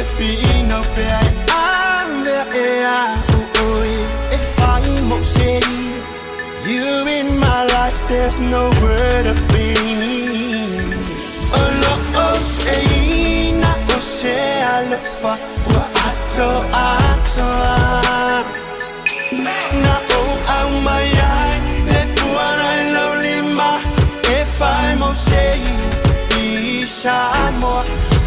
finau pea e avea e a'u ʻoe e fai moʻu sei. You in my life, there's no word of pain. O lo'o sueina o se alofa ua atoatoa. Na ou aumai ai le puana i lou lima e fai mo sei i Samoa.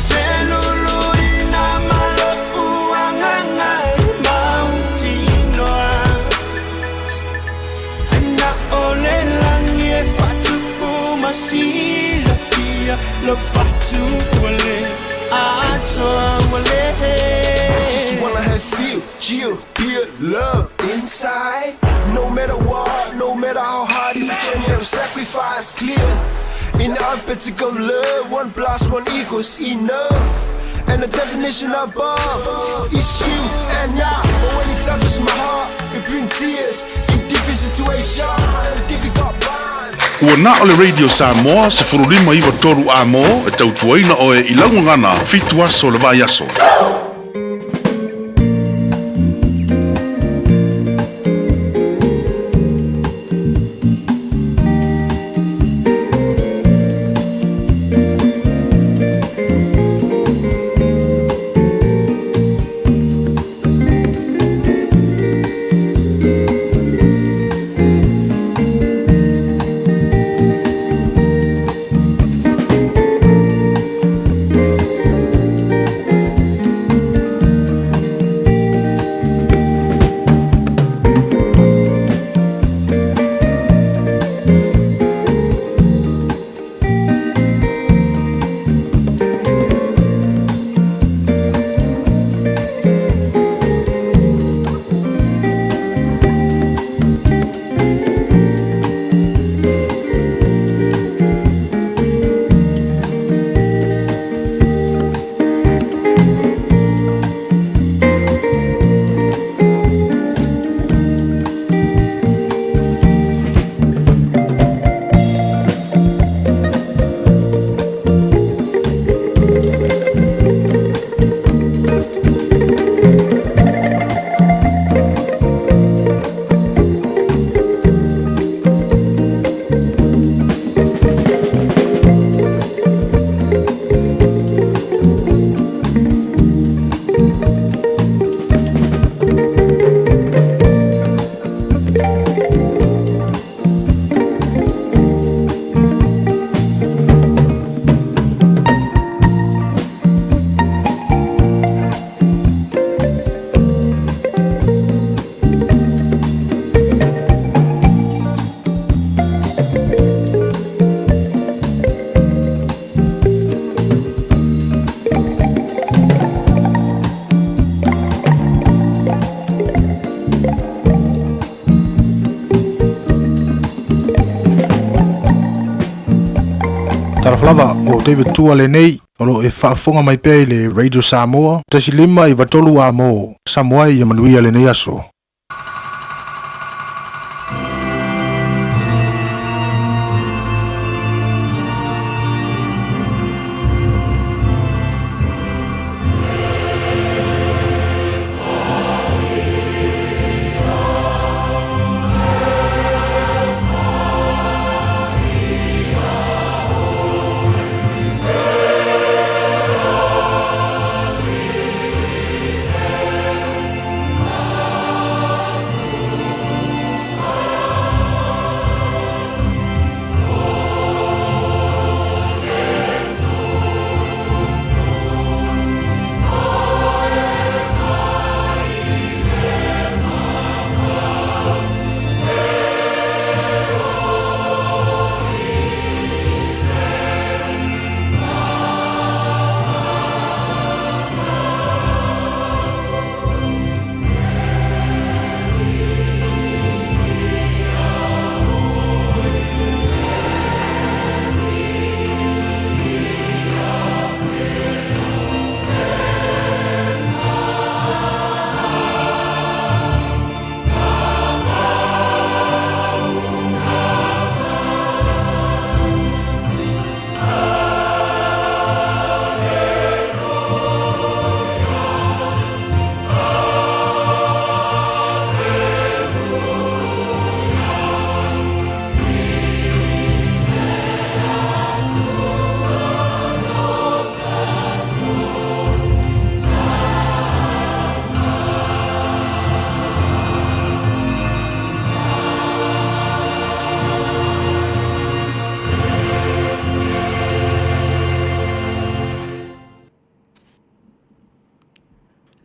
Te luluina ma lo'u agaga e mautinoa. Na o le lagi e faatupu ma silafia lou fatu ua le atoa ua le. Just wanna have feel, chill, feel love inside. No matter what, no matter how hard, it's a journey of sacrifice. Clear in the arithmetic of love, one plus one equals enough. And the definition above is you and I. But when it touches my heart, it brings tears in different situations, difficult bonds. Ua na o le Radio Samoa 1593 amo e tautuaina oe i laugagana 7 aso o le vaiaso. Talofa lava o David Tua lenei o lo e faafofoga mai pea i le Radio Samoa 1 5 93 amo Samoa ai ia manuia lenei aso.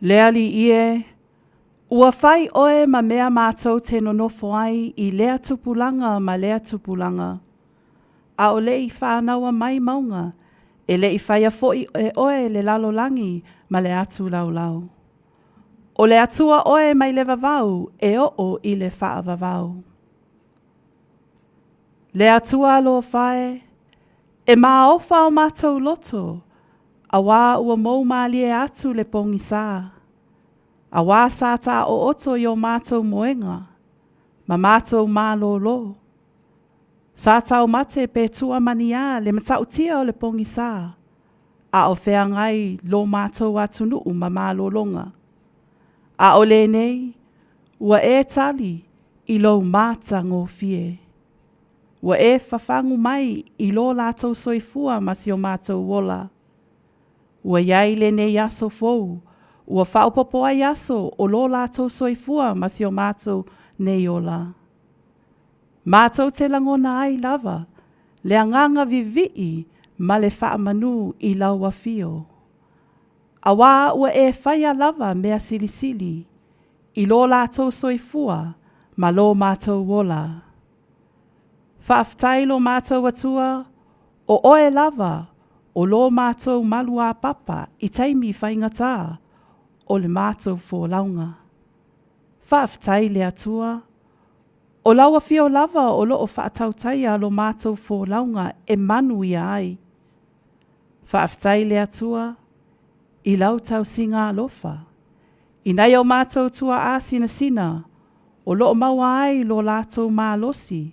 Le Alii e, ua fai oe ma mea mātou te nonofo ai i lea tupulaga ma lea tupulaga. ʻAʻole i whānaua mai mauga, e le i whaia foʻi e oe le lalolagi ma le atu laulau. ʻO le Atua ʻoe mai le vavau e oʻo i le faavavau. Le Atua alofa e, e māofa o mātou loto, auā ua mou mālie atu le pōgisā. Auā sa tāʻoʻoto i o mātou moega, ma mātou mālōlō. Sa taumate pe tuamaniā le matautia o le pōgisā, a o feagai lo mātou atunuʻu ma malōlōga. A o lenei, ua e tali i lou matagofie. Ua e fafagu mai i lo lātou soifua ma si o mātou ola. Ua iai lenei aso fou, ua faaopoopo ai aso o lo lātou soifua ma si o mātou nei ola. Mātou te lagona ai lava le agaga viviʻi ma le faamanu i lau afio. Auā ua e whaia lava mea silisili i lo lātou soifua ma lo mātou ola. Faafetai lo mātou Atua, o oe lava o lo mātou maluāpapa i taimi whaingatā o le mātou fōlauga. Faafetai le Atua, o lau afio lava o loo faatautaia lo mātou fōlauga e manuia ai. Faafetai le Atua i lau tausiga alofa, i nai o mātou tuaʻā sinasina o loo maua ai lo lātou malosi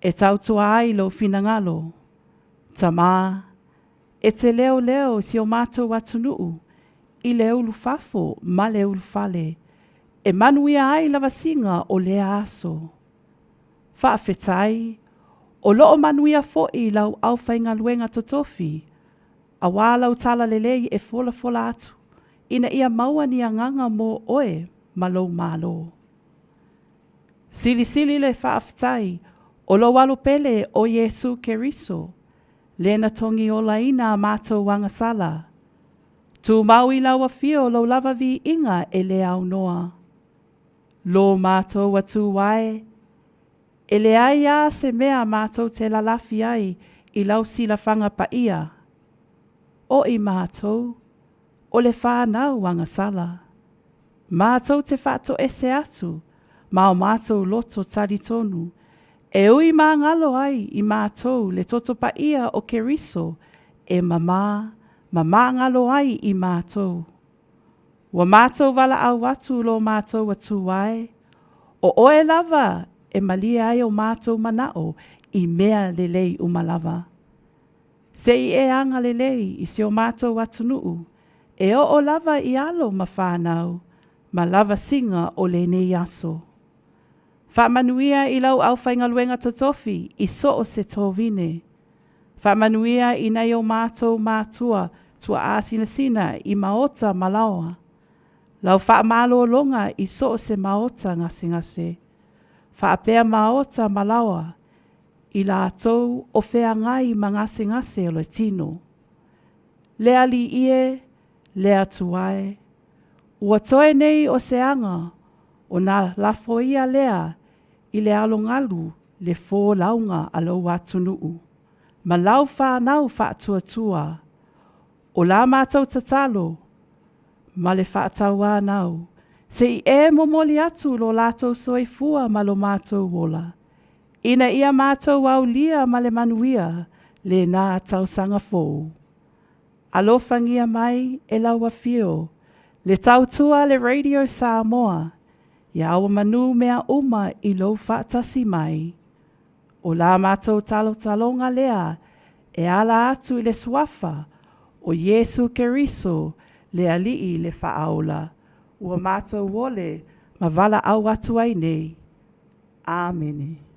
e tautua ai lou finagalo. Tamā, e te leoleo i si o mātou atunuu i le ulu fafo ma le ulu fale e manuia ai lavasiga o lea aso. Faafetai, o loo manuia foʻi lau aufaigaluega totofi, auā lau talalelei e folafola atu ina ia maua ni agaga mo oe ma lou Malo. Silisili le faafetai o lou alo pele o Iesū Keriso, lena togi olaina a mātou agasala. Tumau i lau afio lou lava viiga e le aunoa. Lo mātou Atua e, e leai a se mea mātou te lalafi ai i lau silafaga paia. O i mātou, o le whānau agasala. Mātou te whaatoese atu ma o mātou loto talitonu, e ui māngalo ai i mātou le toto paia o Keriso e mamā ma māngalo ai i mātou. Ua mātou walaʻau atu lo mātou Atua e, o oe lava e malie ai o mātou manaʻo i mea lelei uma lava. Se i e agalelei i si o mātou atunuu, e oo lava i alo ma whānau, ma lavasiga o lenei aso. Faamanuia i lau aufaigaluega totofi i so o se tovine. Faamanuia i nai o mātou mātua tuaasinasina i maota ma laoa. Lau faamalologa i so o se maota gasegase. Faapea maota ma laoa i lātou o feagai ma gasegase o le tino. Le Alii e, le Atua e, ua toe nei o se aga o nā lafo ia lea i le alogalu le folauga a lou atunuu, ma lau whānau faatuatua, o la mātou tatalo, ma le faatauānau, se i e momoli atu lo lātou soifua ma lo mātou ola, ina ia mātou aulia ma le manuia lenā tausaga fou. Alofagia mai e lau afio, le tautua le Radio Samoa, ia ua manu mea uma i lou faatasi mai. O la mātou talotaloga lea e ala atu i le suafa o Iesu Keriso le Alii le Faaola, ua mātou ole ma valaau atu ai nei. Amene.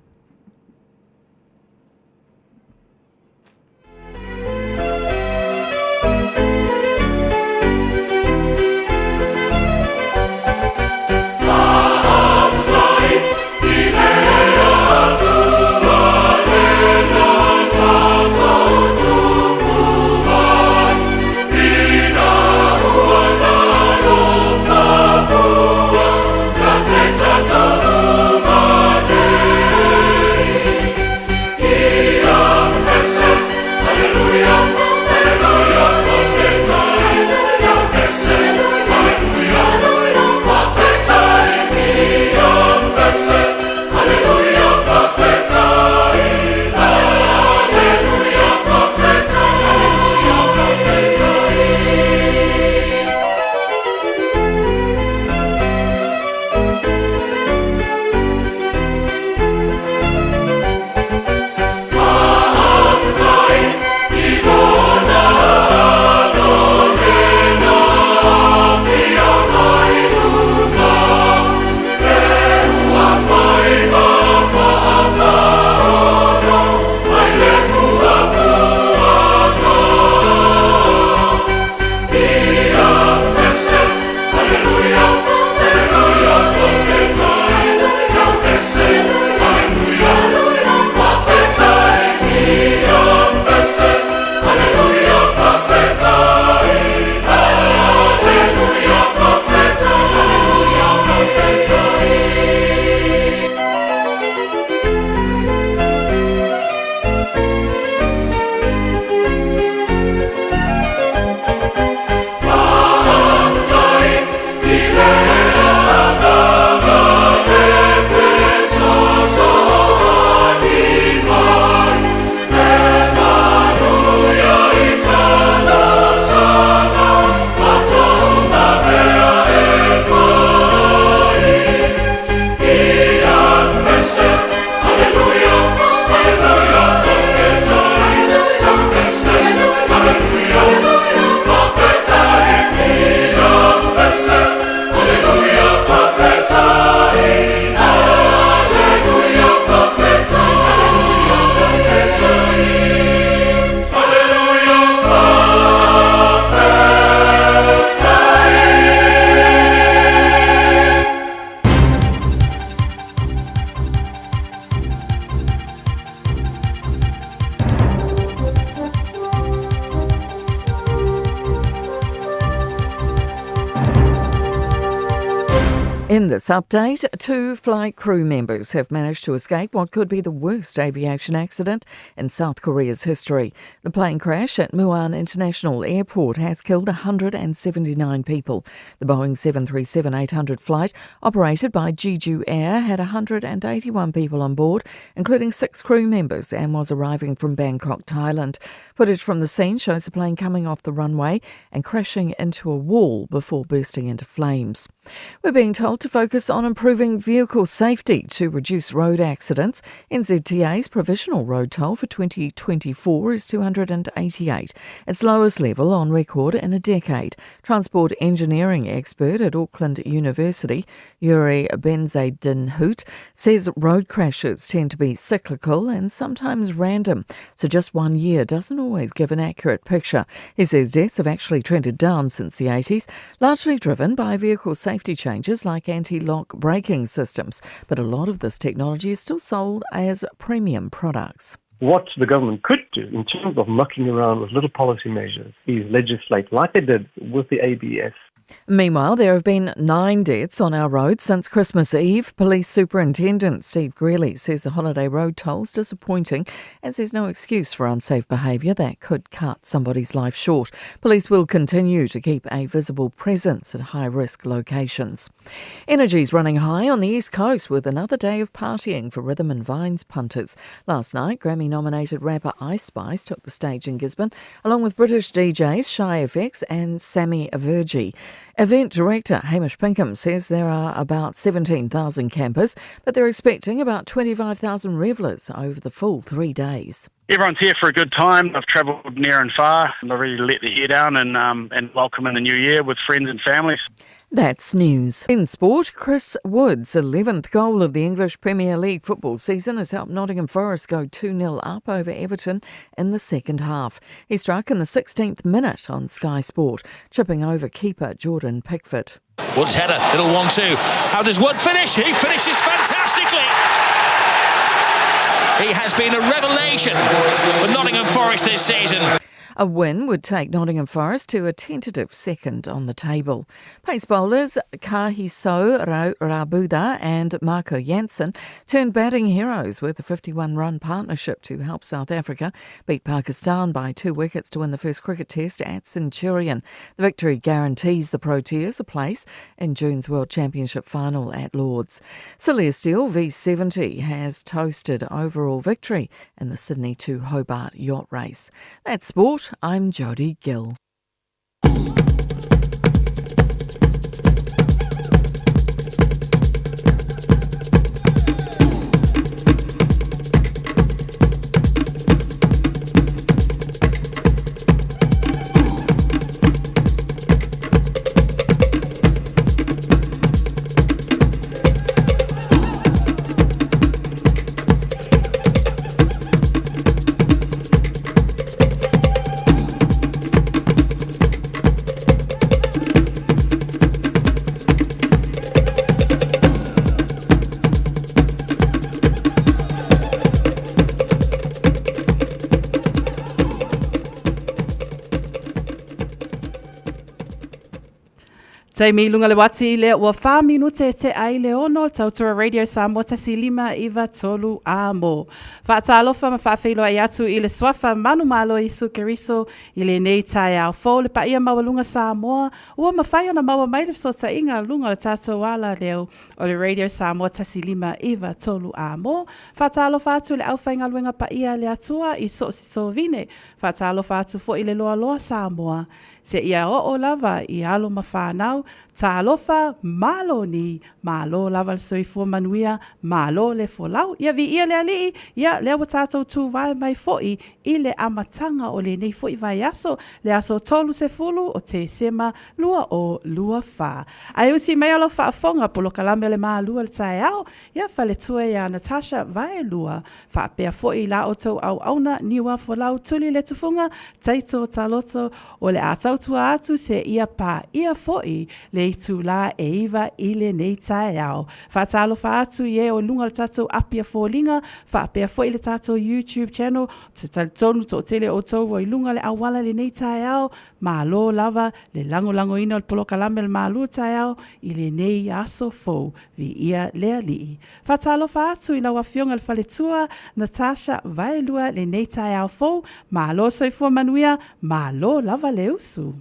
In this update, two flight crew members have managed to escape what could be the worst aviation accident in South Korea's history. The plane crash at Muan International Airport has killed 179 people. The Boeing 737 800 flight, operated by Jeju Air, had 181 people on board, including six crew members, and was arriving from Bangkok, Thailand. Footage from the scene shows the plane coming off the runway and crashing into a wall before bursting into flames. We're being told to focus on improving vehicle safety to reduce road accidents. NZTA's provisional road toll for 2024 is 288, its lowest level on record in a decade. Transport engineering expert at Auckland University, Yuri Bezuidenhout, says road crashes tend to be cyclical and sometimes random, so just one year doesn't always give an accurate picture. He says deaths have actually trended down since the 80s, largely driven by vehicle safety changes like anti lock braking systems. But a lot of this technology is still sold as premium products. What the government could do in terms of mucking around with little policy measures is legislate like they did with the ABS Meanwhile, there have been nine deaths on our roads since Christmas Eve. Police Superintendent Steve Greally says the holiday road toll's disappointing as there's no excuse for unsafe behaviour that could cut somebody's life short. Police will continue to keep a visible presence at high risk locations. Energy's running high on the East Coast with another day of partying for Rhythm and Vines punters. Last night, Grammy nominated rapper Ice Spice took the stage in Gisborne, along with British DJs Shy FX and Sammy Avergi. Event director Hamish Pinkham says there are about 17,000 campers, but they're expecting about 25,000 revellers over the full three days. Everyone's here for a good time. They've travelled near and far and they're ready to let their hair down and, um, and welcome in the new year with friends and families. That's news. In sport, Chris Wood's 11th goal of the English Premier League football season has helped Nottingham Forest go 2 0 up over Everton in the second half. He struck in the 16th minute on Sky Sport, chipping over keeper Jordan Pickford. Wood's header, little 1 2. How does Wood finish? He finishes fantastically. He has been a revelation for Nottingham Forest this season. A win would take Nottingham Forest to a tentative second on the table. Pace bowlers Kagiso Rabada and Marco Jansen turned batting heroes with a 51-run partnership to help South Africa beat Pakistan by two wickets to win the first cricket test at Centurion. The victory guarantees the Proteas a place in June's World Championship final at Lords. Celestial V70 has toasted overall victory in the Sydney to Hobart yacht race. That's sport. I'm Jodie Gill. Taimi i luga le uati i lea ua wha minute e tea ai le ono, Tautua Radio Samoa 1593 a mo. Faatalofa ma faafeiloai atu i le Suafa Manumalo Iesu Keriso i lenei taeao fou le paia maualuga Samoa ua mafai ona maua mai le fesootaiga luga o le tatou ala leo o le Radio Samoa 1593 a mo. Faatalofa atu i le aufaigaluega paia a le Atua i so o se sovine. Faatalofa atu foi i le loaloa Samoa Seia oo lava i alo ma fanau, talofa, malo ni, malo lava le soifua manuia, malo le folau. Ia viia le Alii, ia lea ua tatou tuvae mai foi i le amataga o lenei foi vaiaso, le aso 30 o Tesema 2024. Ae usi mai lau faafofoga, polokalame o le Malua i le taeao, ia faletua ia Natasha Vaelua, faapea foi i la outou auauna niua folau tuli le Tufuga, Taito Taloto, o le a tautua atu seia paia foi le itulā e 9 i lenei taeao. Faatalofa atu i e o luga o le tatou api a foliga, faapea foi le tatou YouTube channel, ou te talitonu toatele o outou ua i luga o le auala i lenei taeao, malo lava le lagolagoina o le polokalame o le malu taeao i lenei aso fou, viia le Alii. Faatalofa atu i lau Afioga i le Faletua Natasha Vaelua lenei taeao fou, malo soifua manuia, malo lava le usu.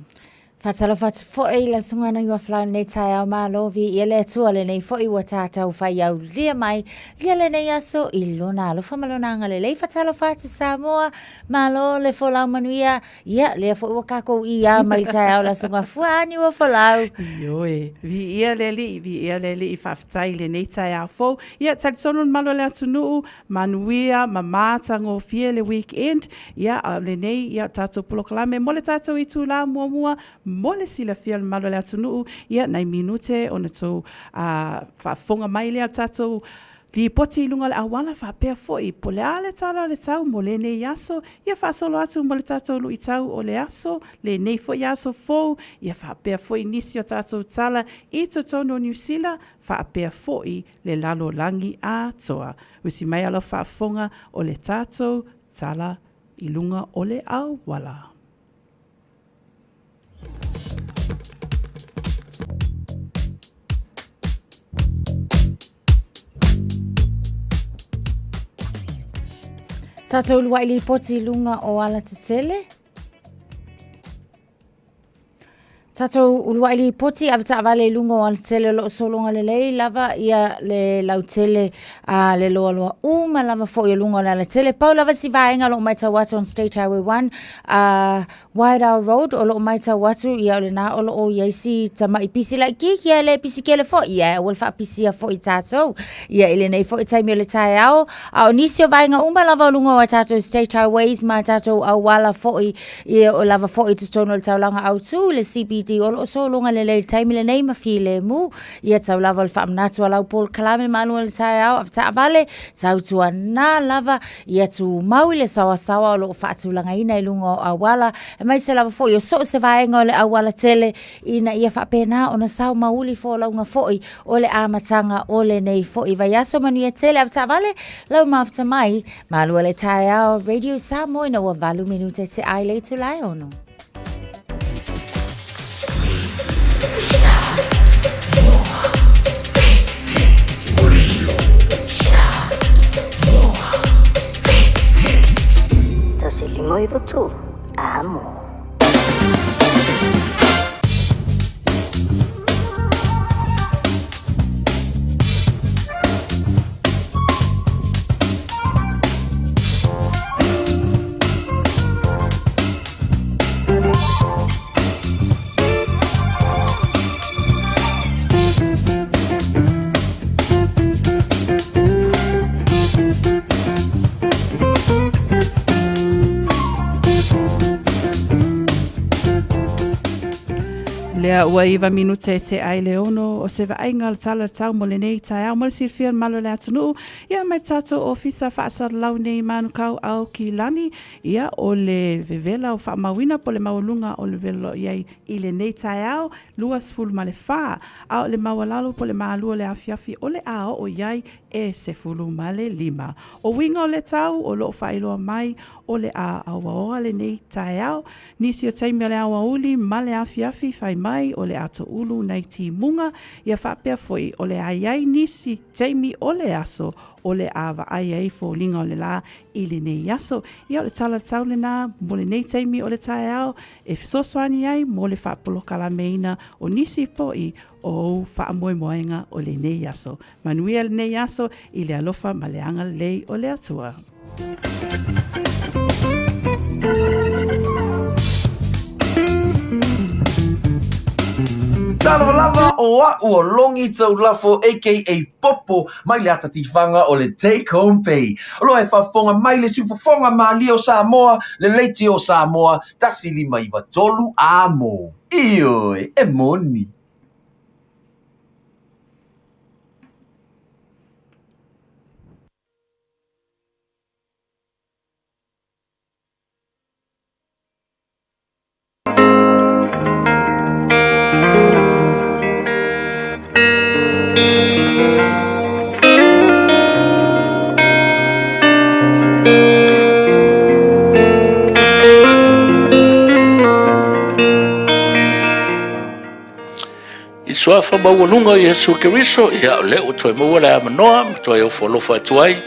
Faatalofa atu foi i lau susuga Niuafolau i lenei taeao, malo viia le Atua lenei foi ua tatou faiaulia mai ia lenei aso i lona alofa ma lona agalelei. Faatalofa atu Samoa, malo le folau manuia, ia lea foi ua tatou iā mai le taeao lau susuga Fua Niuafolau. Ioe, viia le Alii, viia le Alii, faafetai i lenei taeao fou. Ia, talitonu le mamalu o le atunuu, Manuia ma matagofie le weekend, ia a o lenei ia tatou polokalame mo le tatou itula muamua mo le silafia o le mamalu o le atunuu, ia nai minute ona tou faafofoga mai lea o le tatou lipoti i luga o le auala faapea foi po o le a le tala o le tau mo lenei aso, ia faasolo atu mo le tatou luitau o le aso, lenei foi aso fou, ia faapea foi nisi o tatou tala i totonu o Niu Sila faapea foi le lalolagi atoa. Usi mai a lau faafofoga o le tatou tala i luga o le auala. Tatou uluai lipoti i luga o alatetele. Tatou uluai lipoti avetaavale i luga o alatele o lo o sologa lelei lava ia le lautele a le loaloa uma lava foi o luga o le alatele. Pau lava si vaega o lo o matau atu on State Highway 1 a Wairau Road o lo o matau atu ia o lena o lo o i ai si tamai pisi laitiiti ae le pisi tele foi ia aua le faapisia foi tatou ia i lenei foi taimi o le taeao. A o nisi o vaega uma lava o luga o a tatou State Highways ma a tatou auala foi Ia o lava foi i totonu o le taulaga autu i le CBD o lo o sologa lelei i le taimi lenei ma filemu. Ia tau lava o le faamanatu a lau polokalame malu o le taeao avetaavale, tautuana lava ia tumau i le saoasaoa o lo o faatulagaina i luga o auala, aemaise lava foi o so o se vaega o le auala tele ina ia faapena ona sao mauli folauga foi o le amataga o lenei foi vaiaso. Manuia tele avetaavale, lau mafuta mai. Malu o le taeao, Radio Samoa ina ua 8 minute te ai le itula e 6. 1 5 9 3, amo. Lea ua iva minute te ai le ono o se vaaiga o le tala tau mo lenei taeao mo le silafia le malo o le atunuu ia mai le tatou ofisa faasalalau nei i Manukau ao ki lani ia o le vevela o faamauina po o le maualuga o le vevela o lo o i ai i lenei taeao 24 a o le maualalo po o le malua o le afiafi o le a oo i ai e 15. O uiga o le tau o lo o faailoa mai o le a auaoa lenei taeao. Nisi o taimi o le aoauli ma le afiafi fai mai o le a toulu nai timuga, ia faapea foi o le a i ai nisi taimi o le aso o le a vaai ai foliga o le la i lenei aso. Ia o le tala tau lena mo lenei taimi o le taeao e fesoasoani ai mo le faapolokalameina o nisi foi o ou faamoemoega o lenei aso. Manuia lenei aso i le alofa ma le agalelei o le Atua. Talofa lava o a'u o Longi Taulafo aka Popo mai le ata tifaga o le Take Home Pay. O loa e faafofoga mai le siufofoga malie o Samoa, le leitio o Samoa, 1593 amo. Ioe, e moni. Suafa maualuga o Iesu Keriso, ia o lea ua toe maua le avanoa ma toe ofo alofa atu ai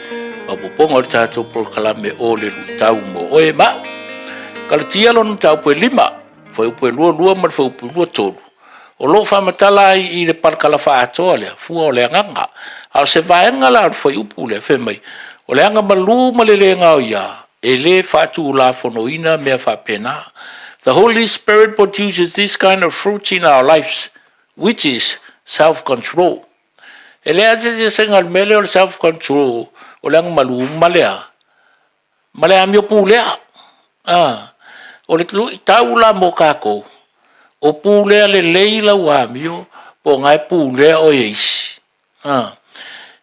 faaopoopoga o le tatou polokalame o le luitau mo oe ma au. Kalatia lona mataupu e 5, fuaiupu e 22 ma le fuaiupu e 23, o lo o faamatala ai i le palakala faaatoa lea, fua o le agaga. A o se vaega la o le fuaiupu lea, fai mai, o le agamalu ma le le gaoia, e le faatulafonoina mea faapena. The Holy Spirit produces this kind of fruit in our lives, which is self-control. E leai lava se eseesega i le mea lea o le self-control, o le agamalu ma le a? Ma le amio pulea. A, o le luitau la mo tatou, o pulea lelei lau amio po o na e pulea oe e isi. A,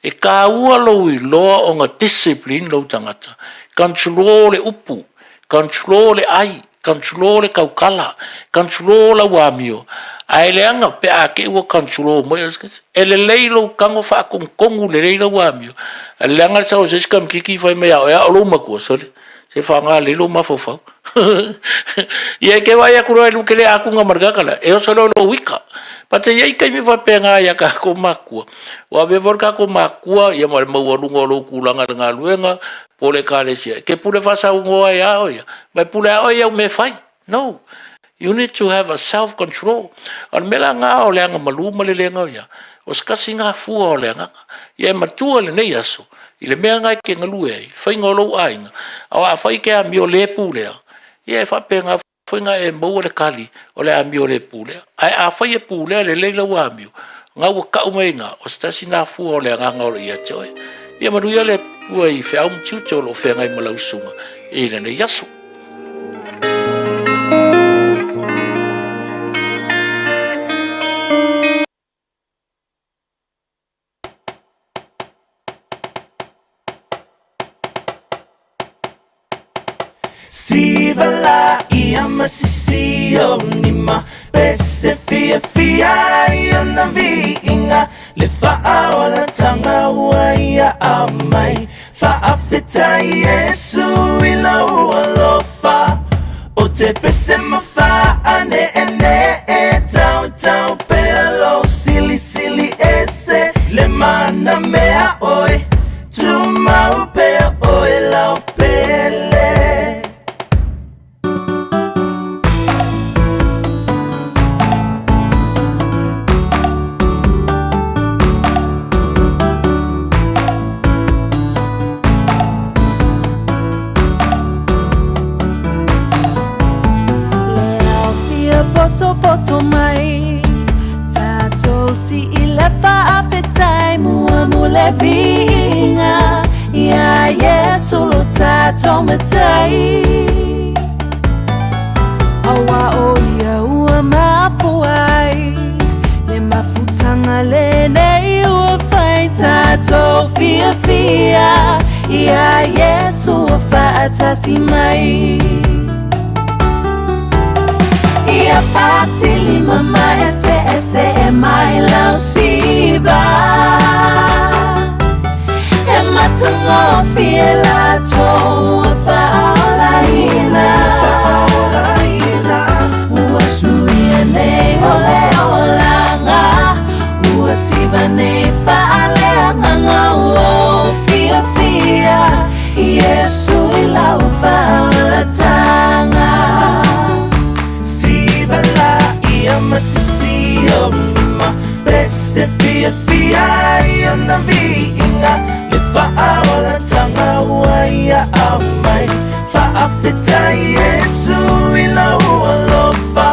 e taua lou iloa ona discipline lou tagata, control le upu, control le ai, control le tautala, control lau amio, ae leaga pe a te i ua control mai oe e se tasi. E lelei lou tago faatonutonu lelei lau amio, ae leaga le sau o se isi tamaititi fai mai ia oe, a o lou matua, sole, se faaaoga lelei lou mafaufau. Ia e te vaai atu loa e te le atuga ma le tagata lea, e oso loa i lou ita. But e i ai taimi faapena ia tatou matua, ua avea foi le tatou matua ia ma le maualuga o lou tulaga i le galuega po o le ekalesia, e te pule faasaunoa ai lava oe ia, ma e pule lava oe i au mea e fai. No. You need to have a self control. O le mea la lena o le agamalu ma le le gaoia, o se tasi lena fua o le agaga. Ia e matua i lenei aso, i le mea lena e te galue ai, le faiga o lou aiga, aua afai e te amio le pulea, ia e faapena foi ona e maua le tali o le amio le pulea. Ae afai e pulea lelei lau amio, o lena ua tau mai i ina, o se tasi lena fua o le agaga o lo o ia te oe. Ia manuia le Atua i feau ma tiute o lo o feagai ma lau susuga i lenei aso. Siva la ia ma sisi o ni ma pese fia fia ai ona viiga le faaolatanga ua ia aumai Faafetai Iesu i lou alofa O te pese ma faaneenee Tautau pea lou silisili ese Le mana mea oe Tumau pea oe lau pele. Le ao fia potopoto mai Tātou si i le faafetai Mua mo le viiga Ia Iesu lo tātou matai Aua o ia ua mafua ai Le mafutanga lenei ua whai Tātou fiafia Ia Iesu ua whaatasi mai Ia patili mama ese ese e mai lau siva E matangofie latou ua faaolaina Ua suia nei o le olaga Ua siva nei faaleagaga Ua ou fiafia Iesu i lau faaolataga Siva la ia ma sisi o ma pese fiafia ai ona viiga Le faaolatanga ua ia aumai Faafetai Iesu i lou alofa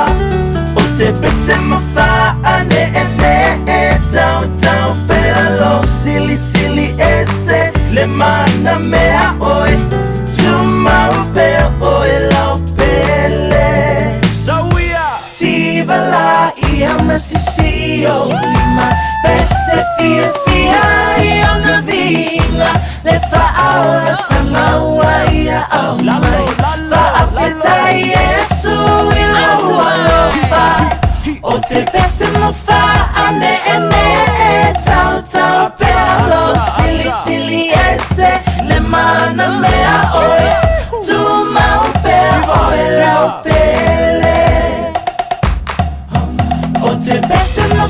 O te pese ma faaneenee Tautau pea lou silisili ese Le mana mea oe Tumau pea oe lau pele Sauia! Siva la ia ma sisi o lima Pese fiafia ai ona viiga Le faaolatanga ua ia aumai Faafetai Iesu i lou alofa O te pese mo faaneenee Tautau pea lou silisili ese Le mana mea oe Tumau pea oe lau pele O te pese mo.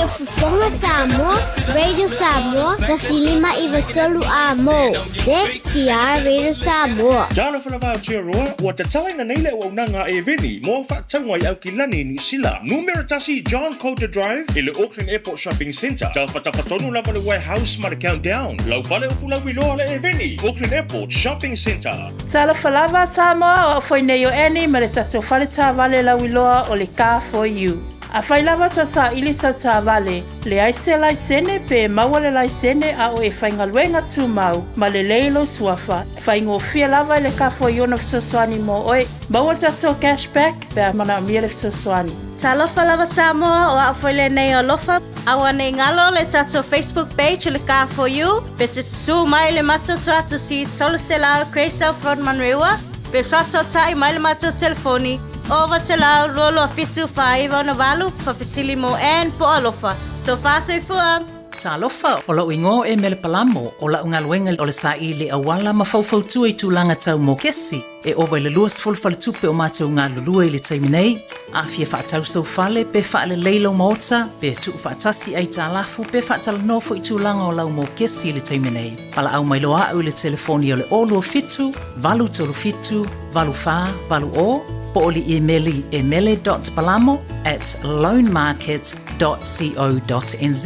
Radio Fofoga Samoa, Radio Samoa, 1593 A mo, CKR Radio Samoa. Talofa lava Aotearoa, ua tatalaina nei le auaunaga a Eveni mo au faatauga i Aukilani i Niu Sila. Numera tasi John Coulter Drive i le Auckland Airport Shopping Centre. Tafatafa tonu lava le Warehouse ma le Countdown. Lau fale o Fulauiloa le Eveni, Auckland Airport Shopping Centre. Talofa lava Samoa, o au foi nei o Annie ma le tatou fale taavale lauiloa o le Car For You. Afai lava tou saili sau taavale, leai se laisene pe maua le laisene a o e faigaluega tumau ma lelei lou suafa, faigofie lava i le Car For You ona fesoasoani mo oe. Maua le tatou cash back pe a manaomia le fesoasoani. Talofa lava Samoa, o au foi lenei o Alofa. Aua nei galo le tatou Facebook page o le Car For You, pe te susū mai le matou tuatusi 300 Grey South Road Manurewa, pe faasootai mai le matou telefoni 0900 22 7 4968, faafesili mo Ann po o Alofa. Tofa soifua! Talofa, o lou igoa o Mele Palamo, o lau galuega o le saili auala ma faufautua i tulaga tau mokesi. E ova i le 20 faletupe o matou galulue i le taimi nei. A fia faatau sou fale, pe faalelei lou maota, pe tuufaatasi aitalafu, pe faatalanoa foi tulaga o lau mokesi i le taimi nei, valaau mai loa a'u i le telefoni o le 027 837 8480 po o le imeli e mele.palamo at loanmarket www.co.nz.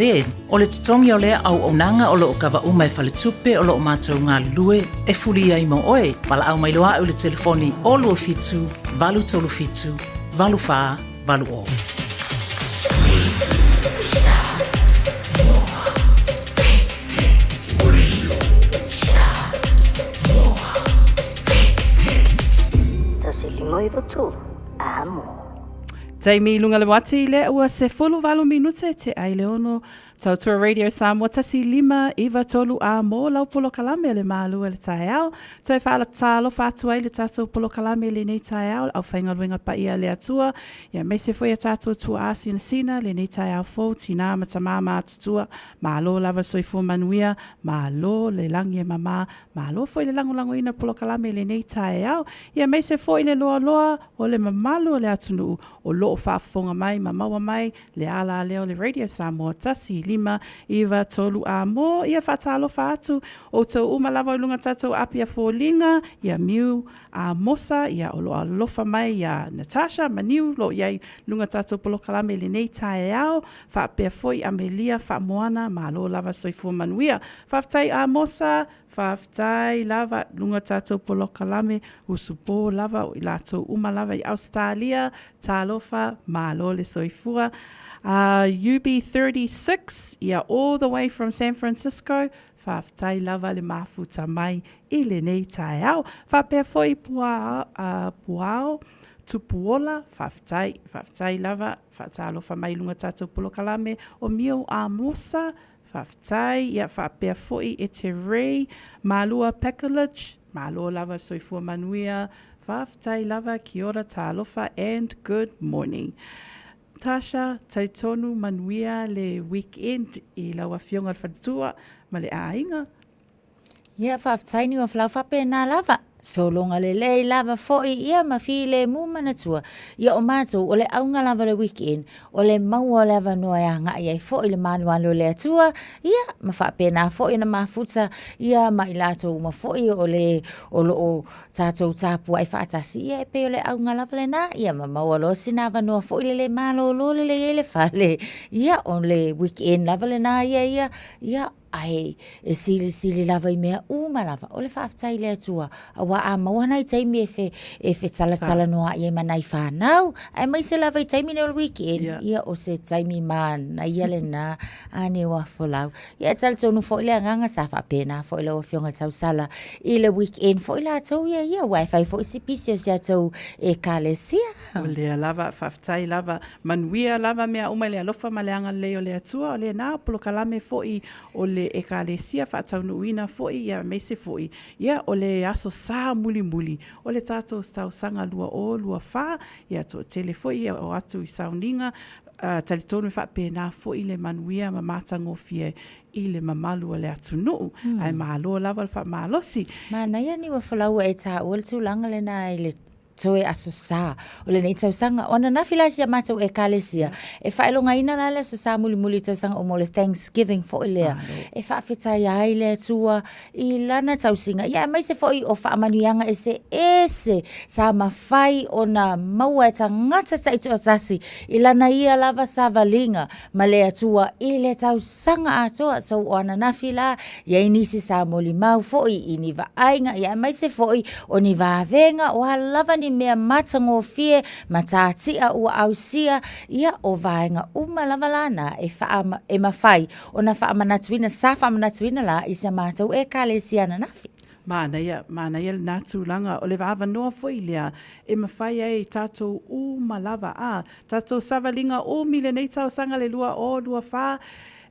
O le totogi o lea auaunaga o lo o kava uma e faletupe o lo o matou galulue e fuli ai mo oe. Valaau mai loa a'u i le telefoni 027 837 8480. Tasi lima iwa tolu, amo. Taimi i lunga le wati i le ua 18 minute te ai le ono Tautua Radio Samoa 1593 a mō lau polokalame o le Mālua le taeao. Toe whaalatalofa atu ai le tātou polokalame lenei taeao, au whaingaluenga paia le Atua, ia aemaise foi a tātou tuaa sinasina lenei taeao fou, tinā ma tamā mātutua, malo lava soifua manuia, malo le lagi e mamā, malo foi le lagolagoina polokalame lenei taeao, ia aemaise foi le loaloa o le mamalu o le atunuu o loo faafofoga mai ma maua mai le ala lea o le Radio Samoa 1593 A mo ia faatalofa atu outou uma lava i luga tatou api a foliga ia Miu a Mosa ia o loo alofa mai ia Natasha ma Niu loo iai luga tatou polokalame lenei taeao faapea foi Amelia Faamoana malo lava soifua manuia faafetai Amosa Faafetai lava luga tatou polokalame usupo lava o i latou uma lava i Ausetalia, talofa, malo le soifua. UB36, ia all the way from San Francisco, faafetai lava le mafuta mai i lenei taeao. Faapea foi Pua, Puao, Tupuola, faafetai, faafetai lava, faatalofa mai luga tatou polokalame o Mio Amosa, Faafetai, ia faapea foi e te Ray, Malua Pakulich, malo lava soifua manuia, faafetai lava, kia ora talofa and good morning. Tasha, talitonu manuia le weekend i lau afioga le faletua ma le aiga. Ia, faafetai Niuafolau faapena lava. Sologa lelei lava foi ia ma filemu manatua. Ia o matou, o le auga lava o le weekend, o le maua o le avanoa e agai ai foi le malualu o le Atua, ia, ma faapena foi ona mafuta ia ma i latou uma foi o le o lo o tatou tapuai faatasi, ia e pei o le auga lava lena, ia ma maua loa sina avanoa foi lele malolo lelei ai le fale. Ia, o le weekend lava lena ia ia, ia, Ae e silisili lava i mea uma lava, o le faafetai i le Atua, aua a maua nai taimi e fe, e fetalatalanoa'i ai ma nai fanau, aemaise lava i taimi nei o le weekend, yeah. ia o se taimi manaia lena, a niu a folau. Ia e talitonu foi le agaga sa faapena foi lau Afioga i le tausala i le weekend foi latou ia ia, aua e fai foi si pisi o si atou Ekalesia. O lea lava, faafetai lava, manuia lava mea uma i le alofa ma le agalelei o le Atua, o lena polokalame foi o le Ekalesia faataunuuina foi ia aemaise foi ia o le Aso Sa mulimuli o le tatou tausaga 2024, ia toatele foi ia o atu i sauniga, talitonu e faapena foi le manuia ma matagofie i le mamalu o le atunuu, ae malo lava le faamalosi. Manaia niu a folau e taua le tulaga lena i le. Toe Aso Sa o lenei tausaga. O ananafi la i si a matou Ekalesia, e faailogaina la le Aso Sa mulimuli i tausaga uma o le Thanksgiving foi lea, e faafetaia ai le Atua i Lana tausiga, ia aemaise foi o faamanuiaga eseese sa mafai ona maua e tagata taitoatasi i Lana ia lava savaliga ma le Atua i le tausaga atoa. So o ananafi la, i ai nisi sa molimau foi i ni vaaiga, ia aemaise foi o ni vavega, o a lava ni mea matagofie ma tātia ua ausia, ia o vaega uma lava la na e wha, e mafai ona faamanatuina, sa faamanatuina la i sa matou Ekalesia ananafi. Manaia, manaia lena tulaga, o le avanoa foi lea e mafai ai e tatou uma lava a tatou savaliga umi i lenei tausaga le 2024,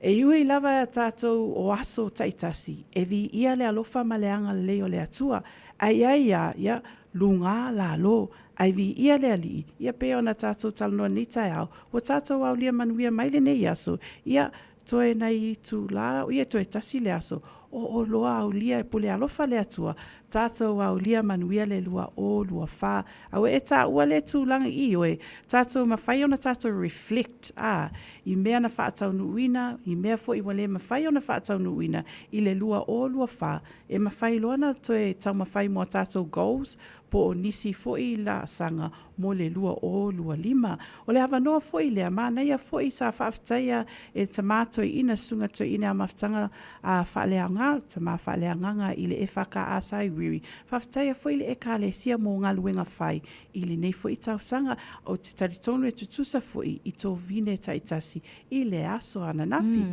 e ui lava tatou o aso taitasi e viia le alofa ma le agalelei o le Atua, ae i ai a, ia, luga, lalo, ae viia le Alii, ia pei ona tatou talanoa i lenei taeao, ua tatou aulia manuia mai lenei aso, ia, Toe nai itulā, ia toe tasi le aso, o oloa aulia e pule alofa le Atua, tatou aulia manuia le 2024. Aua e taua lea tulaga i oe, tatou mafai ona tatou reflect, ā, i mea na faataunuuina, i mea foi ua le mafai ona faataunuuina i le 2024, e mafai loa ona toe taumafai mo a tatou goals po o nisi foi laasaga mo le 2025. O le avanoa foi lea, manaia foi sa faafetaia e le Tama Toeaina, Susuga Toeaina a Mafutaga a Faaleaoga, Tama Faaleagaga i le FKA Saiwiri. Faafetaia foi le Ekalesia mo galuega fai i lenei foi tausaga. Ou te talitonu e tutusa foi i tovine taitasi i le aso ananafi.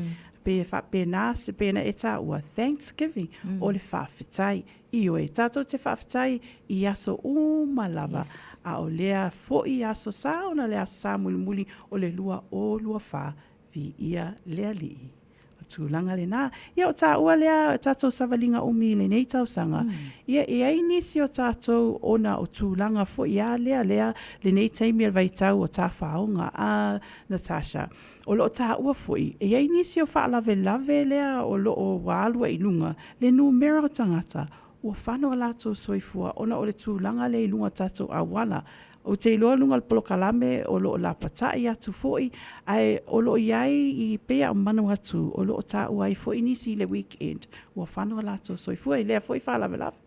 Pei e faapena se pena e taua Thanksgiving o le faafetai. Ioe, tatou te faafetai i aso uma lava, yes. a o lea foi aso sa ona le aso sa mulimuli o le 2024, viia le Alii. O tulaga lena. Ia, o taua lea tatou savaliga umi i lenei tausaga. Ia, e i ai nisi o tatou ona o tulaga foi a lea lea lenei taimi o le vaitau o tafaoga. A Natasha, o lo o taua foi, e i ai nisi o faalavelave lea o lo o ua alu ai i luga le numera o tagata ua fano o latou soifua ona o le tulaga lea i luga o tatou auala. Ou te iloa luga o le polokalame o lo o lapatai atu foi, ae o lo o i ai i pei a manu atu o lo o taua ai foi nisi i le weekend ua fano o latou soifua i lea foi faalavelave.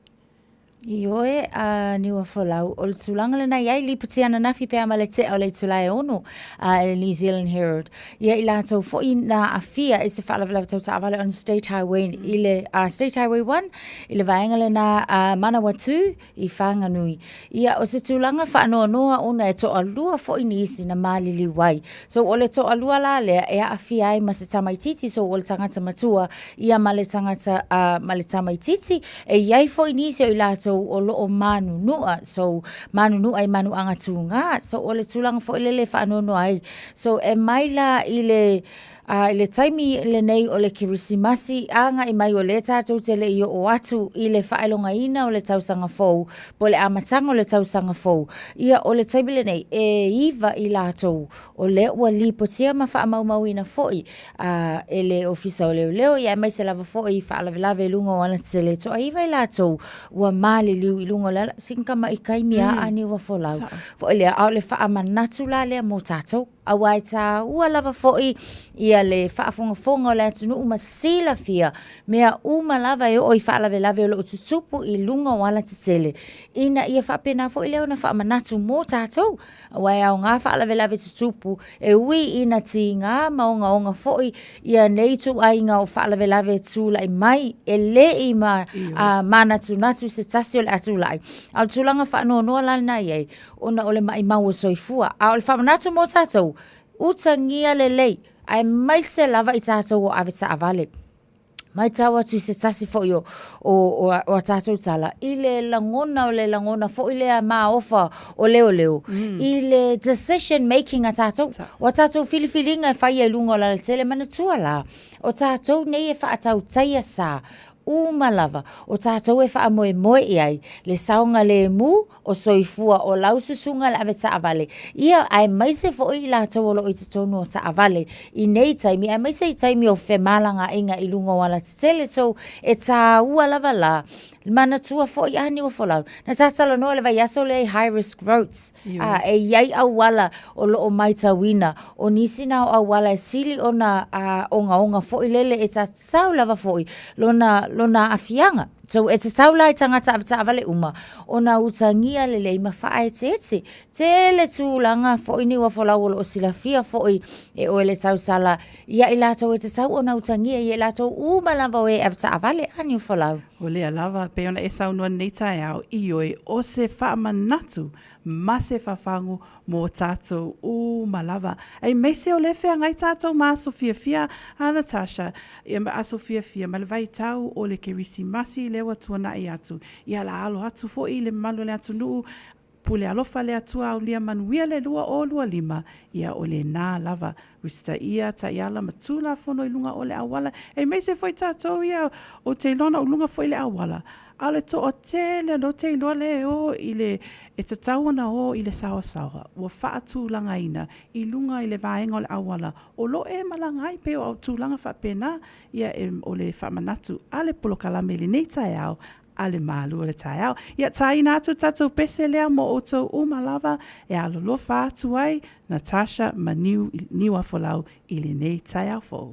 Ioe, a Niuafolau, o le tulaga lena i ai lipoti ananafi pe a ma le tea o le itula e ono a e le New Zealand Herald. Ia i latou foi na aafia i se faalavelave tau taavale on State Highway i le State Highway 1 i le vaega lena a Manawatū i Whanganui. Ia o se tulaga faanoanoa ona e toalua foi nisi na maliliu ai. So o le toalua la lea e aafia ai ma se tamaitiiti so o le tagata matua ia ma le tagata ma le tamaitiiti E i ai foi nisi o i latou o lo o manunua, so manunua i manuaga tūgā, so o le tulaga foi lele e faanoanoa ai. So e mai la i le a i le taimi lenei o le Kerisimasi, agai mai o lea tatou te le i oo atu i le faailogaina o le tausaga fou, po o le amataga o le tausaga fou. Ia o le taimi lenei, e iva i latou o lea ua lipotia ma faamaumauina foi a, e le Ofisa o Leoleo, ia aemaise lava foi i faalavelave i luga o alatetele e toaiva i latou ua maliliu i luga o le ala, sina tama'i taimi a a Niuafolau. Foi lea, a o le faamanatu la lea mo tatou, aua e tāua lava foi ia le faafogafoga o le atunuu ma silafia mea uma lava e oo i faalavelave o lo o tutupu i luga o alatetele, ina ia faapena foi lea ona faamanatu mo tatou. Aua e aoga faalavelave tutupu e ui ina tiga ma ogaoga foi ia nei ituaiga o faalavelave e tulai mai e le i ma, a, manatunatu se tasi o le a tulai. A o le tulaga faanoanoa la lena i ai, ona o le maimau o soifua. A o le faamanatu mo tatou, utagia lelei, aemaise lava i tatou o avetaavale. Matau atu i se tasi foi o, o, o, a, o a tatou tala, i le lagona o le lagona foi lea maofa o leoleo, i le decision making a tatou. O a tatou filifiliga e faia i luga o le alatele, manatua la, o tatou nei e faatautaia sa. uma lava o tatou e faamoemoe i ai le saogalemu o soifua o lau susuga le avetaavale, ia aemaise foi i latou o lo o i totonu o taavale i nei taimi aemaise i taimi o femalagaaiga i luga o alatetele. So, e tāua lava la, manatua foi a Niuafolau, na ta talanoa i le vaiaso lea i high risk roads, a, e i ai auala o lo o maitauina, o nisi na o auala e sili ona ogaoga foi lele e tatau lava foi lona, lona aafiaga. So, e tatau la i tagata avetaavale uma ona utagia lelei ma faaeteete. Tele tulaga foi Niuafolau o lo o silafia foi e oe le tausala ia i latou e tatau ona utagia ia i latou uma lava o e avetaavale a Niuafolau. O lea lava, pei ona e saunoa nei taeao, ioe, o se faamanatu ma se fafagu mo tatou uma lava. Aemaise o lea feagai tatou ma aso fiafia a Natasha, ia ma aso fiafia ma le vaitau o le Kerisimasi lea ua tuanai atu. Ia la alo atu foi i le mamalu o le atunuu, pule alofa le Atua aulia manuia le 2025, ia o lena lava. Usitaia taiala ma Tulafono i luga o le auala, aemaise foi tatou ia ou te iloa na ou luga foi le auala, A o le toatele o lea ou te iloa lea e o i le, e tatau ona o i le saoasaoa, ua faatulagaina i luga i le vaega o le auala o lo o e malaga ai, pei o tulaga faapena, ia e, o le faamanatu a le polokalame i lenei taeao, a le malu o le taeao. Ia tāina atu le tatou pese lea mo outou uma lava e alolofa atu ai Natasha ma Niu, Niuafolau i lenei taeao fou.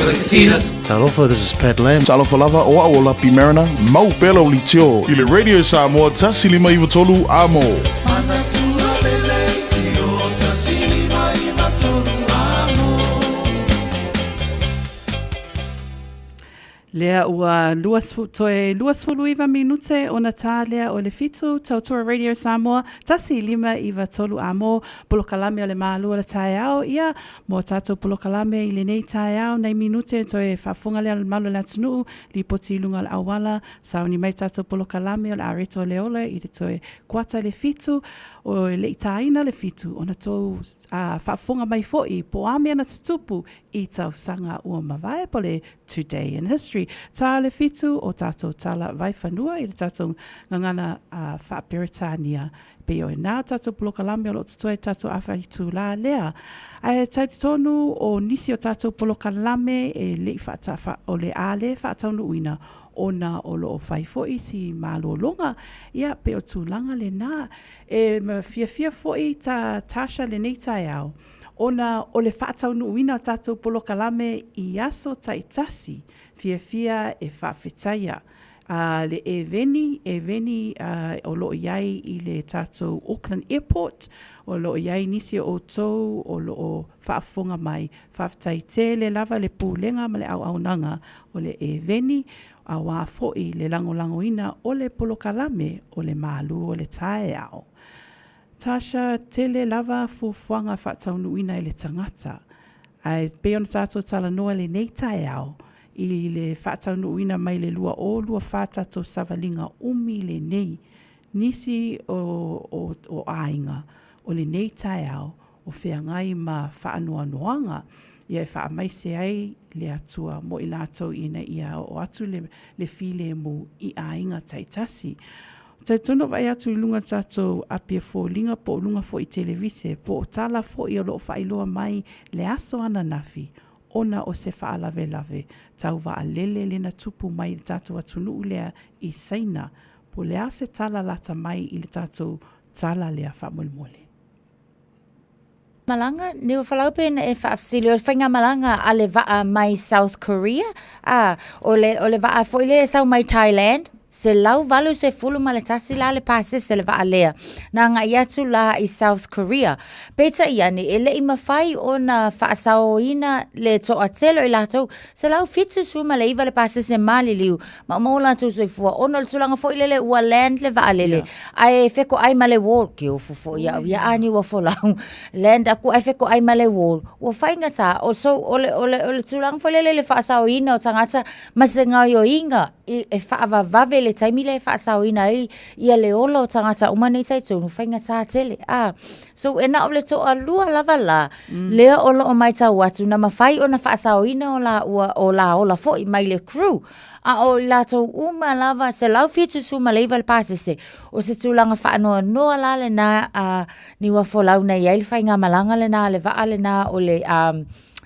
We're the Katinas. Talofa, this is Pat Lam. Talofa lava, o au o Lapi Mariner, mau pea lau leitio i le Radio Samoa 153 A mō. Lea ua luasefu, toe 29 minute ona tā lea o le fitu, Tautua Radio Samoa, 1593 a mō, polokalame o le Mālua o le taeao, ia, mō tātou polokalame i lenei taeao, nei minute toe faafofoga lea o le malu o le atunuu, lipoti i luga o le auala, sauni mai tātou polokalame o le areto o le ola i le toe kuata i le fitu, o e le i tāina le fitu, ona tou uh, faafofoga mai foi, po a mea na tutupu i tausaga ua mavae po le Today in History. Tā le fitu o tātou tala vaiwhanua i le tātou gagana uh, Faa-Peretania. Pei o ina tātou polokalame o lo o totoe tātou āwhaitū lā lea. Ae talitonu o nisi o tātou polokalame e lei whaata, wha, o le a le whaataunuuina ona o lo o whai foi si mālōlōga, ia, pe o tūlanga le nā. E fiafia foi tā Tasha lenei taeao, ona o le faataunuuina o tatou polokalame i aso taitasi, fiafia e faafetaia a le eveni, eveni o lo o i ai i le tatou Auckland Airport, o lo o i ai nisi o outou o lo o faafofoga mai. Faafetai tele lava le pulega ma le auaunaga o le eveni, auā foi le lagolagoina o le polokalame o le malu o le taeao. Tasha, Tele lava fuafuaga faataunuuina e le tagata. Ae pei ona tatou talanoa i lenei taeao, i le faataunuuina mai le 2024 tatou savaliga umi lenei, nisi o, o, o aiga o lenei taeao o feagai ma faanoanoaga, ia e faamaise ai le Atua mo i latou ina ia oo atu le, le filemu i aiga taitasi. Talitonu o vaai atu i luga tatou api e foliga po o luga foi i televise po o tala foi o lo o faailoa mai le aso ananafi ona o se faalavelave tau vaalele lena tupu mai i le tatou atunuu lea i Saina po o le a se tala lata mai i le tatou tala lea faamolemole. Malaga, Niuafalau pe na e faafesili, o le faigamalaga a le vaa mai South Korea, a, o le, o le vaa foi lea e sau mai Thailand, 181 la le pasese le vaa lea, na agai atu la i South Korea. Peitai ane, e le i mafai ona faasaoina le toatele o i latou, 179 le pasese maliliu, ma ua maua latou soifua ona o le tulaga foi lele ua land le vaalele ae fetoai ma le wall ke ofu foi au ia a Niuafolau land aku ae fetoai ma le wall ua faigata o so o le o le o le tulaga foi lele le faasaoina o tagata ma se gaoioiga e faavavave le taimi lea e faasaoina ai ia le ola o tagata uma nei talitonu faigata tele a so e na o le toalua lava la lea o lo o matau atu na mafai ona faasaoina o la ua o la ola foi mai le crew A o i latou uma lava, 179 le pasese. O se tulaga faanoanoa la lena a Niuafolau na i ai le faigamalaga lena, le vaa lena o le um,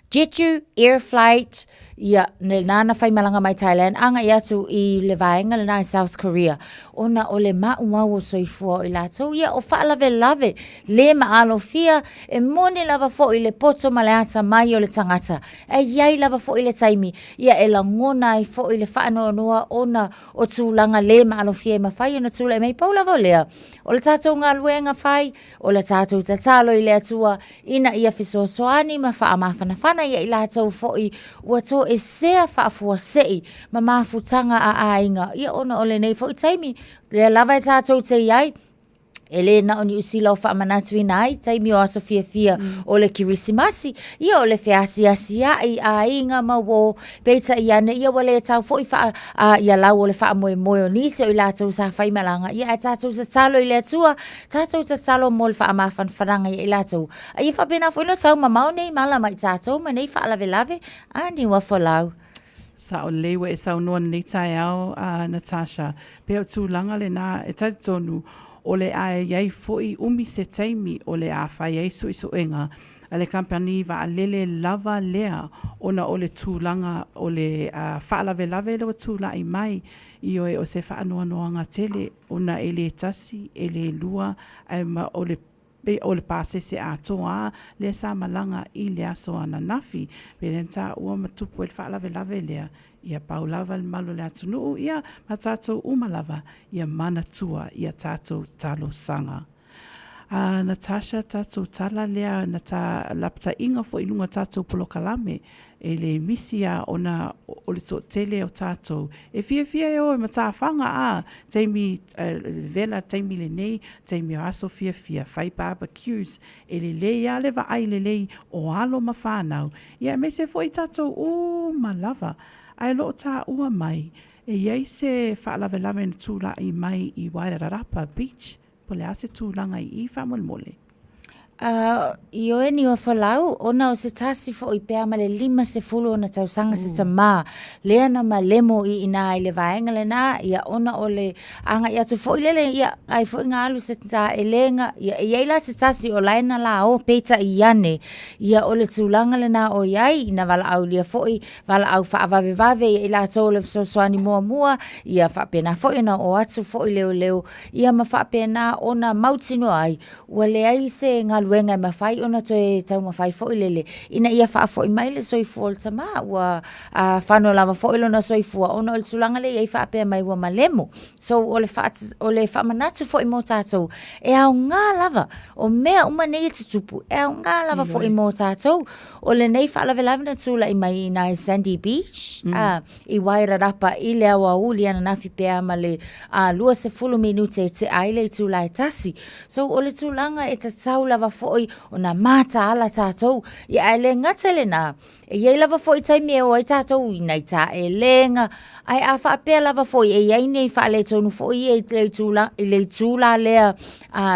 Jeju Air Flight, ia, lena na faimalaga mai Thailand, agai atu i le vaega lena i South Korea, ona o le maumau o soifua o i latou, ia, o faalavelave le maalofia, e moni lava foi le poto ma le atamai o le tagata, E i ai lava foi le taimi, ia e lagona ai foi le faanoanoa ona o tulaga le maalofia e mafai ona tulai mai. Pau lava o lea, o le tatou galuega fai, o le tatou tatalo i le Atua ina ia fesoasoani ma faamafanafana ia i latou foi ua toesea faafuasei ma mafutaga a aiga, ia ona o lenei foi taimi, lea lava e tatou te i ai, E le na o Niu Sila o faamanatuina ai taimi o aso fiafia mm. o le Kirisimasi, ia o le feasiasiaʻi aiga ma uō, peitai ane ia ua le tau foi faa, a, ia lau o le faamoemoe o nisi o i latou sa faimalaga, ia ae tatou tatalo i le Atua, tatou tatalo mo le faamafanafanaga ia i latou. A ia faapena foi no tau mamao nei mala mai tatou ma nei faalavelave, a Niuafolau. Sao lelei ua e saunoa lenei taeao a Natasha. Pea o tulaga lena e talitonu o le a i ai foi umi se taimi o le a fai ai suesuega a le kamupani vaalele lava lea ona o le tulaga o le faalavelave lea ua tulai mai ioe o se faanoanoaga tele ona e le tasi e le lua ae ma o le. Pei o le pasese atoa a lea sa malaga i le aso ananafi. Pei lea na taua ma tupu ai le faalavelave lea, ia pau lava le malu o le atunuu, ia ma tatou uma lava ia manatua i a tatou talosaga. A Natasha, tatou tala lea na ta lapataiga foi i luga o tatou polokalame, e le misi a ona o le toatele o tatou e fiafia e o i matafaga a taimi vela taimi lenei taimi o aso fiafia fai barbecues e lelei a le vaai lelei o alo ma fanau ia aemaise foi tatou uma lava ae o lo o taua mai e i ai se faalavelave na tulai mai i Wairarapa Beach Po o le a se tulaga i i faamolemole? A, ioe Niuafolau, ona o se tasi foi pea ma le 50 ona tausaga se tamā, lea na malemo i inā i le vaega lenā, ia ona o le agai atu foi lele, ia, ai foi na alu se taelega, ia, e i ai la se tasi o lae na la o, peitai ane, ia o le tulaga lenā o i ai, ina valaaulia foi, valaau faavavevave ia i latou o le fesoasoani muamua, ia faapena foi ona oo atu foi leoleo ia ma faapena ona mautinoa ai ua leai se galuega e mafai ona toe taumafai foi lele ina ia faafoi mai le soifua o le tamā ua fano lava foi lona soifua ona o le tulaga lea i ai faapea mai ua malemo. So o le o le faamanatu foi mo tatou e aoga lava o mea uma nei e tutupu e aoga lava foi mo tatou. O lenei faalavelave na tulai mai i ina i Sandy Beach i Wairarapa i le aoauli ananafi pea ma le 20 minute e tea ai le itula e tasi. So o le tulaga e tatau lava foi ona mataala tatou, ia ae le gata i lenā, e i ai lava foi taimi e o ai tatou i nai taelega, ae a faapea lava foi e i ai ni faaletonu foi ia i le itula, i le itula lea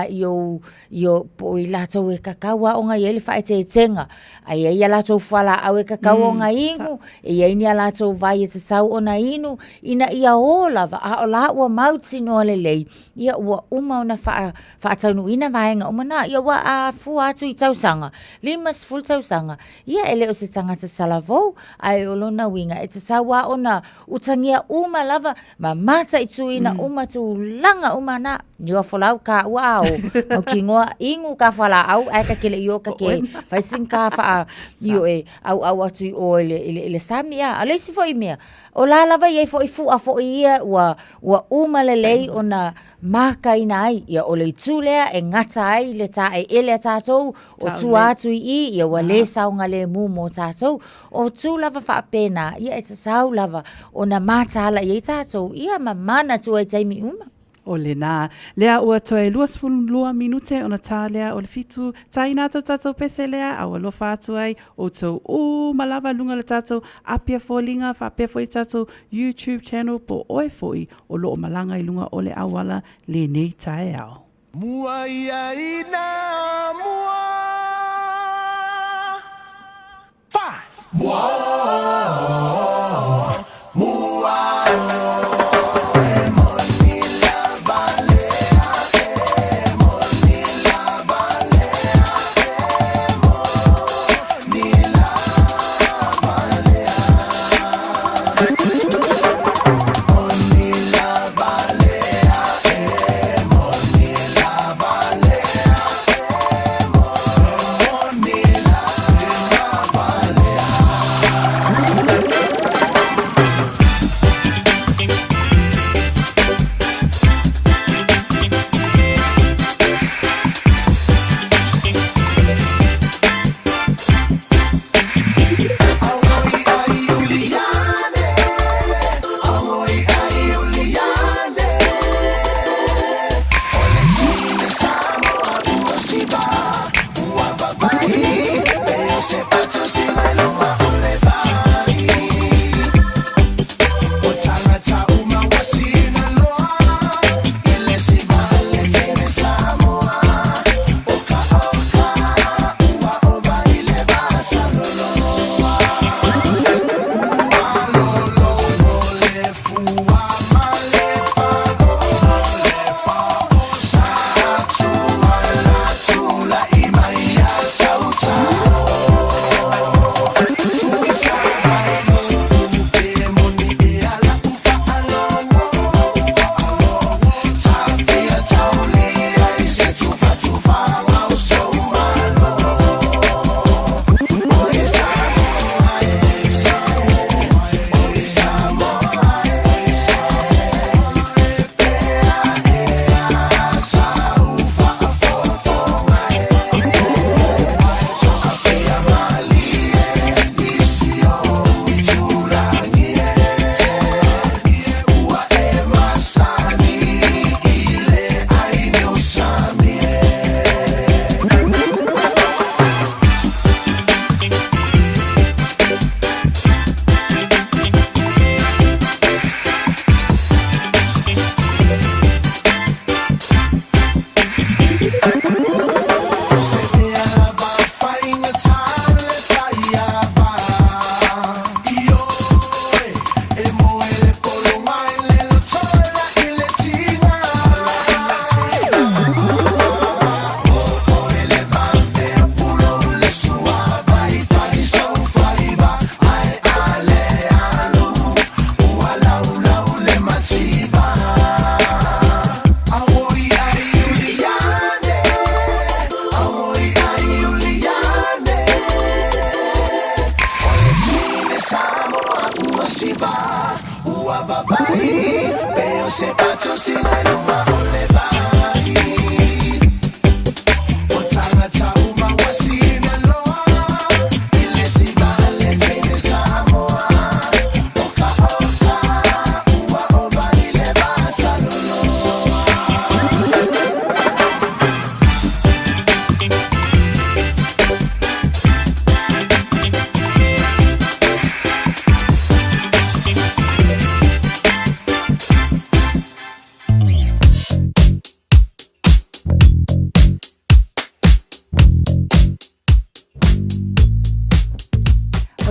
i ou Io, po o i latou e kakau lava ona i ai le faaeteetega, a i ai a latou fualaau e kakau ona inu, e i ai ni a latou vai e tatau ona inu, ina ia o lava, a o la ua mautinoa lelei, ia ua uma ona faataunuuina vaega uma na. Ia aua a fua atu i tausaga, 50 tausaga, ia e le o se tagata talavou, ae o lona uiga, e tatau lava ona utagia uma lava ma mataituina uma tulaga uma na. Niua folau ka ua ao mautinoa inu ka fualaau ae ka ke le i o ka ke fai sin ka faa io e au au atu i o i le, i le, i le sami a. A le isi foi mea, o la lava i ai foi fua foi ia ua, ua uma lelei ona makaina ai. Ia o le itu lea e gata ai le taeele a tatou o tua atu i i, ia ua le saogalemu mo tatou. O tu lava faapena, ia e tatau lava ona mataala i ai tatou, ia ma manatua i taimi uma. O lenā. Lea ua toe 22 minute ona tā lea o le fitu taina atu o tatou pese lea a ua alofa atu ai outou uma lava luga o le tatou Apia Foliga faapea foi le tatou YouTube channel po oe foi o loo malaga i luga o le auala lenei taeao. Mua ia ina mua. Fa! Mua o, mua o. E moni lava lea, e moni lava lea, e moni lava lea. Moni lava lea, e moni lava lea, e moni lava lea.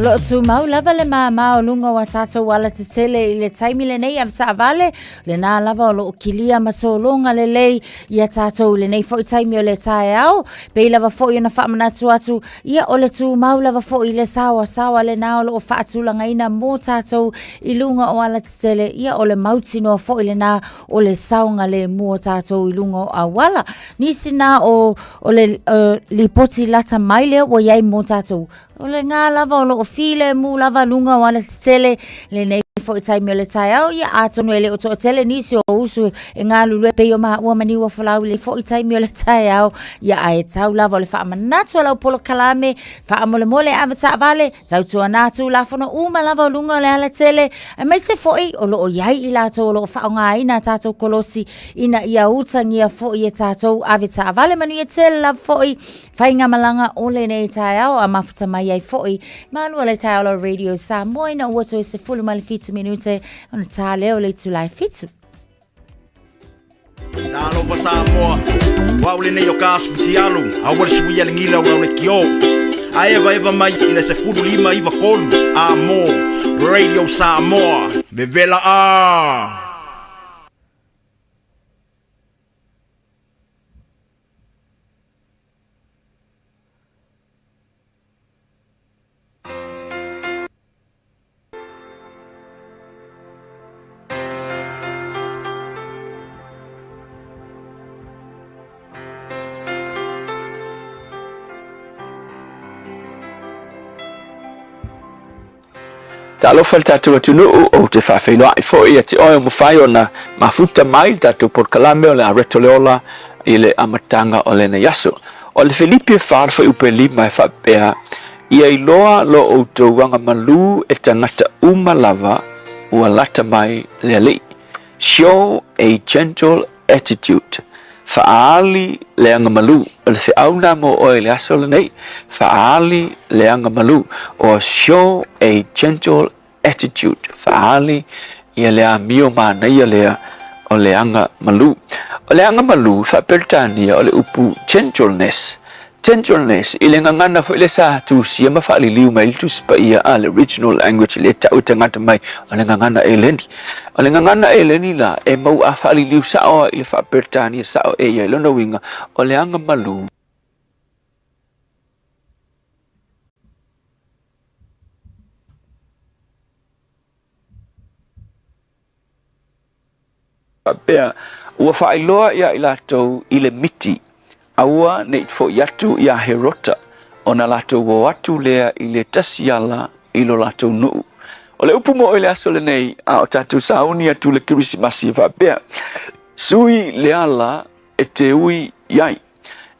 O loo tumau lava le māmā o luga o a tātou alatetele i le taimi lenei avetaavale, lenā lava o loo kilia ma sologa lelei ia tātou i lenei foi taimi o le taeao. Pei lava foi ona faamanatu atu, ia o le tumau lava foi i le saoasaoa lenā o loo faatulagaina mo tātou i luga o alatetele, ia o le mautinoa foi lenā o le saogalemu o tātou i luga o auala. Nisi nā o, o le lipoti lata mai lea ua i ai mo tātou. O le ngā lava o loo filemu lava luga o alatetele lenei foi taimi o le taeao, ia atonu e le o toatele nisi o usu e galulue pei o maua ma niua folau i le foi taimi o le taeao, ia ae tau lava o le faamanatu a lau polokalame, faamolemole ave taavale, Tautuana Tulafono uma lava o luga o le alatele, aemaise foi o loo i ai i latou o loo faaaogaina a tatou kolosi ina ia utagia foi e tatou ave taavale. Manuia tele lava foi faigamalaga o lenei taeao a mafuta mai ai foi malua le taeao la Radio Samoa ina ua toe 17 minute ona tā lea o le itula e 7. Talofa Samoa, o au lenei o ka asu tialu, aua le suia le gila o lau le kio. A eva eva mai i le 15 93 a mo Radio Samoa, vevela a! Talofa le tatou atunuu, ou te faafeiloai foi ia te oe ua mafai ona mafuta mai le tatou polokalame o le Areto le Ola i le amataga o lenei aso. O le Filipi e 4 le fuaiupu e 5 e faapea, Ia iloa lo outou agamalu e tagata uma lava ua lata mai le Alii. Show a gentle attitude. Faaali le agamalu. O le feau lena mo oe i le aso lenei. Faaali le agamalu. Or show a gentle attitude, faaali ia le amio manaia lea o le aga malu. O le aga malu, faa-Peretania, o le upu gentleness. Gentleness, i le gagana foi lea sa tusia ma faaliliu mai le Tusi Paia a le original language lea e tau e tagata mai o le gagana Eleni. O le gagana Eleni la, e mau a faaliliu sao i le faa-Peretania sao e ia i lona uiga, o le aga malu. Faapea, ua faailoa ia i latou i le miti, aua ne i fo'i atu iā Herota, ona latou o atu lea i le tasi ala i lo latou nuu. O le upu mo i le aso lenei, a o tatou sauni atu le Kerisimasi e faapea, Sui le ala e te ui i ai.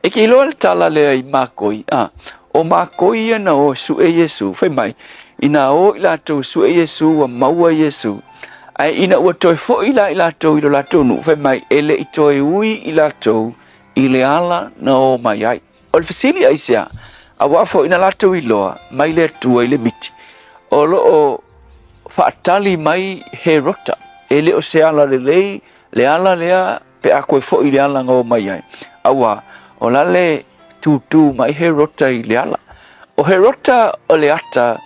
E ke iloa le tala lea i makoi, a, o makoi ia na o e suʻe Iesu, fai mai, inā o i latou e suʻe Iesu, ua maua Iesu. Ae ina ua toe foʻi la i latou i lo latou nuu, fai mai, e le i toe ui i latou i le ala na o mai ai. O le fesili aisea, auā foi na latou iloa mai le Atua i le miti, o lo o faatali mai Herota, e le o se ala lelei le ala lea pe a koe foʻi i le ala na o mai ai, auā, o la le tūtū mai Herota i le ala. O Herota o le ata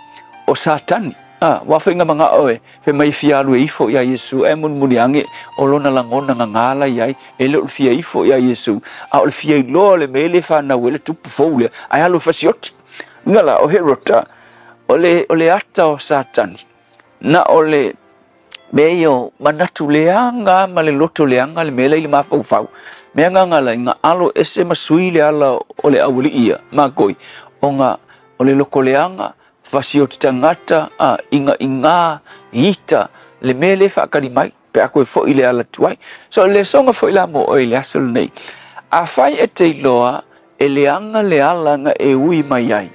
o Satani. A, ua faiga manao e fai mai e fia alu e ifo iā Iesu, ae mulimuli age o lona lagona gagā la i ai, e le o le fia ifo iā Iesu, a o le fia iloa o le mea le fanau ai le tupu fou lea, ae alu e fasioti. Uiga la, o Herota, o le, o le ata o Satani, na o le mea ia o manatu leaga ma le loto leaga le mea la i le mafaufau. Mea agaga la ina alo ese ma sui le ala o le aualii ia, makoi, ona o le loko leaga, fasioti tagata, a, ina, ina, ita, le mea le faakali mai. Pe a koe foʻi le ala tuai. So, o le lesona foi la mo oe i le aso lenei. Afai e te iloa e leaga le ala na e ui mai ai,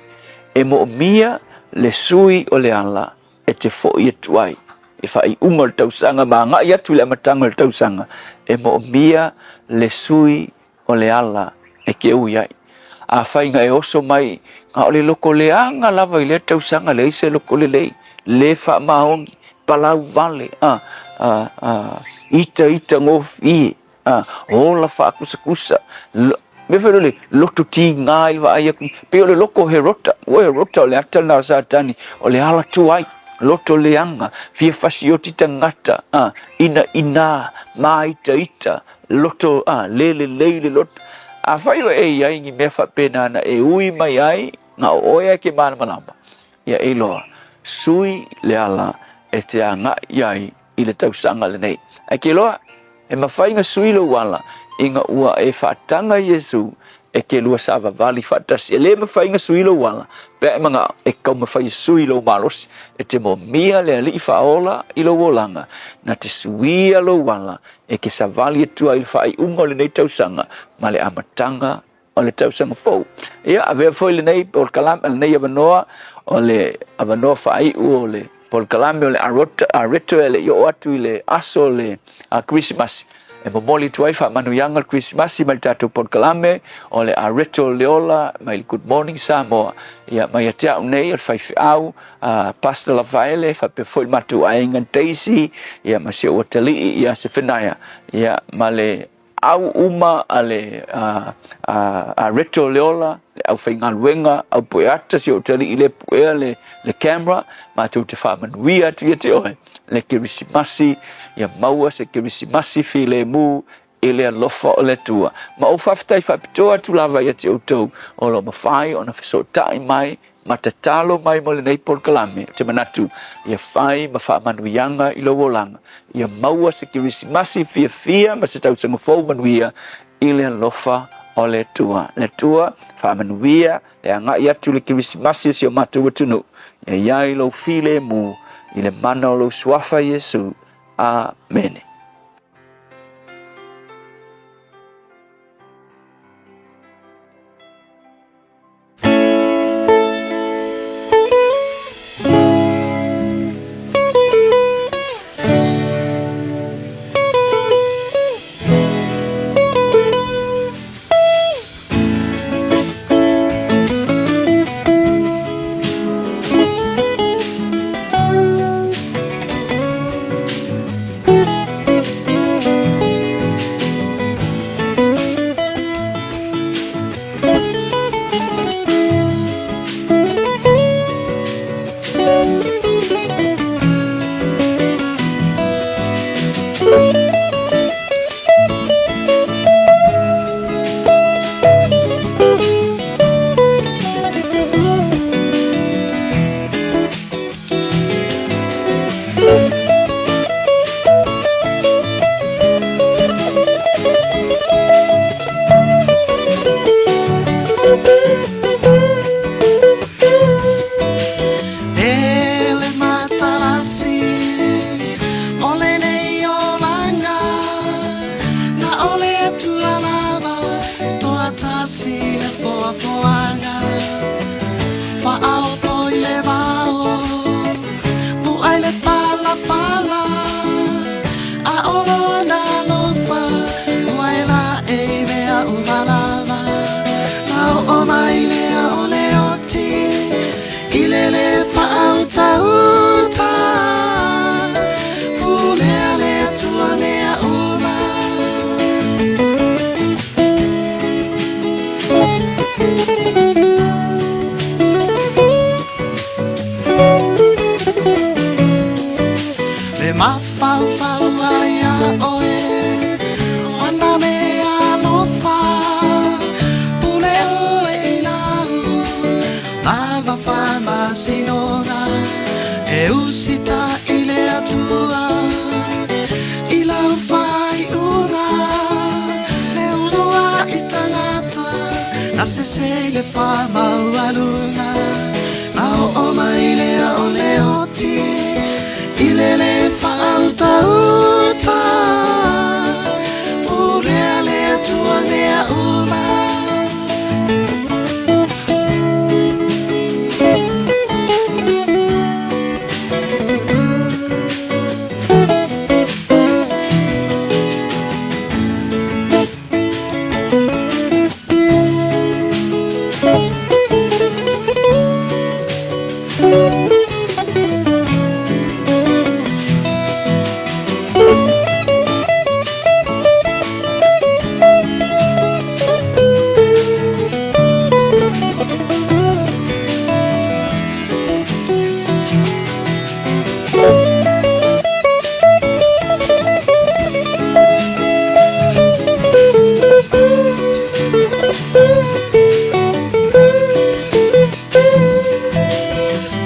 e moomia le sui o le ala e te foʻi atu ai i faaiuga o le tausaga ma agai atu i le amataga o le tausaga, e moomia le sui o le ala e te ui ai. Afai na e oso mai, na o le loko leaga lava i lea tausaga, leai se loko lelei, le faamaoni, palau vale, a, a, a, ita ita gofie, a, ola faakusakusa, mea foi le loto tiga i le vaai atu, pei o le loko o Herota, ua Herota o le ata lena o Satani, o le ala tuai, loto leaga, fia fasioti tagata, a, ina ina, māitaita, loto, a, le lelei le loto. Afai o e i ai ni mea faapena na e ui mai ai, na o oe ai ke malamalama, ia e iloa, sui le ala e te agai ai i le tausaga lenei. Ae ke iloa, e mafai na sui lou ala ina ua e faataga Iesu e ke lua savavali faatasi. E le mafai na sui lou ala, pe a e manao e taumafai e sui lou malosi, e te momia le Alii Faaola i lou olaga, na te suia lou ala e ke savali atu ai i le faaiuga o lenei tausaga ma le amataga o le tausaga fou. Ia, avea foi lenei polokalame, lenei avanoa, o le avanoa faaiu o le polokalame o le Areto e le i oo atu i le aso o le Kerisimasi. E momoli atu ai faamanuiaga o le Kerisimasi mai le tatou polokalame o le Areto o le Ola mai le Good Morning Samoa. Ia, mai ia te au nei o le faifeau a Pastor Lafaele, faapea foi le matou aiga Daisy, ia ma si ou atalii ia Sefenaia, ia ma le au uma a le a Reto Leola, le aufaigaluega, au pueata, si ou atalii le puea le, le camera, matou te faamanuia atu ia te oe le Kerisimasi, ia maua se Kerisimasi filemu i le alofa o le Atua. Ma ou faafetai faapitoa atu lava ia te outou o lo o mafai ona fesootai mai ma tatalo mai mo lenei polokalame. Ou te manatu ia fai ma faamanuiaga i lou olaga, ia maua se Kerisimasi fiafia ma se tausaga fou manuia i le alofa o le Atua. Le Atua, faamanuia le agai atu i le Kerisimasi o si o matou atunuu. Ia i ai lou filemu i le mana o lou suafa Iesu. Amene. utauta Pulea le Atua mea uma.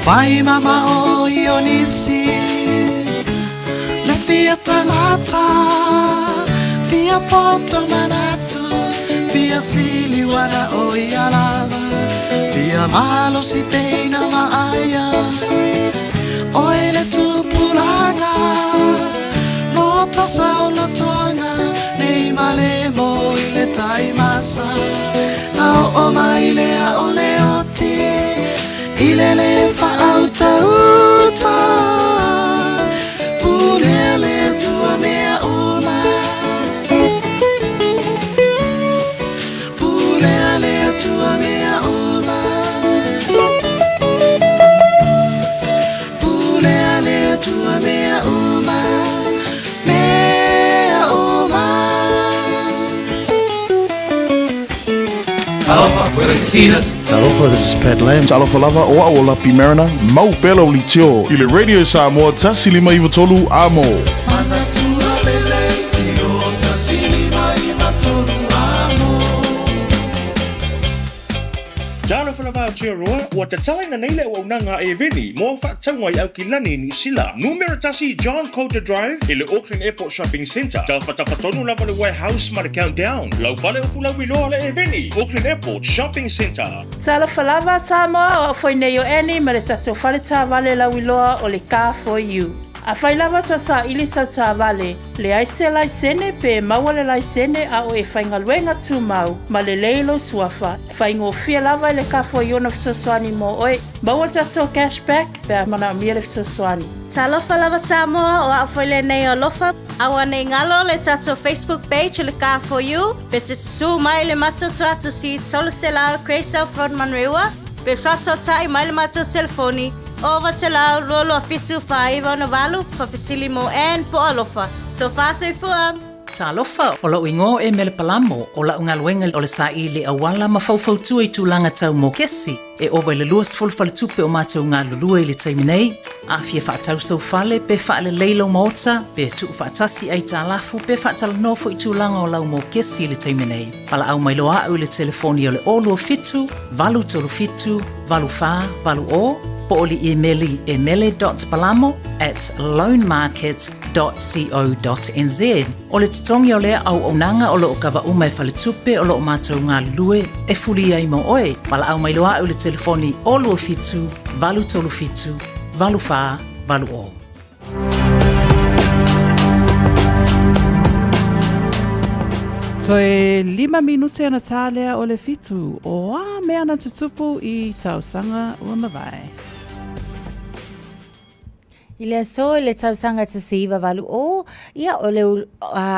Fai mamao i o nisi Le fia tangata Fia poto manatu Fia siliwana o ia lava Fia malosi peina vaaia Oe le tupulaga No tasa o lotoga Nei male mo i le taimasa Na oo mai lea o le oti I le le faautauta Pulea le Atua mea uma Pulea le Atua mea uma Pulea le Atua mea uma Mea uma. Talofa, we're the Katinas. Talofa, this is Pat Lam. Talofa lava, o au o Lapi Mariner, mau pea lau leitio i le Radio Samoa 153 Amo. Manatua le leitio 153 Amo. Talofa lava Aotearoa, ua tatalaina nei le auaunaga a Eveni mo au faatauga i Aukilani, Niu Sila. Numera tasi John Coulter Drive i le Auckland Airport Shopping Centre. Tafatafa tonu lava le Warehouse ma le Countdown. Lau fale o Fulauiloa le Eveni, Auckland Airport Shopping Centre. Talofa lava Samoa, o au foi nei o Annie ma le tatou fale taavale lauiloa o le Car For You. Afai lava ta saili sau taavale, leai se laisene pe maua le laisene a o e faigaluega tumau ma lelei lou suafa, faigofie lava i le Car For You ona fesoasoani mo oe. Maua le tatou cash back pe a manaomia le fesoasoani. Talofa lava Samoa, o au foi lenei o Alofa. Aua nei galo le tatou Facebook page o le Car For You, pe te susu mai le matou tuatusi 300 Grey South Road Manurewa, pe faasootai mai le matou telefoni 0900 227 498 faafesili mo Ann po o Alofa. Tofa soifua! Talofa, o lou igoa o Emele Palamo, o lau galuega o le saili auala ma faufautua i tulaga tau mokesi. E ova i le 20 faletupe o matou galulue i le taimi nei. A fia faatau sou fale, pe faalelei lou maota, pe tuufaatasi aitalafu, pe faatalanoa foi tulaga o lau mokesi i le taimi nei. Valaau mai loa au i le telefoni o le 027 837 8480 po o le imeli e mele.palamo at loanmarket.co.nz. O le totogi o lea auaunaga o lo o kava uma e Faletupe o lo o matou galulue e fuli ai mo oe. Valaau mai loa au i le telefoni 027 837 8480. Toe lima minute ana tā lea o le fitu, o a mea na tutupu i tausaga ua mavae. I le aso i le tausaga 1980, ia o le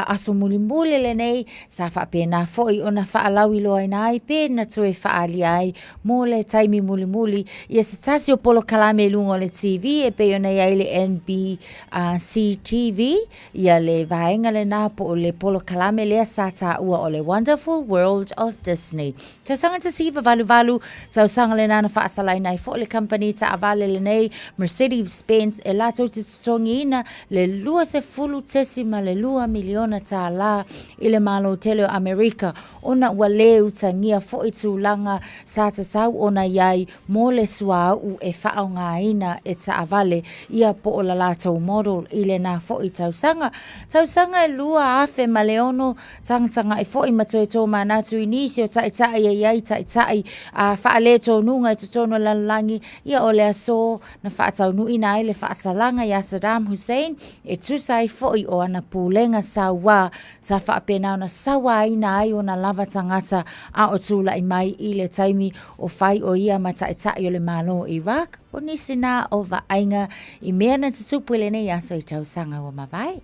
aso mulimuli lenei sa faapena foi ona faalauiloaina ai pe na toe faaalia ai mo le taimi mulimuli ia se tasi o polokalame i luga o le TV e pei ona i ai le NBC TV, ia le vaega lena po o le polokalame lea sa taua o le Wonderful World of Disney. Tausaga 1988, tausaga lena na faasalaina ai foi le kamupani taavale lenei Mercedes Benz e latou te totogiina le $20.2 miliona tālā i le Malo tele o Amerika ona ua lē utagia foi tulaga sa tatau ona i ai mo le suauu e faaaogaina e taavale ia po o la latou model i lena foi tausaga. Tausaga e 2006, Tagatagai foi ma toe tōmanatu i nisi o taitai e i ai taitai a faaletonuga i totonu o le lalolagi, ia o le aso na faataunuuina ai le faasalaga. faamatalaga iā Saddam Hussein e tusa ai foi o ana pulega sauā sa faapena ona sauāina ai ona lava tagata a o tulai mai i le taimi o fai o ia ma Taitai o le Malo o Iraq. O nisi na o vaaiga i mea na tutupu i lenei aso i tausaga ua mavae.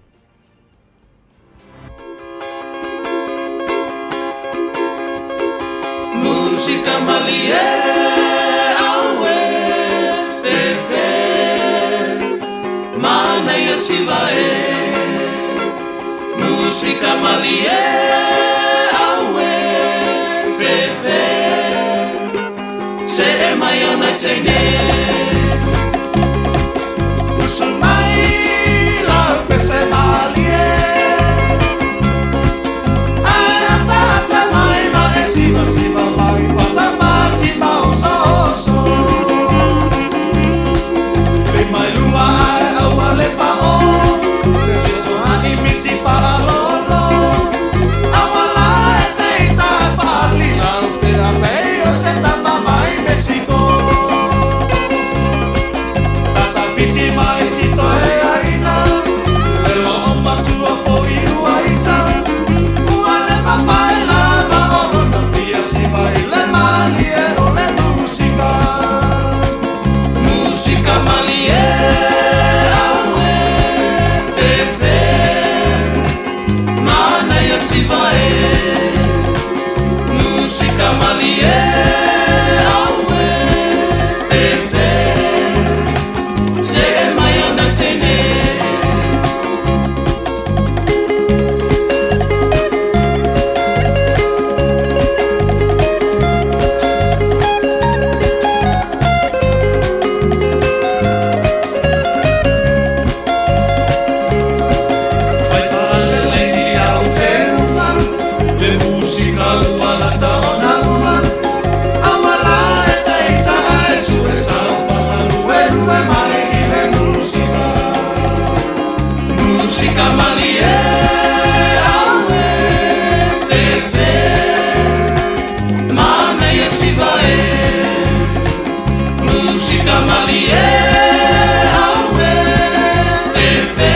Musika malie aue fefe Manaia siva e Musika malie aue fefe Se e mai ona teine Usu mai la pese malie Ai ata ata mai ma e siva siva mai Fata mati ma oso oso Le mai lunga ai aua le pa o Te tiso a i miti whala lolo Aua la e te ita e whalina Te a pei o se tama mai Mexico Tata whiti mai si toe aina Le o matua fo i ua ita Ua le mawhai lava o lona fia siva i le malie o le musika Musika malie aue fefe Manaia siva e Musika malie aue fefe Se e mai ona teine Fai whaalelei i au te uma Le musika ua lata ona uma Aua la e teita e sue sau Whakaluelue mai i le musika Musika malie aue fefe Manaia siva e Musika malie aue fefe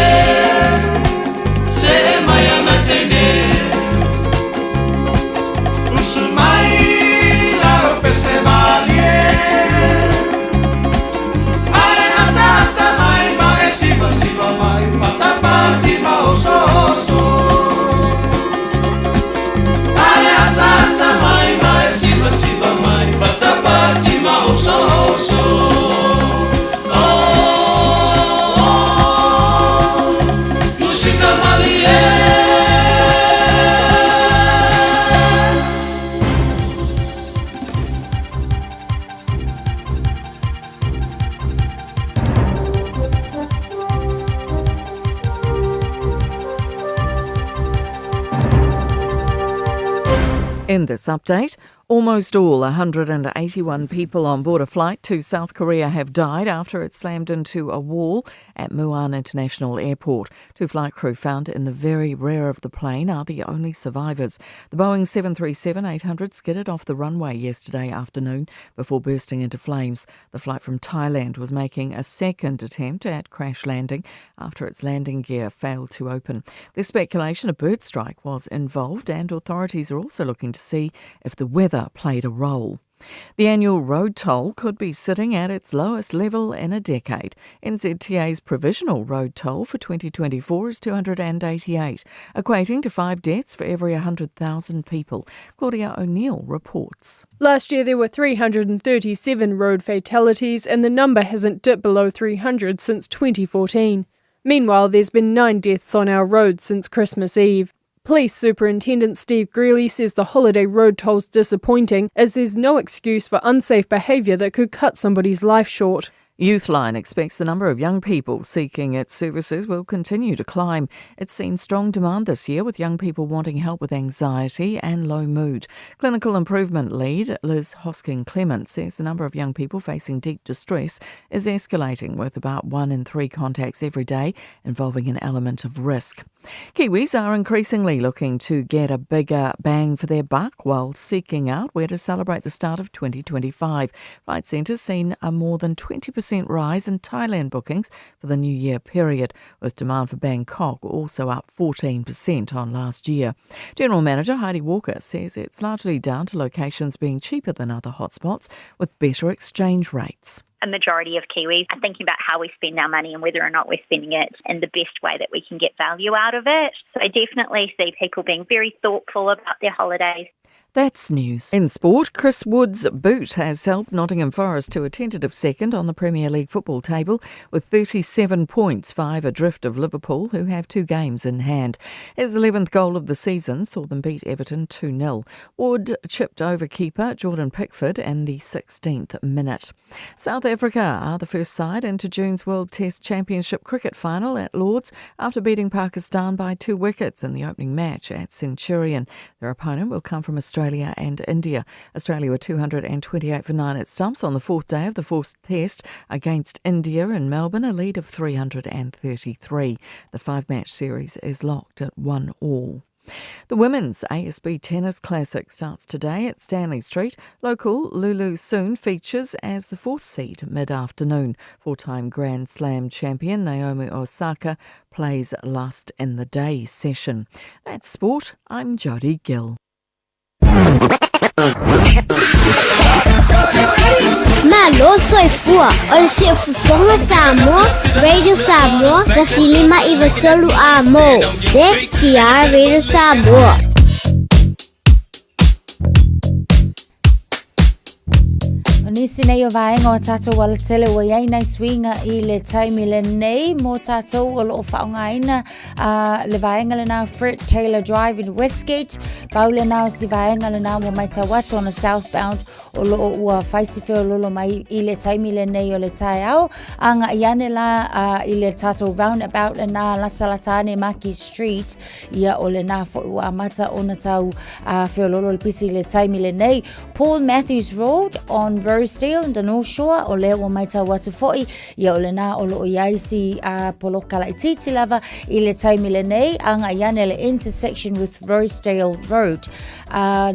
Se e mai ana teine Usu mai lau pese malie Ae ata ata mai ma e siva siva mai Fatapati ma oso oso Ae ata ata mai ma e siva siva mai Fatapati ma oso oso Oh, oh, musika malie In this update, almost all 181 people on board a flight to South Korea have died after it slammed into a wall at Muan International Airport. Two flight crew found in the very rear of the plane are the only survivors. The Boeing 737-800 skidded off the runway yesterday afternoon before bursting into flames. The flight from Thailand was making a second attempt at crash landing after its landing gear failed to open. There's speculation a bird strike was involved, and authorities are also looking to see if the weather played a role. The annual road toll could be sitting at its lowest level in a decade. NZTA's provisional road toll for 2024 is 288, equating to 5 deaths for every 100,000 people. Claudia O'Neill reports. Last year there were 337 road fatalities, and the number hasn't dipped below 300 since 2014. Meanwhile, there's been 9 deaths on our roads since Christmas Eve. Police Superintendent Steve Greeley says the holiday road toll's disappointing, as there's no excuse for unsafe behaviour that could cut somebody's life short. Youthline expects the number of young people seeking its services will continue to climb. It's seen strong demand this year, with young people wanting help with anxiety and low mood. Clinical Improvement Lead Liz Hosking-Clement says the number of young people facing deep distress is escalating, with about 1 in 3 contacts every day involving an element of risk. Kiwis are increasingly looking to get a bigger bang for their buck while seeking out where to celebrate the start of 2025. Flight Centre's seen a more than 20% 20% rise in Thailand bookings for the New Year period, with demand for Bangkok also up 14% on last year. General Manager Heidi Walker says it's largely down to locations being cheaper than other hotspots with better exchange rates a majority of Kiwis are thinking about how we spend our money and whether or not we're spending it in the best way that we can get value out of it. So I definitely see people being very thoughtful about their holidays. That's news. In sport, Chris Wood's boot has helped Nottingham Forest to a tentative second on the Premier League football table with 37 points, five adrift of Liverpool, who have two games in hand. His 11th goal of the season saw them beat Everton 2 0. Wood chipped over keeper Jordan Pickford in the 16th minute. South Africa are the first side into June's World Test Championship cricket final at Lords after beating Pakistan by two wickets in the opening match at Centurion. Their opponent will come from Australia and India. Australia were 228 for 9 at stumps on the fourth day of the fourth test against India in Melbourne, a lead of 333. The five match series is locked at 1 all. The Women's ASB Tennis Classic starts today at Stanley Street. Local Lulu Soon features as the fourth seed mid afternoon. Four time Grand Slam champion Naomi Osaka plays last in the day session. That's sport. I'm Jodie Gill. Malo soifua o le siufofoga Samoa, Radio Samoa, 153 a mo. Se ki Radio Samoa. O nisi nei o vaega o tātou alatele ua iai nai suiga i le taimi lenei mo tātou o loo whaongaina a le vaega lena Fred Taylor Drive in Westgate. Pau lena o si vaega lena ua maitau atu ona southbound o loo ua whaisi feololo mai i le taimi lenei o le taeao. A nga i ane la i le tātou roundabout lena latalata ane Maki Street ia o lena foi ua amata ona tau feololo le pisi i le taimi lenei. Paul Matthews Road on Rosedale, the North Shore, o lea ua maitau atu foi, ia o lena o loo iai si a poloka laitiiti lava i le taimi lenei, aga i ane le intersection with Rosedale Road.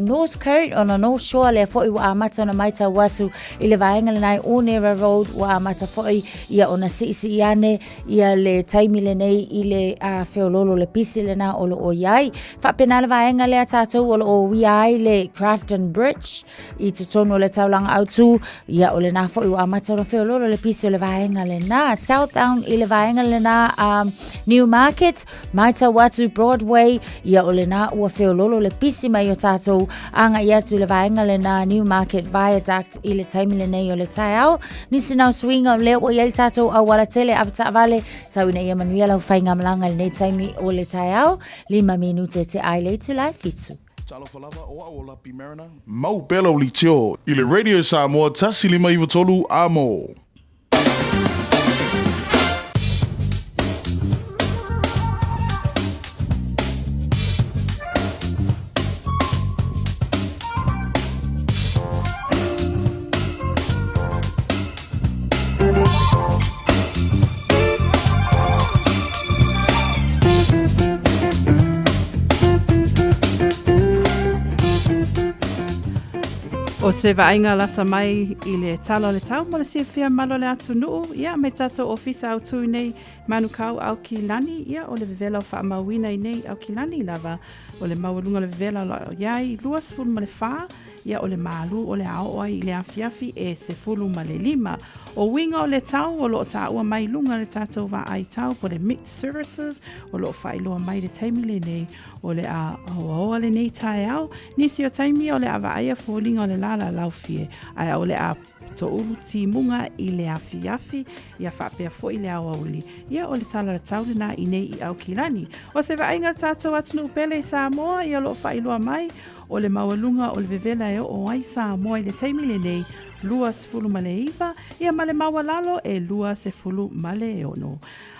Northcote, ona North Shore, lea foi ua amata ona maitau atu i le vaega lena i Onera Road, ua amata foi ia ona siisii ane ia le taimi lenei i le feololo le pisi lena o loo iai. Faapena le vaega lea tātou o loo uia ai le Crafton Bridge i totonu o le taulaga autū, ia o lena foi ua amata ona feololo le pisi o le vaega lena. Southbound i le vaega lena Newmarket, maitau atu Broadway, ia o lena ua feololo le pisi mai o tātou agai atu i le vaega lena Newmarket Viaduct i le taimi lenei o le taeao. Nisi nao suiga o lea ua i ai le tātou auala tele avetaavale, tau ina ia manuia lau faigamalaga i lenei taimi o le taeao. Lima minute te ai le itula e fitu. Talofa lava o au o Lapi Mariner. Mau pea lau litio i le Radio Samoa 1593 amo. O se vaaiga lata mai i le tala o le tau mo le silafia malo le atunuu, ia me tatou ofisa autū nei Manukau Aukilani, ia o le vevela o faamauina i nei Aukilani lava o le maualuga o le vevela o lo o iai 24, ia o le malū o le a oo ai i le afiafi e 15. O uiga o le tau o lo o taua mai i luga o le tatou vaai tau po o le Met Services o lo o faailoa mai i le taimi lenei o le a oaoa lenei taeao. Nisi o taimi o le a vaaia foliga o le la lalaufie ae o le a toulu timuga i le afiafi ia faapea foi le aoauli. Ia o le tala tau lena i nei i Aukilani. O se vaaiga le tatou atunuu pele i Samoa ia o lo o faailoa mai o le maualuga o le vevela e oo ai Samoa i le taimi lenei 29 ia ma le maualalo e 26.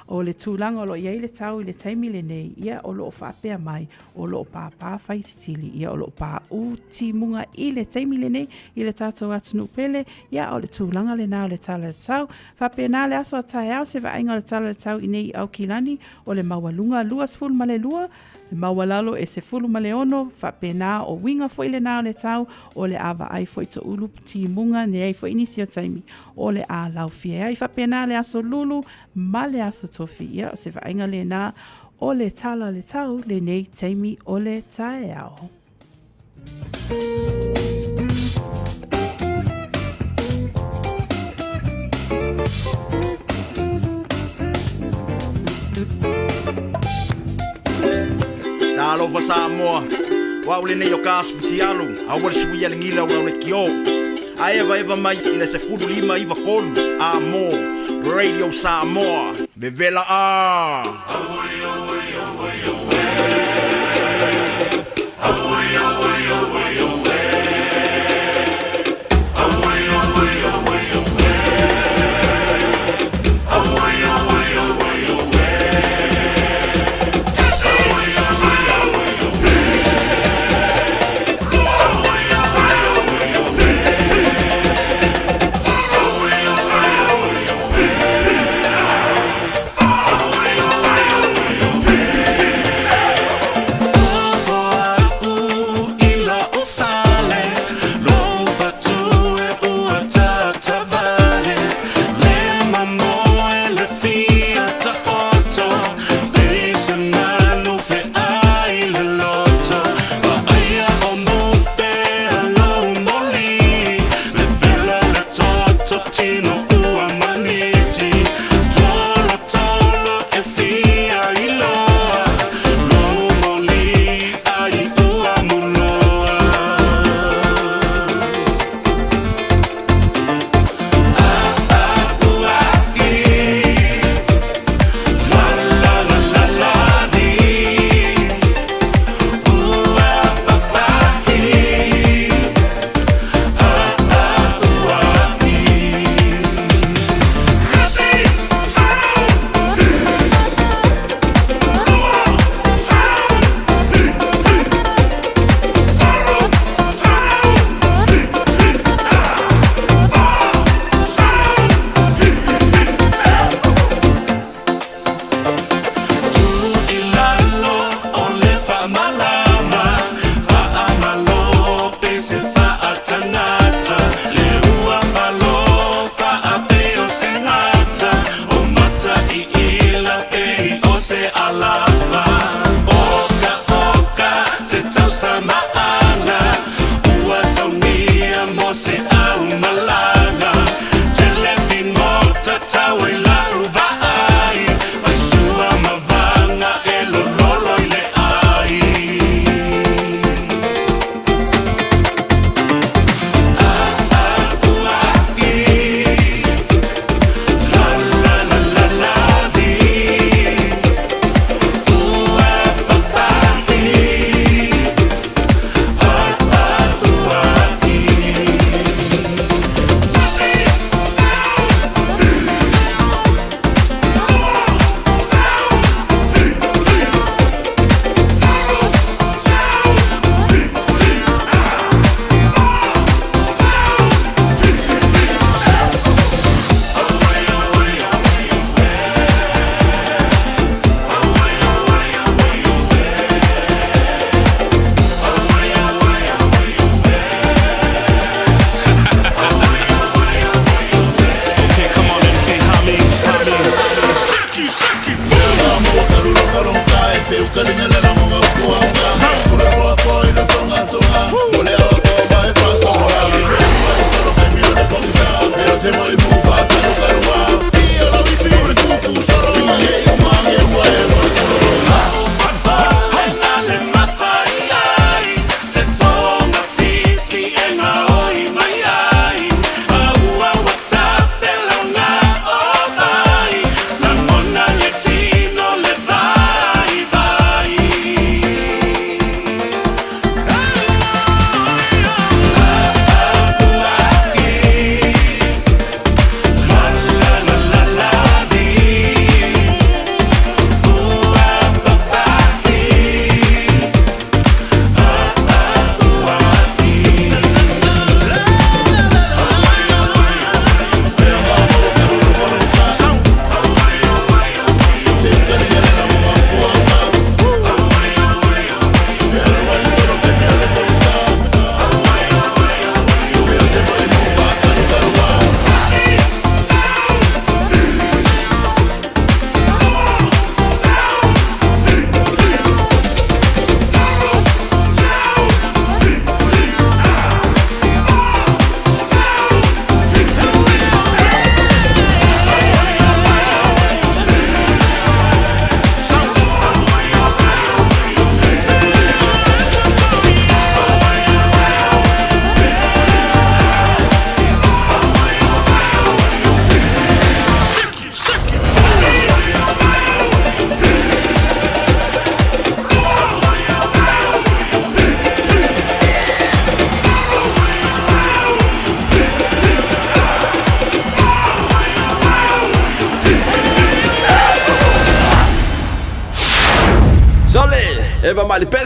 O le tulaga o lo o i ai le tau i le taimi lenei ia o lo o faapea mai o lo o pāpā faititili ia o lo o paʻū timuga i le taimi lenei i le tatou atunuu pele ia o le tulaga lena o le tala o le tau. Faapena le aso a taeao se vaaiga o le tala o le tau i nei i Aukilani o le maualuga 22. Le maualalo e 16, faapena o uiga foi lenā o le tau, o le a vaai foi toulu timuga nei foi nisi o taimi o le a laufia ai. Faapena le aso Lulu ma le aso Tofi. Ia, o se vaaiga lenā o le tala o le tau lenei taimi o le taeao. Talofa Samoa, o au lenei o ka Futialu, aua le suia le gila o lau lekiō. A evaeva mai i le 15 93 a mō Radio Samoa. Vevela a!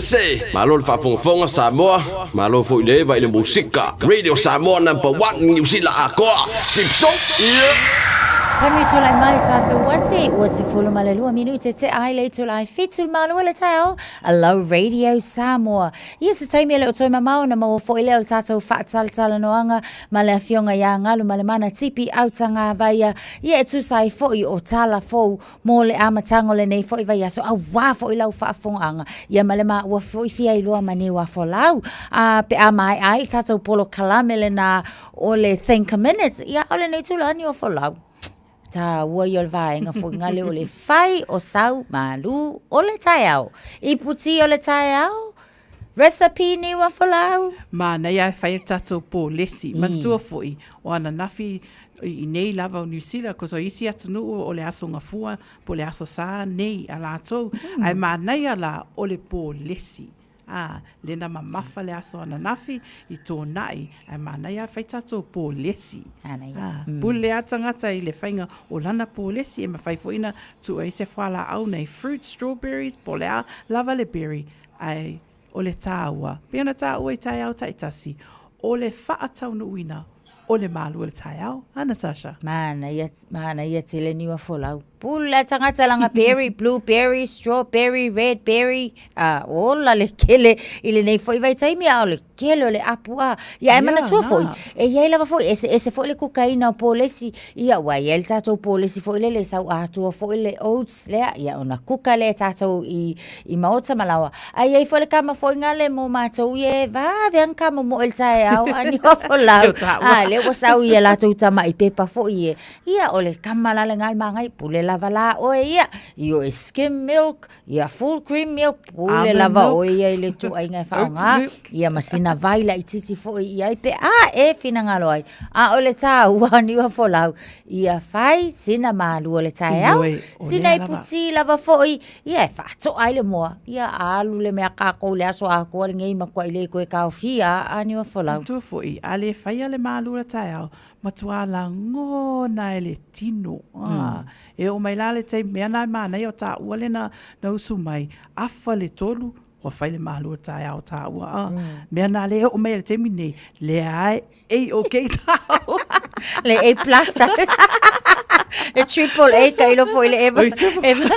ese. Malo le faafogafoga Samoa, malo foi le eva i le musika. Radio Samoa number one Niu Sila atoa. Sipso, yeah. Taimi tulai mai tātou ati, ua 12 minute te ai le itula ai fitu malo le taeao, a lau Radio Samoa. Ia se taimi e le o toe mamao na maua foi lea o le tātou faatalatalanoaga ma le afioga ia Galumalemana Tipi Autagavaia, ia e tusa ai foi o tala fou Mo le amataga o lenei foi vaiaso, auā foi lau faafofogaaga, ia ma le maua foi fia iloa ma Niuafolau. A, pe a maea ai le tatou polokalame lenā o le Think a Minute, ia o lenei tulaga Niuafolau. Tāua ia o le vaega foi ngale o le fai o sau malū o le taeao. Ipu tī o le taeao, recipe Niuafolau. Manaia e fai le tatou pōlesi. Manatua foi, o ananafi i nei lava o Niu Sila, cos o isi atunuu o le Aso Gafua po o le Aso Sa nei a latou, ae manaia la o le pōlesi. A, lena mamafa le aso ananafi i tōnaʻi, ae manaia e fai tatou pōlesi. A, pule a tagata i le faiga o lana pōlesi, e mafai foi na tuu ai se fualaau nai fruits, strawberries, po o le a lava le berry, ae o le tāua, pei ona tāua i taeao taitasi, o le faataunuuina o le malu o le taeao. A Natasha? Manaia, manaia tele niua folau. Pule tagata langa berry, blueberry, strawberry, red berry, a ola le kele i lenei foi vaitaimi a o le kele o le apu a. Ia e manatua foi, e iai lava foi eseese foi le kukaina o polesi, ia ua iai le tatou polesi foi lele sau atoa foi le oats lea, ia ona kuka lea e tatou i i maota ma laoa. Ae iai foi le kama foi ngale mo matou ia e vave a na momoe i le taeao a niua folau. A lea ua sau ia latou tama'i pepa foi e. Ia o le kama la le ngale magai pule lava la oe ia. I oe skim milk, ia full cream milk, pule lava oe ia i le ituaiga e faaaoga. Ia ma sina vai laitiiti foi i ai pe a e finagalo ai. A o le tāua niua folau, ia fai sina malu o le taeao, sina ipu tī lava foi, ia e faatoa ai le moa, ia alu le mea kākou le aso atoa lenei matuai le toe taofia a niua folau. Matua foi, a le faia le malu o le taeao, matua lagona e le tino. Mm. E oo mai la le taimi, mea na e manaia o tāua le na, na usu mai, afa le tolu, ua fai le malu o le taeao tāua. A, mm. Mea na le oo mai le taimi nei, leai, A okay tāua. Le A plus. Le triple A ka ilo foi le Eva. Eva.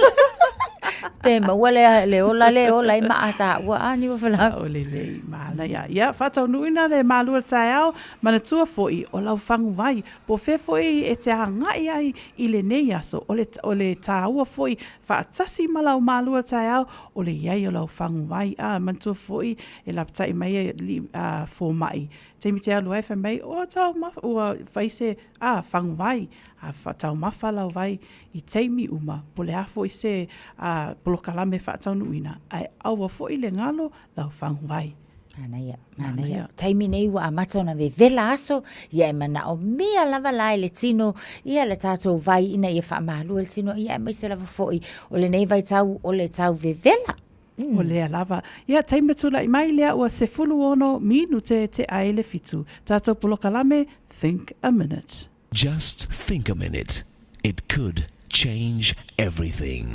Pe maua le, le ola le ola i maa tāua a ni wawhala. O le lei māna ia. Ia, whātaunuina le mālua taeao, manatua foi o lau whanguwai, po whea foi e te ahangai ai i lenei aso, o le, o le tāua foi whaatasi ma lau mālua taeao, o le iai o lau whanguwai. A, manatua foi e lapatai mai e li, a, fōmai. Taimi te alu ai fai mai, ua taumafa, ua fai se, a, faguvai, a, taumafa lau vai i taimi uma, po le a foi se, a, polokalame faataunuuina, ae aua foi le galo lau faguvai. Manaia, manaia. Taimi nei ua amata ona vevela aso, ia e manaomia lava la e le tino, ia le tatou vai ina ia faamalua le tino, ia aemaise lava foi o lenei vaitau o le tau vevela. Mm. O lea lava. Ia, taimi tula'i mai lea ua 16 minute te ai le fitu. Tatou polokalame, Think a Minute. Just think a minute. It could change everything.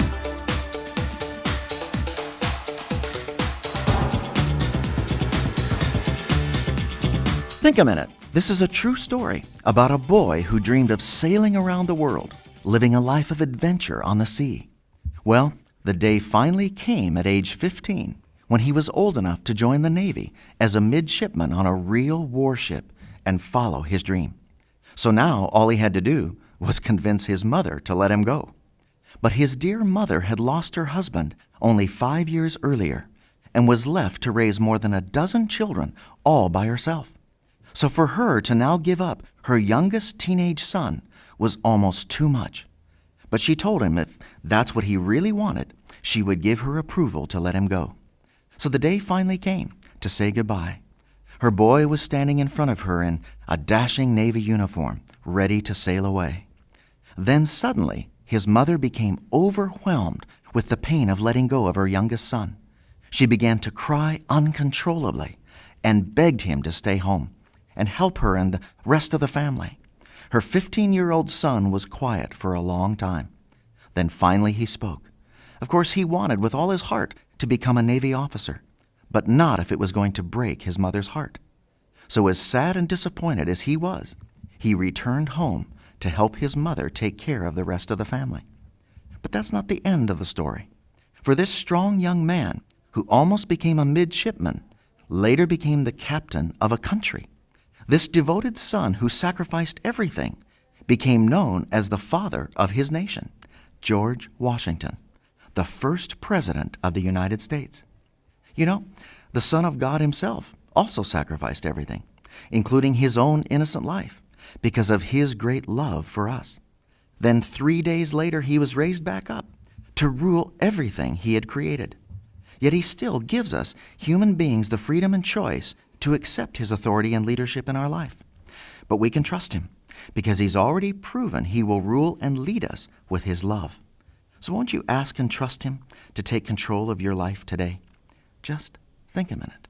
Think a minute. This is a true story about a boy who dreamed of sailing around the world, living a life of adventure on the sea. Well, the day finally came at age 15 when he was old enough to join the Navy as a midshipman on a real warship and follow his dream. So now all he had to do was convince his mother to let him go. But his dear mother had lost her husband only 5 years earlier and was left to raise more than a dozen children all by herself. So for her to now give up her youngest teenage son was almost too much. But she told him if that's what he really wanted, she would give her approval to let him go. So the day finally came to say goodbye. Her boy was standing in front of her in a dashing Navy uniform, ready to sail away. Then suddenly, his mother became overwhelmed with the pain of letting go of her youngest son. She began to cry uncontrollably and begged him to stay home and help her and the rest of the family. Her 15 year old son was quiet for a long time. Then finally he spoke. Of course, he wanted with all his heart to become a Navy officer. But not if it was going to break his mother's heart. So, as sad and disappointed as he was, he returned home to help his mother take care of the rest of the family. But that's not the end of the story. For this strong young man, who almost became a midshipman, later became the captain of a country. This devoted son who sacrificed everything became known as the father of his nation, George Washington, the first president of the United States. You know, the Son of God himself also sacrificed everything, including his own innocent life, because of his great love for us. Then, 3 days later, he was raised back up to rule everything he had created. Yet he still gives us, human beings, the freedom and choice to accept his authority and leadership in our life. But we can trust him because he's already proven he will rule and lead us with his love. So won't you ask and trust him to take control of your life today? Just think a minute.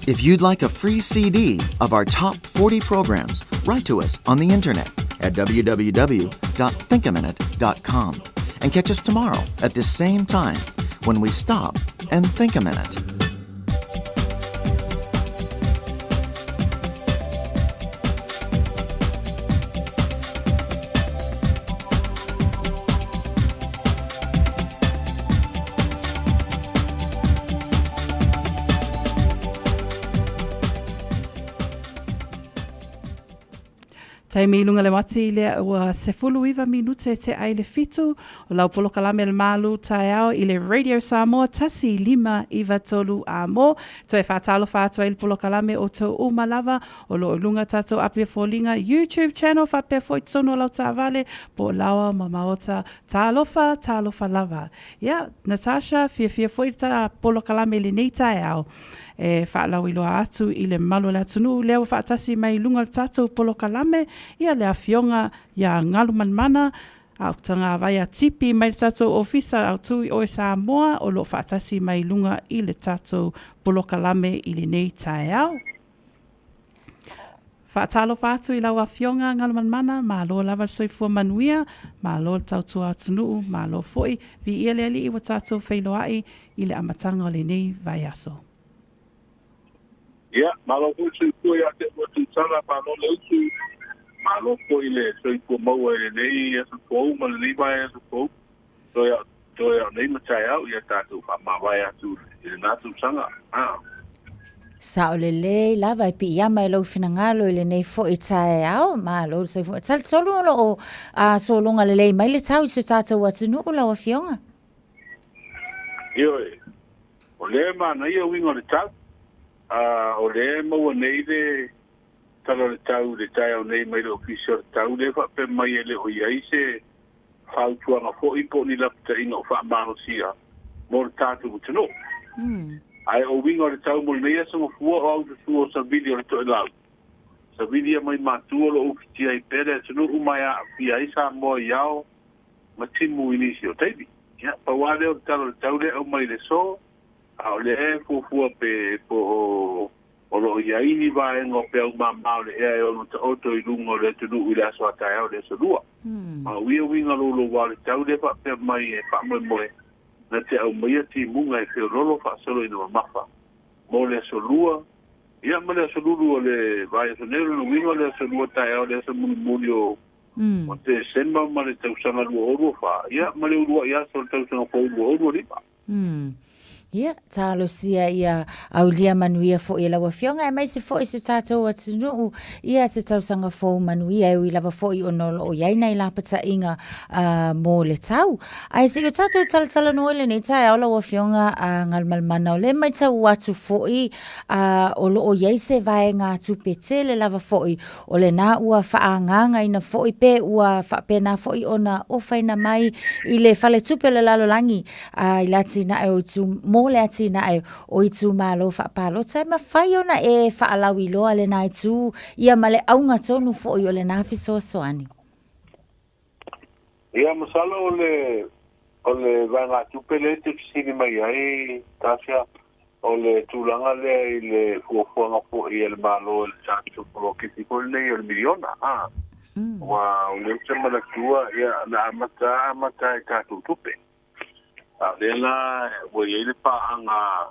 If you'd like a free CD of our top 40 programs, write to us on the internet at www.thinkaminute.com and catch us tomorrow at this same time when we stop and think a minute. Taimi i luga le mati lea ua 19 minute te ai le fitu o lau polokalame le malu taeao i le Radio Samoa 1593 a mo toe faatalofa atu ai le polokalame o tou uma lava o lo o i luga tatou Apia Foliga YouTube channel faapea foi totonu o lau taavale po o laoa ma maota talofa talofa lava Ia, Natasha, fiafia foi le ta polokalame i lenei taeao e faalauiloa atu i le mamalu o le atunuu lea ua faatasi mai i luga o le tatou polokalame, ia le Afioga ia Galumalemana Autagavaia Tipi mai le tatou Ofisa Autu i Oe Samoa o lo o faatasi mai i luga i le tatou polokalame i lenei taeao. Faatalofa atu i lau Afioga Galumalemana, malo lava le soifua manuia, malo le tautua atunuu, malo foi, viia le Alii ua tatou feiloai i le amataga o lenei vaiaso. Ia, malo foi le soifua ia te oe Tuisala, malo le usu, malo foi le soifua maua i lenei aso fou ma lenei vaiaso fou. Toe ao, toe ao nei ma taeao, ia tatou faamavae atu i lena tausaga. A. Sao lelei lava e piiama i lou finagalo i lenei foi taeao. Malo le soifua. Talitonu o lo o sologa lelei mai le tau i so tatou atunuu lau Afioga. Ioe, o lea e manaia uiga o le tau, a o lea e maua nei le tala o le tau i le taeao nei mai le Ofisa o le Tau, lea e faapea mai e le o i ai se fautuaga foi po o ni lapataiga o faamalosia mo le tatou atunuu. Ae o uiga o le tau mo lenei aso gafua o aususua o savili o le toelau, savili ia mai matua o lo o ufitia ai pea le atunuu ma e aafia ai Samoa i ao ma timu i nisi o taimi. Ia, pau lava lea o le tala o le tau lea e aumai i le aso, a o lea e fuafua pe po o O lo o i ai ni vaega o peau māmā o le ea e ono taoto i luga o le atunuu i le aso a taeao i le aso Lua. A o ia uiga louloua o le tau lea faapea mai e faamoemoe na te aumaia timuga e feololo faasolo ina mamafa mo le aso Lua, ia ma le aso Lulu o le vaiaso nei. O lona uiga o le aso Lua taeao le aso mulimuli o o Tesema ma le tausaga 2024, ia ma le uluai aso o le tausaga fou 2025. Umm. Ia, talosia ia aulia manuia foi e lau Afioga, aemaise foi so tatou atunuu, ia se tausaga fou manuia, e ui lava foi ona o lo o i ai nai lapataiga mo le tau. Ae se i o tatou talatalanoa i lenei taeao lau Afioga Galumalemana, o lea e matau atu foi o lo o i ai se vaegatupe tele lava foi o lena ua faaagagaina foi pe ua faapena foi ona ofaina mai i le Faletupe o le Lalolagi a i le atinae o itu, mo le atinae o itumalo faapalota, e mafai ona e faalauiloa lena itu, ia ma le auga tonu foi o lena fesoasoani. Ia, masalo o le, o le vaegatupe lea e te fesili mai ai, Tasha, o le tulaga lea i le fuafuaga foi a le Malo i le tatou poloketi foi lenei o le miliona, a. Aua o lea ou te manatua, ia, na amata, amata i tatou tupe. A o lea la ua i ai le paaga a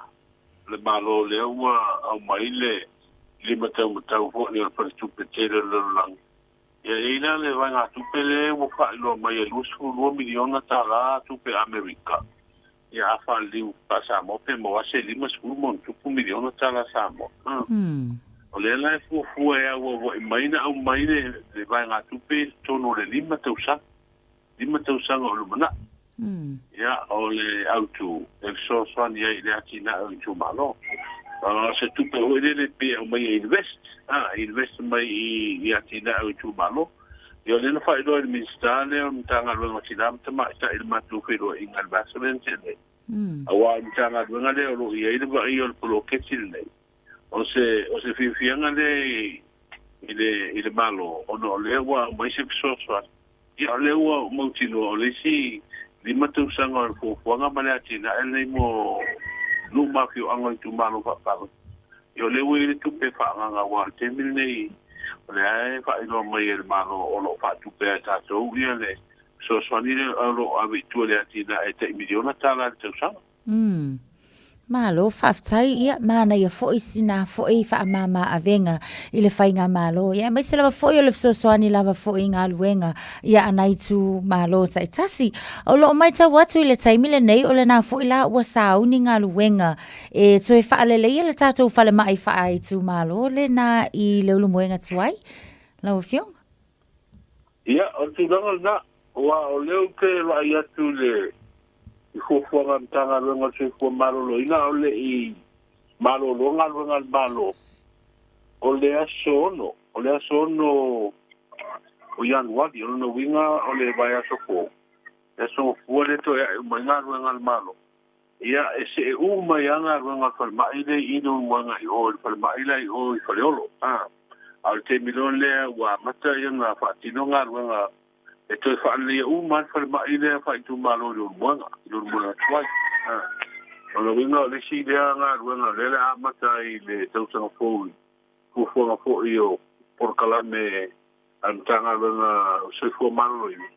le Malo lea ua aumai le limataumatau foi o le faletupe tele o le lalolagi. Ia e i ai la le vaegatupe lea ua faailoa mai e $22 miliona tala tupe Amerika. Ia a faaliliu faa-Samoa pe maua se $50+ miliona tala Samoa. O lea la e fuafua e auauai mai na aumai le vaegatupe i totonu o le 5 tausaga. 5 tausaga o lumanai. Ia, o le autu e fesoasoani ai i le atinae o itumalo. O se tupe foi lele pe aumai e invest, invest mai i atinae o itumalo. Ia, o lea na faailoa e le Minisita lea o le Matagaluega o Tina ma Tamaitai i le matou feiloaiga i le vaiaso lea na tea nei. Aua o le Matagaluega lea o lo o i ai le vaaia o le poloketi lenei. O se, o se fiafiaga lea i le, i le Malo, ona o lea ua aumai se fesoasoani. Ia, o lea ua mautinoa, o le isi 5 tausaga o le fuafuaga ma le atinae lenei mo nuu ma afioaga o itumalo faapalota. Ia, o lea ua i ai le tupe faaagaaga, aua o le taimi lenei, o lea e faailoa mai e le Malo o lo o faatupea e tatou ia le fesoasoani lea o lo o ave i tua i le atinae e tai $1 miliona i le tausaga. Umm. Malo faafetai, ia manaia foi sina foi faamama avega i le faigamalo, ia aemaise lava foi o le fesoasoani lava foi i galuega ia a nai itumalo taitasi. O lo o matau atu i le taimi lenei o lena foi la ua sauni galuega e toe faaleleia le tatou falemai faaitumalo lena i Leulumoega tuai, lau Afioga. Ia, o le tulaga lena, aua o lea ou te vaai atu i le i fuafuaga a le Matagaluega o le Soifua Maloloina a o le i malolo galuega a le Malo, o le aso 6, o le aso 6 o Ianuari, o lona uiga o le vaiaso fou, le aso Gafua lea e toe ae uma ai galuega a le Malo. Ia, e see uma ai lava galuega a le falemai lea i Leulumoega i o i le falemai la i o i Faleolo. A o le taimi loa lea ua amata ona faatino galuega e toe faaleleia uma lava le falemai lea faaitumalo i Leulumoega, i Leulumoega tuai. O lona uiga o le isi lea galuega lea o le a amata ai i le tausaga fou i fuafuaga foi o polokalame a le Matagaluega o Soifua Maloloina,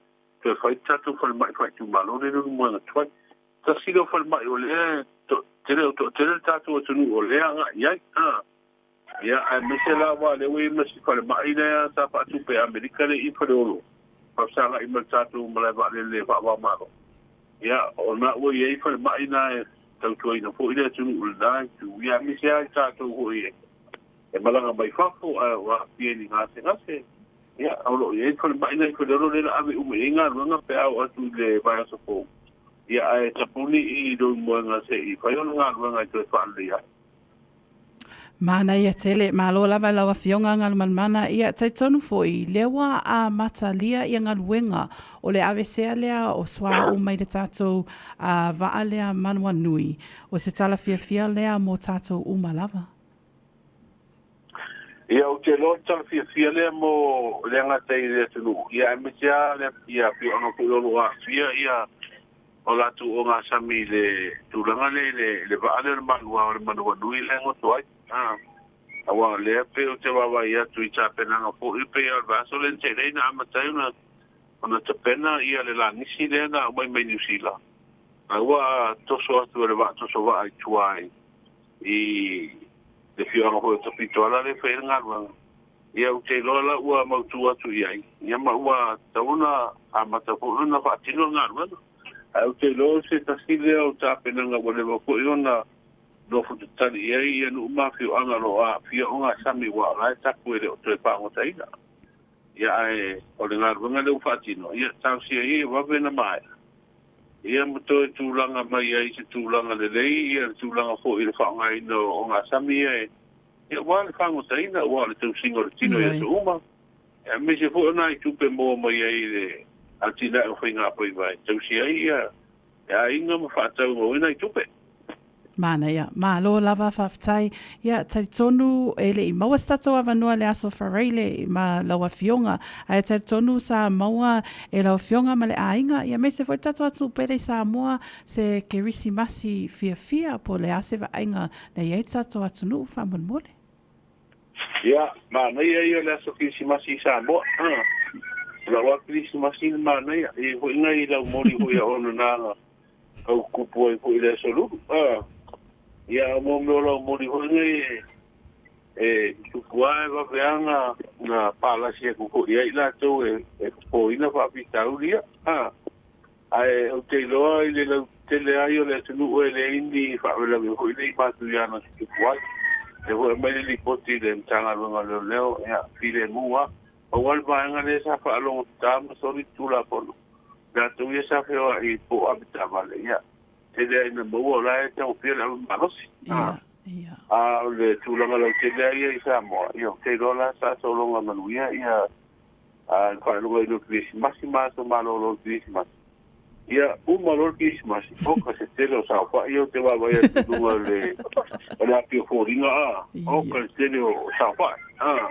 toe fai le tatou falemai faaitumalo lea i Leulumoega tuai. Tasi lea o falemai o lea tele o toatele le tatou atunuu o lea e agai i ai. Ia, aemaise la aua o lea ua i ai ma si falemai lea sa faatupe e Amerika lea i Faleolo, faafesagai ma le tatou malae vaalele faava-o-Malo. Ia, o lena ua i ai falemai na e tautuaina foi le atunuu i lena itu, ia aemaise lava i tatou foi e malaga mai fafo ae ua aafia i ni gasegase. Ia, o lo o i ai le falemai lea i Faleolo lea o le a ave uma i ai galuega pe a oo atu i le vaiaso fou. Ia, ae tapuni i Leulumoega se i fai ona galuega e toe faaleleia ai. Manaia tele, malo lava i lau Afioga Galumalemana. Ia, talitonu foi, lea ua amatalia ia galuega o le aveesea lea o suauu mai le tatou vaa lea Manawanui. O se tala fiafia lea mo tatou uma lava. Ia, ou te iloa o le tala fiafia lea mo le gata i le atunuu, ia aemaise lava le afioaga foi o lo o aafia ia o latou ogasami i le tulaga lea i le, le vaa lea o le Manua o le Manawanui lea e goto ai. Aua o lea pei ou te vaavaai atu i tapenaga foi pei o le vaiaso lea na tea nei na amata ai ona, ona tapena ia le lanisi lea na aumai mai Niu Sila. A ua toso atu e le vaa toso vaa i tua i, i le afioaga foi o Tafitoala lea e fai ai le galuega. Ia ou te iloa la ua mautu atu i ai, ia ma ua tatau ona amata foi ona faatino le galuega. Ae ou te iloa o se tasi lea o tapenaga ua leva foi ona nofo tatali i ai ia nuu ma afioaga o lo o aafia ogasami aua o la e tapu e le o toe faagotaina. Ia ae o le galuega lea ua faatino, ia talosia ia ia vave ona maea, ia ma toe tulaga mai ai i se tulaga lelei ia le tulaga foi i le faaaogaina o ogasami ia e Ia, aua le fagotaina, aua o le tausiga o le tino i aso uma, aemaise foi o nai tupe maua mai ai i le atinae o faigafaiva e tausi ai ia aiga ma faatau maua ai nai tupe. Manaia. Malo lava faafetai. Ia, talitonu e le i maua se tatou avanoa i le Aso Faraile ma lau Afioga, ae talitonu sa maua e lau Afioga ma le aiga, ia aemaise foi le tatou atunuu pele i Samoa se Kerisimasi fiafia po o le a se vaaiga Na i ai le tatou atunuu faamolemole. Ia, manaia ia o le aso Kerisimasi i Samoa. O lau lava Kerisimasi le manaia. E i ai foi nai laumoli foi a ona na tau tutupu ai foi i le aso Lulu. A, ia, o mo mea o laumoli foi nei e, e tutupu lava e vave lava na, na palasi atu foi i ai i latou e, e fofoina faafitauli ia. A, ae ou te iloa i le lautele lava ia o le atunuu e leai ni faalavelave foi nei matuia na tutupu ai. Lea foi e aumai le lipoti i le Matagaluega o Leoleo, ia, filemu lava. Pau lava le vaega lea sa faalogotata ma soli le Tulafono, latou ia sa feoai po o avetaavale, ia, tele lava ina maua o la e taofia le ave malosi. A o le tulaga lautele lava ia i Samoa, ia, ou te iloa la sa sologa manuia ia le faailogaina o le Kerisimasi ma aso malolo o le Kerisimasi. Ia, uma loa le Kerisimasi, oka se tele o saofai ia ou te vaavaai atu i luga o le o le api o foliga, a, oka le tele o saofai. A,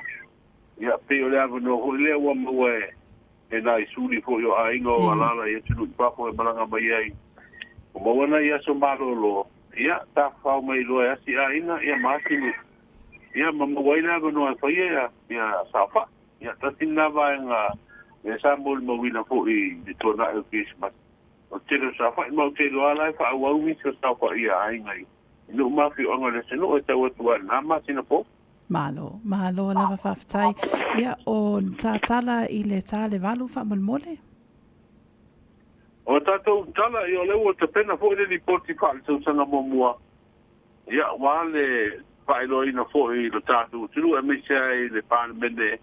ia, pei o le avanoa foi lea ua maua e e nai suli foi o aiga o alaala i atunuu i fafo e malaga mai ai, ua maua nai aso malolo, ia, tafafao mai loa e asi aiga, ia, ma asi nuu, ia, ma maua ai le avanoa e fai ai ia saofai. Ia, tasi lena vaega lea sa molimauina foi i le tuanai o le Kerisimasi, o le tele o saofai, ma ou te iloa lava la e faaauau nisi o saofai a aiga i nuu ma afioaga o le atunuu e tau atu lava i lena masina fou. Malo, malo lava faafetai. Ia, o tatala i le ta le 8 faamolemole. O tatou tala, ia o lea ua tapena foi le lipoti faaletausaga muamua, ia aua le faailoaina foi i lo tatou atunuu aemaise ai le Palemene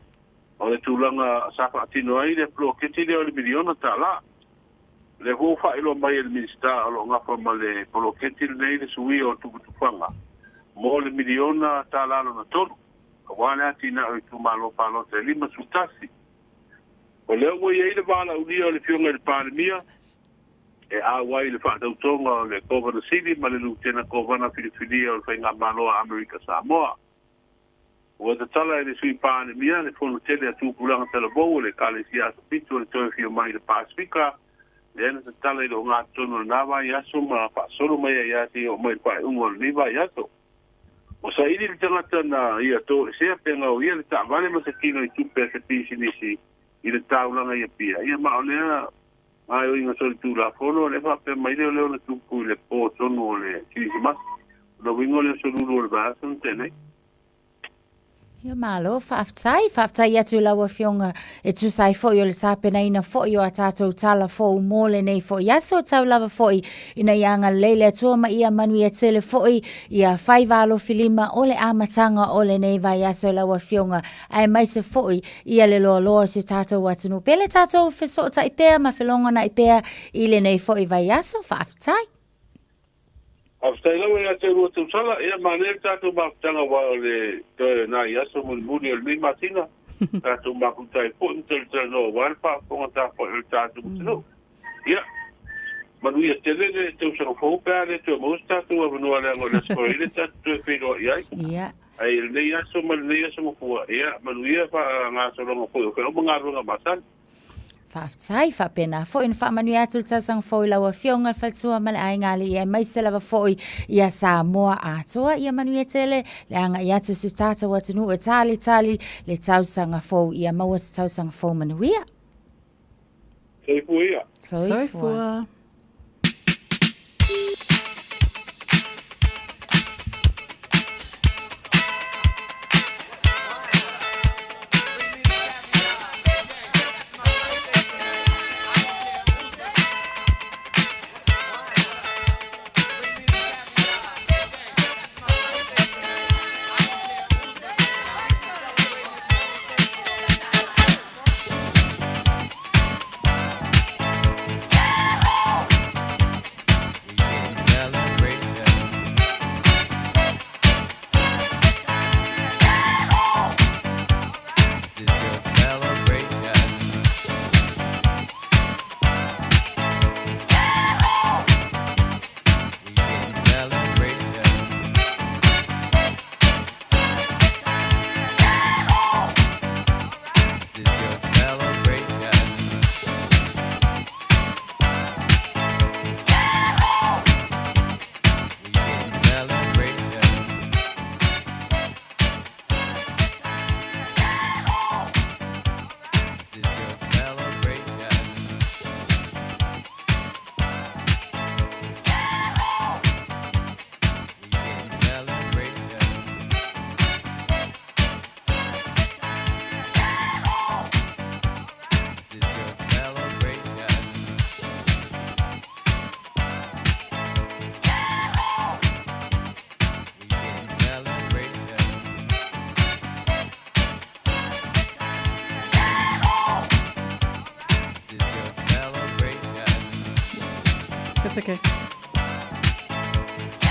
o le tulaga sa faatino ai le poloketi lea o le miliona tala. O lea foi ua faailoa mai e le Minisita o lo o gafa ma le poloketi lenei le suia o tufatufaga mo le miliona tala lona tolu aua le atinae o itumalo palota e 51. O lea ua i ai le valaaulia o le Afioga i le Palemia e auai i le faatautoga o le Kovana Sili ma le Lutena Kovana Filifilia o le Faigamalo a Amerika Samoa. Ua tatala e le Sui Palemia le fono tele a tupulaga talavou o le Ekalesia Aso Fitu o le Toe Afio Mai i le Pasefika, lea na tatala i le ogatotonu o lena vaiaso ma faasolo mai ai lava seia oo mai i le faaiuga o lenei vaiaso. Ua saili le tagata na ia toesea pe gaoia le taavale ma se kino i tupe a se pisinisi i le taulaga i Apia, ia ma o lea gaoioiga solitulafono lea faapea mai lea o lea ona tupu i le po tonu o le Kerisimasi. O le uiga o le aso Lulu o le vaiaso na tea nei. Ia malo, faafetai, faafetai atu i lau Afioga e tusa ai foi o le tapenaina foi o a tatou tala fou mo lenei foi aso, tau lava foi ina ia agalelei le Atua ma ia manuia tele foi ia faiva alofilima o le amataga o lenei vaiaso i lau Afioga, aemaise foi ia le loaloa o si o tatou atunuu. Pea le tatou fesootai pea ma felogonai pea i lenei foi vaiaso, faafetai. Faafetai lava ia te oulua tausala, ia manaia le tatou mafutaga aua o le toe nai aso mulimuli o lenei masina, tatou mafuta ai foi ma talatalanoa aua le faafofoga tapuai o le tatou atunuu. Ia, manuia tele le tausaga fou pe a le toe maua se tatou avanoa leaga o le Aso Faraile tatou toe feiloai ai. Ia. Ae i lenei aso ma lenei aso mafua, ia, manuia faagasologa foi o fea uma galuega masani. Faafetai, faapena foi ona faamanuia atu le tausaga fou i lau Afioga le faletua ma le aiga alii aemaise lava foi ia Samoa atoa. Ia manuia tele le agai atu o si o tatou atunuu e talitali le tausaga fou. Ia maua se tausaga fou manuia. Soifua ia. Soifua. Soifua. It's okay.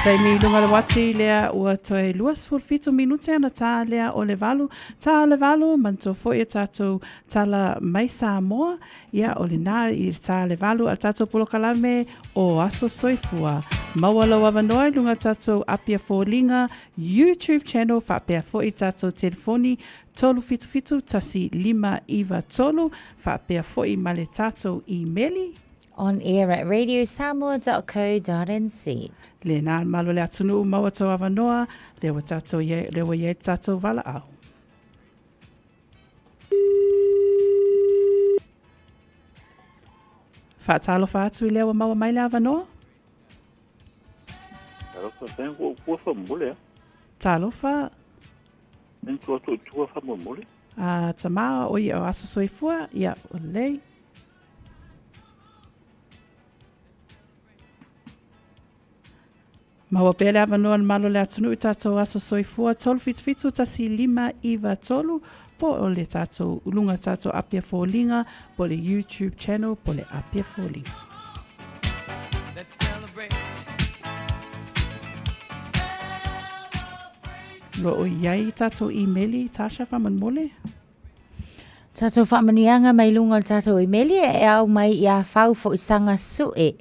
Taimi i lunga le wati lea ua toe 27 minute ana tā lea o le valu. Tā le valu, manatua foi e tātou tala mai Samoa, ia o lenā i tā le valu a le tātou polokalame o Aso Soifua. Maua lou avanoa i lunga tātou Apia Fōlinga YouTube channel faapea foi tātou telefoni 377 1593 faapea foi ma le tātou imeli. On air at radiosamoa.co.nz. Lena le malo le atunuu maua tou avanoa, lea ua tatou iai, lea ua iai le tatou valaau. Faatalofa atu i lea ua maua mai le avanoa. Talofa, tēnā koa ua whamole a. Talofa. Tēnā koa atu i tua whamole. A tamā o ia o aso soifua, ia o lei. Maua pea le avanoa le malo le atunuu i tatou aso soifua 377 1593 po o le tatou luga tatou Apia Foliga po le YouTube channel po le Apia Foliga. Lo o iai tatou imeli Tasha faamolemole. Tatou faamanuiaga mai luga o le tatou imeli e ao mai iā Fau Foisaga Sue.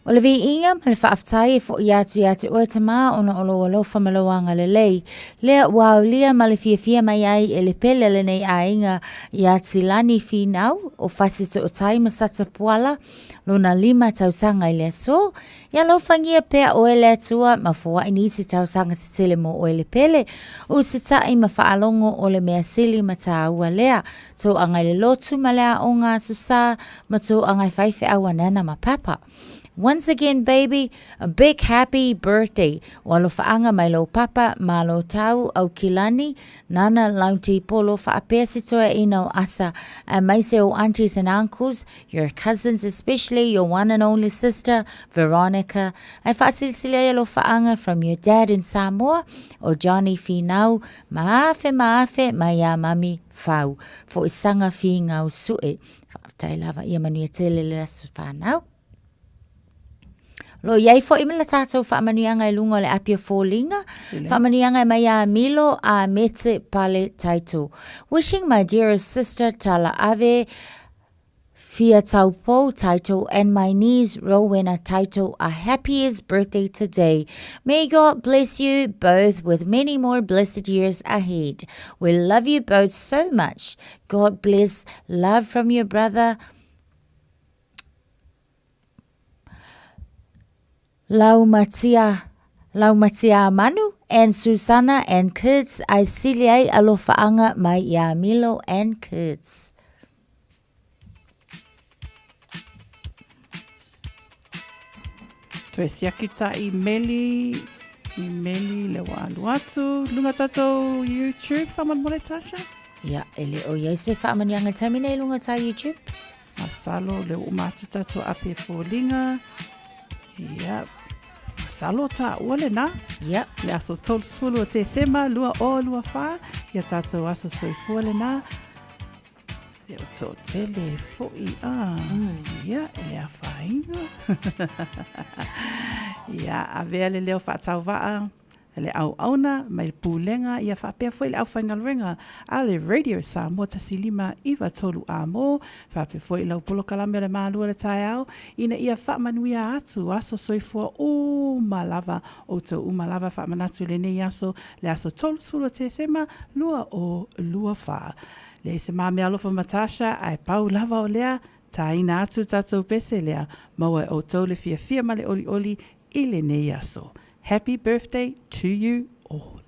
O le viiga ma le faafetai e foʻi atu ia te oe Tamā ona o lou alofa ma lou agalelei, lea ua aulia ma le fiafia mai ai e le pele a lenei aiga iā Tilani Finau o Fasitootai ma Satapuala lona lima tausaga i le aso. Ia alofagia pea oe le Atua ma foai nisi tausaga tetele mo oe le pele, usitaʻi ma faalogo o le mea sili ma tāua lea, tou agai le lotu ma le aoga aso sa, ma tou agai faifeau a Nana ma Papa. Once again baby, a big happy birthday. O alofaaga mai lou papa, malo tau, Aukilani, Nana Launti Polo faapea se toeaina o Asa, aemaise ou aunties and uncles, Your cousins, especially your one and only sister, Veronica. Ae faasilisili ai alofaaga from your dad in Samoa, o Johnny Finau, ma afe ma afe mai iā mami Fau. Foisaga Figau Sue. Faafetai lava ia manuia tele le aso whanau. Lo iai foi ma le tātou faamanuiaga i luga o le api o foliga. Faamanuiaga e mai iā Milo a Mete Pale Taito. Wishing my dearest sister Tala Ave Fia Taupou Taito and my niece Rowena Taito a happiest birthday today. May God bless you both with many more blessed years ahead. We love you both so much. God bless. Love from your brother. Laumatia Laumatia Manu and Susana and kids I sili ai alofaaga mai iā Milo and kids. Toe siaki ta i meli, i meli le wa alu atu. Lunga tatou YouTube, whamanmole Tasha? Ia, e le o iai se whaamanuiaga taimi nei lunga tā YouTube. Masalo, le uma atu tatou ape foliga. Ia, masalo tā ua le nā. Ia. Le aso 30 o Tesema, 2024. Ia tatou aso soifua le nā. Le o tō tele fo'i a. Ia, e le awhainga. Ia, avea le leo whaatauvaa. Le auauna mai le Pulega ia faapea foi le aufaigaluega a le Radio Samoa 1593 A-mo, faapea foi lau polokalame o le Malua o le Taeao, ina ia faamanuia atu aso soifua uma lava outou uma lava faamanatu i lenei aso, le aso 30 o Tesema 2024. Leai se ma meaalofa ma Tasha, ae pau lava o lea, tāina atu le tatou pese lea, maua e outou le fiafia ma le olioli i lenei aso. Happy birthday to you all.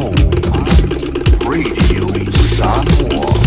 Amo. Radio Samoa.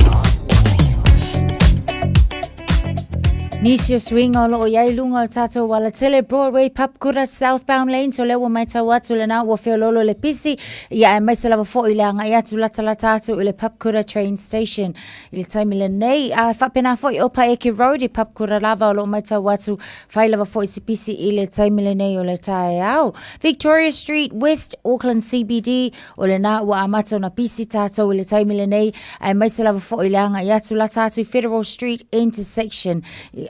Nisi o suiga o loo i ai luga o le tatou alatele Broadway Papakura Southbound Lane so lea ua matau atu lena ua feololo le pisi ia aemaise lava foi le agai atu latalata atu i le Papakura Train Station i le taimi lenei. A faapena foi o Paeke Road i Papakura lava o loo matau atu fai lava foi si pisi i le taimi lenei o le taeao. Victoria Street West Auckland CBD O lena ua amata ona pisi tātou i le taimi lenei, aemaise lava foi le agai atu lata atu i Federal Street Intersection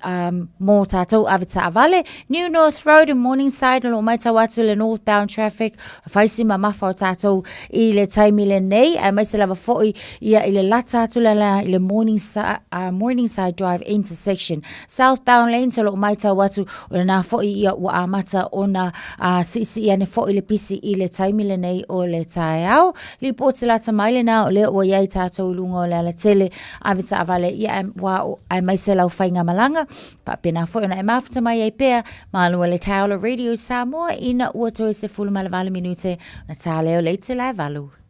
um, mō tātou ave taavale. New North Road and Morningside, o lo matau atu le northbound traffic, whaisi mamafa o tātou i le taimi lenei, aemaise lava foi ia i le lata atu le la i le Morningside, Morningside Drive Intersection. Southbound lanes o lo matau atu O lena foi ia ua amata ona a, siisii ane foi le pisi i le taimi lenei o le taeao. Lipoti lata mai lena o lea ua i ai tātou i luga o le alatele ave taavale ia wā aemaise lau faigamalaga. Faapena foi ona e mafuta mai ai pea malua le taeao o le Radio Samoa ina ua toe 18 minute ona tā lea o le itula e 8.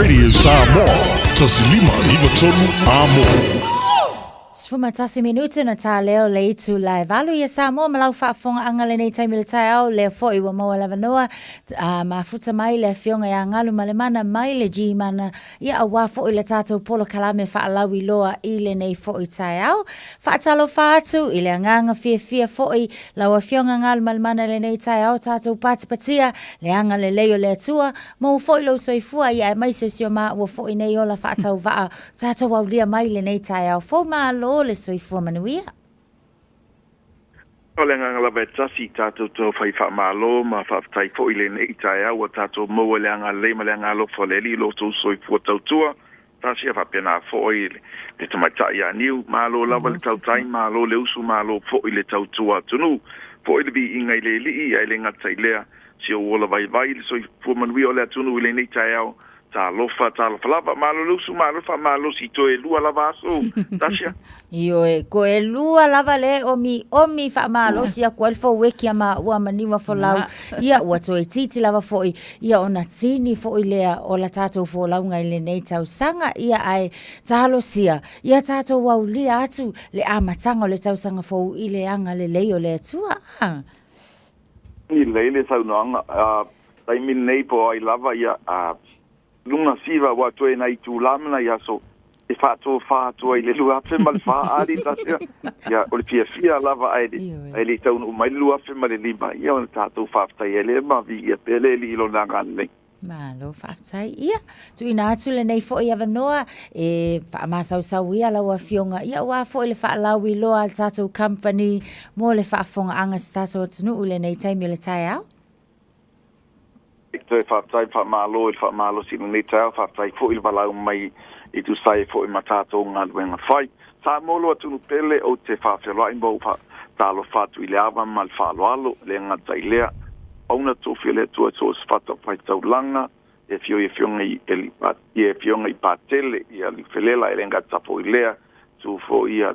Radio Samoa, 1593 Amo. 11 minute na tā leo le itu lae valu ia Samoa ma lau faafofogaaga lenei taimi le taeao lea foʻi ua maua le avanoa a mafuta mai le afioga iā Galumalemana mai le G-Mana ia auā foʻi le tatou polokalame faalauiloa i lenei foʻi taeao. Faatalofa atu i le agaga fiafia foʻi lau afioga Galumalemana i lenei taeao tatou patipatia le agalelei o le Atua maua foʻi lou soifua ia aemaise o si o maua foʻi nei ola faatauvaa tatou aulia mai lenei taeao fou malo le soifua manuia. O le agaga lava e tasi i tatou taufai faamalo ma faafetai foi lenei taeao ua tatou maua i le agalelei ma le agaalofa o le Alii lo outou soifua tautua tasi a faapena foi le tamaitai ia Niu. Malo lava le tautai, malo le usu, malo foi le tautua atunuu. Foi le viiga i le Alii ae le gata i lea, si ou ola vaivai le soifua manuia o le atunuu i lenei taeao Talofa, talofa lava. Malo le usu, malo le faamalosi. Toe lua lava aso, Tasha. Ioe, toe lua lava le omiomi faamalosi aku ai le foueki a maua ma niua folau. Ia, ua toe titi lava foʻi, ia ona tini foʻi lea o la tatou folauga i lenei tausaga. Ia, ae talosia, ia tatou aulia atu le amataga o le tausaga fou i le agalelei o le Atua. A. Lelei le saunoaga. Taimi lenei po o ai lava ia a luga siva ua toe nai itulā ma nai aso e faatofā atu ai i le 2004 ali tasi ia o le fiafia lava ae le ae le i taunuu mai le 2005 ia ona tatou faafetai ai lea ma viia pea le Alii i lona agalelei. Malo faafetai. Ia, tuuina atu lenei foi avanoa e faamasausau ia lau afioga ia aua foi le faalauiloa a le tatou company mo le faafofogaaga a si tatou atunuu i lenei taimi o le taeao. Toe faafetai ma faamalo i le faamalosi i lenei taeao, faafetai foi le valaau mai e tusa ai foi ma tatou galuega fai. Samoa lo atunuu pele, ou te faafeiloai ma ou faatalofa atu i le ava ma le faaaloalo, e le gata i lea, pauna tofi o le Atua i so o se fatafaitaulaga, e afio i afioga i i afioga i Patele, i Aliufelela, e le gata foi i lea, tu foi ia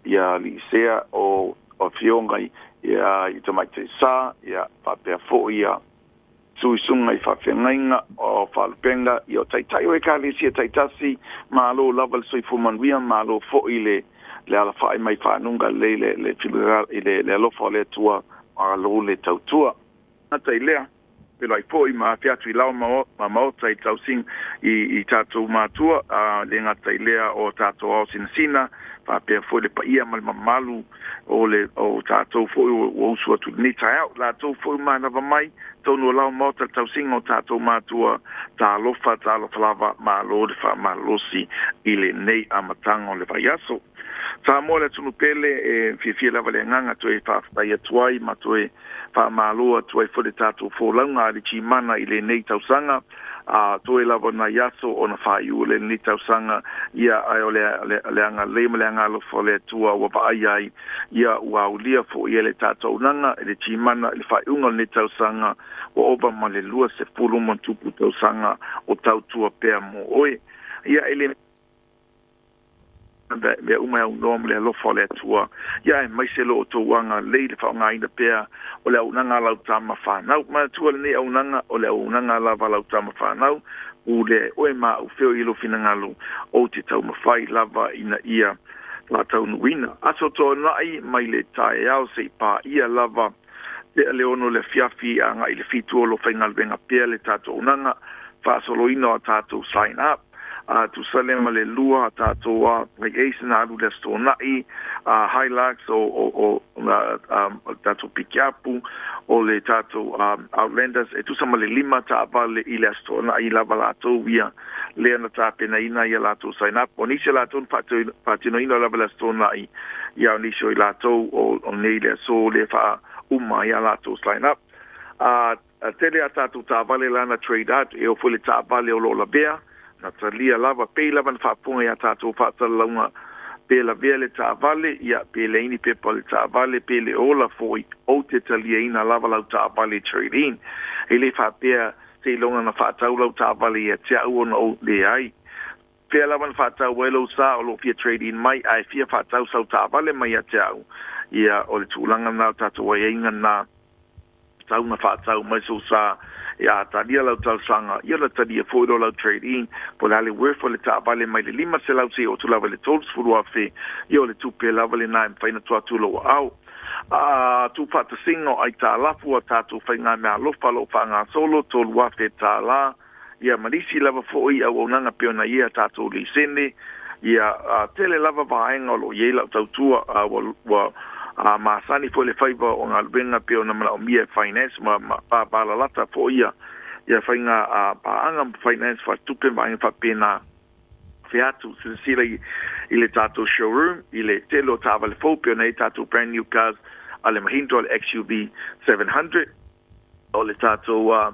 ia Aliisea o afioga i i Tamaitai Sa, ia faapea foi ia Suisuga i faafeagaiga o Faalupega, ia o Taitai o Ekalesia taitasi, malo lava le soifua manuia, malo foi le le alafai mai fanuga lelei le le le le alofa o le Atua, malo le tautua. Gata i lea, feiloai foi ma afe atu i lao ma maota i tausiga i tatou matua, a le gata i lea o tatou ao sinasina, faapea foi le paia ma le mamalu o le o tatou foi ua usu atu i lenei taeao, latou foi ua manava mai tonu o lao maota le tausiga o tatou matua, talofa, talofa lava, malo le faamalosi i lenei amataga o le vaiaso. Samoa le atunuu pele, e fiafia lava le agaga toe faafetai atu ai ma toe faamalo atu ai foi le tatou folauga a le Gmana i lenei tausaga. A toe lava nai aso ona faaiu o lenei tausaga, ia ae o le le agalelei ma le agaalofa o le Atua ua vaai ai, ia ua aulia foi e le tatou auaunaga i le Gmana i le faaiuga o lenei tausaga ua ova ma le 20 ma tupu tausaga o tautua pea mo oe. Ia e le mea uma e aunoa ma le alofa o le Atua, ia aemaise lo outou agalelei i le faaaogaina pea o le auaunaga a lau tama fanau. Manatua lenei auaunaga, o le auaunaga lava a lau tama fanau, pulea e oe ma au feo i lou finagalo, ou te taumafai lava ina ia faataunuuina. Aso Toonai mai le taeao se i paia lava pea le 6 le afiafi agai i le 7 o lo faigaluega pea le tatou auaunaga faasoloina o a tatou sign up. A tusa lea ma le lua a tatou a like Ace na alu i le Aso Toonai, a Hilux o o o o le tatou pikiapu, o le tatou Outlanders e tusa ma le lima taavale i le Aso Toonai lava latou ia lea na tapenaina ai a latou sign up. O nisi o latou na faatinoina lava i le Aso Toonai, ia o nisi o i latou o nei le aso lea faauma ai a latou sign up. A tele a tatou taavale la na trade atu, e oo foi le taavale o lo o lavea, na talia lava, pei lava na faafofoga i a tatou faasalalauga, pe lavea le taavale, ia, pe leai ni pepa o le taavale, pe le ola foi, ou te taliaina lava lau taavale trade in. E le faapea seiloga na faatau lau taavale ia te au ona ou leai. Fea lava na faatau ai lou sa o lo o fia trade in mai ae fia faatau sau taavale mai ia te au, ia, o le tulaga lena o tatou aiaiga na. Tau na faatau mai sou sa E a talia lau talosaga, ia ona talia foi lea o lau trade-in, po o le a le worth o le taavale mai le $500 seia oo atu lava i le $30,000, ia o le tupe lava lena e mafai ona tuu atu i lou aao. A tuufaatasiga o aitalafu a tatou faigameaalofa o lo o faagasolo, $3,000, ia ma nisi lava foi auaunaga pei ona i ai a tatou leisene, ia, tele lava vaega o lo o i ai lau tautua, a ua, ua masani foi le faiva o galuega pei ona manaomia e finance ma, ma pāpālalata foi ia, ia faiga paaga ma finance faaletupe ma vaega faapena. Fea atu, silasila i, i le tatou showroom, i le tele o taavale fou pei ona i ai tatou brand new cars a le Mahindra o le XUV 700, o le tatou a,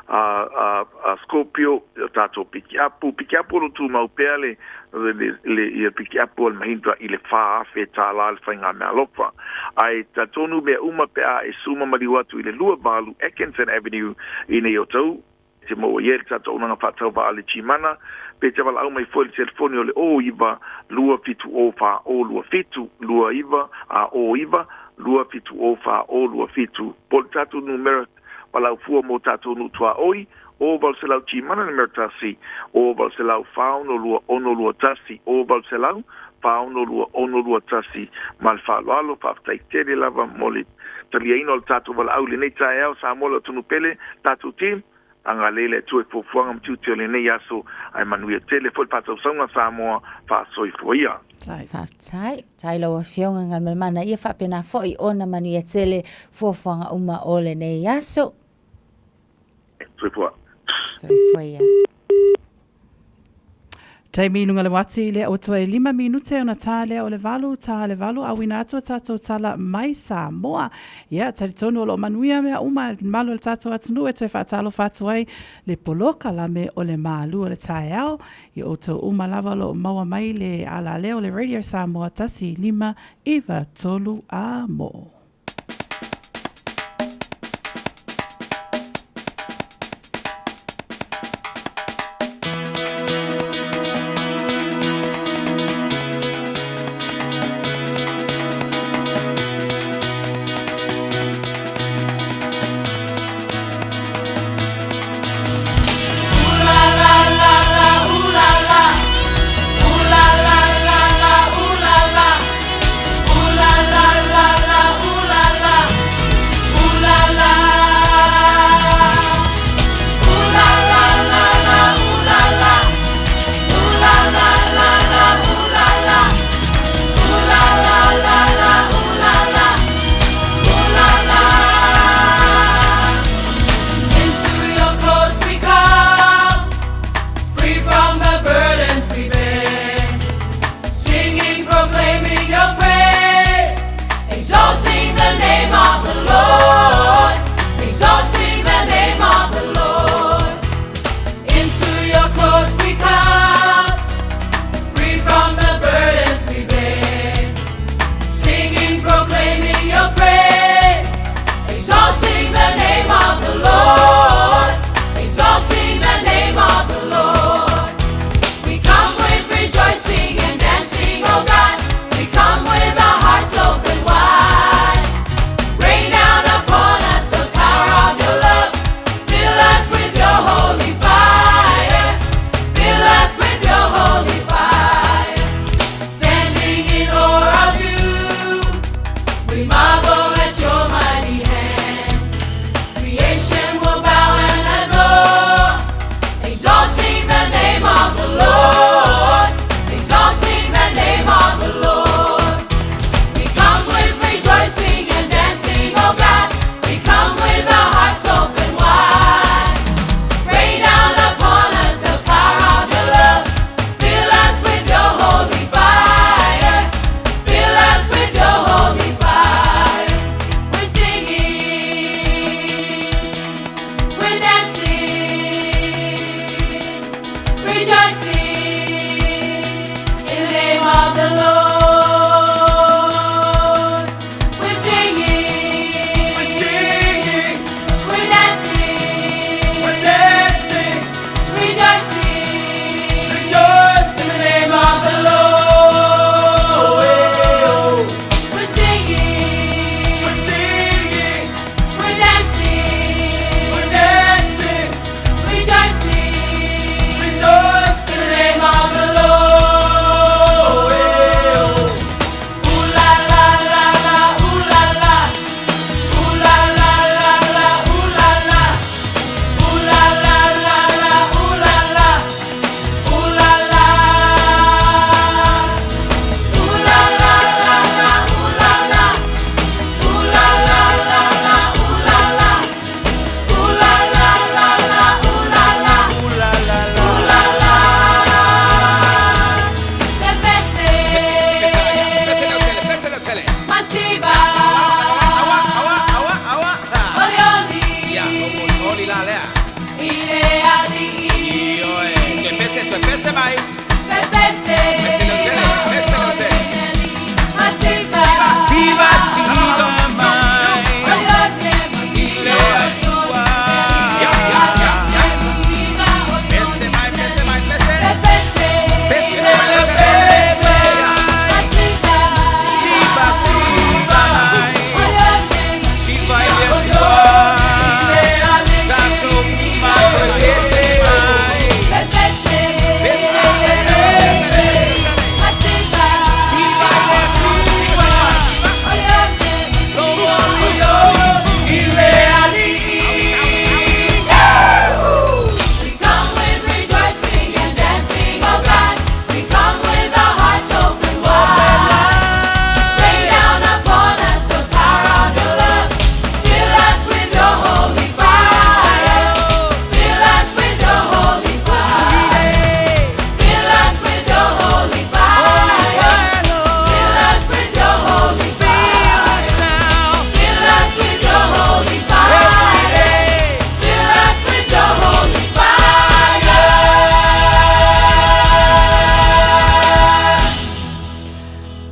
a, a, a Scorpio, o tatou pikiapu. Pikiapu o lo o tumau pea le, le, le, ia pikiapu a le Mahindra i le $4,000 le faigameaalofa. Ae talitonu mea uma pe a e suma maliu atu i le 28 Atkinson Avenue i nei o tou, te maua i ai le tatou auaunaga faatauvaa a le Gmana, pe te valaau mai foi i le telefoni o le 09 27 0 4 0 2 7, 29 a 09 27 0 4 0 2 7, po o le tatou numera valaau fua mo tatou nuu tuaoi, 0 800 Gmana numera 1, 0 800 4 6 2 6 21, 0 800 4 6 2 6 21. Ma le faaaloalo, faafetai tele lava mo le taliaina o le tatou valaau i lenei taeao. Samoa le atunuu pele, tatou team, agalelei le Atua i fuafuaga ma tiute o lenei aso, ae manuia tele foi le faatausauga Samoa, faasoifua ia. Faafetai. Tai lau Afioga Galumalemana ia faapena foi ona manuia tele fuafuaga uma o lenei aso. Soifua. Soifua ia. Taimi i luga le uati lea ua toe 5 minute ona tā lea o le 8, tā le 8 auina atu a tātou tala mai Samoa. Ia, talitonu o lo o manuia mea uma i le malu o le tātou atunuu e toe faatalofa atu ai le polokalame o le malu o le taeao i outou uma lava o lo o maua mai le alaleo o le Radio Samoa 1 5 9 3 a mo.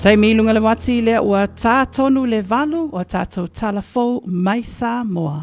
Taimi i luga le uati lea ua tā tonu le 8 o tatou tala fou mai Samoa.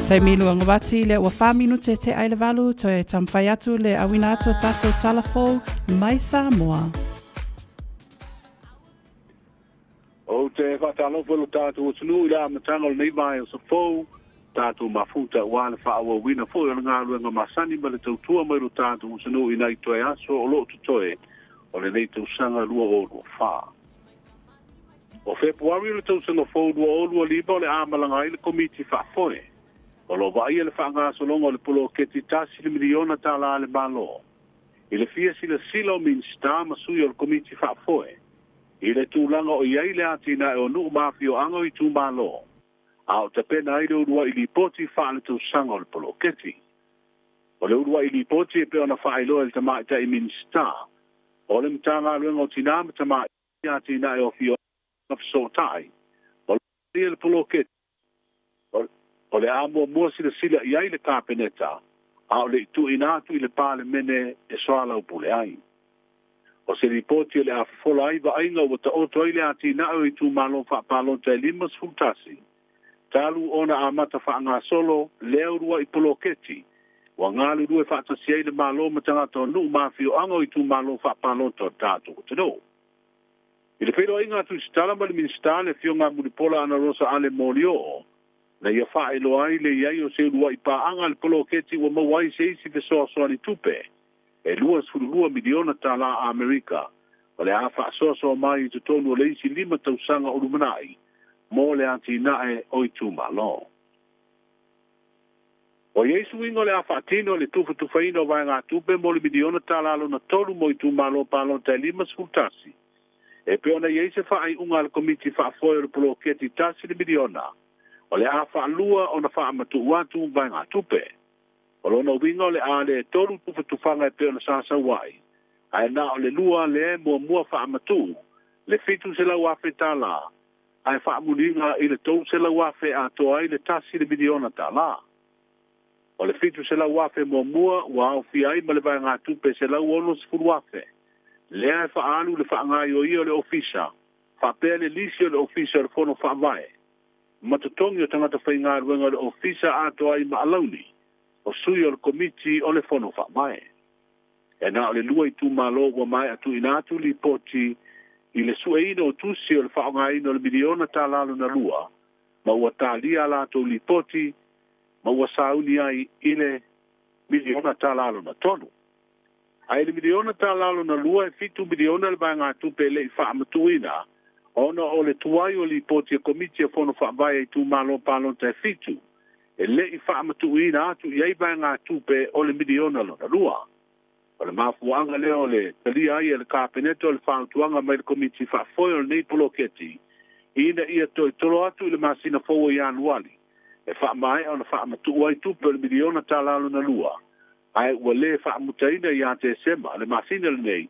Taimi luga vati lea ua 4 minute te ai le 8 toe taumafai atu le auina atu o tatou tala fou mai Samoa. Ou te faatalofa i lo tatou atunuu i le amataga o lenei vaeaso fou, tatou mafuta aua le faaauauina foi o le galuega masani ma le tautua mai lo tatou atunuu i nai toe aso o loo totoe o lenei tausaga 2024. O Fepuari o le tausaga fou 2025 o le a malaga ai le Komiti Faafoe. O lo o vaaia le faagasologa o le poloketi $1 miliona a le Malo. I le fia silasila o Minisita ma sui o le Komiti Faafoe. I le tulaga o i ai le atinae o nuu ma afioaga o itumalo, a o tapena ai le uluai lipoti faaletausaga o le poloketi. O le uluai lipoti e pei ona faailoa e le tamaitai Minisita o le Matagaluega o Tinā ma Tamaitai Atinae o Afioaga ma Fesootai, o le poloketi o le a muamua silasila i ai le Kapeneta a o le i tuuina atu i le Palemene e soalaupule ai. O se lipoti o le a fofola ai vaaiga ua taoto ai le atinae o itumalo faapalota e 51, talu ona amata faagasolo lea uluai poloketi ua galulue faatasi ai le Malo ma tagata o nuu ma afioaga o itumalo faapalota o le tatou atunuu. I le feiloaiga a Tusitala ma le Minisita le Afioga Mulipola Anarosa Ale Molioo, na ia faailoa ai le i ai o se uluai paaga a le poloketi ua maua ai se isi fesoasoani tupe e $22 miliona tālā Amerika o le a faasoasoa mai i totonu o le isi 5 tausaga o lumanai mo le atinae o itumalo. Ua i ai suiga o le a faatino le tufatufaina o vaegatupe mo le miliona tālā lona tolu mo itumalo palota e 51, e pei ona i ai se faaiuga a le Komiti Faafoe o le Poloketi $1 le miliona o le a faalua ona faamatuu atu vaegatupe. O lona uiga o le a le tolu tufatufaga e pei ona sa sau ai, ae na o le lua lea muamua faamatuu le $700,000 ae faamuliga i le $300,000 atoa ai le $1 le miliona tālā. O le $700,000 muamua ua aofia ai ma le vaegatupe $160,000 lea e faaalu le faagaoioia o le ofisa, faapea le lisi o le ofisa o le Fono Faavae, ma totogi o tagata faigaluega o le ofisa atoa ai ma alauni o sui o le Komiti o le Fono Faavae. E na o le 2 itumalo ua maea tuuina atu lipoti i le sueina o tusi o le faaaogaina o le miliona tālā lona lua, ma ua talia a latou lipoti ma ua sauni ai i le miliona tālā lona tolu. Ae le miliona tālā lona lua e $7 miliona le vaegatupe e le i faamatuuina ona o le tuai o lipoti a Komiti o Fono Faavae a itumalo palota e 7 e le i faamatuuina atu i ai vaegatupe o le miliona lona lua. O le mafuaaga lea o le talia ai e le Kapeneta o le fautuaga mai le Komiti Faafoe o lenei poloketi ina ia toe tolo atu i le masina fou o Ianuari e faamaea ona faamatuu ai tupe o le miliona tālā lona lua, ae ua lē faamutaina ia Tesema le masina lenei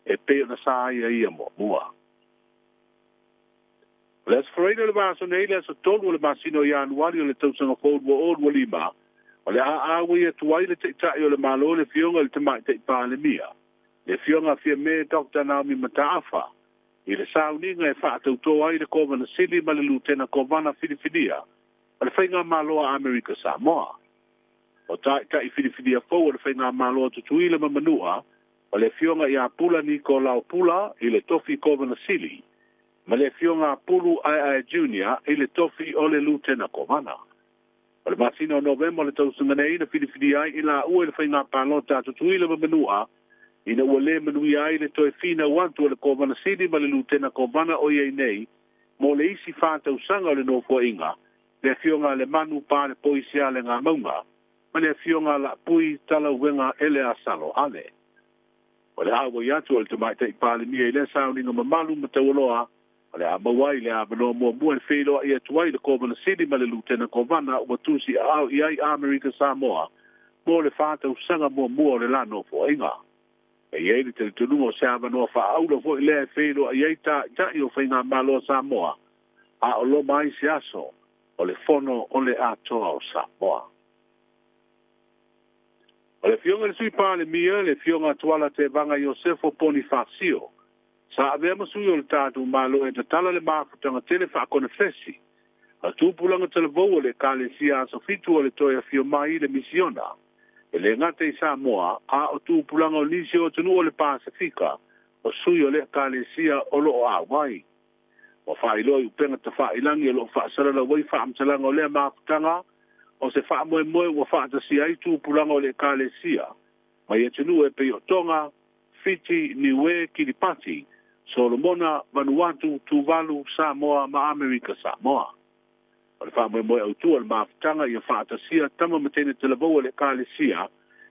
e pei ona sa ai ia muamua. O le aso Faraile o le vaiaso nei, le aso 3 o le masina o Ianuari o le tausaga fou 2025, o le a auai atu ai le Taitai o le Malo le Afioga i le Tamaitai Palemia, le Afioga Fiame Dr. Naomi Mataafa, i le sauniga e faatautō ai le Kovana Sili ma le Lutena Kovana Filifilia o le Faigamalo a Amerika Samoa. O taitai filifilia fou o le Faigamalo a Tutuila ma Manua, o le Afioga ia Pula Nikolao Pula i le tofi Kovana Sili, ma le Afioga Pulu Aeae Junior i le tofi o le Lutena Kovana. O le masina o Novema o le tausaga nei na filifilia ai i laua i le faiga palota a Tutuila ma Manua, ina ua lē manuia ai le toe finau atu o le Kovana Sili ma le Lutena Kovana o i ai nei mo le isi 4 tausaga o le nofoaiga, le Afioga le Manu Palepoisia le Gamauga ma le Afioga Laapui Talauega Eleasalo Ale. O le auai atu o le Tamaitai Palemia i lea sauniga mamalu ma taualoa, o le a maua ai le avanoa muamua e feiloai atu ai le Kovana Sili ma le Lutena Kovana ua tusi aao i ai Amerika Samoa mo le 4 tausaga muamua o le la nofoaiga. E i ai le talitonuga o se avanoa faaaula foi lea e feiloai ai taitai o Faigamalo a Samoa, a o loma ai se aso o le fono o le atoa o Samoa. O le Afioga i le Sui Palemia, le Afioga Tuala Tevaga Iosefo Ponifasio, sa avea ma sui o le tatou Malo e tatala le mafutaga tele faakonefesi a tupulaga talavou o le Ekalesia Aso Fitu o le toe afio mai i le misiona e lē gata i Samoa a o tupulaga o nisi o atunuu o le Pasefika o sui o le Ekalesia o loo auai. Ua faailoa i upega tafailagi o loo faasalalau ai faamatalaga o lea mafutaga o se faamoemoe ua faatasia ai tupulaga o le Ekalesia mai atunuu e pei o Tonga, Fiti, Niue, Kiribati, Solomona, Vanuatu, Tuvalu, Samoa ma Amerika Samoa. O le faamoemoe autu o le mafutaga ia faatasia tama ma teine talavou o le Ekalesia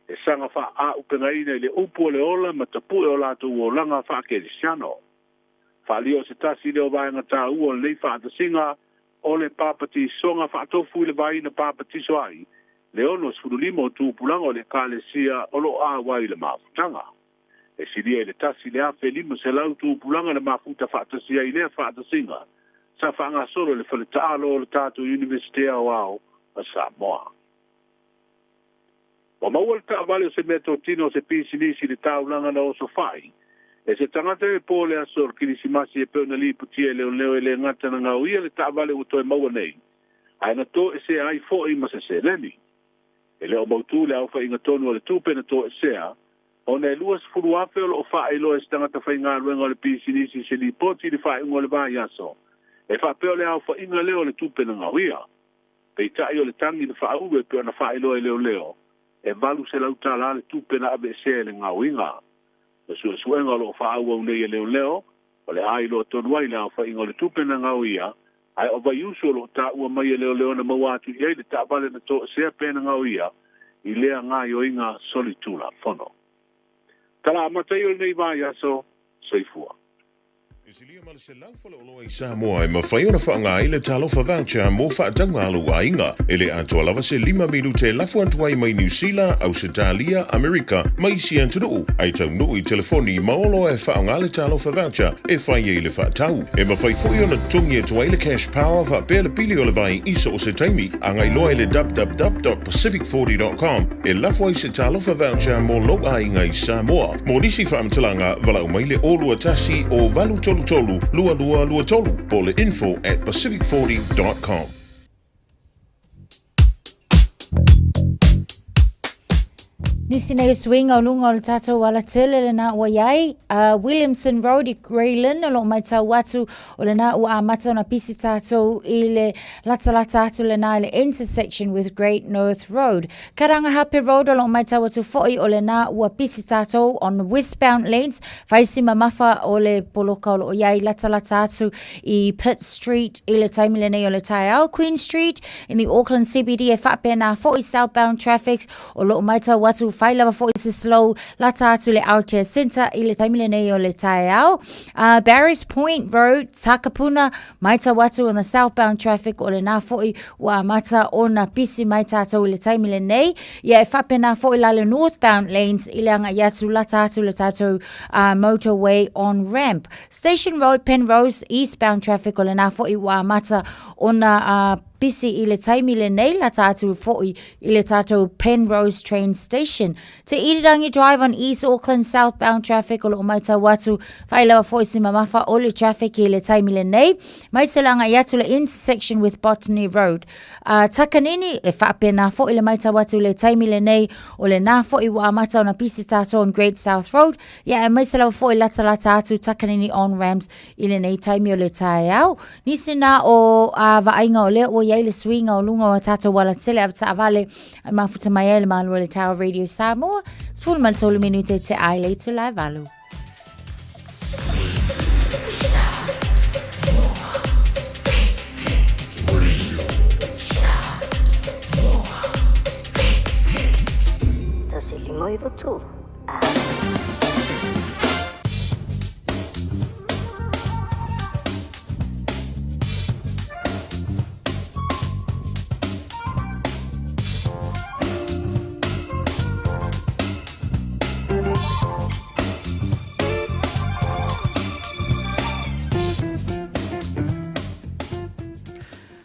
e saga faaaupegaina i le upu o le ola ma tapue o latou olaga faakerisiano. Faaalia o se tasi lea o vaega taua o lenei faatasiga o le papatisoga faatofu i le vai na papatiso ai le 65 o tupulaga o le Ekalesia o lo o auai i le mafutaga. E silia i le 1,500 tupulaga na mafuta faatasi ai i lea faatasiga sa faagasolo i le fale taalo o le tatou Iunivesite Aoao a Samoa. Ua maua le taavale o se meatotino o se pisinisi i le taulaga na osofai e se tagata i le po o le aso o le Kirisimasi e pei ona lipotia e leoleo e le gata na gaoia le taavale ua toe maua nei, ae na toesea ai foi ma se seleni. E le o mautū le aofaiga tonu o le tupe na toesea, ona e $20,000 o lo o faailoa e se tagata faigaluega o le pisinisi i se lipoti i le faaiuga o le vaiaso, e faapea o le aofaiga lea o le tupe na gaoia. Peitai o le tagi na faaulu e pei ona faailoa e leoleo, e $800 le tupe na aveesea e le gaoiga. O suesuega o lo o faaauau nei e leoleo, o le a iloa tonu ai le aofaiga o le tupe na gaoia, ae o Vaiusu o lo o taua mai e leoleo na maua atu i ai le taavale na toesea pe na gaoia i lea gaoioiga solitulafono. Tala amata ia o lenei vaiaso, soifua. E silia ma le 100 faleoloa i Samoa e mafai ona faaaoga ai le Talofa Voucher mo faatauga a lou aiga. E le atoa lava se lima minute e lafo atu ai mai Niu Sila, Ausetalia, Amerika ma isi atunuu, ae taunuu i telefoni ma oloa e faaaoga le Talofa Voucher e fai ai le faatau. E mafai foi ona totogi atu ai le Cash Power faapea le pili o le vai i so o se taimi. Agai loa i le www.pacific40.com e lafo ai se Talofa Voucher mo lou aiga i Samoa. Mo nisi faamatalaga, valaau mai le 021 o 833 2223 po o le info at pacific40.com. Nisi nei o suiga o luga o le tatou alatele lena ua i ai. Williamson Road i Grey Lynn o lo o matau atu o lena ua amata ona pisi tātou i le latalata atu lena i le intersection with Great North Road. Karangahape Road o lo o matau atu foi o lena ua pisi tātou on westbound lanes fai si mamafa o le poloka o lo o i ai latalata atu i Pitt Street i le taimi lenei o le taeao Queen Street in the Auckland CBD e faapena foi southbound traffic o lo o matau atu fai lava foi se slow lata atu le Aotea Centre i le taimi lenei o le taeao. Barrys Point Road, Takapuna, matau atu on the southbound traffic o lena foi ua amata ona pisi mai tātou i le taimi lenei. Ia e faapena foi la le northbound lanes i le agai atu lata atu le tātou motorway on ramp. Station Road, Penrose, eastbound traffic o lena foi ua amata ona pisi i le taimi lenei lata atu foi i le tātou Penrose Train Station. Te Irirangi Drive on East Auckland southbound traffic o lo o matau atu whai lava foi si mamafa o le traffic i le taimi lenei. Mai se langa i atu le intersection with Botany Road. Takanini, e whaapena foi le matau atu le taimi lenei o le nā foi ua amata ona pisi tātou on Great South Road. Ia e mai se lava foi lata lata atu Takanini on Rams i lenei taimi o le taeao. Nisi nā o a vaaiga o lea ua i ai le suiga o luga o a tātou alatele avetaavale e mafuta mai ai le Malo o le Tower Radio Samoa, 13 minute te ai le itula e valu. Tasi lima iwa tolu.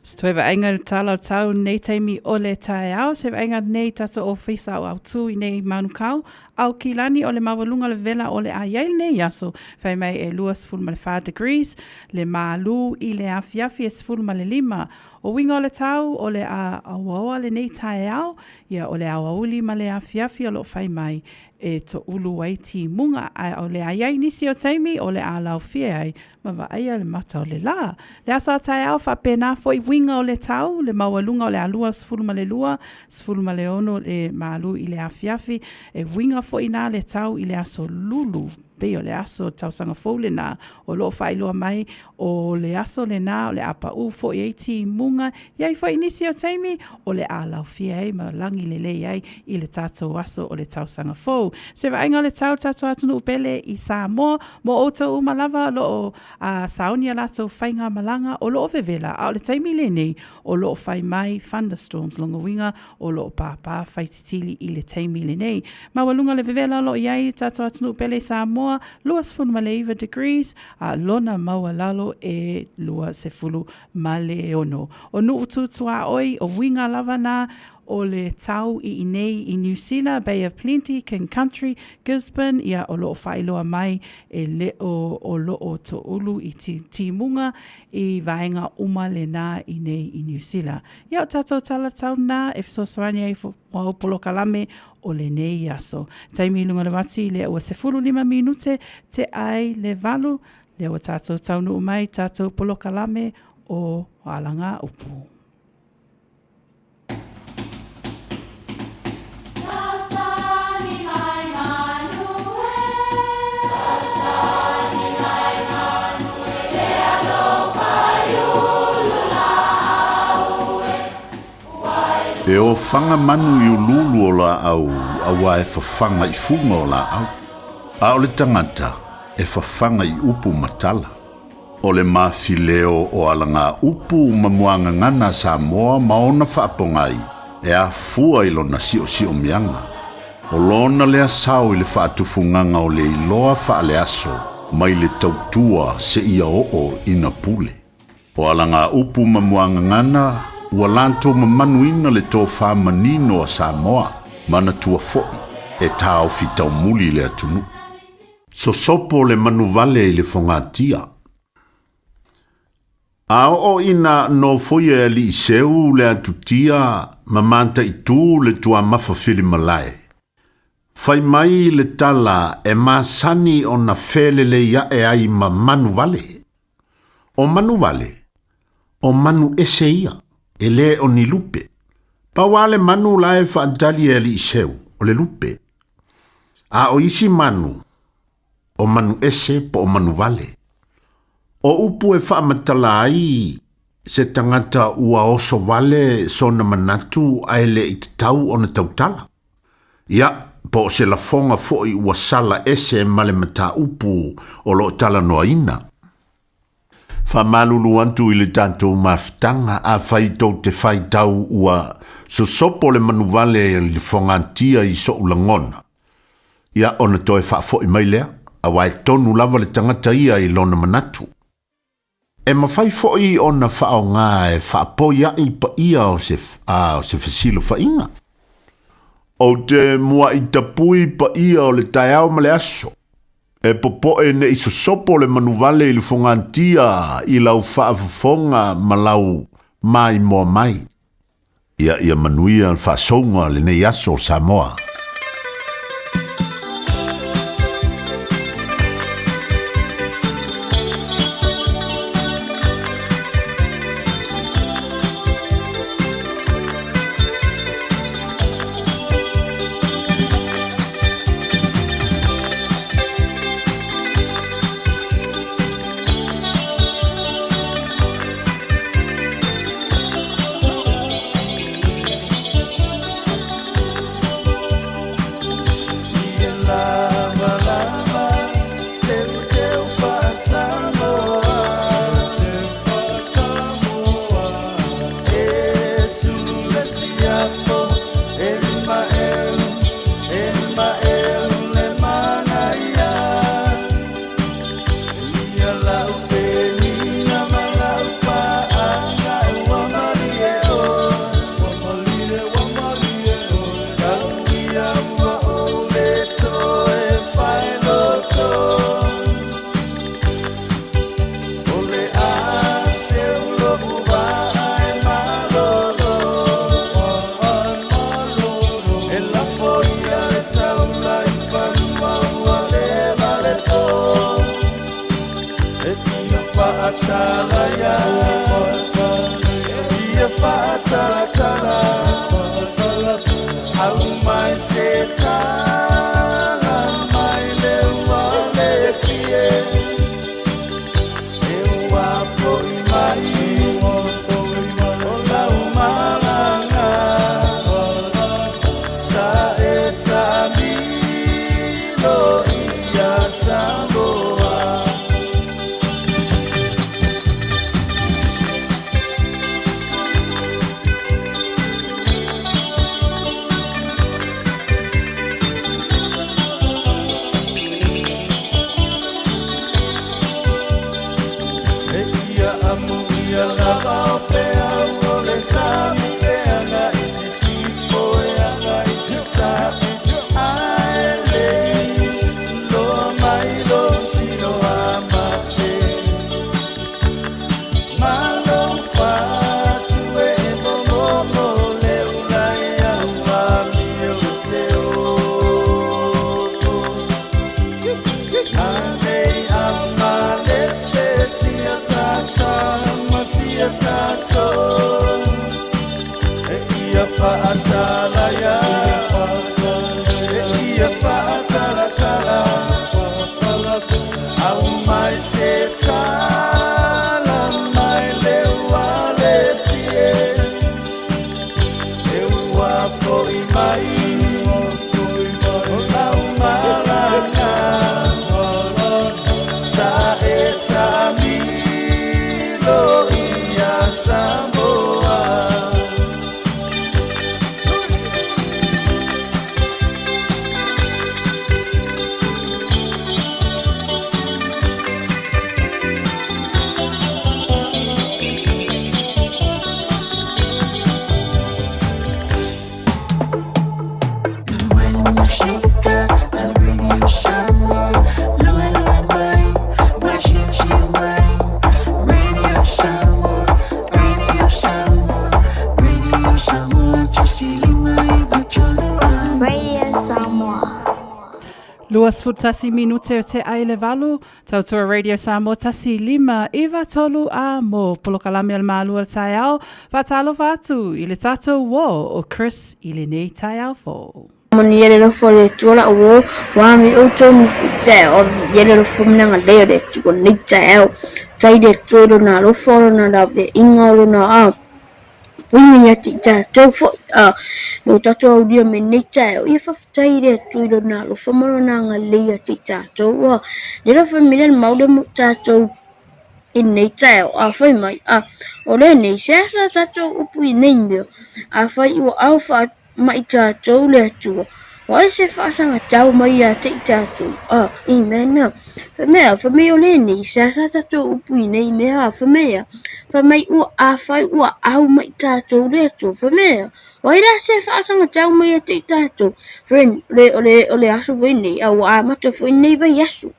Se toe vaaiga i le tala o le tau nei taimi o le taeao, se vaaiga nei tatou ofisa o Autu i nei Manukau, Aukilani o le maualuga o le vela o le a i ai lenei aso, fai mai e 24 degrees, le malū i le afiafi e 15. O uiga o le tau o le a auaoa lenei taeao, ia o le aoauli ma le afiafi o lo o fai mai e toʻulu ai timuga, ae o le a i ai nisi o taimi o le a laofie ai ma vaaia le mata o le lā. Le aso a taeao faapena foi uiga o le tau, le maualuga o le a 22, 16 le malū i le afiafi, e uiga foi nā le tau i le aso Lulu. Pei o le aso tausaga fou lenā o lo o faailoa mai o le aso lenā o le a paʻū foi ai timuga i ai foi nisi o taimi o le a laufia ai ma lagi lelei ai i le tatou aso o le tausaga fou. Se vaaiga o le tau tatou atunuu pele i Samoa mo outou uma lava o lo o a sauni a latou faigamalaga o lo o vevela a o le taimi lenei o lo o fai mai thunderstorms lona uiga o lo o pāpā faititili i le taimi lenei. Maualuga le vevela o lo o i ai i le tatou atunuu pele i Samoa, 29 degrees, a lona maualalo e 26. O nuu tu tuaoi, o uiga lava na o le tau i inei i Niu Sila, Bay of Plenty, King Country, Gisborne, ia o lo o faailoa mai e le o o lo o toulu i timuga i vaega uma lenā i nei i Niu Sila. Ia o tatou tala tau nā e fesoasoani ai mo au polokalame o lenei aso. Taimi i luga o le wati lea ua 15 minute te ai le valu, lea ua tatou taunuu mai tatou polokalame o Alagaupu. E ofaga manu i uluulu o laau auā e fafaga i fuga o laau, a o le tagata e fafaga i upu ma tala. O le mafileo o alagaupu ma muagagana a Samoa ma ona faapogai e afua i lona siosiomiaga. O lona lea sao i le faatufugaga o le iloa faaleaso mai le tautua seia oo ina pule. O alagaupu ma muagagana ua latou mamanuina le tofa manino a Samoa, manatua foi e taofi taumuli le atunuu. Sosopo le manuvale i le fogatia. A oo ina nofoia e Alii Seu le atutia ma mataitū le tuamafa filimalae, fai mai le tala e masani ona felelei ae ai ma manuvale. O manuvale, o manu ese ia, e le o ni lupe. Pau lava le manu la e faatali e Alii Seu, o le lupe. A o isi manu, o manu ese po o manu vale. O upu e faamatala ai se tagata ua oso vale sona manatu ae le i tatau ona tautala. Ia, po o se lafoga foi ua sala ese ma le mataupu o lo o talanoaina. Faamalulu atu i le tatou mafutaga, afai tou te faitau ua sosopo le manuvale i le fogatia i so'u lagona, ia ona toe faafoi mai lea, auā e tonu lava le tagata ia i lona manatu. E mafai foi ona faaaoga e faapoia'i paia o se, a, o se fesilafaiga. Ou te mua'i tapui paia o le taeao ma le aso. E popoe ne i sosopo le manuvale i le fogatia i lau faafofoga ma lau maimoa mai. Ia ia manuia le faasouga lenei aso Samoa. Amuia lava o peau o le sami e agai i sisifo e agai i sasae. Ae lei loa mai lou tino a mate. Ma lou fatu e momomo le ula e au amio i te o. Anei a malepe sia tasa ma sia taso. E ia faatala ia, e ia faatalatala. Au mai se tala mai le ua le si e. E ua foi mai o lau malaga. Sa e taamilo ia Samoa. Radio Samoa. 21 minute o te ai le 8, tautua Radio Samoa 1 5 9 3 a mo polokalame o le malua le taeao, faatalofa atu i le tatou uō o Chris i lenei taeao fou. Manuia le alofa o le Atua lau uō, ua me outou nofo i taeao, viia le alofa ma le agalelei o le Atua nei taeao. Faafetai i le Atua i lona alofa o lona laveaiga o lona puipuiga ia te i tatou foi lo tatou aulia mai nei taeao. Ia faafetai i le Atua i lona alofa ma lona agalelei ia te i tatou. Ua leva foi mea le mau lea mo tatou i lenei taeao. Afai mai, o lenei, se asa tatou upu i nei mea. Afai ua au faamai tatou le Atua, o ai se faasagatau mai ia te i tatou. Amen. Fai mea, fai mai o lenei, se asa tatou upu i nei mea. Fai mea, fai mai ua afai ua au mai tatou le Atua. Fai mea, o ai la se faasagatau mai ia te i tatou. Friend, o le, o le aso foi nei, a ua amata foi nei vaiaso.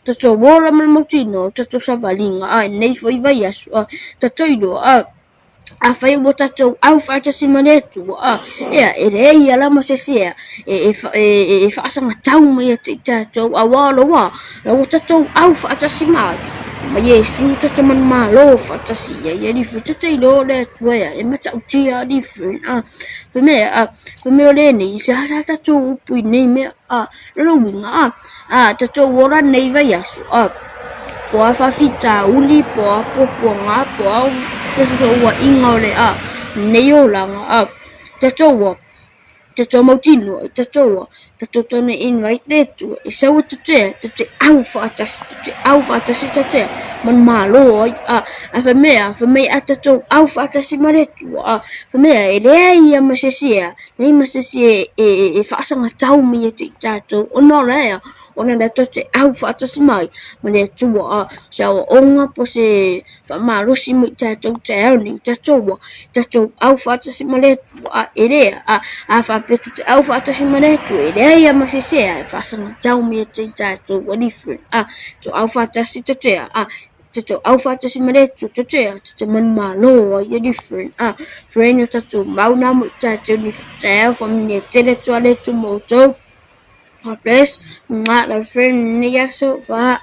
Tatou ola ma le mautinoa, tatou savaliga, nei foi vaiaso. Tatou iloa, afai ua tatou au faatasi ma le Atua, ia e leai ala ma se isi e, e, e, e faasagatau mai ia te i tatou, auā o loa la ua tatou au faatasi mai ma Iesu tatou manumalo faatasi ia ia lifu tatou iloa le Atua ia e matautia different fai mai fai mai o lenei se asa tatou upu i nei mea lona uiga tatou ola nei vaiaso po o a faafitauli po o a puapuaga po o a fesoasoaiga o le nei olaga tatou ua tatou mautinoa tatou ua tatou tau invite le Atua e sau e tatou te au faatasi tatou te au faatasi tatou te manumalo ai ae fai mea fai mai a tatou au faatasi ma le Atua fai mea e leai lava ma se isi e leai ma se isi e faasagatau mai ia te i tatou ona o le a ona lea tatou te au faatasi mai ma le Atua se aoaoga po o se faamalosi mo i tatou taeao nei tatou ua tatou au faatasi ma le Atua e lea a faapea tatou te au faatasi ma le Atua e leai lava ma se isi e faasagatau mai ia te i tatou ua different tatou au faatasi tatou te tatou au faatasi ma le Atua tatou te tatou te manumalo ai ia different friend o tatou mau na mo i tatou nei taeao faamanuia tele atu le Atua ma outou. God bless. Mwah, lau friend nei aso fa.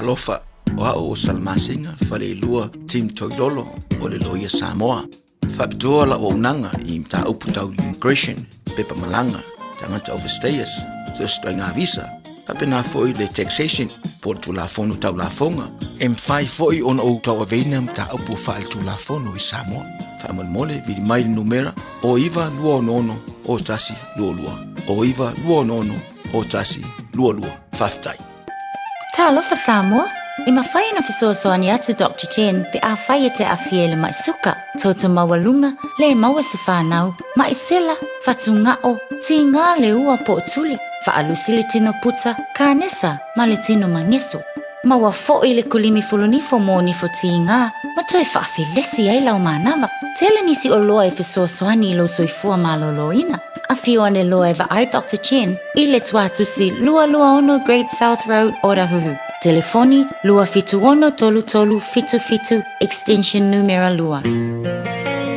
Talofa, o au o Salamasina Faleilua Tim Toilolo o le Loia Samoa. Faapitoa lau auaunaga i mataupu tau immigration, pepa malaga, tagata overstayers, so o se ituaiga visa, faapena foi le taxation po o le Tulafono Tau Lafoga. E mafai foi ona ou tauaveina mataupu faaletulafono i Samoa. Faamolemole, vili mai le numera o 9266 0122, o 9266 0122. Faafetai. Talofa Samoa! E mafai ona fesoasoani atu Doctor Chen pe afai e te aafia i le ma'i suka, toto maualuga, le maua se fanau, ma'i sela, fatuga'o, tigā le ua po o tuli, faalusi le tino puta, kanesa, ma le tino mageso. Maua fo'i le kulimi fulunifo mo nifo tigā ma toe faafelesi ai lau manava. Tele nisi oloa e fesoasoani i lou soifua maloloina. Afio ane loa e vaai Doctor Chen i le tuatusi 226 Great South Road, Otahuhu. Telefoni, 276 3377, extension numera 2.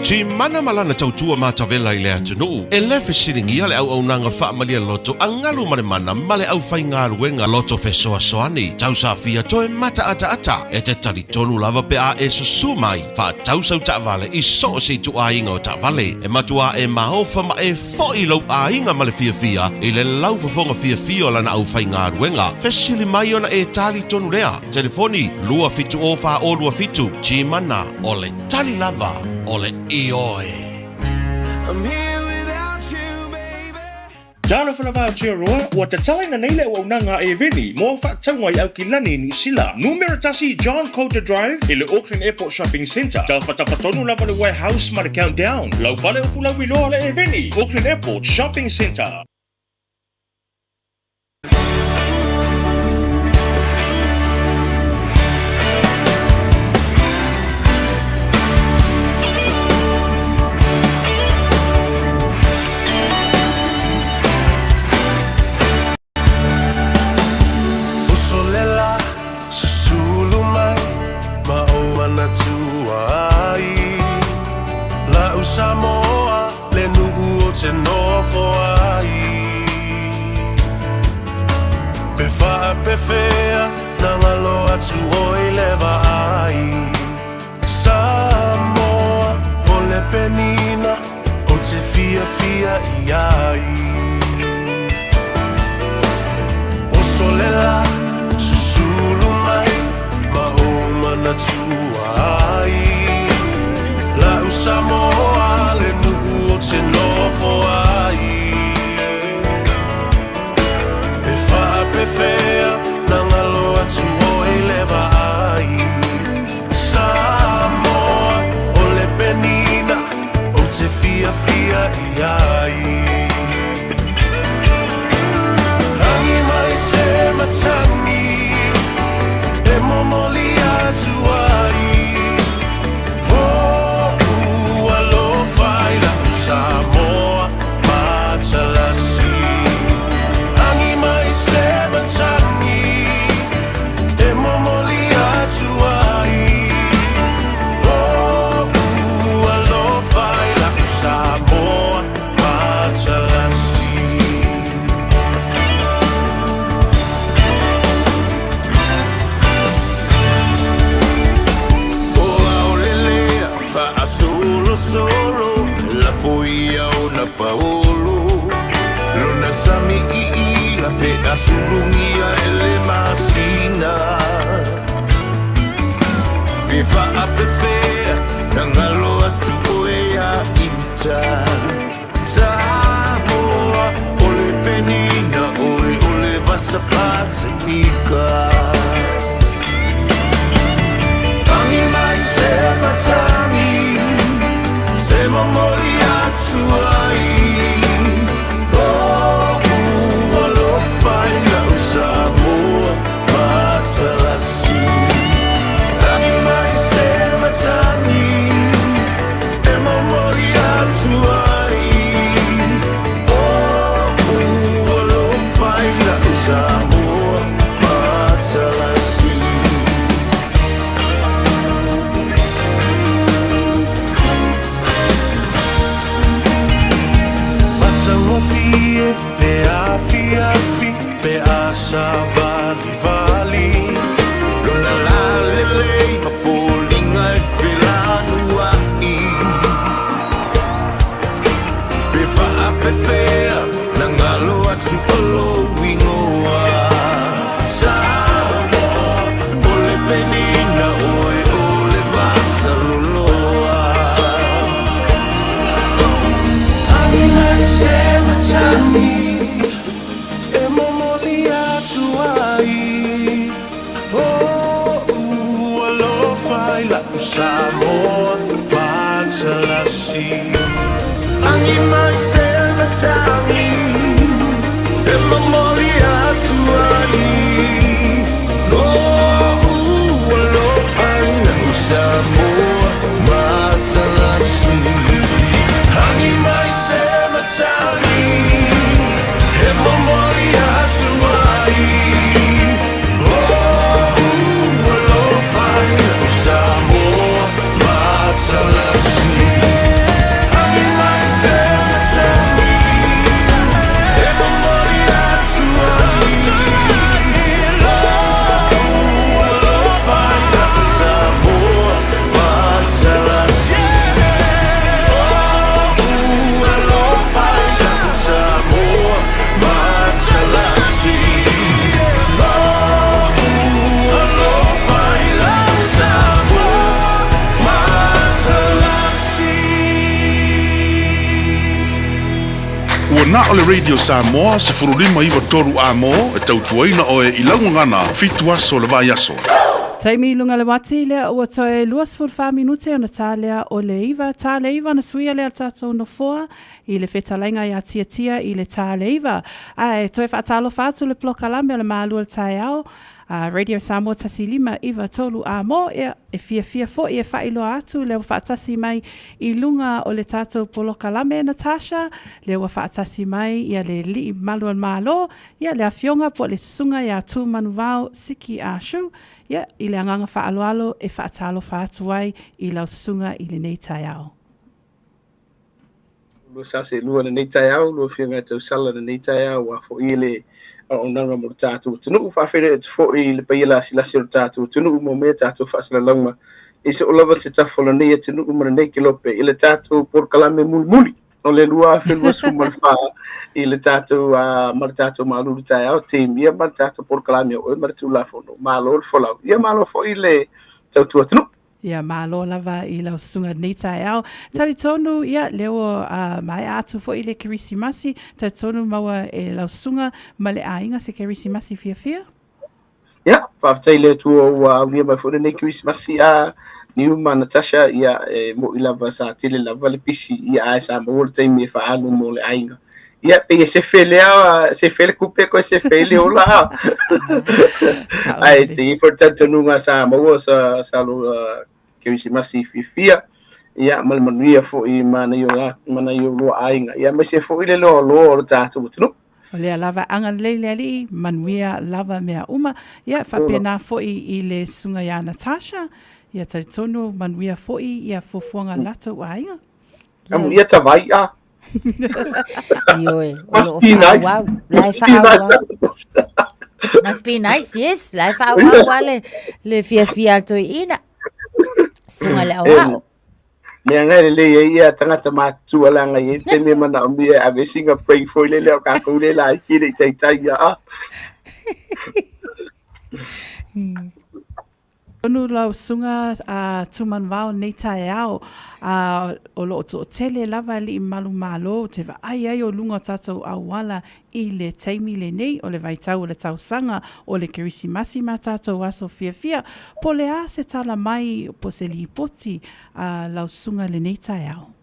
Ti mana ma lana tautua matavela i le atunuu, e le fesiligia le auaunaga faamalie loto a galu ma le mana ma le aufaigaluega loto fesoasoani. Tausafia toe mataataata e te talitonu lava pe a e susu mai faatau sau taavale i so o se ituaiga o taavale. E matuā e maofa ma e foʻi lou aiga ma le fiafia i le laufofoga fiafia o lana aufaigaluega. Fesili mai ona e talitonu lea. Telefoni, 2 7 0 4 0 2 7, Timana, o le tali lava o le ioe. I'm here without you, baby. Talofa lava Aotearoa, ua tatalaina nei le auaunaga a Airveni mo au faatauga i Aukilani i Niu Sila. Numera 1 John Coulter Drive i le Auckland Airport Shopping Centre. Tafatafa tonu lava le Warehouse ma le Countdown. Lau fale upu lauiloa le Airveni, Auckland Airport Shopping Centre. Uso le la, susulu mai ma ou manatua ai. La'u Samoa le nuu ou te nofo ai. Pe faapefea na galo atu oe i le vaai. Samoa o le penina ou te fiafia i ai. Oso le la, susulu mai ma ou manatua ai. La'u Samoa le nuu ou te nofo ai. Pe faapefea na galo atu oe i le vaai. Samoa o le penina ou te fiafia i ai. Agi mai se matagi e momoli atu ai. O'u alofa i la'u Samoa matalasi. Agi mai se matagi e momoli atu ai. O'u alofa i la'u Samoa matalasi. O aolelea faasolosolo lafo ia ona paolo lona sami iila pe asulugia e le masina pe faapefea na galo atu oe ia ita Samoa o le penina oe o le vasa Pasifika. Agi mai se matagi e momoli atu ai. O'u alofa i la'u Samoa matalasi. Agi mai se matagi e momoli atu ai. O'u alofa i la'u Samoa matalasi. Matagofie le afiafi pe a savalivali. O le Radio Samoa 15 93 A-mo e tautuaina oe i lau gagana fitu aso o le vaiaso. Taimi i luga le uati lea ua toe 24 minute ona ta lea o le iva. Ta le iva ona suia lea o le tatou nofoa i le fetalaiga ia Tiatia i le ta le iva. Ae toe faatalofa atu le polokalame o le Malua o le Taeao a Radio Samoa 1593 A-mo, ia, e fiafia foi e faailoa atu lea ua faatasi mai i luga o le tatou polokalame Natasha, lea ua faatasi mai ia le Alii Malu o le Malo, ia le Afioga po o le Susuga ia Tumanuvao Siki Ah Shu, ia, i le agaga faaaloalo e faatalofa atu ai i lau susuga i lenei taeao. Lua sa seelua lenei taeao, lua Afioga e tausala lenei taeao, ua fo'i le auaunaga mo le tatou atunuu. Faafeiloai atu foi i le paia lasilasi o le tatou atunuu mo mea tatou faasalalauga i soo lava se tafa o lenei atunuu ma lenei kelope i le tatou polokalame mulimuli o le 2024 i le tatou ma le tatou malulu taeao team ia ma le tatou polokalame o oe ma le Tulafono. Malo le folau. Ia malo foi le tautua atunuu. Ia, malo lava i lau susuga i lenei taeao. Talitonu, ia, lea ua maea atu foi le Kerisimasi, talitonu maua e lau susuga ma le aiga se Kerisimasi fiafia? Ia, faafetai i le Atua ua aulia mai foi lenei Kerisimasi a Niu ma Natasha, ia, e mo'i lava sa tele lava le pisi, ia, ae sa maua le taimi e faaalu mo le aiga. Ia, pei e sefe lea, sefe le kupe koe sefe i le ola. Ae te i foi le talitonuga sa maua sa, sa lo Kerisimasi fiafia. Ia, ma le manuia foi ma nai o la, ma nai o lua aiga. Ia, aemaise foi le loaloa o le tatou atunuu. O lea lava agalelei le Alii, manuia lava mea uma. Ia, faapena foi i le susuga ia Natasha, ia talitonu manuia foi ia fuafuaga a latou aiga. Amu ia tavai a. Ioe, o loo faaauau. La e faaauau. Must be nice, yes. La e faaauau a le, le fiafia a toeaina. Susuga le aoao. Mea ngai lelei ai ia tagata matutua leaga e i ai le taimi e manaomia e ave sina break foi lele o kākou le laiti e le i taitai ia a. Tonu lau susuga a Tumanuvao nei taeao, a o lo o toatele lava alii malu malo ou te vaai ai o luga o tatou auala i le taimi lenei o le vaitau o le tausaga o le Kerisimasi ma tatou aso fiafia. Po o le a se tala mai po o se lipoti a lau susuga i lenei taeao?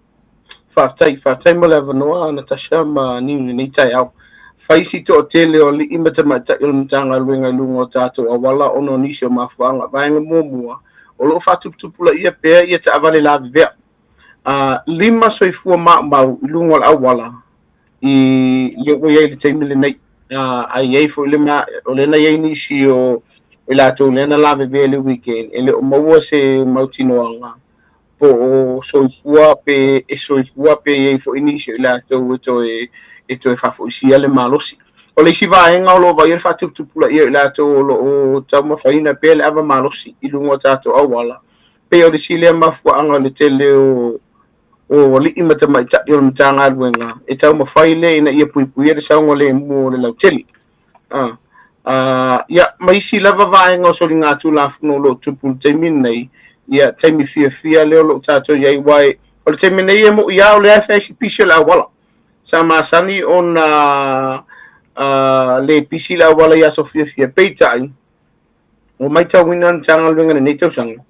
Faafetai, faafetai mo le avanoa Natasha ma Niu i lenei taeao. Fai si toatele o alii ma tamaitai o le Matagaluega i luga o tatou auala ona o nisi o mafuaaga. Vaega muamua, o lo o faatuputupulaia pea ia taavale lavevea. 5 soifua maumau i luga o le auala i lea ua i ai i le taimi lenei. Ae i ai foi le ma, o lea na i ai nisi o i latou lea na lavevea i le weekend, e le o maua se mautinoaga po o soifua pe e soifua pe i ai foi nisi o i latou e toe e toe faafoisia le malosi. O le isi vaega o lo o vaaia le faatuputupulaia o i latou o lo o taumafaina pea le ava malosi i luga o tatou auala, pei o le isi lea mafuaaga o le tele o o alii ma tamaitai o le Matagaluega e taumafai lea ina ia puipuia le saogalemu o le lautele. Ia, ma isi lava vaega o soligatulafono o lo o tupu i le taimi lenei, ia, taimi fiafia lea o lo o tatou i ai, aua o le taimi nei e mo'i lava o lea e fai si pisi o le auala. Sa masani ona le pisi le auala i aso fiafia, peitai, ua matauina le Matagaluega i lenei tausaga,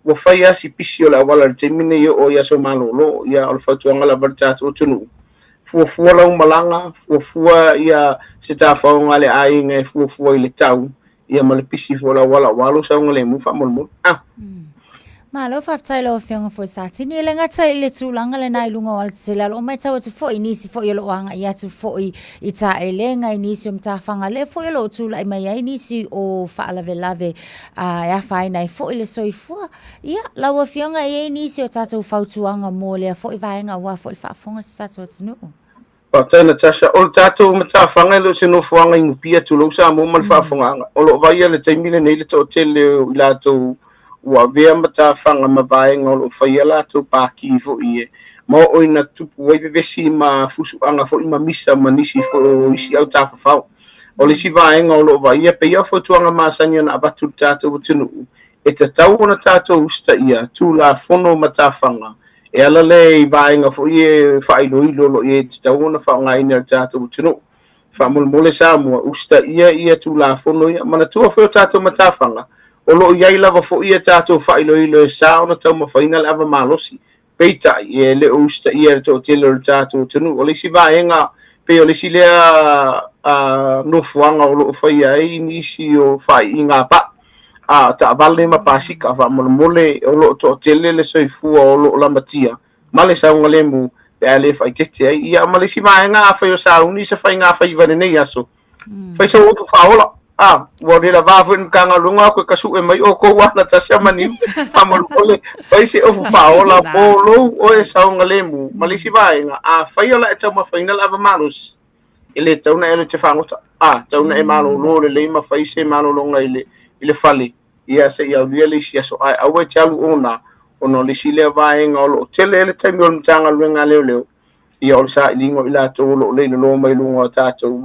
ua fai lava si pisi o le auala i le taimi lenei e oo i aso malolo. Ia, o le fautuaga lava i le tatou atunuu, fuafua lau malaga, fuafua ia se tafaoga a le aiga e fuafua i le tau, ia ma le pisi foi o le auala aua lou saogalemu faamolemole. Ah. Malo faafetai lau Afioga foi Satini. E le gata i le tulaga lena i luga o alatetele, a o lo o matau atu foi i nisi foi o lo o agai atu foi i taelega i nisi o matafaga lea foi o lo o tulai mai ai nisi o faalavelave e afaina ai foi le soifua. Ia, lau Afioga e i ai nisi o tatou fautuaga mo lea foi vaega aua foi le faafofoga a si tatou atunuu. Faafetai Natasha. O le tatou matafaga e le o se nofoaga i Nupia, tulou Samoa ma le faafofogaaga. O lo o vaaia i le taimi lenei le toatele o i latou ua avea matafaga ma vaega o lo o faia latou paki foi e ma oo ina tupu ai vevesi ma fusuaga foi ma misa ma nisi foi o isi au tafafao. O le isi vaega o lo o vaaia, pei lava o fautuaga masani ona avatu i le tatou atunuu, e tatau ona tatou usitaia Tulafono o Matafaga E ala lea i vaega foi ia faailoilo o lo o i ai e tatau ona faaaogaina e le tatou atunuu. Faamolemole Samoa, usitaia ia Tulafono ia. Manatua foi o tatou matafaga, o lo o i ai lava foi ia tatou faailoilo e sa ona taumafaina le ava malosi. Peitai, e le o usitaia e le toatele o le tatou atunuu. O le isi vaega, pei o le isi lea nofoaga o lo o faia ai nisi o faaiiga pai, a taavale ma pasika. Faamolemole, o lo o toatele le soifua o lo o lamatia ma le saogalemu pe a le faaeteete ai. Ia, ma le isi vaega, afai o sauni se faigafaiva i lenei aso, fai sau ofu faaola. A, ua le lavā foi le Matagaluega aku e kasuʻe mai oukou a Natasha ma Niu. Faamolemole, fai se ofu faaola mo lou oe saogalemu. Ma le isi vaega, afai o le a e taumafaina le ava malosi, e le tatau ona e alu e te fagota. A, tatau ona e malolo lelei ma fai se malologa i le, i le fale, ia se i aulia le isi aso. Ae aua e te alu ona, ona o le isi lea vaega o lo o tele ai le taimi o le Matagaluega a Leoleo, ia o le sailiga o i latou o lo o leiloloa mai luga o tatou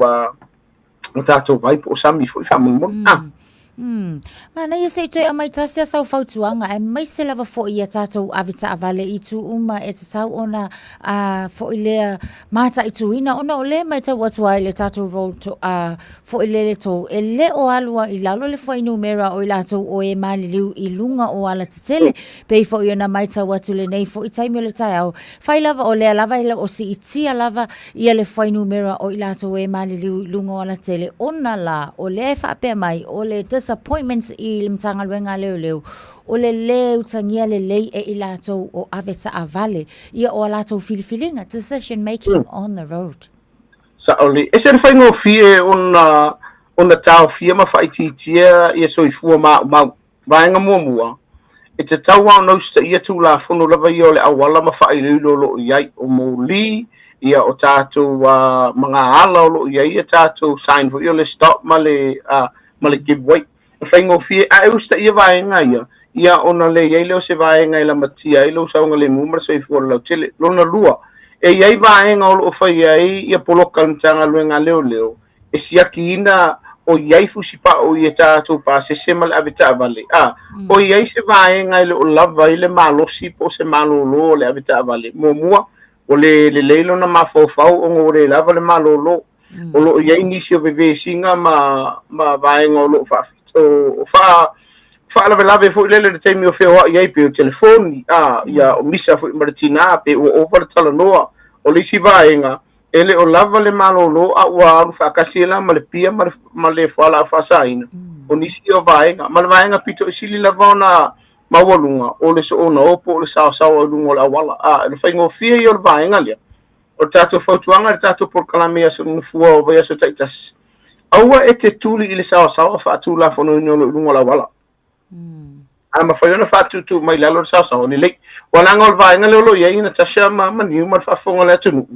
o tatou vai po o sami foi faamolemole. Ah. Manaia se i toe aumai tasi a sau fautuaga aemaise lava foi ia tatou avetaavale i itu uma e tatau ona foi lea mataituina ona o lea e matau atu ai le tatou road to, foi lele toll e le o alu i lalo le fuainumera o i latou o e maliliu i luga o alatetele Pei foi ona matau atu lenei foi taimi o le taeao, fai lava o lea lava e le o siitia lava ia le fuainumera o i latou e maliliu i luga o alatele ona la o lea e faapea mai o le disappointment i le Matagaluega a Leoleo o le lē utagia lelei e i latou o avetaavale ia o a latou filifiliga, decision making on the road. Sao lelei. Ese le faigofie ona ona taofia ma faaitiitia ia soifua maumau. Vaega muamua, e tatau lava ona usitaia Tulafono lava ia o le auala ma faailoilo o lo o i ai, o moli, ia o tatou magaala o lo o i ai ia tatou sign foi ia o le stop ma le, ma le give way. E faigofie, a e usitaia vaega ia, ia ona le i ai lea o se vaega e lamatia ai lou saogalemu ma le soifua o le lautele. Lona lua, e i ai vaega o lo o faia ai ia poloka a le Matagaluega a Leoleo, e siakiina o i ai fusipao i e tatou pasese ma le avetaavale, a o i ai se vaega e le o lava ai le malosi po o se malolo o le avetaavale. Muamua, ua le lelei lona mafaufau ona ua le lava le malolo. O lo o i ai nisi o vevesiga ma, ma vaega o lo o faafita, o faa, faalavelave foi lele i le taimi o feoai ai, pe o telefoni, a, ia o misa foi ma le tinā, pe ua ova le talanoa. O le isi vaega, E le o lava le malolo a ua alu faatasi ai la ma le pia ma le, ma le fualaau faasaina. O nisi o vaega, ma le vaega pito i sili lava ona maualuga, o le soona o po o le saosaoa i luga o le auala. A, le faigofie ia o le vaega lea. O le tatou fautuaga i le tatou polokalame i aso Gafua o vaiaso taitasi, aua e te tuli i le saosaoa faatulafonoina o lo o i luga o le auala. A mafai ona faatutu mai lalo le saosaoa lelei. Ua leaga o le vaega lea o lo o i ai Natasha ma Maniu ma le faafofoga a le atunuu,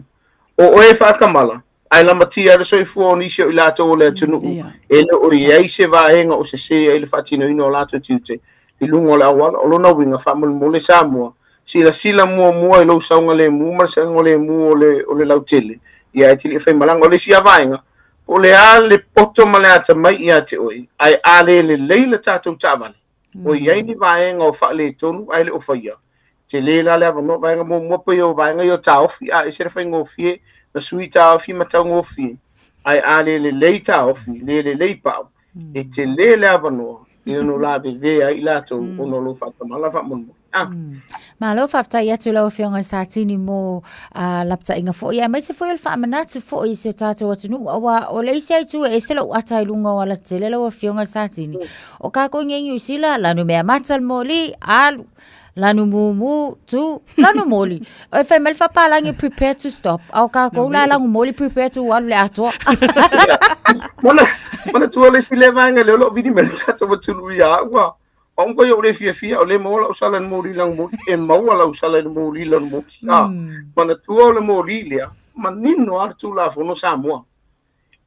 o oe e faatamala, ae lamatia ai le soifua o nisi o i latou o le atunuu e le o i ai se vaega o sese ai le faatinoina o latou tiute i luga o le auala. O lona uiga, faamolemole Samoa, silasila muamua i lou saogalemu ma le saogalemu o le, o le lautele, ia ae te le i faimalaga. O le isi lava vaega, Po o le a le poto ma le atamai ia te oe, ae a le lelei le tatou taavale, o i ai ni vaega o faaletonu ae le o faia, tele la le avanoa. Vaega muamua pei o vaega ia o taofi, a ese le faigofie na sui taofi ma taugofie, ae a le lelei taofi, le lelei pau, e tele le avanoa e ono lavevea ai i latou ona o lou faatamala faamolemole. Ah. Malo faafetai atu lau Afioga i le Satini mo lapataiga foi, aemaise foi o le faamanatu foi i si o tatou atunuu, aua o le isi aitu e ese lou ata i luga o alatetele lau Afioga i le Satini. O kākou i Niu Sila, lanu mea mata le moli, alu, lanu mumu, tu, lanu moli. E fai mai le faapalagi prepare to stop, a o kākou la lanu moli prepare to alu le atoa. Mana, manatua le isi lea vaega lea o lo o vili mai le tatou atunuu ia au a. O au koe o le fiafia, o le maua lau sala i le moli lanu moli, e maua lau sala i le moli lanu moli. A, manatua o le moli lea, manino lava le Tulafono Samoa.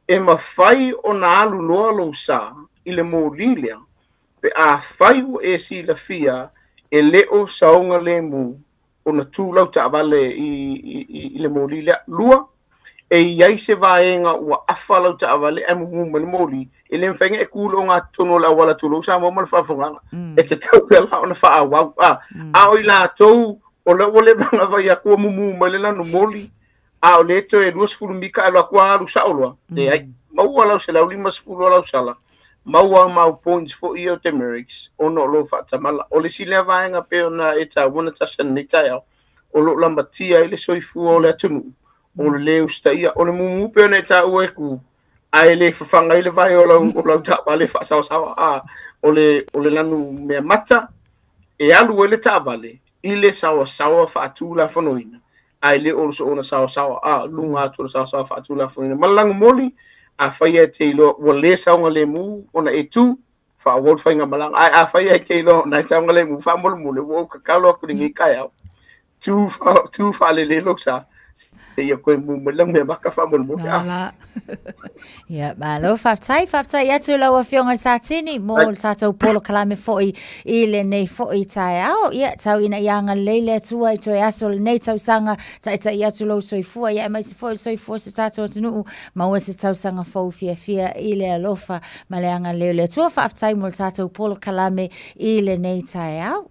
E mafai ona alu loa lou sa i le moli lea, pe afai ua e silafia e le o saogalemu ona tu lau taavale i, i, i le moli lea. Lua, e i ai se vaega ua afa lau taavale ae mumu mai le moli, e le mafai ona e tu i le ogatotonu o le auala tulou Samoa ma le faafofogaaga. E tatau pea la ona faaauau. A, a o i latou O lea ua leva ona vaai atu ua mumu mai le lanumoli, a o lea e toe 20 mita ae alu atu lava alu sao loa. Leai, maua lau 150 o lau sala, maua mau points foi ia o demerits ona o lou faatamala. O le isi lea vaega pei ona e taua Natasha i lenei taeao, o lo o lamatia ai le soifua o le atunuu, o le lē usitaia. O le mumu pei ona e taua e tu, ae le fafaga ai le vae o lau, o lau taavale faasaosaoa. A, o le, o le lanu mea mata e alu ai le taavale i le saoasaoa faatulafonoina, ae le o le soona saoasaoa, a, luga atu o le saoasaoa faatulafonoina. Ma le lagomoli, afai e te iloa ua le saogalemu ona e tu, faaauau le faigamalaga. Ae afai e te iloa ona e saogalemu, faamolemole, ua ou tatalo atu i lenei taeao, tu, tu faalelei lou sa, seia toe mu mai lau mea maka faamolemole. Ah. Ia, malo, faafetai, faafetai atu lau Afioga i le Satini mo le tatou polokalame foi i lenei foi taeao. Ia, tau ina ia agalelei le Atua i toe aso o lenei tausaga, taitai atu lou soifua, ia aemaise foi le soifua o si o tatou atunuu, maua se tausaga fou fiafia i le alofa ma le agalelei o le Atua. Faafetai mo le tatou polokalame i lenei taeao.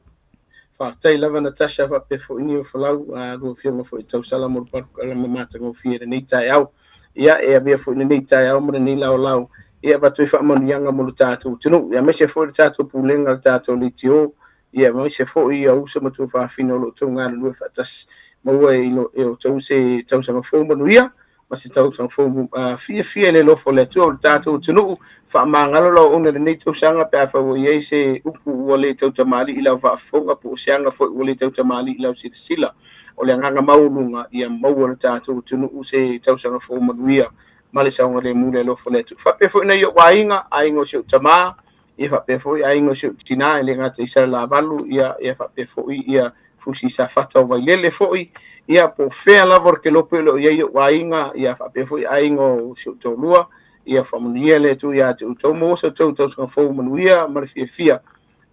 Faafetai lava Natasha faapea foi Niu Folau, a lua afioga foi i tausala mo le polokalame matagofie i lenei taeao. Ia, e avea foi lenei taeao ma lenei laolao e avatu ai faamanuiaga mo le tatou atunuu, ia aemaise foi le tatou pulega, le tatou leitio, ia aemaise foi ia uso ma tuafafine o lo o outou galulue faatasi. Maua e outou se tausaga fou manuia ma se tausaga fou fiafia i le alofa o le Atua. O le tatou atunuu, faamagalo lau auauna i lenei tausaga pe afai ua i ai se upu ua le tautamalii i lau faafofoga po o se aga foi ua le tautamalii i lau silasila. O le agaga maualuga, ia maua e le tatou atunuu se tausaga fou manuia ma le saogalemu i le alofa o le Atua. Faapea foi nai ou aiga, aiga o si ou tama, ia faapea foi aiga o si ou tinā, e le gata i Salelavalu, ia, ia faapea foi ia Fusi Safata o Vailele foi, ia po o fea lava o le kelope o lo o i ai ou aiga, ia faapea foi aiga o si ou toalua, ia faamanuia le Atua ia te outou, maua se tou tausaga fou manuia ma le fiafia.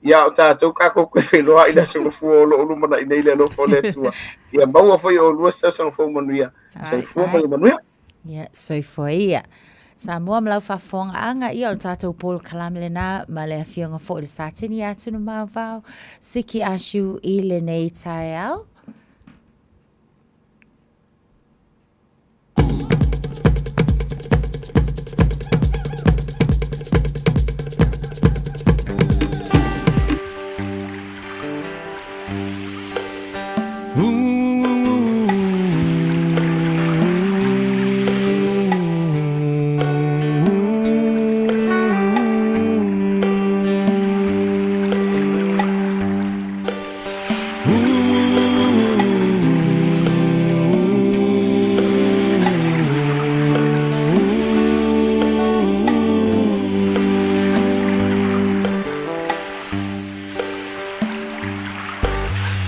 Ia o tatou tatou toe feiloai i le aso Gafua o lo o lumanai nei le alofa o le Atua. Ia maua foi e oulua se tausaga fou manuia. Soifua ma ia manuia. Ia, soifua ia. Samoa ma lau faafofogaaga, ia o le tatou polokalame lena ma le afioga foi i le Satini ia Tunumauvao, Siki Ashu i lenei taeao.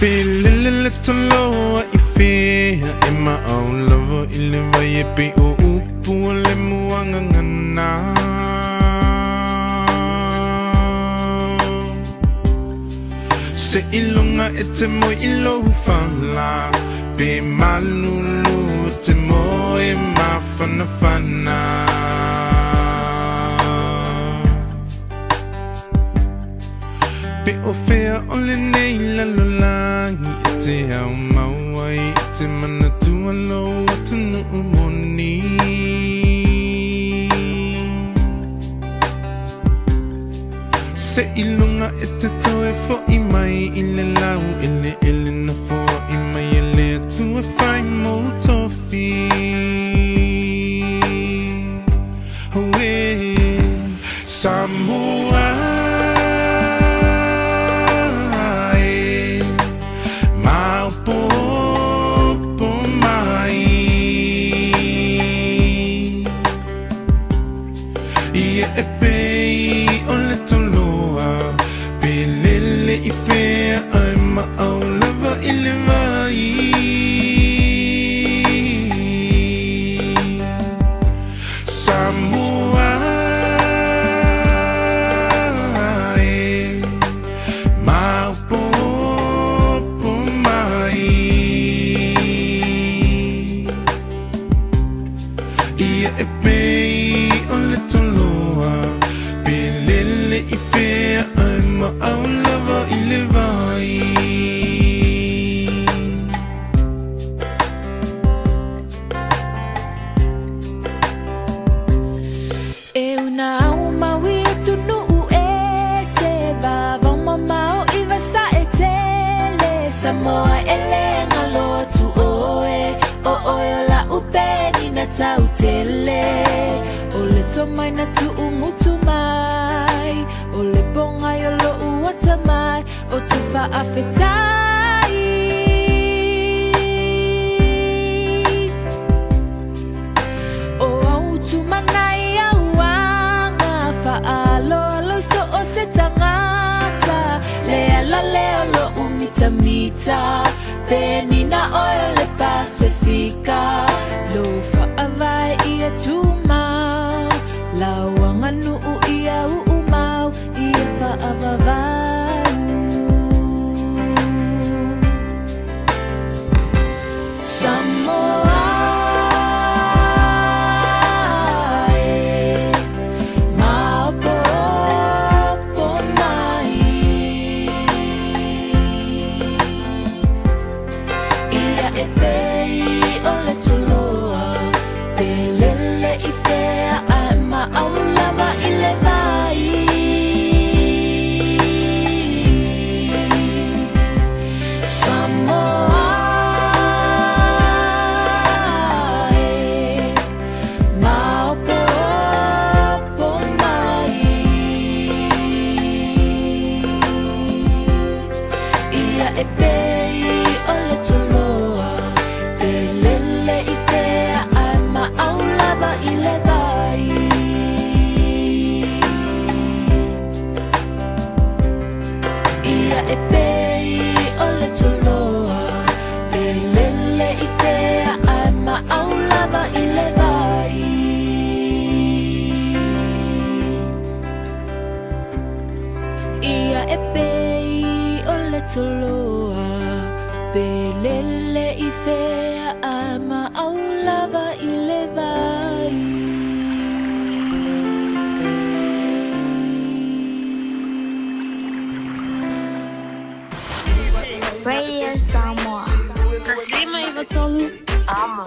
Pe lele le toloa i fea e maau lava i le vai e pei o upu o le muagagana. Se iloga e te moe i lou fala pe malulu e te moe mafanafana. Pe o fea o lenei lalolagi e te ao mau ai i te manatua lou atunuu moni. Se iloga e te toe fo'i mai i le lau eleele na foai mai e le Atua fai mou tofi. Auē Samoa e maopoopo mai Ia e pei o le toloa pe lele i fea ae maau lava i le vai. Samoa e maopoopo mai Ia e pei o le toloa pe lele i fea ae maau lava i le vai. Na aumau i atunuu ese Vavao mamao i vasae tele Samoa e le galo atu oe O oe o la'u penina tau tele O le tomai na tu'ugutu mai O le pogai o lo'u atamai Ou te faafetai. O au tumana i au aga Faaaloalo i so o se tagata Le ala lea o lo'u mitamita Penina oe o le Pasefika Lou faavae ia tumau Lau aganuu ia uumau Ia faavavau Samoa e Maopoopo mai Ia e pei o le toloa Pe lele i fea ae maau lava i le vai Samoa e Maopoopo mai Ia e pei o le toloa Pe lele i fea ae maau lava i le vai Ia e pei o le toloa Pe lele i fea ae maau lava i le vai Ia e pei o le toloa Pe lele i fea ae maau lava i le vai. Radio Samoa. 153 Amo.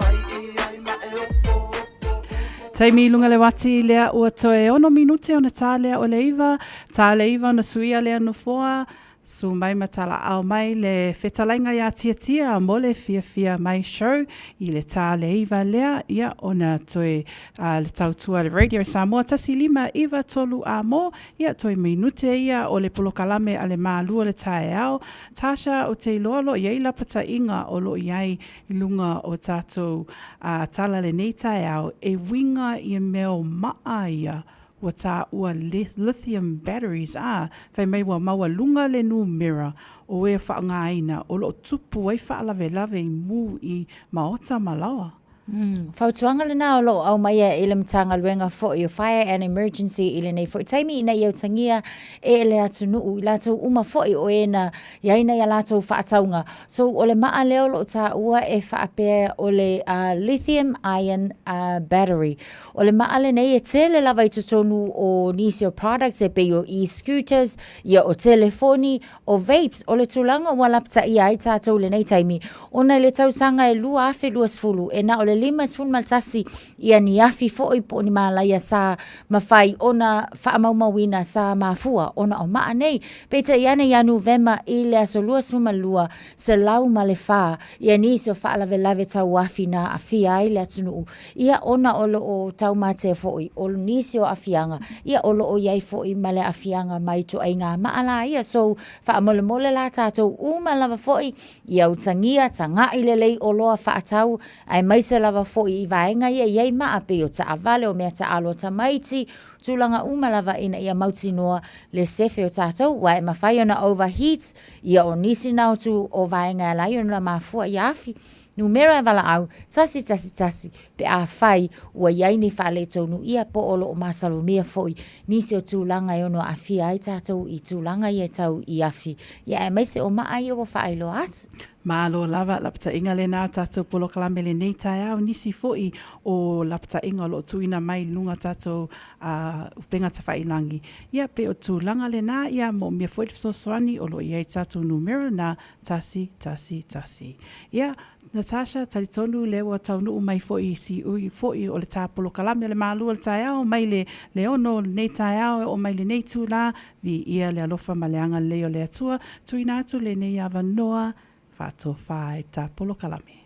Taimi i luga le uati lea ua toe ono minute ona tā lea o le iva, tā le iva ona suia lea nofoa, su mai ma talaau mai le fetalaiga iā Tiatia mo le fiafia mai show i le tā le iva lea, ia ona toe a le tautua le Radio Samoa 1 5 9 3 a mo, ia toe minute ia o le polokalame a le Malua le taeao. Tasha, o te iloa lo i ai lapataiga o lo i ai i luga o tātou a tala lenei taeao e uiga i mea o maa ia ua taua lithium batteries a fai mai ua maualuga le numera o e faaaogaina o lo o tupu ai faalavelave i mū i maota ma laoa. Fautuaga lena o lo o aumaia i le Matagaluega foi o Fire and Emergency i lenei foi taimi ina ia utagia e le atunuu i latou uma foi o e na i ai nai a latou faatauga. So o le maa lea o lo o taua e faapea o le lithium ion battery. O le maa lenei e tele lava i totonu o nisi o products e pei o e-scooters, ia o telefoni, O vapes, o le tulaga ua lapataia ai tatou i lenei taimi, ona i le tausaga e 2020, e na o le 51 ia ni afi foi po o ni malaia sa mafai ona faamaumauina sa mafua ona o maa nei. Peitai ane ia Nuvema i le aso 22, 104 ia nisi o faalavelave tauafi na aafia ai le atunuu, ia ona o lo o taumatea foi o nisi o aafiaga, ia o lo o i ai foi ma le aafiaga mai ituaiga maa la ia. So, faamolemole la tatou uma lava foi ia utagia, tagai lelei oloa faatau, aemaise lava foi i vaega ia e i ai maa pei o taavale, o mea taaalo a tamaiti, tulaga uma lava ina ia mautinoa le sefe o tatou, aua e mafai ona overheat ia o nisi na o tu o vaega e ala ai ona mafua ia afi. Numera e valaau, 111, pe afai ua i ai ni faaletonu ia po o lo o masalomia foi nisi o tulaga e ono aafia ai tatou i tulaga ia tau i afi, ia aemaise o maa ia ua faailoa atu. Malo lava lapataiga lena o tatou polokalame lenei taeao, nisi foi o lapataiga o lo o tuuina mai i luga o tatou upega tafailagi. Ia pei o tulaga lena, ia moomia foi le fesoasoani o lo o i ai le tatou numera lena 111. Ia, Natasha, talitonu lea ua taunuu mai foi siui foi o le ta polokalame o le malu o le taeao mai le le 6 o lenei taeao e oo mai lenei itulā, viia le alofa ma le agalelei o le Atua, tuuina atu lenei avanoa faatofa ai ta polokalame.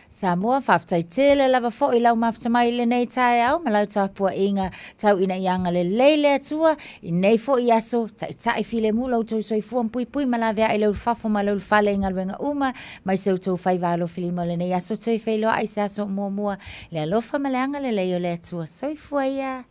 Samoa, faafetai tele lava foi lau mafuta mai i lenei taeao ma lau tapuaiga tau ina ia agalelei le Atua i nei foi aso, taitai filemu lo outou soifua ma puipui ma laveai le ulufafo ma le ulufale i galuega uma mai se outou faiva alofilima o lenei aso toe feiloai se aso muamua le alofa ma le agalelei o le Atua. Soifua ia.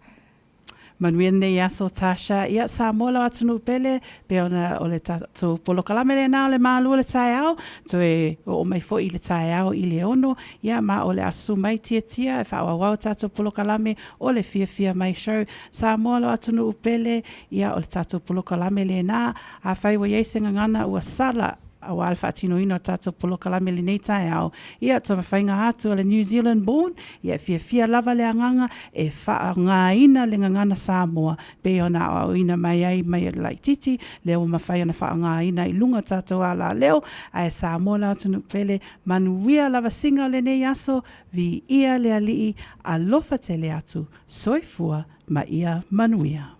Manuia lenei aso Tasha. Ia, Samoa lau atunuu pele, pei ona o le tatou polokalame lena o le malu o le taeao, toe oo mai foi i le taeao i le 6, ia ma o le a susu mai Tiatia e faaauau tatou polokalame o le Fiafia Mai Show. Samoa lau atunuu pele, ia o le tatou polokalame lena, afai ua i ai se gagana ua sala aua le faatinoina o le tatou polokalame i lenei taeao, ia, taumafaiga atu a le New Zealand Born, ia e fiafia lava le agaga e faaaogaina le gagana Samoa pei ona aoaoina mai ai mai le laitiiti, lea ua mafai ona faaaogaina i luga o tatou alaleo, ae Samoa le atunuu pele, manuia lava siga o lenei aso, viia le Alii, alofa tele atu, soifua ma ia manuia.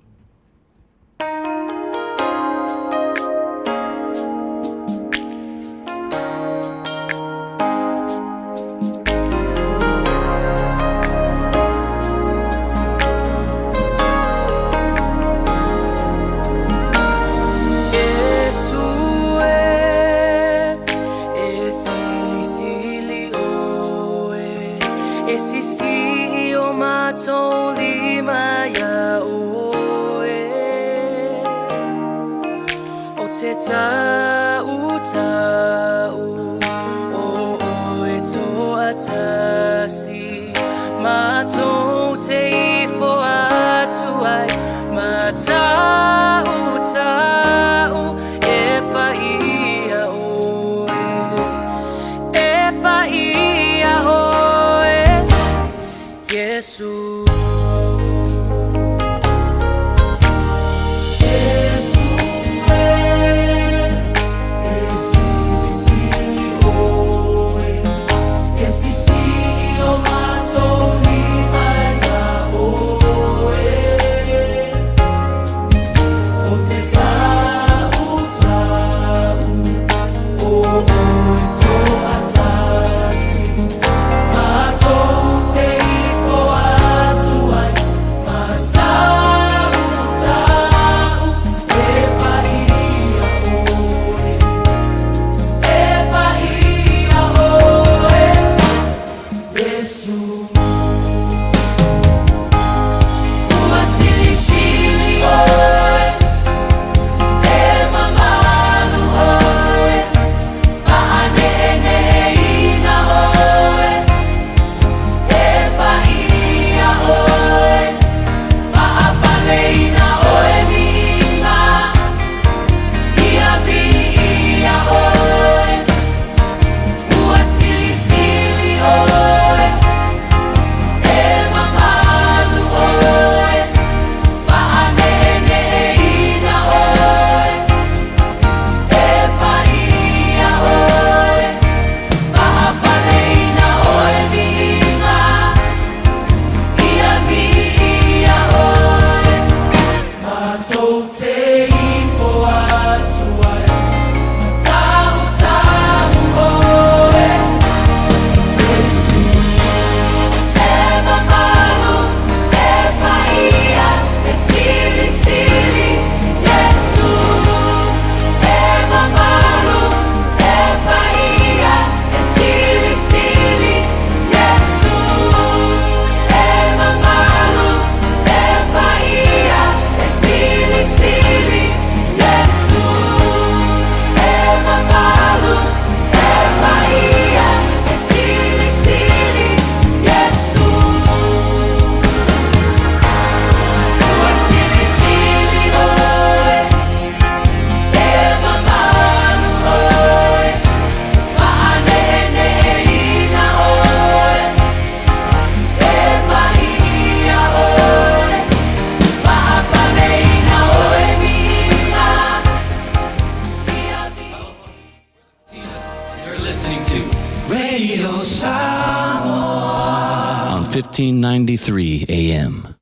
1493 AM.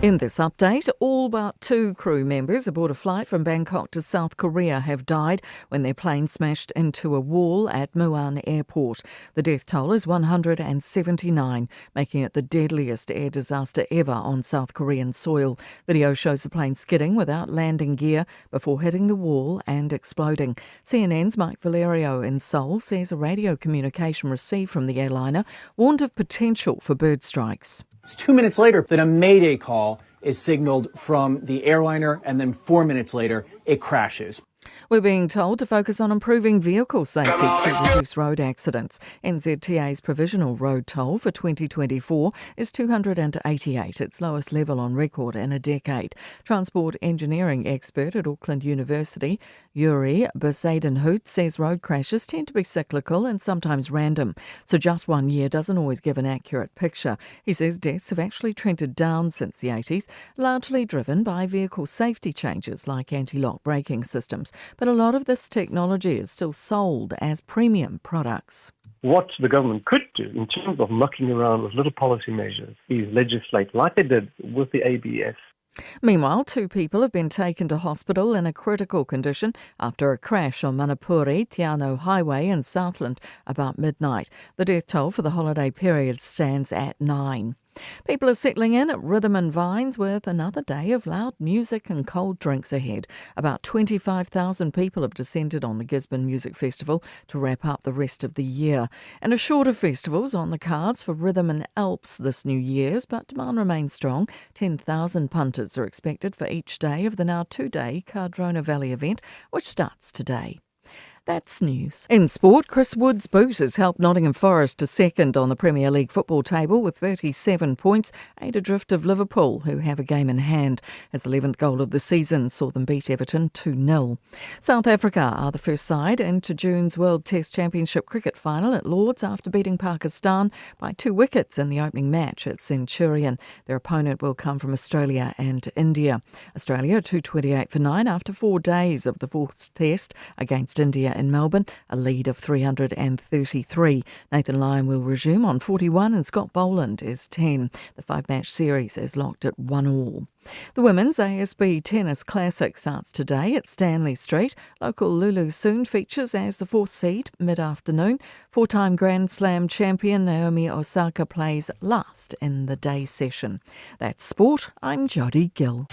In this update, all but two crew members aboard a flight from Bangkok to South Korea have died when their plane smashed into a wall at Muan Airport. The death toll is 179, making it the deadliest air disaster ever on South Korean soil. Video shows the plane skidding without landing gear before hitting the wall and exploding. CNN's Mike Valerio in Seoul says a radio communication received from the airliner warned of potential for bird strikes. It's 2 minutes later that a mayday call is signaled from the airliner, and then 4 minutes later, it crashes. We're being told to focus on improving vehicle safety to reduce road accidents. NZTA's provisional road toll for 2024 is 288, its lowest level on record in a decade. Transport engineering expert at Auckland University, Yuri Bezuidenhout, says road crashes tend to be cyclical and sometimes random, so just 1 year doesn't always give an accurate picture. He says deaths have actually trended down since the 80s, largely driven by vehicle safety changes like anti-lock braking systems. But a lot of this technology is still sold as premium products. What the government could do in terms of mucking around with little policy measures is legislate like they did with the ABS. Meanwhile, 2 people have been taken to hospital in a critical condition after a crash on Manapuri Te Anau Highway in Southland about midnight. The death toll for the holiday period stands at 9. People are settling in at Rhythm and Vines with another day of loud music and cold drinks ahead. About 25,000 people have descended on the Gisborne Music Festival to wrap up the rest of the year. And a shorter festival's on the cards for Rhythm and Alps this New Year's, but demand remains strong. 10,000 punters are expected for each day of the now 2-day Cardrona Valley event, which starts today. That's news. In sport, Chris Wood's boot has helped Nottingham Forest to second on the Premier League football table with 37 points, 8 adrift of Liverpool, who have a game in hand. His 11th goal of the season saw them beat Everton 2-0. South Africa are the first side into June's World Test Championship cricket final at Lord's after beating Pakistan by 2 wickets in the opening match at Centurion. Their opponent will come from Australia and India. Australia 228 for 9 after 4 days of the fourth test against India in Melbourne, a lead of 333. Nathan Lyon will resume on 41 and Scott Boland is 10. The 5-match series is locked at 1-1. The Women's ASB Tennis Classic starts today at Stanley Street. Local Lulu Soon features as the 4th seed mid-afternoon. 4-time Grand Slam champion Naomi Osaka plays last in the day session. That's sport. I'm Jodie Gill.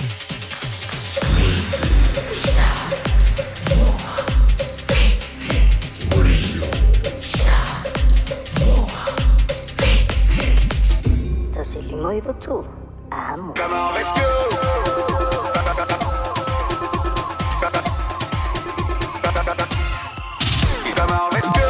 Come on, let's go. Come on, let's go.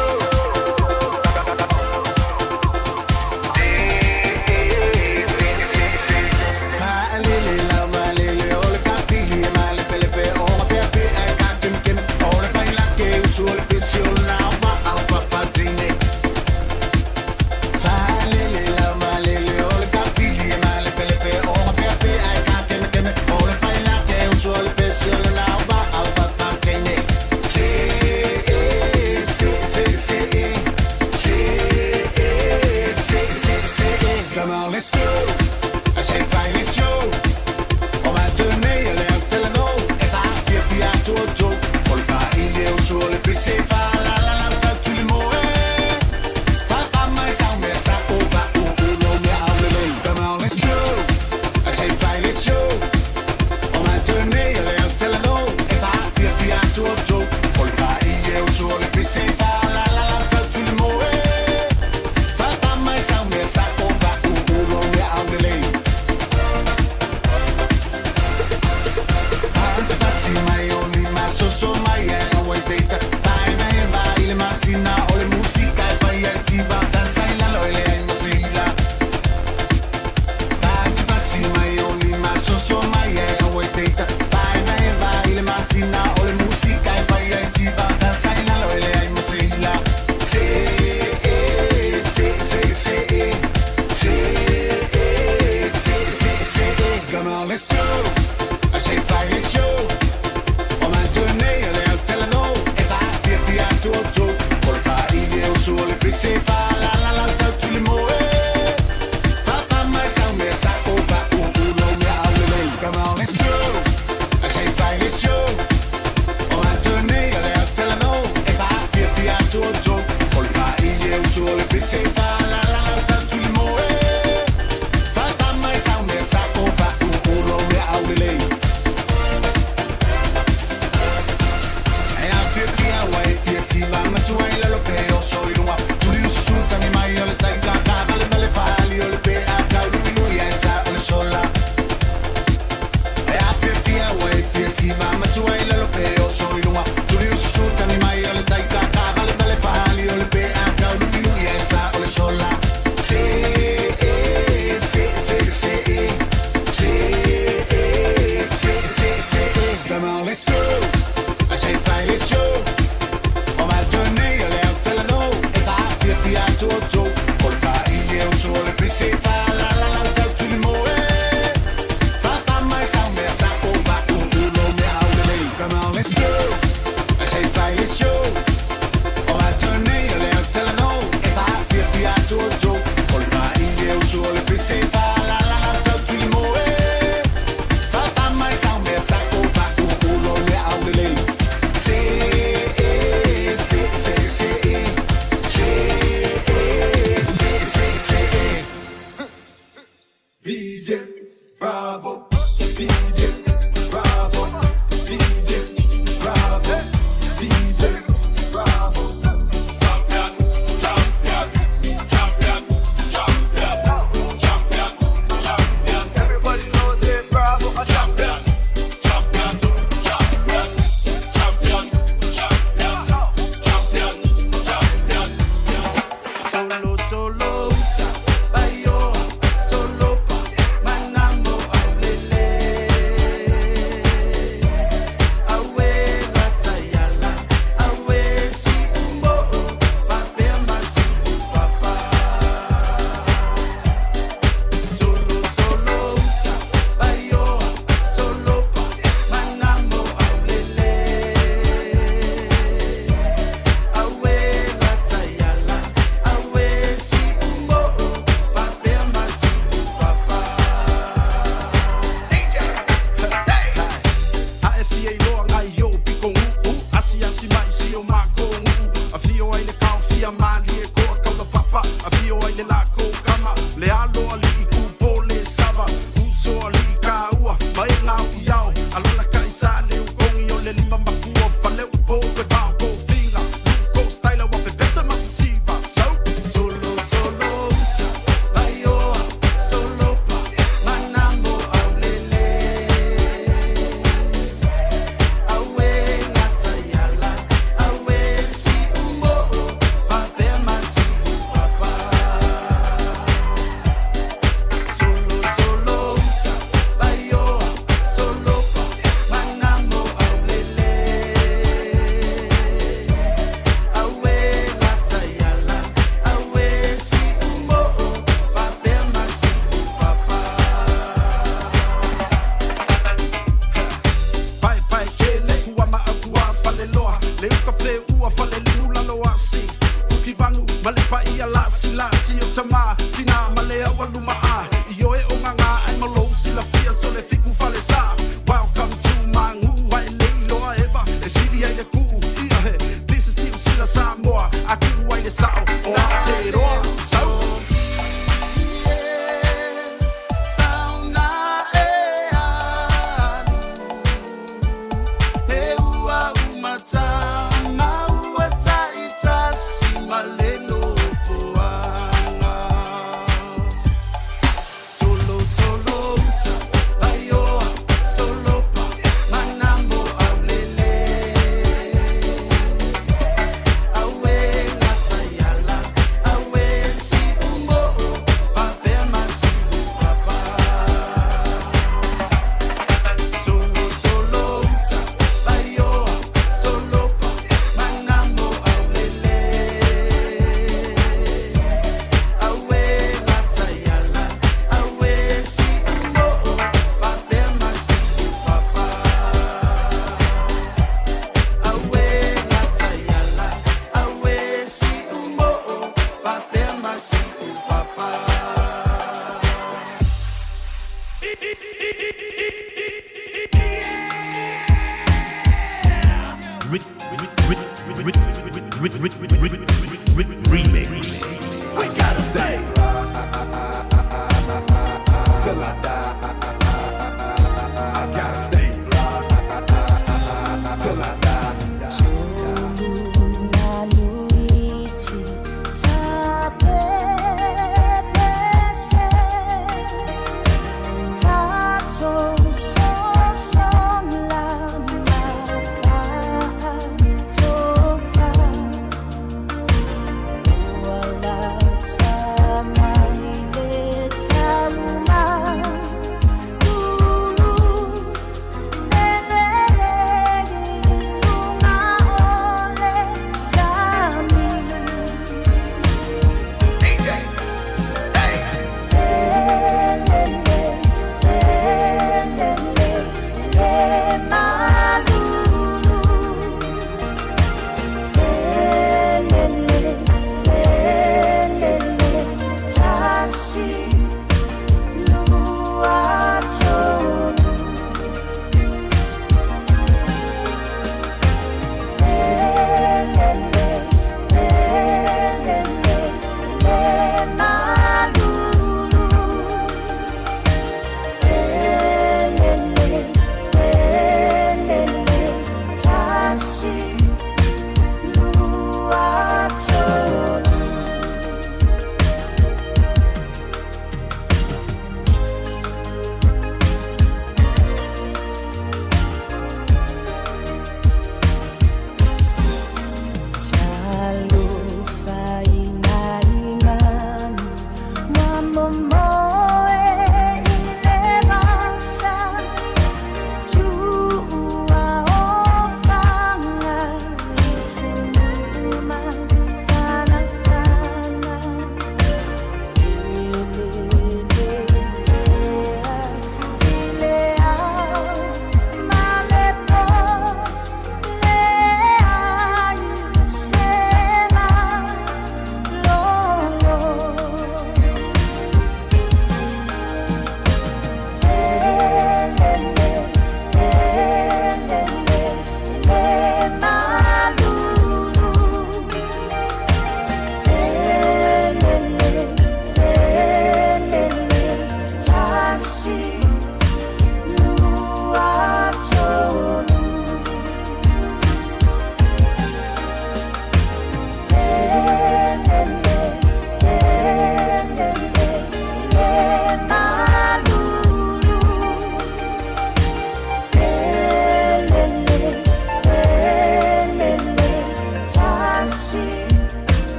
Remix. We gotta stay till I die. I gotta stay till I die.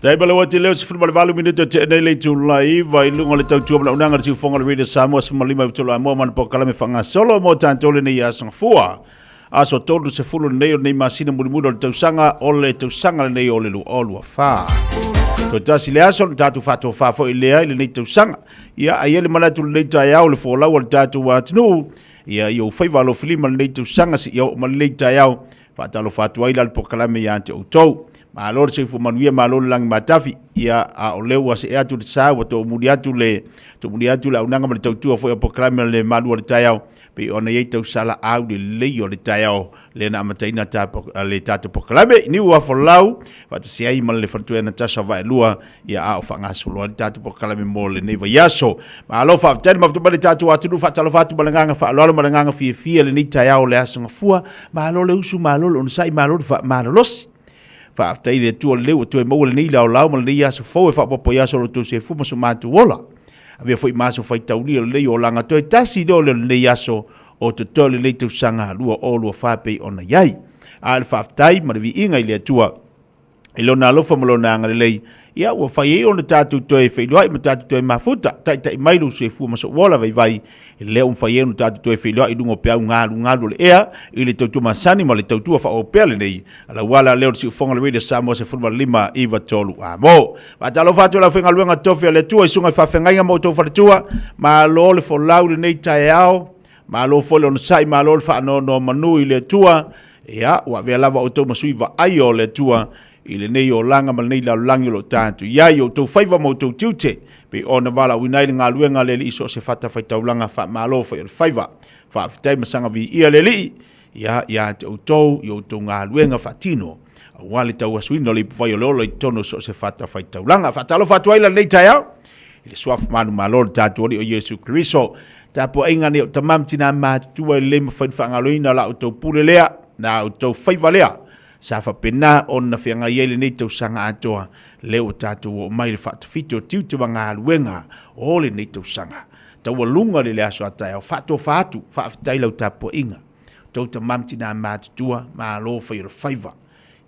Tai ma le wati leo 18 minute o te nei le itula iva i luga o le tautua ma launaga le siufoga o le Radio Samoa 15 i tolu amoa ma le polokalame faagasolo mo tatou lenei aso gafua. Aso 30 lenei o lenei masina mulimuli o le tausaga o le tausaga lenei o le 2024. Toe tasi le aso na tatou faatofa foi lea i lenei tausaga. Ia, ai le manatu lenei taeao le folau a le tatou atunuu. Ia, i ou faiva alofilima lenei tausaga seia oo mai lenei taeao. Faatalofa atu ai la le polokalame ia te outou. Malo le soifua manuia, malo le lagi matafi. Ia, a o lea ua see atu le sa, ua toomuli atu le, toomuli atu le aunaga ma le tautua foi o polokalame o le malu o le taeao. Pei ona i ai tausala au lelei o le taeao lea na amataina ta, le tatou polokalame. Niu ua folau, faatasi ai ma le faletua ia Natasha Vaelua, ia a o faagasolo ai le tatou polokalame mo lenei vaiaso. Malo faafetai le mafuta mai le tatou atunuu, faatalofa atu ma le agaga faaaloalo ma le agaga fiafia lenei taeao o le aso Gafua. Malo le usu, malo le onosai, malo le faamalolosi. Faafetai i le Atua lelei ua toe maua lenei laolao ma lenei aso fou e faaopoopo ai aso o lo outou soifua ma so matou ola. Avea foi ma aso faitaulia o lenei olaga toe tasi lea o lenei aso o totoe o lenei tausaga 2024 pei ona i ai. A o le faafetai ma le viiga i le Atua i lona alofa ma lona agalelei, ia ua fai ai ona tatou toe feiloai ma tatou toe mafuta, taitai mai lou soifua ma sou ola vaivai, lea ua mafai ai ona tatou toe feiloai i luga o peau galugalu o le ea, i le tautua masani ma le tautua faaopea lenei, lauala lea o le siufofoga o le Radio Samoa 15 93 Amo. Faatalofa atu i le aufaigaluega tofi a le Atua i susuga i faafeagaiga ma outou faletua, malo le folau i lenei taeao, malo foi le onosai, malo le faanonomanu i le Atua, ia, ua avea lava outou ma sui vaaia o le Atua i lenei olaga ma lenei lalolagi o lo o tatou i ai, outou faiva ma outou tiute, pei ona valaauina ai le galuega a le Alii i so o se fatafaitaulaga faamalo fai o le faiva. Faafetai ma saga viia le Alii, ia, ia te outou i outou galuega faatino, aua le tauasuina o le ipuvai o le ola i totonu o so o se fatafaitaulaga. Faatalofa atu ai la lenei taeao i le suafa manumalo o le tatou Alii o Iesu Keriso. Tapuaiga nei o tama ma tina matutua e lelei mafai ona faagaloina la outou pule lea, la outou faiva lea, sa faapena ona feagai ai lenei tausaga atoa, lea ua tatou oo mai i le faatafiti o tiute ma galuega o lenei tausaga. Taualuga le le aso a taeao, faatofa atu, faafetai lau tapuaiga. Tou tama ma tina matutua, malo fai o le faiva.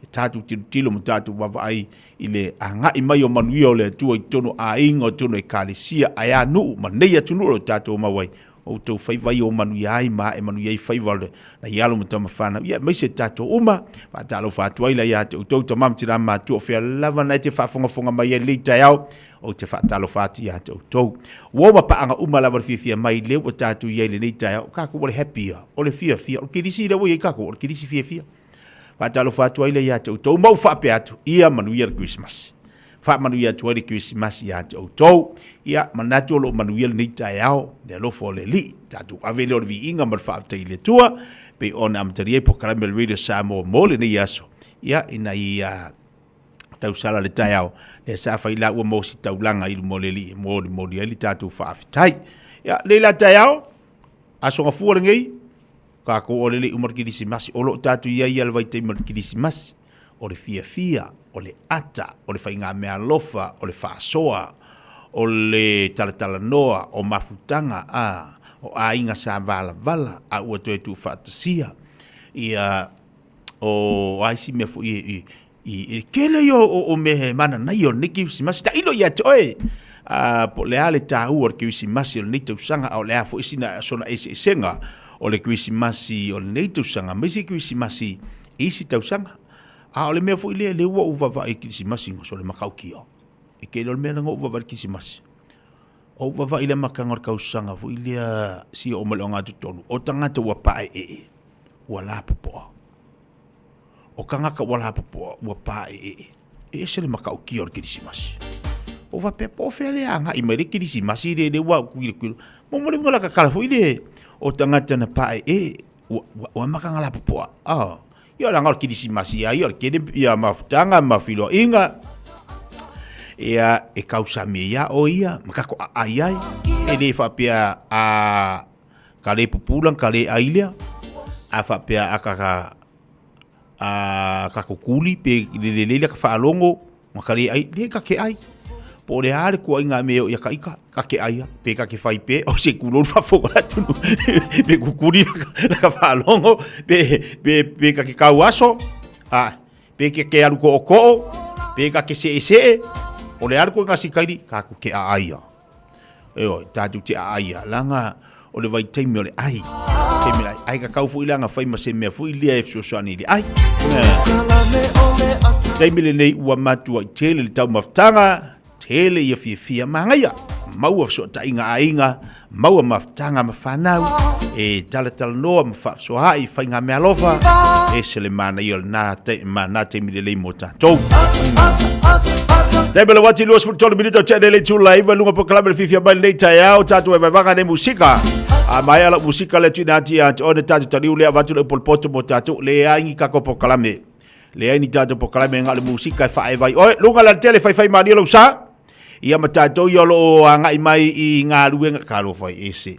E tatou tilotilo ma tatou vaavaai i le agai mai o manuia o le Atua i totonu o aiga, o totonu o ekalesia, ae a nuu ma nei atunuu o lo o tatou mau ai, o outou faiva ia ua manuia ai ma ae manuia ai faiva o nai alo ma tama fanau, ia aemaise tatou uma. Faatalofa atu ai la ia te outou tama ma tina matua o fea lava na e te faafogafoga mai ai lenei taeao, ou te faatalofa atu ia te outou. Ua oma paaga uma lava le fiafia mai lea ua tatou i ai lenei taeao, kakou o le happy ia, o le fiafia, o le kilisi lea ua i ai kakou, o le kilisi fiafia. Faatalofa atu ai lea ia te outou ma ou faapea atu, ia manuia le Kerisimasi. Faamanuia atu ai le Kerisimasi ia te outou. Ia, manatu o lo o manuia lenei taeao, le alofa o le Alii. Tatou ave lea o le viiga ma le faafetai i le Atua, pei ona amatalia ai polokalame o le Radio Samoa mo lenei aso. Ia, ina ia tausala le taeao, lea sa fai la ua maua se taulaga i luma o le Alii e molimoli ai le tatou faafetai. Ia, lenei la taeao, aso gafua lenei, Kākou o le lei uma le Kerisimasi, o lo o tatou i ai ia le vaitaimi o le Kerisimasi, o le fiafia, o le ata, o le faigameaalofa, o le faasoa, o le talatalanoa, o mafutaga, a, o aiga sa valavala, a ua toe tuufaatasia, ia, o a isi mea foi e, i, i tele ia o mea e mananaia o lenei Kerisimasi. Tailo ia te oe, a, po o le a le taua o le Kerisimasi o lenei tausaga, a o le a foi sina sona eseesega o le Kerisimasi o lenei tausaga ma isi Kerisimasi i isi tausaga. A o le mea foi lea, lea ua ou vaavaai i le Kerisimasi, so le matautia. E tele o le mea lea na ou vaavaai i le Kerisimasi. Ou vaavaai i le amataga o le tausaga foi lea sia oo mai i le ogatotonu, o tagata ua paeee, ua lapopoa. O tagata ua lapopoa, ua paeee, e ese le matautia o le Kerisimasi. Ua faapea, po o fea le agai mai le Kerisimasi le le ua kuilikuilo. Mo mo le uiga o la tatala foi le o tagata na paeee, ua, ua, ua amata ona lapopoa. Ah, ia leaga o le Kerisimasi lava ia o le tele ia mafutaga ma feiloaiga. Ia, e kausami ai lava oe ia ma tatou aai ai. E le faapea a ka le pupula ka le ai lea. A faapea a ka a ka kukuli pe le le le ka faalogo ma ka le ai, le ka ke ai. Po o le a le tuuaiga mea e oo ia taita, ta te aia, pe ta te fai pe, o se tulou le faafofoga a le atunuu, pe kukuli laka faalogo, pe, pe, pe ta te tauaso, a, pe te te alu tootoo, pe ta te seesee, o le a le tuuaiga sikaili, tatou te aaia. Ioe, tatou te aaia, leaga o le vaitaimi o le ai. Taimi o le ai. Ai tatau foi la ona fai ma se mea foi lea e fesoasoani i le ai. Taimi lenei ua matuai tele le taumafataga, tele ia fiafia magaia. Maua fesootaiga aiga, maua mafutaga ma fanau, e talatalanoa ma faafesoaai i faigameaalofa, ese le manaia o lena ma taimi lelei mo tatou. Taimi le uati 23 minute o tene le itula iva lunga polokalame le fiafia mai lenei taeao tatou e vaevaga nei musika. A maea lau musika le tuuina atu ia te oe na tatou taliu lea avatu le upu o le poto mo tatou. Leai ni tatou polokalame. Leai ni tatou polokalame na o le musika e faaeva ai oe. Luga le alatele faifai malie lou sa. Ia ma tatou ia o lo o agai mai i galuega. Talofa i ese.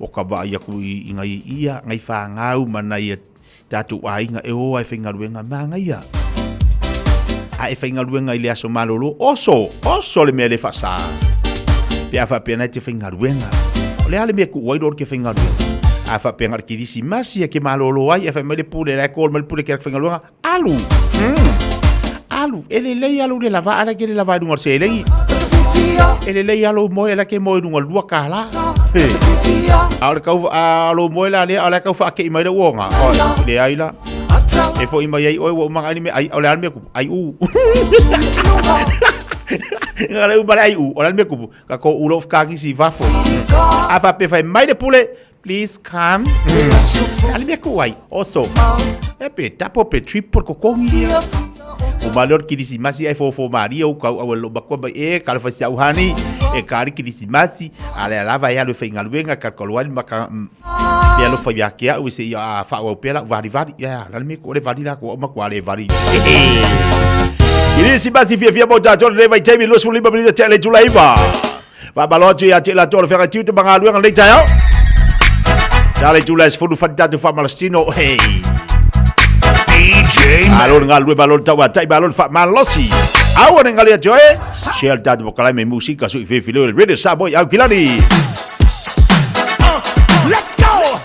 Ua ka vaai atu i nai ia, nai fanau ma nai tatou aiga e o ai faigaluega manaia. A e faigaluega i le aso malolo, oso, oso le mea le faasa. Pe a faapea na e te faigaluega. O le a le mea e tuu ai lo ke faigaluega. A faapea na o le kirisimasi e ke malolo ai, e fai mai le pule, la e call mai le pule ke faigaluega, alu. Alu, e lelei alu le lava, ala ke le lava i luga o le seleni. E lelei alu moe, ala ke moe i luga o le $2. A o le kau, a lo moe la lea, o le kau whaakei mai le uonga. Oi, le ai la. E fo i mai ai oe, ua umanga ai ni me, ai, o le ale mea kupu, ai u. Nga le umale ai u, o le ale mea kupu, ka ko ulo whakaangi si wafo. A whape whai mai le pule, Please come. Ale mea ku ai. Oso. E pe tapo pe triple ko kongi. O ma leo kirisimasi ai fofo maria u kau au lo bakua mai e ka le fasi au hani e ka le kirisimasi ale alava e alu whaingaluenga ka kolo ai maka pe alo whai ake au se ia a whaau au pela vari vari ia la me ko le vari la ko ma ko ale vari. Kirisimasi fia fia mo tātou le vai taimi 25 minita te le tula iva. Faamalo atu ia te i latou o le feagai tiute ma galuega lenei taeao. Sa le itula e sefulu fani tatou faamalositino. Hey. DJ Malo le galue, malo le tauatai, malo le faamalosi. Aua ne gali atu e. Share le tatou pokalame musika sui filifili o le Radio Samoa i Aukilani. Let's go!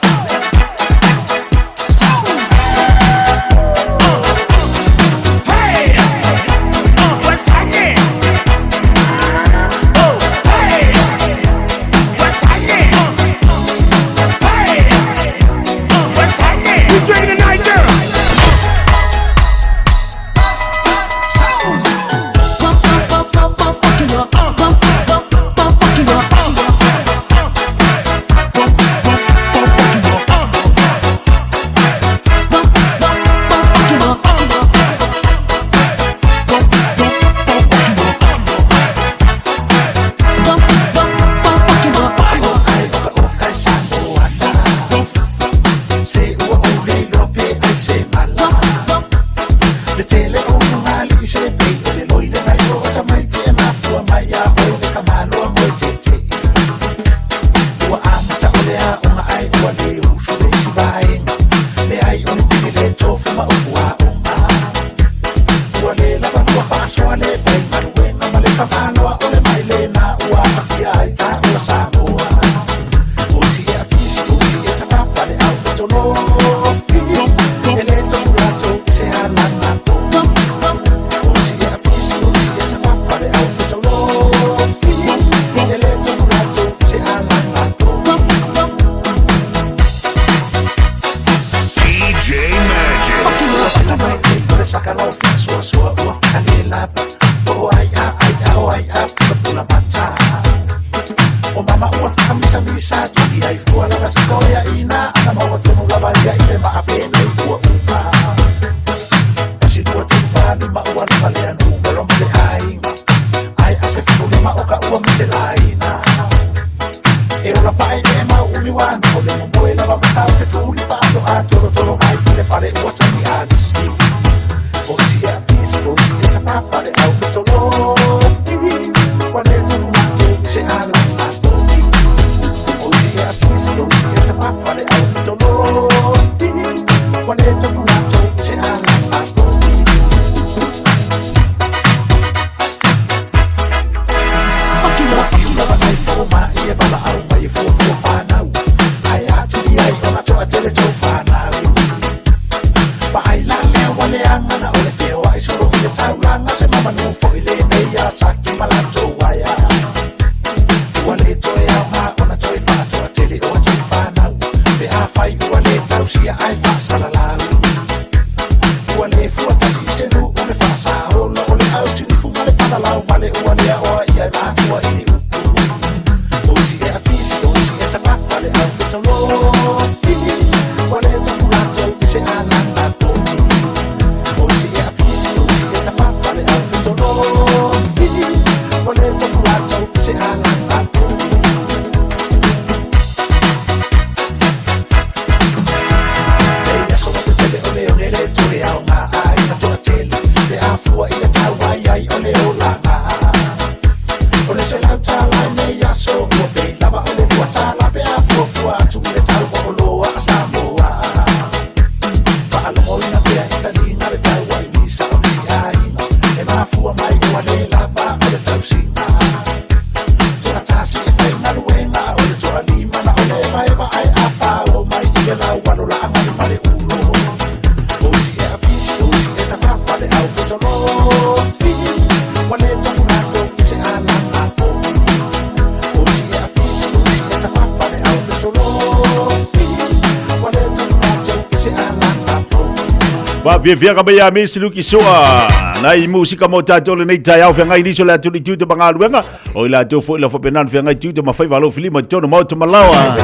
Faafiafiaga mai ia Misi Luki Soa nai musika mo tatou lenei taeao feagai nisi o le atunuu i tiute ma galuega o i latou foi la faapena ona feagai tiute ma faiva alofilima i totonu o maota ma laoa.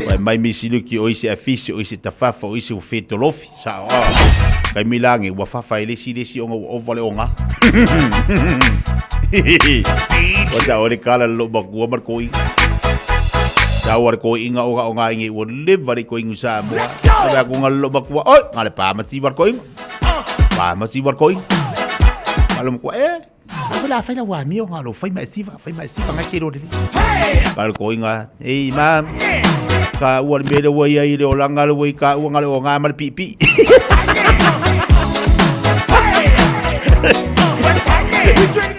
Fai mai Misi Luki o isi afisi o isi tafafa o isi ua fetolofi sao a taimi lage ua fafa e le isi le isi ona ua ova le oga. Ua sao le kala le lou matua ma le toeaina. Sau a le toeaina ona o ngai nei ua leva le toeaina i Samoa. Ave atu nga le lou matua, oi, nga le pa ma siva le toeaina. Pa ma siva le toeaina. Nga le matua, eh, Awe la fai la ua amio nga lo fai ma e siva, fai ma e siva ngai ke lo lele. Ka le toeaina, ei ma, ka ua le mea le ua ia i le olanga le ua i ka ua nga le o ngā ma le pipi.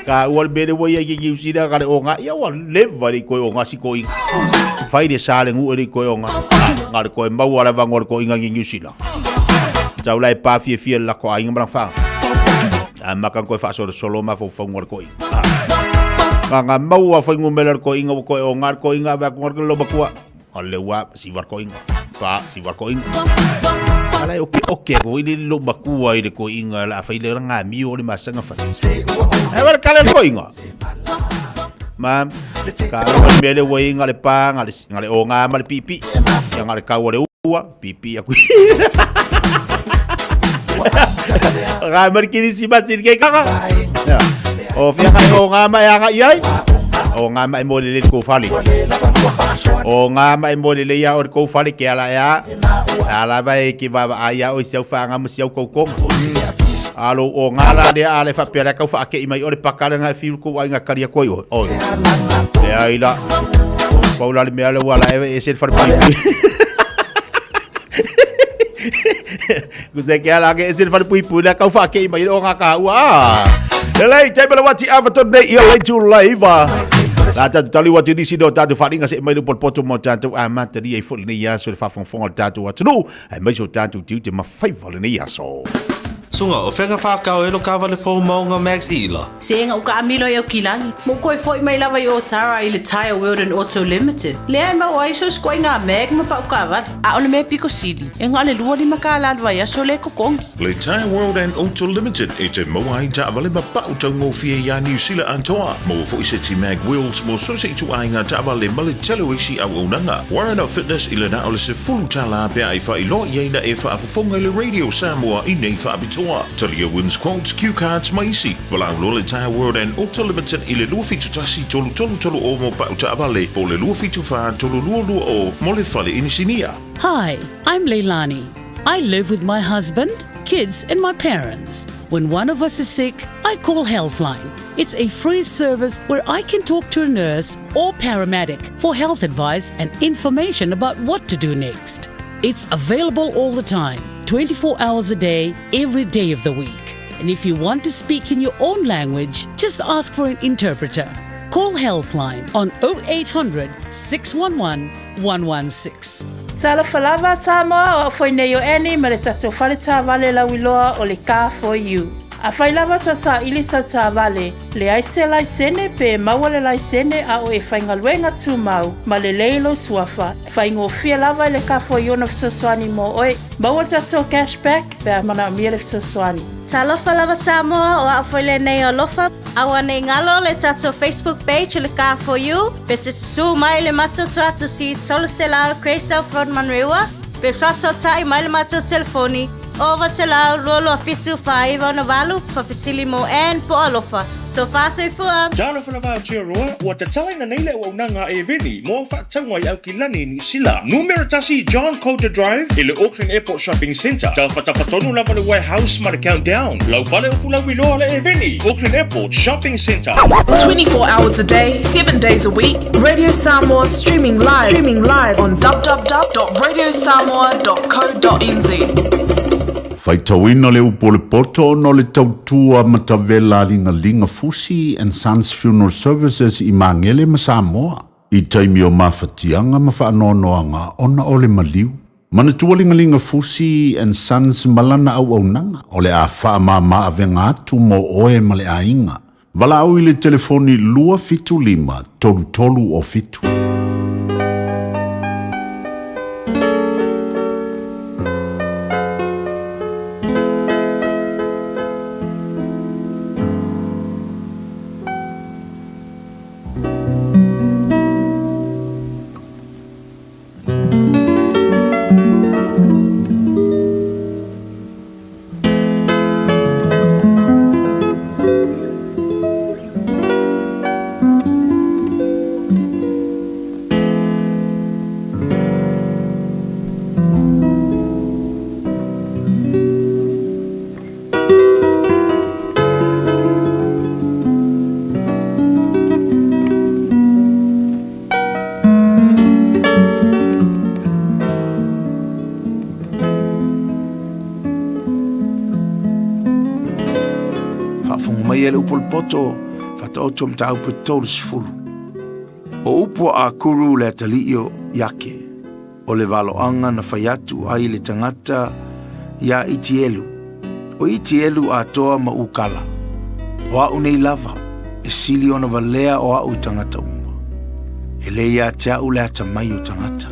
Ka ua le mea le ua ia i ke usina ka le o ngā, ia ua leva le koe o ngā si koinga. Fai le sa le ngu e le koe o ngā. Nga le koe maua lava ngo le koinga ngi New Zealand. Tau lai pa fia fia la ko ainga marang whanga. A maka koe whaasolosolo ma fau le koinga. Nga nga maua whai ngumela le koinga wa koe o ngā le koinga wa ko ngā le makua. A le ua si war koinga. Pa si war koinga. Ala oke oke ko ile lo makua i le koinga la whai le ranga mio le masanga whai. E wale kale le koinga. Ma ka ua le mele ua i nga le pa nga le, nga le o ngā ma le pipi. Ia nga le kau o le ua pipi aku. Nga ma le kirisimasi le kaka. O whia kai o ngā mai anga i ai. O ngā mai mo le le kou fale. O ngā mai mo le le ia o le kou fale ke ala ea. Ala vai ke vava a ia o i siau whaanga mo siau kou konga. Alo o ngā la lea a le whapea lea kau whaake i mai o le pakara ngā whiu kou ai ngā karia koi o. Oi. Le ai la. Paula le mea le ua la e se le whare pui. Ku te ke ala ke se le whare pui pui lea kau whaake i mai o ngā kā ua. Le lei, te pela wati awa tonu nei ia lei tū laiva. La tātou tali wati nisi no tātou wharinga se mai le poto mo tātou a matari ai fo lenei aso le whaafongafonga o le tātou atunuu. Ai mai so tātou tiute mawhaiva lenei aso. Sunga, o fenga whakao e lo kawale fou maunga Max Ila. Sega uka amilo i Aukilani. Mo koe foi mai lava i Otara i le Tyre World and Auto Limited. Lea e mau ai so skoe ngā mag ma pau kawale. A o le mea piko sili, e ngā le 25 kālā le vaiaso le kokongi. Le Tyre World and Auto Limited e te maua ai taavale ma pau taugofie iā Niu Sila atoa. Maua foi se ti mag wheels mo so se ituaiga taavale ma le tele o isi auaunaga. Warren of Fitness i le na o le $10 pea e faailoa i ai na e faafofoga i le Radio Samoa i nei faapitoa. Talia wins quotes, cue cards ma isi. Valaau loa le Tyre World and Auto Limited i le 271 3330 mo pau taavale po o le 274 3220 mo le fale inisinia. Hi, I'm Leilani. I live with my husband, kids, and my parents. When one of us is sick, I call Healthline. It's a free service where I can talk to a nurse or paramedic for health advice and information about what to do next. It's available all the time, 24 hours a day, every day of the week. And if you want to speak in your own language, just ask for an interpreter. Call Healthline on 0800 611 116. Talofa lava Samoa, o au foi nei o Annie ma le tatou fale taavale lauiloa o le Car for You. Afai lava ta saili sau taavale, leai se laisene pe maua le laisene a o e faigaluega tumau ma lelei lou suafa, faigofie lava i le Car for You ona fesoasoani mo oe. Maua le tatou cash back pe a manaomia le fesoasoani. Talofa lava Samoa, o au foi lenei o Alofa. Aua nei galo le tatou Facebook page o le Car for You, pe te susū mai i le matou tuatusi 300 Grey South Road Manurewa, pe faasootai mai le matou telefoni 0900 227 498 faafesili mo Ann po o Alofa. Tofa soifua! Talofa lava Aotearoa, ua tatalaina nei le auaunaga a Eveni mo au faatauga i Aukilani, Niu Sila. Numera tasi John Coulter Drive i le Auckland Airport Shopping Centre. Tafatafa tonu lava le warehouse ma le Countdown. Lau fale o fulauiloa le Eveni, Auckland Airport Shopping Centre. 24 hours a day, 7 days a week, Radio Samoa streaming live, streaming live on www.radiosamoa.co.nz. Faitauina le upu o le poto ona o le tautua matavela a Ligalinga Fusi and Sons Funeral Services i Magele ma Samoa i taimi o mafatiaga ma faanoanoaga ona o le maliu. Manatua Ligalinga Fusi and Sons ma lana auaunaga o le a faamama avega atu mo oe ma le aiga. Valaau i le telefoni 275 33 o 7. mai ai le upu o le poto, Faataoto mataupu e 30. O upu a Akuru le atalii o Iake, o le valoaga na fai atu ai le tagata iā Itielu, o Itielu atoa ma Ukala, o a'u nei lava, e sili ona valea o a'u i tagata uma. E lē ia te a'u le atamai o tagata.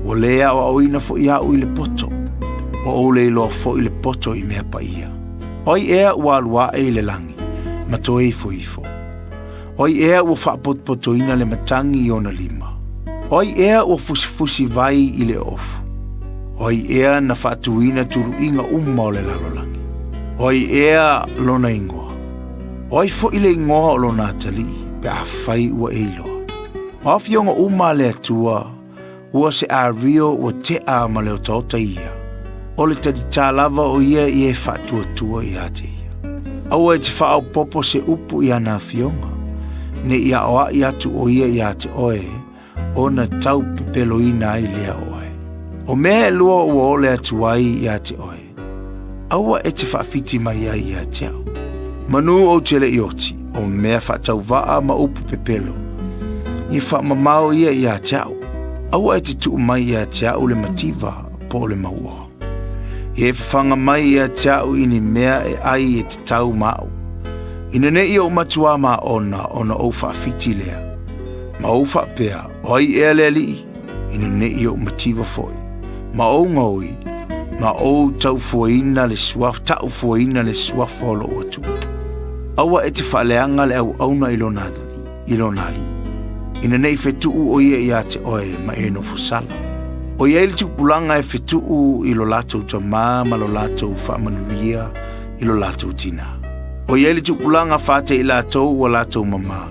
Ua lē aoaoina fo'i a'u i le poto, ua ou le iloa fo'i le poto i mea paia. O ai ea ua alu aʻe i le lagi ma toe ifo ifo? O ai ea ua faapotopotoina le matagi i ona lima? O ai ea ua fusifusi vai i le ofu? O ai ea na faatuina tuluiga uma o le lalolagi? O ai ea lona igoa? O ai foi le igoa o lona atalii pe afai ua e iloa? O afioga uma a le Atua, Ua se ario ua tea ma le otaota ia, o le talitā lava o ia i e faatuatua ia te ia. Aua e te faaopoopo se upu i ana afioga, ne i aoaʻi atu ʻo ia iā te ʻoe, ona tau pepeloina ai lea o ʻoe. O mea ʻelua ua ole atu ai iā te ʻoe, Aua e te faawhiti mai ai ia te a'u. Manu ou te le i oti, o mea faatauvaa ma upu pepelo. I faamamao ia ia te a'u. Aua e te tuu mai ia te a'u le mativa po o le mauoa. I e whawhanga mai ia te a'u i ni mea e ai e te tau ma a'u. Ina ne i ou matuā ma ona, ona ou faawhiti lea. Ma ou faapea, o ai ea le alii? Ina ne i ou mativa foi, ma ou gaoi, ma ou taufuaina le suafa, taufuaina le suafa o lou Atua. Aua e te faaleaga le auauna i lona alii, i lona alii, ina ne i fetuu o ia ia te oe ma e nofo sala. O i ai le tupulaga e fetuu i lo latou tamā ma lo latou faamanuia i lo latou tinā. O i ai le tupulaga fate i latou ua latou mamā,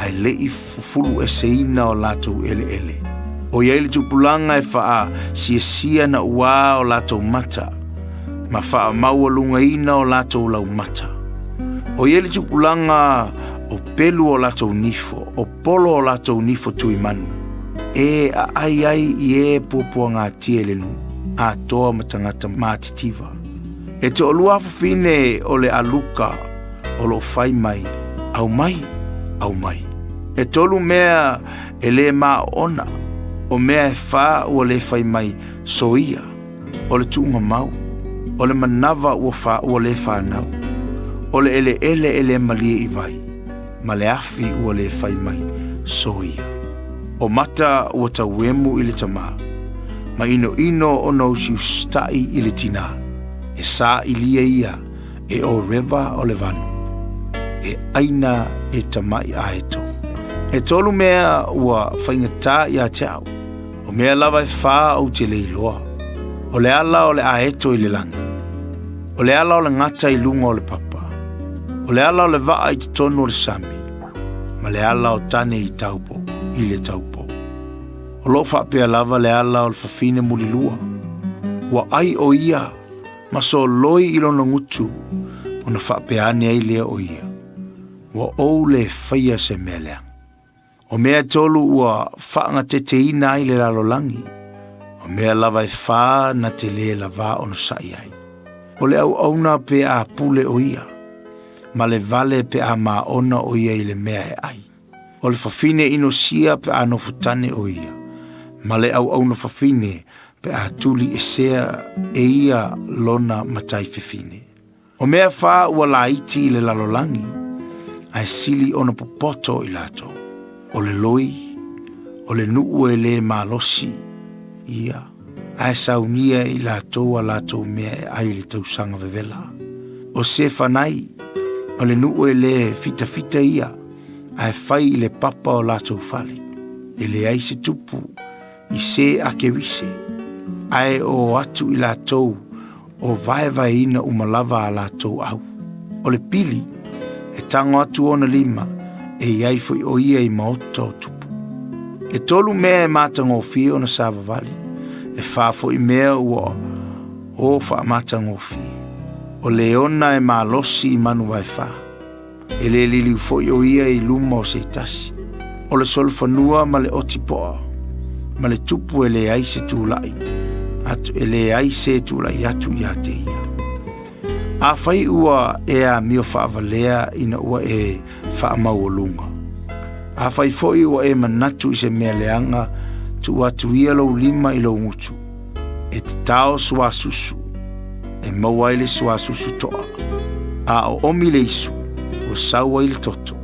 ae le i fufulu eseina o latou eleele. ʻOiai le tupulaga e faasiasia na uā o latou mata, ma faamaualugaina o latou laumata. ʻOiai le tupulaga o pelu o latou nifo, o polo o latou nifo tuimanu, e aʻai ai i e puapuagatia i le nuu, atoa ma tagata matitiva. E toʻalua afafine o le aluka o lo o fai mai, Aumai, aumai. E tolu mea e lē maoona, o mea e fā ua lē fai mai, Soia, o le tuuga mau, o le manava ua fā ua lē fanau, o le eleele e lē malie i vai, ma le afi ua lē fai mai, Soia. O mata ua tauemu i le tamā, ma inoino ona usiusitaʻi i le tinā, e sāilia ia E o rewa o le vanu, e aina e tamaʻi aeto. E tolu mea ua faigata ia te au, o mea lava e fā ou te le iloa. O le ala o le aeto i le lagi, o le ala o le gata i luga o le papa, o le ala o le vaa i totonu o le sami, ma le ala o tane i taupou, i le taupou. O loo faapea lava le ala o le fafine mulilua, ua ai o ia ma soloi i lona gutu ona faapea ane ai lea o ia, Ua ou le faia se mea leaga. O mea e tolu ua faagateteina ai le lalolagi, o mea lava e fā na te lē lavā onosaʻi ai. O le auauna pe a pule o ia, ma le vale pe a māona o ia i le mea e ai. O le fafine inosia pe a nofo tane o ia, ma le auauna fafine pe a tuli esea e ia lona matai fefine. O mea fā ua laiti i le lalolagi, ae sili ona popoto i latou. O le loi, o le nuu e lē malosi ia, ae saunia e i latou a latou mea e ai i le tausaga vevela. O Sefanai, o le nuu e lē fitafita ia, ae fai i le papa o latou fale. E leai se tupu i se akerise, ae o atu i latou o vaevaeina uma lava a latou au. O le pili, e tago atu ona lima, e i ai foi o ia i maota o tupu. E tolu mea e matagofie ona savavali, e fā foi mea ua o faamatagofie. O leona e malosi i manu vaefā. E le liliu foi o ia i luma o se tasi. O le solofanua ma le oti poa, ma le tupu e leai se tulai atu, e leai se tulai atu ia te ia. Afai ua e amio faavalea ina ua e faamaualuga, afai foi ua e manatu i se mea leaga, tuu atu ia lou lima i lou gutu, e tatao suasusu, e maua ai le suasusu toa. A oomi le isu, ua sau ai le toto.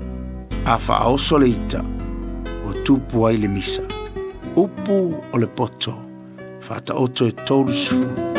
A faaoso le ita, ua tupu ai le misa. Upu o le poto, Faataoto e 30.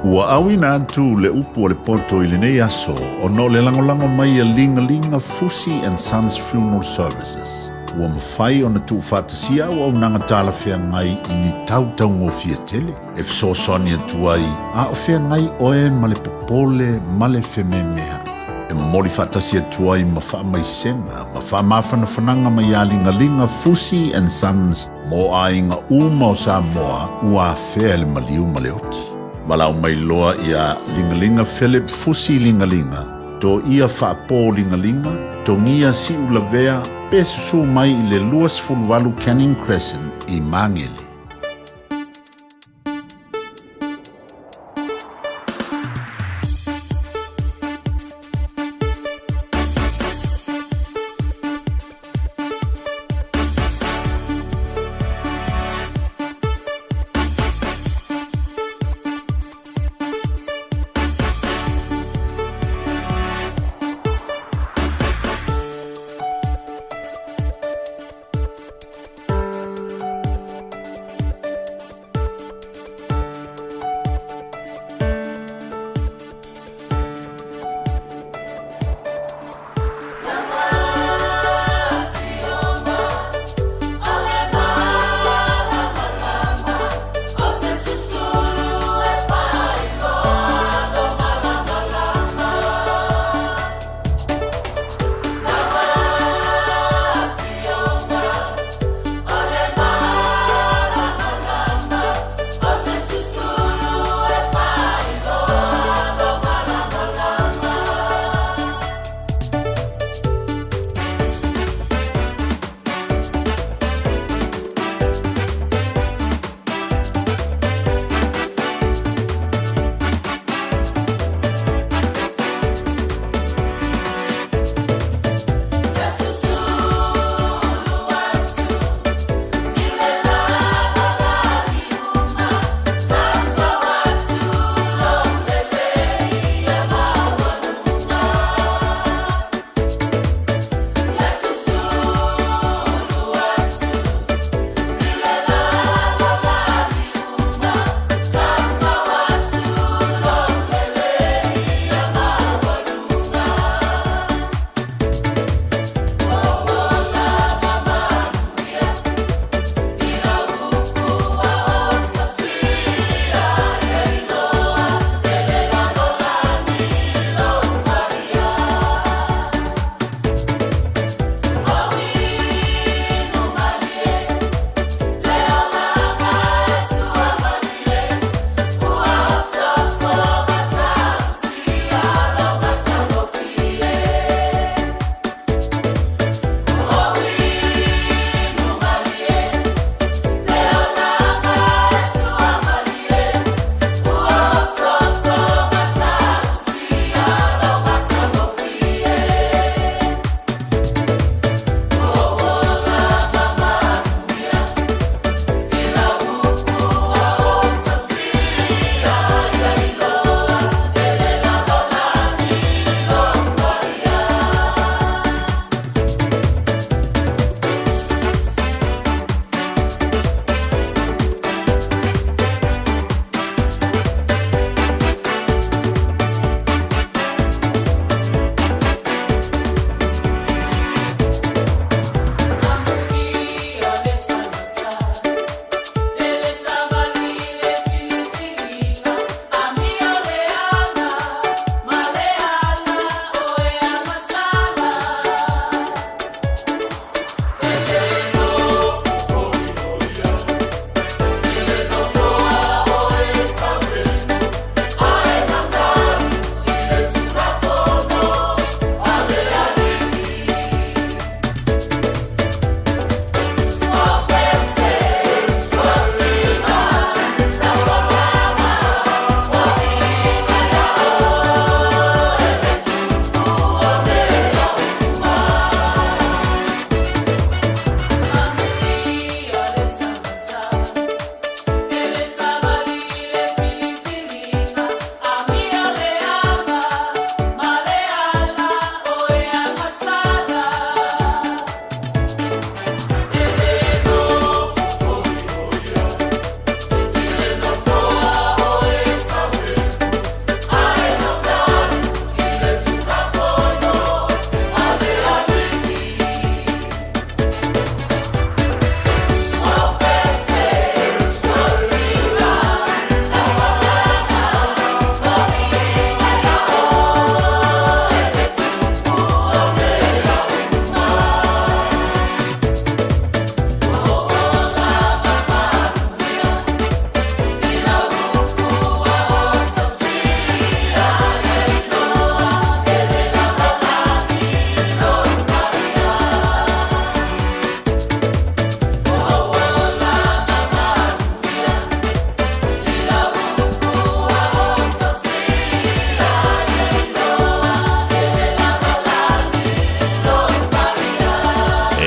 Ua auina atu le upu o le poto i lenei aso ona o le lagolago mai a Ligalinga Fusi and Sons Funeral Services. Ua mafai ona tuufaatasia auaunaga talafeagai i ni tau taugofie tele e fesoasoani atu ai a o feagai oe ma le popole ma le fememea'i. E momoli faatasi atu ai ma faamaisega ma faamafanafanaga mai a Ligaliga Fusi and Sons mo aiga uma o Samoa ua afea e le maliu ma le oti. Valaau mai loa iā Ligaliga Philip Fusi Ligaliga, Toia Faapo Ligaliga, Togia Siulavea pe susu mai i le 28 Canning Crescent i Magele.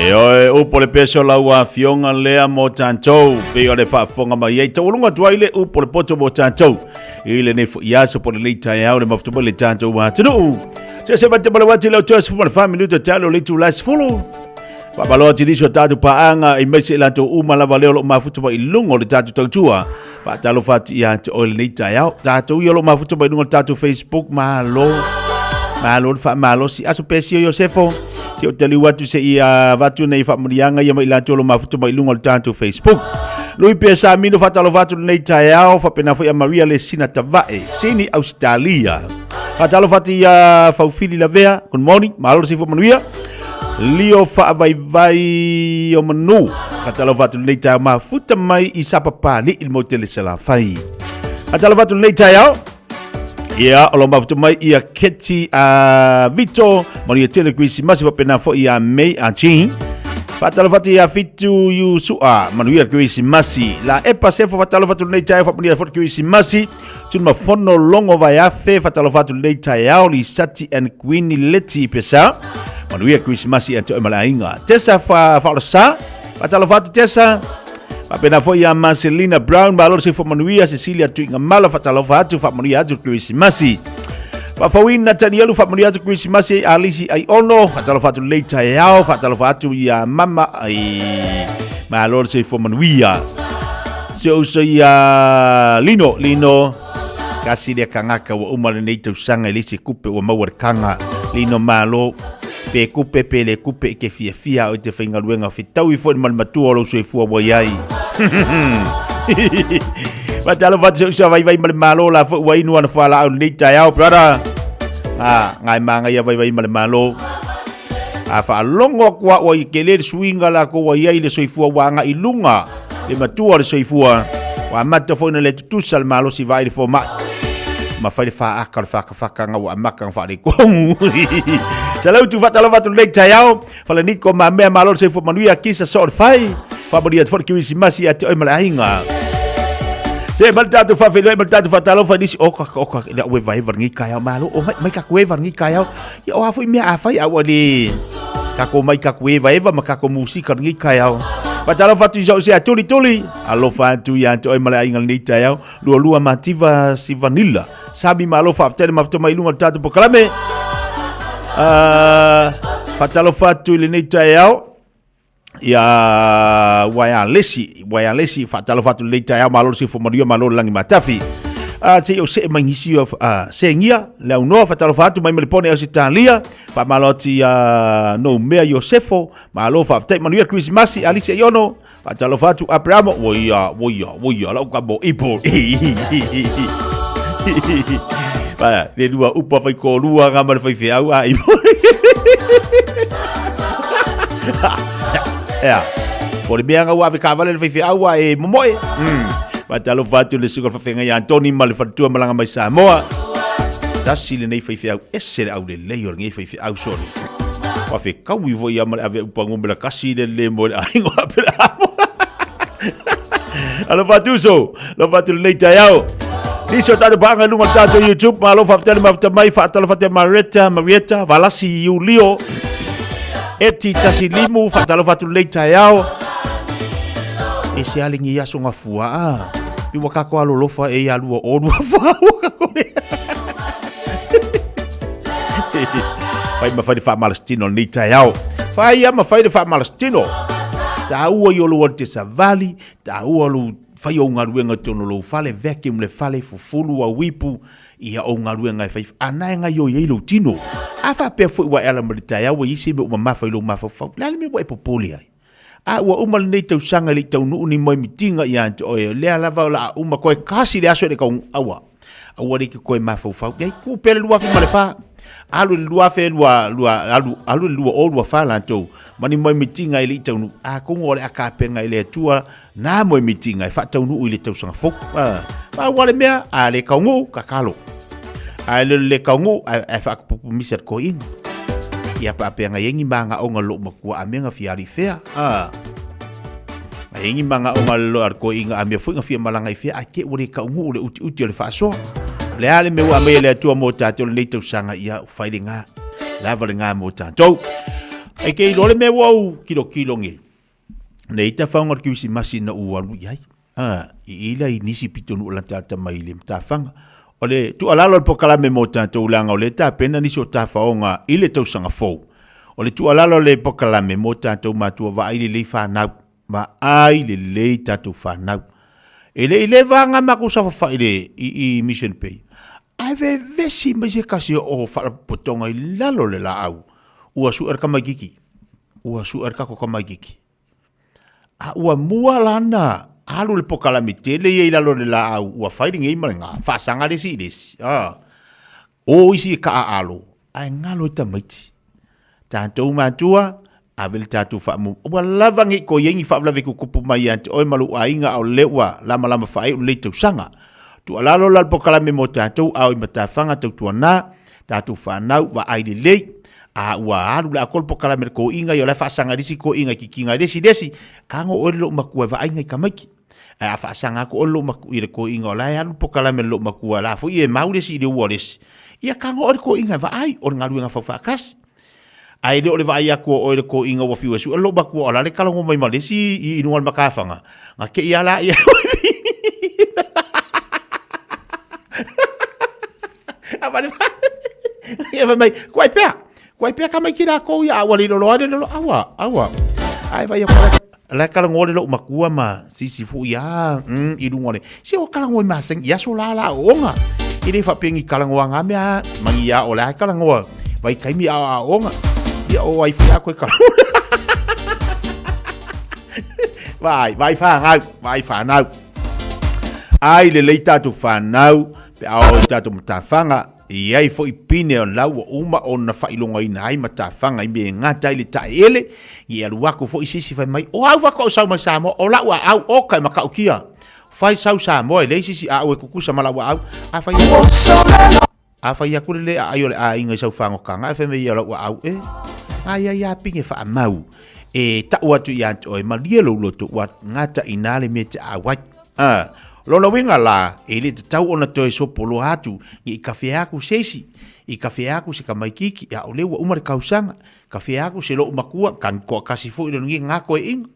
E oe, upu o le peso lau afioga lea mo tatou, pei o le faafofoga mai ai. Taualuga atu ai le upu o le poto mo tatou i lenei foi aso po o lenei taeao le mafuta mai le tatou atunuu. Se se mate male wati leo toe 14 minuta te alo le itula 10. Faamalo atu i nisi o tatou paaga i maise i latou uma lava lea o lo o mafuta mai i luga o le tatou tautua. Faatalofa atu ia te oe lenei taeao. Tatou ia o lo o mafuta mai luga o le tatou Facebook, malo. Malo le faamalosi. Aso Pesio Iosefo, se o taliu atu se i avatu nei faamanuiaga ia mai latou o lo o mafuta mai luga o le tatou Facebook. Lui Pesa Mino faatalofa atu lenei taeao, faapena foi a Maria Lesina Tavae, Sini Ausitalia. Faatalofa atu ia Faufili Lavea, good morning, malo le soifua manuia. Lio faavaivai o manu. Faatalofa atu lenei taeao mafuta mai i Sapapalii le motele Salafai. Faatalofa atu lenei taeao. Ia, o lo mafuta mai ia Keti a Vito, manuia tele Kerisimasi faapena foi ia May a Jean. Faatalofa atu ia Fitu Iusua, manuia Kerisimasi. La Epa Sefo faatalofa atu lenei taeao faamanuia foi Kerisimasi. Tunumafono Logo Vaeafe, faatalofa atu lenei taeao, Lisati and Queenie Leti Pesa. Manuia Kerisimasi ia te oe ma le aiga. Tesa fa Faolasa, faatalofa atu Tesa. Faapena foi ia Marcelina Brown, malo le soifua manuia, Cecilia Tuigamala, faatalofa atu, faamanuia atu Kerisimasi. Faafauina Tanielu, faamanuia atu Kerisimasi, Alisi Aiono, faatalofa atu lenei taeao, faatalofa atu ia Mama ai, malo le soifua manuia. Si ou uso ia Lino, Lino, kasi lea kangaka ua uma lenei tausaga i le isi kupe ua maua le kanga. Lino malo, pe kupe pe le kupe i ke fiafia o i te faigaluega fetaui foi ma le matua o lou soifua ua i ai. Faatalofa atu si ou uso a Vaivai ma le Malo la foi ua inu ana fualaau lenei taeao, brother. Ah, ngai māngai a Vaivai ma le Malo. A faalogo atu au ai tele le suiga latou ua i ai le soifua ua agai i luga le matua o le soifua, ua amata foi ona le tutusa le malosi vaai le fomai ma fai le faaka o le whakawhakanga ua amaka nga wharekonu. Salautu whatalofa atu lenei taeao, Falaniko ma mea malo le soifua manuia, kisa so o le whai, whaamanuia atu foi le Kerisimasi ia te oe ma le aiga. Se ma le tatou faafeiloai ma le tatou faatalofa i nisi oka oka le au e vaeva lenei taeao malo o mai mai tatou eva lenei taeao Ia o a foi mea a fai a ua le kako mai kako eva eva ma kako musika lenei taeao. Faatalofa atu i sau sea tuli tuli. Alofa atu ia te oe ma le aiga lenei taeao. Lua lua mativa si vanilla. Sami malo faafetai le mafuta mai i luga o le tatou polokalame. Faatalofa atu i lenei taeao. Ia Waialesi, Waialesi, faatalofa atu lenei taeao, malo le soifua manuia, malo le lagi matafi. Ah, se i ou see mai nisi o ah, Sengia, le aunoa, faatalofa atu mai Melipone Ausetalia, faamalo atu ia Noumea Iosefo, malo faafetai, manuia Kerisimasi, Alisi Aiono, Faatalofa atu Aperamo, woia, woia, woia, lau ka mo ipo. Ba, le lua upa fai kōlua ngā ma le fai whiau a ipo. Ea, po le mea ngā ua ave kāwale le fai whiau a e momoe. Faatalofa atu le suka whawhenga i Antoni ma le whanatua malanga mai Samoa. Tasi lenei fai whiau, ese le au lelei o lenei fai whiau sore. Ua fekaui foi ia ma le ave upa ngomela kasi le le mo le aiga o Aperahama. Alofa atu uso, alofa atu lenei taeao. Nisi o tatou paaga i luga o le tatou YouTube, malo faafetai le mafuta mai, faatalofa atu ia Marietta, Marietta, Valasi Iulio, Eti Tasilimu, faatalofa atu lenei taeao. E se ale ngi aso ngafua a. Pi ua kako alolofa e ia lua o lua fa ua kako le. Fai ma fai le faamalositino lenei taeao. Fai ia ma fai le faamalositino. Taua i o lou alu te savali, taua lou fai ou galuega i totonu o lou fale, vacuum le fale, fufulu au ipu, ia ou galuega e fai, a na e gaioi ai lou tino. A faapea foi ua e ala mai le taeao ua i ai se mea ua mamafa i lou mafaufau, le a le mea ua e popole ai? A ua uma lenei tausaga e le i taunuu ni moemitiga ia te oe, o lea lava o le a uma koe kasi le aso e le kau aua. Aua le ke koe mafaufau. Ia ku pea le 2004. Alu i le 2002, alu, alu i le 2024 latou. Ma ni moemitiga e le i taunuu. Atonu o le a tapena e le Atua nā moemitiga e faataunuu i le tausaga fou. A, ua le mea, a le taunuu, tatalo. A e le le taunuu, ae faatupupumisa i le toeaina. Ia paapea ngai ai ni magaoga lou matua a mea na fia alu i fea. A. Ngai ai ni magaoga lo a le toeaina a mea foi na fia malaga i fea, ae te ua le taunuu le utiuti o le faasoa. O le a le mea ua aumai e le Atua mo tatou lenei tausaga, ia, ua fai lena. Lava lena mo tatou. E ke iloa le mea ua ou kilokilo nei, nei tafaoga o le Kerisimasi na ou alu i ai, a, i ila i nisi pitonuu latalata mai i le matafaga. O le tuualalo o le polokalame mo tatou leaga o lea e tapena nisi o tafaoga i le tausaga fou. O le tuualalo o le polokalame mo tatou matua vaai lelei fanau, vaai lelei tatou fanau. E le i leva lava matou saofafai i le i Mission Bay, ae vevesi mai se tasi o faalapotopotoga i lalo o le laau ua sue le tamaititi, ua sue le tatou tamaititi. A ua mua la na alu le pokalame tele ia i lalo o le laau ua fai lenei ma lena, faasaga le isi i le isi. A, o isi e taaalo, ae galo i tamaiti. Tatou matua, ave le tatou faamuamua. Ua lava nei toe i ai ni faalavelave tutupu mai ia te oe ma lou aiga a o lea ua lamalama faaiu lenei tausaga. Tuualalo la le polokalame mo tatou ao i matafaga tautuana, tatou fanau, vaai lelei. A ua alu le atoa le polokalame i le toeaina ia o la e faasaga i le isi toeaina e titina i le isi i le isi, tago oe le lou matua e vaai nai tamaiti. Ae a faasaga atu oe le lou matua i le toeaina o la e alu le polokalame a le lou matua o la foi e mau le isi i le ua o le isi, ia tago oe le toeaina e vaai, o le galuega faufaatasi. Ae le o le vaai atu o oe i le toeaina ua fiu e sue lou matua o la le talanoa mai ma le isi i luga o le matafaga, na te i lava laia. Ia fai mai, kuai pea, kuai pea tamaiti lakou ia, a ua le loloa le lolo, aua, aua. Ae vaai atu la e talanoa le lou matua ma sisi foi a i luga o le, se ua talanoa i masani i aso la la aoaoga. E le faapea ni talanoaga mea ma ni a o la e talanoa vaitaimi a o aoaoga. Ia o ai foi a koe talanoa. Vaai, vaai fanau, vaai fanau. Ai lelei tatou fanau pe a oo i tatou matafaga, e i ai foi pine o la ua uma ona faailogaina ai matafaga i mea e gata ai le taeele, i alu atu foi se isi fai mai, o au faatoa ou sau mai Samoa, o lau aau oka e matautia. Fai sau Samoa e leai se isi aau e tutusa ma lau aau. A fai A fai atu le le aai o le aiga i sau fagotaga, ae fai mai ia o lau aau e. Ai ai a pine faamau e tau atu ia te oe, malie lou loto ua gata i ina le mea e te aau ai. A, lona uiga la, e le tatau ona toe sopoloa atu ne i kafea atu se isi, i kafea atu se tamaititi, a o lea ua uma le tausaga, kafea atu se lou matua, tagi toatasi foi lona ia na toeaiina.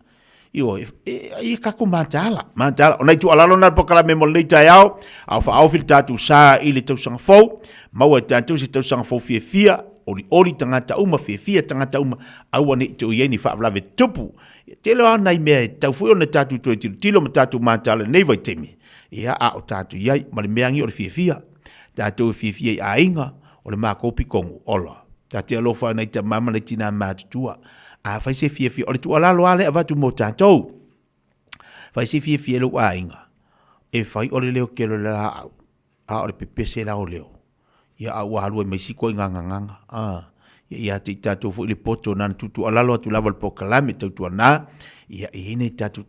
Ioe, e, e tatou mataala, mataala. O nai tuualalo na le polokalame mo lenei taeao, a o faaofi le tatou sa i le tausaga fou, maua e tatou se tausaga fou fiafia, olioli tagata uma, fiafia tagata uma, aua ne i toe i ai ni faalavelave tupu. E tele lava nai mea e tatau foi ona tatou toe tilotilo ma tatou mataala i lenei vaitaimi, ia, a o tatou i ai ma le mea agi o le fiafia. Tatou e fiafia i aiga, o le matou pitogu, ola. Ta te alofa i nai tama ma nai tina matutua. A fai se fiafia, o le tuualalo lava lea e avatu mo tatou. Fai se fiafia i lou aiga, e fai o le leo tele o le laau, a o le pepese la o leo. Ia a ua alu ai ma isi ituaiga gagana, a. Ia ia te i tatou foi le poto na ona tuutuualalo atu lava le polokalame tautuana, ia e i ai nai tatou,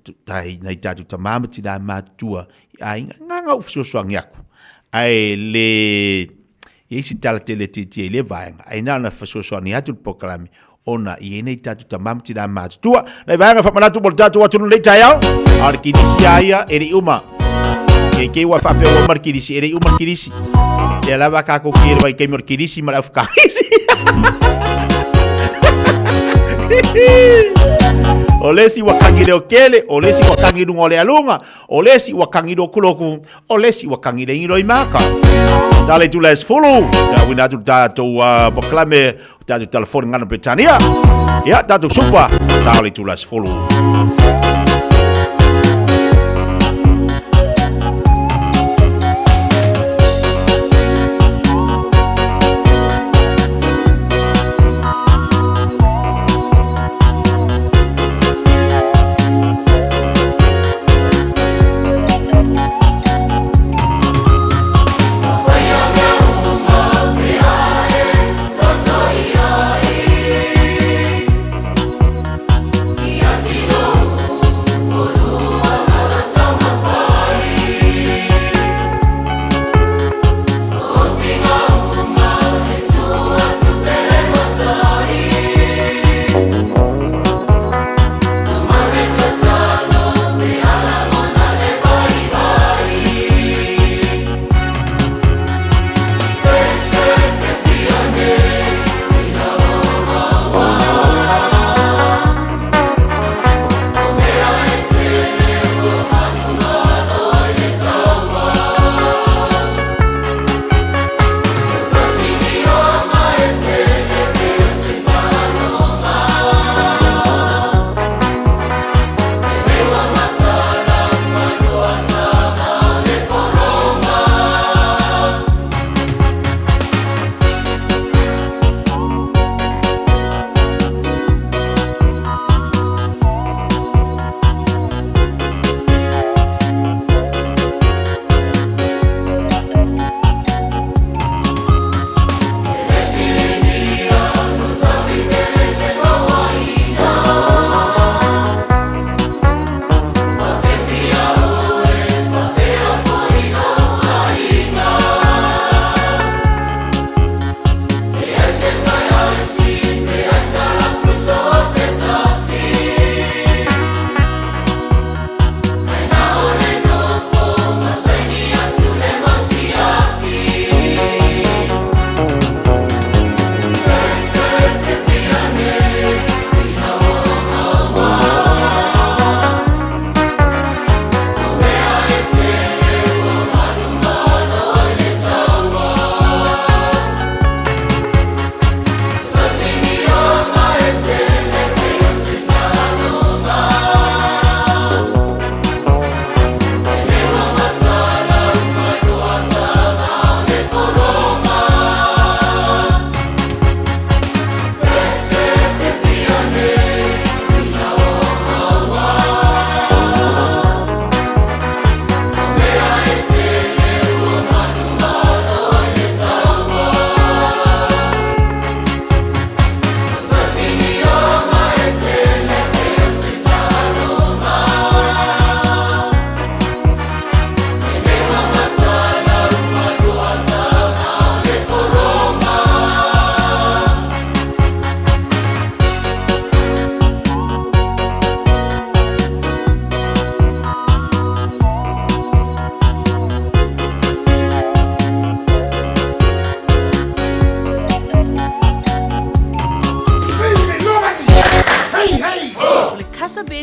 nai tatou tama ma tina matutua i aiga, na ona ou fesoasoani atu. Ae le i ai se tala tele e tietie i lea vaega, ae na ona fesoasoani atu le polokalame ona i ai nei tatou tama ma tina matutua. Nai vaega faamanatu mo le tatou atunuu nei taeao, a o le kilisi a ia e le i uma. Kei kei ua faapea ua uma le kilisi, e le i uma le kilisi. Lea lava kākou ki e le vaitaimi o le kilisi ma le aufakāisi. O le isi ua kagi leo kele, o le isi ua kagi lunga o le aluga, o le isi ua kagi lokuloku, O le isi ua kagi le igilo i maka. Tala i tula e sefulu, te awina atu le tatou polokalame, o tatou telefoni ngana Peretania. Ia, tatou supa, tala i tula e sefulu.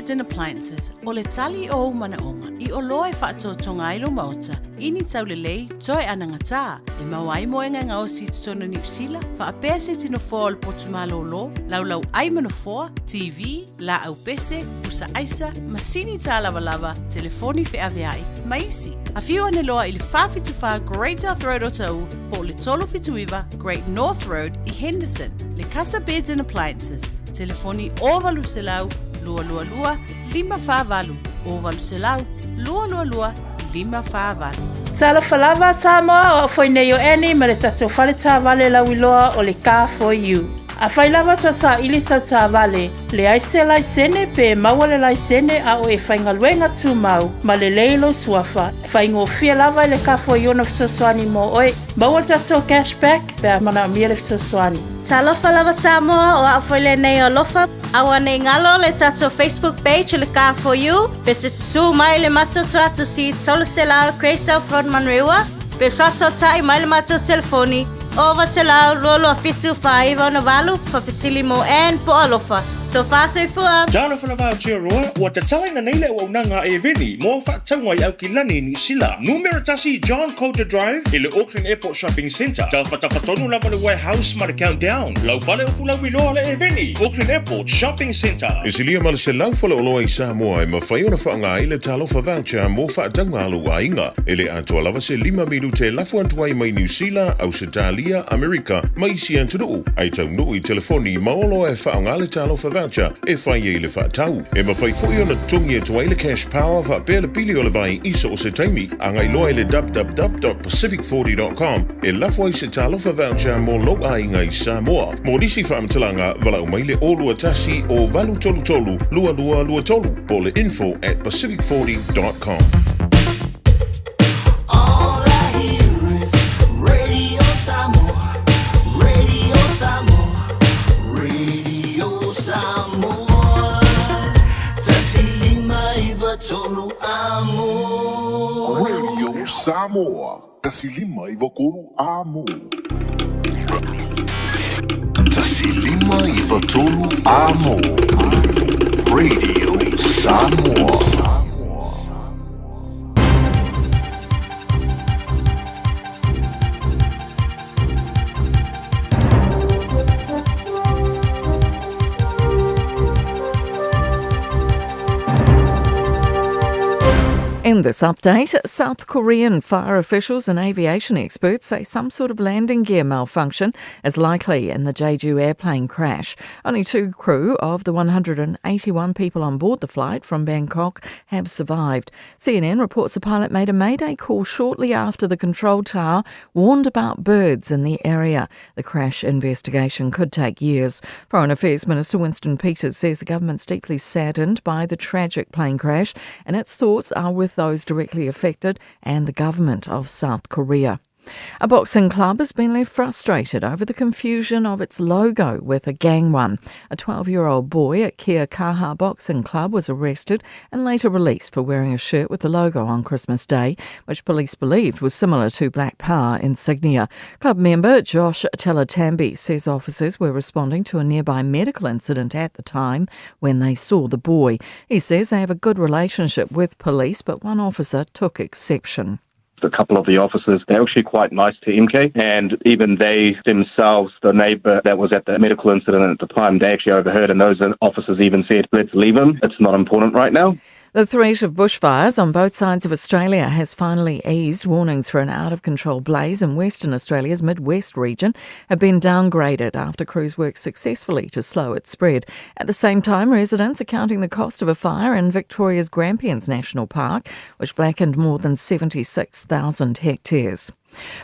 Beds and Appliances, o le tali o ou manaʻoga i oloa e faatoatoga ai lou maota i ni taulelei toe anagatā e maua ai moega e gaosi i totonu o Niu Sila, faapea se ti nofoa o le potu malōlō, laulau ʻai ma nofoa, TV, laʻau pese, pusa ʻaisa, masini tālavalava, telefoni feʻaveaʻi, ma isi. Afio ane loa i le 474 Great South Road o Taʻu po o le 379 Great North Road i Henderson. Le Casa Beds and Appliances, telefoni 0800 222 548, 0800 222 548. Talofa lava Samoa, o au foi nei o Annie ma le tatou fale taavale lauiloa o le Car For You. Afai lava ta saili sau taavale, leai se laisene pe maua le laisene a o e faigaluega tumau ma lelei lou suafa, faigofie lava i le Car For You ona fesoasoani mo oe. Maua le tatou cash back pe a manaomia le fesoasoani. Talofa lava Samoa, o au foi lenei o Alofa. Aua nei galo le tatou Facebook page o le Car For You, pe te susu mai le matou tuatusi 300 Grey South Road Manurewa, pe faasootai mai le matou telefoni 900 227 4968, faafesili mo Ann po o Alofa. Tofa soifua! Talofa lava Aotearoa, ua tatalaina nei le auaunaga a Eveni mo faatauga i Aukilani i Niu Sila. Numera tasi John Coulter Drive i le Auckland Airport Shopping Centre. Tafatafa tonu lava le warehouse ma le Countdown. Lau fale o Fulauiloa le Eveni, Auckland Airport Shopping Centre. E silia ma le 100 faleoloa i Samoa e mafai ona faaaoga ai le Talofa Voucher mo faatauga a lou aiga. E le atoa lava se lima minute e lafo atu ai mai Niu Sila, Ausetalia, Amerika ma isi atunuu, ae taunuu i telefoni ma oloa e faaaoga le Talofa Voucher e fai ai le faatau. E mafai foi ona totogi atu ai le Cash Power faapea le pili o le vai i so o se taimi. Agai loa i le www.pacific40.com e lafo ai se Talofa Voucher mo lou aiga i Samoa. Mo nisi faamatalaga, valaau mai le 021 o 833 2223 po o le info at pacific40.com. All I hear is Radio Samoa, Radio Samoa, Radio Samoa. 159 amo. Radio Samoa, 159 amo. 159 amo. Radio Samoa. In this update, South Korean fire officials and aviation experts say some sort of landing gear malfunction is likely in the Jeju airplane crash. Only two crew of the 181 people on board the flight from Bangkok have survived. CNN reports the pilot made a mayday call shortly after the control tower warned about birds in the area. The crash investigation could take years. Foreign Affairs Minister Winston Peters says the government's deeply saddened by the tragic plane crash and its thoughts are with those directly affected and the government of South Korea. A boxing club has been left frustrated over the confusion of its logo with a gang one. A 12 year old boy at Kia Kaha Boxing Club was arrested and later released for wearing a shirt with the logo on Christmas Day, which police believed was similar to Black Power insignia. Club member Josh Teletambi says officers were responding to a nearby medical incident at the time when they saw the boy. He says they have a good relationship with police, but one officer took exception a couple of the officers, they're actually quite nice to MK. And even they themselves, the neighbour that was at the medical incident at the time, they actually overheard. And those officers even said, let's leave him. It's not important right now. The threat of bushfires on both sides of Australia has finally eased. Warnings for an out of control blaze in Western Australia's Midwest region have been downgraded after crews worked successfully to slow its spread. At the same time, residents are counting the cost of a fire in Victoria's Grampians National Park, which blackened more than 76,000 hectares.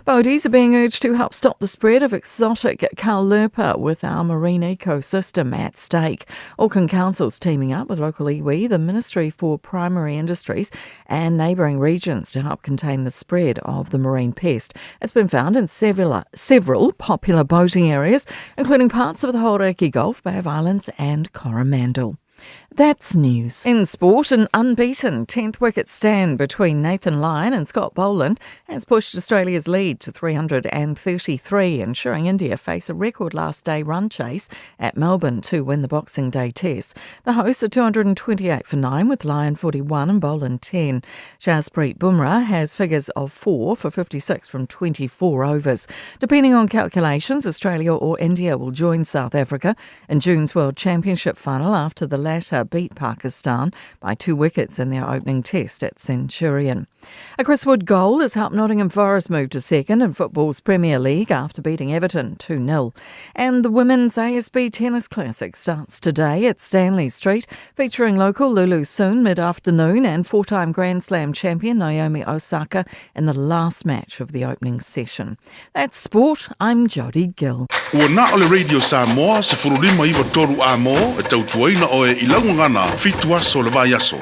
Boaties are being urged to help stop the spread of exotic caulerpa with our marine ecosystem at stake. Auckland Council's teaming up with local iwi, the Ministry for Primary Industries and neighbouring regions to help contain the spread of the marine pest. It's been found in several, several popular boating areas, including parts of the Hauraki Gulf, Bay of Islands and Coromandel. That's news. In sport, an unbeaten 10th wicket stand between Nathan Lyon and Scott Boland has pushed Australia's lead to 333, ensuring India face a record last day run chase at Melbourne to win the Boxing Day Test. The hosts are 228 for 9 with Lyon 41 and Boland 10. Jasprit Bumrah has figures of 4 for 56 from 24 overs. Depending on calculations, Australia or India will join South Africa in June's World Championship final after the latter beat Pakistan by two wickets in their opening test at Centurion. A Chris Wood goal has helped Nottingham Forest move to second in football's Premier League after beating Everton 2 0. And the Women's ASB Tennis Classic starts today at Stanley Street, featuring local Lulu Sun mid afternoon and four time Grand Slam champion Naomi Osaka in the last match of the opening session. That's sport. I'm Jodie Gill. Ua na o le Radio Samoa 1593 A-mo e tautuaina oe i lau gagana fitu aso o le vaiaso.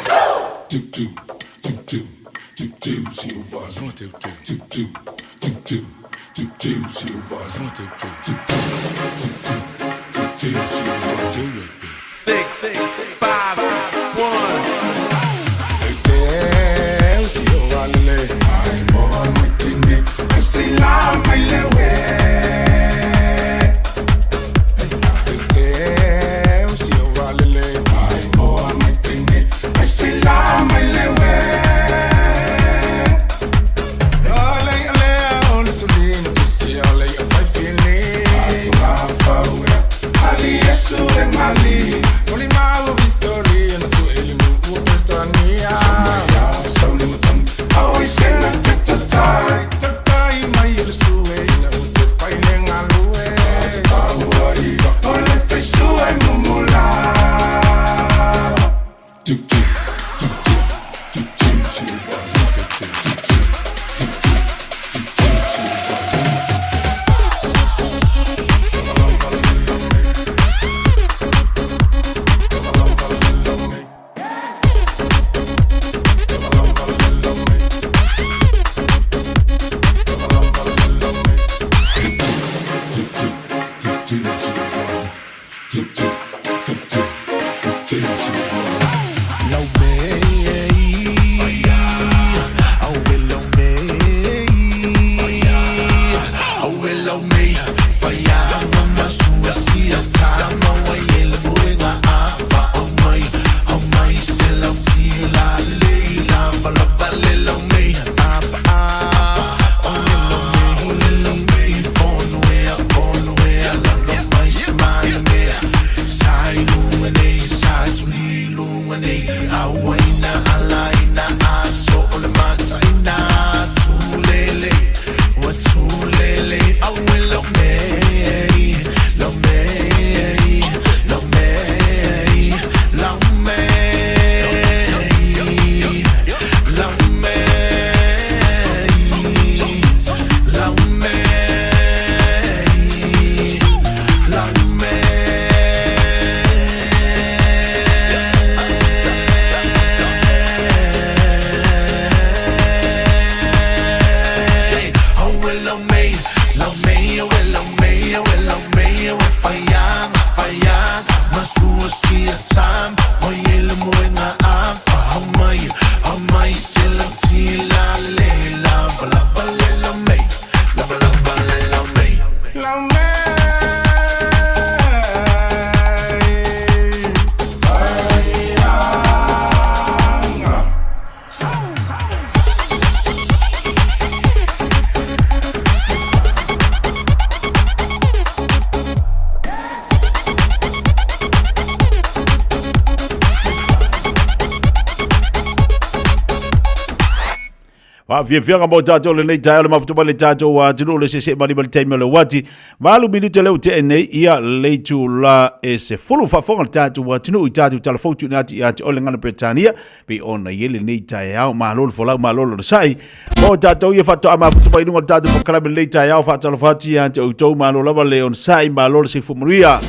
Faafiafiaga mo tatou lenei taeao le mafuta mai le tatou atunuu le sese'e ma lima le taimi o le uati. Valu minute lea ua te'e nei ia le itulā e sefulu faafofoga le tatou atunuu i tatou tala fou tuuina atu ia te oe le gagana Peretania pei ona i ai lenei taeao. Malo le folau, malo le onosai. Mo tatou ia faatoa mafuta mai i luga o le tatou polokalame lenei taeao, faatalofa atu ia te outou, malo lava le onosai, malo le soifua manuia.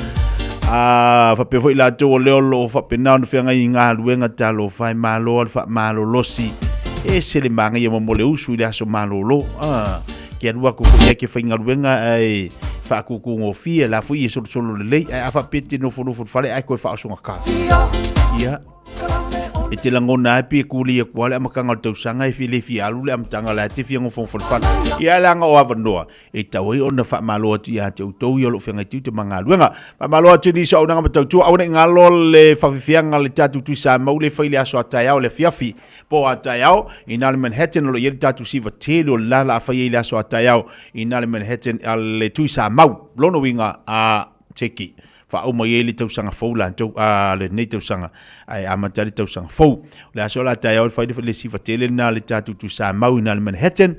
A faapea foi latou o lea o lo o faapena ona feagai i galuega talofa e malo a le faamalolosi. E ese le manaia mo mo le usu i le aso malolo. Ah, ke alu aku foi ai ke faigaluega ae faakūkūgofie la foi e solosolo lelei ae a faapea te nofonofo i le fale ae koe faaosogata. Ia, e te lagona ai pe kuli aku lava le amataga o le tausaga e le fia alu le amataga la e te fia nofonofo i le fale. Ia leaga o avanoa e tatau ai ona faamalo atu ia te outou ia o lo o feagai tiute ma galuega. Faamalo atu i nisi o auaunaga ma tautua, aua ne i galo le faafeafeaga a le tatou Tui Samoa le fai i le aso a taeao i le afiafi po a taeao i na le Manhattan o lo o i ai le tatou siva tele o le la la a fai ai i le aso a taeao i na le Manhattan a le Tui Samau. Lona uiga a cheki faauma i ai le tausaga fou latou a lenei tausaga ae amata ai le tausaga fou. O le aso la taeao e fai le siva tele lena a le tatou Tui Samau i na le Manhattan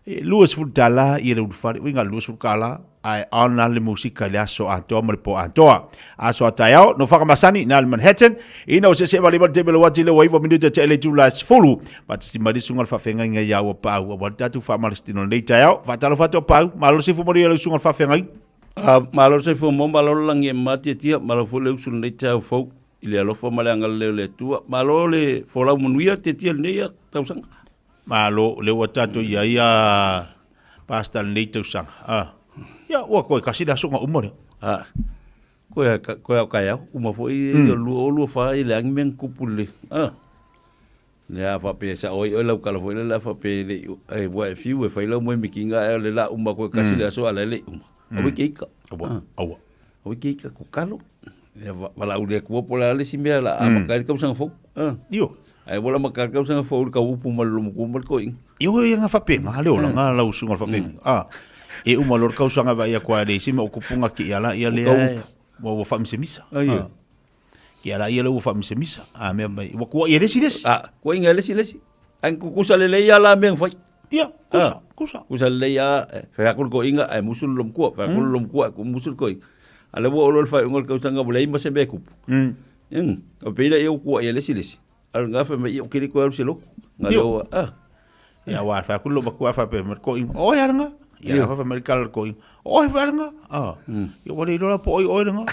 e $20 ia le ulufale, uiga $20 ae on a le musika i le aso atoa ma le po atoa. Aso a taeao, no whakamasani, nā le Manhattan, ina o se vale vale te mele wati le waiwa minuta te ele tula 10, patasi mai le sunga le whawhengai ngai au a pau, a wale tatu whaamalastino nei taeao, whaatalo whato pau, malo se fumori le sunga le whawhengai. Malo se fumo, malo le lagi e matiatia, malo foi le usu lenei taeao fou i le alofa ma le agalelei o le Atua. Malo le folau manuia tiatia lenei tausaga. Malo, le ua tatou i ai a Pastor lenei tausaga. Ah. Ia, ua koe kasi le aso nga uma lea. Ah. Koe koe au kai au, uma foi mm. lua o lua fa i le angi meng kupu le. Ah. Le a fa pe sa oi oi lau kala foi le la fa pe le e wa e fiu e fai lau mo mikinga e le la uma koe kasi mm. le aso ala le uma. Mm. Awe ke ika. Awa, ah. awa. Awe ke ika ko kalo. Ia valaau le Atua po o le a le isi mea la a maka ai le tausaga fou. Ah. Io. Ae ua la maka ai le tausaga fou i le kauupu ma le lomotua ma le toeaina. Io ia nga faapena le olaga lau susuga le faafeagaiga. Ah. E uma loa le tausaga vaai atu lava e leai se mea o tupu ga ki ala ia lea ua ua faamisamisa. Ah, io. Ki ala ia lea ua faamisamisa. A mea mai ua tuuai e le isi le isi. Ah, tuuaiga e le isi le isi. Ae tutusa lelei lava la mea na fai. Ia, kusa, kusa. Kusa lelei lava, fai atu le toeaina ae musu le lomatua, fai atu le lomatua ae musu le toeaina. A o lea ua oo loa i le faaiuga o le tausaga ua leai ma se mea e tupu. Ona pei lea ua tuuai e le isi le isi. A o lena fai mai, ia ou te le toe alu i se lotu. Na lea ua, ah. Ia, aua fai atu le lomatua faapea mai le toeaina, o oe lava lena. Ia, fai mai le tala a le toeaina, O oe foi lena. Ah. Ia ua le iloa la po o ai oe lena.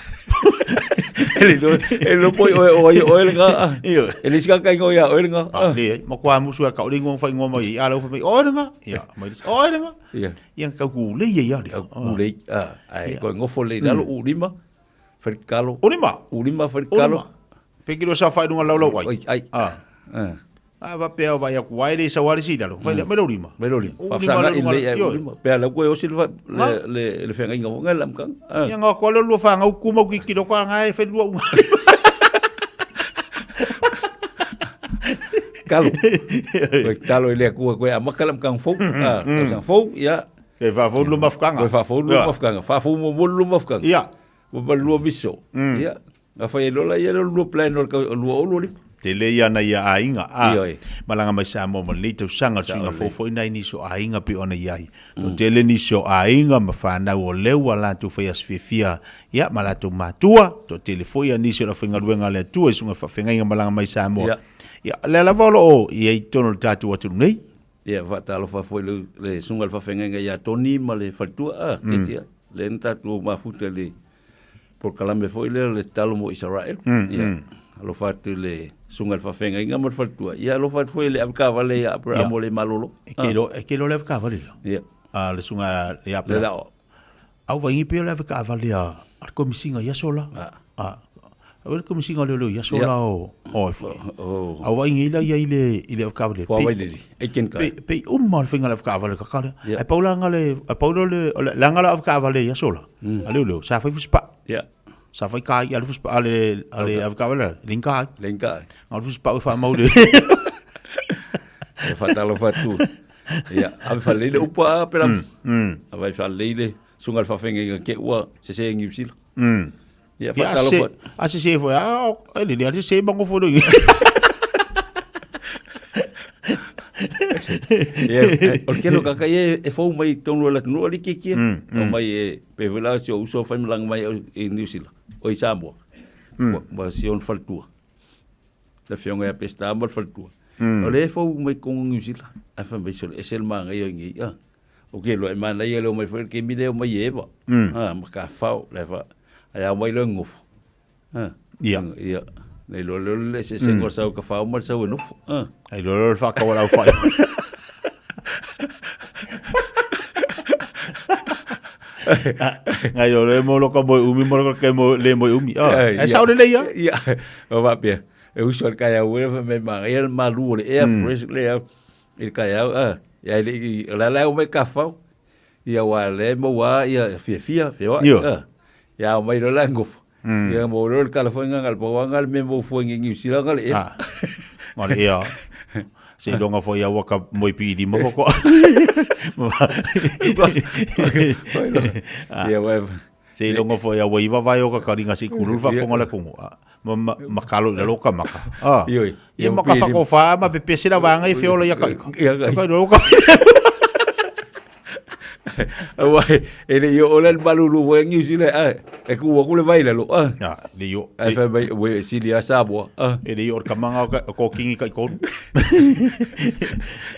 E le iloa, e le iloa po o ai o ai oe lena. Ioe. E leai se tagata igoa ia oe lena. Ah, leai. Matua musu e kau le ingoa ma faaigoa mai ai. A lea ua fai mai, oe lena. Ia, mai le isi, oe lena. Ia. Ia, na tau tulei ai lava lea. Tau tulei, ah, ae toe nofo lelei i lalo, ulima, falikalo. Ulima? Ulima, falikalo. Ulima. Pe kilo sa fai lunga laulau ai. Oi, ai. Ah. Ah. A faapea o vaai atu ai le sau lava le isi i lalo. Fai lea, mai lou lima. Mai lou lima. Uu lima Faafesagai lou lelei ae ioe. uu lima. Pe a lau koe osi le fa- le le le feagaiga foi le amataga. Ah. Ia nga koa le lua whangau kumau ki kilo koa nga e whenua unga. Talo. Koe talo i le Atua koe amata le amataga fou. Ah, tausaga fou, ia. Koe whaafou lua mafukanga. Koe whaafou lua Ia. mafukanga. Whaafou muamua lua mafukanga. Ia. Ua ma lua miso. Ia. Na fai ai loa la ia lea o le lua plan o le kau, lua o lua lima. Tele ia na ia aiga, a, Ioe. malaga mai Samoa ma lenei tausaga, le Sao suiga fou lelei. foi nai nisi o aiga pei ona i ai. Toatele nisi o aiga ma fanau o lea ua latou fai aso fiafia, ia, ma latou matua, toatele foi ia nisi o le aufaigaluega a le Atua i suiga faafeagaiga malaga mai Samoa. Ia. Ia, o lea lava o lo o i ai i totonu o le tatou atunuu nei. Ia, faatalofa foi i le, le susuga i le faafeagaiga ia Tony ma le faletua, a, Ketia, lea na tatou mafuta i le polokalame foi lea o le tatalo mo Isaraelu. Ia, alofa atu i le susuga i le faafeagaiga ma le faletua. Ia, alofa atu foi i le avekavale ia Aperamo le malolo. E ke iloa, e ke iloa le avekavale lea. Ia. A le susuga ia Le Aperamo. lao. Au vaingi pea le avekavale a le komisiga i aso la. A, au le komisiga o leoleo i aso la o, o e foi. Au vaingi la ia i le, i le avekavale. Pua wailili, Aiken kai. Pe, pe uma le faiga o le avekavale ka kale. Ai pau la nga le, ai pau le, le nga la avekavale i aso la. A leoleo, sa fai fusipa. Sa fai kai, a le fusipa, a le, a le avekavale, le inga ai. Le inga ai. Nga le fusipa o wha mau le. E whatalofa atu. Ia, ave whalei le upa a pera. Ave whalei le susuga i le faafeagaiga ke ua sese e Niu Sila. Ia, whatalofa. A sese foi, a, e lele, a sese mango foi le. Ia, o le tele o kaka ia e fou mai i totonu o le atunuu alii kiekie. O mai e, pe foi la si ou uso fai malaga mai i Niu Sila, o i Samoa. Ma si ona faletua. Le afioga ia Peseta ma le faletua. O lea e fou mai totonu o Niu Sila. Ae fai mai sole ese le manaia o i nei. Ah. Ou te iloa e manaia le omai foi le taimi lea e omai e Eva. Ah, ma Kafao, le fa. Ae a omai loa e nofo. Ah. Ia. Ia. Na iloa lea o le eseesega o le sau e Kafao ma le sau e nofo. Ah. Ai iloa lea o le faatau a le aufai. Ngai o le mo loka moe umi mo loka ke mo le moe umi. Ah, e sao lelei ia. Ia. O faapea. E uso le taeao e fai mai manaia le malu o le ea fresh le ea i le taeao a. Ia e le i, o la la e omai tafafao. Ia aua o lea e maua lava ia fiafia, feoai a. Ia a omai loa la e nofo. Ia maua loa le tala foi lena na o le pau lava lena o le mea e maua fua i Niu Sila na o le ea. Na o le ea. Seiloga foi a ua ka moe pii lima faatoa. Ia uae Seiloga foi a ua iva vae o ka kaliga se i kulu le faafofoga o le atunuu. Ma, ma, ma kalo i lalo ka maka. Ah. Ioe. Ia ma ka whakofa ma pepese la wanga i feola ia kaika. Ia kaika. Kai lalo ka. Aua e le i oo la le malulu foi a Niu Sila a e kuu atu le vai i lalo a. Ya, le i oo. Ae fai mai ua e sili lava Samoa a. E le i oo le kamaga o ka o kingi kai tolu.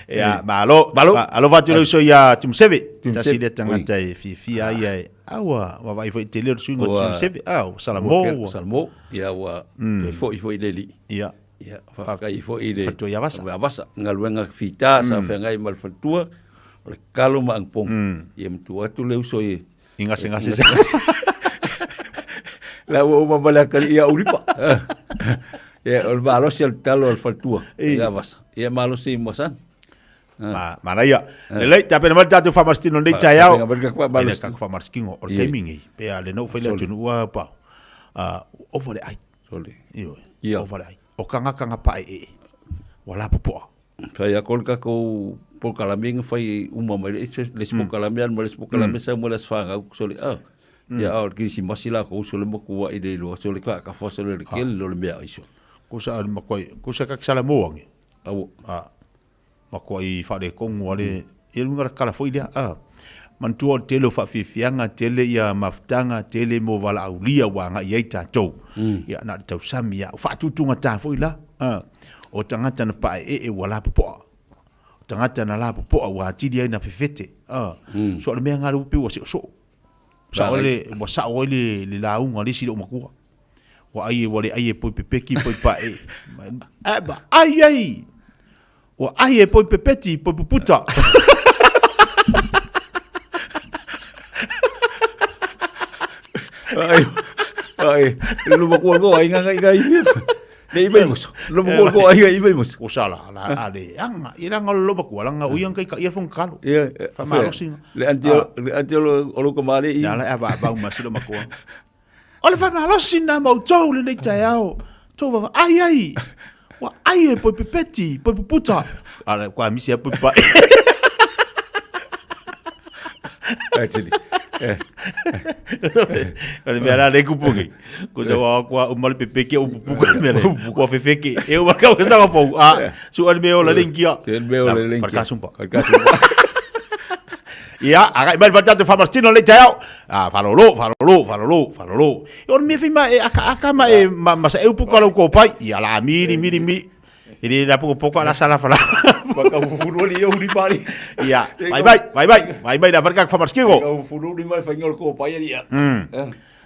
Ia, malo. Malo. Alofa atu le uso ia Tumuseve. Tumuseve. Tasi lea tagata e fiafia ai ia e a ua vaavaai foi i tele o le suiga o Tumuseve. A ua Salamo ua. Salamo. Ia ua toe foi foi le alii. Ia. Ia, faafetai foi i le Faletua ia Vasa. Vasa, galuega fita sa feagai ma le faletua, o le kalo ma agipogi. Ia matua atu le uso i I gasegase sa. La ua uma ma le atalii ia Ulipa. Ia, o le malosi o le talo a le faletua ia Vasa. Ia malosi i Moasana. Ma, manaia. Lelei, tapena mai le tatou faamasitino nei taeao. Tapena mai le tatou E le faamalositino. tatou faamasitino, o le Ie. taimi nei, pe a le na ou fai le atunuu a pao. Ua ova le ai. Sole. Ioe. Ia. Ova le ai. O kagakaga paeee, ua lapopoa. Fai a ko le tatou polokalame na fai uma mai le isi le isi polokalame alu ma le isi polokalame sau mai le aso fanau sole a. Ia a o le kerisimasi lakou sole matuai le iloa sole faatafa sole le tele o le meaai sole. Ko sa ali makuai, ko sa kak sala mo ange. Aua. A makuai faaletonu a le, ia luga la kala foi lea a. Manatua o le tele o faafiafiaga, tele ia mafutaga, tele mo valaaulia ua agai ai tatou. Ia na o le tausami lava. O faatutugata foi la, a, o tagata na paeee ua lapopoa. O tagata na lapopoa ua atili ai na fefete, a. So o le mea lena lea ua pei ua seosoo. Sao ai le, ua sao ai le, le lauga a le isi loomatua. Ua ai e, ua le ai e poi pepeki poi pae. Ae ma ai ai! Ua ai e poi pepeti poi puputa. Ai, ai, luma kua ko ai nga ngai ngai. Le i mai muso. Luma kua ko ai ngai mai muso. O sala la a le anga i langa lo makua langa o ian kai ka ia fong kalo. Ia, Fa malosi. Le anti le anti o lo kamale i. La la ava vau ma silo makua. O le faamalosi lena ma outou lenei taeao. Tou vava ai ai. Ua ai e poi pepeti, poi puputa. Ala kua misi a poi pae. Actually. O le mea la le kupu nei. Ko sa wa kua uma le pepeke o pupuka le mea le. Kua fefeke. E uma kau sa pau. A su le mea o la lenkia. Se le mea o la lenkia. Farkasumpa. Farkasumpa. Ia, agai mai le faatatou faamasitino lenei taeao. Ah, faalolo, faalolo, faalolo, faalolo. O le mea fai ma e akaaka ma e ma, ma sa eupu ka lau kopai. Ia la miri miri mi. E le la poko poko ala sala fala. Whakafufuru ali e uri mari. Ia, vai mai, vai mai, vai mai la farka faamasitino. Whakafufuru uri mai whainga o le kōpai ali ia.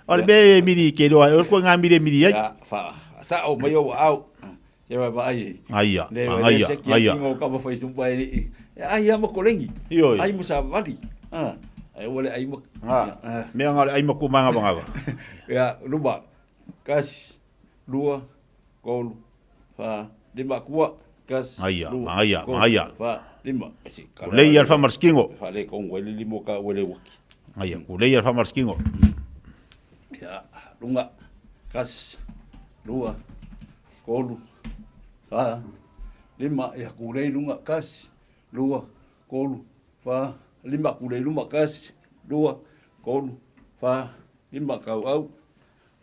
O le mea e miri ke roa, o koe ngā miri e miri ai. Ia, wha, sa o mai o au. Ia vai vai ai. Ngaia, Le ngaia, le se ki ngaia. kingo ka ma whai sumpa e ni. Ai ama kolengi. Ioi. Ai mo sa vali. Ah. Ai wale ai mo. Nga, mea nga le ai maku manga manga. Ia, luma. Kasi, lua, kolu, fa, lima, kua, kasi, Ngaia, lua, ngaia, kolu, ngaia. fa, lima. Kulei al whamaraskingo. Fa le kongo ele limo ka wele waki. Ngaia, kulei al whamaraskingo. Ia, lunga, kasi, lua, kolu, fa, lima, ia kulei lunga, kasi, lua, kolu, fa, lima, kulei luma, kasi, lua, kolu, fa, lima, kau au,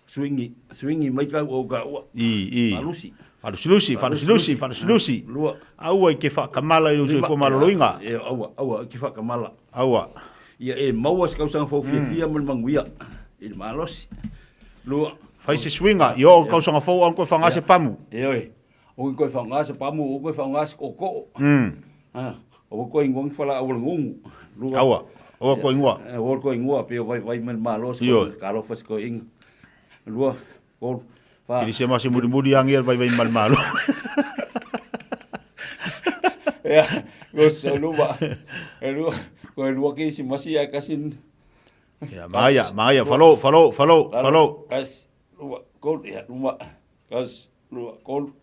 swingi, swingi mai kau au ka ua. I, i. Falusi. Falusilusi, falusilusi, falusilusi. Lua. Aua i ke whakamala i lo soifua maloloinga. E, aua, aua, i ke whakamala. Aua. Ia e maua se kausaga fou fiafia ma le manuia i le malosi. Lua. Fai se suiga, i oo kausaga fou aua koe whaga se pamu. E oe, aua koe whaga se pamu, aua koe whaga se kookoo. Aua koe ingoa ni falaau o le gugu. Lua. Aua, aua koe ingoa. Aua koe ingoa, pe o vaivai ma le malosi, koe talofa se koe inga. Lua, tolu, fa. Kerisemasi mulimuli angi e le vaivai ma le malo. Ia, goso luma. E lua, koe lua kerisemasi ae kasi. Ia, magaia, magaia, falo, falo, falo, falo. Kasi, lua, tolu, ia, luma, kasi. lua, kolu,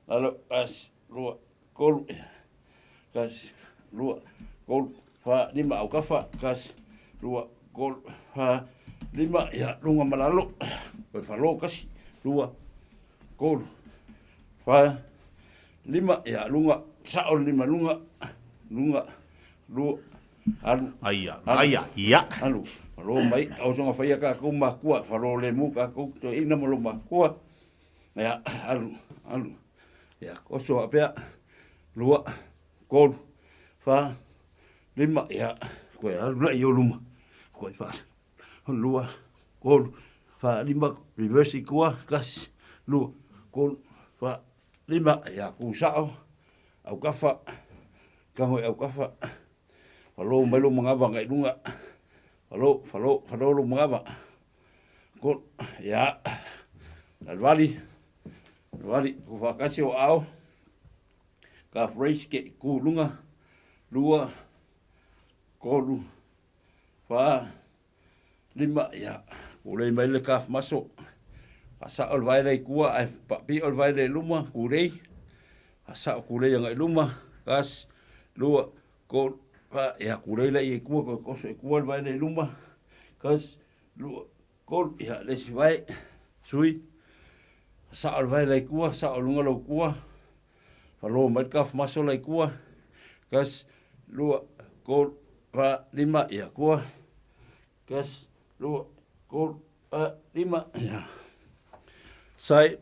lalo, kasi, lua, kolu, kasi, lua, kolu, fa, lima, aukafa, kasi, lua, kolu, fa, lima, ia, luga ma lalo, koe falo, kasi, lua, kolu, fa, lima, ia, luga, sao le lima, luga, luga, lua, alu, Aia, alu, aia, ia. alu, falo mai, ausoga faia kakou makua, falo lemu kakou, toeaina ma lou makua, Ia, alu, alu. Ia, oso faapea, lua, tolu, fa, lima, ia, koe alu lai i ou luma. Koe fa, lua, tolu, fa, lima, reverse i tua, kasi, lua, tolu, fa, lima, ia, ku sao, aukafa, tago i aukafa, falo mai lou manava agai i luga, falo, falo, falo lou manava. Ko, ia, Alvali, Alvali, ko whakasi o ao, ka phrase ke ku lunga, lua, kolu, wha, lima, ia, ku lei mai le calf muscle. A sao le vaele i kua, ai papi o le vaele i luma, ku lei, a sao ku lei anga i luma, kas, lua, kolu, wha, ia, ku lei lei i kua, ko koso i kua le vaele i luma, kas, lua, kolu, ia, le isi vae, sui, sao le vae lai kua, sao lunga lau kua, falo mai le calf muscle lai kua, kas, lua, kolu, fa, lima, ia, kua, kas, lua, kolu, fa, lima, ia. Sai,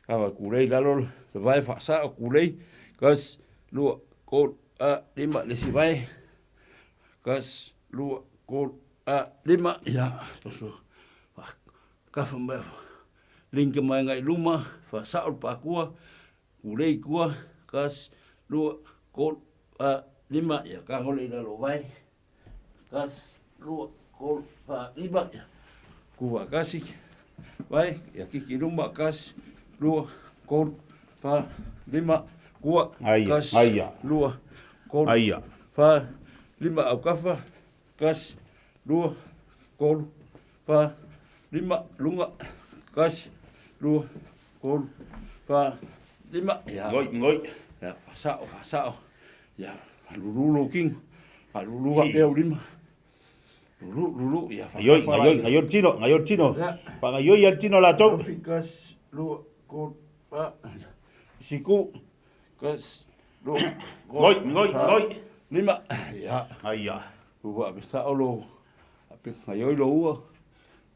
kava kulei lalo le vae faasao kulei, kas, lua, kolu, fa, lima, le isi vae, kas, lua, kolu, a, lima, ia, toso, kafa mai, link mai ngai luma, whasao le pākua, kulei kua, kas, lua, kolu, a, lima, ia, ka ngole i lalo vai, kas, lua, kolu, wha, lima, ia, kuwa kasi, vai, ia kiki luma, kas, lua, kolu, wha, lima, kua, kas, lua, kolu, wha, lima, au kafa, Kasi, lua, tolu, fa, lima, luga, kasi, lua, tolu, fa, lima, ia. Ngoi, ngoi. Ia, faasao, faasao. Ia, lulu lou kino, faalulu faapea ou lima. Lulu, lulu, ia, Gaioi, gaioi, gaioi le tino, gaioi le tino. Faagaioi lava le tino latou. Ofi, kasi, lua, tolu, fa, siku, Kasi, lua, Ngoi, ngoi, ngoi. Lima, ia. Aia. Ua ape sao lo, ape ngaioi lo ua,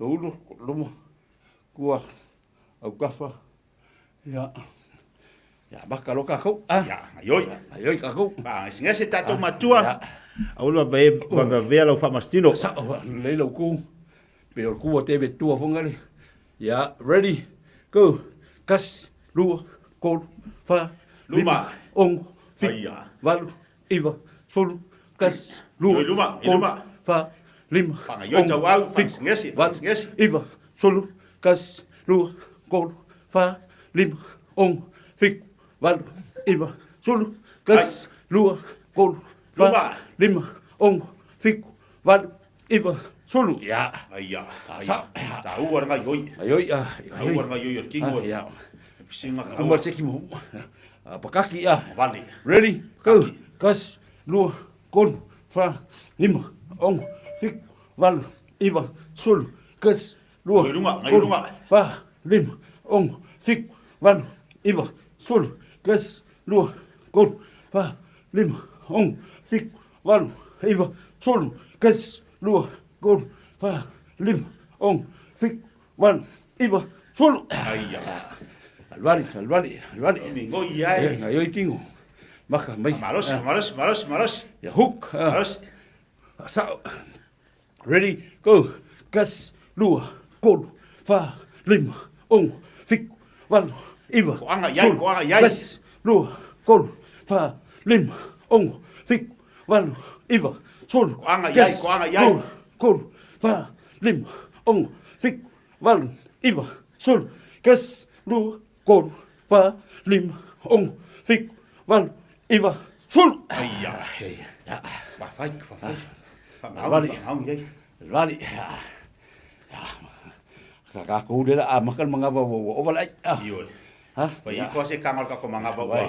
lo ulu, luma, kua, au kafa, ia. Ia, maka lo kakou, ah. Ia, ngaioi. Ngaioi kakou. Ba, ngesengese tatou matua. Aua le vavavea lau faamasitino. Sao, lelei lau ku. Pe o le ku o te tua fongale. Ia, ready, go. Kasi, lua, tolu, fa, lima, ono, fitu, valu, iva, sefulu, kasi, lua, tolu, fa, lima, ono, fitu, valu, iva, sefulu, kasi, lua, tolu, fa, lima, ono, fitu, valu, iva, sefulu, kasi, lua, tolu, fa, lima, ono, fitu, valu, iva, sefulu, ia. Aia, aia. Taua le gaioi. Gaioi, a. Taua le gaioi o le kingo. Ia. Pisinga ka. Kuma se kimo. Pakaki, a. Vale. Ready, go. Kasi, lua, tolu, fa, lima, ono, fitu, valu, iva, sefulu, kasi, lua, tolu, fa, lima, ono, fitu, valu, iva, sefulu, kasi, lua, tolu, fa, lima, ono, fitu, valu, iva, sefulu, kasi, lua, tolu, fa, lima, ono, fitu, valu, iva, sefulu. Aia. Aluali, aluali, aluali. Mingoi ai. Eh, ngaioi tingo. Maka mai. Malosi, malosi, malosi, malosi. Ia hook. Malosi. Sao. Ready, go. Kasi, lua, tolu, fa, lima, ono, fitu, valu, iva, Koaga i ai, koaga i ai. Kasi, lua, tolu, fa, lima, ono, fitu, valu, iva, sefulu, Koaga i ai, kasi, koaga i ai. lua, tolu, fa, lima, ono, fitu, valu, iva, sefulu, kasi, lua, tolu, fa, lima, ono, fitu, valu, iva, sefulu. Aia, hei. Fafai, fafai. Vali. Faagaogi, faagaogi ai. Vali. Ka kakou le la a maka le manava ua ua ova le ai. Ioe. Ha? Ua ifo se kanga o le tatou manava ua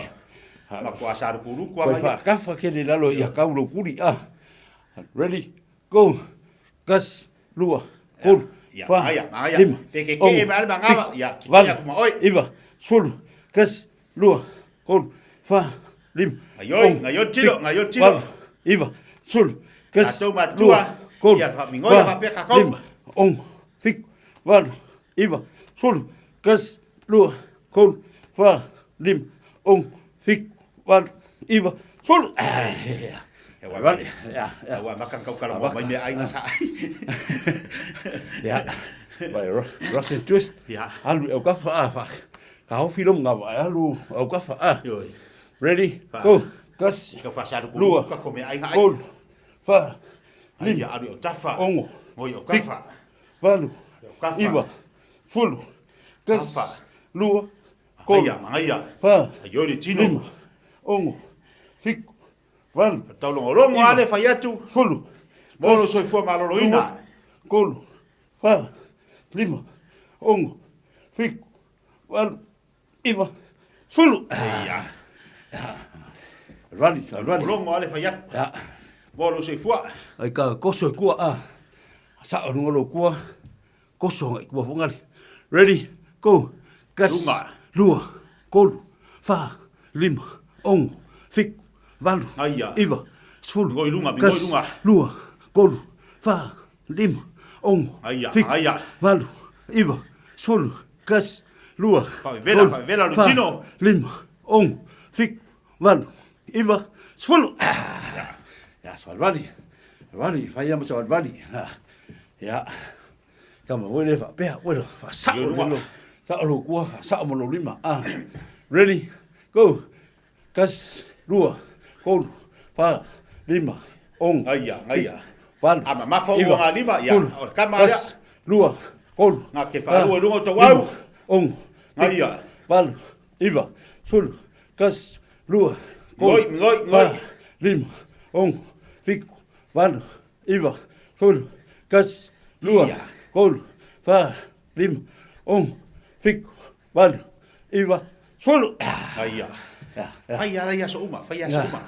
matua salukuluku lava ia. Ua faakafa kele i lalo ia kau lou kuli. Ah. Ready, go. Kas, lua, kolu, fa, lima, ono, fitu, valu, iva, sefulu, kas, lua, kolu, fa, lima, ono, fitu, valu, iva, sefulu, kas, lua, kolu, fa, lima, ono, fitu, valu, iva, sefulu, kas, lua, kolu, fa, lima, ono, fitu, valu, iva, sefulu. Vale, ya, ya. Ua maka kau kalau mai mea ai sa. Ya. Vai, Russian twist. Ya. Alu au ka fa fa. Ka hofi lo nga vai alu au ka fa. Ready? Go. Kas. Ka fa sa lua. Ka ko mea ai ngai. Kolu. Fa. Lima. Alu au tafa. Ongo. Ngoi au ka fa. Valu. Iva. Fulu. Kas. Lua. Kolu. Fa. Lima. Ongo. Fiku. Valu. Taulogologo Iva. ale fai atu. Fulu. Mo lo soifua maloloina. Lua. Kolu. Fa. Lima. Ongo. Fiku. Valu. Iva. Sefulu. Ia. Rali, rali. Logo ale fai atu. Ia. Mo lo soifua. Ai ka koso e kua a. Sa o lunga lo kua. Koso ngai kua fongali. Ready, go. Kas. Lunga. Lua. Kolu. Fa. Lima. Ongo. Fiku. Valu. Aia. Iva. Sefulu. Mingoi lunga, mingoi Kas. lunga. Lua. Kolu. Fa. Lima. Ongo. Aia, Fiku. aia. Valu. Iva. Sefulu. Kas. Lua. Faavevela, Kolu. faavevela lo Fa. tino. Lima. Ongo. Fiku. Valu. Iva. Sefulu. Ia, savalivali. Savalivali, fai ia ma savalivali. Ia. Kama foi le faapea, oe faasao le lo. Sao lo kua, faasao ma lou lima. Ah. Ready? Go. Kas, lua, kolu, fa, lima, ono, Aia, aia. fitu, valu, A mamafa iva, ua ngā lima, ia, sefulu, o le kama lea. kas, lua, kolu, Ngā ke fa, whaalua i lunga o tau au. lima, ono, fitu, Aia. valu, iva, sefulu, kas, lua, kolu, Ngoi, ngoi, ngoi. fa, lima, ono, fitu, valu, iva, sefulu, kas, lua, kolu, fa, lima, ono, fitu, valu, iva, sefulu. Aia. Fai ala i aso uma, fai aso uma.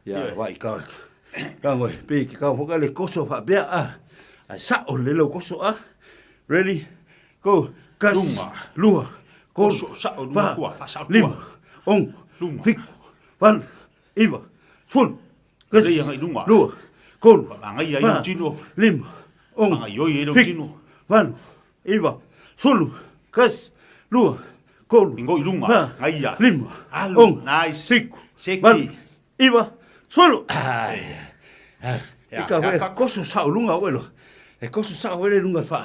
Ia, vai ka ka ngoi pe ke ka foka le koso fa bea a. Ai sa o le lo koso a. Ready? Go. Kas. Luma. Lua. Kolu. Koso, sa o luma Fa. kua, fa sa o kua. Lima. Ono. Luma. Fitu. Valu. Iva. Sefulu. Kas. Lei anga i lunga. Lua. Kolu. Angai ai Fa. o tino. Lima. Ono. Angai oi e lo Fitu. tino. Valu. Iva. Sefulu. Kas. Lua. Kolu. Ingo i lunga. Fa. Ngaia. Lima. Alu. Ono. Nice. Fitu. Seki. Valu. Iva. Sefulu. Ai. Ia, I ka ia, e ka- koso sao lunga oe lo. E koso sao oe le lunga fa.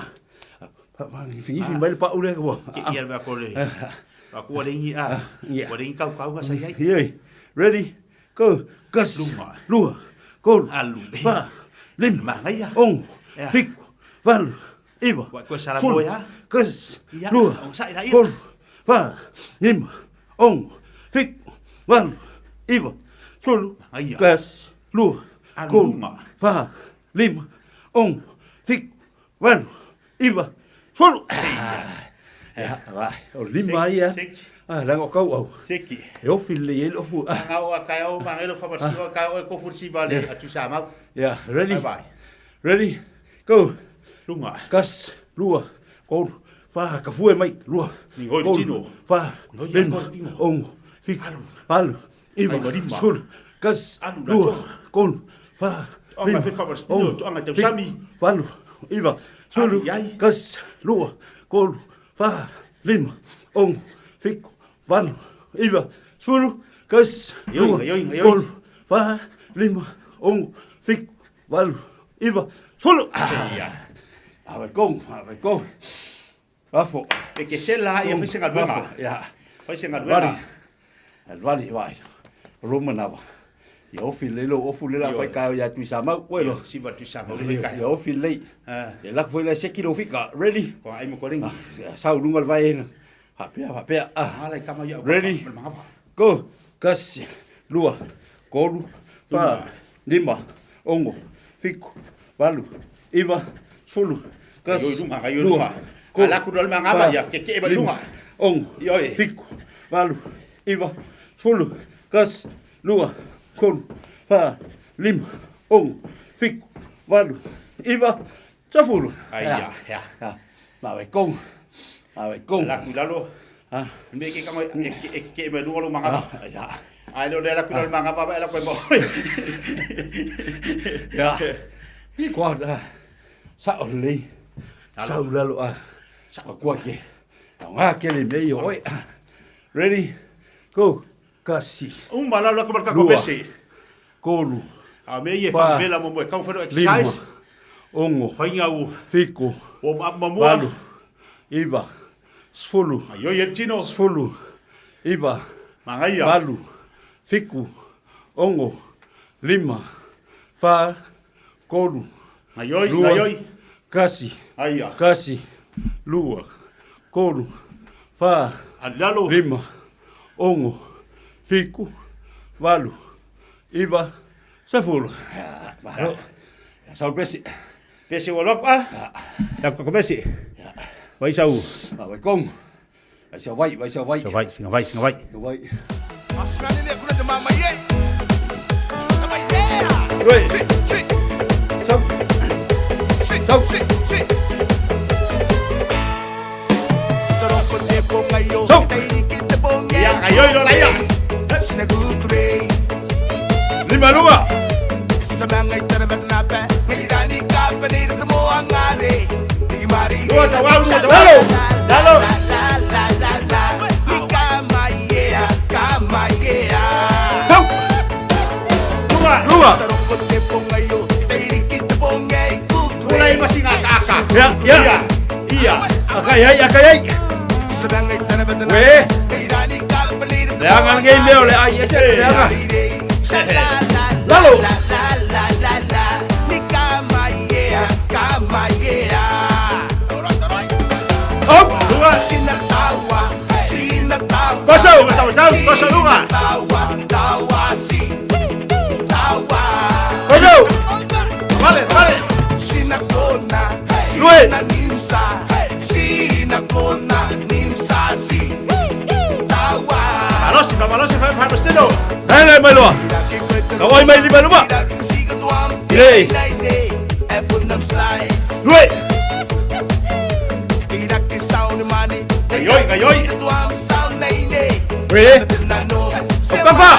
Figifi mai le pau le kua. Ke ia mea ko le. A kua le ingi a. Ia. Kua le ingi kau kau sa iai. Ioi. Ready? Go. Kas. Luma. Lua. Kolu. Alu. Fa. Lima. Mangaia. Ono. Ia. Fitu. Valu. Iva. Ua koe sala Sefulu. moe, a? Kas. Ia. Lua. O sa ira ia. Kolu. Fa. Lima. Ono. Fitu. Valu. Iva. Sefulu. Mangaia. Kas. Lua. Alu Kolu. lunga. Fa. Lima. Ono. Fitu. Valu. Iva. Sefulu. Ia, vai. O lima ia. Seki. Ah, langa o kau au. Seki. E ofi le i le ofu. Ah. Anga o a kai o mangelo fa masio kai o e kofu si vale a tu sa mau. Yeah, ready? Bye bye. Ready? Go. Lunga. Kas, lua, kolu, fa, ka fue mai, lua. Ni ngoi kolu, tino. Fa, Ngoi lima, ngoi tino. ono, fitu, valu, iva, Ai, lima. sefulu, kas, Alu, lua, lato. kolu, fa, O, lima, ma fe fa masio, ono, to anga tau fitu, sami. valu, iva, sefulu, Alu, iai. kas, lua, kolu, fa, lima, ono, fitu, valu, iva, sefulu, kas, Ioi, lua, ioi, ioi. kolu, fa, lima, ono, fitu, valu, iva, sefulu. Ah, ah, vai kong, ah, vai kong. Afo. E ke sela ia fai se galuega. Afo, ia. Fai se galuega. Alvali, vai. Roma nava. Ia ofi le lo ofu le la Ioe. fai ka ia tui sa mau, oe lo. Si va tu sa mau fai Ia kai. ia ofi le. Ah. Ia lak foi la seki lo fika. Ready? Ko ai mo ko ringi. Ia sau lunga le vai ena. Ha pea, ha pea. Ah. Ala i kama ia. Ready? Go. Kas, lua, kolu, fa, lima, ono, fitu, valu, iva, sefulu, kas, Ioi lunga, ioi lua, lunga. kolu, Ala ku dol mangaba fa, ia, ke ke e ba lima, lunga. Ono, fitu, valu, iva, sefulu, tasi, lua, tolu, fa, lima, ono, fitu, valu, iva, sefulu. Ai, ya. Ya. Ma vai kong. Ma vai kong. La ku lalo. Ah. Me ke ka e e ke me lu lo manga. Ya. Ai lo le la ku lo manga pa la ku mo. Ya. Squat ah. Sa o lei. Sa u lalo ah. Sa kua ke. Ngā kele me i oi. Ready? Go. Kasi. Uma lalo ko ka ko pese. Kolu. A me ie fa vela mo mo ka fa exercise. Ongo. Fainga u. Fiku. O ma mo. Valu. Iva. Sefulu. Ayo ye tino. Sefulu. Iva. Mangaia. Valu. Fiku. Ongo. Lima. Fa. Kolu. Ayoi, Lua. ayoi. Kasi. Aia. Kasi. Lua. Kolu. Fa. Alalo. Lima. Ongo. Fiku. Valu. Iva. Sefulu. Malo. Ya sau pesi. Pese o lok ah. Ya ko pese. Vai sau. Vai kong. Vai sau vai, vai sau vai. Sau vai, singa vai, singa vai. Vai. Oi. Sau. Sau. Sau. Ya, ayo lo la ya. Lima lua. Lua tau au, lua tau au. Lalo. Sau. Lua. Lua. Kulai masinga kaka. Ya, ya. Iya. Akai ai, akai ai. We. Leanga ngei meo le ai ese leanga. Lalo. Op. Lua. Koso. Tau tau, koso lua. Koso. Vale, vale. Lue. Malosi, malosi, fa fa Hele mai loa. Kawai mai lima luma. Ile. Lue. Gaioi, gaioi. We. Okafa.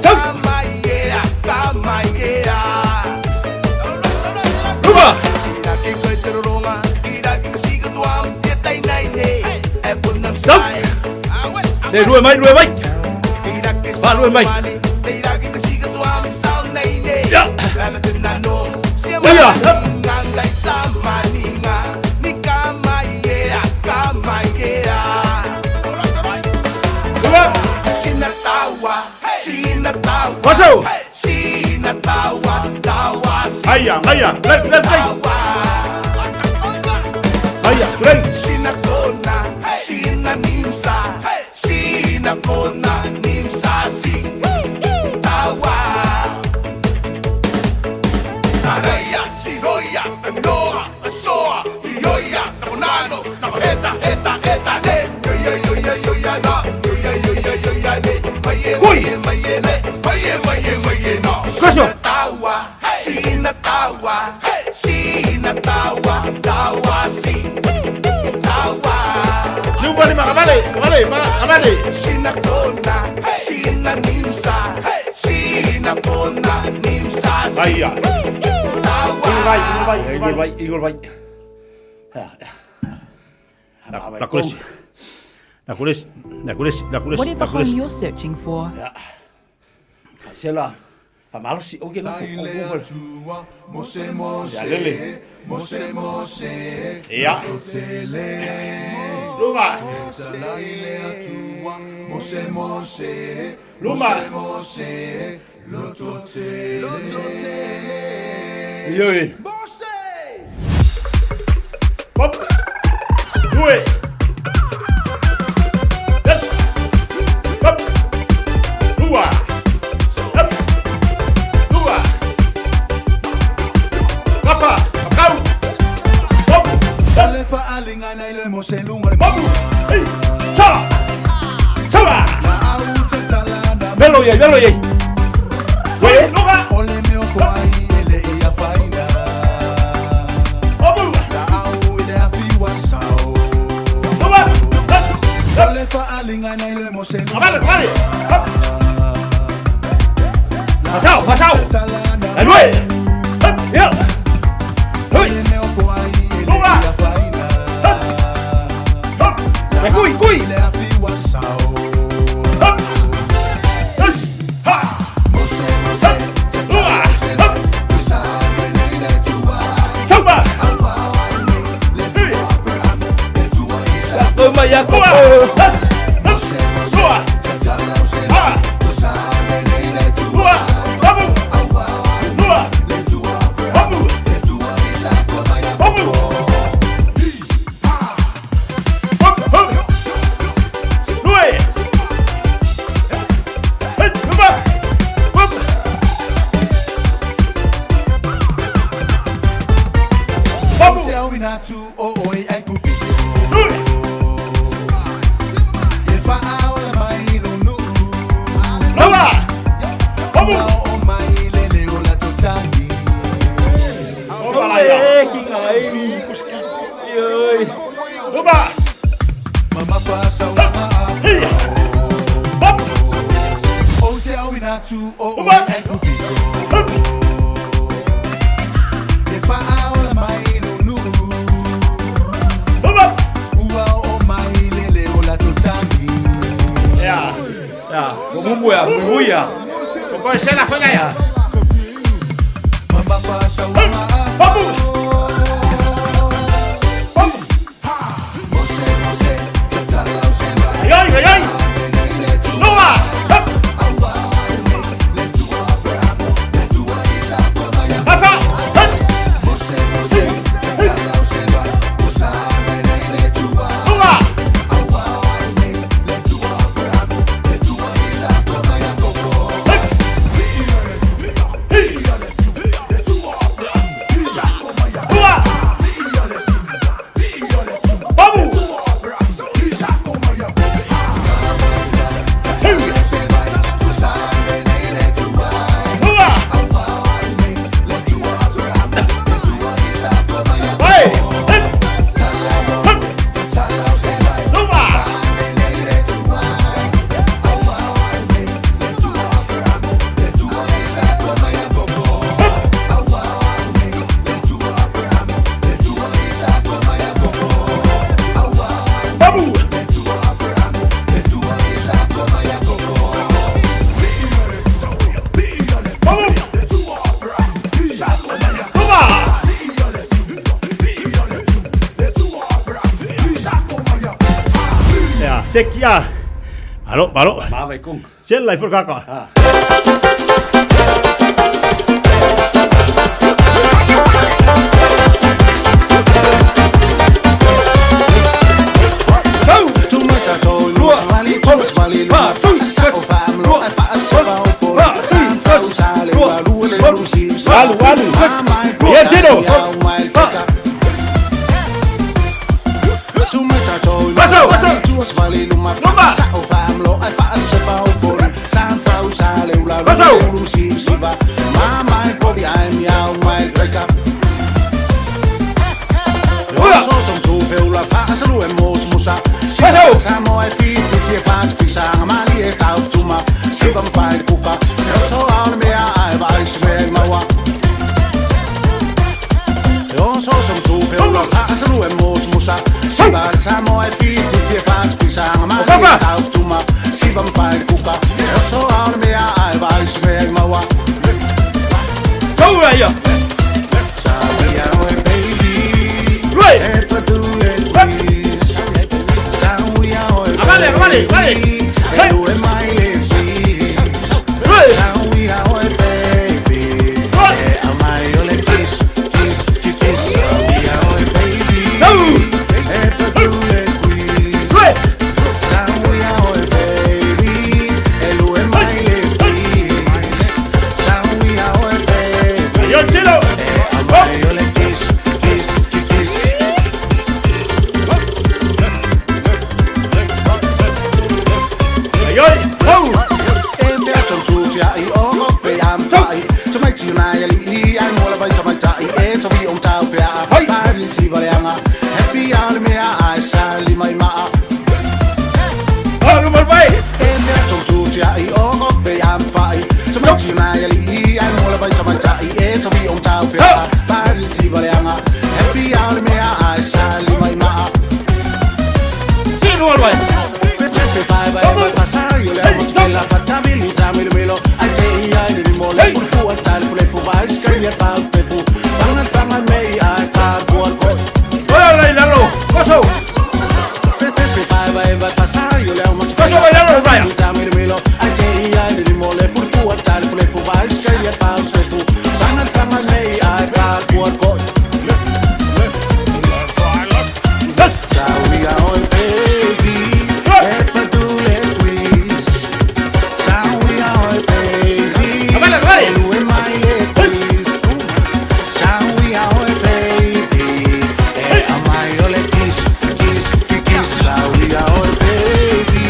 Sau. Luma. Sau. Le lue mai, lue mai. Ba lue mai. Ya. Ya. Koso. Aya, aya, play, play, play. Aya, play. Koso. Lua ni vale, vale, vale. Aya. Vai, vai, Igor vai, Igor vai. La kules. La kules, la kules, la kules, la Whatever kules. home you're searching for, Ya. Sela. Fa malosi o ke na fo. Ya lele. Ya. Luma. Luma. Yo. Hop. Due. Yes. Hop. Dua. Hop. Dua. Rafa. Akau. Hop. Yes. Sa! Sa! Velo iai, velo iai. Ué, luga! Vale, vale. Pasao, pasao. La nue. Ya. Hui. Luga. Kui, kui. Sekia. Alo, alo. Siellä ei kaka. Alu, alu. Bien, chino. Paso, paso. Vale, vale, vale.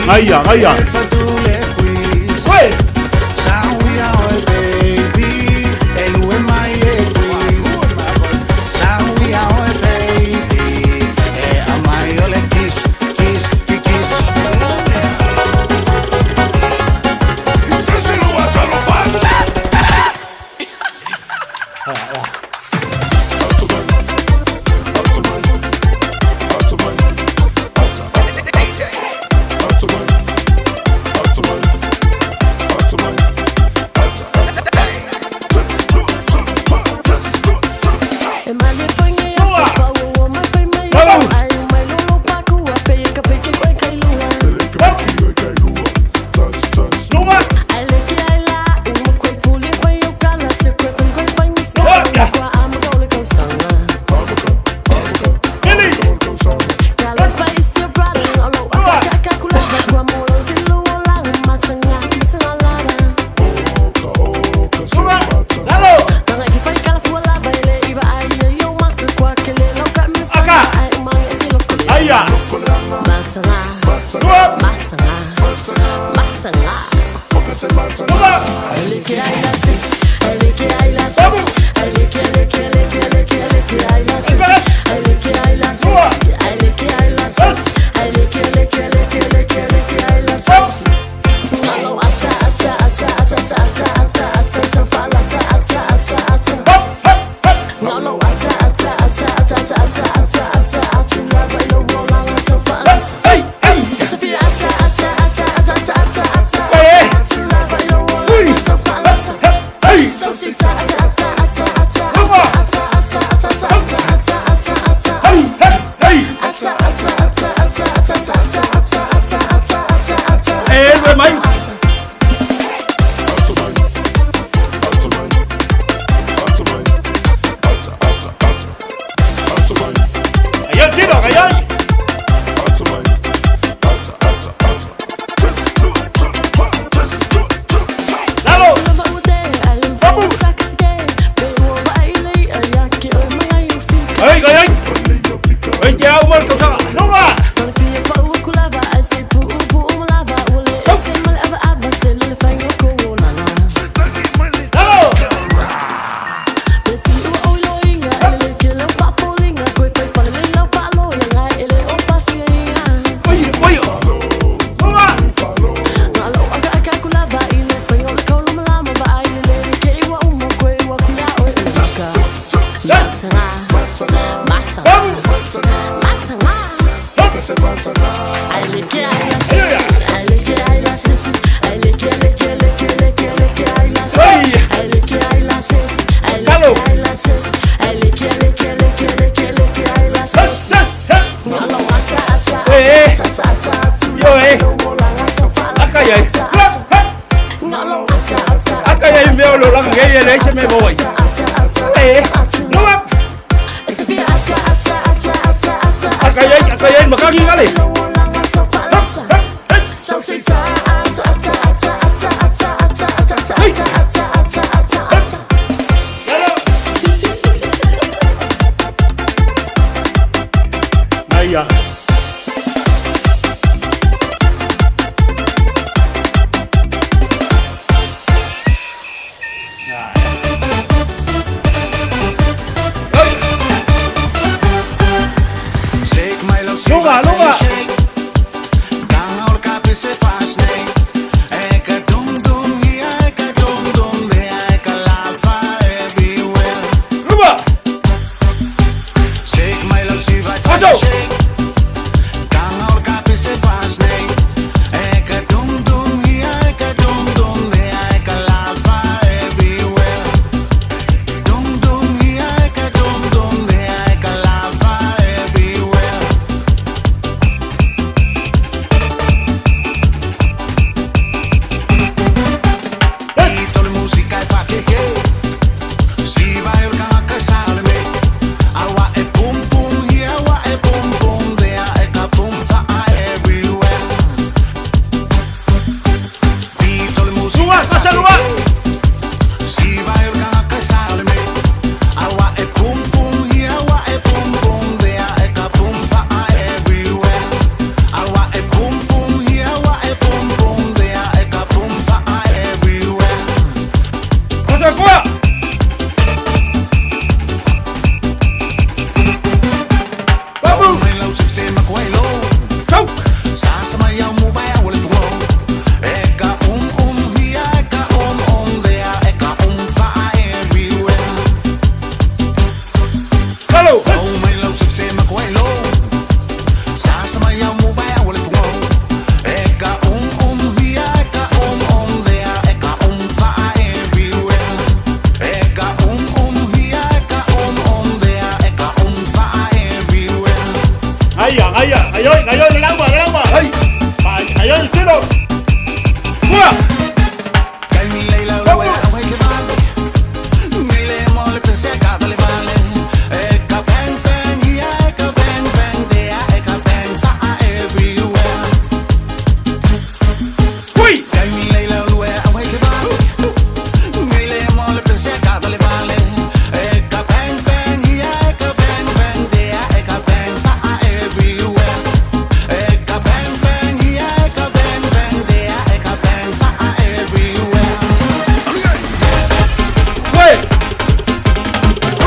Gaia, gaia.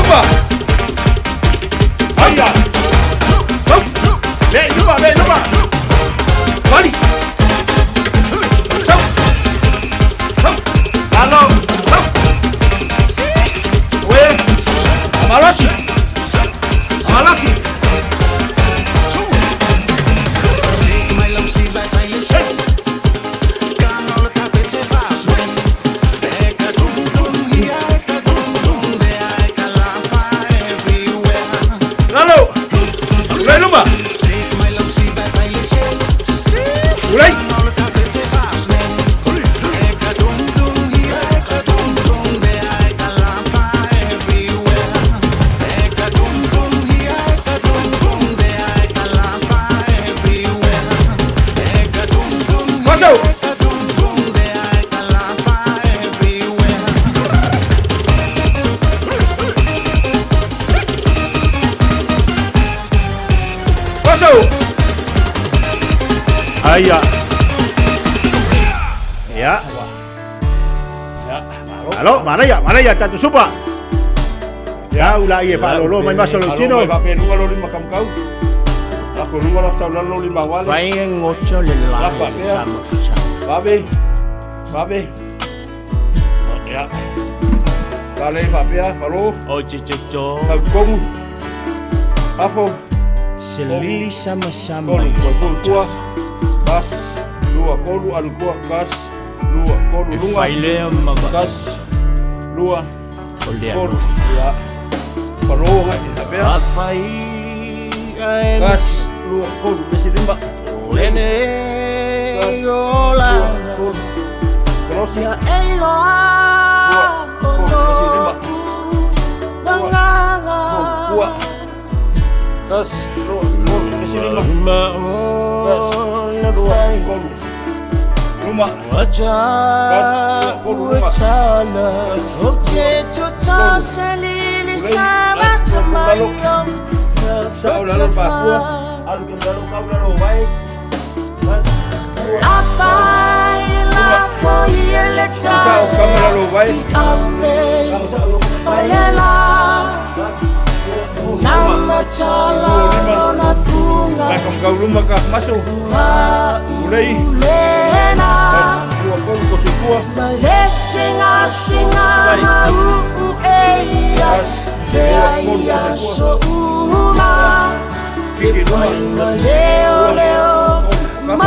luma. Aia. Sau. Le luma, le luma. Vali. Sau. Sau. Lalo. Sau. Uē. Malosi. Malosi. Lalo. Ulai luma. Ulai. Masuk. Masuk. Aia. Ia. Alo, manaia, manaia, tatu supa. Ia, ula i e whaalolo, mai maso lau tino. Malo mai lua lo lima kamkau. Lako lua lo tau lalo lima wale. Fai ngoto le lai Lako le apea. sama fusa. Vave. Vave. Ia. Kale faapea, falo. O te te to. Tau kongu. Afo. Se lili sama sama. Kolu, kolu, kua. Kas. Lua, kolu, alu kua, kas. Lua, kolu, E lunga. fai lea ma va. Kas. Lua. O le Kolu. alofa. Ia. Falo ngai, faapea. A fai ae Kas. Lua, kolu, lesi lima. Lene Kas. ola. Lua, kolu. Kolosi. Ia e loa. Lua, kolu, lesi lima. Wanganga. Kua. Kas. Lua, kolu, lesi lima. Kas. Lua, kolu. Luma. Kas. Lua, kolu, luma. Kas. Sao lalo pa kua. Alu ke lalo kau lalo wai. Sao kau lalo wai. Lai kau luma ka masuk. Ulei. Kas. Lua, kolu, kosu kua. Kas. Lua, kolu, kosu kua. Kiki luma. Lua,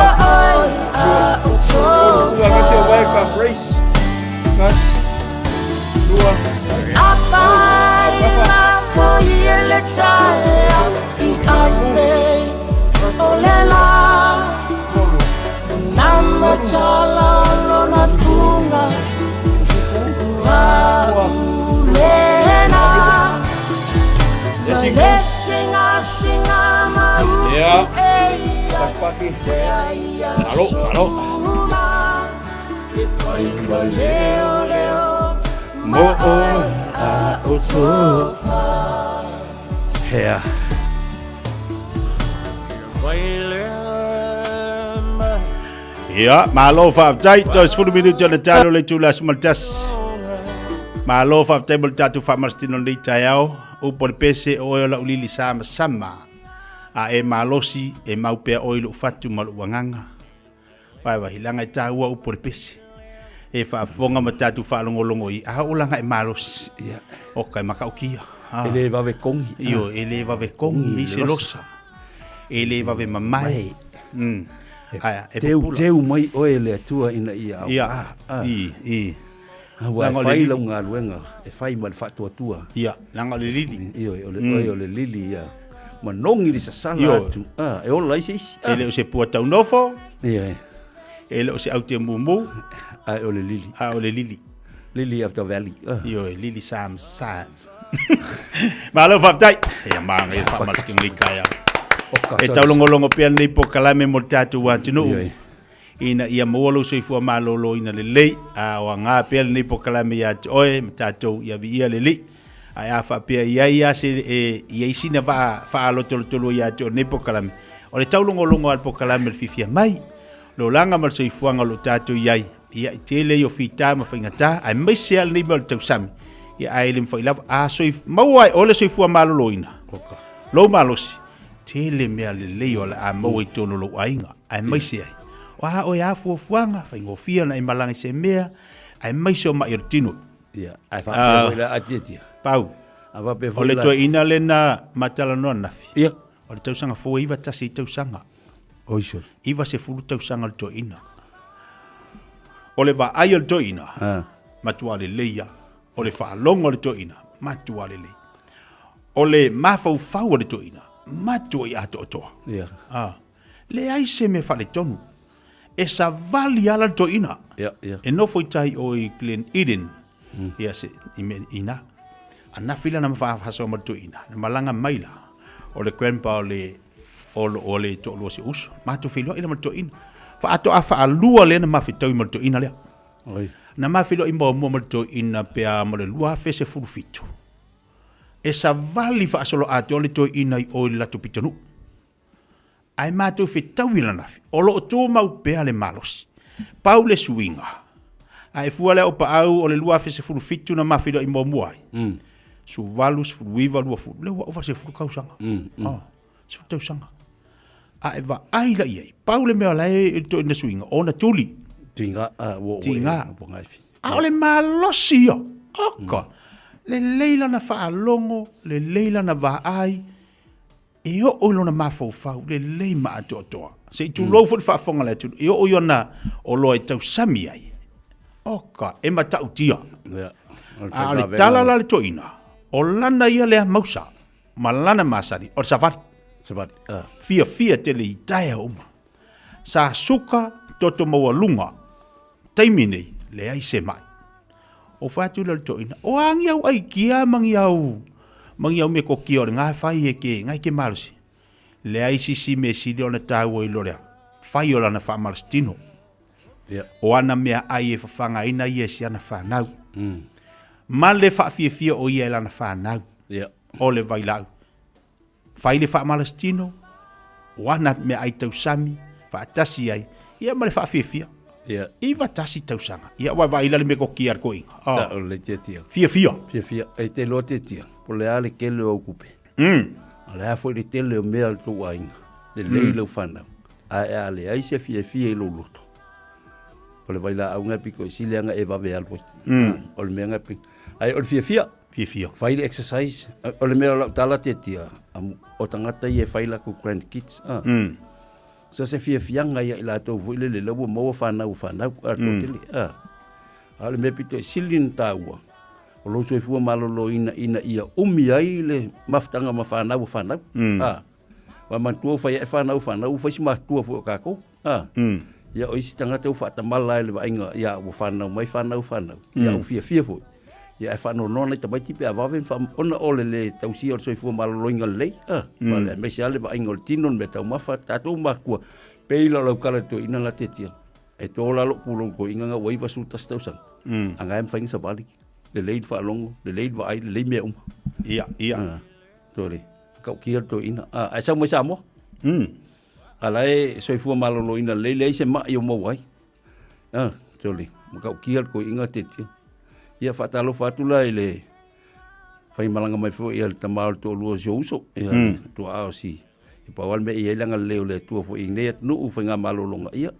kolu, kua kasi wai ka race. Kas. Lua. Ya. Paki. Alo, alo. Mo o a o tofa. Hea. Ia, malo faafetai, toe 10 minute o le talo le itula aso ma le tasi. Malo faafetai mo le tatou faamalositino i lenei taeao, upu o le pese o oe o lau lili samasama, a e malosi e mau pea oe i lou fatu ma lou agaga. Vaevahi, leaga e taua upu o le pese. E faafofoga ma tatou faalogologo i a oo laga e malosi. Oka e matautia. E le vave kongi. Io, e le vave kongi, e se losa. E le vave mamae. Aia, e Teu, pupula. teu mai oe le Atua ina ia aoga. Ia, Ah. i, i. Aua e Leaga o le fai lili. lau galuega, e fai ma le faatuatua. Ia, leaga o le lili. Ioe, o le, oe o le lili, ia. Manogi le sasala Ioe. atu. Ah, e ola ai se isi. E le o se pua taunofo. Ioe. E le o se aute mumu. Ae o le lili. A o le lili. Lily of the valley. Ah. Ioe, lili sam sam. Malo faafetai. Ia maga ia faamalosiki lenei taeao. E taulogologo pea lenei polokalame mo le tatou atunuu ina ia maua lou soifua malōlōina lelei, a o agā pea lenei polokalame iā te oe ma tatou ia viia le Alii. Ae a faapea i ai lava se e i ai sina vaa faalotolotolua iā te oe i lenei polokalame, o le taulogologo lava i le polokalame o le fiafia mai, le olaga ma le soifuaga o lo o tatou i ai, ia, i tele ia o fita ma faigatā, aemaise lava lenei mea o le tausami. Ia ae le mafai lava a soif maua e oe le soifua maloloina. Oka. Lou malosi, tele mea lelei o le a maua i totonu o lou aiga, aemaise ai. O a oe a fuafuaga, faigofie ona e malaga i se mea, aemaise o ma'i o le tino. Ia, ae faapea foi la a tiatia. Pau. A faapea foi O le toeaina lena ma talanoa ananafi. Ia. O le tausaga fou e 91 tausaga. Oi sole. 90 tausaga o le toeaina. O le vaai o le toeaina, matua lelei lava. O le faalogo a le toeaina, matua lelei. O le mafaufau o le toeaina, matuai atoatoa. Ia. Ah. Leai se mea faaletonu. E savali ala le toeaina. Ia, ia. E nofo i tai o i Glen Eden. Ia se, i me, ina. Anafi la na mafahasoa ma le toeaina. Na malaga mai la. O le grandpa o le, o, o le toalua o si uso. Matou feiloai la ma le toeaina. Faatoa faalua lea na mafetaui ma le toeaina lea. Oi. Na ma feiloai muamua ma le toeaina pe a ma le 2017. E savali faasoloatoa le toeaina i o i le latou pitonuu. Ae matou fetaui ananafi, o lo o tumau pea le malosi. Pau le suiga, a e fua lea o Paau o le 2017 na ma feiloai muamua ai, 18, 19, 20, lea ua ova le 10 tausaga. Ah, 10 tausaga. A e vaai la i ai, pau le mea o la e toeaina suiga, o ona tuli. Tiga, ah, ua, ua, Tiga. ua gaifi. A o le malosi ia, oka, lelei lana faalogo, lelei lana vaai, E oo i lona mafaufau lelei ma atoatoa. Se i tulou foi le faafofoga a le atunuu, e oo i ona oloa e tausami ai. Oka, e matautia. A o le tala la a le toeaina, o lana ia lea mausa ma lana masani, o le savali. Savali, ah. Fiafia tele i taeao uma. Sa suka toto maualuga, taimi nei, leai se mai. O fai atu lea o le toeaina, o a ngi au aikia ma ngi au, ma ngi au mea kokia o le nga fai e ke, ngai ke malosi. Leai sisi mea sili ona taua i lo lea, fai o lana faamalositino. Ia. O ana mea ai e fafagaina ia e si ana fanau. Ma le faafiafia o ia e lana fanau. Ia. O le vailaau. Fai le faamalositino, o ana meaai tausami, faatasi ai, ia ma le faafiafia. Ia. 91 tausaga. Ia ua vaai la le mea kokia a le koiga. Oh. Ta o le tiatia. Fiafia. Fiafia. E te loa tiatia. Po le a le tele o au kupe. A le a foi le tele o mea o le tou aiga. Lelei lau fanau. Ae a leai se fiafia i lou loto. O le vailaau nga e pito i sili anga e vave alu ai. O le mea nga e pito. Ae o le fiafia. Fiafia. Fai le exercise. O le mea o lau tala tiatia, o tagata ia e fai latou grandkids. Ah. So se fiafiaga ia i latou foi lele la ua maua fanau fanau a toatele. Ah. A o le mea pito i sili ona taua, o lou soifua maloloina ina ia umi ai le mafutaga ma fanau fanau. Ah. Ua manatua ua fai ae fanau fanau, ua fai si matua foi o tatou. Ah. Ia o isi tagata ua faatamala ai le vaaiga, ia ua fanau mai fanau fanau. Ia ua fiafia foi. Ia ae faanoanoa nai tamaiti pe a vave ona ona o le le tausia o le soifua maloloina lelei. Ah. Mm. Le aemaise lava le vaaiga o le tino, le meataumafa, tatou matua, pei la o lau kala toeaina la tiatia. E to la lou pulou toeaina nga ua 91 tausaga. A nga e mafai ona savali. Lelei le faalogo, lelei le vaai, lelei mea uma. Ia, ia. Ah. Tole, matautia le toeaina. Ah, ae sau mai Samoa. A la e soifua maloloina lelei, leai se mai o maua ai. Ah, tole, matautia le toeaina tiatia. Ia faatalofa atu la i le faimalaga mai foi a le tama o le toalua o si ou uso, ia le tuaa o si, e pau lava le mea e i ai le agalelei o le Atua foi i lenei atunuu faigamalologa. Ia,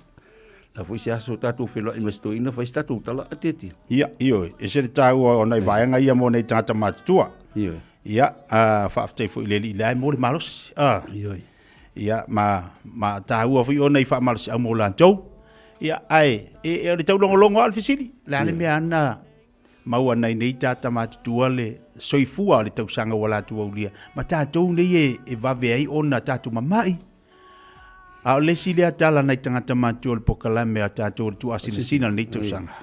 la foi se aso tatou feiloai ma si toeaina fai se tatou tala a tiatia. Ia, ioe, e ese le taua o nai vaega ia mo nei tagata matutua. Ioe. Ia, a, faafetai foi i le Alii lea e mo le malosi. A. Ioe. Ia, ma, ma taua foi ona i faamalosiau mo latou. Ia, ae, e, e o le taulogologo lava o le fesili. O le a le mea ana maua nai nei tagata matutua le soifua o le tausaga ua latou aulia, ma tatou nei e, e vave ai ona tatou mamai. A o le isi lea tala nai tagata matutua o le pokalame a tatou o le tuuasinasina o lenei tausaga,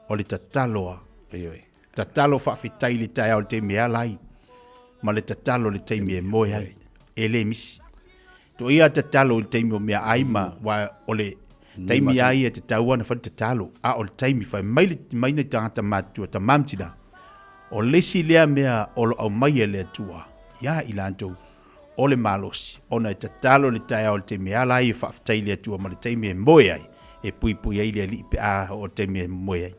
o le tatalo a. Ioe. Tatalo faafetai i le taeao i le taimi e ala ai, ma le tatalo i le taimi e moe ai. E le misi. Tuuaia tatalo i le taimi o meaai ma, aua o le taimi lava ia e tatau ona fai le tatalo, a o le taimi fai mai le mai nai tagata matutua, tama ma tina, o le isi lea mea o lo o aumaia e le Atua ia i latou, o le malosi, ona e tatalo i le taeao i le taimi e ala ai e faafetai i le Atua ma le taimi e moe ai, e puipui ai le Alii pe a oo i le taimi e moe ai.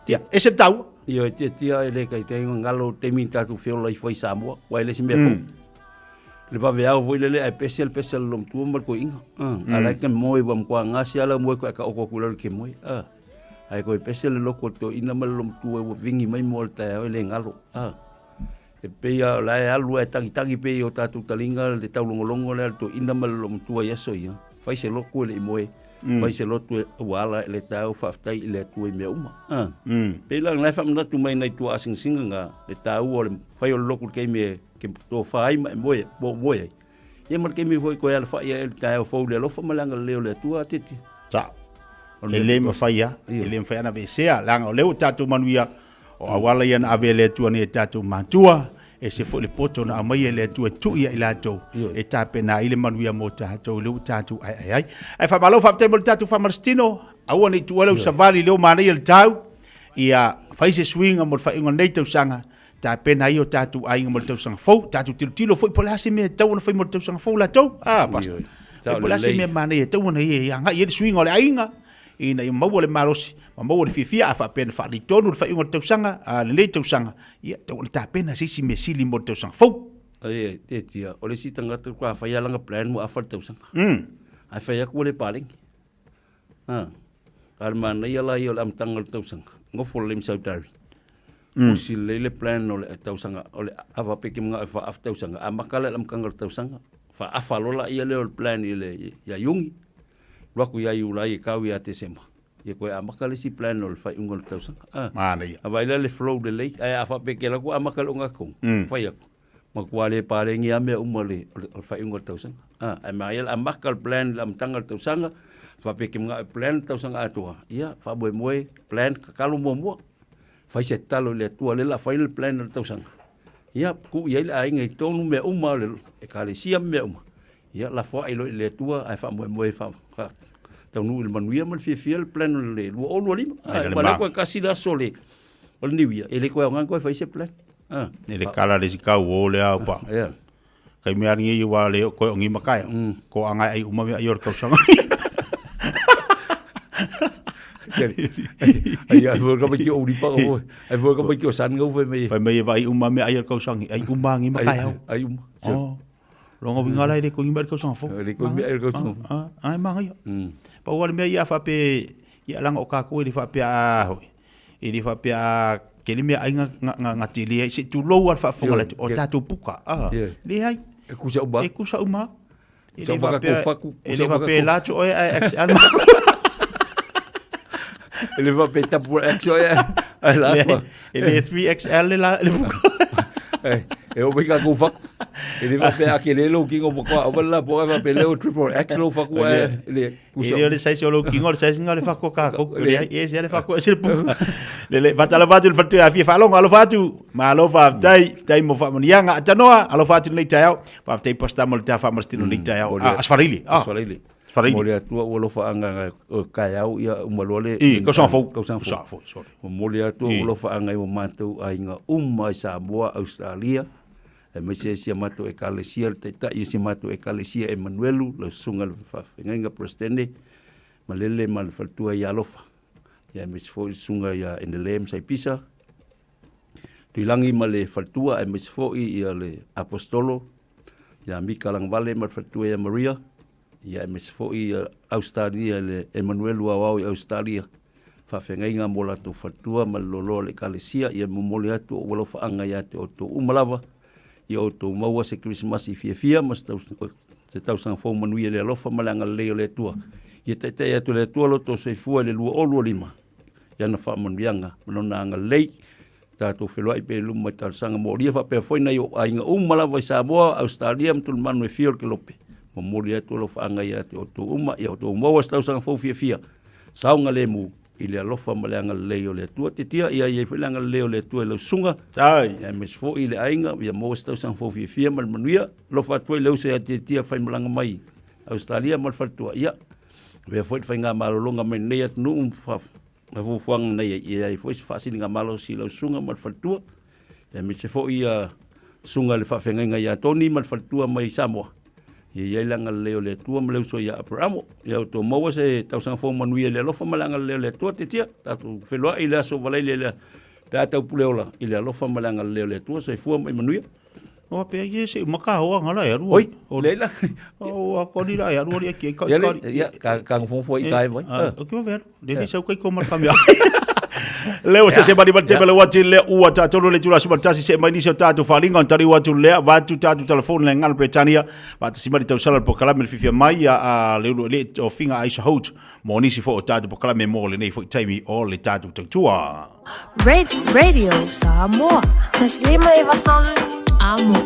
Ia, ese le taua. Ioe, tiatia e le taitai ona galo taimi na tatou feola ifo ai i Samoa, aua e le se mea fou. Le vaveao foi lele ae pese le pese a le loomatua ma le toeaina. A la e te moe ua matua gase lava lau moe toe taoto atu i lalo e te moe. Ae toe pese le loto o le toeaina ma le loomatua ua vini mai moa o le taeao e le galo. E pei lava o la e alu ae tagitagi pea i o tatou taliga le taulogologo lea a le toeaina ma le loomatua i aso ia, fai se lotu e le i moe, fai se lotu e ua ala i le taeao faafetai i le Atua i mea uma. Pei la o lena e faamanatu mai nai tuaasingasinga na le taua o le fai o le lotu i le taimi e tofa ai ma e moe po o moe ai. Ia ma le taimi foi toe alafai ai i le taeao fou i le alofa ma le agalelei o le Atua a Titi. Sao. E le mafai lava, e le mafai lava ona aveesea, leaga o lea ua tatou manuia, O auala ia na ave e le Atua nei e tatou matua, ese foi le poto na aumaia e le Atua e tuu ia i latou e tapena ai le manuia mo tatou lea ua tatou aeae ai. Ae faamalo faafetai mo le tatou faamalositino, aua ne i tuua lau savali lea ua manaia le tau, ia fai se suiga mo le faaiuga o lenei tausaga, tapena ai o tatou aiga mo le tausaga fou, tatou tilotilo foi po o le a se mea e tatau ona fai mo le tausaga fou latou. Ah, Pastor. Po o le a se mea manaia e tatau ona ia agai i ai le suiga o le aiga, ina ia maua le malosi ma maua le fiafia a faapea na faaletonu le faaiuga o le tausaga, a lenei tausaga, ia, tatau ona tapena se isi mea sili mo le tausaga fou. Ai, tētia, o le isi tagata kua whai alanga plan mo afa le tausaga. Ai whai aku o le palenge. Ha. A le manaia la ia o le amataga o le tausaga. Ngofo le lemi sautari. Usi lelei le plan o le tausaga, o le ava pe ke mga e whaafa tausaga. Amaka le amataga o le tausaga. Whaafa lola ia lea o le plan i le ia Iungi. Alu atu ia Iulai e kau ia Tesema. Ia koe amata le isi plan o le faaiuga o le tausaga. Ah. Manaia. A vaai la le flow lelei. Ae a faapea ke alu atu amata le ogatotonu. Fai atu. Matua le paleni lava mea uma o le faaiuga o le tausaga. Ah, ae manaia le amata le plan i le amataga o le tausaga. Faapea e te manao e plan le tausaga atoa. Ia, faamoemoe, plan tatalo muamua. Fai se tatalo i le Atua lea o le a fai le plan o le tausaga. Ia, tuu i ai le aiga i totonu mea uma o le ekalesia ma mea uma. Ia, lafoai loa i le Atua ae faamoemoe e faataunuu i le manuia ma le fiafia le plan o le 2025. Ai le ma koe kasi le aso o le o le New Year, e le koe aoga koe fai se plan. Ah. E le kala le si kau o le au pa. Yeah. Kai mea ni i wa le koe ongi makaia. Ko anga ai uma mea i o le tausaga. Ai ai foi ka mai ki o uripa ka foi. Ai foi ka mai ki o san ngau foi mai. Fai mai e vai uma mea ai o le tausaga. Ai uma ngi makaia. Ai uma. Oh. Longa winga la e le koingi mai le tausaga fou. Le koingi mai le tausaga fou. Ah, ah, manaia. Pau lava le mea ia faapea, ia leaga o kākou e le faapea a hoi. E le faapea a tele mea ai nga tele ai, se i tulou lava le faafofoga le atu, o tatou puka, ah, leai. E kusa uma. E kusa uma. E le faapea, e le faapea e la atu oe ae XL. E le faapea e tapu X oe ae la atu. E le 3XL le la le puka. E o mai kākou fatu. E le faapea a tele lou kino matua ova le lapoa faapea leo triple X lou fatu ae le E le o le saisi o lou kino, o le saisi o le fatu o kākou. Leai, e ese lava le fatu, ese le puka. Lele, faatalofa atu i le faletua e fia faalogo, alofa atu. Malo faafetai, faafetai mo faamanuiaga. Atanoa, alofa atu i lenei taeao. Faafetai Pastor mo le ta faamalositino i lenei taeao. Ah, Asfaraile. Ah. Asfaraile. Asfaraile. Mo le Atua ua alofaaga o taeao ia uma loa le I, tausaga fou. Tausaga fou. Tausaga fou, sorry. Momoli atu ou alofaaga i o matou aiga uma i Samoa, Australia, aemaise si a matou Ekalesia, le Taitai o si a matou Ekalesia Emanuelu, lau Susuga i le Faafeagaiga Peresetene, Malele ma le Faletua ia Alofa, ia aemaise foi le Susuga ia Enele ma Saipisa, Tuilagi ma le Faletua, aemaise foi ia le Aposetolo ia Mika Lagavale ma le Faletua ia Maria, ia aemaise foi ia Ausetalia le Emanuelu Aoao i Ausetalia, faafeagaiga mo latou faletua ma le loaloa o le Ekalesia, ia momoli atu ou alofaaga ia te outou uma lava, ia outou maua se Kerisimasi fiafia ma se tausaga fou manuia i le alofa ma le agalelei o le Atua. Ia taitai atu e le Atua lo outou soifua i le 2025 i ana faamanuiaga ma lona agalelei. Tatou feloai pea i luma i talosaga molia faapea foi nai ou aiga uma lava i Samoa, Ausetalia ma tulimanu e fia o le kelope. Momoli atu alofaaga ia te outou uma, ia outou maua se tausaga fou fiafia, saogalemu i le alofa ma le agalelei o le Atua. Titia, ia i ai foi le agalelei o le Atua i lau susuga, aemaise foi i le aiga, ia maua se tausaga fou fiafia ma le manuia. Alofa atu ai le uso ia Tiatia Faimalaga mai Ausetalia ma le faletua. Ia, avea foi le faigamalologa mai lenei atunuu ma fuafuaga ina ia i ai foi se faasiligamalosi i lau susuga ma le faletua, aemaise foi ia susuga i le faafeagaiga ia Tony ma le faletua mai Samoa. Ia i ai le agalelei o le Atua ma le uso ia Aperamo. Ia outou maua se tausaga fou manuia i le alofa ma le agalelei o le Atua. Tiatia, tatou feloai i le aso Faraile i le Pe a tau pule ola i le alofa ma le agalelei o le Atua, soifua ma ia manuia. O pe ai se maka hoa ngala e alu. Oi, le la. O a koni la e alu ali ki ka ka. Ia ka ka ngofo i ka e vai. O ki va le le sau kai ko mar kamia. Le o se se mari mate le wati le ua ta tolu le tula suma tasi se mai nisi o tātou whalinga on tari watu le vatu tātou telefone le ngalo Bretania va ta simari tau sala po kalame le fifia mai a le ulu le o finga Aisha Holt mo nisi fo o tātou po kalame mo le nei fo taimi o le tātou tautua. Radio Samoa. Taslima e vatolu amo.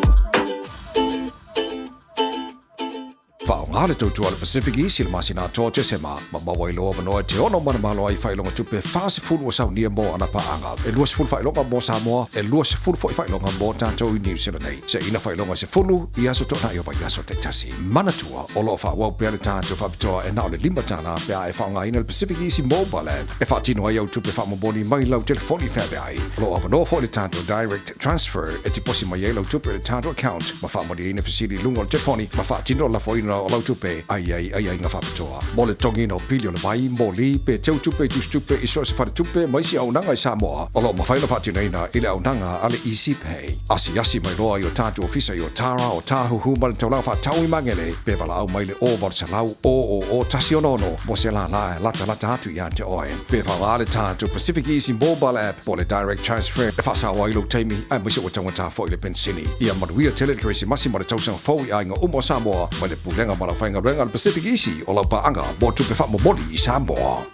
Faaaoga le tautua a le Pacific East i le masina atoa o Tesema, ma maua ai lou avanoa e te ono manumalo ai i faailoga tupe 40 ua saunia mo ana paaga. E 20 faailoga mo Samoa, e 20 foi faailoga mo tatou i Niu Sila nei. Seina faailoga e 10 i aso toanai o vaiaso taitasi. Manatua, o lo o faaauau pea le tatou faapitoa e na o le $5 pe a e faaaogaina le Pacific Easy Mobile App e faatino ai au tupe faamomoli mai lau telefoni feaveai. O lo o avanoa foi le tatou Direct Transfer e tiposi mai ai lau tupe i le tatou account ma faamalieina fesili i luga o le telefoni ma faatino le lafoina o lau tupe a i ai aiaiga faapitoa. Mo le totogiina o pili o le vai, moli, pe teutupe i tusitupe i so o se faletupe ma isi auaunaga i Samoa, o lo o mafai ona faatinoina i le auaunaga a le Easy Pay. Asiasi mai loa i o tatou ofisa i Otara, Otāhuhu ma le taulaga faatau i Magele, pe valaau mai i le 0800 000 166 mo se lālā e latalata atu ia te oe. Pe faaaoga le tatou Pacific Easy Mobile App po o le Direct Transfer e faasao ai lou taimi aemaise ua taugata foi le penisini. Ia manuia tele le Kerisimasi ma le tausaga fou i aiga uma o Samoa mai le Pulega ma le Aufaigaluega a le Pacific Easy o lau paaga mo tupe faamomoli i Samoa.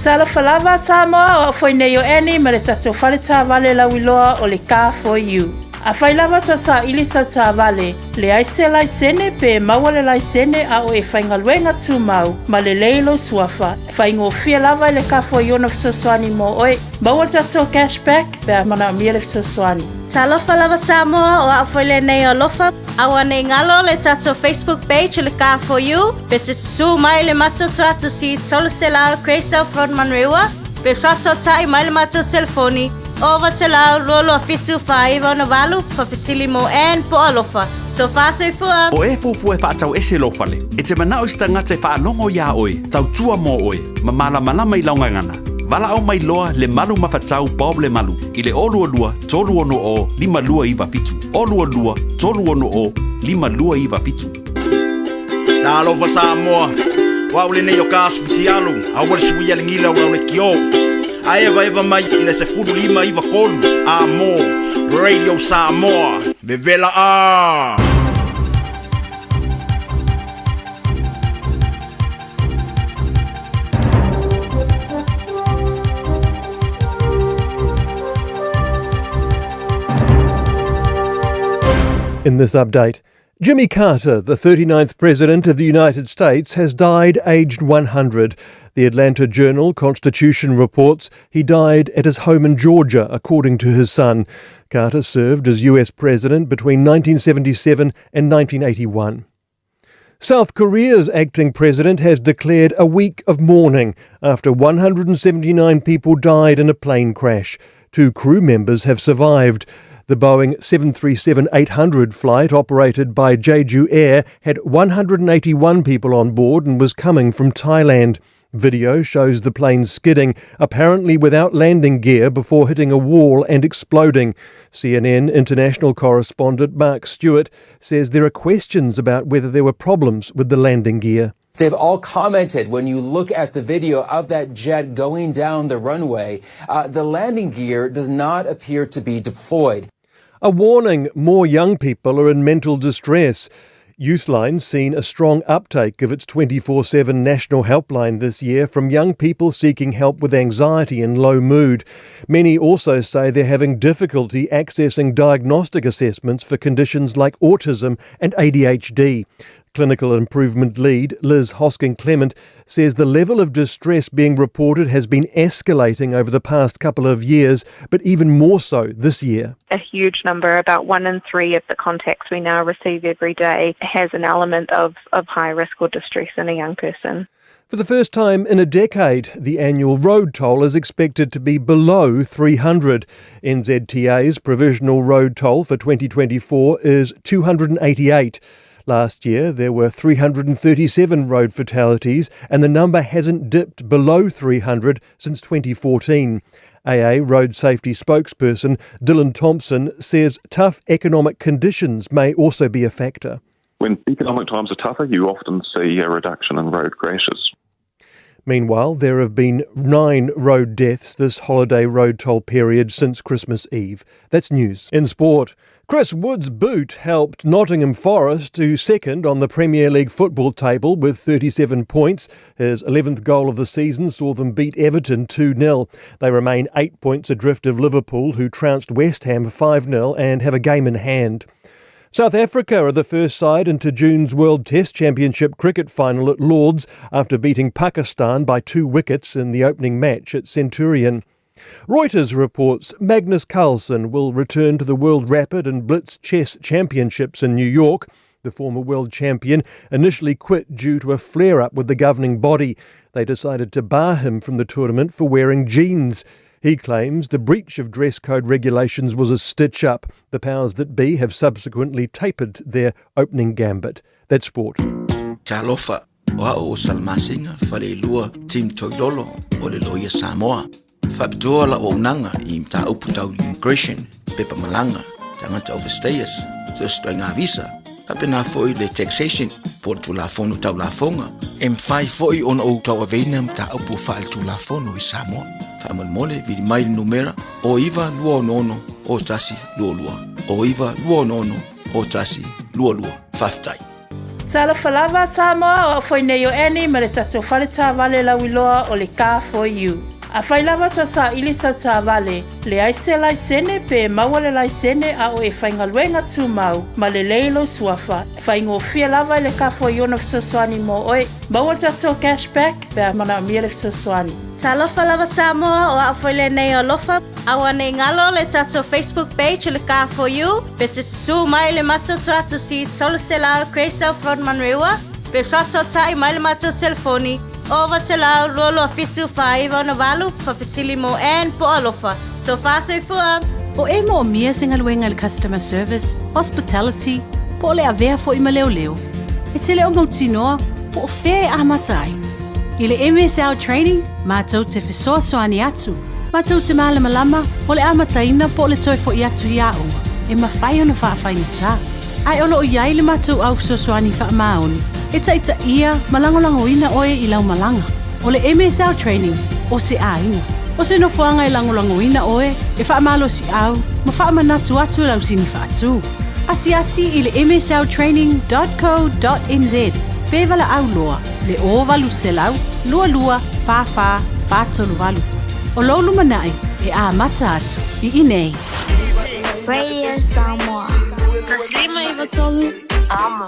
Talofa lava Samoa, o au foi nei o Annie ma le tatou fale taavale lauiloa o le Car For You. Afai lava ta saili sau taavale, leai se laisene pe maua le laisene a o e faigaluega tumau ma lelei lou suafa, faigofie lava i le Car For You ona fesoasoani mo oe. Maua le tatou cash back pe a manaomia le fesoasoani. Talofa lava Samoa, o au foi lenei o Alofa. Aua nei galo le tatou Facebook page o le Car For You, pe te susu mai le matou tuatusi 300 Grey South Road Manurewa, pe faasootai mai le matou telefoni 0800 22 7 4968 faafesili mo Ann po o Alofa. Tofa soifua! O e fuafua e faatau ese lou fale, e te manao i se tagata e faalogo iā oe, tautua mo oe, ma malamalama i lau gagana. Valaau mai loa le Malu Mafatau Bob Lemalu i le 022 360 5297. 022 360 5297. Talofa Samoa, o au lenei o Kas Futialu, aua le suia le gila o le kio. A evaeva mai i le 15 93 a mo Radio Samoa. Vevela a! In this update, Jimmy Carter, the 39th President of the United States, has died aged 100. The Atlanta Journal Constitution reports he died at his home in Georgia, according to his son. Carter served as US President between 1977 and 1981. South Korea's acting president has declared a week of mourning after 179 people died in a plane crash. Two crew members have survived. The Boeing 737-800 flight operated by Jeju Air had 181 people on board and was coming from Thailand. Video shows the plane skidding, apparently without landing gear, before hitting a wall and exploding. CNN international correspondent Mark Stewart says there are questions about whether there were problems with the landing gear. They've all commented when you look at the video of that jet going down the runway, the landing gear does not appear to be deployed. A warning more young people are in mental distress. Youthline's seen a strong uptake of its 24/7 national helpline this year from young people seeking help with anxiety and low mood. Many also say they're having difficulty accessing diagnostic assessments for conditions like autism and ADHD. Clinical Improvement Lead Liz Hosking-Clement says the level of distress being reported has been escalating over the past couple of years, but even more so this year. A huge number, about 1 in 3 of the contacts we now receive every day has an element of high risk or distress in a young person. For the first time in a decade, the annual road toll is expected to be below 300. NZTA's provisional road toll for 2024 is 288. Last year, there were 337 road fatalities, and the number hasn't dipped below 300 since 2014. AA road safety spokesperson Dylan Thompson says tough economic conditions may also be a factor. When economic times are tougher, you often see a reduction in road crashes. Meanwhile, there have been nine road deaths this holiday road toll period since Christmas Eve. That's news. In sport, Chris Wood's boot helped Nottingham Forest to second on the Premier League football table with 37 points. His 11th goal of the season saw them beat Everton 2 0. They remain eight points adrift of Liverpool, who trounced West Ham 5 0 and have a game in hand. South Africa are the first side into June's World Test Championship cricket final at Lords after beating Pakistan by two wickets in the opening match at Centurion. Reuters reports Magnus Carlsen will return to the World Rapid and Blitz Chess Championships in New York. The former world champion initially quit due to a flare up with the governing body. They decided to bar him from the tournament for wearing jeans. He claims the breach of dress code regulations was a stitch up. The powers that be have subsequently tapered their opening gambit. That's sport. Talofa, o au o Salamasina, Faleilua, Tim Toilolo, o le Loia Samoa. Faapitoa lau auaunaga i mataupu tau immigration, pepa malaga, tagata overstayers, so o se ituaiga visa, faapena foi le taxation po o le Tulafono Tau Lafoga. E mafai foi ona ou tauaveina mataupu faaletulafono i Samoa. Faamolemole, vili mai le numera 0966 0122, 0966 0122. Faafetai. Talofa lava Samoa, o au foi nei o Annie ma le tatou fale taavale lauiloa o le Car For You. Afai lava ta saili sau taavale, leai se laisene pe maua le laisene a o e faigaluega tumau ma lelei lou suafa, e faigofie lava i le Car For You ona fesoasoani mo oe. Maua le tatou cash back pe a manaomia le fesoasoani. Talofa lava Samoa, o au foi lenei o Alofa. Aua nei galo le tatou Facebook page o le Car For You, pe te susu mai le matou tuatusi 300 Grey South Road Manurewa, pe faasootai mai le matou telefoni 900 227 4968, faafesili mo Ann po o Alofa. Tofa soifua! O e moomia se galuega i le customer service, hospitality, po o le avea foi ma leoleo, e te le o mautinoa po o fea e amata ai. I le MSL Training, matou te fesoasoani atu, matou te malamalama o le amataina po o le toe foi atu i aoga e mafai ona faafaigata. Ae o lo o i ai le matou au fesoasoani faamaoni e taitaia ma lagolagoina oe i lau malaga. O le MSL Training, o se aiga. O se nofoaga e lagolagoina oe, e faamalosiau ma faamanatu atu lau sini faatu. Asiasi i le msltraining dot co dot nz pe valaau loa le 0800 22 44 438. O lou lumanai e amata atu i inei. Radio Samoa. 153 Amo.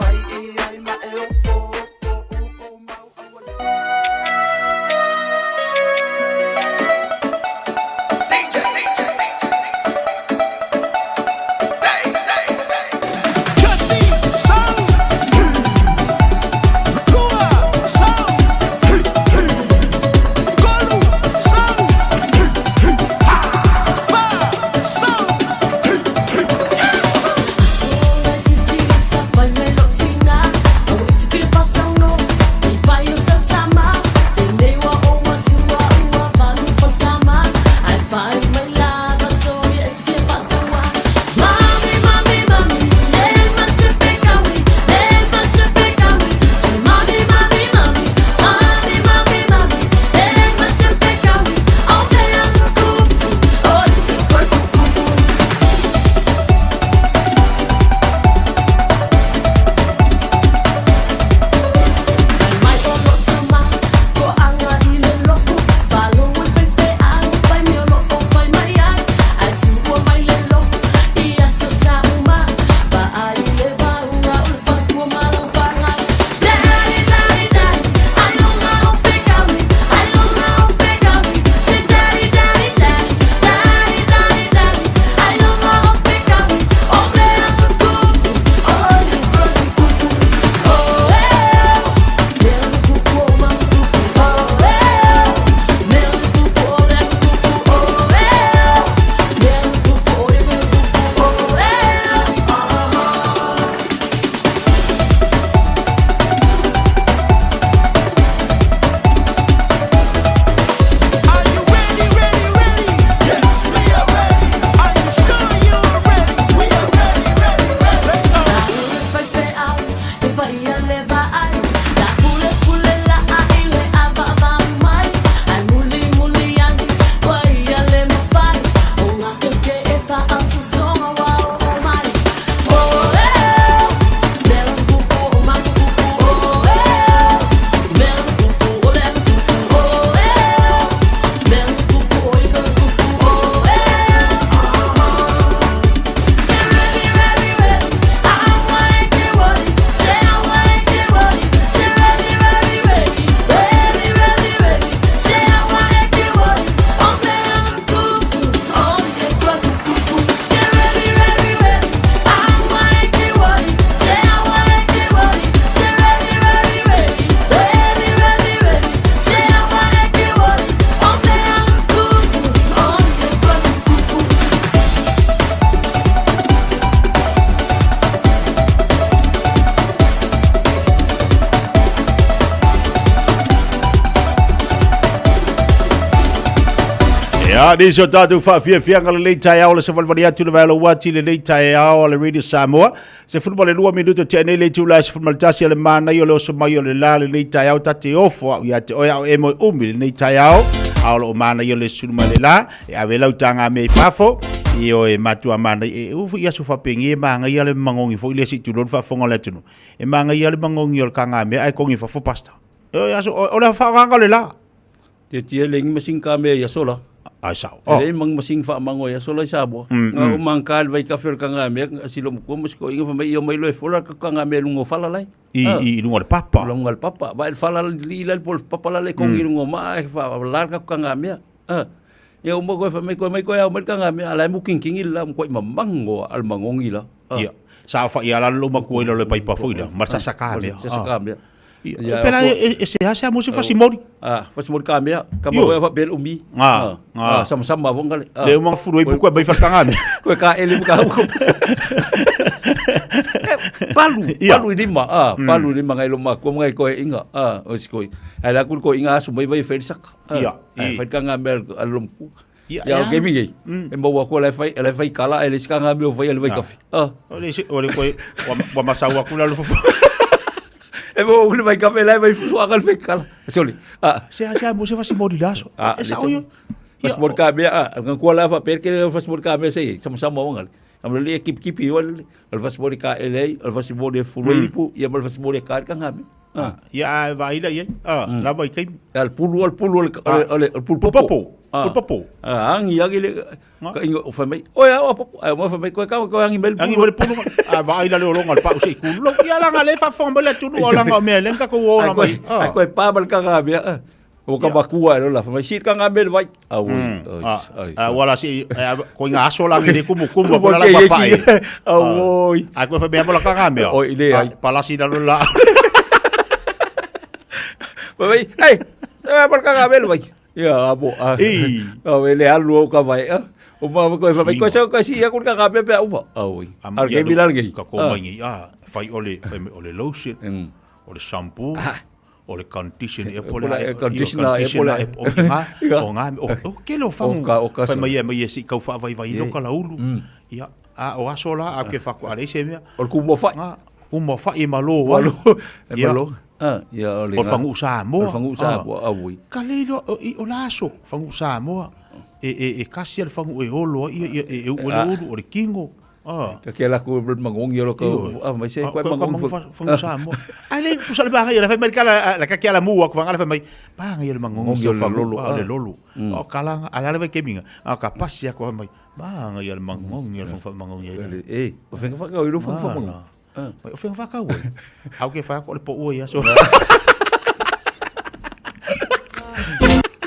Ia, nisi o tatou faafiafiaga lenei taeao le savalivali atu le vaelo uati lenei taeao a le Radio Samoa. 12 minuto tea nei le itula e 11 a le manaia o le oso mai o le la lenei taeao ta te ofo au ia te oe au e moe umi lenei taeao. A o loo manaia le sulu mai le la e ave lau taga mea i fafo. I o e matua manaia e ufu i aso faapengi e magaia le magogi foi le si tulou le faafofoga o le atunuu. E magaia le magogi o le taga mea ae kogi i fafo pasta. E o e aso o le faaaogaga o le la. Tietie le ngi masing ka mea ia sola. Ai sao. Oh. Le mang masing fa mango ia sola i Samoa. Nga o mang ka le vai kafe o le kanga mea silo mo kuma siko inga fa mai ia mai lo e fola ka kanga mea lungo fala lai. I i lungo le papa. Lungo le papa. Va el fala li la pol papa la le kongi lungo ma e fa la ka kanga mea. Ah. Ia uma koe fa mai koe mai koe au mai kanga mea ala mu king king la mu koe mamango al mangongi la. Ia. Sa fa ia la lo makua i lo le paipa foi la. Ma sa sa ka mea. Sa sa ka mea. Ia, pela e se hase mo se fasimori. Ah, fasimori ka mea, ka mo fa bel umi. Nga, nga. Sama sama vonga le. Le uma furu i puku e mai whakanga me. Koe ka ele muka uko. Palu, palu i lima, ah, palu i lima ngai lo ma ko ngai koe inga, ah, o sikoi. Ai la kul ko inga asu mai vai feli saka. Ia, i. Fai ka nga mea al lo Ia, o kemi kei. E maua aku ala e fai, ala e fai kala, e le sika ngā mea o fai, ala e fai kafe. Ah. O le, o le koe, wa masau aku la lufu. E maua aku le fai kafe, la e fai fusu aka le fai kala. Sorry. Ah. Se se mo se fasi mori laso. Ah, E sa oio. Fasi mori ka mea, ah, ngā kua la fa per ke fasi mori ka mea se, sama sama wanga. Am le kip kip i wale, al fasi mori ka elei, al fasi mori e fuloi ipu, ia mal fasi mori e ka ka ngā mea. Ah. Ia, a vaai la i ai. Ah, lava i taimi. Al pulu, al pulu, al, al, al pulu popo. Popo. Pulu popo. Ah, angi, angi le, ka ingo, o whai mai, oe, o popo, ai, o whai mai, koe ka, koe angi mai le pulu. Angi mai le pulu, a vaai la le olonga, le pau se i kulu. Ia langa le whawhanga mai le tunu, o langa o mea, le nga ko o la mai. Ai, koe pā mai le kanga mea, o ka makua e lola, whai mai, si ka ngā mea le vai. A ui, ai. A wala si, koe ngā aso la ngire kumu, kumu, koe la la papai. A ui. A koe whai mea mo la ka ngā mea. O, i le ai. Palasi la lola. Whai mai, ei, se mea mo la ka ngā mea le vai. Ia, a mo, a. I. A we le alu o ka vai. O ma koe whai mai, koe se koe si ia koe ka ngā mea pea uma. A ui. A ke mi la ngei. Ka kō mai ngei, a, whai ole, whai mai ole lotion, o le shampoo, o le condition e pole e conditioner e pole o ki ngā o ngā o o ke lo fangu o ka fai mai e mai e si kau wha vai vai no ka la ulu ia a o aso la a ke whaku a se mea o le kumu whai ngā kumu whai e malo wa malo e malo ah ia o le o fangu Samoa o fangu Samoa a ui ka le lo o la aso fangu Samoa e e e kasi al fangu e holo ia ia e u le ulu o le kingo Ah. Ka ke la ku mangongi lo ka ah mai se ko mangongi fangu Samoa. Ai le ku sale banga ia fai mai kala la ka ke ala mua ku fanga fai mai banga ia le mangongi so fangu lolo le lolo. O kala ala le ke minga. A ka pasi aku mai banga ia le mangongi ia le mangongi ia. E o fenga fa ka o fangu fangu. Mai o fenga fa ka o. Au ke fa ko le po ua ia so.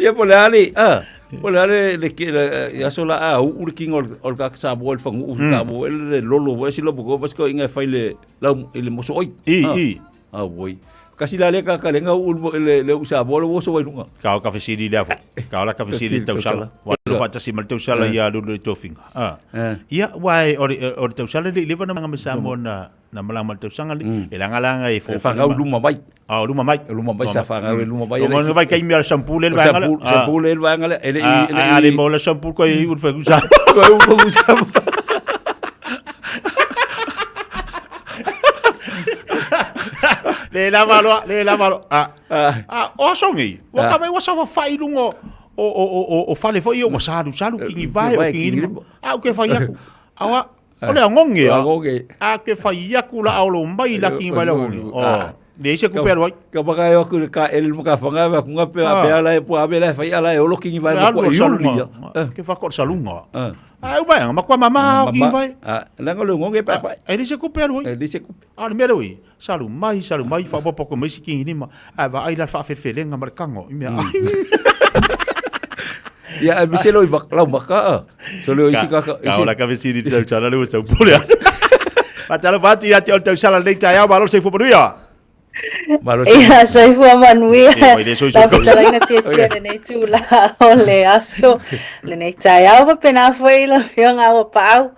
Ia po le ali ah Po le ale le ke le aso la a u le kingo o le ka sa bo le fangu u ka bo le lolo bo si lo bo ko ko inga fai le la le moso oi. I i. A boi. Kasi la le ka ka le nga u le le u sa bo le woso wai lunga. Ka o ka fesili le afo. Ka o la ka fesili tau sala. Wa lo fa tasi mal tau sala ia lu le tofinga. Ah. Ia wa o le tau sala le le vana nga mesa mo na na malanga ma le tausaga le e langalanga e fo whangau luma mai. Ah, luma mai. Luma mai sa whangau e luma mai. O mo vai kai mea shampoo le vaega le. Shampoo le vaega le. Ele i le mo le shampoo ko i ul fa kusa. Ko i ul fa kusa. Le lava loa, le lava loa. Ah, ah, o aso nei. Ua ka mai ua sa whai lungo o o o o fale foi o salu salu kingi vai o kingi. A o ke whai aku. Awa O le agoge a. Agoge. A ke fai aku la au mai la ki vai la agoge. O. Le ise ku pelo ai. Ka baka e aku le ka el mo ka whanga wa kunga pe a pe ala e po a la fai ala e olo kingi vai mo ko i Ke fa ko salunga. A u vai ma kwa mama o ki vai. A la ngo le ngonge pa pa. E le se ku pelo ai. E le se ku. A le mea ui. Salu mai salu mai fa po ko mai si kingi ni ma. A va ai la fa felfelenga ma le kango. I mea. Ia, e mise loi lau maka a. So leo isi kaka. Ka ola ka vesiri te tausala le ua pule atu. Fatalo fatu ia te o le tausala lenei taeao, malo le soifua manuia. Malo Ia, soifua manuia. E, mai le soifua La fetalaiga tiatia lenei tula o le aso, lenei taeao faapena foi lau Afioga Auapaau.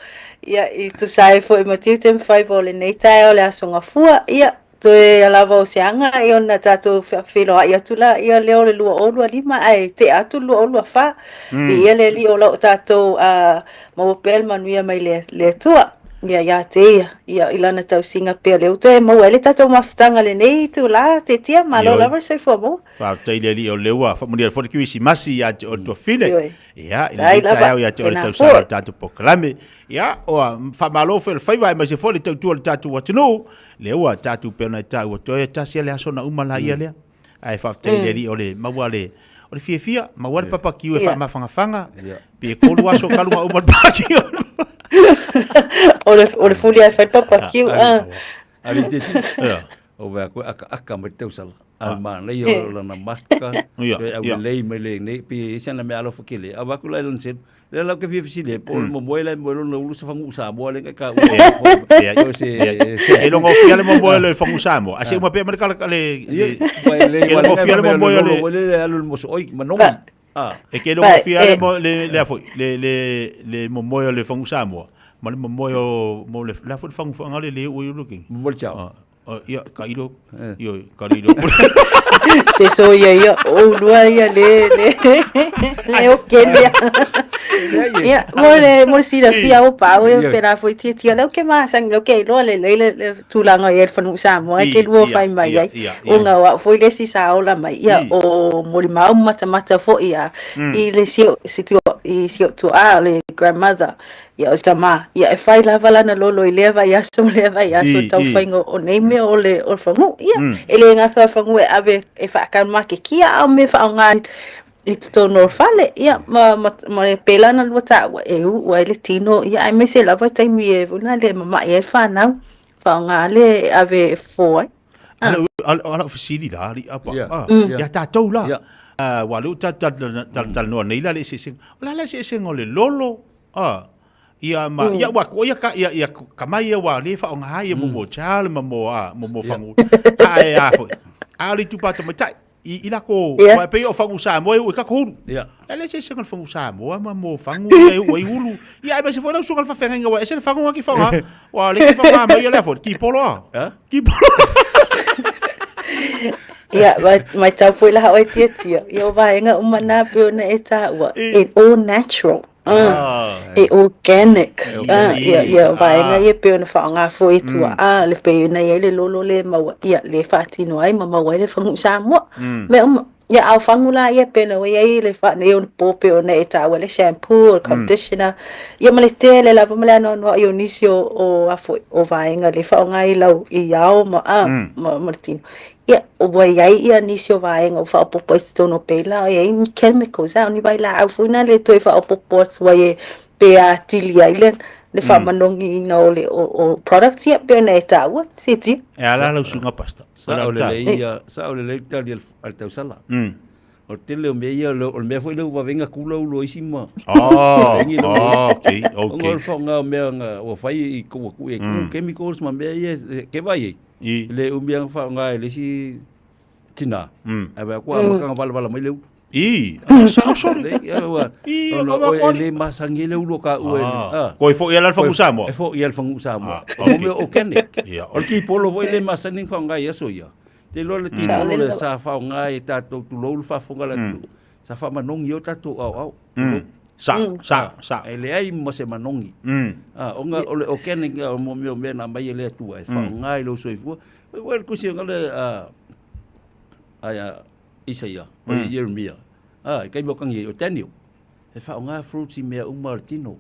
Ia, i tusa ai foi ma tiute ma faiva o lenei taeao le aso Gafua. Ia, Toe lava o se aga ia ona tatou feiloai atu laia lea o le 2025 ae tea atu le 2024. Viia le Alii o lo o tatou maua pea le manuia mai le Atua ia ia te ia, ia i lana tausiga pea lea ua toe maua ai le tatou mafutaga i lenei itula Tetia, malo lava le soifua maua. Faafetai i le Alii o lea ua faamanuia foi le Kerisimasi ia te oe le tuafine. Ia, i lenei taeao ia te oe le tausaga o le tatou polokalame. Ia, ua faamalo foi o le faiva aemaise foi le tautua o le tatou atunuu. Lea ua tatou pei ona e taua, toe tasi lava le aso ona uma laia lea. Ae faafetai i le Alii o le maua le o le fiafia, maua le papakiu e faamafangafaga, pe 3 aso talu ona uma le papakiu. O le o le fuli lava e fai le papakiu. Ali te ti. O vea koe akaaka mai le tausala. A manaia o lana maka, toe aulelei mai lenei, pe i ai sana mea alofa tele. A avatu la i lana selu, lea la ou te fia fesili ai, po o le momoe la e moe lona ulu se faguu Samoa lea na e taua. O se E logo fia le momoe o le faguu Samoa. A se uma pea ma le kala le e logo fia le momoe o le le alu le moso oi manogi. E ke logo fia le le le foi le le le momoe o le faguu Samoa ma le momoe o mo le la foi le fagu fagale le ui ulu ki. Momoe le chao. Ia, ka ilo, io, ka ilo. Se so ia ia, o lua ia le, le, le o kele. Ia, mo le, mo le silafia o pau e pena foi tia tia leo ke masangi leo ke iloa le le le tulaga i ai le fanuu Samoa e ke lua fai mai ai. Ona o au foi le isi sa ola mai ia o molimau matamata foi ia i le si si tu i si o tuaa le grandmother Ia o tama, ia e fai lava lana lolo i lea vaiaso ma lea vaiaso i taumafaiga o nei mea o le o le faguu. Ia, e le gata o le faguu e ave e faakalama ke kia a o mea e faaaoga i totonu o le fale. Ia, ma, ma, ma e pēlā na lua taua e u'u ai le tino, ia aemaise lava taimi e ona le mama'i ai le fanau, faaaoga le e ave e fofo ai. Ala o fesili la, ali apa. Ia tatou la. Ua lea ua tatou talatalanoa nei la le eseesega. O le a le eseesega o le lolo, A, ia ma, ia ua ko ia ka ia ia ka mai ia ua le whaonga ai ia mo mo chal ma mo a mo mo whangu. A e a foi. A le tu pato mai tai. I i la ko wa pe o whangu sa mo e ka ko hulu. La le se se ngal whangu sa mo ma mo whangu e u e hulu. Ia e ba se foi la usu ngal whawhenga inga wa e se le whangu ki whanga. Wa le ki whanga mai ia le foi ki polo a. Ki polo. Ia, mai tau foi laha oe tia tia. Ia o vaenga uma nā pe ona e tāua. It all natural. E organic. Ia, ia, o vaenga ia pei ona faaaoga foi e tuaa, le pei ona i ai le lolo le maua, ia, le faatino ai ma maua ai le faguu Samoa. Mea uma. Ia, a o fagu la ia pei ona i ai le faa, nei ona po pei ona e taua le shampoo, o le conditioner, ia ma le tele lava ma le anoanoai o nisi o, o a foi, o vaenga le faaaoga i lau, i ao ma, ma, ma le tino. Ia, ua i ai ia nisi o vaega ua faaopoopo ai i totonu o peila, e i ai ni chemicals, a o ni vailaau foi na le toe faaopoopo atu ai e pe atili ai le, le faamanogiina o le o, o products ia pei ona e taua, Titi. E ala lau suiga pasta. Sao lelei ia, sao lelei le tali a le tausala. O le tele o mea ia, o le mea foi lea ua vave kula ulo isi ma. Oh, okay, okay. Ona o le faaaoga o mea ua fai i ua tuu i ai chemicals ma mea ia, ke vai ai. I. Le umi lava faaaoga e le isi tina. Ae vaai atu ua amata ona valavala mai le ulu. I, sao sole. Le, ia, ua, I, ona o oe e le masani ai le ulu o ka ua e le, ah. Koe foi ala le fagu Samoa. E foi ala le fagu Samoa. O mea organic. O le kipolo foi le masani ona faaaoga i aso ia. Te iloa le kipolo le sa faaaoga e tatou tulou le faafofoga a le atunuu. Sa faamanogi ai o tatou aoao. Sa, sa, sa. E leai ma se manogi. Ona o le organic o mea o mea na aumai e le Atua e faaaoga i lou soifua. Ua le tusi o le a Isaia, o Ieremia, i taimi o Kanielu, o Daniel, e faaaoga fruits i mea uma o le tino.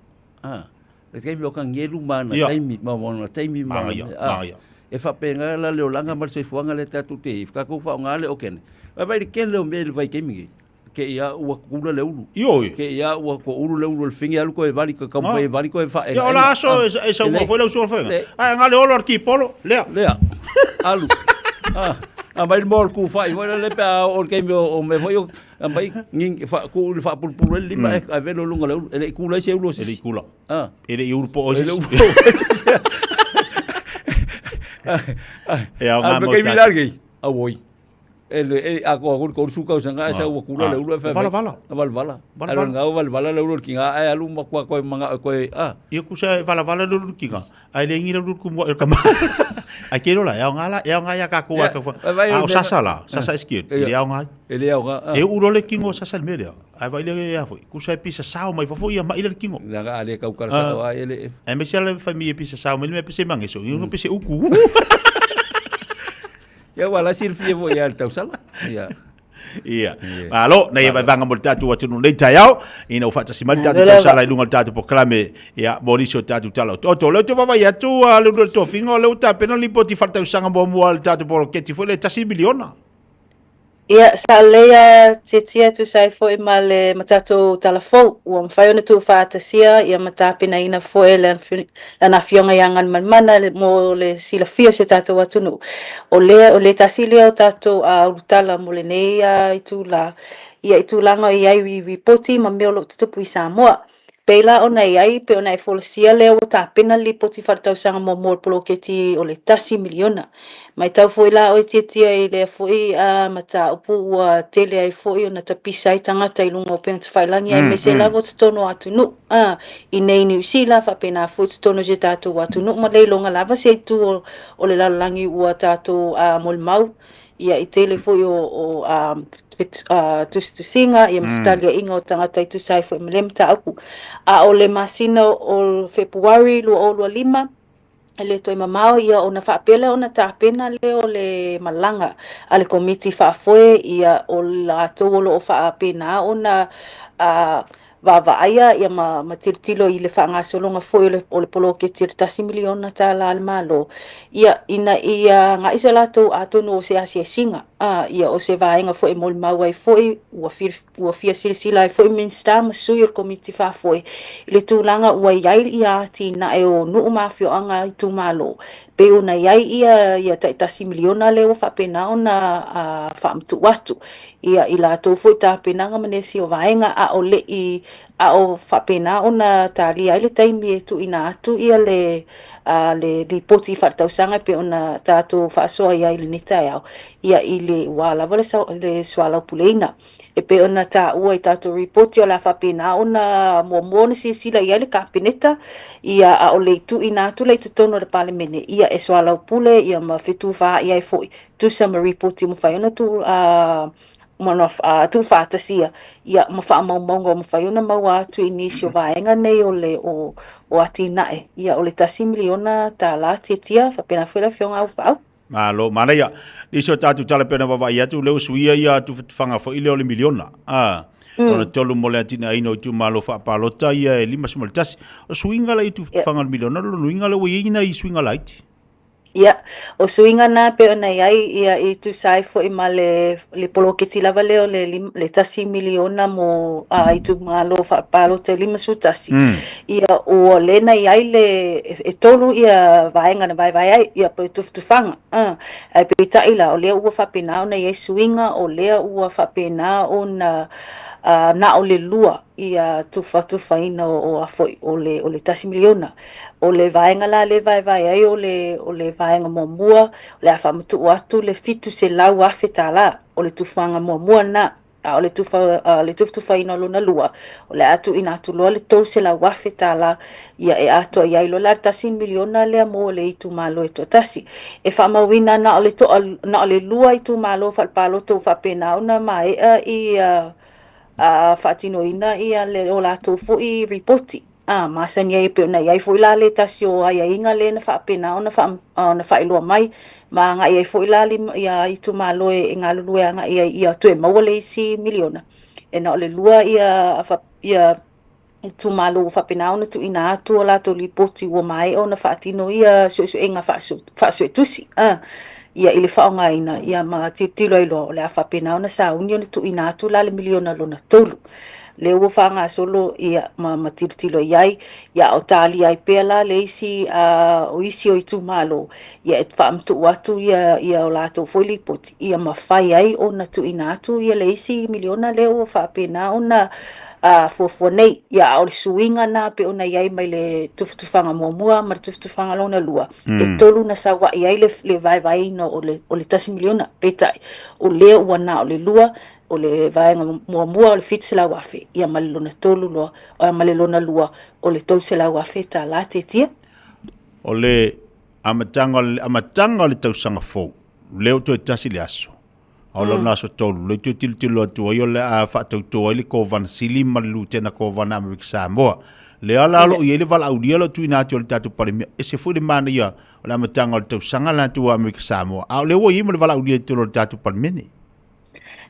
Le taimi o Kanielu ma ana taimi, ma ona taimi ma ana mea. E faapena la le olaga ma le soifuaga lea tatou te i ai, tatou faaaoga le organic. Vaai i le tele o mea i le vaitaimi nei. Ke ia ua kula le ulu. Ioe. Ke ia ua ko ulu le ulu o le fingi alu koe vali ko kamu fai vali koe fa Ia o la aso e sau mo foi le usu o fenga. Ai nga le olo ar ki polo lea. Lea. Alu. Ah. A mai mo ku fai mo le pe a o ke mi o me foi o a mai ngin fa ku le fa pul pul le lima e a velo lunga le ulu ele kula se ulu se. Ele kula. Ah. Ele i ulu po o se. Ele ulu. E au ngā mo tatu. A me kai mi largei. A woi. E le e atoa atu le 30 tausaga ae sau ua kula le ulu ae fai mai. Valavala. Na valavala. Valavala. Ae o lena ua valavala le ulu o le tiga ae alu ma tua toe manao e toe a. Ia kusa e valavala le ulu o le tiga ae le igi le ulu o le tumua i le tama. Ae te iloa la e aoga la e aoga ia tatou a tau A o Sasa la, Sasa is cute, e le aoga ai. E le aoga. E uu loa le tino o Sasa i le mea lea, ae vaai lea ia foi, kusa e pisa sao mai fafo ia mai le tino. Leaga a le tautala sao a e le. Aemaise lava le fai mai e pisa sao mai le mea pese mageso, ia pese uku. Ia ua la silafia foi ia le tausala. Ia. Ia. Malo, nei e vaivanga mo le tatou atunuu nei taeao, ina ua faatasi mai le tatou tausala i luga o le tatou polokalame, ia, mo nisi o tatou tala otooto. O lea ou te vaavaai atu, le ulu o le tofiga, o lea ua tapena le lipoti faaletausaga muamua a le tatou poloketi foi lea e $1 miliona. Ia, sa lelei a Tietia e tusa ai foi ma le ma tatou tala fou, ua mafai ona tuufaatasia ia ma tapenaina foi e lana Afioga ia Galumalemana mo le silafia o si o tatou atunuu. O lea, o le tasi lea o tatou ulutala mo lenei itula, ia i tulaga o i ai i ripoti ma mea o lo o tutupu i Samoa. Pei la ona i ai, pei ona e folasia lea ua tapena le lipoti faaletausaga muamua o le poloketi o le $1 miliona. Matau foi la oe Tietia i lea foi mataupu ua tele ai foi ona tapisa ai tagata i luga o upega tafailagi aemaise lava o totonu o atunuu i nei i Niu Sila faapena foi totonu o si o tatou atunuu ma le iloga lava se itu o le lalolagi ua tatou molimau Ia, i tele foi o, o a, a, tusitusiga ia ma fetaliaiga o tagata i tusa ai foi ma lea mataupu. A o le masina o Fepuari 2025, e le toe mamao ia ona faapea lea ona tapena lea o le malaga a le Komiti Faafoe ia o latou o lo o faapena ona a, vaavaaia ia ma, ma tilotilo i le faagasologa foi o le, o le poloketi o le $1 miliona a le Malo, ia, ina ia agai se latou atonu o se asiasiga, a, ia o se vaega foi e molimau ai foi, ua fia, ua fia silasila ai foi Minisita ma sui o le Komiti Faafoe i le tulaga ua i ai ia atinae o nuu ma afioaga itumalo, pei ona i ai ia, ia tai $1 miliona lea ua faapena ona a, faamatuu atu. Ia, i latou foi tapenaga ma nisi o vaega, a o le i, a o faapena ona talia ai le taimi e tuuina atu ia le, a, le lipoti faaletausaga e pei ona tatou faasoa i ai i lenei taeao, ia, i le, ua lava le, le soalaupuleina. E pei ona taua i tatou lipoti o le a faapena ona muamua ona silasila i ai le Kapeneta, ia, a o le i tuuina atu lea i totonu o le Palemene, ia, e soalaupule ia ma fetufaai ai foi tusa ma ripoti ua mafai ona tuu a ma tuufaatasia ia ma faamaumauga ua mafai ona maua atu i nisi o vaega nei o le o, o atinae ia o le $1 miliona Tietia faapena foi le Afioga Aupaau. Malo, manaia. Nisi o tatou tala pei ona vaavaai atu, lea ua suia ia tufatufaga foi lea o le miliona. A, lona tolu mo le atinaeina o itumalo faapalota ia e 51. O suiga la i tufatufaga o le miliona, o lona uiga lea ua i ai nai suiga laiti. Ia, o suiga na pei ona i ai, ia, i tusa ai foi ma le, le poloketi lava lea o le, le $1 miliona mo a, itumalo faapalota e 51. Ia, ua lea na i ai le, e tolu ia vaega na vaevae ai, ia, pe tufatufaga. A, ae peitai la, o lea ua faapena ona i ai suiga, o lea ua faapena ona a, na o le lua ia tufatufaina o, o a foi, o le, o le $1 miliona. O le vaega la lea e vaevae ai o le, o le vaega muamua, o le a faamatuu atu le $700,000, o le tufaga muamua lena. A o le tufa, le tufatufaina o lona lua, o le a tuuina atu loa le $300,000 ia e atoa i ai loa la le $1 miliona lea mo le itumalo e toatasi. E faamauina na o le toa, na o le lua itumalo faalepaloto ua faapena ona maea i a faatinoina ia le o latou foi ripoti. A masani ai e pei ona i ai foi la le tasi o aiaiga lea na faapena ona faa, ona faailoa mai ma agai ai foi la ia itumalo e galulue agai ai ia toe maua le isi miliona. E na o le lua ia ia itumalo ua faapena ona tuuina atu a latou lipoti ua maea ona faatino ia suesuega faasuetusi a ia i le faaaogaina ia ma tilotilo ai loa o le a faapena ona sauni ona tuuina atu la le miliona lona tolu. Lea ua faagasolo ia ma, ma tilotilo i ai, ia a o talia ai pea la le isi a, o isi o itumalo, ia e faamatuu atu ia, ia o latou foi lipoti, ia mafai ai ona tuuina atu ia le isi miliona lea ua faapena ona fuafua nei. Ia, a o le suiga na pei ona i ai mai le tufatufaga muamua ma le tufatufaga lona lua, e tolu na saua'i ai le le vaevaeina o le o le tasi miliona, peitai, o lea ua na o le lua, o le vaega muamua o le $700,000, ia ma le lona tolu loa, ma le lona lua o le $300,000 tala Tietia. O le amataga o le amataga o le tausaga fou, lea ua toe tasi le aso, a o lona aso tolu, lea toe tilotilo atu ai o le a faatauto ai le Kovana Sili ma le Lutena Kovana Amerika Samoa. Lea la o lo o i ai le valaaulia o lo o tuuina atu e le tatou Palemia, ese foi le manaia o le amataga o le tausaga la atu a Amerika Samoa, a o lea ua i ai ma le valaaulia i totonu o le tatou Palemene.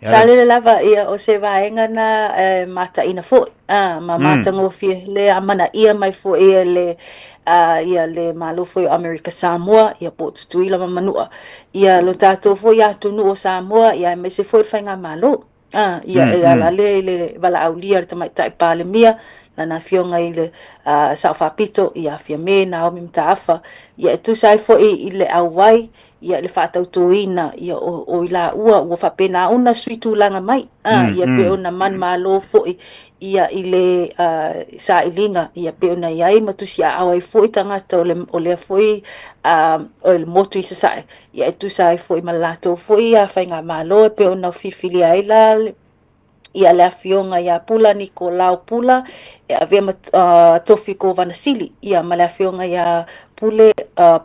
Sa lele lava ia o se vaega na e mataina foi, a, ma matagofie le amanaia mai foi e le a, ia le Malo foi o Amerika Samoa, ia po o Tutuila ma Manua, ia lo tatou foi atunuu o Samoa, ia aemaise foi le Faigamalo. A, ia e ala lea i le valaaulia a le Tamaitai Palemia, lana afioga i le Sao Faapito, ia Fiame Naomi Mataafa, ia e tusa ai foi i le auai ia le faatautoina ia o, o i laua ua faapena ona sui tulaga mai a, ia pei ona manumalo foi ia i le sailiga ia pei ona i ai ma tusiaao ai foi tagata o le o lea foi o le motu i Sasae ia e tusa ai foi ma le latou foi faigamalo e pei ona filifilia ai la ia le afioga ia Pula Nikolao Pula e avea ma tofi Kovana Sili, ia ma le afioga ia Pule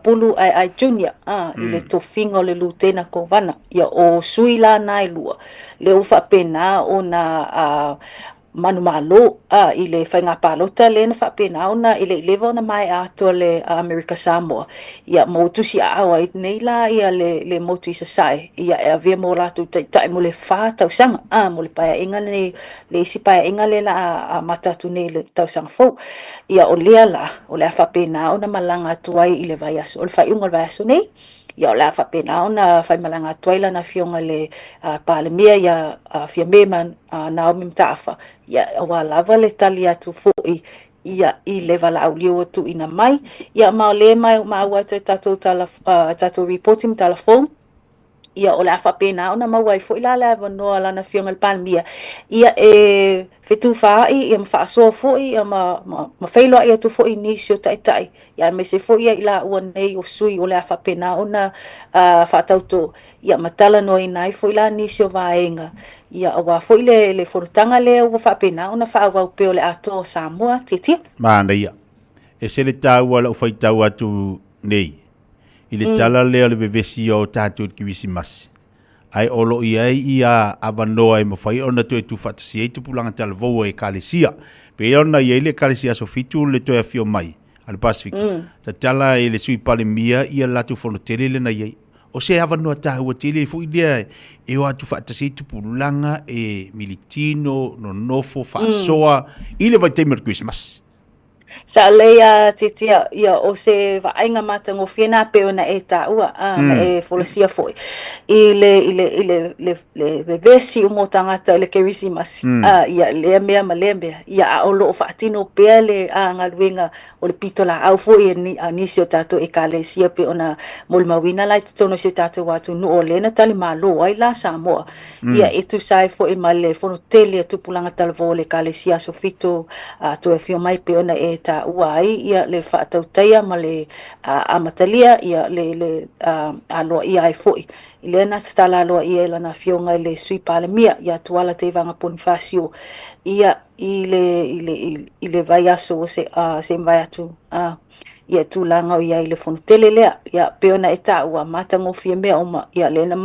Pulu Aeae Junior i le tofiga o le Lutena Kovana. Ia o sui la na e lua, lea ua faapena ona manumalo i le faiga palota lea na faapena ona e le i leva ona maea atu a le Amerika Samoa, ia ma ua tusiaao ai nei la ia le, le motu i Sasae, ia e avea ma o latou taitai mo le fa tausaga, a, mo le paeaiga lenei, le isi paeaiga lea la a amata atu nei i le tausaga fou. Ia o lea la, o le a faapena ona malaga atu ai i le vaiaso, o le faaiuga o le vaiaso nei, ia o le a faapena ona faimalaga atu ai lana afioga i le Palemia ia Fiame ma Naomi Mataafa, ia aua lava le tali atu foi ia i le valaaulia ua tuuina mai. Ia ma o lea e maua atu e tatou tala, tatou ripoti ma tala fou, ia o le a faapena ona maua ai foi la le avanoa o lana afioga i le Palemia, ia e fetufaai ia ma faasoa foi ia ma, ma, ma feiloai atu foi i nisi o taitai, ia aemaise foi ia i laua nei o sui o le a faapena ona faatauto, ia ma talanoaina ai foi la nisi o vaega, ia aua foi le, le fonotaga lea ua faapena ona faaauau pea o le atoa o Samoa. Tietia. Manaia. Ese le taua o lau faitau atu nei i le tala lea o le vevesi o tatou i le Kerisimasi, ae o lo o i ai ia avanoa e mafai ona toe tuufaatasia ai tupulaga talavou a Ekalesia. Pei ona i ai le Ekalesia Aso Fitu le toe afio mai a le Pasefika, tatala e le Sui Palemia ia le latou fonotele lea na i ai. O se avanoa taua tele foi lea e o atu faatasi ai tupulaga e militino, nonofo, faasoa i le vaitaimi o le Kerisimasi. Sa lei a Titia, ia o se vaaiga matagofie na pei ona e taua, a, ma e folasia foi i le, i le, i le, le, le vevesi uma o tagata i le Kerisimasi, a, ia lea mea ma lea mea, ia a o lo o faatino pea le a galuega o le pitolaau foi a nisi o tatou Ekalesia pei ona molimauina la i totonu o si o tatou atunuu o lea na talimalo ai la Samoa. Ia e tusa ai foi ma le fono tele a tupulaga talavou o le Ekalesia Aso Fito a toe afio mai pei ona e taua ai ia le faatautaia ma le amatalia ia le, le aloaia ai foi. I lea na tatala aloaia e lana afioga i le Sui Palemia ia Tuala Tevaga Ponifasio ia i le, i le, i le vaiaso se, se mavae atu ia tulaga o i ai i le fono tele lea. Ia, pei ona e taua, matagofie mea uma, ia lea na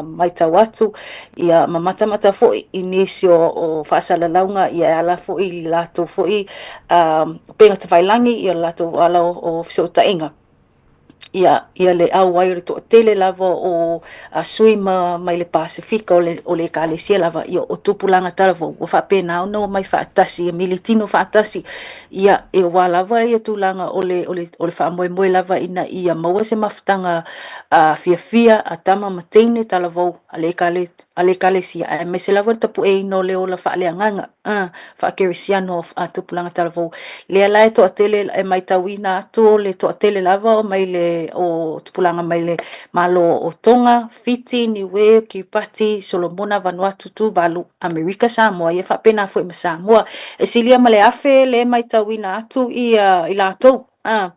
matau atu, ia ma matamata foi i nisi o, o faasalalauga, ia e ala foi i le latou foi upega tafailagi, ia le latou ala o, o fesootaiga. Ia, ia le auai o le toatele lava o a sui ma, mai le Pasefika o le, o le Ekalesia lava, ia o tupulaga talavou, ua faapena ona omai faatasi, ia militino faatasi, ia e aua lava ia tulaga o le, o le, o le faamoemoe lava ina ia maua se mafutaga a fiafia a tama ma teine talavou a le ekale, a le Ekalesia, aemaise lava le tapueina o le ola faaleagaga, a, faakerisiano a tupulaga talavou. Lea la e toatele, e maitauina atu o le toatele lava o mai le le o tupulaga mai le Malo o Tonga, Fiti, Niue, Kiribati, Solomona, Vanuatu, Tuvalu, Amerika, Samoa, ia faapena foi ma Samoa. E silia ma le 1000 le maitauina atu ia i latou, a,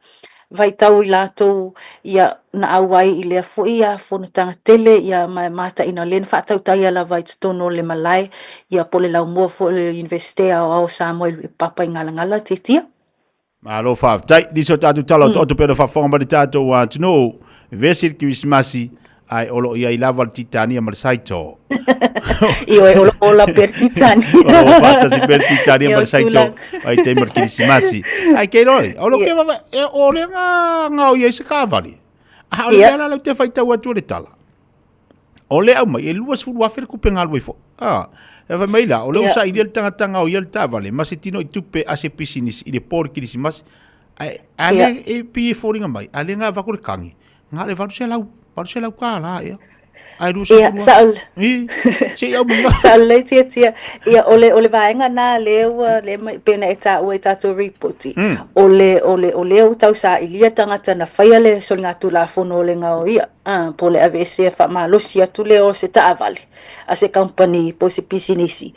vaitau i latou ia na auai i lea foi ia fonotaga tele ia ma mataina o lea na faatautaia lava i totonu o le malae ia po o le laumua foi o le Iunivesite Aoao o Samoa i Papaigalagala, Tietia. Malo faafetai. Nisi o tatou tala otooto pei ona faafofoga mai le tatou atunuu, vevesi le Kerisimasi, ae o lo o i ai lava le Titania ma le Saito. Ioe, o lo o ola pea le Titania. O lo o faatasi pea le Titania ma le Saito ai taimi o le Kerisimasi. Ai kei roi, o lo ke vava, e o le nga nga o i ai se kāwale. A o le mea la lau te whaitau atu o le tala. O le au mai, e 20,000 le kupe galue fo. Ah, e fai mai la, o le usa i le tagata ngao ia le taavale, ma se tino i tupe a se pisinisi i le po o le Kirisimasi. Ae, a le e pi e foliga mai, a le nga vaku le kangi, nga le 800, 800 kālā ea. Ae 20,000. Ia, I, se i au mai nga. Sa le tia tia. Ia, o le, o le vaega nā lea ua, lea mai, pei ona e tāua i tātou ripoti, o le, o le, o lea ua tausailia tagata na faia le soligatulafono o le ngaoia. Ā, po o le aveesea faamalosi atu lea o se taavale a se kamupani po o se pisinisi,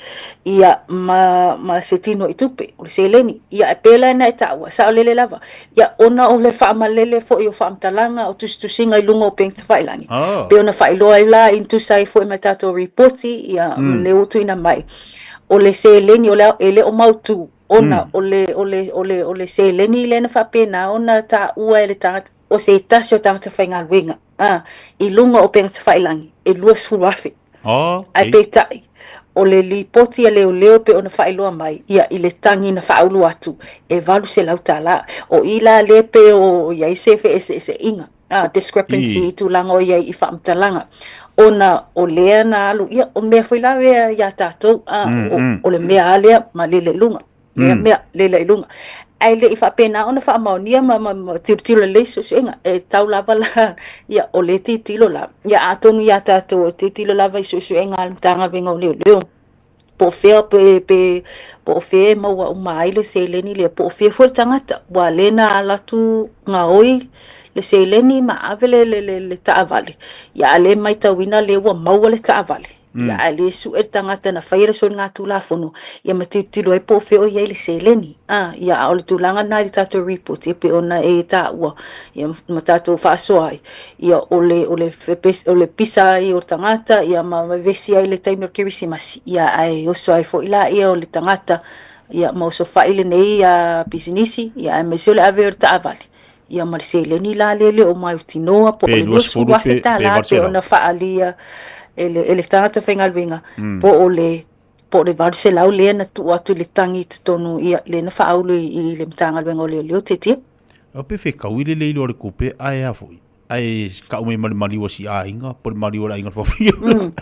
ia, ma, ma se tino i tupe, o le seleni. Ia, e pēlā ina e taua, saolele lava. Ia, ona o le faamalele foi o faamatalaga, o tusitusiga i luga o upega tafailagi, oh. pei ona faailoa ai la i tusa ai foi ma tatou ripoti, ia, mm. le ua tuuina mai. O le seleni, o le, e le o mautū, ona mm. o le, o le, o le, o le seleni lea na faapena ona taua e le tagata, o se tasi o tagata faigaluega, ā, i luga o upega tafailagi, e 20,000. Oh, Ae peitai, o le lipoti a leoleo pei ona faailoa mai, ia, i le tagi na faaulu atu, e $800. O i la lea pei o i ai se feeseeseaiga, ā, discrepancy i tulaga o i ai i faamatalaga, ona o lea na alu, ia, o mea foi la lea iā tatou, ā, o, o le mea lava lea ma lele i luga. lea mea, lele i luga. Ae le i faapena ona faamaonia ma, ma, ma tilotilo lelei suesuega. E tau lava la, ia, o le tilotilo la. Ia, atonu iā tatou e tilotilo lava i suesuega a le Matagaluega o Leoleo, po o fea pe, pe, po o fea e maua uma ai le seleni lea, po o fea foi le tagata, ua le na ala atu gaoi le seleni ma ave le, le, le, le taavale. Ia, a le maitauina lea ua maua le taavale. Ia, ae le sue le tagata na faia le soligatulafono, ia ma tilotilo ai po o fea o i ai le seleni. A, ia, a o le tulaga lena i le tatou report, ia pei ona e taua, ia, ma tatou faasoa ai, ia, o le, o le, o le pisa ai o le tagata, ia, ma vevesi ai i le taimi o le Kerisimasi, ia, ae oso ai foi laia o le tagata, ia, ma osofai lenei pisinisi, ia, aemaise o le ave o le taavale, Ia ma le seleni la lea le o mautinoa po o le $20,000 tala pei ona faaalia e le, e le tagata faigaluega mm. po o le po o le 800 lea na tuu atu i le tagi i totonu ia lea na faaulu i, i le Matagaluega o Leoleo Tietia. O pe whekau i le leilo o le kupe ae a foi. Ae kau mai ma le maliu o si aiga, po le maliu o le aiga o le fafia. Mm.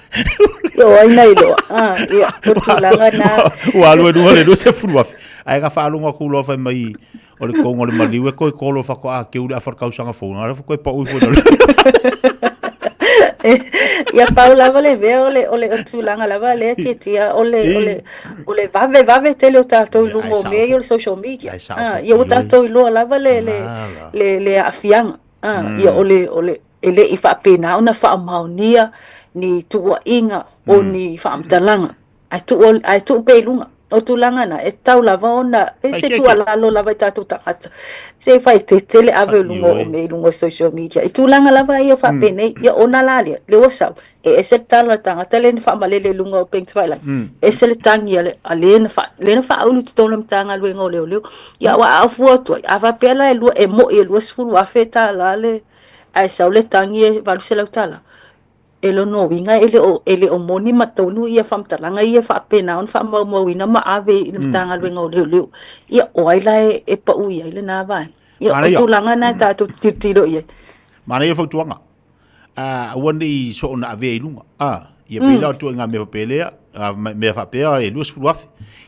Ia o ai na iloa. Ah, ia, o tulaga na. Ua alu e lua le 20,000. Ae ka faalogo atu loa fai mai o le kouga o le maliu e koe kolo faatoa keu le afa o le tausaga fou. Na koe pau ifo na. Ia pau lava le mea o le o le tulaga lava lea Tietia o le o le o le vave vave tele o tatou i luga o mea ia o le social media. Ah, ia ua tatou iloa lava le le le le aafiaga. Ah, ia o le o le e le i faapena ona faamaonia ni tuuaiga o ni faamatalaga. Ae tuu, ae tuu pea i luga. O tulaga na, e tatau lava ona, e se tuualalo lava i tatou tagata, se faaeteete le ave i luga o mea i luga o social media. I tulaga lava ia faapenei, ia ona la lea, lea ua sau, e ese le tala a le tagata lea na faamalele i luga o upega tafailagi, ese le tagi a le, a le na faa, le na faaulu i totonu o le Matagaluega o Leoleo. Ia aua a fua atu ai, a faapea la e lua, e moi e $20,000 le, ae sau le tagi e $800, E lona uiga e le o, e le o moni ma tonu ia faamatalaga ia e faapena ona faamaumauina ma ave i le Matagaluega o Leoleo. Ia, o ai la e, e pau i ai lena vaega? Ia, o tulaga na e tatou te tilotilo i ai. Manaia le fautuaga. Aua ne i soona avea i luga. Ia pei la o ituaiga mea faapea, mea faapea e 20,000.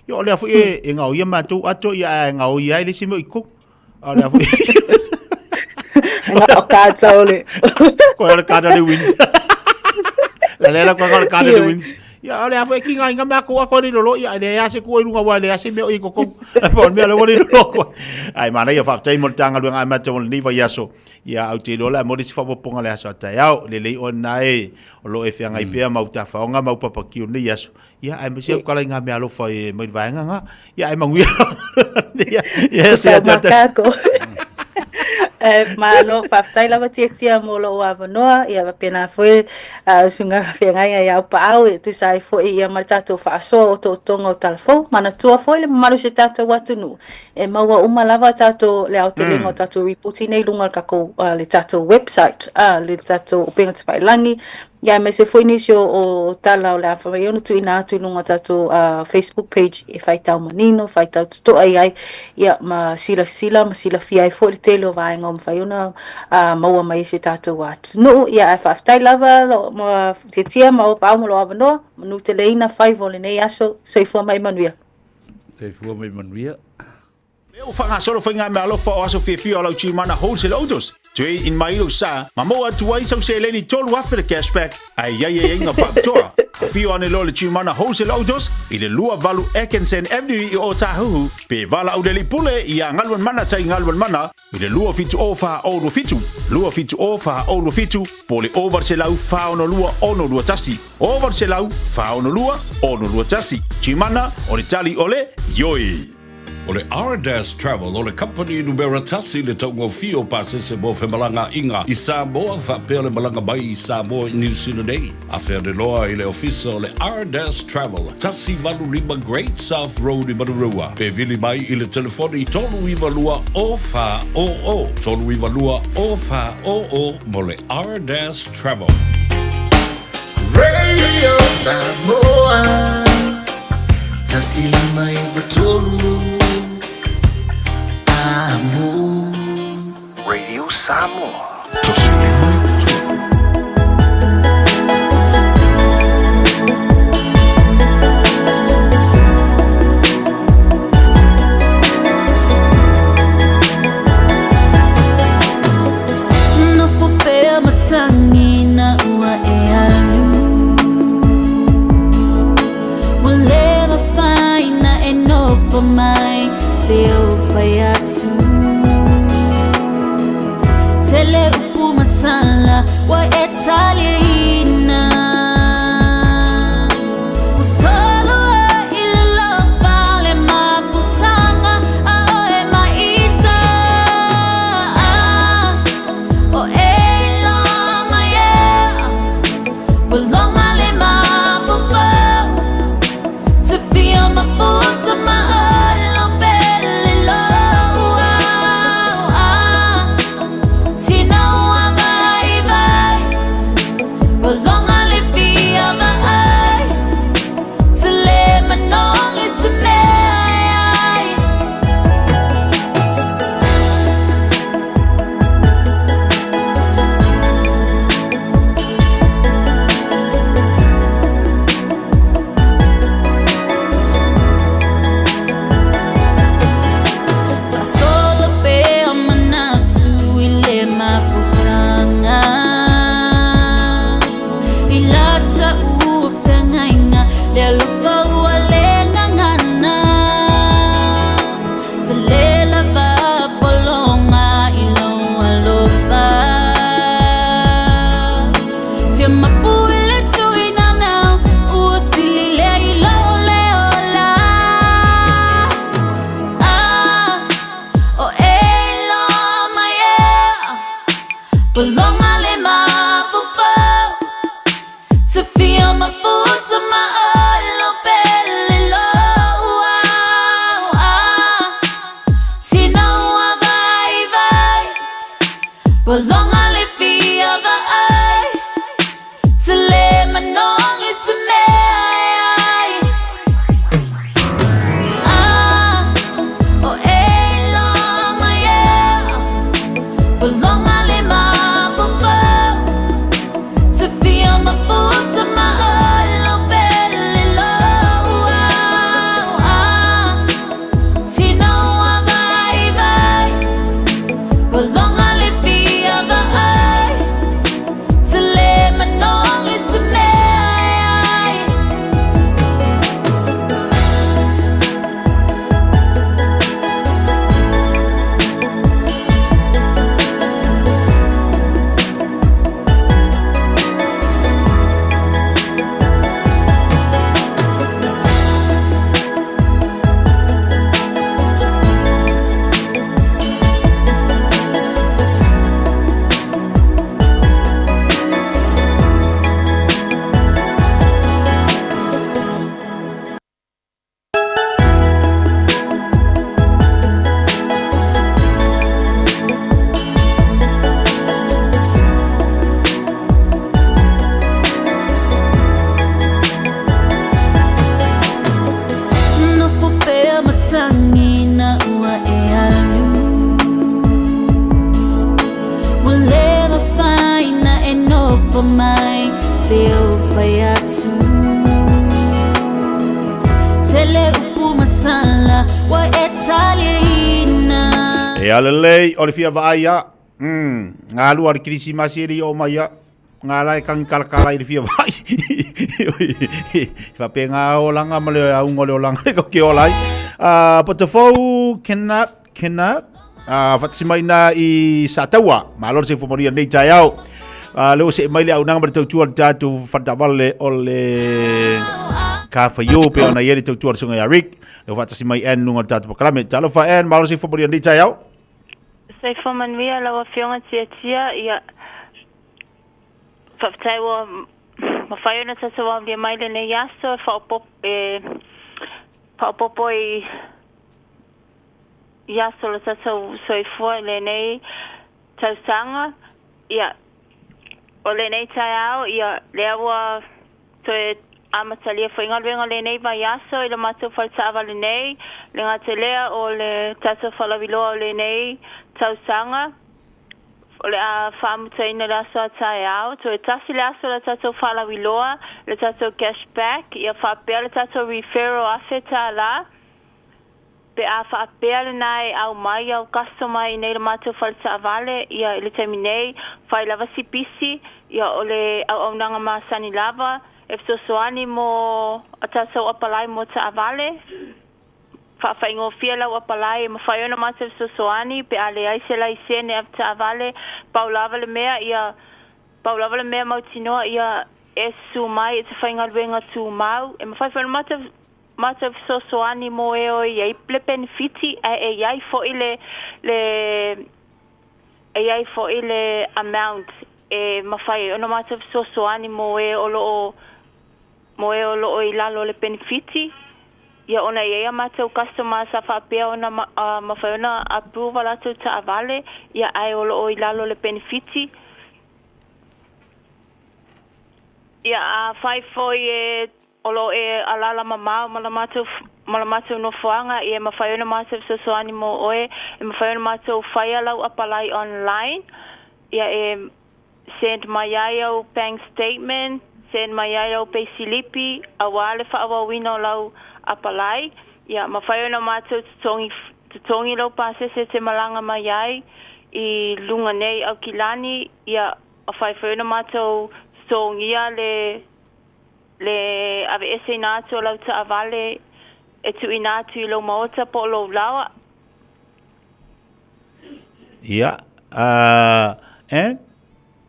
Ia o lea foi e, e gaoia matou ato, ia ae gaoia ai le isi mea i totonu. A o lea foi. Nga o kāta o le. Koe o le kāta o le wins. La lea la koe o le kāta o le wins. Ia, o le a foi e kiga inga mea kou ako le lolo, ia, e leai lava se kua i luga aua e leai lava se mea o i totonu. Po o le mea lea ua le lolo atu ai. Ae manaia, faafetai mo le Matagaluega amata mo lenei vaiaso. Ia, ae ou te iloa o le a maua le isi faaopoopoga i le aso a taeao. Lelei oe lena e o lo o e feagai pea ma au tafaoga ma au papaki o lenei aso. Ia, aemaise au talaiga meaalofa mai le vaega lena. Ia, ae manuia. Ia, ia, se atu atu. Malo, faafetai lava Tiatia mo lou avanoa, ia faapena foi susuga feagaiga ia Aupaau e tusa ai foi ia ma le tatou faasoa o otootoga o Talafou. Manatua foi le mamalu o si o tatou atunuu, e maua uma lava tatou le aotelega o tatou ripoti nei i luga o le tatou, le tatou website, le tatou upega tafailagi, Ia aemaise foi nisi o, o tala o le a fai mai ona tuuina atu i luga o tatou Facebook page e faitau manino, faitau totoa i ai, ia ma silasila ma silafia ai foi le tele o vaega o mafai ona maua mai e si o tatou atunuu. Ia ae faafetai lava lo, ma Tiatia ma Auapaau mo lou avanoa, manuteleina faiva o lenei aso, soifua ma ia manuia. Soifua ma ia manuia. Lea ua faagasolo faigameaalofa o aso fiafia o lau Gmana Wholesale Autos, trade in mai lou sa ma maua atu ai sau seleni 3,000 le cashback ae i ai aiaiga faapitoa. Afio ane loa le Gmana Wholesale Autos i le 28 Atkinson Avenue i Ōtāhuhu pe valaau le alii pule iā Galuanmana Tai Galuanmana i le 270 427 270 427 po o le 800 462 621 800 462 621. Gmana, o le tali o le ioe. O le Ardas Travel o le kamupani numera tasi i le taugofie o pasese mo femalagaaiga i Samoa faapea le malaga mai i Samoa i Niu Sila nei. Afe ane loa i le ofisa o le Ardas Travel, 185 Great South Road i Manurewa, pe vili mai i le telefoni 392 0400, 392 0400 mo le Ardas Travel. Radio Samoa 153 Amo. Radio Samoa. Nofo pea matagi na ua e alu Ua le mafai na e nofo mai se ou fai atu Tele upu ma tala ua e taliaina Ua solo ai i le alofa le mafutaga a oe ma ita O e iloa mai e Ua loga le mafaufau Te fia mafuta ma oe lau pele lou Tina ua vaivai Ua loga le fia vaai Te le manogi se mea e ai. Faasolo pea manatu i le mafutaga I lata ua feagaiga le alofa ua le gagana Tele lava pologa i lou alofa Fia mapu i le tuinanau ua sili lea i lou le ola Ah, o e iloa mai e Pologa le mafaufau Te fia mafuta ma oe lau pele lou ah, Tina ua vaivai Pologa le fia vaai Te le manogi se mea e ai Ah, o e iloa mai e Pologa le mafaufau Te fia mafuta ma oe alofa mai se ou fai atu Tele upu matala ua e taliaina. E a lelei o le fia vaai ia. Mm, ngā lua le kirisimasi e le i oo mai ia. Ngā la e kangi kalakala i le fia vaai. Whape ngā olanga ma le aunga o le olanga e ke ola ai. Potofou, cannot, cannot. Whatasi mai nā i Sataua. Malo le seifua manuia nei taeao. Le o see mai le auaunaga ma le tautua le tatou fale o le Ka Whaio pe ona i ai le tautua le susuga ia Rick. Le o faatasi mai Ann luga o le tatou polokalame. Talofa Ann, malo le soifua manuia nei taeao. Soifua manuia lau Afioga Tiatia, ia faafetai ua mafai ona tatou aulia mai lenei aso e faaopoopo e faaopoopo i i aso o le tatou soifua i lenei tausaga. Ia o lenei taeao, ia lea ua Toe amatalia foi galuega lenei vaiaso i le matou fale taavale nei, le gata lea o le tatou faalauiloa o lenei tausaga, o le a faamutaina le aso a taeao. Toe tasi le aso o le tatou faalauiloa, le tatou cash back, ia faapea le tatou referral $1,000. Pe a faapea lena e aumai au customer i nei le matou fale taavale, ia i le taimi nei, fai lava si pisi, ia o le auaunaga masani lava e fesoasoani mo a tatou apalai mo taavale. Faafaigofie lau apalai e mafai ona matou fesoasoani pe a leai se laisene avetaavale, pau lava le mea ia pau lava le mea mautinoa ia e susu mai e te faigaluega tumau e mafai foi ona matou Matou fesoasoani mo e o i ai le penefiti ae e i ai foi le le e i ai foi le amount e mafai ai ona matou fesoasoani mo e o lo o mo e o lo o i lalo o le penefiti ia ona e i ai a matou customers sa faapea ona mafai ona approve a latou taavale ia ae o lo o i lalo o le penefiti. Ia afai foi e O lo o e alaala mamao ma la matou ma la matou nofoaga, ia e mafai ona matou fesoasoani mo oe, e mafai ona matou faia lau apalai online, ia e send mai ai au bank statement, send mai ai au peisilipi aua le faaauauina o lau apalai, ia mafai ona matou totogi totogi lou pasese e te malaga mai ai i luga nei Aukilani, ia mafai foi ona matou totogia le Le aveeseina atu o lau taavale e tuuina atu i lou maota po o lou laoa. Ia, uh, eh?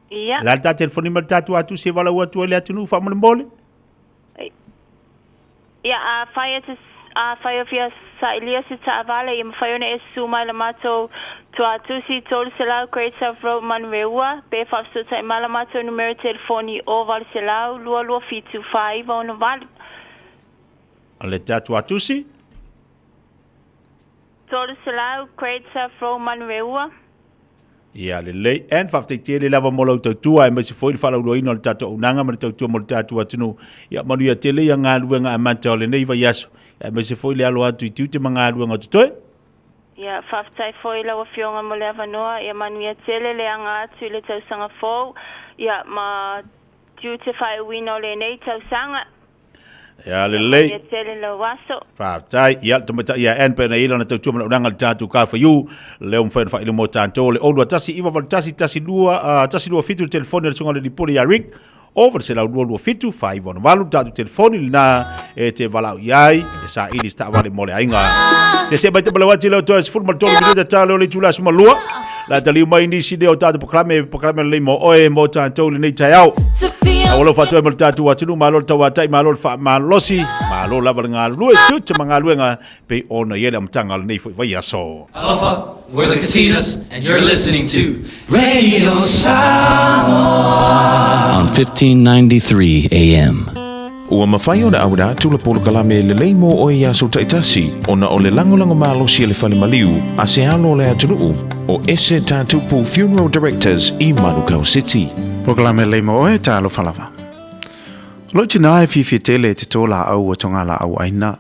Ia. La le tā telefoni ma le tātou atu se walau atu ai le atunuu faamolemole. Ia, afai e te afai o fia sailia se taavale, ia mafai ona e susu mai la matou Tuatusi 300 Great South Road Manureua, pe faafesootai mai la matou numera telefoni o 800 227 4968. O le tā Tuatusi? 300 Great South Road Manureua. Ia lelei. Ann, faafetai tele lava mo lau tautua aemaise foi le faalauiloaina o le tatou auaunaga ma le tautua mo le tatou atunuu. Ia manuia tele ia galuega amata o lenei vaiaso, aemaise foi le alo atu i tiute ma galuega o totoe. Ia, faafetai foi i lau Afioga mo le avanoa. Ia manuia tele le aga atu i le tausaga fou, ia, ma tiute faaiuina o lenei tausaga. Ia lelei. Ia tele lau aso. Faafetai. Ia, le tamaitai ia Ann pei ona i ai lana tautua ma le auaunaga i le tatou Kafaiū, lea ua mafai ona faailoa mo tatou le 021 981 12 127 le telefoni a le Susuga i le Alii Pule ia Rick, 0 800 227 4968 le tatou telefoni lena e te valaau i ai e saili se taavale mo le aiga. Te see mai te malau atu i leo toe 13 minute tau leo le itula 12. La taliu mai nisi leo tatou polokalame, polokalame lelei mo oe mo tatou lenei taeao. Ua alofa atu ai mo le tatou atunuu, malo le tauatai, malo le faamalosi, malo lava le galulue, tiute ma galuega pei ona i ai le amataga o lenei foi vaiaso. Alofa, we're the Katinas and you're listening to Radio Samoa on 1593 AM. Ua mafai ona auina atu le polokalame lelei mo oe i aso taitasi ona o le lagolago malosi a le Fale Maliu a se alo o le atunuu o Ese Tatupu Funeral Directors i Manukau City. Polokalame lelei mo oe, talofa lava. O lou tina e fiafia tele e te tō lāʻau o tonga lāʻau ʻaina,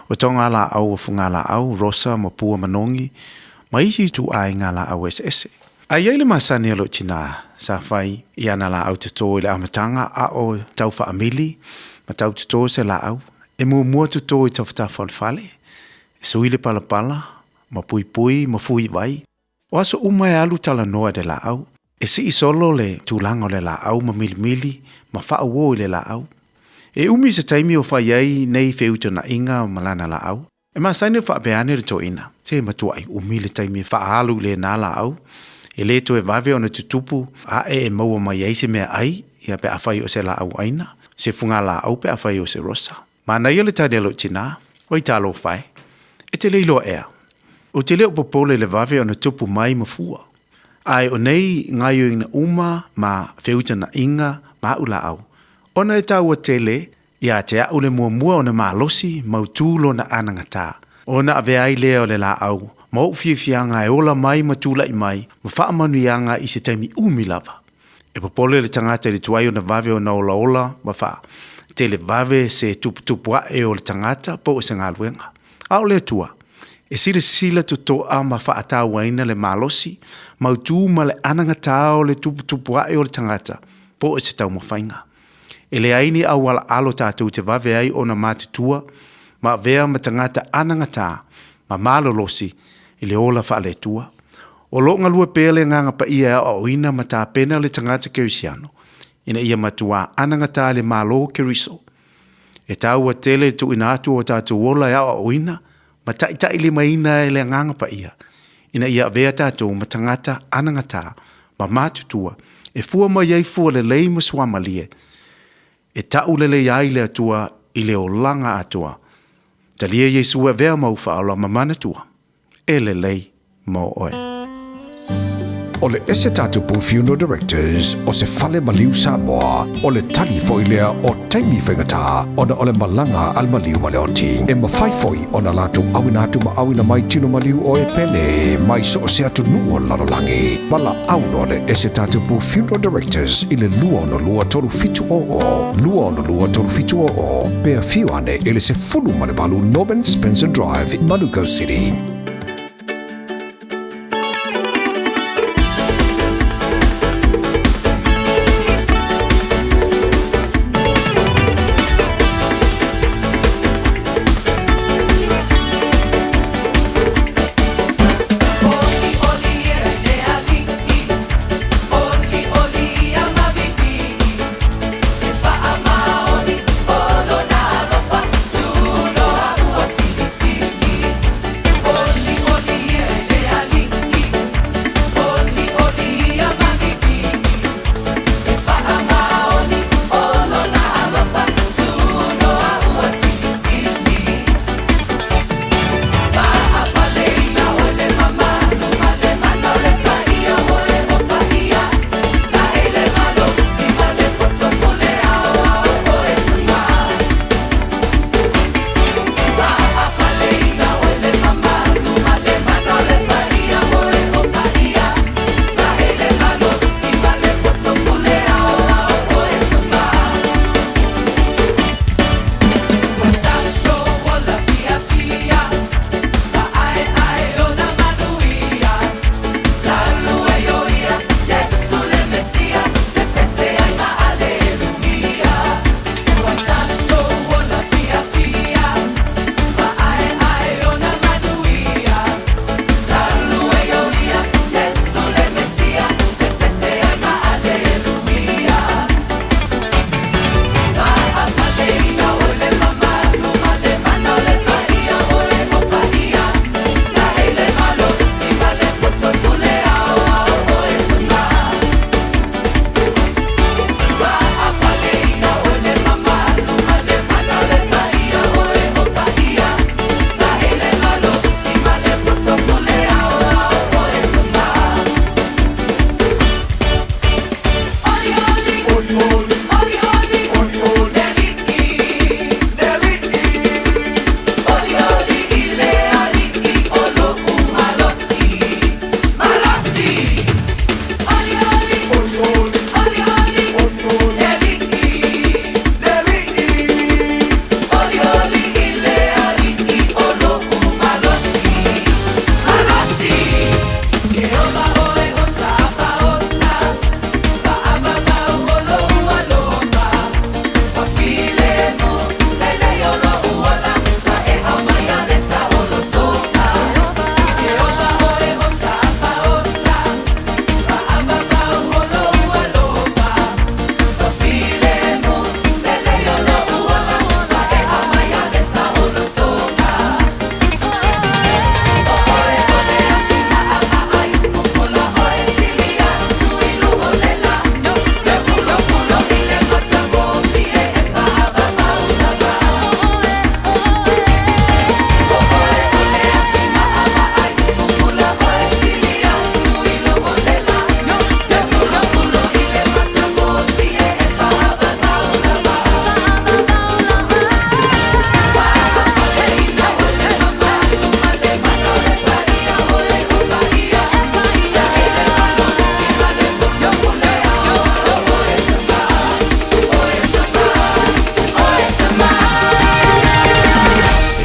o tonga lāʻau o fuga lāʻau, rosa ma pua manogi, ma isi ituaiga lāʻau eseese. A i ai le masani o lou tina, sa fai i ana laau totō i le amataga a o tau faamili ma tau totō se laau. E muamua totō i tafatafa o le fale, e sui le palapala, ma puipui ma fui vai. O aso uma e alu talanoa i le laau. E sii solo le tulaga o le laau ma milimili ma faauō i le laau. E umi se taimi o fai ai nei feutanaiga ma lana laau. E masani ona faapea ane le toeaina, Se matuai umi le taimi e faaalu i lenā laau, e lē toe vave ona tutupu ae e maua mai ai se meaai, ia pe afai o se laau aina, se fugalaau pe afai o se rosa. Manaia le tali a lou tinā, Oi talofa e! E te le iloa ea? Ou te le o popole i le vave ona tupu mai ma fua. Ae o nei gaioiga uma ma feutanaiga ma au laau, ona e taua tele Ia te a'u le muamua ona malosi mautū lona anagatā, ona avea ai lea o le lāau ma o'u fiafiaga e ola mai ma tula'i mai ma faamanuiaga i se taimi umi lava. E popole le tagata i le tuai ona vave ona olaola ma faa tele vave se tuputupu a'e o le tagata po o se galuega. A o le Atua, e silasila toto'a ma fa'atāuaina le malosi mautū ma le anagatā o le tuputupu a'e o le tagata po o se taumafaiga. E leai ni auala alo tatou te vave ai ona matutua ma avea ma tagata anagatā ma malolosi i le ola faale-Atua. O lo o galue pea le Agaga Paia e aoaoina ma tapena le tagata Kerisiano ina ia matuā anagatā i le Malo o Keriso. E taua tele le tuuina atu o tatou ola e aoaoina ma taitailimaina e le Agaga Paia ina ia avea tatou ma tagata anagatā ma matutua e fua mai ai fua lelei ma suamalie e ta'u lelei ai le Atua i le olaga atoa. Talia Iesu e avea mau faaola ma manatua e lelei mo oe. O le Ese Tatupu Funeral Directors o se fale maliu Samoa, o le tali foi lea o taimi faigata ona o le malaga a le maliu ma le oti. E mafai foi ona latou auina atu ma auina mai tino maliu o e pele mai so o se atunuu o le lalolagi. Valaau loa le Ese Tatupu Funeral Directors i le 262 3700, 262 3700, pe afio ane i le 18 Norman Spencer Drive, Manukau City.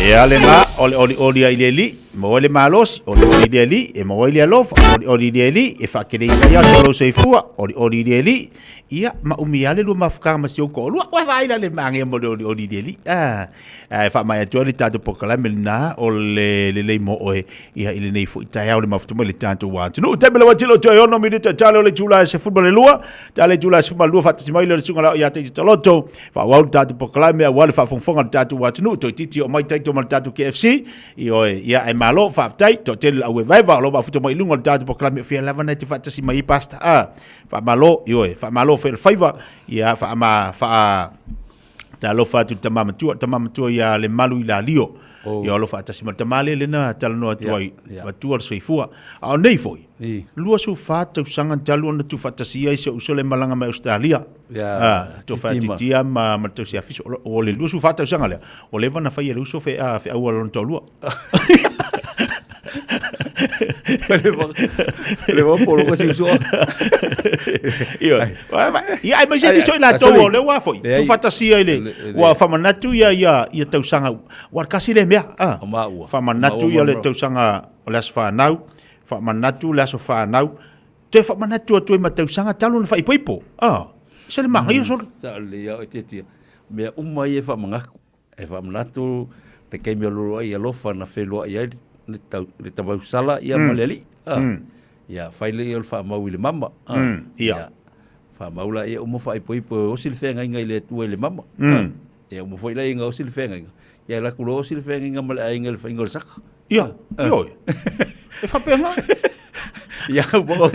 Ia lena, o le olioli ai le Alii, e maua ai le malosi, olioli i le Alii, e maua ai le alofa, olioli i le Alii, e faateleina ai aso o lou soifua, olioli i le Alii, ia, ma umi lava le lua mafutaga ma si ou toalua. Ua vaai la le manaia mo le olioli i le Alii. Ah, e faamaea atu ai le tatou polokalame lena o le lelei mo oe, ia, i lenei foi taeao le mafuta mai le tatou atunuu. Taimi lava tilo toe 6 minute tale o le itula e 12, tale itula e 12 faatasi mai le susuga la ia te Taloto. Faaauau le tatou polokalame aua le faafogafoga a le tatou atunuu, toeitiiti oo mai taito ma le tatou KFC. Ioe, ia ae malo, faafetai, toatele le auevaeva o lo o maafuta mai i luga o le tatou polokalame o fea lava na te faatasi mai ai Pastor. A, faamalo, ioe, faamalo foi le faiva, ia faama, faa, talofa atu i le tama matua, tama matua ia Lemalu i Lalio. Oh. Ia o lo faatasi ma le tama lea lena talanoa atu ai, matua le soifua. A o nei foi, 24 tausaga talu ona tuufaatasia ai si ou uso le malaga mai Ausetalia. Yeah, tofa titia ma ma tausi afiso o le 24 tausaga lea o leva na fai e le uso fe a fe aua lona toalua. Le va polo ko si uso. Ia, ia ai mai se ni soi la tou o le ua foi. Tu fatasia i le ua whamanatu ia ia ia tausaga ua kasi le mea. Ah. Whamanatu ia le tausaga o le aso whanau, whamanatu le aso whanau. Toe faamanatu atu ai ma tausaga talu ona faaipoipo. Ah, se le magaia solo. Sa le ia o te tia. Mea uma ia e faamanatu. E faamanatu le taimi o lolo ai alofa na feloai ai le tau le tamausala ia ma le alii. Ah. Ia fai le ia o le faamau i le mama. Ah. Ia. Faamau la ia uma faaipoipo e osi le feagaiga i le Atua i le mama. Ah. Ia uma foi la ia osi le feagaiga. Ia la ku osi le feagaiga ma le aiga i le faiga o le saka. Ia, ioe. E faapena. Ia, ua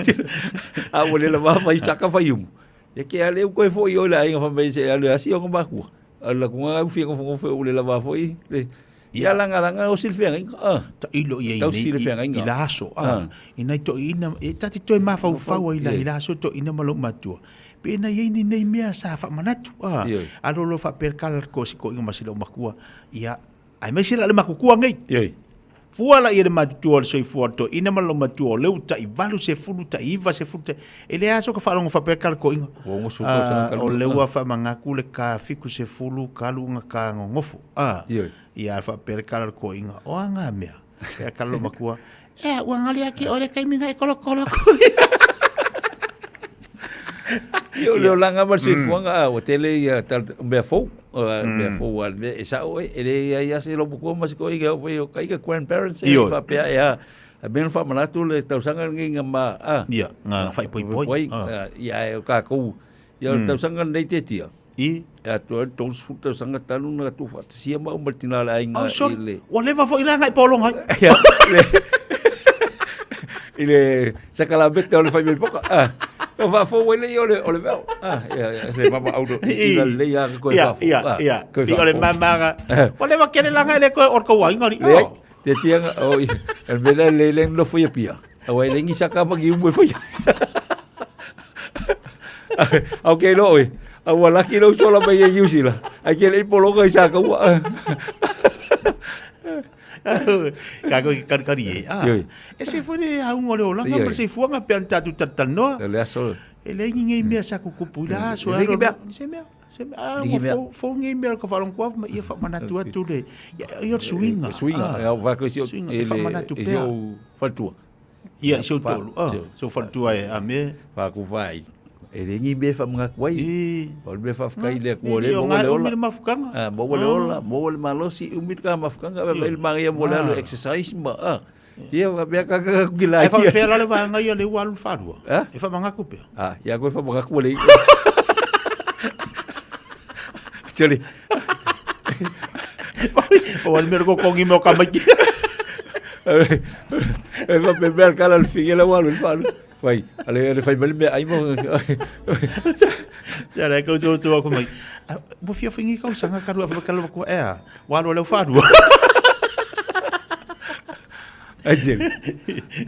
a ua le lava fai saka fai umu. Ia ke ale u koe foi oi le aiga fa mai se ale asi o makua. Ala ku nga u fia ngofe ngofe u le lava foi le Ia langa langa o silfenga ah ta ilo ia i la aso ah ina to ina e tati toe mafaufau ai la i la aso to ina ma lou matua pe na iai ni nei mea sa faamanatu ah alo lo faapea kala ko si ko inga ma si lou makua ia Aemaise la le makukua nei. Ioe. Fua la ia le matutua o le soifua o le toeaina ma le matua o leu tai 80, tai 90, tai... E leai lava so ka faalogo faapea ka le toeaina. Ua ogasu tausaga ka O leu ua faamagaku le ka 70 ka luga ka gogofo. A. Ioe. Ia faapea le kala o le toeaina, o a ngā mea? Pea kala lo matua, Ea, ua ngali ake oe le taimi na e kolokolo aku. Ia o le olaga ma le soifuaga, a ua tele ia mea fou, mea fou a le mea e sao e, e leai lava se lomokua ma se toeaina e oo foi i o taika grandparents e faapea e a, a mea na faamanatu le tausaga lenei na ma, a. Ia, na faaipoipoi. Ia, ae o tatou, ia o le tausaga lenei tetia. I. E atoa ai le 30 tausaga talu na tuufaatasia maua ma le tina o le aiga oh, i le... Ua leva foi la ngai polonga ai. Ia, i le sakalamete o le fai mai poka. Ah, o faafou ai le ia o le o le veo. Ah, ia, ia, se mama au i la lelei a koe faafou. Ia, ia, ia. O le mamaga. Ua leva kele langa le koe o le kauaiga li. Leai, te tianga, o, el mea le le nofo ia pia. Aua e le ngi saka ma ki umu e whai. Au ke lo oe. Au ua laki lo usola mai e New Zealand. Ai ke lei poloka i saka ua. Ka koe ki karikari e. Ah. E se foi le aunga o le olanga ma se fuanga pe an tatu talanoa. Le aso. E le ngi ngi mea sa kukupu la so. E le ngi mea. Se mea. Se mea. Ah, fo ngi mea ka whalong kua ma ia whamanatu atu le. Ia ia suinga. Suinga. Ia wa ko si o e le e si o whatua. Ia si o tolu. Ah, so whatua e a me. Wha ku whai. E le ngi mea whamangaku ai. O le mea whawhakai le kua le mo le ola. mafukanga. Ah, mo le ola, mo le malosi umi ka mafukanga ba le mangia mo le alu exercise ma. Ah. Ia wa mea ka ka ki la. E whawhea la le wanga ia le ua alu wharua. E whamangaku pea. Ah, ia koe whamangaku le. Sorry. O al mea ko kongi me o ka maiki. E fa pe mea kala le finge la walu falu. Wai, ale le fai mali mea ai mo. Ia le kau tu tu aku mai. Mo fia fingi kau sanga karu afa kala ko ea. Walu le falu. Ai jeli.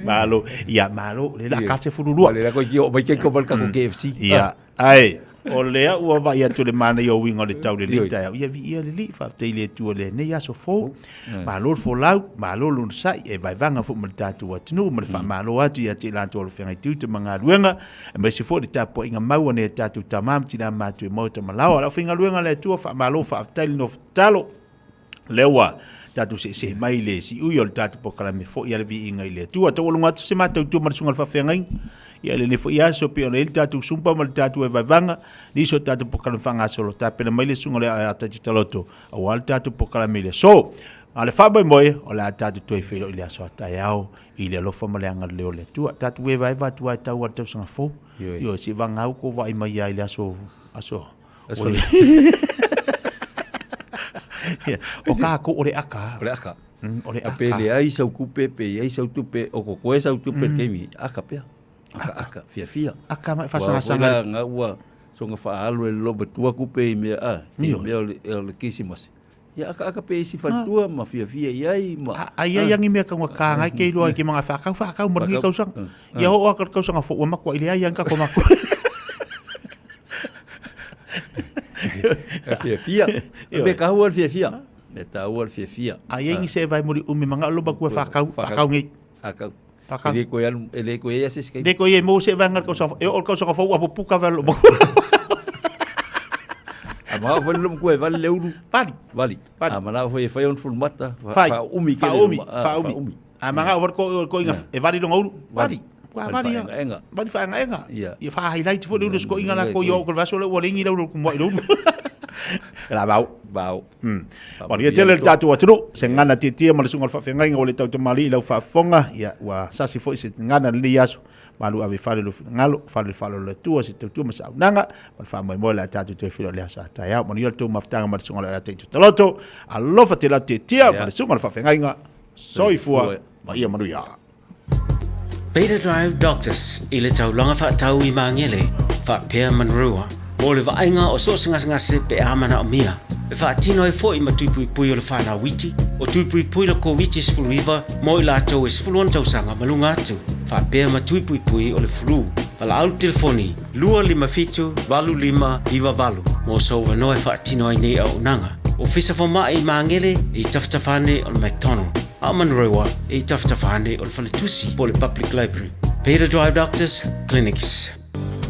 Malo, ia malo, le la ka se fululua. Le la ko ki o mai ke ko mal ka ko KFC. Ia, ai, o lea ua vaai atu le manaia o uiga o le tau lelei taeao. Ia viia le Alii, faafetai i le Atua i lenei aso fou. Malo le folau, malo le onosai, e vaevaga foi ma le tatou atunuu ma le faamalo atu ia te i latou o lo feagai tiute ma galuega, aemaise foi le tapuaiga mau a nai a tatou tama ma tina matutua i maota ma laoa. O le aufaigaluega a le Atua, faamalo, faafetai le nofo tatalo. Lea ua Tatou seesee mai le siui o le tatou polokalame foi a le viiga i le Atua. Taualuga atu se matou tua ma le susuga i le faafeagaiga. Ia i lenei foi aso pei ona i ai le tatou sumpa ma le tatou vaevaevaga, nisi o tatou polokalame faagasolo, tapena mai le susuga ia Taito Taloto aua le tatou polokalame i le aso. A o le faamoemoe, o le a tatou toe feiloai i le aso a taeao i le alofa ma le agalelei o le Atua. Tatou evaeva atu lava e tau lava i le tausaga fou. Ioe, se i vagau kou vaai mai lava i le aso, aso, Aso le. O kākou o le aka. O le aka. O le aka. Pe leai sau tupe, pe i ai sau tupe, o kokoe sau tupe i le taimi, aka pea. Aka, aka, fiafia. Aka mai faasagasagaUa foi la nga ua soga faaalu e le lomatua kupe i mea, a, i mea o le, o le Kerisimasi. Ia aka aka pe isi faletua ma fiafia i ai ma. A ai ai angi mea kaunga ka ngai ke iloa ke manga whakau whakau ma rangi kausanga. Ia o aka kausanga fo ua makua ile ai anka ko maku. Fiafia. Me kahua le fiafia. Me taua le fiafia. Ai ai se vai muri umi manga lo makua whakau whakau ngi. Whakau. E le koe alu, e le koe ia se Le koe ia mo se vai ngal kausanga e o kausanga fo ua puka vai lo makua. A ma foi lo makua e vale le ulu. Vali. Vali. A mana foi e fai on fulmata. Fai. Fa umi ke le. Fa umi. A manga o ko ko inga e vali longa ulu. Vali. Kua vali ia. Enga. Vali fa enga enga. Ia. Ia fa highlight fo le ulu sko inga la ko yo ko vaso le ua lengi le ulu kumwa i le ulu. La vau. Vau. Manuia tele le tatou atunuu, se gagana tietie ma le susuga o le faafeagaiga ua le tautamalii i lau faafofoga, ia ua sasi foi se gagana i lenei aso, malu ave i fale lou finagalo, fale le faaaloalo o le Atua, se tautua ma se auaunaga, ma le faamoemoe o le a tatou toe feiloai i le aso a taeao. Manuia le tou mafutaga ma le susuga o le Aiataito Taloto, alofa tele atu tietia ma le susuga o le faafeagaiga, soifua ma ia manuia. Beta Drive Doctors i le taulaga faatau i Magele, faapea Manurewa, mo le vaaiga o so o se gasegase pe a manaomia. E faatino ai foi ma tui puipui o le whanau iti, o tui puipui le Koviti-19 mo i latou e 16 tausaga ma luga atu, faapea ma tui puipui o le flu. Valaau le telefoni 257 8598 mo sou avanoa e faatino ai nei auaunaga. Ofisa Fomai i Magele i tafatafa ane o le McDonald. A o Manurewa e i tafatafa ane o le faletusi po o le Public Library. Beta Drive Doctors Clinics.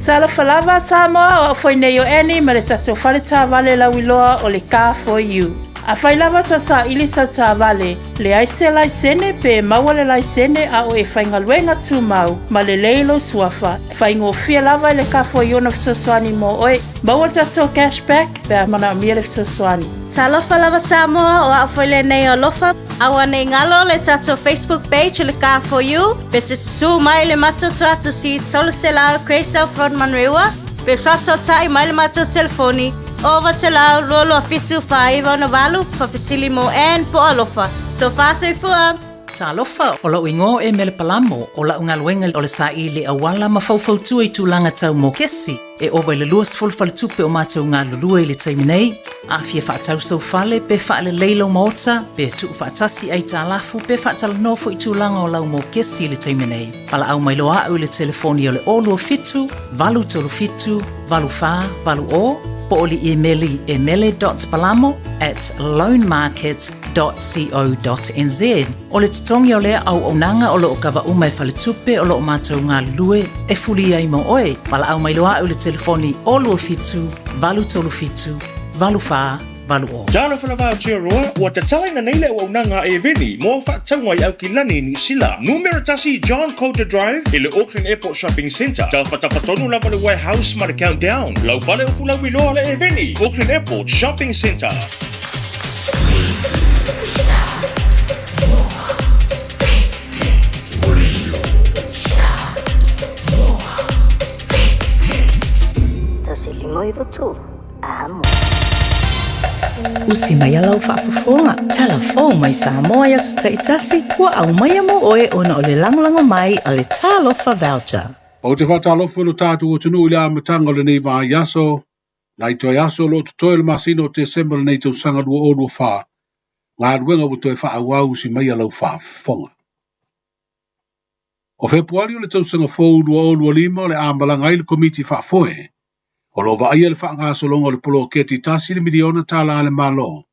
Talofa lava Samoa, o au foi nei o Annie ma le tatou fale taavale lauiloa o le Car for You. Afai lava tau saili sau taavale, leai se laisene pe maua le laisene a o e faigaluega tumau ma lelei lou suafa, faigofie lava i le Car for You ona fesoasoani mo oe. Maua le tatou cash back pe a manaomia le fesoasoani. Talofa lava Samoa, o au foi lenei o Alofa. Aua nei galo le tatou Facebook page o le Car for You, pe te susu mai le matou tuatusi 300 Gracell Road Manurewa, pe faasootai mai le matou telefoni 900 227 4968, faafesili mo Ann po o Alofa. Tofa soifua! Talofa, o lou igoa o Mele Palamo, o lau galuega o le saili auala ma faufautua i tulaga tau mokesi. E ova i le 20 faletupe o matou galulue i le taimi nei. A fia faatau sou fale, pe faalelei lou maota, pe tuufaatasi aitalafu, pe faatalanoa foi tulaga o lau mokesi i le taimi nei, valaau mai loa au i le telefoni o le 027 837 8480 po o le imeli e mele.palamo at loanmarket.co.nz. O le totogi o lea auaunaga o lo o kava uma e faletupe o lo o matou galulue e fuli ai mo oe. Valaau mai loa au i le telefoni 027 837 8480. Talofa lava Aotearoa, ua tatalaina nei le auaunaga a Eveni mo au faatauga i Aukilani i Niu Sila. Numera tasi John Coulter Drive i le Auckland Airport Shopping Centre. Tafatafa tonu lava le Warehouse ma le Countdown. Lau fale upu lauiloa le Eveni, Auckland Airport Shopping Centre. Usi mai a lau faafofoga, tala fou mai Samoa i aso taitasi, ua aumaia mo oe ona o le lagolago mai a le Talofa Voucher. Ou te faatalofa i lo tatou atunuu i le amataga o lenei vaiaso, Nai toe aso o lo o totoe o le masina o Tesema o lenei tausaga 2024, galuega ua toe faaauau usi mai a lau faafofoga. O Fepuari o le tausaga fou 2025 o le a malaga ai le Komiti Faafoe o lo o vaaia le faagasologa o le poloketi tasi le miliona tala a le Malo.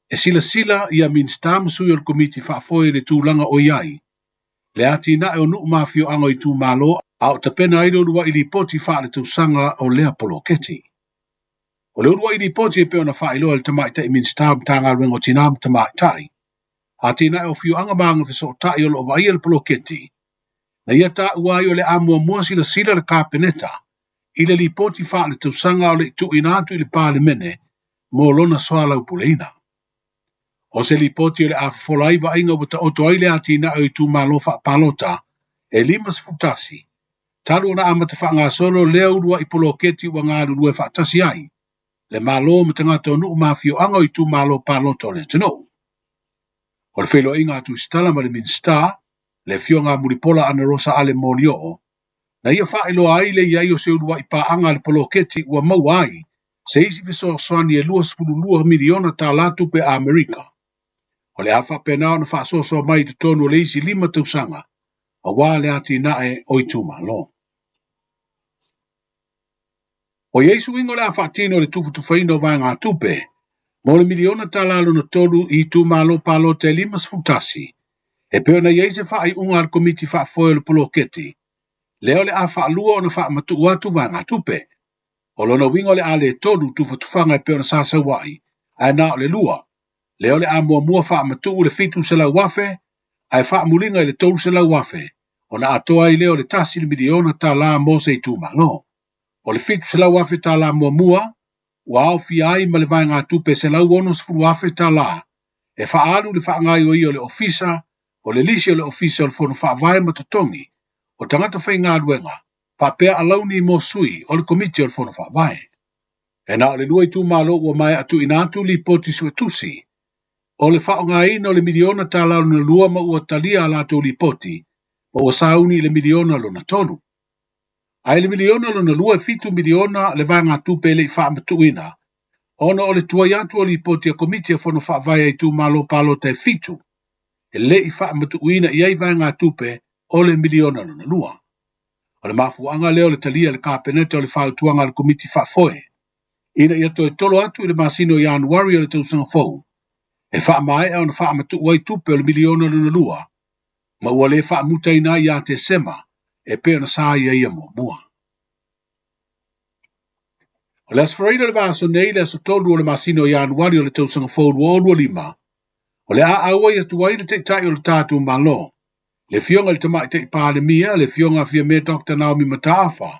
E silasila ia Minisita ma sui o le Komiti Faafoe i le tulaga o i ai le atinae o nuu ma afioaga o itumalo a o tapena ai le uluai lipoti faaletausaga o lea poloketi. O le uluai lipoti e pei ona faailoa e le Tamaitai Minisita o Matagaluega o Tina ma Tamaitai, Atinae o Afioaga ma Agafesootai o lo o vaaia le poloketi, na ia taua ai o le a muamua silasila le Kapeneta i le lipoti faaletausaga o le i tuuina atu i le Palemene mo lona soalaupuleina. O se lipoti o le a fofola ai vaaiga ua taoto ai le atinae o itumalo faapalota e 51, talu ona amata faagasolo lea uluai poloketi ua galulue faatasi ai le Malo ma tagata o nuu ma afioaga o itumalo palota o le atunuu. O le feiloaiga a Tusitala ma le Minisita, le Afioga a Mulipola Anarosa Ale Molioo, na ia faailoa ai le i ai o se uluai paaga a le poloketi ua maua ai se isi fesoasoani e $22 miliona tala tupe a Amerika. O le a faapena ona faasoasoa mai i totonu o le isi lima tausaga aua le atinae o itumalo. Ua i ai suiga o le a faatino i le tufatufaina o vaegatupe mo le miliona tala lona tolu i itumalo palota e 51, e pei ona i ai se faaiuga a le Komiti Faafoe o le Poloketi, lea o le a faalua ona faamatuu atu vaegatupe. O lona uiga o le a le tolu tufatufaga e pei ona sa sau ai, ae na o le lua, lea o le a muamua faamatuu le $700,000 ae faamuliga i le $300,000 ona atoa ai lea o le $1 miliona tala mo se itumalo. O le $700,000 muamua ua aofia ai ma le vaegatupe $160,000 e faaalu i le faagaoioia o le Ofisa o le Lisi o le Ofisa o le Fono Faavae ma Totogi o Tagata Faigaluega faapea alauni mo sui o le Komiti o le Fono Faavae. E na o le lua itumalo ua maea tuuina atu lipoti suetusi o le faaaogaina o le miliona tala lona lua ma ua talia a latou lipoti ma ua sauni i le miliona lona tolu. Ae i le miliona lona lua e fitu miliona le vaegatupe e le i faamatuuina ona o le tuai atu o lipoti a Komiti a Fono Faavae a Itumalo Palota e fitu e le i faamatuuina i ai vaegatupe o le miliona lona lua. O le mafuaaga lea o le talia e le Kapeneta o le fautuaga a le Komiti Faafoe ina ia toe tolo atu i le masina o Ianuari o le tausaga fou e faamaea ona faamatuu ai tupe o le miliona lona lua ma ua le faamutaina ai ia Tesema e pei ona sa ia muamua. O le Aso Faraile o le vaiaso nei, le aso 3 o le masina o Ianuari o le tausaga fou 2025, o le a auai atu ai le Taitai o le tatou Malo, le Afioga i le Tamaitai Palemia, le Afioga a Fiame Dr. Naomi Mataafa,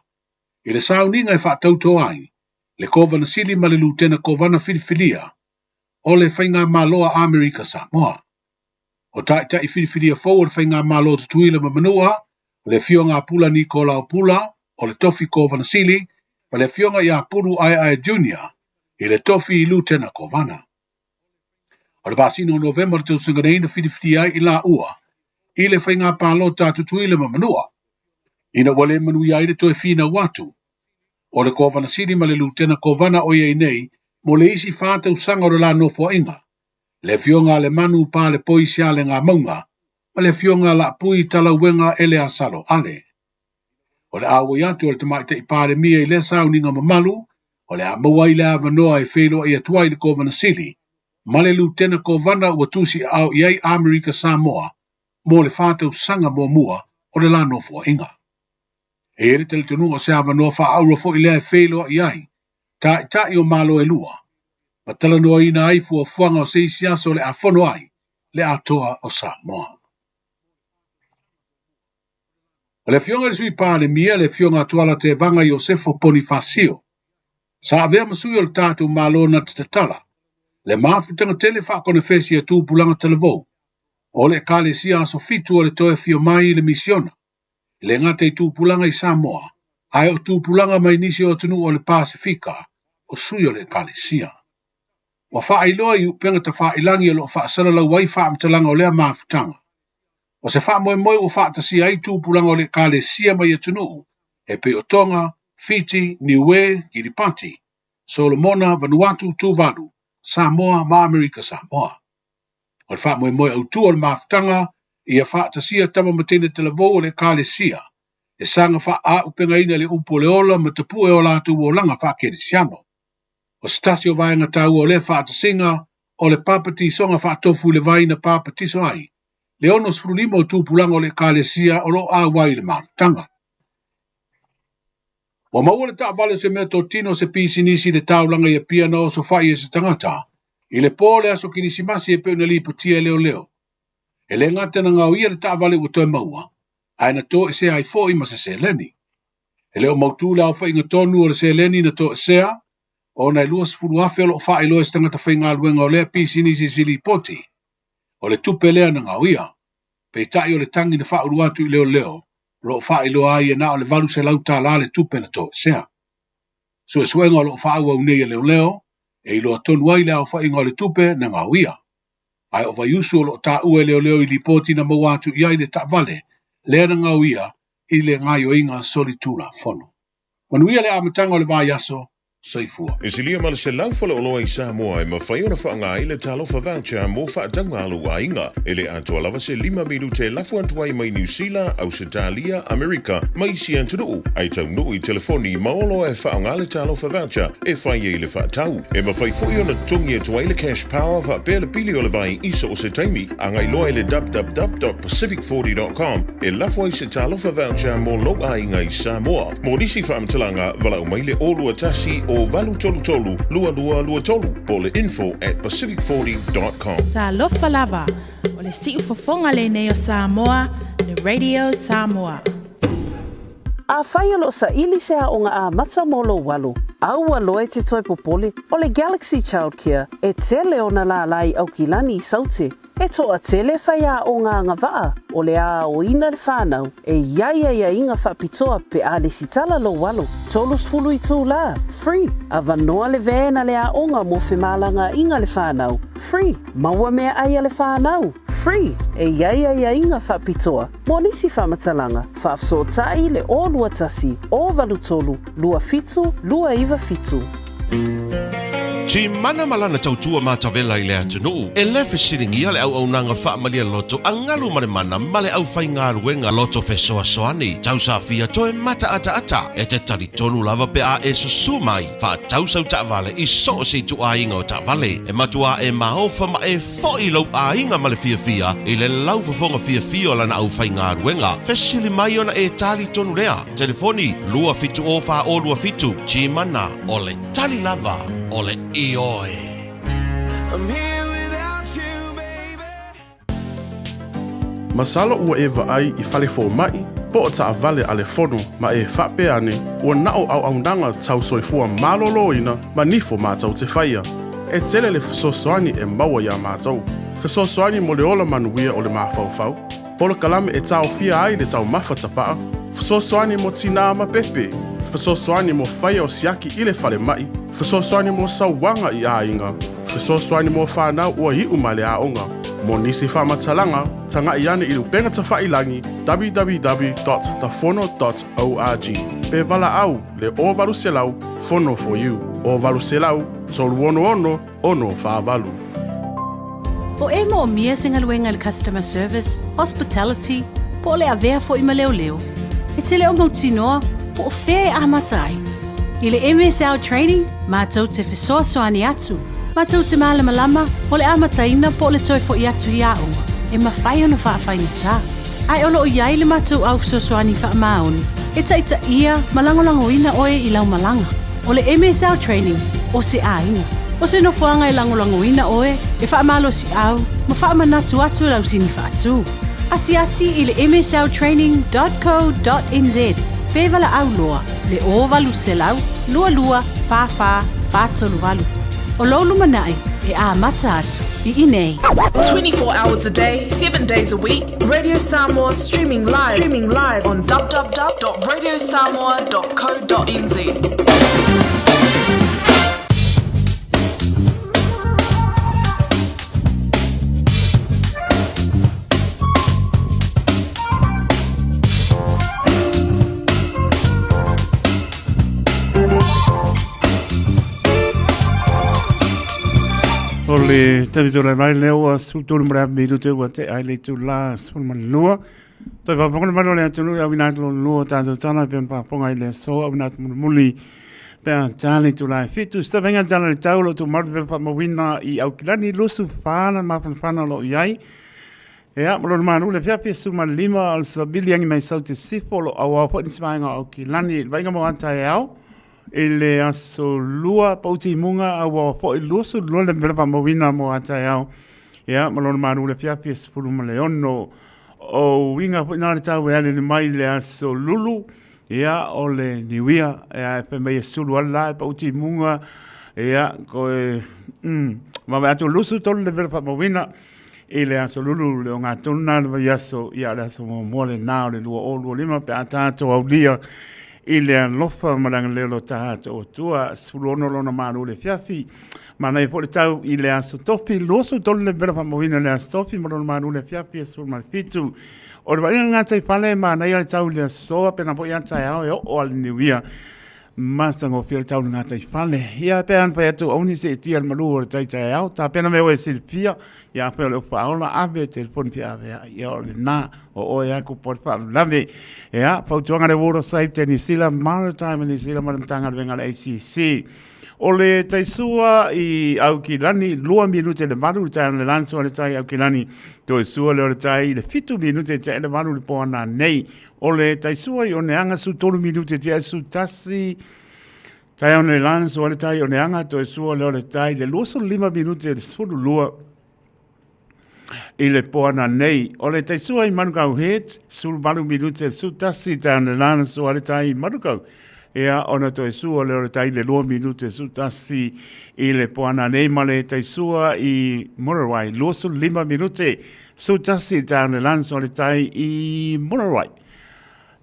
i le sauniga e faatauto ai le Kovana Sili ma le Lutena Kovana Filifilia o le Faigamalo a Amerika Samoa. O taitai filifilia fou o le Faigamalo Tutuila ma Manua, o le Afioga a Pula Nikolao Pula, o le Tofi Kovana Sili, ma le Afioga ia Pulu Aeae Junior, i le Tofi Lutena Kovana. O le masina o Novema o le tausaga nei na filifilia ai i laua i le faiga palota a Tutuila ma Manua, ina ua le manuia ai le toe finau atu o le Kovana Sili ma le Lutena Kovana o i ai nei mo le isi fa tausaga o le la nofoaiga, le Afioga a Lemanu Palepoi Sialegamauga ma le Afioga a Laapui Talauega Eleasalo Ale. O le auai atu o le Tamaitai Palemia i lea sauniga mamalu, o le a maua ai le avanoa e feiloai atu ai le Kovana Sili ma le Lutena Kovana ua tusiaao i ai Amerika Samoa mo le fa tausaga muamua o le la nofoaiga. E i ai le talitonuga o se avanoa faaauro foi lea e feiloai ai taitai o Malo e lua, ma talanoaina ai fuafuaga o se isi aso o le a fono ai le atoa o Samoa. O le Afioga i le Sui Palemia, le Afioga a Tuala Tevaga Iosefo Ponifasio, sa avea ma sui o le tatou Malo na te tatala le mafutaga tele faakonefesi a Tupulaga Talavou o le Ekalesia Aso Fitu o le toe afio mai i le misiona, e le gata i tupulaga i Samoa, ae o tupulaga mai nisi o atunuu o le Pasefika, o sui o le Ekalesia. Ua faailoa i upega tafailagi o lo o faasalalau ai faamatalaga o lea mafutaga. O se faamoemoe ua faatasia ai tupulaga o le Ekalesia mai atunuu e pei o Tonga, Fiti, Niue, Kiripati, Solomona, Vanuatu, Tuvalu, Samoa ma Amerika Samoa. O le faamoemoe autū o le mafutaga ia faatasia tama ma teine talavou o le Ekalesia e saga faaaupegaina le upu o le ola ma tapue o latou olaga faakerisiano. O se tasi o vaega taua o lea faatasiga o le papatisoga faatofu i le vai na papatiso ai le 65 o tupulaga o le Ekalesia o lo o auai i le mafutaga. Ua maua le taavale o se meatotino o se pisinisi i le taulaga i Apia na osofai e se tagata i le po o le aso Kerisimasi e pei ona lipotia e leoleo. E le gata na gaoia le taavale ua toe maua, ae na toesea ai foi ma se seleni. E le o mautū le aofaiga tonu o le seleni na toesea, ona e 20,000 o lo o faailoa e se tagata faigaluega o lea pisinisi i se lipoti, o le tupe lea na gaoia. Peitai o le tagi na faaulu atu i leoleo, o lo o faailoa ai e na o le $800 le tupe na toesea. Suesuega o lo o faaauau nei e leoleo, e iloa tonu ai le aofaiga o le tupe na gaoia. Ae o Vaiusu o lo o taua e leoleo i lipoti na maua atu i ai le taavale lea na gaoia i le gaoioiga solitulafono. Manuia le amataga o le vaiaso. Soifua. E silia ma le 100 faleoloa i Samoa e mafai ona faaaoga ai le Talofa Voucher mo faatauga a lou aiga. E le atoa lava se lima minute e lafo atu ai mai Niu Sila, Ausetalia, Amerika ma isi atunuu, ae taunuu i telefoni ma oloa e faaaoga le Talofa Voucher e fai ai le faatau. E mafai foi ona totogi atu ai le Cash Power faapea le pili o le vai i so o se taimi. Agai loa i le www.pacific40.com e lafo ai se Talofa Voucher mo lou aiga i Samoa. Mo nisi faamatalaga, valaau mai le 021 o 833 2223 po o le info@pacific40.com. Talofa lava, o le siufofoga lenei o Samoa, le Radio Samoa. Afai o lo o saili se aoga amata mo lou alo, aua loa e te toe popole, o le Galaxy Childcare e tele ona lālā i Aukilani i Saute. E toatele faiaoga agavaa o le aoina le whanau e i ai aiaiga faapitoa pe a lesitala lou alo, 30 itulā, free, avanoa le van a le aoga mo femalagaaiga le whanau, free, maua meaai a le whanau, free, e i ai aiaiga faapitoa mo nisi faamatalaga, faafesootai le 021 083 27 297. Timana ma lana tautua matavela i le atunuu, e le fesiligia le auaunaga faamalie loto a galu ma le mana ma le aufaigaluega loto fesoasoani. Tausafia toe mataataata, e te talitonu lava pe a e susu mai, faatau sau taavale i so o se ituaiga o taavale. E matua e maofa ma e Foʻi lou aiga ma le fiafia i le laufofoga fiafia o lana aufaigaluega. Fesili mai ona e tali tonu lea. Telefoni, 2 7 0 4 0 2 7, Timana, o le tali lava o le ioe. I'm here without you, baby. Masalo ua e vaai i fale fomai po o taavale a le fono ma e faapea ane ua na o auaunaga tau soifua maloloina ma nifo matou te faia. E tele le fesoasoani e maua iā matou. Fesoasoani mo le ola manuia o le mafaufau, polokalame e taofia ai le taumafa tapaa, fesoasoani mo tinā ma pepe, fesoasoani mo faia o siaki i le falemai, fesoasoani mo sauaga i aiga, fesoasoani mo fanau ua iu mai le aoga. Mo nisi faamatalaga, tagai ane i le upega tafailagi www.thefono.org pe valaau le 0800 Fono for you 0800 366 648. O e moomia se galuega i le customer service, hospitality, po o le avea foi ma leoleo. E te le o mautinoa po o fea e amata ai. I le MSL Training, matou te fesoasoani atu, matou te malamalama o le amataina po o le toe foi atu i aoga, e mafai ona faafaigata. Ae o lo o i ai le matou au fesoasoani faamaoni e taitaia ma lagolagoina oe i lau malaga. O le MSL Training, o se aiga. O se nofoaga e lagolagoina oe, e faamalosiau ma faamanatu atu i lau sini faatu. Asiasi i le msltraining.co.nz pe valaau loa le 0800 22 44 438. O lou lumanai e amata atu i inei. 24 hours a day, 7 days a week, Radio Samoa streaming live, streaming live on www.radiosamoa.co.nz. O le taimi tulai mai lea ua 13 ma le afe minute ua tea ai le itula 12. Toe faafofoga le mamalu o le atunuu i auina atu lona lua o tatou tala e pei ona faafofoga i le aso auina atu mulimuli pe a ta le itula e 7. Se tafaiga tala i le tau o lo o tumau le pepa faamauina i Aukilani 24 na mafanafana o lo o i ai. Ia, ma lona manu le afiafi 15 o le savili agi mai Saute Sifo o lo o auau foi nisi vaega o Aukilani i le vaaiga mo a taeao i le aso lua pau timuga auau foi 22 le pepa faamauina mo a taeao. Ia, ma lona malu le afiafi e 16. O uiga foi na o le tau e alele mai le aso Lulu, ia, o le niuia, ia, e fai mai e sulu ala la e pau timuga, ia, koe, vaveai atu lusu tolu le vela faamauina i le aso Lulu le ogatonu na le vaiaso, ia, o le aso muamua lena o le 2025 pe a tatou aulia i le alofa ma le agalelei o lo tatou Atua. 16 lona malu le afiafi. Manaia foi le tau i le aso Tofi, 23 le vela faamauina i le aso Tofi ma lona malu le afiafi e 17. O le vaaiga gatai fale, manaia le tau i le aso, pena foi a taeao e oo a le niuia. Matagofie le tau i le gatai fale. Ia pe ana fai atu auni se tia le malu o le tai taeao, tapena mea oe silafia, ia afai o le faaola ave telefoni fia ave ai. Ia o lena, o oe aku po le faalavelave. Ia, fautuaga le Water Safety New Zealand, Maritime New Zealand ma le Matagaluega a le ACC. O le taisua i Aukilani, 2 minute le 8 le taeao le lanso le tai Aukilani, toe sua lea o le tai i le 7 minute te le 8 le poana nei. O le taisua i Oneaga, su 3 minute te su 1, taeao le lanso le tai Oneaga, toe sua lea o le tai le 25 minute le 12 i le poana nei. O le taisua i Manukau Heads, 18 minute su 1 taeao le lanso le tai Manukau. Ia, ona toe sua lea o le tai le 2 minute su 1 i le poana nei ma le taisua i Muriwai, 25 minute su 1 taeao le lanso le tai i Muriwai.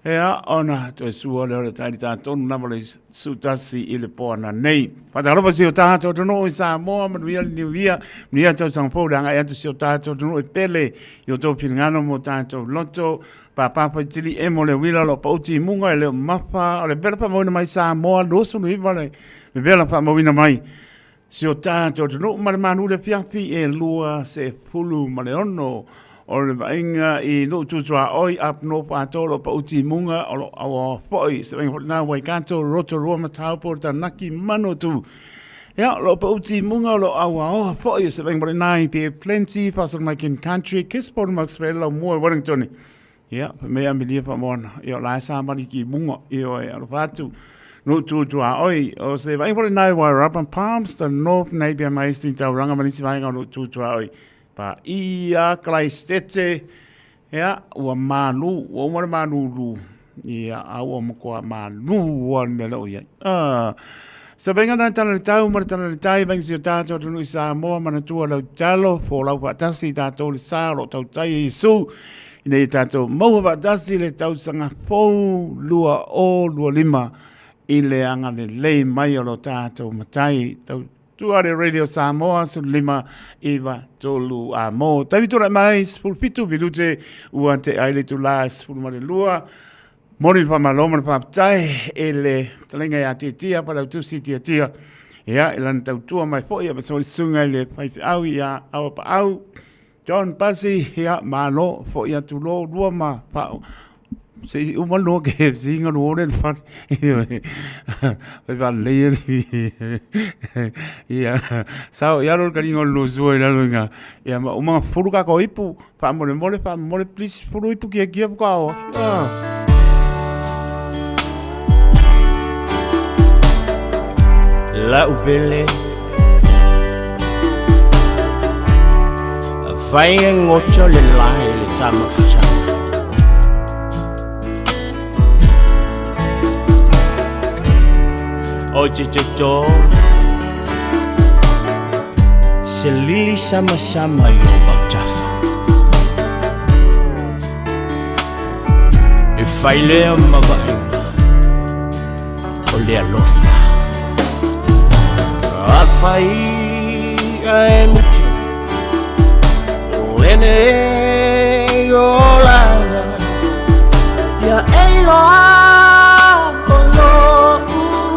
Ia, ona toe sua lea o le tai le tātonu lava le su 1 i le poana nei. Whakatalofa si o tātou atunuu i Samoa, manuia le niuia, manuia tausaga fou le agai atu si o tātou atunuu e pele i o tō whiringano mō tātou loto. Pāpā Whaitiri e mo le uila lo pauti i munga e leo mafa o le vela whaamauina mai Samoa 29 le vela whaamauina mai si o tātou atunuu ma le manu le fiafi e lua se fulu ma le ono o le vaaiga i nuu tutua oi up north atoa lo pauti i munga o lo awa foi se vaaiga foi nā Waikato Rotorua ma Taupo Taranaki Manawatu. Ia, lo pauti i munga o lo awa oa foi se vaaiga foi nā i Bay of Plenty, Faasalamakin Country, Gisborne Macksville, lau mua i Wellington. Ia, pa mea milia pa moana. Ia, o la e sa mari ki munga. Ia, o e alofa atu. No tū a oi. O se vaaiga foi nā i Wairarapa, Palmerston North, Napier, ma Hastings, Tauranga, ma nisi vaega o no tū a oi. Pa ia Karaisete, ia, ua malu, ua uma le malulu. Ia, a ua makoa malu ua le mea lea o i ai. Ah, sa vainga na tala le tau ma le tala le tai, vainga si o tātou atunuu i Samoa, manatua lau talo, folau faatasi i tātou le sa o lo tautai e Iesu, ina ia tātou maua faatasi le tausaga fou 2025 i le agalelei mai o lo tātou matai. Tau Tua le Radio Samoa, 15 9 3 a mō. Taimi tōra mai, 17 minute, ua te ai le tūlā, 12. Moni le whamalo, ma le whaptai, e le talenga ia tia tia, pa lau tusi tia tia. Ia, e lana tautua mai foi, a pasori sunga i le whaiwhi au, ia awa pa au. John Pasi, ia, malo, foi atu lo, lua ma whao. Se uma loa ke si inga no ore le whare. Fai wha lei Ia, sao ia ro karinga o lo sua i lalo inga. Ia ma uma furu ka ko ipu, wha mole mole, wha mole please furu ipu kia kia ka o. Ah. La upele Fai e ngoto le lai le tama fusanga O te te tō Se lili sama sama i o mautafa E fai lea ma vaaiga O le alofa Afai e mutu Lene olanga Ia e iloa o lo'u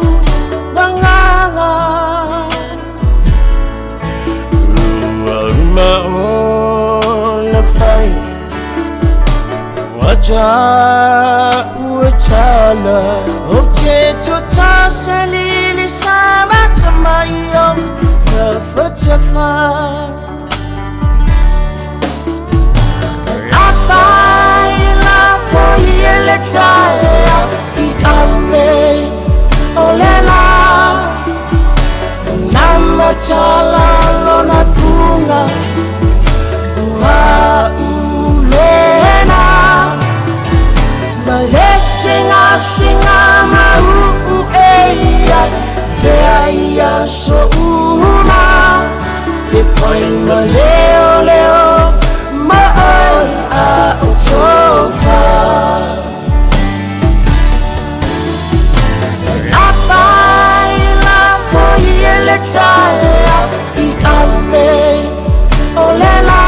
vagaga Ua uma ona fai Ua ua tala O te tota se lili sa mata mai o Tafa Afai la foi ele taea i ave o le la Nama tala lona funga ai aso uma Le whainga leo leo Ma oi a o tofa A whai la foi e le taea i ave o le la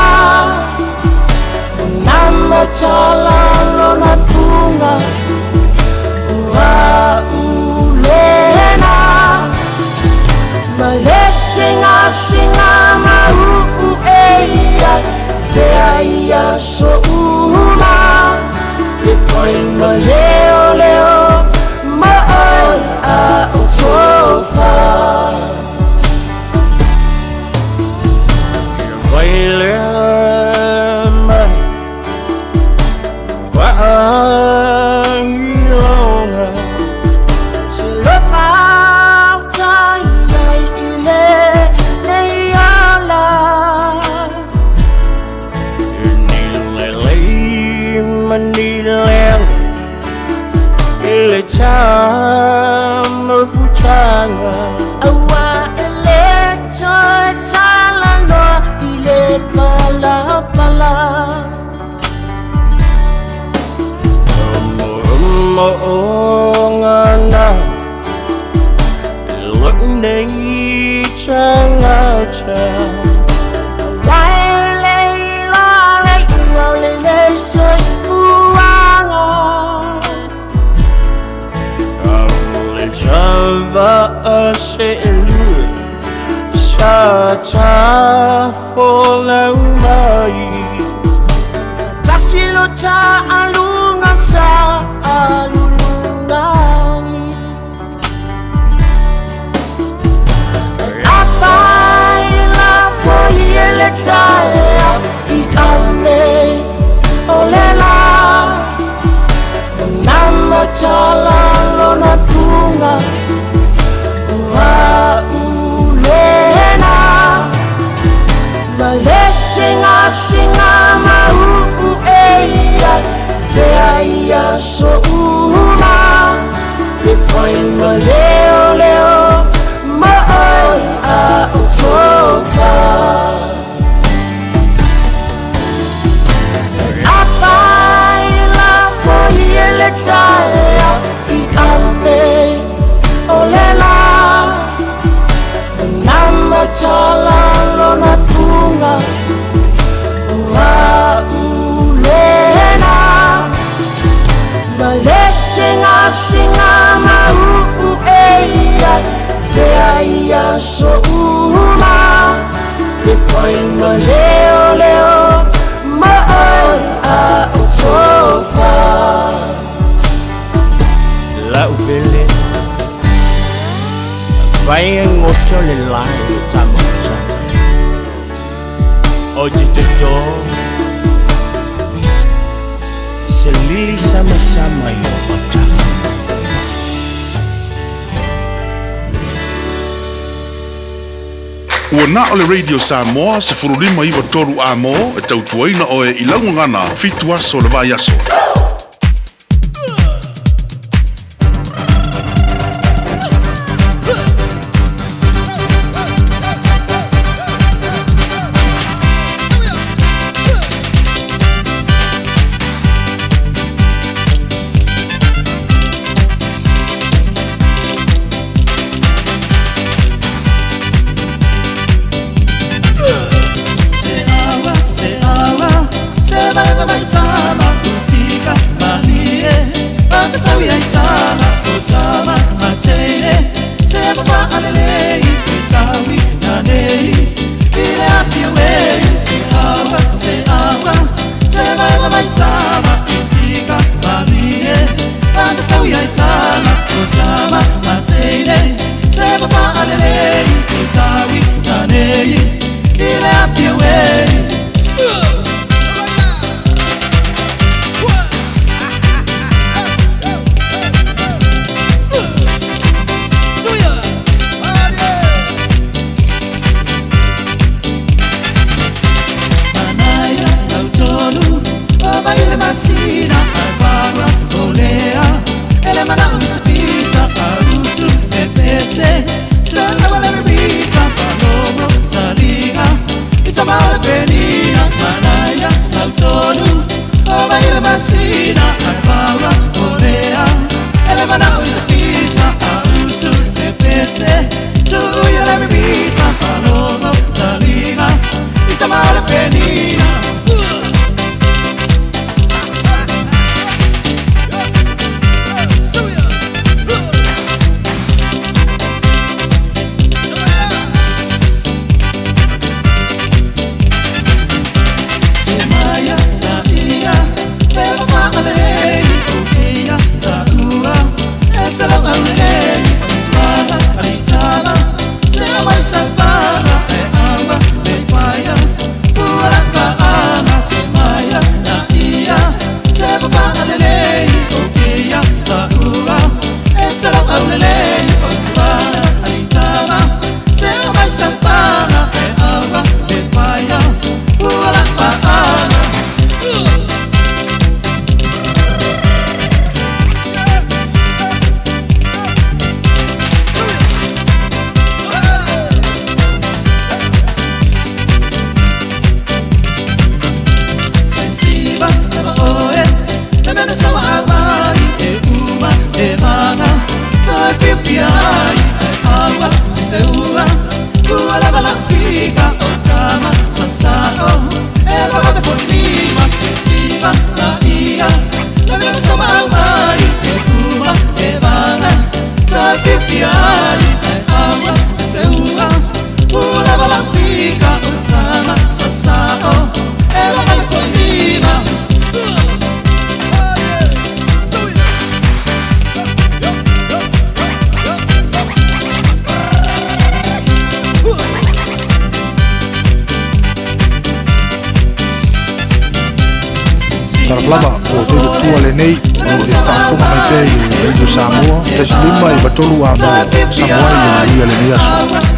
Nama tala lona funga Ua ulena Ma le singa singa ma uu eia Te ai aso uma Le whainga leo leo Ma oi a o tofa Wailema Vaailoga Se lo fauta iai i le nei ola Ni lelei ma ni lele I le tamafutaga Aua e le toe talanoa i le palapala Mo'omo'ogana Lok nei tagata Aua e le iloa le iuga o lenei soifuaga Le tava'a se'elua Sa tafolau mai Tasi lo ta'aluga sa alulugagi Afai la foi e le taea i ave o le la Nama tala lona funga Ua ulena Ma le singa singa ma uu eia Te ai aso uma Le whainga leo leo Ma oi a o tofa Afai la foi e le taea i ave o le la Nama tala lona funga Ua ulena Ma le singa singa ma uu eia Te ai aso uma Le whainga leo leo Ma oi a o tofa Lau pele Vai ngoto le lai le tamafutaga O te totō Se lili samasama i o matafa Ua na o le Radio Samoa se furulima iwa toru a mō e tautuaina oe i laugagana 7 aso le vai aso. Se awa, se awa, se va va va tama musika. lava o te tua lenei o le faafofoga mai pea i le Radio Samoa 1.5 93 a mo Samoa i le manuia lenei aso.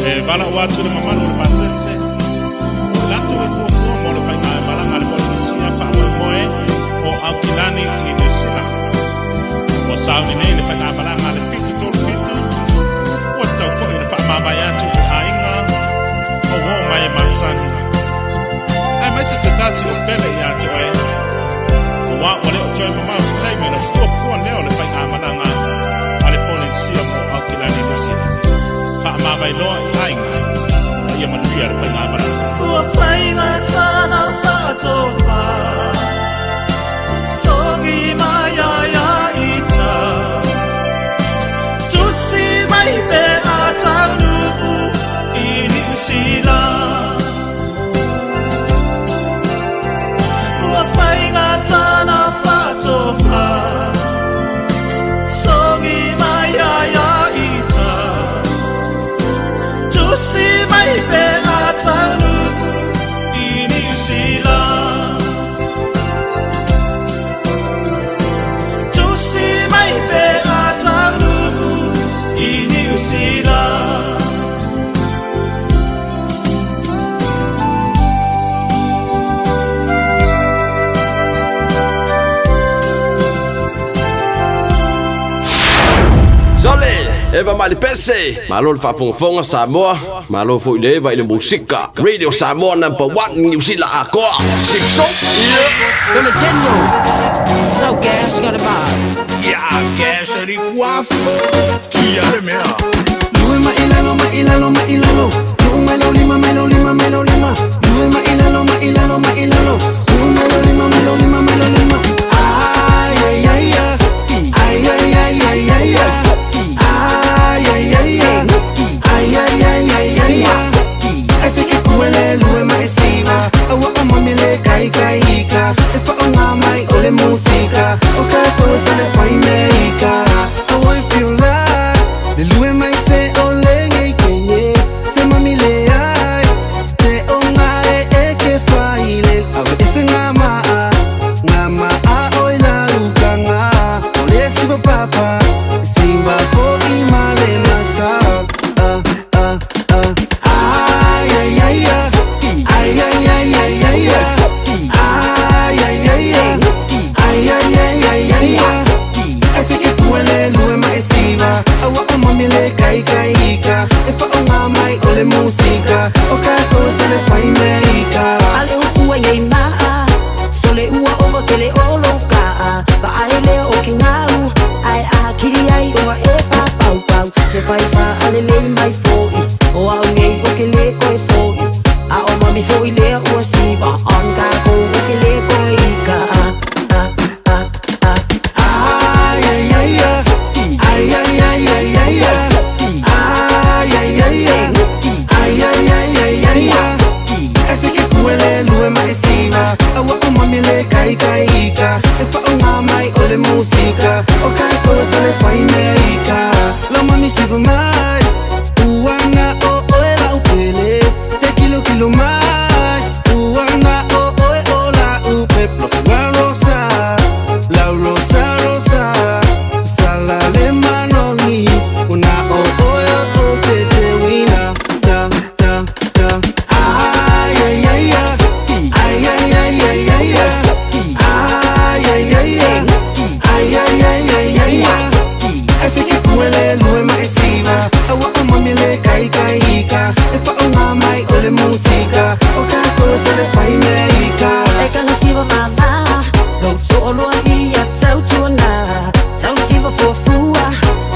E vala o atu le mamalu o le pasese o latou e fuafua mo le faigamalaga a le Polenisia faamoemoe o Aukilani i Niu Sila. Ua sauni nei le faigamalaga a le 737, ua tatau foi ona faamavae atu i aiga o uo mai e masani. Aemaise se tasi o pele ia te oe, auā ua le o toe mamao se taimi ona fuafua lea o le faigamalaga. Polenisia mo Aukilani Niu Sila. Faamavae loa i aiga ma ia manuia le faigamalaga. Ua faigata na faatofa Sogi mai ai a ita Tusi mai pe a taunuu i Niu Sila Ua faigata na faatofa Sogi mai ai a ita Tusi mai pe a taunuu i Niu Sila Tusi mai pe a taunuu i Niu Sila. Sole, Eva Malipese, malo le faafogafoga Samoa, malo foi le Eva i le musika. Radio Samoa number 1 New Zealand atoa. Sipso. Yeah. Tole general. Sau gas got a bar. Ya, gas li kuafo. Kia le mea. Lue ma ilalo ma ilalo ma ilalo Lue ma lo lima ma lo lima ma lo lima Lue ma ilalo ma ilalo ma ilalo Lue ma lo lima ma lo lima ma lo lima Ay ay ay ay ay ay ay ay ay ay ay ay ay ay ay ay ay ay Ese ke kuele lue ma esiva Awa o mami le kai kai ika E fa o ngā mai o le musika O ka koe sa le whai me ika Awa i feel like Le lue mai se o le ngei kenye Se mami le ai Te o ngā e e ke whai le Awe ese ngā maa Ngā maa oi la uka ngā O le siwa papa Siwa fo i male mata Ah, ah, ah Ay, ay, ay, ay Ay, ay, ay, ay, ay, ay Ay, ay, ay, ay Ay, ay, ay, ay, ay, ay Ese ke kuele lue ma esiva Awa o mami le kai kai ika E fa o ngā mai o le musika O ka koe sa le whai me ika Ale ua ye maa Sole ua ova kele o lo kaa Va ai lea o ke ngau Ai a kiri ai oa e wha pau pau Se whai wha ale lei mai foi O au ngei o ke le koe foi A o mami foi lea ua siva On ka kou o ke le koe i ka Ah, ah, ah, Ay, ay, ay, ay Ay, ay, ay, ay, ay, ay Ay, ay, ay, ay Ay, ay, ay, ay, ay, ay Ese ke kuele lue ma esiva Awa o mami le kai kai ika E fa o ngā mai o le musika O ka koe sa le whai me ika La mami siva mai Uanga o oe la upele Te kilo kilo mai Uanga o oe o la upe Plo rosa La rosa rosa Sala le manongi Una o oe o te te wina Ta ta ta Ay ay ay ay Ay ay ay ay ay ay Ay ay ay ay Ay ay ay ay ay ay Ese ke kuele lue ma esiva Awa o mami le kai kai ika E fa o ngā mai o le musika O ka koe sa le whai me ika E kanga siwa vava Lo to'oloa ia tau tuana Tau siwa fuafua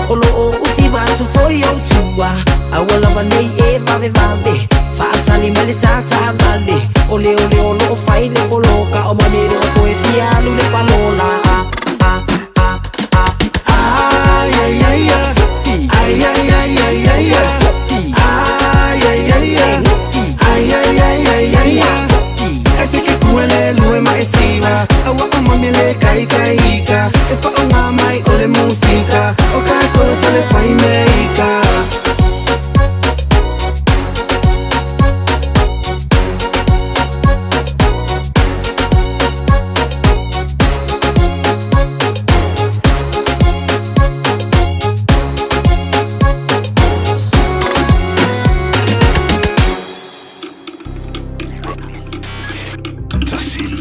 O lo o usiva atu foi o tua Aua lava nei e vave vave Faatali mai le tata vale O le o le o lo o fai le poloka O mami le o koe fia alu le palola Ah, ah, ah, ah Ay ay ay ay Ay ay ay ay ay ay Ay ay ay ay Ay ay ay ay ay ay Ese ke kuele lue ma esiva Awa o mami le kai kai ika E fa o ngā mai o le musika O ka koe sa le whai me ika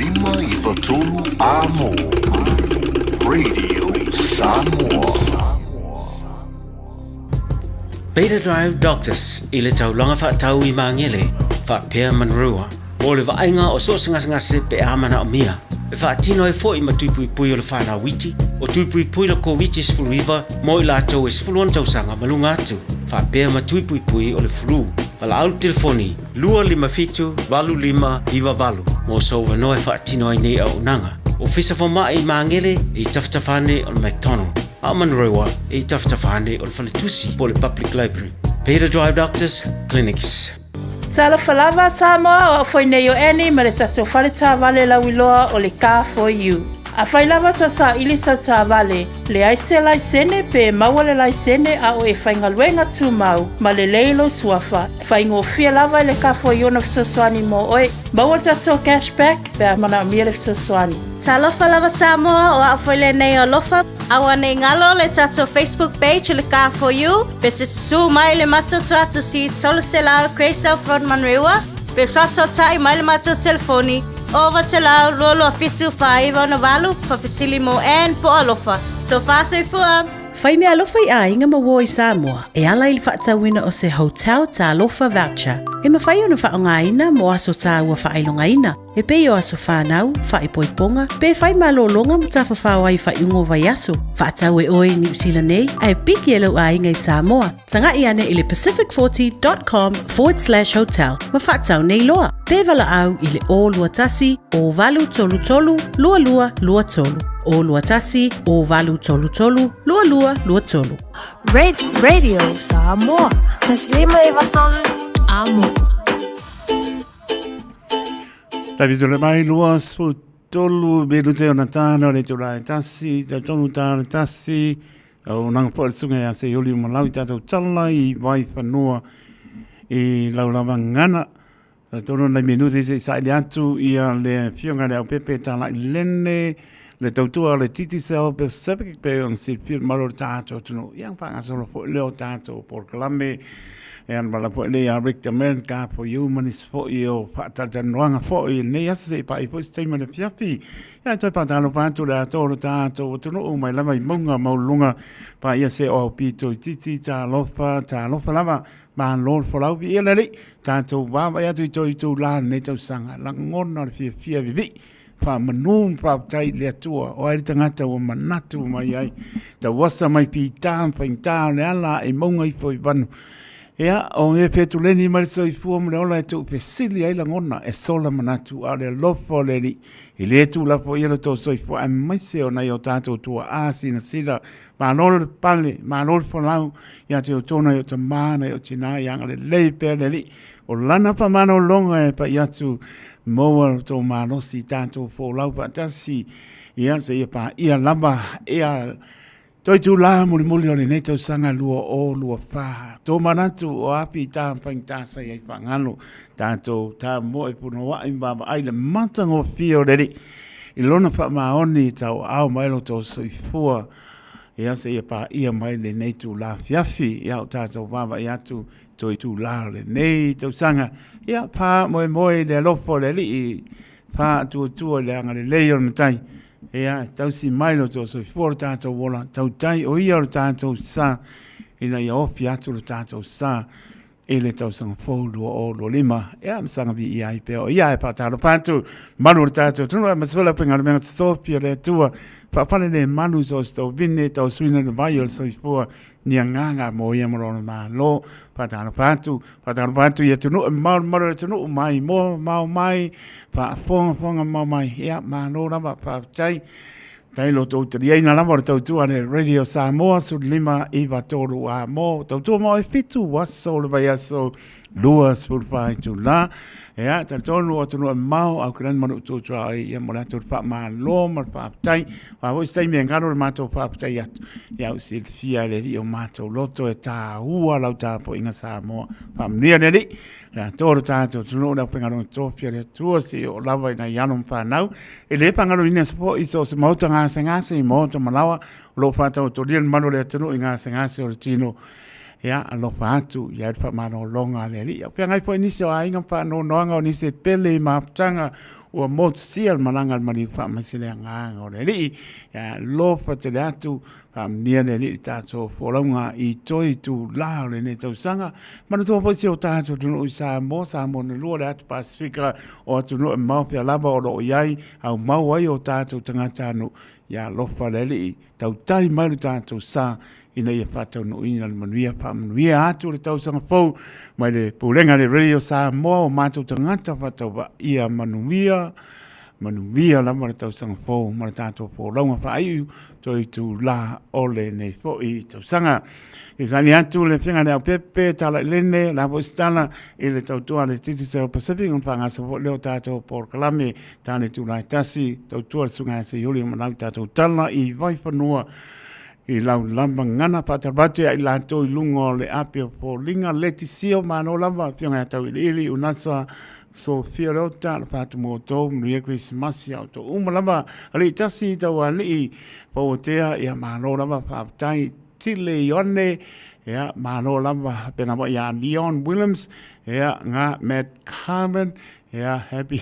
1.593 Amo. Radio Samoa. Beta Drive Doctors i le taulaga faatau i Magele, faapea Manrua, mo le vaaiga o so o se gasegase pe a manaomia. E faatino ai foi ma tuipuipui o le fanau iti, O tui puipui le Koviti-19 mo i latou e 16 tausaga ma luga atu, faapea ma tui puipui o le flu. Valaau le telefoni 257 8598 mo sou avanoa e faatino ai nei auaunaga. Ofisa Fomai i Magele e i tafatafa ane o le McDonald, a o Manurewa e i tafatafa ane o le Faletusi po o le Public Library. Peter Drive Doctors Clinics. Talofa lava Samoa, o au foi nei o Annie ma le tatou fale taavale lauiloa o le Car for You. Afai lava ta saili sau taavale, leai se laisene pe maua le laisene a o e faigaluega tumau ma lelei lou suafa, faigofie lava i le Car for You ona fesoasoani mo oe. Maua le tatou cash back pe a manaomia le fesoasoani. Talofa lava Samoa, o au foi lenei o Alofa. Aua nei galo le tatou Facebook page o le Car for You, pe te susu mai le matou tuatusi 300 Grey South Road Manurewa, pe faasootai mai le matou telefoni 900 22 7 68 faafesili mo Ann po o Alofa. Tofa soifua! Fai meaalofa i aiga ma uo i Samoa e ala i le faatauina o se Hotel Talofa Voucher e mafai ona faaaogaina mo aso taua faailogaina e pei o aso fanau, faaipoipoga, pe fai malologa ma tafafao ai i faaiuga o vaiaso. Faatau e oe i Niu Sila nei ae piki e lou aiga i Samoa. Taga'i ane i le pacific40.com/hotel ma faatau nei loa. Pe valaau i le 021 0833 2223. 021 0833 2223. Radio Samoa. Taslima e vatolu. Amo. Tavi tole mai 23 minute ona tāna o le tula e tasi, tau tonu tāna tasi, o nanga po le sunga ia se oli o malau i tātou tala i vai whanua i laulava ngana. Tau tonu nei minute se i saili atu ia le fionga le au pepe tāla i lene, le tautua o le Digicel Pacific pe on se fil malo le tātou tunu. Ia whangasolo fo leo tātou polokalame. E ana wala fo le ia Rick Daman ka fo iu manis fo i o whaatalanoanga fo i nei asa se i pai fo i se taima le fiafi. Ia toi pātalo pātu le ato o le tātou o tunu mai lava i maunga maulunga pa ia se o au pito i titi tā lofa, tā lofa lava ma lord folau vi ia lele tātou wawa atu i toi tū la nei tausanga langona o le fiafia vivi Whaamanu ma whaafetai i le Atua, o ai le tagata ua manatu mai ai, tauasa mai pitā ma faigata o le ala e maunga ifo i vanu. Ea, o mea petuleni mai le soifua ma le ola e tou fesili ai lagona, e sola manatu, a o le alofa o le Alii, e le tuulafoia lo tou soifua, aemaise o nai o tatou tuaa sinasina, malo le pale, malo le folau, ia te outou nai o tamā, nai o tinā, ia agalelei pea le Alii, O lana whamalologa e pai atu moua lo tou malosi tatou folau faatasi ia seia paia lava ia toi tūlā mulimuli o lenei tausaga 2024. Tō manatu o api tā whaingtā sai ai whangalo tātou tā moe punoai vaavaai le matagofie o le Alii i lona whaamaoni tau ao mai lo tō soifua ia seia paia mai lenei tūlā fiafi ia o tātou vaavaai atu Toi tū la o lenei tausaga, ia, faamoemoe i le alofa o le Alii, faatuatua i le agalelei o le Matai, ia, e tausi mai lo outou soifua lo tatou ola, tautai o ia o le tatou sa, ina ia ofi atu lo tatou sa i le tausaga fou 2025, ia, ma saga viia ai pea o ia e faatalofa atu, malu o le tatou atunuu, aemaise foi le aufaigaluega totofi a le Atua, faafale le malu so o se tovine, tausuina le vai o le soifua, Ni agaga mo ia ma lona Malo. Faatalofa atu, faatalofa atu i atunuu e mamao le mamalu o le atunuu mai moa mamao mai, faafogafoga mamao mai. Ia, malo lava, faafetai. Faafetai lo outou taliaina lava o le tautua a le Radio Samoa 1593 a mo tautua mo e 7 aso o le vaiaso 24 itula. Ia, talitonu o atunuu e mamao, Aukilani ma Nuu tua ai ia mo le latou faamalo ma le faafetai. O a foi se taimi e galo le matou faafetai atu, ia u silafia e le Alii o matou loto e tāua lau tapuaiga Samoa. Faamanuia le Alii, le atoa o le tatou atunuu, le aufaigaluega tofi a le Atua, seia oo lava i nai alo ma fanau. E le faagaloina foi so o se maota gasegase i maota malaoa o lo o faataotolia le mamalu o le atunuu i gasegase o le tino. Ia, alofa atu i ai le faamalologa a le Alii. Ia feagai foi nisi o aiga ma faanoanoaga o nisi e pele i mafutaga ua motusia le malaga a le maliu faamaise le agaga o le Alii. Ia, alofa tele atu. Faamanuia le Alii i le tatou folauga i toe itulā o lenei tausaga. Manatua foi si o tatou atunuu i Samoa, Samoa na lua, le Atu Pasefika o atunuu e mamao pea lava o lo o i ai, aumau ai o tatou tagatanuu. Ia alofa le Alii, tautai mai lo tatou sa ina ia faataunuuina le manuia, faamanuia atu le tausaga fou mai le Pulega a le Radio Samoa o matou tagata faatauvaa. Ia manuia, manuia lava le tausaga fou ma le tatou folauga faaiu toe itulā o lenei foi tausaga. I saini atu le Afioga i le Aupepe Talailene, o le a foi se tala i le tautua a le Digicel Pacific ona faagasa foi lea o tatou polokalame tane itula e tasi, tautua le Susuga ia Seiuli o Manau i tatou tala i Vaifanua i lau lava gagana faatalofa atu ia i latou i luga o le api o foliga letisia o malo lava Afioga ia Tauiliili Unasa Sofia Leota, alofa atu mo outou, manuia Kerisimasi a outou uma lava, alii tasi taualii fauatea, ia malo lava, faafetai Tile Ioane, ia malo lava, pena foi ia Leon Williams, ia nga Matt Carmen, ia happy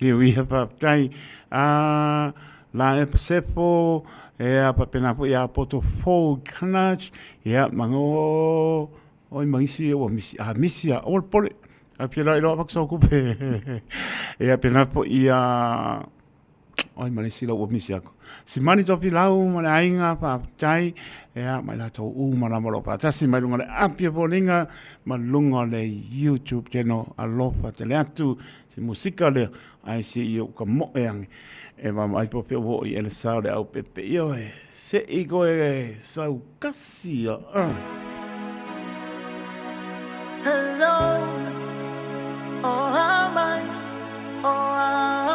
New Year, faafetai. La Epasefo, ia faapena foi ia Poto Fou Kanach, ia mango Oi ma isi ua misi, a misi a, aua le popole, a fia loa iloa avatu sau tupe. Ia pena foi ia, oi ma le isi lau ua misi aku. Simani Tofilau ma le aiga, faafetai, ia ma i latou uma lava o lo o faatasi mai luga o le api o foliga ma luga o le YouTube channel. Alofa tele atu se musika lea, ae se i ou ka moe ane e vaavaai po o fea ua oo i ai le sa o le aupepe. Ioe, se i koe sau kasi ia. Hello, oh amai, oh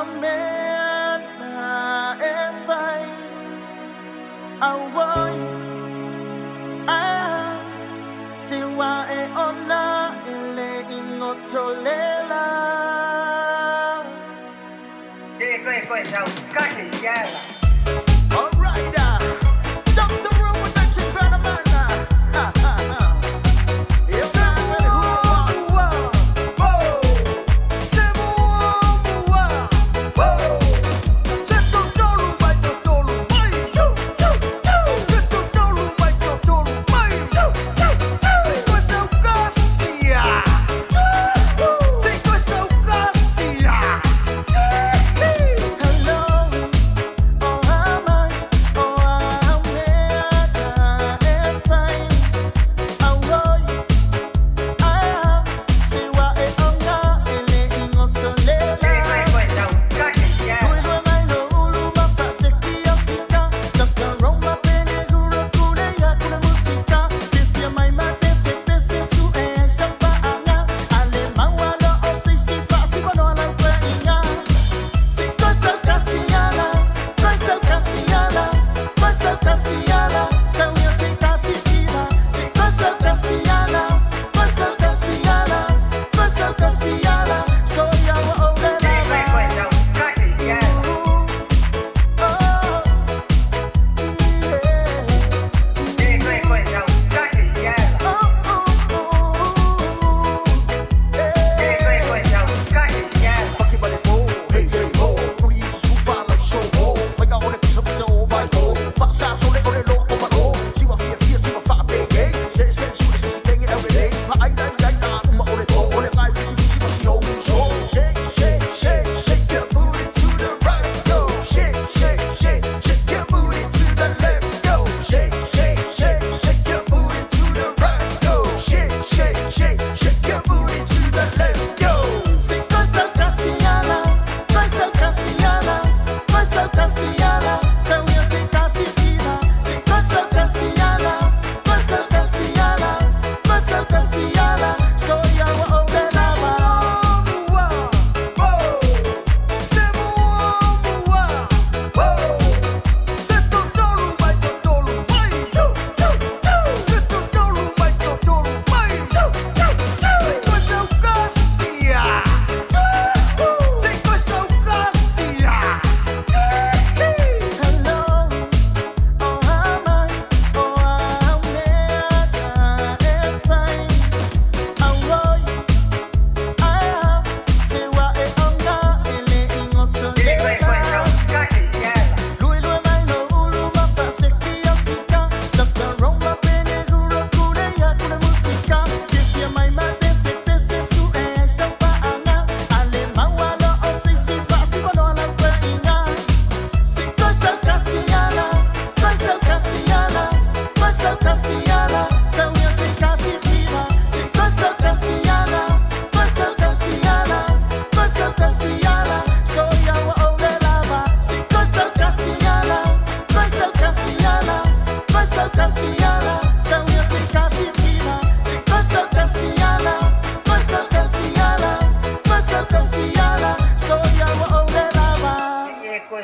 amen, e fai, auoi, ah, si wa e ona e le ingotolela. Alright, Dr. Roman Ha, ha, ha.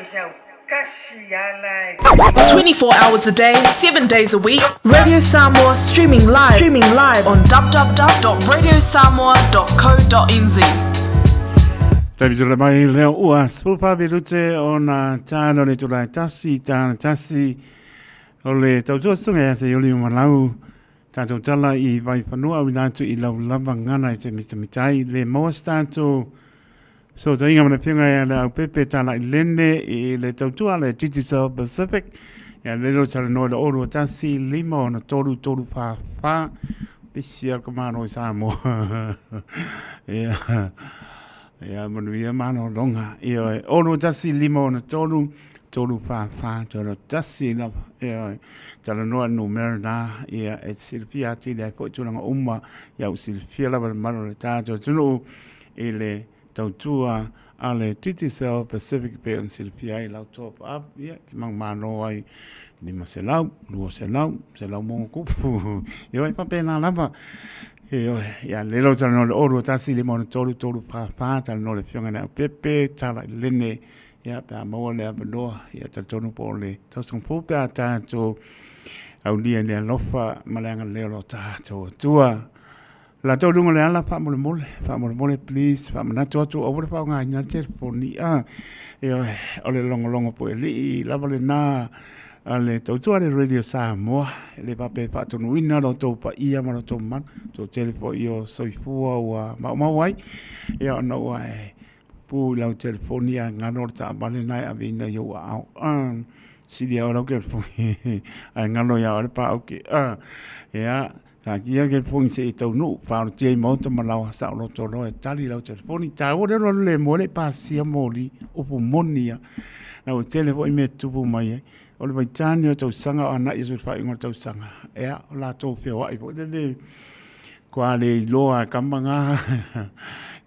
24 hours a day, 7 days a week, Radio Samoa streaming live, streaming live on www.radiosamoa.co.nz. Taimi tula mai lea ua spupa minute o na tāna o le tula e tasi, tāna tasi o le tautua sunga ia se ioli o malau tātou tala i Vaifanua au ina atu i lau lava ngana i te mitamitai le maua se tātou So tainga mana pinga ia le au pepe tala i lene i le tautua le Digicel Pacific ia le lo tala noa le oru tasi lima ona toru toru wha wha pisi al ka mano i Samoa ia ia manuia mano longa ia e oru tasi lima ona toru toru wha wha tolo tasi lava ia tala noa numera na ia e silafia atu i le ai tulaga uma ia u silafia lava le malo le tātou atunuu i le tautua a le Digicel Pacific pei ona silafia ai lau top up ia ke mangmalo ai 500, 200, 100 mo kupu. Ioe faapena lava. Ioe, ia le lo talanoa le 2 1 5 6 3 3 4 4 talanoa le afioga i le Aupepe, tala i lene, ia pe a maua le avanoa, ia talitonu po o le tausaga fou pe a tatou aulia i le alofa ma le agalelei o lo tatou Atua. Latou luga o le ala faamolemole, faamolemole please, faamanatu atu aua le faaaogaina le telefoni a. Ioe, o le logologo puelii lava lena a le tautua a le Radio Samoa, e le faapea e faatonuina lo outou paia ma lo outou mamalu, toatele foi o soifua ua maumau ai, ia ona ua e pupuu i lau telefoni ae galo le taavale lena e aveina i ou aao. A, sili lava lau telefoni ae galo ia oe le paauki. A, ia, Taatia le telefoni se i taunuu, faaolotia i maota ma laoa saoloto loa e tali lau telefoni. Taua le alu alu le moe le i pasia moli, upu moni ia. Na ua tele foi mea tutupu mai ai. O le vaitani o tausaga o anai aso i le faaiuga o le tausaga. Ea, o latou feoai foi lele kua le iloa e kama ngā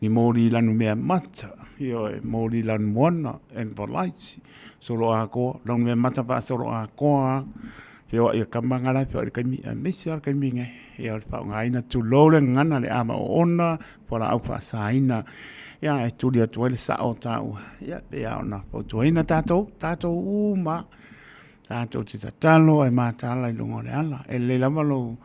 ni moli lanu mea mata, ioe, moli lanu moana, empolite, solo akoa, lanu mea mata faasolo akoa, Feoai a kama nga la feoai le kaimi aemaise lava le kaimi ngai ia o le faaaogaina tulou le gagana le ava oona fualaau faasaina ia e tuli atu ai le sao o taua ia pei lava ona fautuaina tatou tatou uma tatou te tatalo ae mataala i luga o le ala e lelei lava lou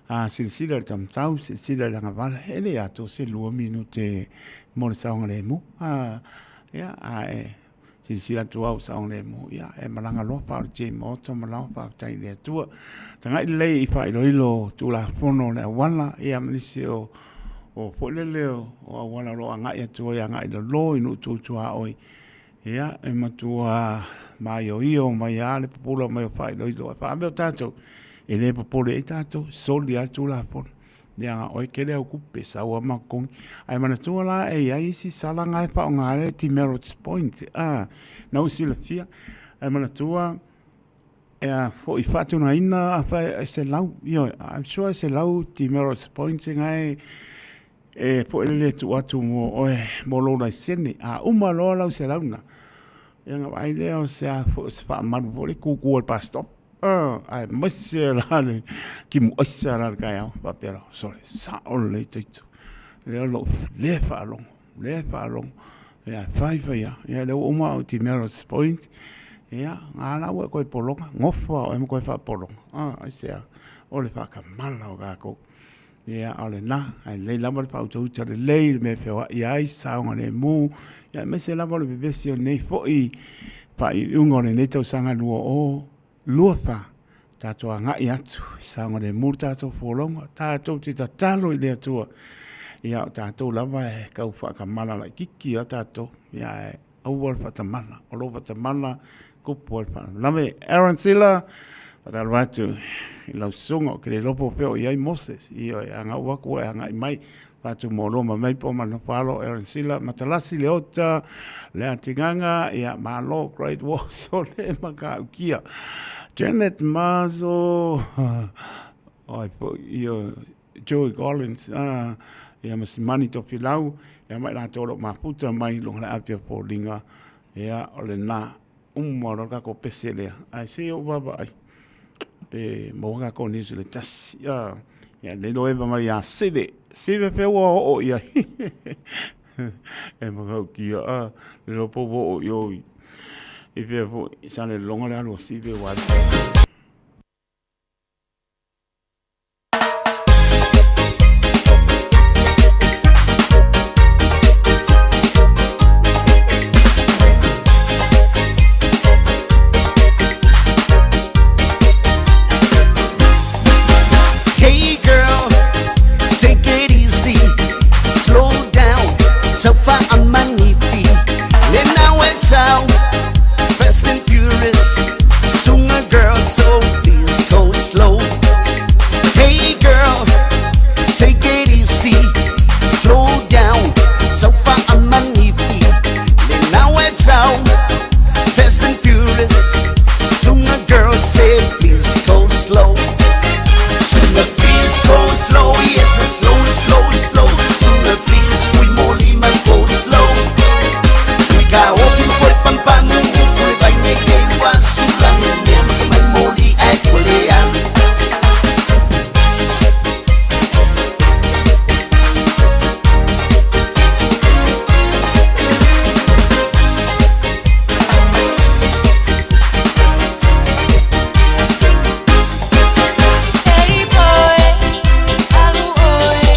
a silasila i le taumatau silasila i le agavale e le atoa se 2 minute mo le saogalemu a ia ae Silasila atu au saogalemu, ia e malaga loa faaolotia i maota ma laoa faafetai i le Atua. Tagai lelei i faailoilo Tulafono o le auala, ia ma nisi o o foi lele o auala o lo o agai atu ai agai i lalo i nuu tutuaoi. Ia e matua maioio mai lava le pupula mai o faailoilo. Ae faamea o tatou, e le popole ai tatou, soli lava le Tulafono. Ia nga oe kele au kupe sau a makongi. Ae manatua la e iai isi sala nga e faaaoga ai le demerits point a na ua silafia. Ae manatua e a foi faatunaina a fa e selau ioe I'm sure e selau demerits points nga e e foi lele tuu atu mo oe mo lou laisene. A uma loa lau selau na ia nga vaai lea o se a foi o se faamalu foi le kuku o le bus stop. Aemaise la le timu aisa la le taeao faapea la, sole, sao lelei taitu. Lea o lou le faalogo, le faalogo. Ia, fai fai lava. Ia, lea ua uma au i Merrill's Point. Ia, nga la ua e toe pologa, gofa oe ma toe faapologa. Aisea? O le faatamala o tatou. Ia, o lena, ae lelei lava le faautauta lelei i le mea e feoai ai, saogalemu, ia aemaise lava o le vevesi o lenei foi faaiuiuga o lenei tausaga 2024, tatou agai atu i saogalemu le tatou folauga, tatou te tatalo i le Atua, ia o tatou lava e tau faatamala laitiiti lava tatou, ia ae aua le faatamala, o lou faatamala tupu ai le faalavelave. Aaron Sila, faatalofa atu i lau susuga, ou te le iloa po o fea o i ai Moses, ioe, a gau atu e agai mai, Fatu Molo ma Maple ma nofo alo Aaron Sila, Matalasi Leota, le Atigaga, ia malo Great Wall Sole ma Kaukia. Janet Mazo, ai foi, ioe, Joey Collins, ia ma Simani Tofilau, ia ma i latou o lo o mafuta mai i luga o le api o foliga, ia, o lena uma loa le tatou pese lea. Ae se i ou vaavaai pe maua tatou news i le tasi. Ia, le iloa eva mai ia Seve. Seve pea ua oo i ai. E matautia, le iloa po ua oo i o i. I pea foʻi sa le loga le alu a sive ua. Hey girl, take it easy, slow down, so far I'm manifi. Then now it's out, fast and furious, sooner girl, so please go slow. Hey girl, take it easy, slow down, so far I'm manifi. Then now it's out, fast and furious, sooner girl, say please go slow. Sooner please go slow, yes, slow, slow, slow. Sooner please, fui moli man go slow. We got open for pam pam, we by me wa sulang nem mai moli akulean. Hey boy, alu oe,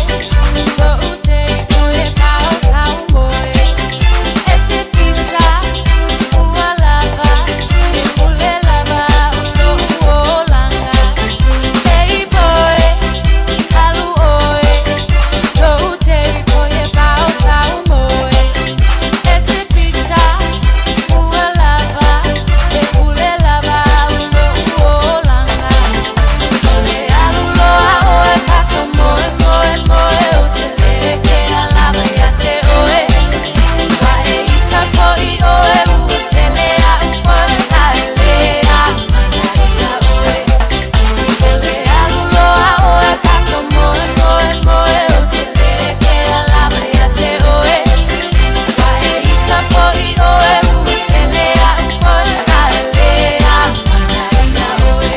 ko ute oe pao tau moe. E te pisa, ua lava, e ule lava ulo uolanga. Hey boy, alu oe, ko ute oe pao tau moe. E te pisa, ua lava, e ule lava ulo uolanga. Ole alu loa oe paso moe moe moe o te leke alava ia te oe. Wa e ita koi oe ua tele a upoe la e lea mana ia oe. Ole alu loa oe paso moe moe moe o te leke alava ia te oe. Wa e ita koi oe ua tele a upoe la e lea mana ia oe.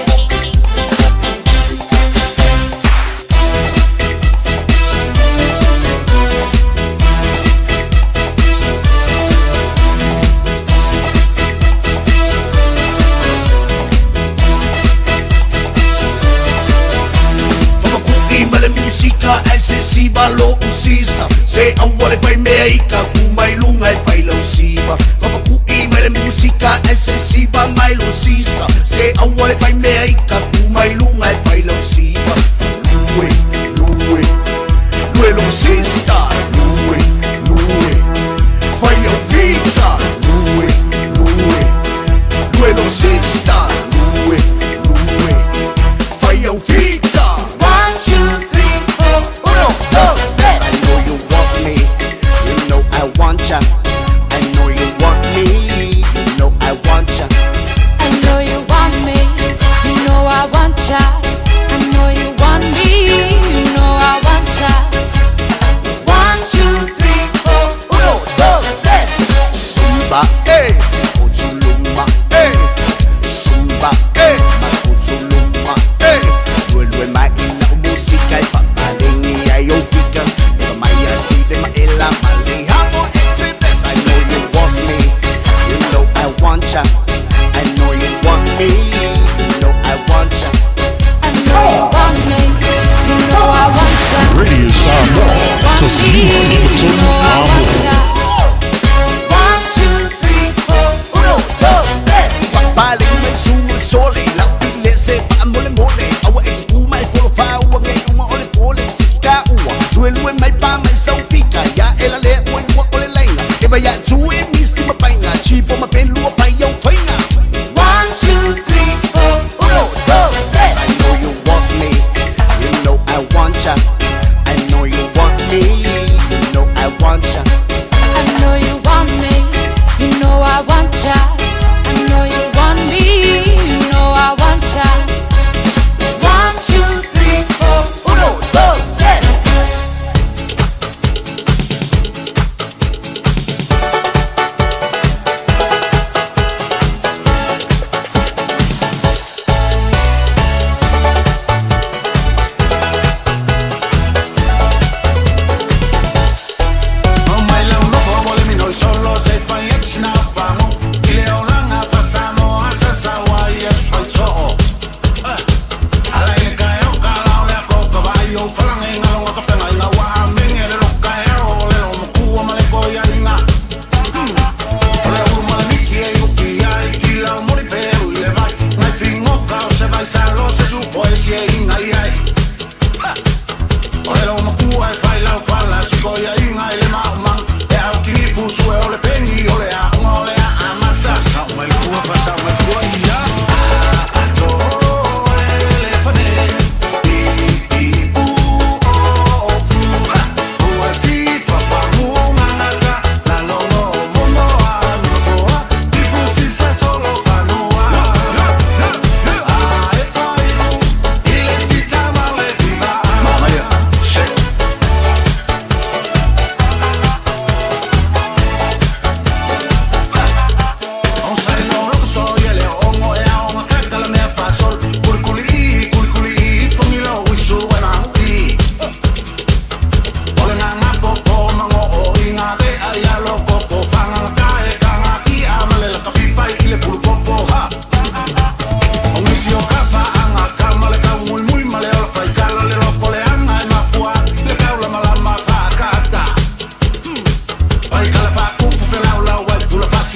Whakakuki ma le musika ai se siva lo usista Se aua le pai mea i ka ku mai lunga e pai lau siva Whakakuki ma le musika ai se siva mai lo sista Se aua le pai mea i ka ku mai lunga e pai lau siva Lue, lue, lue lo sista Lue, lue, fai au vita Lue, lue, lue lo sista Lue, lue, fai au vita 1, 2, 3, 4, uno, dos, tres. I know you want me, you know I want ya. I know you want me, you know I want ya.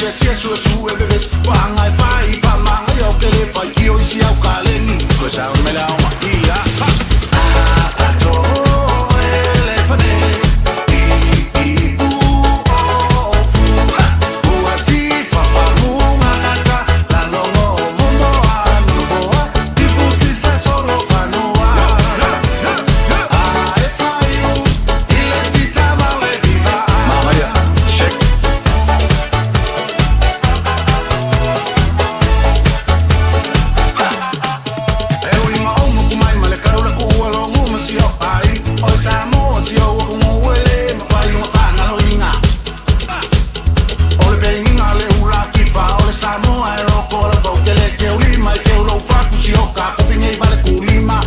sia sia su su e bebe pa ngai fai fa manga yo ke le fai ki o si au kaleni ko sa o me la o ia ha a to elefane i i u o fu o ati fa fa lunga ata la longo momo a no ti pusi sa solo fanua a e fai u ile tita male viva Mama ia shake. E ui ma o moku mai ma le kaula ku ua longu ma si o ai O sa mo si o ku ngu ele ma fai unga whanga lo inga O le penginga le ula ki fa o le Samoa e loko la fau ke le ke ulima i ke ulo faku si o ka kufinge i vale kulima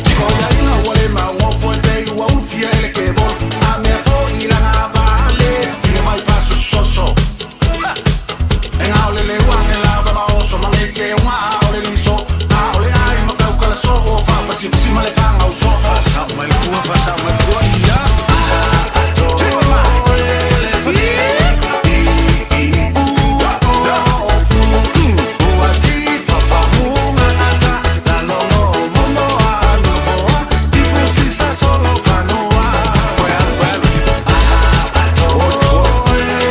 Tiko ia ina ua le mau ngofo e pe ua ulufia ele ke vol A mea fo i langa vale fine mai fa sososo E ngā o le le uange lava ma oso mange ke unga a o le liso A o le ai ma kau kala so o fa pasi pasi ma le whanga o so Fa sa mai le kua, fa sa mai le kua ia. A to elefane I i u o fu O ati fa fa munga ata La longo momo a no voa Ti pusi sa solo fanua A to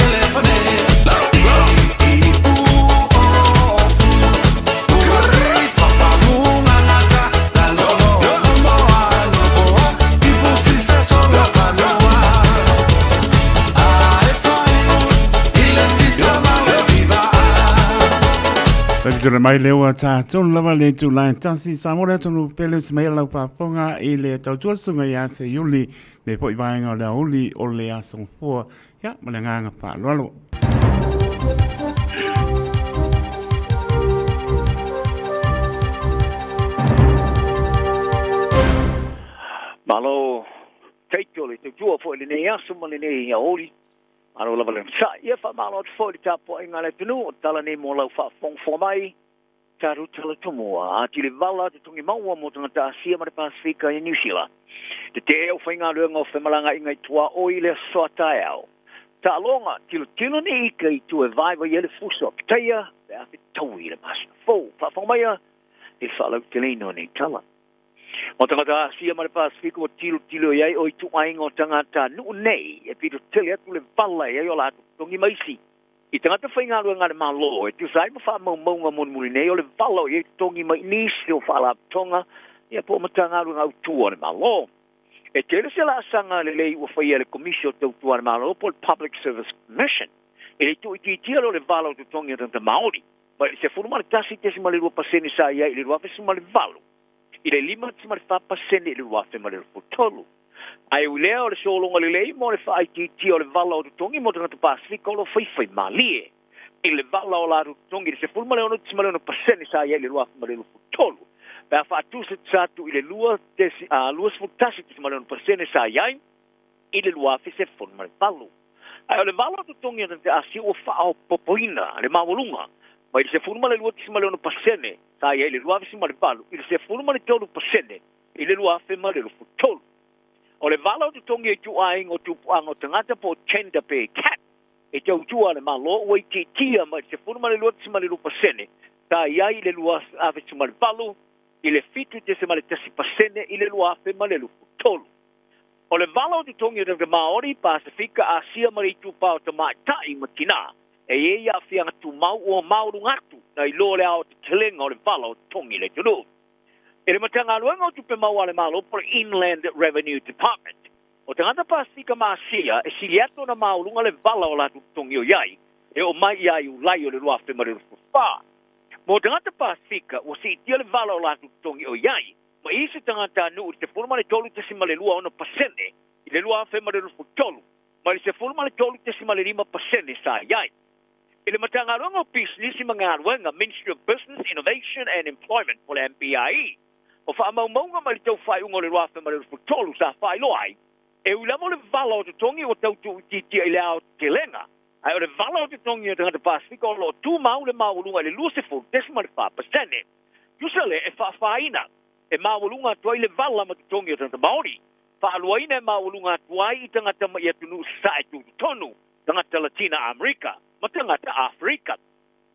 elefane I i u o fu O ati fa fa munga ata La longo momo a no voa Ti pusi sa solo fanua A e fai u ile tita male viva Taimi tole mai lea ua tatonu lava le itula e tasi sa mo le atunuu pele usi mai ai lau faafofoga i le tautua susuga ia Seiuli le fo'i vaega o le aoauli o le Aso Gafua. Ia ma le agaga faaaloalo. Malo taito le tautua foi i lenei aso ma lenei aoauli. Malo lava le onosai. Ia faamalo atu foi i le tapuaiga a le atunuu o tala nei mo lau faafogafoga mai. Tatou tala tomua atu i le vala totogi maua mo tagata Asia ma le Pasefika i Niu Sila. Tetee au faigaluega o femalagaaiga i tuaoi i le aso a taeao. Taaloga, tilotilo ni ika i tua e vaivai ai le fuso a pitaia pe a fetaui i le masina fou. Faafofoga maia i le faalauteleina o nei tala. O tagata Asia ma le Pasefika ua tilotilo i ai o ituaiga o tagatanuu nei e pito tele atu le vala i ai o latou totogi ma isi i tagata faigaluega a le Malo e tusa ai ma faamaumauga mulimuli nei o le vala o i ai totogi mai nisi o faalapotopotoga ia po o Matagaluega Autu a le Malo. E tele se laasaga lelei ua faia e le Komisi o Tautua a le Malo po o le Public Service Commission i le tuuitiitia lea o le vala o totogi o tagata Maori mai le 11.2% sa i ai i le 2018 i le 5.4% i le 2023. Ae ui lea o le sologa lelei mo le faaitiitia o le vala o totogi mo tagata Pasefika o lo o faifai malie i le vala o latou totogi i le 16.6% sa i ai i le 2023 pe a faatusatusa atu i le 21.6% sa i ai i le 2018. Ae o le vala o totogi o tagata Asia ua faaopoopoina le maualuga mai le 12.6% sa i ai i le 2018 i le 13% i le 2023. O le vala o totogi o ituaiga o tupuaga o tagata po o gender pay gap e tautua a le Malo ua itiitia mai le 12.2% sa i ai i le 2018 i le 7.1% i le 2023. O le vala o totogi o tagata Māori, Pasefika, Asia ma le itupa o tamaitai ma tinā e i ai aafiaga tumau ua maualuga atu nai lo le aotetelega o le vala o totogi i le atunuu. I le Matagaluega o Tupe Maua a le Malo po o le Inland Revenue Department, o tagata Pasefika ma Asia e sili atu ona maualuga le vala o latou totogi o i ai e oo mai ia Iulai o le 2024. Mo tagata Pasefika, ua siitia le vala o latou totogi o i ai ma isi tagatanuu i le 13.26% i le 2023 mai le 13.5% sa i ai. I le Matagaluega o Pisinisi ma Galuega, Ministry of Business, Innovation and Employment po o le MBIE, o faamaumauga mai le tau faaiuga o le 2023 sa faailoa ai, e ui lava o le vala o totogi ua tau tuuitiitia i le aotetelega, ae o le vala o totogi o tagata Pasefika o lo o tumau le maualuga i le 20.4%. Tusa lea e faafaina e maualuga atu ai le vala ma totogi o tagata Maori, faaluaina e maualuga atu ai i tagata mai atunuu sasae tutotonu. tagata Latina Amerika ma tagata Aferika.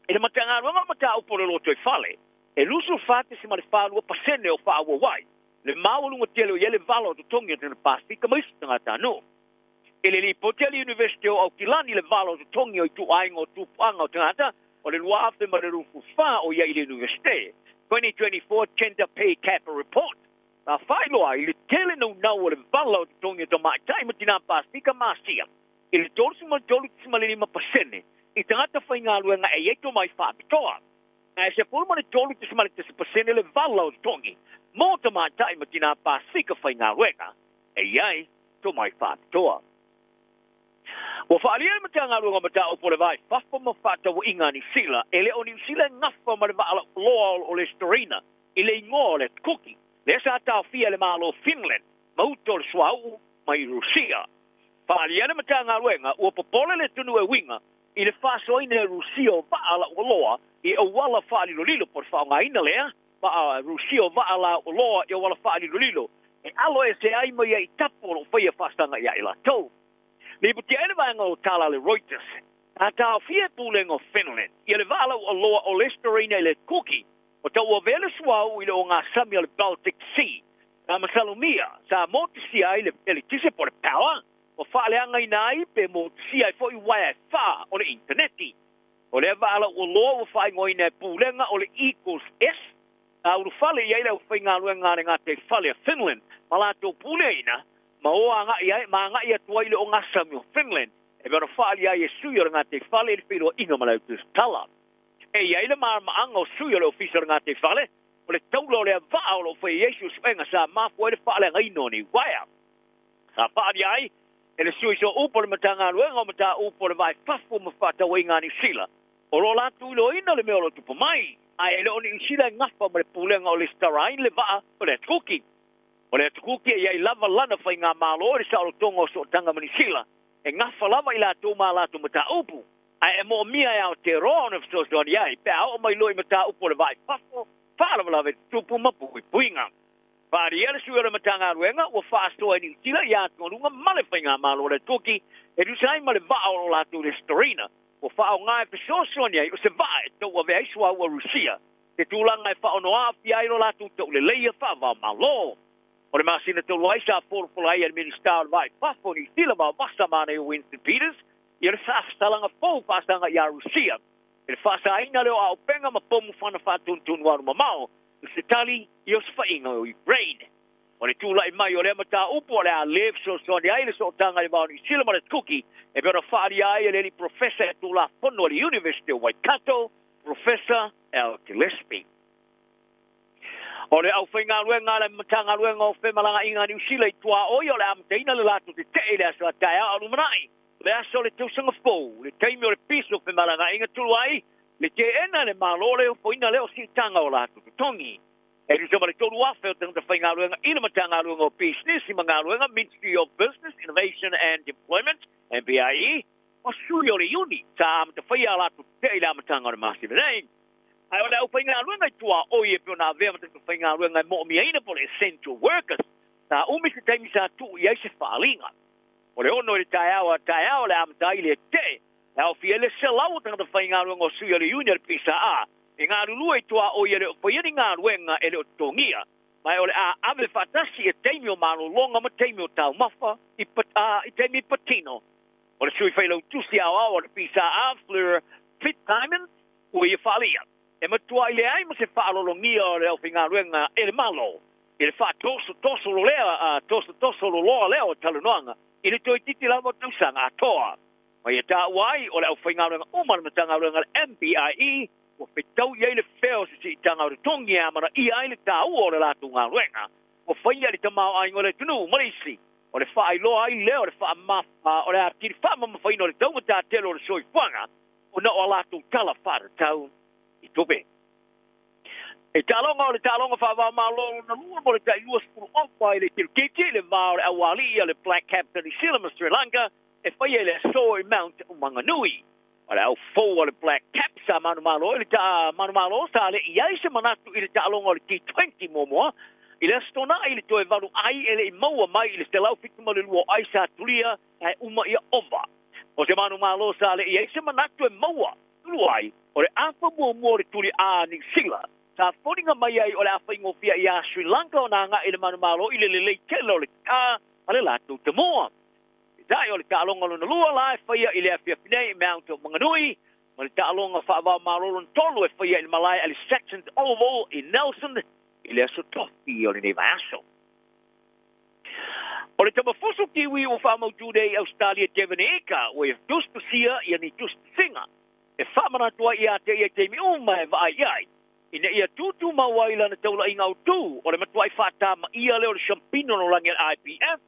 I le Matagaluega o Mataupu o le Lotoifale, e 24.42% o faaauau ai le maualuga tele o i ai le vala o totogi o tagata Pasefika ma isi tagatanuu. I le lipoti a le Iunivesite o Aukilani le vala o totogi o ituaiga o tupuaga o tagata o le 2024 o i ai i le Iunivesite, 2024 Gender Pay Gap Report, sa faailoa ai le tele naunau o le vala o totogi o tamaitai ma tinā Pasefika ma Asia i le 33.5% i tagata faigaluega e i ai tomai faapitoa, ae 13.1% le vala o totogi mo tamaitai ma tinā Pasefika faigaluega e i ai tomai faapitoa. Ua faaalia le Matagaluega o Mataupu o le Va i Fafo ma Fefaatauaiga a Niu Sila, e le o Niu Sila e gafa ma le vaa lauoloa o le Estoreina i le igoa o le Atukuki, lea sa taofia e le Malo o Finland ma uta o le suauu mai Rusia. Faaalia le Matagaluega ua popole le atunuu e uiga i le faasoaina e Rusia o vaa lauoloa i auala faalilolilo po o le faaaogaina lea vaa Rusia o vaa lauoloa i auala faalilolilo e alo ese ai mai ai i tapu o lo o faia faasaga ia i latou. Lipotia ai le vaega o tala a le Reuters, sa taofia e Pulega o Finland ia le vaa lauoloa o le Estoreina i le Kuki o tauavea le suauu i le ogasami o le Baltic Sea. Sa masalomia, sa motusia ai le eletise po o le power, ua faaleagaina ai pe motusia ai foi uaea e fa o le initaneti. O lea vaa lauoloa ua faaigoaina e Pulega o le Eagles S, sa ulufale i ai le aufaigaluega a le gataifale a Finland ma latou puleaina ma o agai ai ma agai atu ai i le ogasami o Finland e pei ona faaalia ai e sui o le gataifale i le feiloaiga ma le autusitala. E i ai le malamaaga o sui o le Ofisa o le Gataifale, o le taula o le vaa o lo o faia i ai suesuega sa mafua ai le faaleagaina o nei uaea. Sa faaalia ai e le sui sooupu o le Matagaluega o Mataupu o le Va i Fafo ma Fefaatauaiga a Niu Sila, o lo o latou iloaina le mea o lo o tupu mai, ae e le o Niu Sila e gafa ma le pulega o lesitala ai le vaa o le Atukuki. O le Atukuki e i ai lava lana faigamalo i le saolotoga o sootaga ma Niu Sila, e gafa lava i latou ma a latou mataupu, ae e moomia e Aotearoa ona fesoasoani ai pe a oo mai loa i mataupu o le va i fafo, faalavelave tutupu ma puipuiga. Faaalia le sui o le Matagaluega ua faasoa e Niu Sila i atugaluga ma le faigamalo a le Atukuki e tusa ai ma le vaa o lo latou lesitalaina ua faaaoga e fesoasoani ai o se vaa e tauavea ai suauu a Rusia, se tulaga e faaono aafia ai lo latou tauleleia faava-o-Malo. O le masina talu ai sa folafola ai e le Minisita o le Va i Fafo o Niu Sila Vaovasa Manaia Winston Peters ia le faafesalaga fou faasaga iā Rusia i le faasaina lea o auupega ma pomu fana faatunutunu alu mamao i se tali i osofaiga o Ukraine. O le tulai mai o lea mataupu o le a lē fesoasoani ai le sootaga i le va o Niu Sila ma le Tuki e pei ona faaalia ai e le alii profesa e Tulafono a le University o Waikato, Professor Al Gillespie. O le aufaigaluega a le Matagaluega o Femalagaaiga a Niu Sila i tuaoi o le amataina le latou tetee i le aso a taeao a lumanai, le aso o le tausaga fou, le taimi o le piso o femalagaaiga tulu ai le teena e le Malo le ofoina lea o siitaga o latou totogi. E tusa ma le 3,000 o tagata faigaluega i le Matagaluega o Pisinisi ma Galuega, Ministry of Business, Innovation and Employment, MBIE, o sui o le Iuni sa amata faia a latou tetee i le amataga o le masina nei. Ae o le aufaigaluega i tuaoi e pei ona avea ma tagata faigaluega e moomiaina po o le essential workers, sa umi se taimi sa tuu i ai se faaaliga. O le 6 i le taeao a taeao o le a amata ai le tetee, e aofia ai le 100 o tagata faigaluega o sui o le Iuni a le PSA e galulue i tuaoi e le o faia ni galuega e le o totogia, ma o le a ave faatasi e taimi o malologa ma taimi o taumafa i, i taimi patino. O le sui failautusi aoao a le PSA, Fleur Fitzsimons, ua ia faaalia, e matuai leai ma se faalologia o le aufaigaluega e le Malo i le faatosotosolo lea, tosotosolo loa lea o talanoaga i le toeitiiti lava o tausaga atoa. Ma ia taua ai o le aufaigaluega uma a le Matagaluega a le MBIE ua fetau i ai le fea o se siitaga o totogi e amanaia ai le taua o le latou galuega ua faia i le tamaoaiga o le atunuu ma le isi o le faailoa ai lea o le faama o le atili faamamafaina o le taugata tele o le soifuaga ona o a latou tala faatatau i tupe. E taaloga o le taaloga faava-o-Malo lona lua mo le tai 20 ofa i le kiriketi i le va o le aualii a le Black Caps a Niu Sila ma Sri Lanka e faia i le aso i Mount Maunganui. O le au fou a le Black Caps sa manumalo i le manumalo sa le i ai se manatu i le taaloga o le T20 muamua i le Aso Toonai i le toe valu ai e le i maua mai i le 172 o ai sa tulia ae uma ia ova. O se manumalo sa le i ai se manatu e maua ulu ai o le afa muamua o le tuli a Niu Sila sa foliga mai ai o le a faigofie iā Sri Lanka ona agaʻi le manumalo i le lelei tele o le tatā ma le latou tamoa. Peitai o le taaloga lona lua la e faia i le afiafi nei i Mount Maunganui ma le taaloga faava-o-Malo lona tolu e faia i le malae a le Saxons Oval i Nelson i le aso Tofi o lenei vaiaso. O le tamafusu Kiwi ua faamautū nei i Ausetalia Devon Eka ua ia tusitusia ia ni tusitusiga e faamanatu ai ia te ia i taimi uma e vaai i ai ina ia tūtūmau ai lana taulaiga autū o le matuai faatamaia lea o le Shampino Lalolagi a le IBF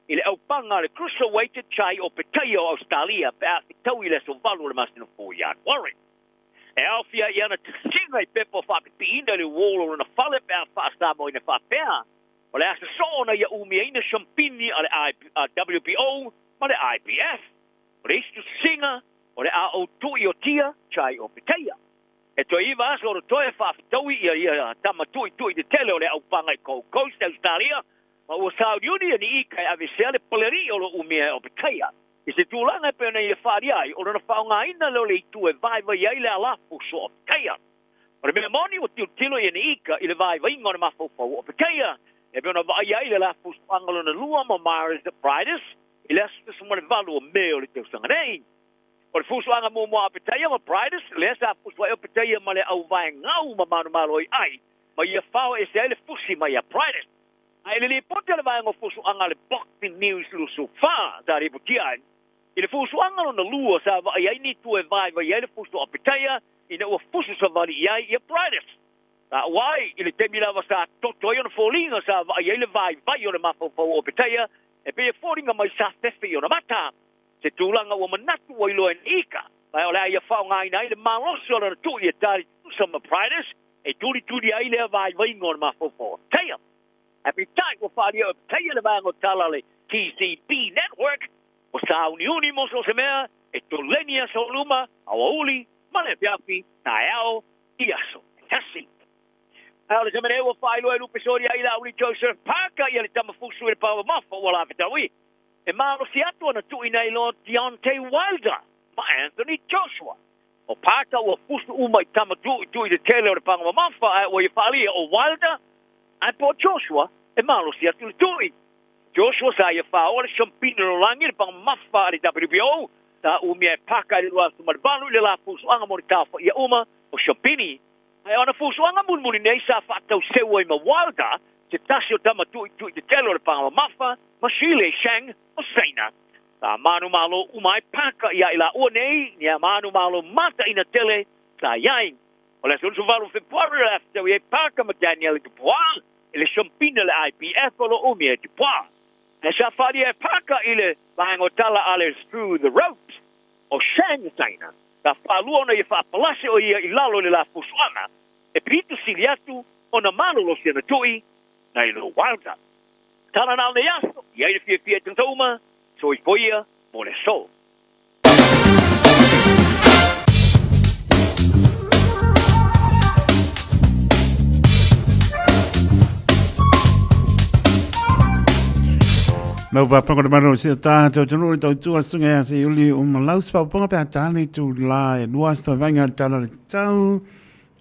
i le aupaga a le Cruiserweight Chai o Petaia o Ausetalia pe a fetaui i le aso 8 o le masina fou o Ianuari. E aofia ai ana tusiga i pepa faapipiina i le wall o lona fale pe a faa-Samoaina faapea, O le aso soo ona ia umiaina shampini a le WBO ma le IBF. O le isi tusiga, o le a ou tui o tia, chai o petaia. E toe iva aso o toe faafetaui ia ia tama tuitui tetele o le aupaga i Gold Coast, Ausetalia, ma ua sauniuni ia Niika e avesea le palealii o lo umia e Opetaia. I se tulaga e pei ona ia faaalia ai, o lona faaaogaina lea o le itu e vaivai ai le alafuso o Opetaia. O le mea moni ua tilotilo ia Niika i le vaivaiga o le mafaufau o Opetaia, e pei ona vaaia ai le lafusoaga lona lua ma Myers Brides i le aso 18 o Me o le tausaga nei. O le fusuaga muamua a Opetaia ma Brides, lea sa fusu ai Opetaia ma le auvaegau ma manumalo ai ai, ma ia fao ese ai le fusi mai ia Brides. A i le lipoti a le vaega o fusuaga a le Boxing News 24 sa lipotia ai, i le fusuaga lona lua sa vaai ai ni itu e vaivai ai le fusu a Opetaia ina ua fusu savali i ai ia Brides. Sa ua ai i le taimi lava sa toto ai ona foliga sa vaai ai le vaivai o le mafaufau o Opetaia e pei e foliga mai sa fefe i ona mata. Se tulaga ua manatu ua iloa e Niika, ma o le a ia faaaogaina ai le malosi o lana tui e tali tutusa ma Brides e tulituli ai lea vaivaiga o le mafaufau o Opetaia. Ae peitai ua faaalia e Opetaia le vaega o tala a le TCB Network ua sauniuni mo so o se mea e toleni aso o luma, aoauli ma le afiafi, taeao i aso e tasi. Ae o le taimi nei ua faailoa e lupe soli ai le auli Joseph Parker ia le tama fusu i le pāmamafa ua lafetaui. E malosi atu ana tuuina i loa Deontay Wilder ma Anthony Joshua. O Parker ua fusu uma i tama tuuituui le tele o le pāmamafa ae ua ia faaalia o Wilder ae po o Joshua e malosi atu le tui. Joshua sa ia faaoa le Shampina Lalolagi i le pāmamafa a le WBO sa umia e Parker i le 2008 i le la fusuaga mo le taofaia uma o Shampini. Ae o ana fusuaga mulimuli nei sa faatauseu ai ma Wilder se tasi o tama tuitui tetele o le pāmamafa ma Shilei Shang o Saina. Sa manumalo uma ai Parker iā i laua nei ni a manumalo mataʻina tele sa i ai. O le aso 28 o Fepuari o le a fetaui ai Parker ma Daniel Dubois i le Shampina le IBF o lo o umia e Dubois. Ae sa faaalia e Parker i le vaega o tala a le Through the Ropes o Shang Saina sa faalua ona ia faapalase o ia i lalo i le la fusuaga e pito sili atu ona malolosi ana tui nai lo Wilder. Tala na o nei aso, i ai le fiafia e tagata uma, soifua ia mo le aso. Lau papaga le malo se ta tau tonu le tau tua sunga ya se uli o malau se papaga pe atani tu la e lua sa vainga le tala le tau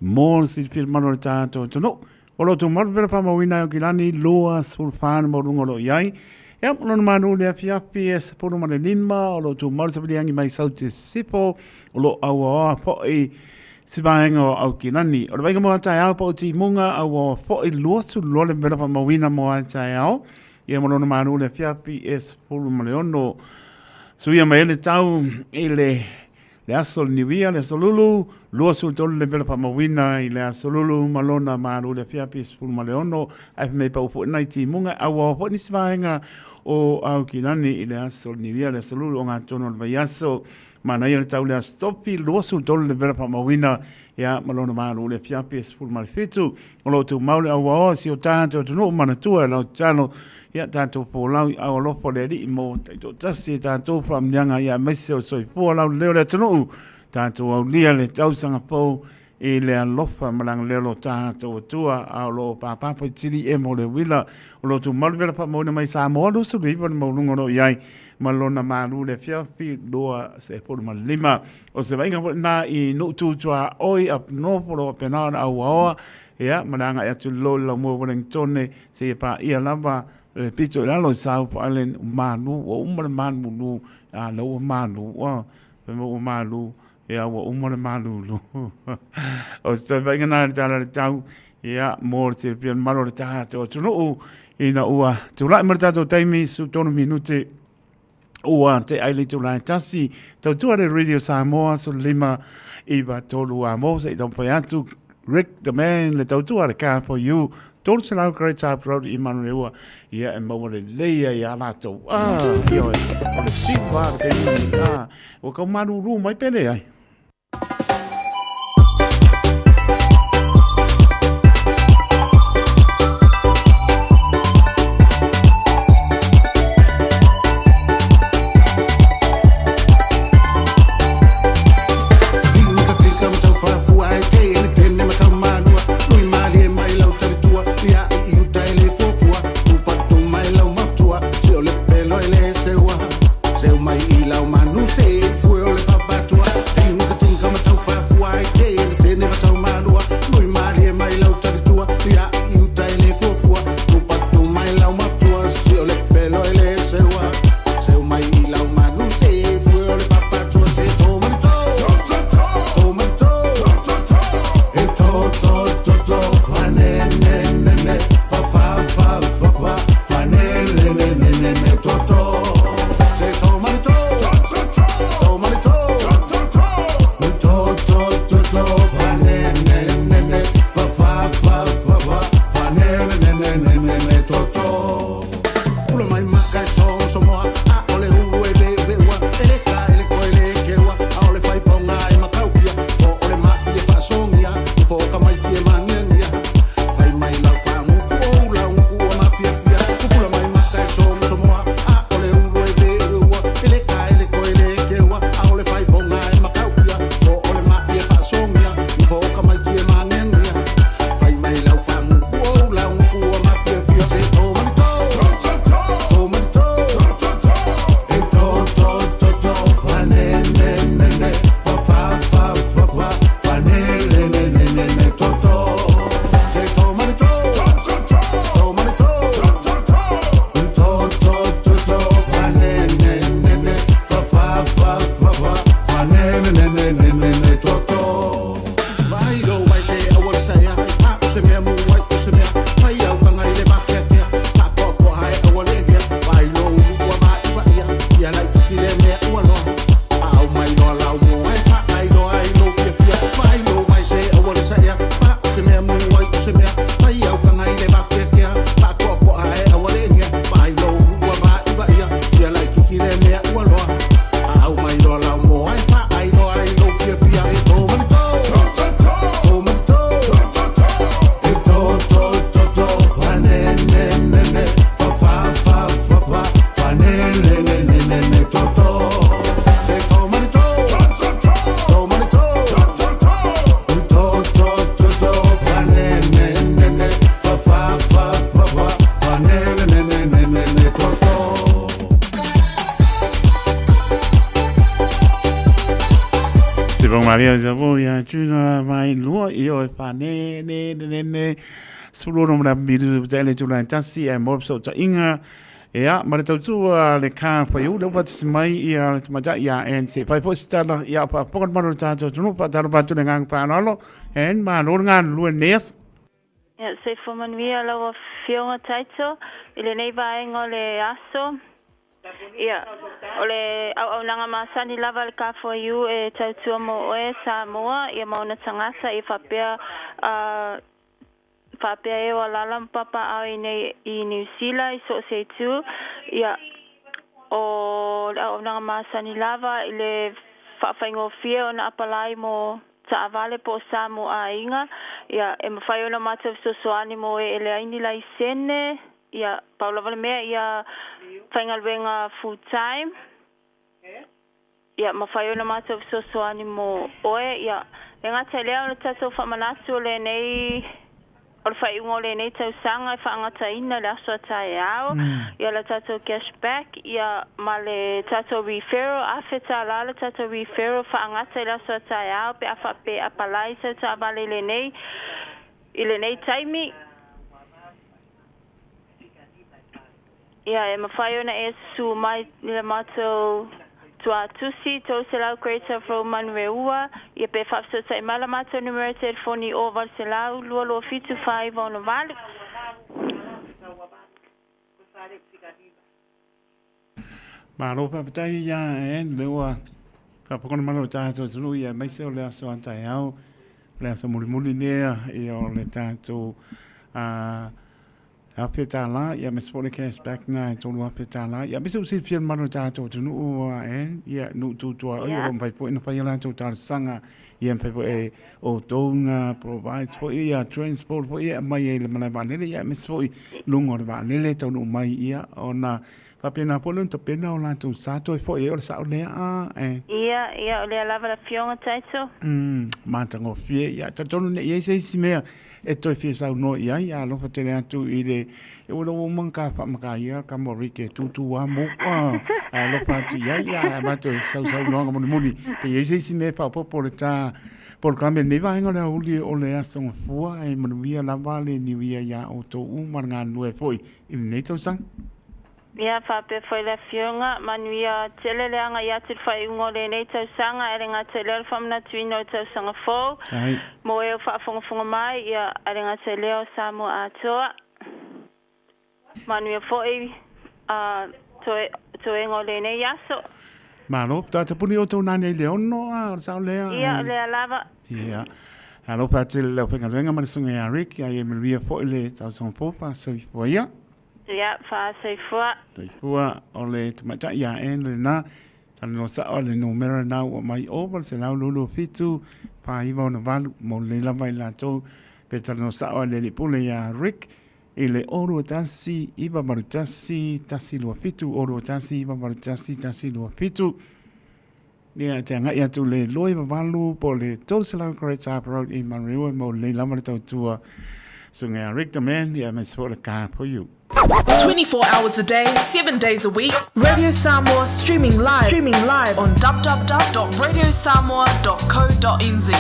mo le silafia le malo le tatou atunuu. O lo outou malu pela faamauina ai o Kilani 24 le maualuga o lo o i ai. Ia, ma lona manu le afiafi e 15 o lo outou malu savaliagi mai Saute Sifo o lo o auaoa foi se vaega o Aukilani. O le vaiga mo a taeao po o timuga auaoa foi 22 le pela faamauina mo a taeao. Ia ma lona manu le afiafi e 16. Suia mai ai le tau i le Le aso le Niuia, le aso Lulu, 23 le mela faamauina i le aso Lulu ma lona malu i le afiafi 16, ae fai mai pau foi nai timuga, auaoa foi nisi vaega o Aukilani i le aso le Niuia, le aso Lulu o gatonu o le vaiaso. Manaia le tau le aso Tofi, 23 le mela faamauina ia ma lona malu i le afiafi 17. O lo o tumau le auaoa si o tatou atunuu manatua e lau tatalo ia tatou folau i au alofa o le Alii mo taitoatasi e tatou faamanuiaga ia aemaise o le soifua laulelei o le atunuu tatou aulia le tausaga fou. i le alofa ma le agalelei o lo tatou Atua, a o lo o papapa i tili e mo le uila o lo tumalu vela faamauina mai Samoa 29 le maualuga o lo o i ai ma lona malu le afiafi 25. O se vaaiga foi lena i nuu tu tuaoi up north o lo o faapena ona auaoa ia ma le agai atu i lalo i le laumua o Wellingtone seia paia lava le pito i lalo i South Island, malu ua uma le malulu, a lea ua malu ua fai mai ua malu ia ua uma le malulu. O se taumafaiga na i le tala o le tau ia mo le silafia mamalu o le tatou atunuu ina ua tulai mai le tatou taimi 13 minute ua te ai le itula e tasi tautua le Radio Samoa 15 9 3 a mo se i taumafai atu Rick the Man le tautua le Car for You 300 Great South Road i Manurewa ia e maua lelei ai a latou ah ioe o le siva le kaimi ah ua kau malulu mai pele ai. Maria sa po ia tuna mai lua i o e wha ne ne ne ne ne sulu no mra miru te le tula tasi e mo so ta inga ia ma le tautua le ka pa iu le upa mai ia le tamatai ia en se fai po stala ia pa pokon manu tātou tunu pa talo patu le ngang pa analo en ma lo nga lue nes. Ia, soifua manuia lau Afioga Taito i lenei vaega o le aso. Ia, o le auaunaga masani lava a le K4U e tautua mo oe, Samoa, ia ma ona tagata, ia faapea, faapea e o alaala ma papaaao i nei i Niu Sila i so o se itu. Ia, o le auaunaga masani lava i le faafaigofie ona apalai mo taavale po o sa mo aiga, ia, e mafai ona matou fesoasoani mo e e leai ni laisene, ia, pau lava le mea, ia, faigaluega full time, ia, mafai ona matou fesoasoani mo oe, ia, E gata i lea o le tatou faamanatu o lenei o le faaiuga o lenei tausaga e faagataina le aso a taeao. Ia le tatou cashback ia ma le tatou referral $1,000 le tatou referral faagata i le aso a taeao pe a faapea apalai sau taavale i lenei i lenei taimi. Ia, e mafai ona e susu mai i le matou tuatusi, 300 Great South Road, Manureua, ia pe faafesootai mai la matou numera telefoni o 800 227 498. Malo faafetai ia Ann, lea ua faapakona mai lo tatou atunuu ia aemaise o le aso a taeao, o le aso mulimuli lea ia o le tatou $1,000 ia aemaise foi le cash back na e $3,000 ia aemaise ua silafia le mamalu o le tatou atunuu Ann, ia nuu tu tuaoi o lo o mafai foi ona fai a latou talosaga ia mafai foi e outou na provides foi ia transport foi e aumai ai i le malae vaalele ia aemaise foi luga o le vaalele e taunuu mai ia ona faapena foi lea ona tapena o latou sa toe foi ai o le sao lea a e. Ia, ia, o lea lava le afioga Taito. Matagofie. Ia, talitonu ne i ai se isi mea e toe fia saunoa i ai, alofa tele atu i le, ua lou uma ka faamakaia ka mo Rick e tūtū a mo, alofa atu i ai, ia, matou sausaunoaga mulimuli, pe i ai se isi mea e faaopoopo le ta polokalame i lenei vaega o le aoauli o le Aso Gafua, e manuia lava le niuia iā outou uma le galulue foi i lenei tausaga. Ia, faapea foi le Afioga, manuia tele le agai atu i le faaiuga o lenei tausaga, ae le gata i lea o le faamanatuina o le tausaga fou mo e o faafogafoga mai, ia, ae le gata i lea o Samoa atoa. Manuia foi a toega o lenei aso. Malo, tapuni outou nane i le 6 a, o le sao lea? Ia, o lea lava. Ia. Alofa atu i le aufaigaluega ma le susuga ia Rick, ia ia manuia foi le tausaga fou, faasoifua ia. Ia, faasoifua. Soifua, o le tamaitai ia Ann lena, talanoa sao le numera lena ua aumai o 827 4968 mo lelei lava i latou pe talanoa sao le alii pule ia Rick i le 021 981 127 021 981 127. Ia, te agai atu le 28 po o le 300 Great Harbour Road i Manurewa mo lelei lava le tautua Susuga ia Rick the Man, ia aemaise foi o le Car for You. 24 hours a day, 7 days a week, Radio Samoa streaming live, streaming live on www.radiosamoa.co.nz.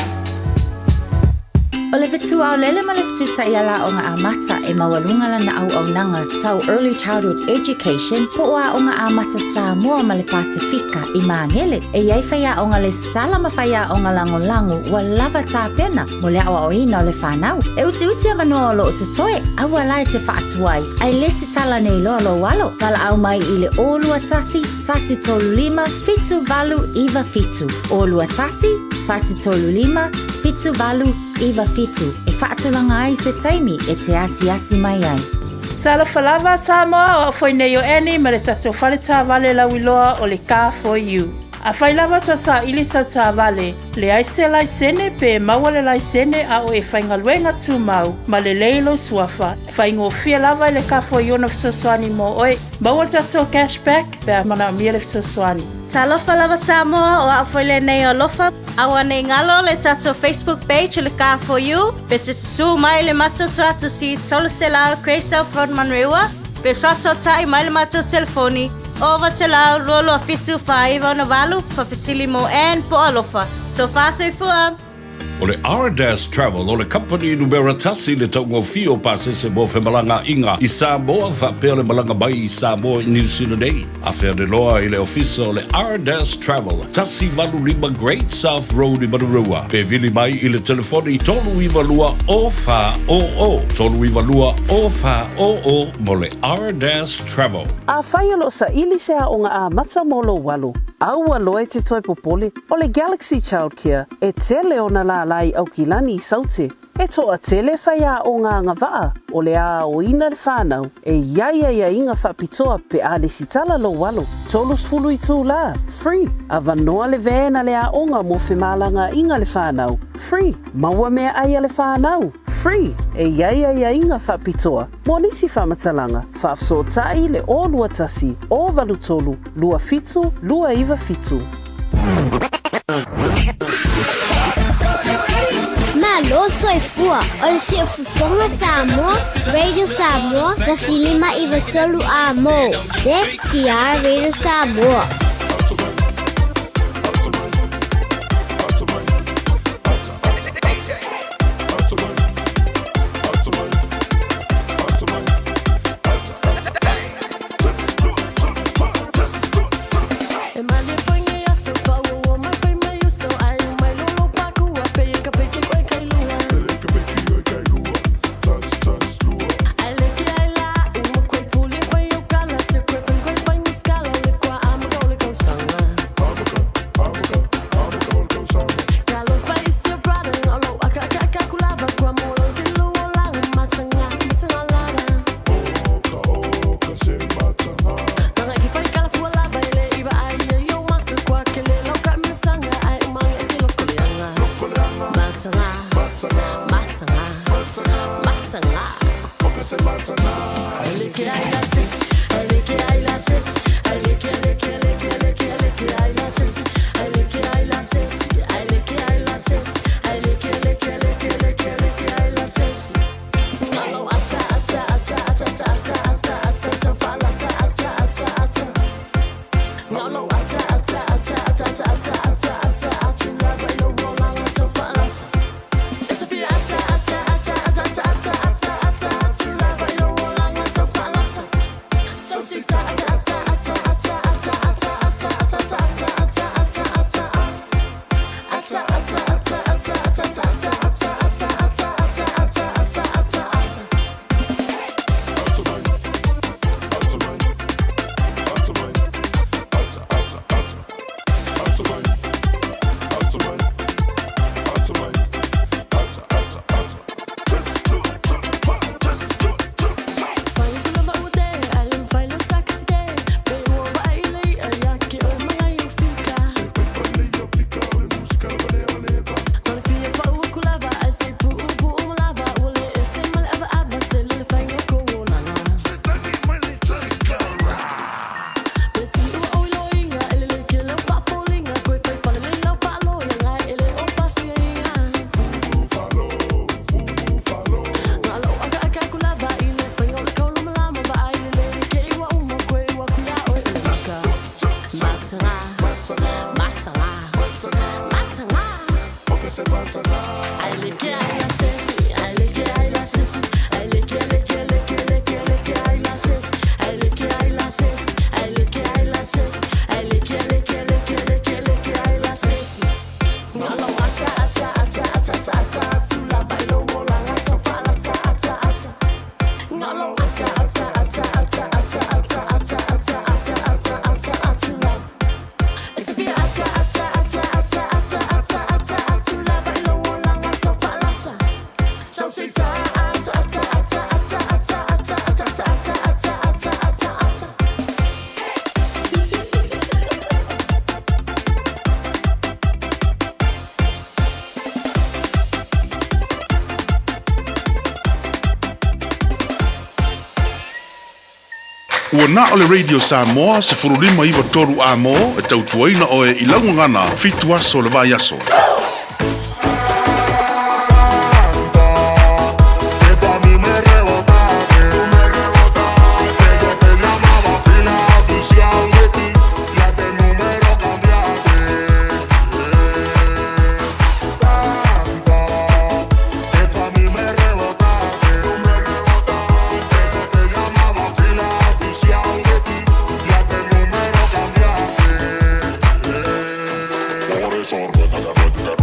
O le fetu aolele ma le fetu taiala aoga amata e maualuga lana auaunaga tau Early Childhood Education po o Aoga Amata Samoa ma le Pasefika i Magele. E i ai faiaoga lesitala ma faiaoga lagolago ua lava tapena mo le aoaoina o le fanau. E utiuti avanoa o lo o totoe, aua la e te faatuai, ae lesitala nei loa lou alo. Valaau mai i le 021 135 7897. 021 135 7897 e faatulaga ai se taimi e te asiasi mai ai. Talofa lava Samoa, o au foi nei o Annie ma le tatou fale taavale lauiloa o le Car for You. Afai lava tou saili sau taavale, leai se laisene pe maua le laisene a o e faigaluega tumau ma lelei lou suafa, faigofie lava i le Car for You ona fesoasoani mo oe. Maua le tatou cash back pe a manaomia le fesoasoani. Talofa lava Samoa, o au foi lenei o Alofa. Aua nei galo le tatou Facebook page o le Car for You, pe te susu mai le matou tuatusi 300 Grey South Road Manurewa, pe faasoatai mai le matou telefoni 0800 227 498 faafesili mo Ann po o Alofa. Tofa soifua! O le Ardas Travel o le kamupani numera tasi i le taugofie o pasese mo femalagaaiga i Samoa faapea le malaga mai i Samoa i Niu Sila nei. Afea le loa i le ofisa o le Ardas Travel, 185 Great South Road i Manurewa, pe vili mai i le telefoni 392 0400, 392 0400 mo le Ardas Travel. Afai o lo o saili se aoga amata mo lou alo, aua loa e te toe popole, o le Galaxy Childcare e tele ona lālā i Aukilani i Saute. E toatele faiaoga agavaa o le aoina le whanau e i ai aiaiga faapitoa pe a lesitala lou alo. 30 itulā, free, avanoa le van a le aoga mo femalagaaiga le whanau, free, maua meaai a le whanau, free, e i ai aiaiga faapitoa mo nisi faamatalaga, faafesootai le 021 083 27 297. Soifua o le Siufofoga Samoa, Radio Samoa, 1593 A mo, ZTR Radio Samoa. E male foi nge aso fa o mai pai mai uso ai mai lolo pa kua pe ka pe ke koe kai lua. Ai le ke ai la u mo koe fuli fai o kala se koe fen koe fai ni skala le kua ama ka ole kausanga. Kalo fai se brother olo aka aka aka kulava kua mo lo te lo la matanga matanga lava. Nanga ki fai kala fua lava ele iwa ai e yo maka kua ke le lau ka misanga ai umanga e ke loko leanga. Matanga, matanga, matanga. Ele ke ai la sis, ele ke ai la sis, ele ke ele ke ele ke ele ke ele ke ai la sis, ele ke ai la sis, ele ke ai la sis, ele ke ele ke ele ke ele ke ele ke ai la sis. Ngalo ata ata ata ata ata ata ata ata ata fala ata ata ata ata. Ngalo ata ata ata ata ata ata ata ata ata lava ilo rolanga ata fala ata. It's a fear ata ata ata ata ata ata ata ata ata lava ilo rolanga ata fala ata. So sweet ata ata ata ata ata ata ata ata ata ata ata ata ata. Ata ata ata ata ata ata ata ata ata ata ata ata ata ata. Ua na o le Radio Samoa se furulima iwa toru a mō e tautuaina oe i laugagana 7 aso le vai aso. Por eso rueda la rueda.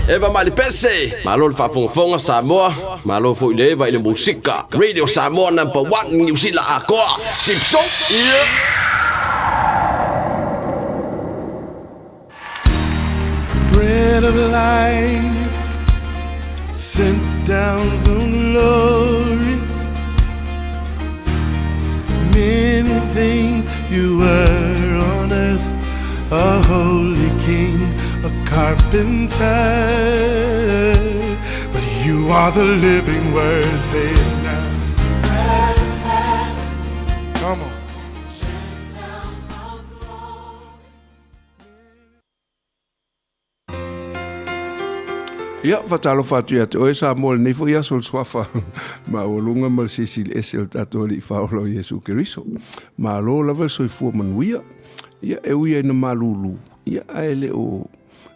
Eva Malipese, malo le faafogafoga Samoa, malo foi le Eva i le musika. Radio Samoa number 1 Niu Sila atoa. Sipso. Yeah. Bread of life sent down from glory. Many things you were on earth, a holy king, a carpenter. But you are the living word, say it now. Come on. Ia, faatalofa atu ia te oe Samoa i lenei foi aso o le Suafa maualuga ma le Silisili Ese o le tatou Alii Faaola o Iesu Keriso. Malo lava le soifua manuia. Ia, e ui ai ina malulu, ia, ae le o,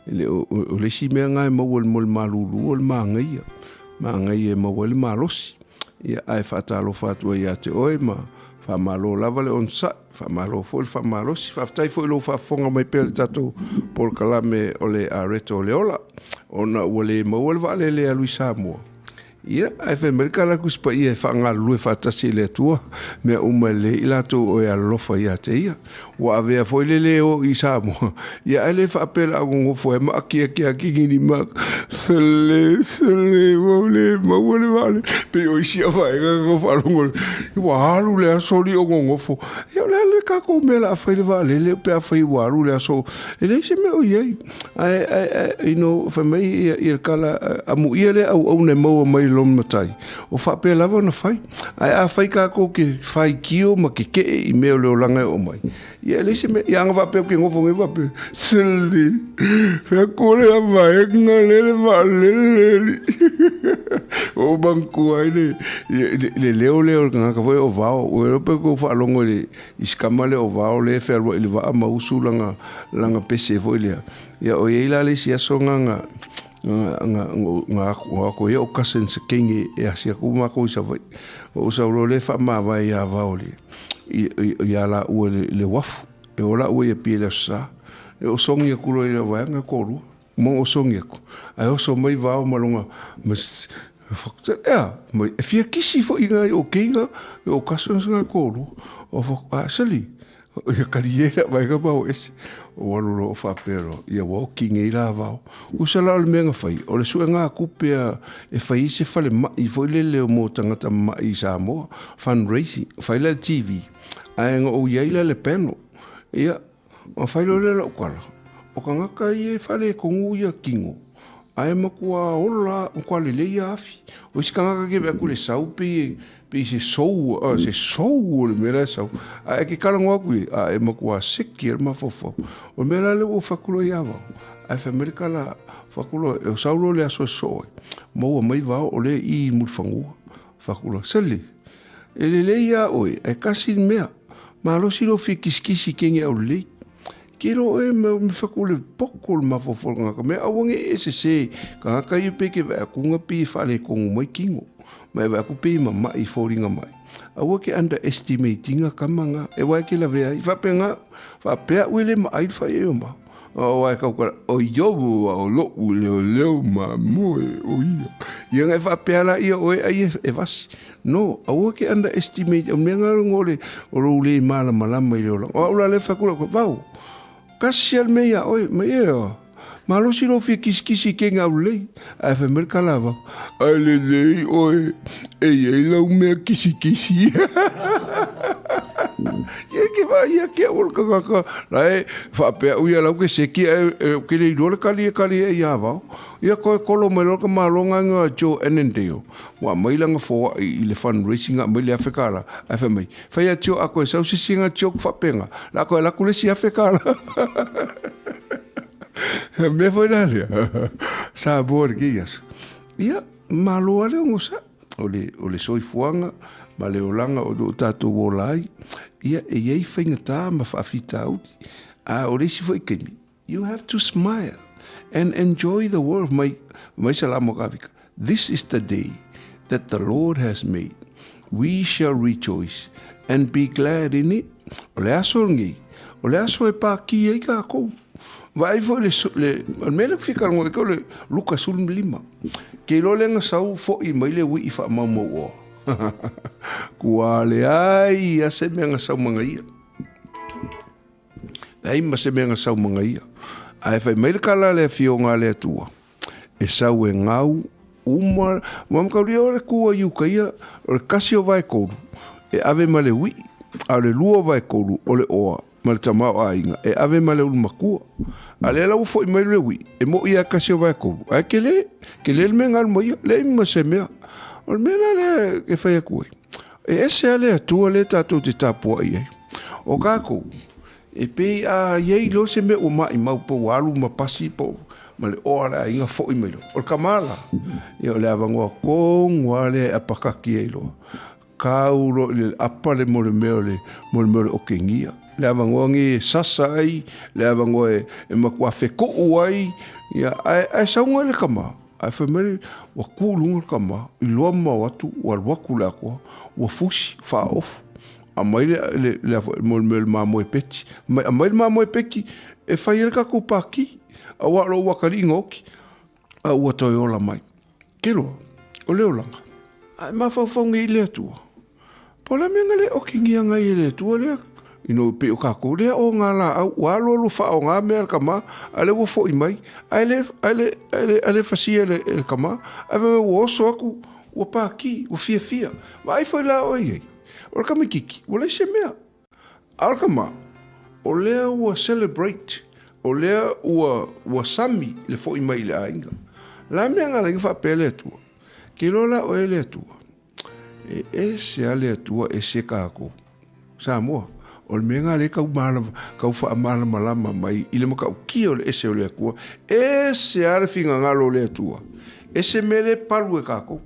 e le o, o le isi mea na e maua mo le malulu o le magaia. Magaia e maua ai le malosi. Ia, ae faatalofa atu ai ia te oe ma faamalo lava le onosai, faamalo foi le faamalosi. Faafetai foi i lou faafofoga mai pea i le tatou polokalame o le Areto o le Ola, ona ua le maua le vaalele e alu i Samoa. Ia, ae fai mai le kala Tusi Paia e faagalulue faatasi e le Atua mea uma e lelei i latou o e alolofa ia te ia. Ua avea foi le lē o i Samoa, ia ae le faapea le a gogofo ai ma akiaki a kigini ma sele sele ua le maua le vaalele. Pei o isi vaega ka faalogo ua alu le aso li o gogofo. Ia o le a le kākou mea o le a fai le vaalele pe afai ua alu le aso. E leai se mea o i ai. Ae, ae, ae, you know, fai mai ia, ia le kala, amuia le auauna e maua mai i lona matai, o faapea lava ona fai. Ae afai kākou ke faitio ma kekeʻe i mea o le olaga e oo mai, ia e leai se mea, ia aga faapea ke gofo nei faapea, sele, fea kore a vaega le le vaalele li. O manatua ai le, le, le leo lea o le tagata foi o vao, ua iloa pe kou faalogo i le, i si kama lea o Vao lea e fealuai i le vaa ma usu lana, lana pese foi lea. Ia o i ai la le isi aso na na na na na aku aku ia o cousin se kenge e asi aku mākou i Savaii. O sau loa lea faamavae iā Vao le i i a lāua le, le uafu. E o lāua i Apia i le Aso Sa. E o songi aku loa i le vaega toalua. Mo o songi aku. Ae oso mai Vao ma lona ma ea, mai e fia kisi foi ngai o keinga o cousins ngai toalua. O fa a sali. Ia kali e la vaega ma o ese. O alu loa o faapea loa, ia ua oki nei la Vao. Usa la o le mea na fai, o le suega a kupe a e fai ai se falemai foi lele mo tagata mamai i Samoa, fundraising, fai la le TV. Ae na ou i ai la le panel. Ia, Ona fai loa lea o lau tala, o tagata ia e faaletonu ia tino, ae matua ola, matua lelei ia afi. O isi tagata ke vaai atu i le sau pei pei se sou, se sou o le mea la e sau. Ae ke talanoa atu i ai, a e matua seki e le mafaufau. O le mea la lea ua ou fai atu loa ia Vao, ae fai mai le tala, fai atu loa, e sau loa le aso e sosoo ai, maua mai Vao o lea e i i Mulifanua. Fai atu loa, Sele, e lelei lava oe, ae kasi le mea. Malosi lou fia kisikisi i kenge aulelei. Ke lo oe me me whaku le poko le mafaufau o le tagata mea aua ne i e sese tagata ia pei ke vaai atu nga pei e faaletonu mai kino ma e vaai atu pei e mama'i foliga mai. Aua ke underestimate ina kama nga e wae ke lavea ai. Faapena, faapea au e le maai le fai ai o mau. O ai kau kala, o iovu wa o lo'u leoleo ma moe o ia. Ia nga e faapea la ia oe ai e vasi. No, aua ke underestimate, o mea nga rongo o le, o lou le malamalama i le olaga. O au la le fai atu lau, vau, kasi a le mea ia oe, ma ia oa. Malosi lou fia kisikisi i kenga au lelei. Ae fai mai le kala a vau, ai lelei oe, e iai lau mea kisikisi. Ia ke vaai ia ke au o le tagata la e faapea au ia lau ke seki ae e ke le iloa le kali e kali ai ia vao. Ia koe kolo mai loa ka malo ngainga a Joe Annandale. Ua aumai lana foai i le fundraising a aumai le $1000 ae fai mai, fai a Joe a koe sau se isi nga joke faapenga la koe alu atu le isi $1000. Mea foi la lea Samoa i lenei aso. Ia malo lava le onosai. O le, o le soifuaga ma le olaga o lo o tatou ola ai, ia e i ai faigata ma faafitauli. A o le isi foi taimi, you have to smile and enjoy the world. Mai, mai Salamo Kavika, this is the day that the Lord has made. We shall rejoice and be glad in it. O le aso lenei, o le aso e pākī ai kākou. Vaai foi le, le, o le mea lea ou fia talanoa ai o le Luka 15. Ke iloa lea na sau fo'i mai le ui'i faamaumau oa. Kua leai a se mea na sau ma ia. Leai ma se mea na sau ma ia. Ae fai mai le kala a le afioga a le Atua, e sau e gau uma, ua mataulia o le kua i uka ia, o le kasi o vaetolu, e ave ma le ui'i, a o le lua o vaetolu o le oa ma le tamaoaiga e ave ma le ulu matua. A lea la ua fo'i mai le ui'i, e mo'i lava e kasi o vaetolu, ae tele, tele le mea na alu ma ia, leai ma se mea. O le mea la lea e fai atu ai, e ese lava le Atua lea tatou te tapuai ai. O tatou, E pei a i ai loa se mea ua maimau po ua alu ma pasi po ma le oa le aiga fo'i mai loa. O le kama la, ia o le avanoa tonu lava lea e apakaki ai loa. Kau loa i le apa le mo le mea o le, mo le mea o le okegia. Le avanoa nei e sasa ai, le avanoa e, e matua feko'u ai, ia, ae, ae sauga le kama. Ae fai mai, ua ku i luga le kama, iloa mamao atu, ua alu atu le atoa, ua fusi, faaofu. Aumai le, le, le, mo le mea o le mamoe peti. Mai, aumai le mamoe peti e fai ai le tatou pākī. Aua o lou atalii na oti, a ua toe ola mai. Ke loa, o le olaga. A e mafaufau nei i le Atua. Po o le a mea na le okigia ngai e le Atua lea, ina pei o kākou lea o ngā laau, ua alualu whaonga mea le kama, a le ua fo'i mai, ae le, ae le, ae le, ae le fasia e le, e le kama, ae fai mai ua oso aku, ua pākī, ua fiafia. Vaai foi la oe i ai. O le kamakiki, ua leai se mea. A o le kama, o lea ua celebrate, o lea ua, ua sami le fo'i mai i le aiga. La mea nga laina faapea le Atua. Ke iloa la oe le Atua. E ese a le Atua, ese kākou. Samoa, o le mea nga le kau malama, kau faamalamalama mai i le matautia o le ese o le Atua. Ese a le finagalo o le Atua. Ese mea le palu e kākou.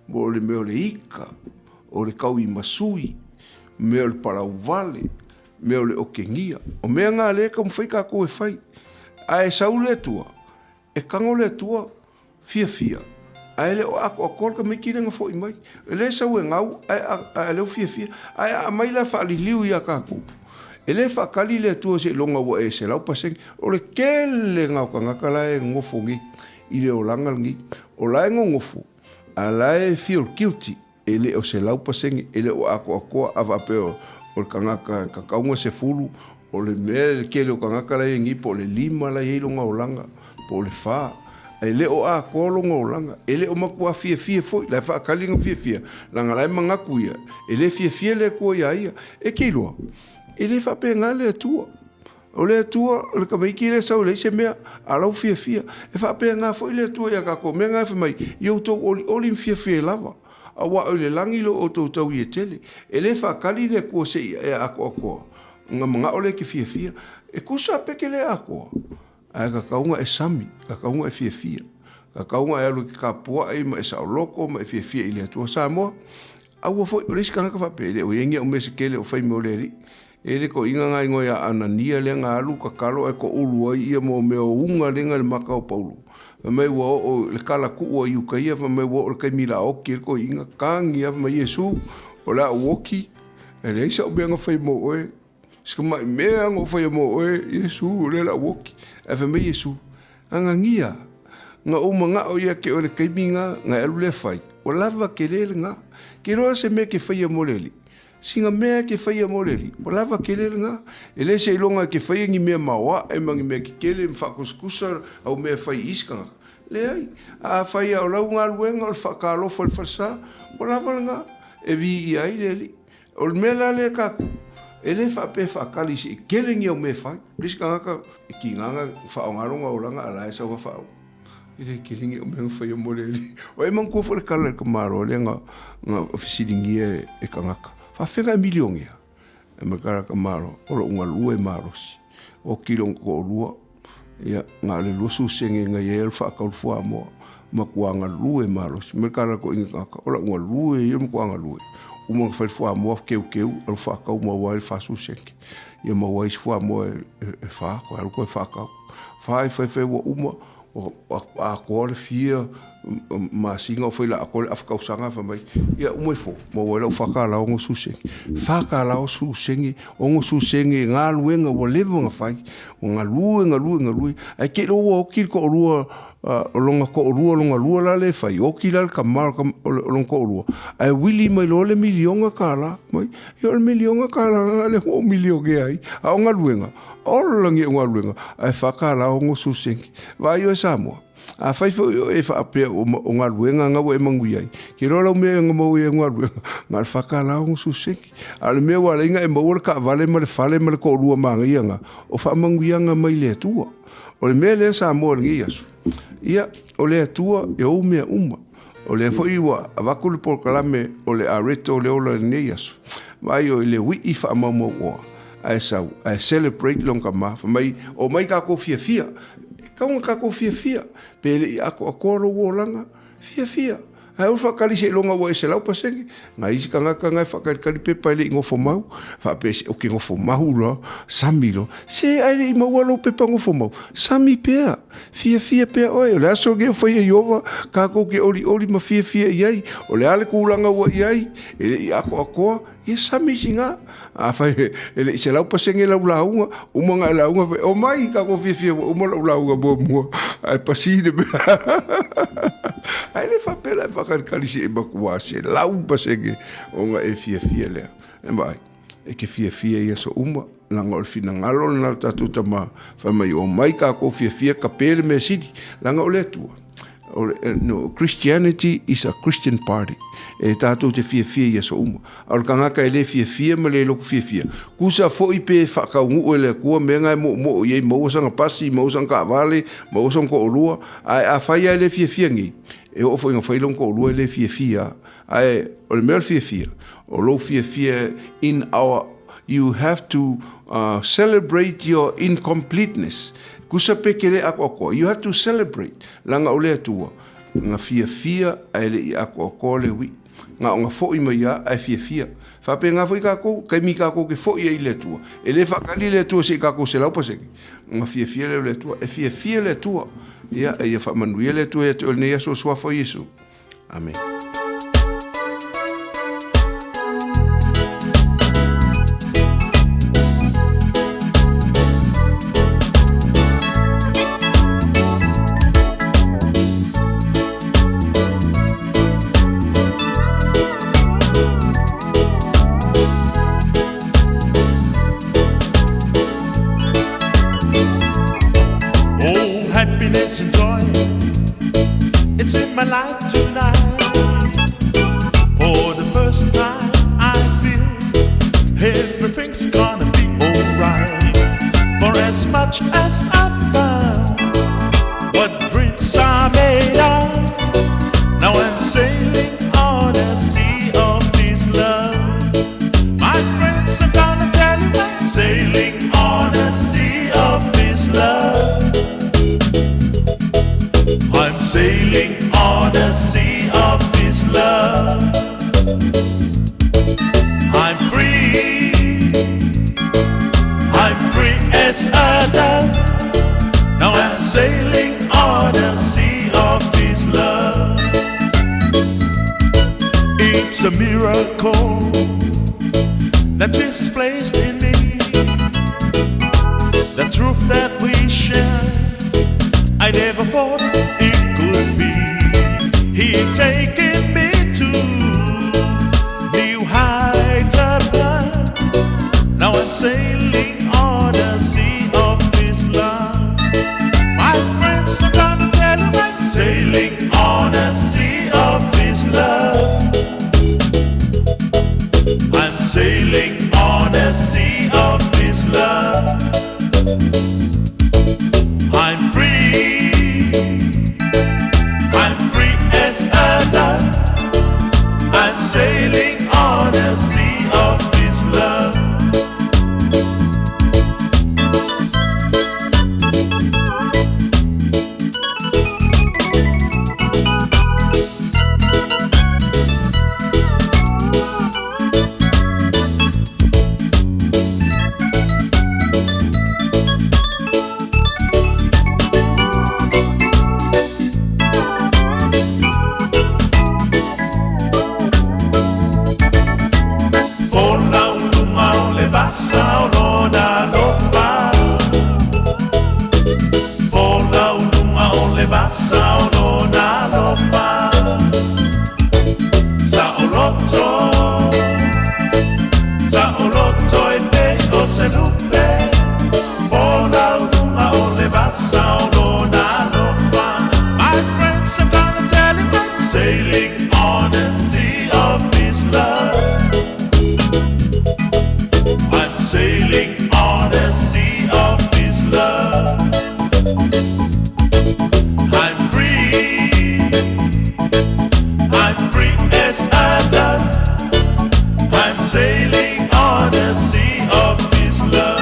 Mo le mea o le ika, o le kau i masui, mea o le parauvale, mea o le okegia. O mea ngā lea e taumafai kākou e fai. A e sau le Atua, e tago le Atua, fiafia, ae le o atoatoa le tamaiti lea na fo'i mai. E le sau e gau, ae, ae lea ua fiafia. Ae a aumai la faaliliu iā kākou, e le faatali le Atua seiloga ua e 100%. O le tele na o tagata la e nonofo nei i le olaga lenei, o la e nonofo, A la e feel guilty, e le o 100%, e le o atoatoa a faapea o le tagata e kakauga 10, o le mea le tele o tagata la e i ai nei po o le 5 la e i ai lona olaga, po o le 4. E le o atoa lona olaga, e le o matua fiafia foi, la e faatali na fiafia, leaga la e manatu ia, e le fiafia le Atua ia ia. E te iloa, e le faapena le Atua. O le Atua, o le tamaiti lea sau e leai se mea, a lau fiafia. E faapena foi le Atua ia tatou mea na e fai mai, ia outou olioli ma fiafia ai lava, auā o i le lagi lo outou taui e tele. E le faatali le Atua se i e atoatoa, ona manao lea e te fiafia. E tusa pe te le atoa, ae tatau ona e sami, tatau ona e fiafia, tatau ona e alu e te tapuai ma e saoloto ma e fiafia i le Atua. Samoa, aua foi, o le isi tagata faapea, e le o i ai ni au mea se tele o fai mo le Alii. E le toʻiga nga igoa ia Anania lea na alu tatalo ae toʻulu ai ia mo mea o uga lea na i le maka o Paulo. Fai mai ua oo le kala kuʻu a iuka ia, fai mai ua oo le taimi la oki ai le toʻiga, tagi a fai mai Iesu, o le a ou oki, e leai saʻu mea na fai mo oe, si tamai mea na ou faia mo oe, Iesu, o lea la ou oki. Ae fai mai Iesu, Anania, na ou manao ia te oe le taimi na, na e alu lea fai, ua lava kele lena. Ke loa se mea ke faia mo le Alii. Sina mea e ke faia mo le Alii, ua lava kele lena. E le seiloga e ke faia ni mea maoaʻe ma ni mea kekele ma faakusakusa au mea e fai i isi tagata. Leai. A fai a o lau galuega o le faakalofa i le falesa, ua lava lena e viia ai le Alii. O le mea la lea tatou, e le faapea e faatali se i tele ni au mea e fai. O le isi tagata e tiga ona faaaoga lona olaga a o la e sau lava faaoga. E le tele ni au mea na faia mo le Alii. O e manatua foi le tala i le tamaloa lea na, na fesiligia e tagata, faafefea na e milionea? E mai le tamaloa, o lou galue malosi. Oti lona toalua, ia, na o le 20 sene na i ai o le faatau le fuamoa, matua galue malosi. Mai le tala a le toeaina tagata, o lau galue ia matua galue. Uma ona fai le fuamoa keukeu, alu faatau maua ai le 40 sene. Ia maua ai isi fuamoa e fa, toe alu toe faatau. Fai, fai, fai ua uma, ua atoa le fia masina o fai la atoa le afa tausaga fai mai ia uma ifo maua ai lau 4 tala 60 sene. 4 tala 60 sene, 60 sene galuega ua leva ona fai, ua galue galue galue, ae te iloa ua oti le toalua o lona toalua, lona lua la le fai, oti la le tama o lona toalua, ae wili mai loa le $1 miliona mai. Ia o le $1 miliona lea ua ou milionea ai, a o galuega, ola lagi o galuega, ae 4 tala 60 sene. Vaai oe Samoa, afai foi o e faapea o galuega ga ua e manuia ai, ke iloa lau mea na maua ai galuega na o le 4 tala 60 sene, a o le mea ua alai na e maua le taavale ma le fale ma le toalua manaia ga o faamanuiaga mai le Atua. O le mea lea Samoa i lenei aso, ia o le Atua e ou mea uma. O lea foi ua avatu le polokalame o le areto o le ola i lenei aso. Vaai o i le ui'i faamaumauoa ae sau ae celebrate lona tama, fai mai omai tatou fiafia. E tatau ona tatou fiafia pe le i atoatoa lou olaga, fiafia. Ae aua le faatali seiloga ua e 100%. Nai isi tagata na e faatalitali pepa e le i nofo mau, faapea se ou te nofo mau loa, sami loa. Se ae le i maua lou pepa nofo mau, sami pea, fiafia pea oe. O le aso lenei ua faia e Ieova, tatou te olioli ma fiafia i ai. O le a le tulaga ua i ai, e le i atoatoa, ia sami siga. Afai e le i 100% lau lauga, uma ona e lauga, fai, omai tatou fiafia ua uma lau lauga muamua, ae pasi le mea. Ae le faapea la e faakalikali se i matua 100% ona e fiafia lea. E vaai, e te fiafia i aso uma, leaga o le finagalo lena o le tatou Tama, fai mai omai tatou fiafia tape le mea sili, leaga o le Atua. O le, no, Christianity is a Christian party. E tatou te fiafia i aso uma. A o le tagata e le fiafia ma le loto fiafia, kusa foi pe faataunuu e le Atua mea na e moomoo i ai, maua sana pasi, maua sana taavale, maua sona toalua, ae afai lava e le fiafia nei, e oo foi ina fai lona toalua e le fiafia. Ae o le mea o le fiafia, o lou fiafia in our, you have to celebrate your incompleteness. Kusa pe ke le atoatoa, you have to celebrate. Leaga o le Atua, na fiafia ae le i atoatoa le ui'i. Na ona fo'i mai lava ae fiafia. Faapena foi tatou, taimi tatou te fo'i ai i le Atua, e le faatali le Atua se i tatou 100%. Ona fiafia lea o le Atua. E fiafia le Atua. Ia, ia faamanuia le Atua ia te oe i lenei aso o Suafa o Iesu. Amene. Oh, happiness and joy, it's in my life tonight. For the first time, I feel everything's gonna be alright. For as much as I found what dreams are made of, now I'm sailing on a sea of His love. My friends, I'm gonna tell you I'm sailing on a sea of His love. I'm sailing on a sea of His love. I'm free. I'm free as a dove. Now I'm sailing on a sea of His love. It's a miracle that Jesus placed in me. The truth that we share, I never thought it could be. He taken me to new heights above. Now I'm sailing on a sea of His love. My friends, I'm gonna tell you I'm sailing on a sea of His love. I'm sailing on a sea of His love. I'm free. I'm free as a dove. I'm sailing on a sea of His love. vasa o lona alofa. Folau luga o le vasa o lona alofa. Saoloto, saoloto e pei o se lupe. Folau luga o le vasa o lona alofa. My friends, I'm gonna tell you I'm sailing on the sea of His love. I'm sailing on the sea of His love. I'm free. I'm free as a dove. I'm sailing on the sea of His love.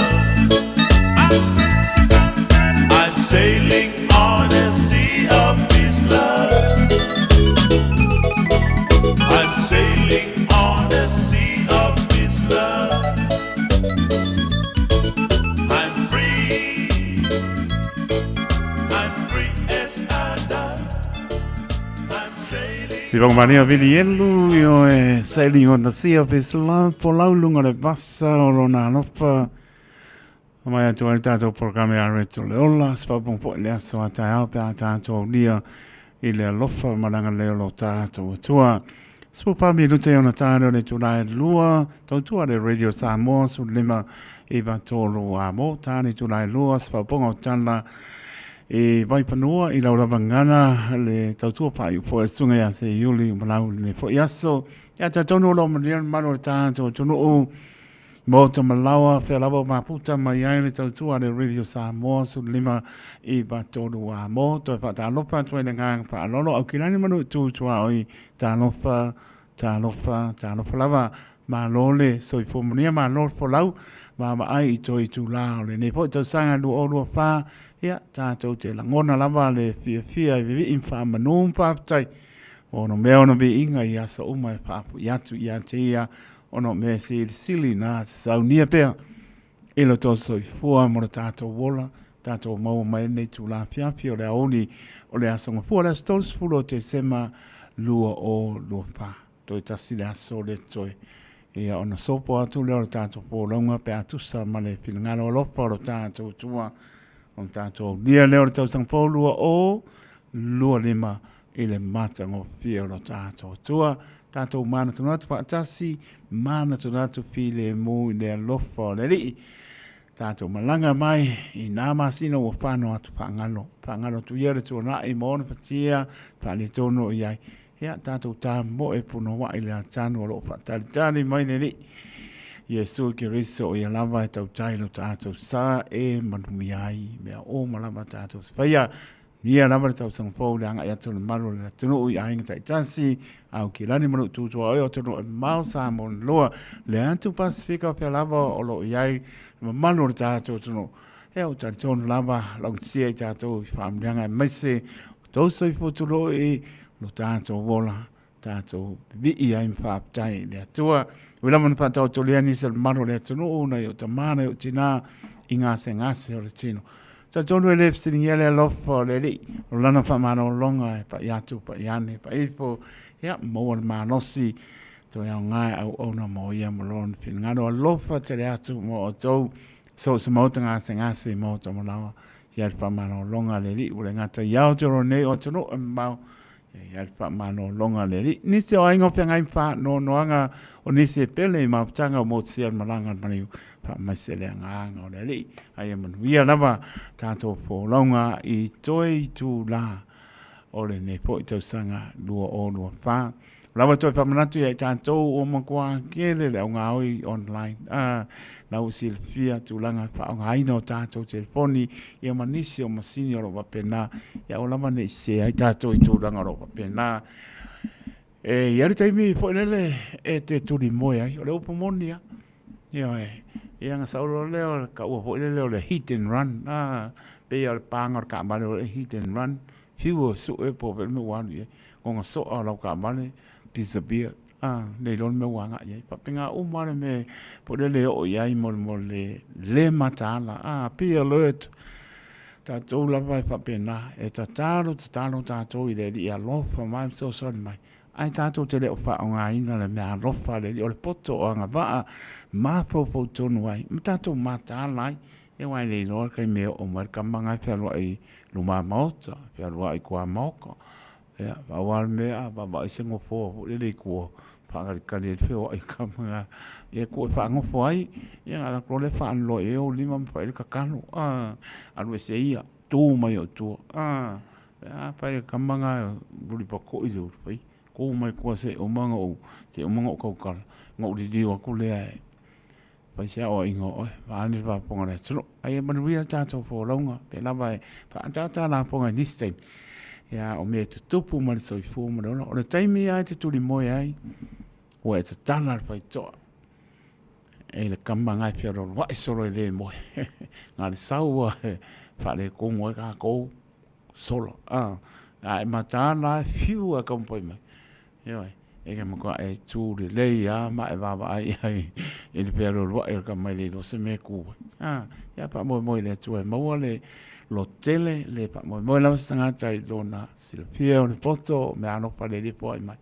I'm sailing on the sea of His love. I'm sailing on the sea of His love. I'm free. I'm free as a dove. I'm sailing. Si Vangmania Vili Elu i o e sailing on the sea of his love po laulunga le vasa o lona alofa. Mai atu ai le tātou programe a Reto le Ola, se paupong po le aso a tae ao pe a tātou aulia i le alofa malanga leo lo tātou atua. Sipo pa mi lute ona tāre o le tūlae lua, tautua le Radio Samoa, su lima i vatolu a mō, tāre tūlae lua, se pauponga o tala i Vaifanua i laulava gana le tautua faaiufoe susuga ia Seiuli Malau i lenei foi aso. Ia talitonu o lo o manuia le mamalu o le tatou atunuu Maota Malaoa, fea lava o mafuta mai ai le tautua a le Radio Samoa 15 i 3 a mō. Toe faatalofa atu ai le agaga faaaloalo Aukilani Manu i tu tuaoi. Talofa, talofa, talofa lava. Malo le soifua manuia, malo le folau. Vaavaai i toe itulā o lenei foi tausaga 2024, ia, tatou te lagona lava le fiafia e vivii ma faamanu ma faafetai o ono mea ono viiga i aso uma e faapui atu ia te ia ona o mea silisili na te saunia pea i lo tou soifua mo le tatou ola, tatou maua mai ai lenei itulā afiafi o le aoauli o le Aso Gafua, le aso 30 o Tesema 2024. Toe tasi le aso le toe ia ona sopo atu lea o le tatou folauga pe a tusa ma le finagalo alofa o lo tatou Atua o le tatou aulia lea o le tausaga fou 2025 i le matagofie o lo tatou Atua. Tatou manatunatu faatasi, manatunatu filemu i le alofa o le Alii. Tatou malaga mai i nā masina ua fano atu faagalo, faagalo atu ia le tuanai ma ona fatia faaletonu o i ai. Ia, tatou tamoe punouai le atanu o lo o faatalitali mai le Alii. Iesu Keriso o ia lava e tautai lo tatou sa e manuia ai mea uma lava tatou te faia. Ia lava le tausaga fou le agai atu o le malu o le atunuu i aiga taitasi, Aukilani ma Lu'u Tuaoi o atunuu e mamao Samoa na lua, le atu Pasifika o fea lava o lo o i ai le mamalu o le tatou atunuu. Ia ua talitonu lava laugatasia i tatou i faamanuiaga aemaise o tou soifua tulou i lo tatou ola, tatou vivii ai ma faafetai i le Atua. Ui lava na faataotolia nisi o le mamalu o le atunuu nai o tama nai o tina i gasegase o le tino. Talitonu e le fesiligia le alofa o le Alii, o lana faamalologa e pai atu, pai ane, pai ifo, ia, maua le malosi, toe aoga e auauna mo ia ma lona finagalo. Alofa tele atu mo outou, so o se maota gasegase i maota malaoa, ia le faamalologa a le Alii ua le gata i Aotearoa nei o atunuu e mamao, Ia le faamalologa a le Alii. Nisi o aiga o feagai ma faanoanoaga o nisi e pele i mafutaga o motusia le malaga a le maliu, faamaise le agaga o le Alii. A ia manuia lava tatou folauga i toe itulā o lenei foi tausaga 2024. Lava toe faamanatu ia i tatou ua matua tele le augaoi online. Ah, la ua silafia tulaga faaaogaina o tatou telefoni ia ma nisi o masini o lo o faapena. Ia aua lava ne i sese ai tatou i tulaga o lo o faapena. E i ai le taimi foi lele e te tulimoe ai, o le upu moni lava. Ioe, ia ona sau loa lea o le taua foi lele o le hit and run. Ah, pei lava o le paga o le taavale o le hit and run. Fiu e sue po o fea le mea ua alu i ai. Ona soa o lau taavale, disappear. Ah, le iloa le mea ua agai i ai. Faapena uma le mea po o le oo i ai mo le le mataala. Ah, be alert. Tatou lava e faapena. E tatalo, tatalo tatou i le Alii e alofa mai ma fesoasoani mai. Ae tatou te le o faaaogaina le meaalofa a le Alii, o le poto o agavaa mafaufau tonu ai, ma tatou mataala ai. Ia aua e le iloa le taimi e oo mai le tama lena e fealuai i luma maota, fealuai i tua maota. Ia, pau lava le mea a vaavaai se nofoa foi lele i tua, faatalitali ai le feoai o le tama lena, ia tuu e faanofo ai, ia ona alu atu loa lea faaloloa i ai ou lima ma fai ai le tatalo, alu ese ia, tu mai ou tua. A fai le tama na lulipatoi le fai tu mai tua se i uma ona ou se i uma ona ou tautala ona ou liliu atu lea e fai se aoaiga o oe vaeane le faafofoga a le atunuu. Ae ia manuia le tatou folauga pea lava e faaataata lafoga i nisi taimi. Ia o mea e tutupu ma le soifua ma le ola. O le taimi lava e te tulimoe ai ua e tatala le faitotoa e le tama na e fealoaloai solo e le moe. Na o le sau lava e faaletonu ai tatou. Sola, a, a e mataala lava e fiu lava e taumafai mai. Ioe, e te matua e tu lelei lava ma e vaavaai i ai i le fealualuai o le tama e le iloa se mea e tu ai. A, ia faamoemoe i le Atua e maua le lototele, le faamoemoe lava se tagata i lona silafia o le poto, o meaalofa a le Alii e foai mai.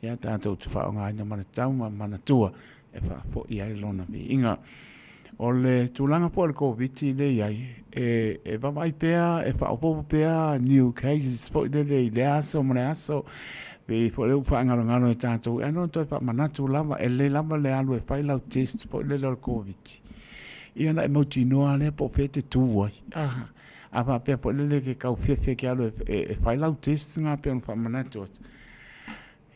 Ia tatou te faaaogaina ma le tau ma manatua e faafoi ai lona viiga. O le tulaga foi o le Koviti lea e i ai, e vaavaai pea, e faaopoopo pea new cases foi lele i lea aso ma lea aso, pei foi lea ua faagalogalo e tatou, ae na ona toe faamanatu lava, e lelei lava le alu e fai lau test foi lele o le Koviti, ia ona e mautinoa lea po o fea e te tu ai. A faapea foi lele e te tau fiafia e te alu e fai lau test lena pei ona faamanatu atu,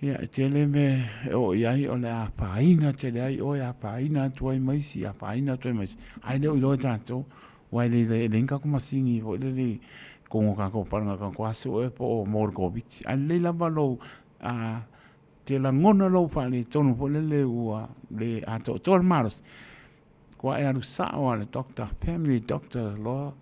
Ia, e tele mea e oo i ai o le afaina tele ai oe, afaina atu ai ma isi, afaina atu ai ma isi, ae le o iloa e tatou, aua e le e leai ni tatou masini foi lele i totonu o tatou fale na o tatou aso ea po o mo le Koviti. Ae lelei lava lou te lagona lou faaletonu foi lele ua le atoatoa le malosi, ua e alu sao lava i le doctor, family doctor loa,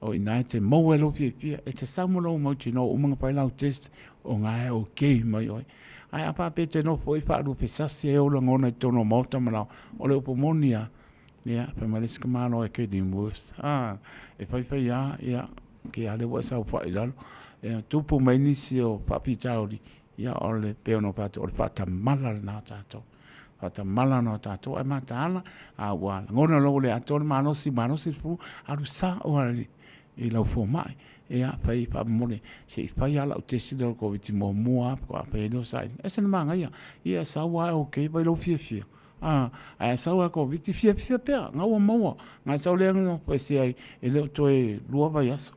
o i ina e te maua ai lou fiafia, e te sau ma lou mautinoa ua uma ona fai lau test, o na e okay mai oe. Ae a faapea e te nofo ai faaluafesasi ai ou lagona i totonu o maota ma laoa, o le upu moni lava, ia, fai mai le isi tamaloa e getting worse. A, e faifai lava, ia, okay a lea ua e saofai i lalo. Ia, tupu mai nisi o faafitauli, ia, o le, pei ona ou fai atu, o le faatamala lena o tatou. Faatamala ona o tatou ae mataala, a ua lagona loa ua le atoa le malosi, malosi le fulu, alu sao lava i lau fomai. Ia, fai faamolemole, se i fai lava lau test lea o le Koviti muamua lava faatoa fai ai lea o sailiga. E ese le manaia, ia e sau lava e okay fai lou fiafia. A, ae a sau lava e Koviti, fiafia pea, na ua maua. Na sau lea na nofo ese ai, e le o toe 2 vaiaso.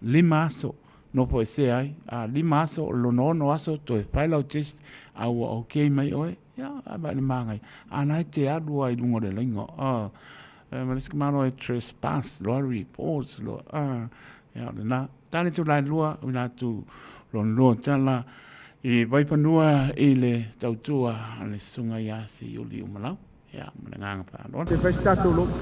5 aso nofo ese ai, a 5 aso, o lona 6 aso toe fai lau test a ua ok mai oe, ia a vai le manaia. A na e te alu lava i luga o le laina, a ma le isi malo e trespass loa report loa, a ia o lena. Tali atu la lua, uila atu lona lua tala i Vaifanua i le tautua a le Susuga ia Seiuli Umalau. Ia, ma le agaga faaaloalo. Se i fai se tatou lotu.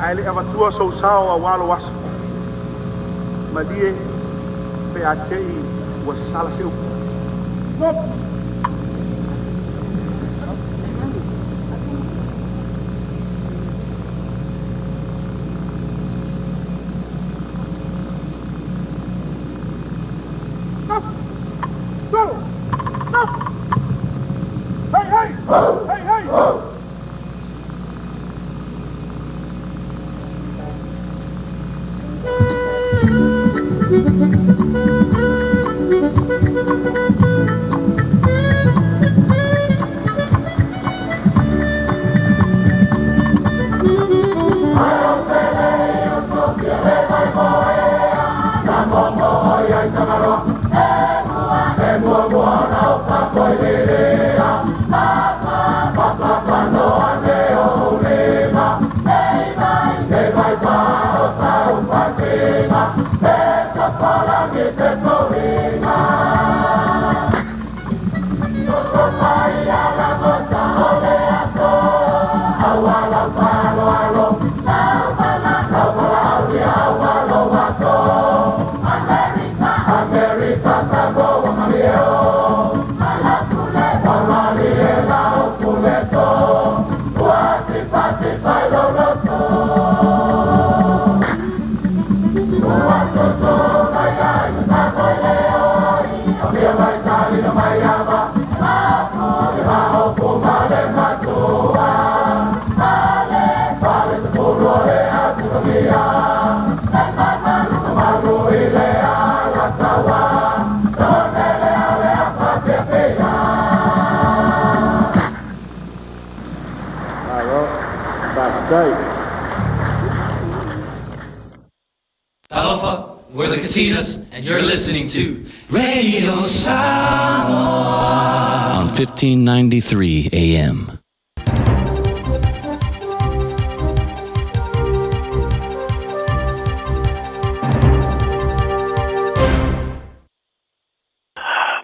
Ae le avatua sousao auā lou aso. Malie pe a te i ua sala se upu. Talofa, we're the Katinas, and you're listening to Radio Samoa on 1593 AM.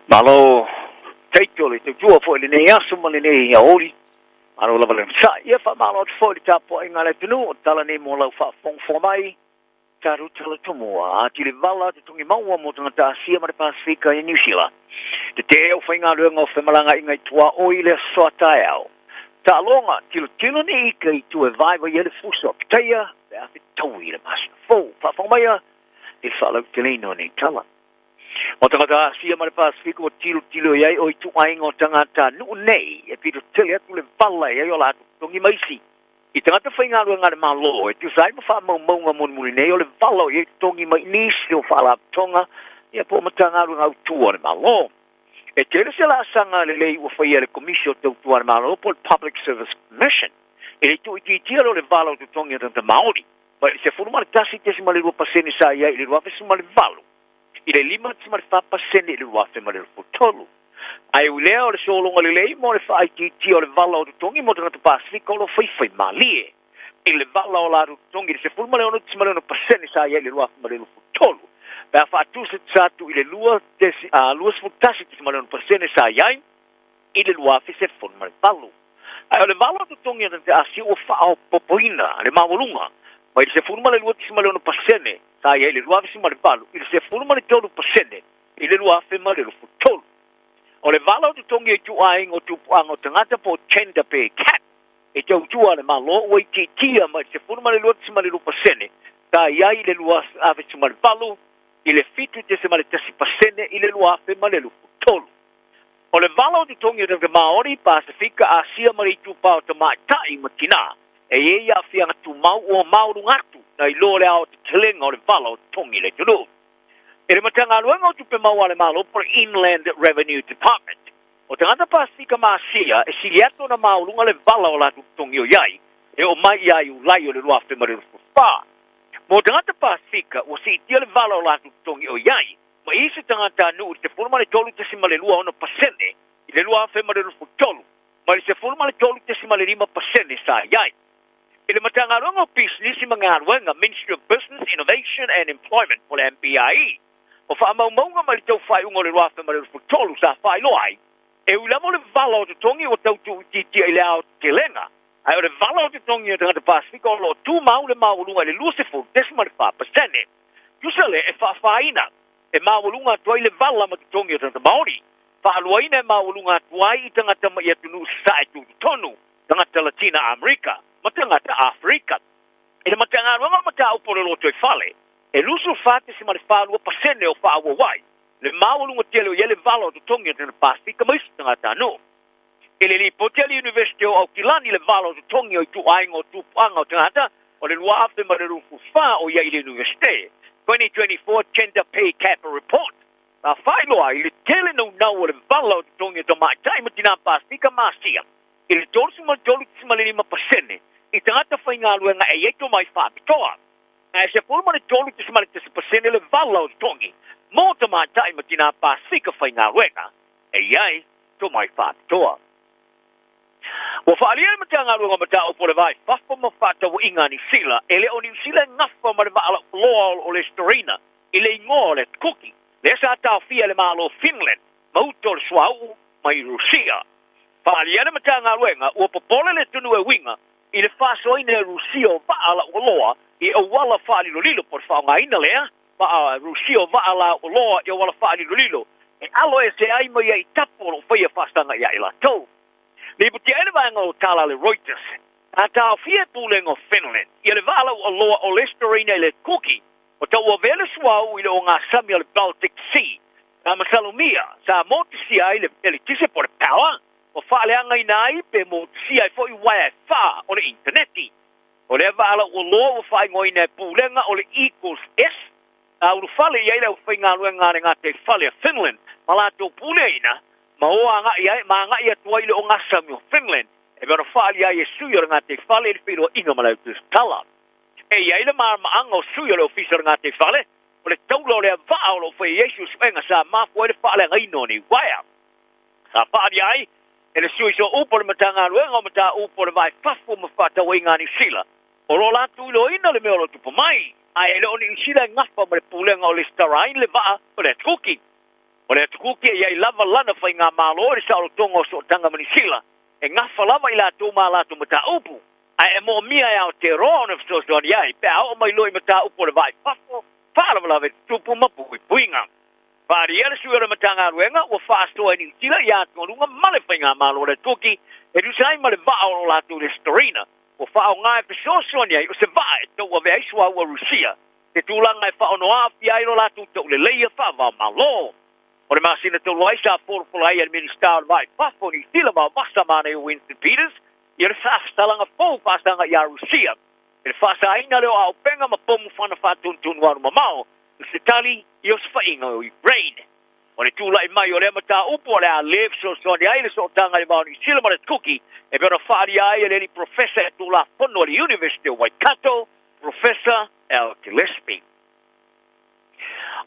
Malo taito le tautua foi lenei aso ma lenei aoli. Malo lava le onosai. Ia faamalo atu foi i le tapuaiga a le atunuu o tala nei mo lau faafogafoga mai. Tatou tala tomua ati le vala totogi maua mo tagata Asia ma le Pasefika i Niu Sila. Tetee au faigaluega o femalagaaiga i tuaoi i le aso a taeao. Taaloga, tilotilo nei ika i tua e vaivai ai le fuso a pitaia pe a fetaui i le masina fou. Faafofoga maia i le faalauteleina o nei tala. O tagata Asia ma le Pasefika ua tilotilo i ai o ituaiga o tagata nuu nei e pito tele atu le vala i ai o latou totogi ma isi i tagata faigaluega a le Malo e tusa ai ma faamaumauga mulimuli nei o le vala o i ai totogi mai nisi o faalapotopotoga ia po o Matagaluega Autu a le Malo. E tele se laasaga lelei ua faia e le Komisi o Tautua a le Malo po o le Public Service Commission i le tuuitiitia lea o le vala o totogi o tagata Maori mai le 11.2 pasene sa i ai i le 2018 i le 5.4 pasene i le 2023. Ae ui lea o le sologa lelei mo le faaitiitia o le vala o totogi mo tagata Pasefika o lo o faifai malie. i le vala o latou totogi i le 16.6% sa i ai i le 2023 pe a faatusatusa atu i le 21.6% sa i ai i le 2018. Ae o le vala o totogi a tagata Asia ua faaopoopoina le maualuga mai le 12.6% sa i ai i le 2008 i le 13% i le 2023. O le vala o totogi o ituaiga o tupuaga o tagata po o gender pay gap e tautua a le Malo ua itiitia mai le 12.2% sa i ai i le 2018 i le 7.1% i le 2023. O le vala o totogi o tagata Māori, Pasefika, Asia ma le itupa o tamaitai ma tinā e i ai aafiaga tumau ua maualuga atu nai lo le aotetelega o le vala o totogi i le atunuu. I le Matagaluega o Tupe Maua a le Malo po o le Inland Revenue Department, o tagata Pasefika ma Asia e sili atu ona maualuga le vala o latou totogi o i ai e oo mai ia Iulai o le 2024. Mo tagata Pasefika, ua siitia le vala o latou totogi o i ai ma isi tagatanuu i le 13.26% i le 2023 mai le 13.5% sa i ai. I le Matagaluega o Pisinisi ma Galuega, Ministry of Business, Innovation and Employment po o le MBIE, o faamaumauga mai le tau faaiuga o le 2023 sa faailoa ai, e ui lava o le vala o totogi ua tau tuuitiitia i le aotetelega, ae o le vala o totogi o tagata Pasefika o lo o tumau le maualuga i le 20.4%. Tusa lea e faafaina e maualuga atu ai le vala ma totogi o tagata Maori, faaluaina e maualuga atu ai i tagata mai atunuu sasae tutotonu, tagata Latina Amerika ma tagata Aferika. I le Matagaluega o Mataupu o le Lotoifale, e 24.42% o faaauau ai le maualuga tele o i ai le vala o totogi o tagata Pasefika ma isi tagatanuu. I le lipoti a le Iunivesite o Aukilani le vala o totogi o ituaiga o tupuaga o tagata o le 2024 o i ai i le Iunivesite, 2024 Gender Pay Gap Report, sa faailoa ai le tele naunau o le vala o totogi o tamaitai ma tinā Pasefika ma Asia i le 33.5% i tagata faigaluega e i ai tomai faapitoa, ae 13.1% le vala o totogi mo tamaitai ma tinā Pasefika faigaluega e i ai tomai faapitoa. Ua faaalia e le Matagaluega o Mataupu o le Va i Fafo ma Fefaatauaiga a Niu Sila, e le o Niu Sila e gafa ma le vaa lauoloa o le Estoreina i le igoa o le Atukuki, lea sa taofia e le Malo o Finland ma uta o le suauu mai Rusia. Faaalia e le Matagaluega, ua popole le atunuu e uiga i le faasoaina e Rusia o vaa lauoloa i auala faalilolilo po o le faaaogaina lea vaa Rusia o vaa lauoloa i auala faalilolilo e alo ese ai mai ai i tapu o lo o faia faasaga ia i latou. Lipotia ai le vaega o tala a le Reuters, sa taofia e Pulega o Finland ia le vaa lauoloa o Lesterina i le Kuki o tauavea le suauu i le ogasami o le Baltic Sea. Sa masalomia, sa motusia ai le eletise po o le power, ua faaleagaina ai pe motusia ai foi uaea e fa o le initaneti. O lea vaa lauoloa ua faaigoaina e Pulega o le Equals S, sa ulufale i ai le aufaigaluega a le gataifale a Finland ma latou puleaina ma o agai ai ma agai atu ai i le ogasami o Finland e pei ona faaalia ai e sui o le gataifale i le feiloaiga ma le autusitala. E i ai le malamaaga o sui o le Ofisa o le Gataifale, o le taula o le vaa o lo o faia i ai suesuega sa mafua ai le faaleagaina o nei uaea. Sa faaalia ai e le sui sooupu o le Matagaluega o Mataupu o le Va i Fafo ma Fefaatauaiga a Niu Sila, o lo o latou iloaina le mea o lo o tupu mai, ae e le o Niu Sila e gafa ma le pulega o Listerine le vaa o le Atukuki. O le Atukuki e i ai lava lana faigamalo i le saolotoga o sootaga ma Niu Sila, e gafa lava i latou ma a latou mataupu, ae e moomia e Aotearoa ona fesoasoani ai pe a oo mai loa i mataupu o le va i fafo, faalavelave tutupu ma puipuiga. Faaalia le sui o le Matagaluega ua faasoa e Niu Sila i atugaluga ma le faigamalo a le Atukuki e tusa ai ma le vaa o lo latou Listerine ua faaaoga e fesoasoani ai o se vaa e tauavea ai suauu a Rusia, se tulaga e faaono aafia ai lo latou tauleleia faava-o-Malo. O le masina talu ai sa folafola ai e le Minisita o le Va i Fafo o Niu Sila vaovasa manaia o Winston Peters ia le faafesalaga fou faasaga iā Rusia i le faasaina lea o auupega ma pomu fana faatunutunu alu mamao i se tali i osofaiga o Ukraine. O le tulai mai o lea mataupu o le a lē fesoasoani ai le sootaga i le va o Niu Sila ma le Tuki e pei ona faaalia ai e le alii profesa e tulafono a le University o Waikato, Professor Al Gillespie.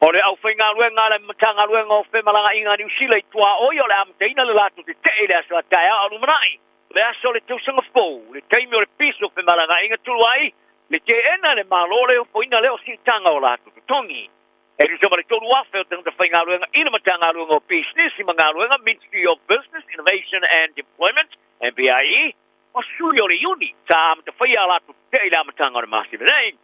O le aufaigaluega a le Matagaluega o Femalagaaiga a Niu Sila i tuaoi o le amataina le latou tetee i le aso a taeao a lumanai, le aso o le tausaga fou, le taimi o le piso o femalagaaiga. femalagaaiga tulu ai le teena le Malo le ofoina lea o siitaga o latou totogi. E tusa ma le 3,000 o tagata faigaluega i le Matagaluega o Pisinisi ma Galuega, Ministry of Business, Innovation and Employment, MBIE, o sui o le Iuni sa amatafaia a latou tetee i le amataga o le masina nei.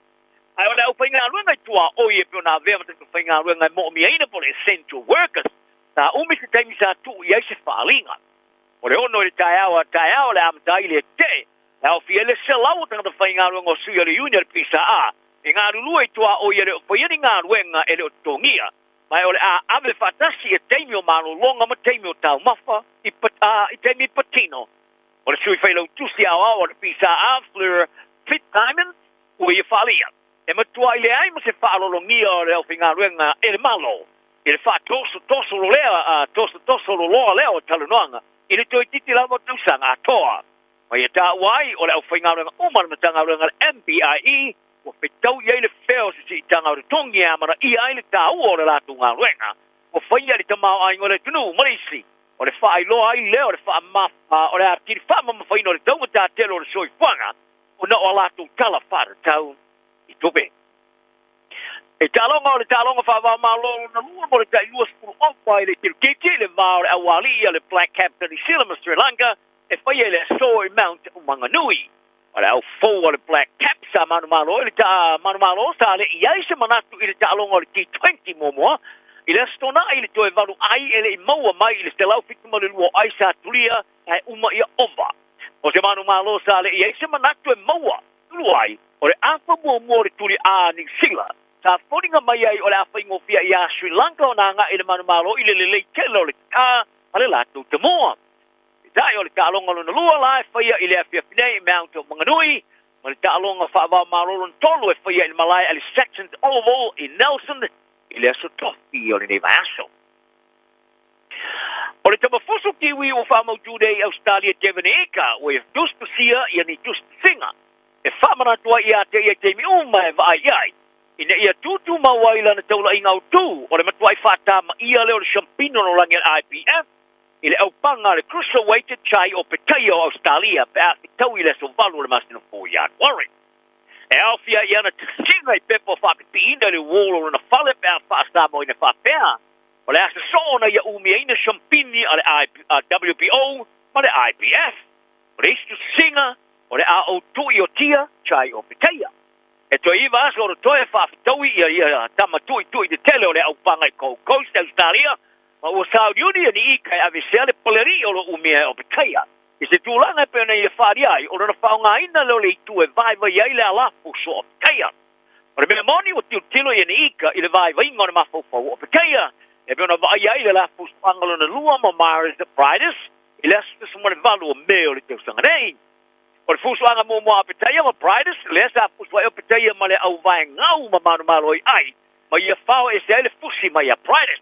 Ae o le aufaigaluega i tuaoi e pei ona avea ma tagata faigaluega e moomiaina po o le essential workers, sa umi se taimi sa tuu i ai se faaliga. O le 6 i le taeao a taeao le amata ai le tetee, e aofia ai le 100 o tagata faigaluega o sui o le Iuni a le PSA e galulue i tuaoi e le o faia ni galuega e le o totogia, ma o le a ave faatasi e taimi o malologa ma taimi o taumafa i, i taimi patino. O le sui failautusi aoao o le PSA, Fleur Fitzsimons, ua ia faaalia, e matuai leai ma se faalologia o le aufaigaluega e le Malo i le faatosotosolo lea, tosotosolo loa lea o talanoaga i le toeitiiti lava o tausaga atoa. Ma ia taua ai o le aufaigaluega uma le Matagaluega le MBIE ua fetau i ai le fea o se siitaga o le togi e amanaia ai le taua o le latou galuega ua faia i le tamaoaiga o le atunuu ma le isi o le faailoa ai lea o le o le atili faamamafaina o le taugatatele o le soifuaga ona o a latou tala faatatau i tupe. E taaloga o le taaloga faavaomalo lona lua mo le tai 20 ofa i le kiriketi le va o le aualii a le Black Caps a New Zealand ma Sri Lanka e faia i le aso i Mount Maunganui. O le aufou o le Black Caps a manumalo i le ta manumalo sa le i ai se manatu i le taaloga o le T20 muamua i le aso Toonai i le toe 8 ai e le i maua mai i le 172 ai sa tulia ae uma ia ova. O se manumalo sa le i ai se manatu e maua tulu ai o le afa muamua o le tuli a New Zealand sa foliga mai ai o le afaigofie ia Sri Lanka ona agai le manumalo i le lelei tele o le tatā a le latou tamoa. Peitai o le taaloga lona lua la e faia i le afiafi nei i Mount Maunganui ma le taaloga faavaomalo lona tolu e faia i le malae a le Saxons Oval i Nelson i le aso Tofi o lenei vaiaso. O le tamafusu kiwi ua faamautu nei i Ausetalia Devon Ika ua ia tusitusia ia ni tusitusiga e faamanatu ai ia te ia i taimi uma e vaai i ai ina ia tutumau ai lana taulaiga autū o le matuai faatamaia lea o le siampina o le lalolagi a le IBF i le aupaga a le Cruiserweight Jai Opetaia o Ausetalia pe a fetaui i le aso 8 o le masina fou Ianuari. E aofia i ana tusiga i pepa o faapipiina i le wall o lona fale pe a faasamoaina faapea o le a sosoo ona ia umiaina siampini a le WBO ma le IBF. O le isi tusiga o le a ou tui o tia Jai Opetaia. E toe 9 aso o totoe faafetaui ia ia tama tuitui tetele o le aupaga i Gold Coast, Australia, ma ua sauniuni e ni ika e avesea le palealii o lo umia e Opetaia. I se tulaga e pei ona ia faaalia ai, o lona faaaogaina lea o le itu e vaivai ai le alafuso o Opetaia. O le mea moni ua tilotilo ia ni ika i le vaivaiga o le mafaufau o Opetaia, e pei ona vaaia ai le lafusoaga lona lua ma Mairis Briedis i le aso 18 o Me o le tausaga nei. O le fusuaga muamua a Opetaia ma Briedis, lea sa fusu ai Opetaia ma le auvaegau ma manumalo ai ai, ma ia fao ese ai le fusi mai ia Briedis.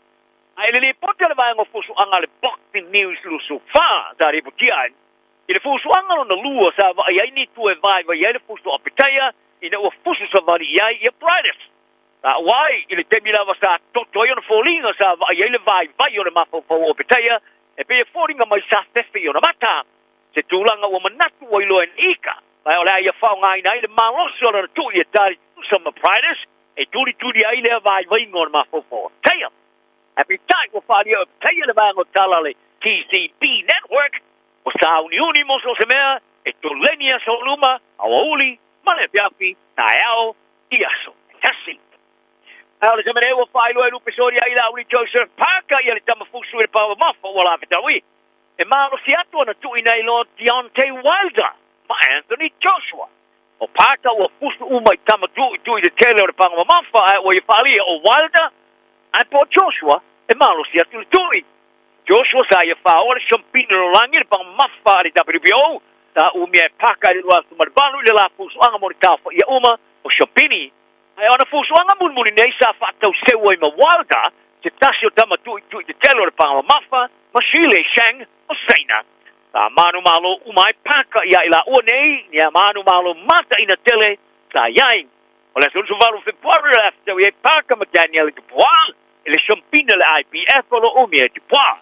Ae le lipoti a le vaega o fusuaga a le Boxing News 24 sa lipotia ai, i le fusuaga lona lua sa vaai ai ni itu e vaivai ai le fusu a Opetaia ina ua fusu savali i ai ia Briedis. Sa ua ai i le taimi lava sa toto ai ona foliga sa vaai ai le vaivai o le mafaufau o Opetaia e pei e foliga mai sa fefe i ona mata. Se tulaga ua manatu ua iloa e Ika, ma o le a ia faaaogaina ai le malosi o lana tui e tali tutusa ma Briedis e tulituli ai lea vaivaiga o le mafaufau o Opetaia. Ae peitai ua faaalia e Opetaia le vaega o tala a le TCB Network ua sauniuni mo so o se mea e toleni aso o luma, aoauli ma le afiafi, taeao i aso e tasi. Ae o le taimi nei ua faailoa e Lupe Solia i le auli Joseph Parker ia le tamafusu i le pamamafa ua lafetaui. E malosi atu ona tuuina ai loa Deontay Wilder ma Anthony Joshua. O Parker ua fusu uma i tama tuitui tetele o le pagamamafa ae ua ia faaalia o Wilder ae po o Joshua e malosi atu le tui. Joshua sa ia faaoa le siampina lalolagi le pagamamafa a le WBO sa umia e Parker i le 2008 i le la fusuaga mo le taofaia uma o siampini. Ae o ana fusuaga mulimuli nei sa faatauseua ai ma Wilder se tasi o tama tuitui tetele o le pagamamafa ma Zhilei Zhang o Saina. Sa manumalo uma ai Parker ia i laua nei ni a manumalo mataina tele sa i ai. O le aso 18 o Fepuari o le a fetaui ai Parker ma Daniel Dubois i le siampina le IBF o lo o umia e Dubois.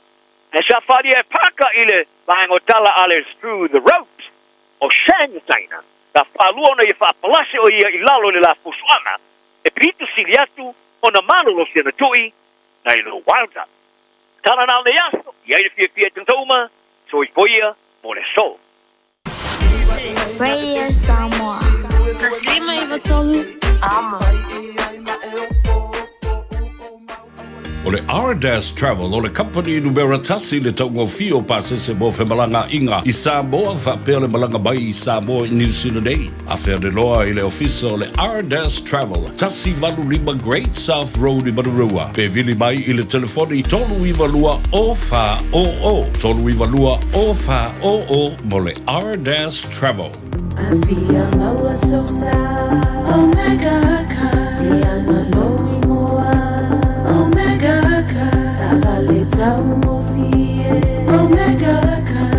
Ae sa faaalia e Parker i le vaega o tala a le Through the Ropes o Zhang Saina. Sa faalua ona ia faapalase o ia i lalo i le lafusuaga e pito sili atu ona malolosi ana tui nai lo Wilder. Tala na o nei aso, i ai le fiafia i tagata uma, soifua ia mo le aso. Radio Samoa. 153 Amo. O le Ardas Travel o le kamupani numera tasi i le taugofie o pasese mo femalagaaiga i Samoa faapea le malaga mai i Samoa i Niu Sila nei. Afea le loa i le ofisa o le Ardas Travel, 185 Great South Road i Manurewa, pe vili mai i le telefoni 392 0400, 392 0400 mo le Ardas Travel. Afia maua sosa Omega Car Leaga lou ingoa Omega Car Taavale taugofie Omega Car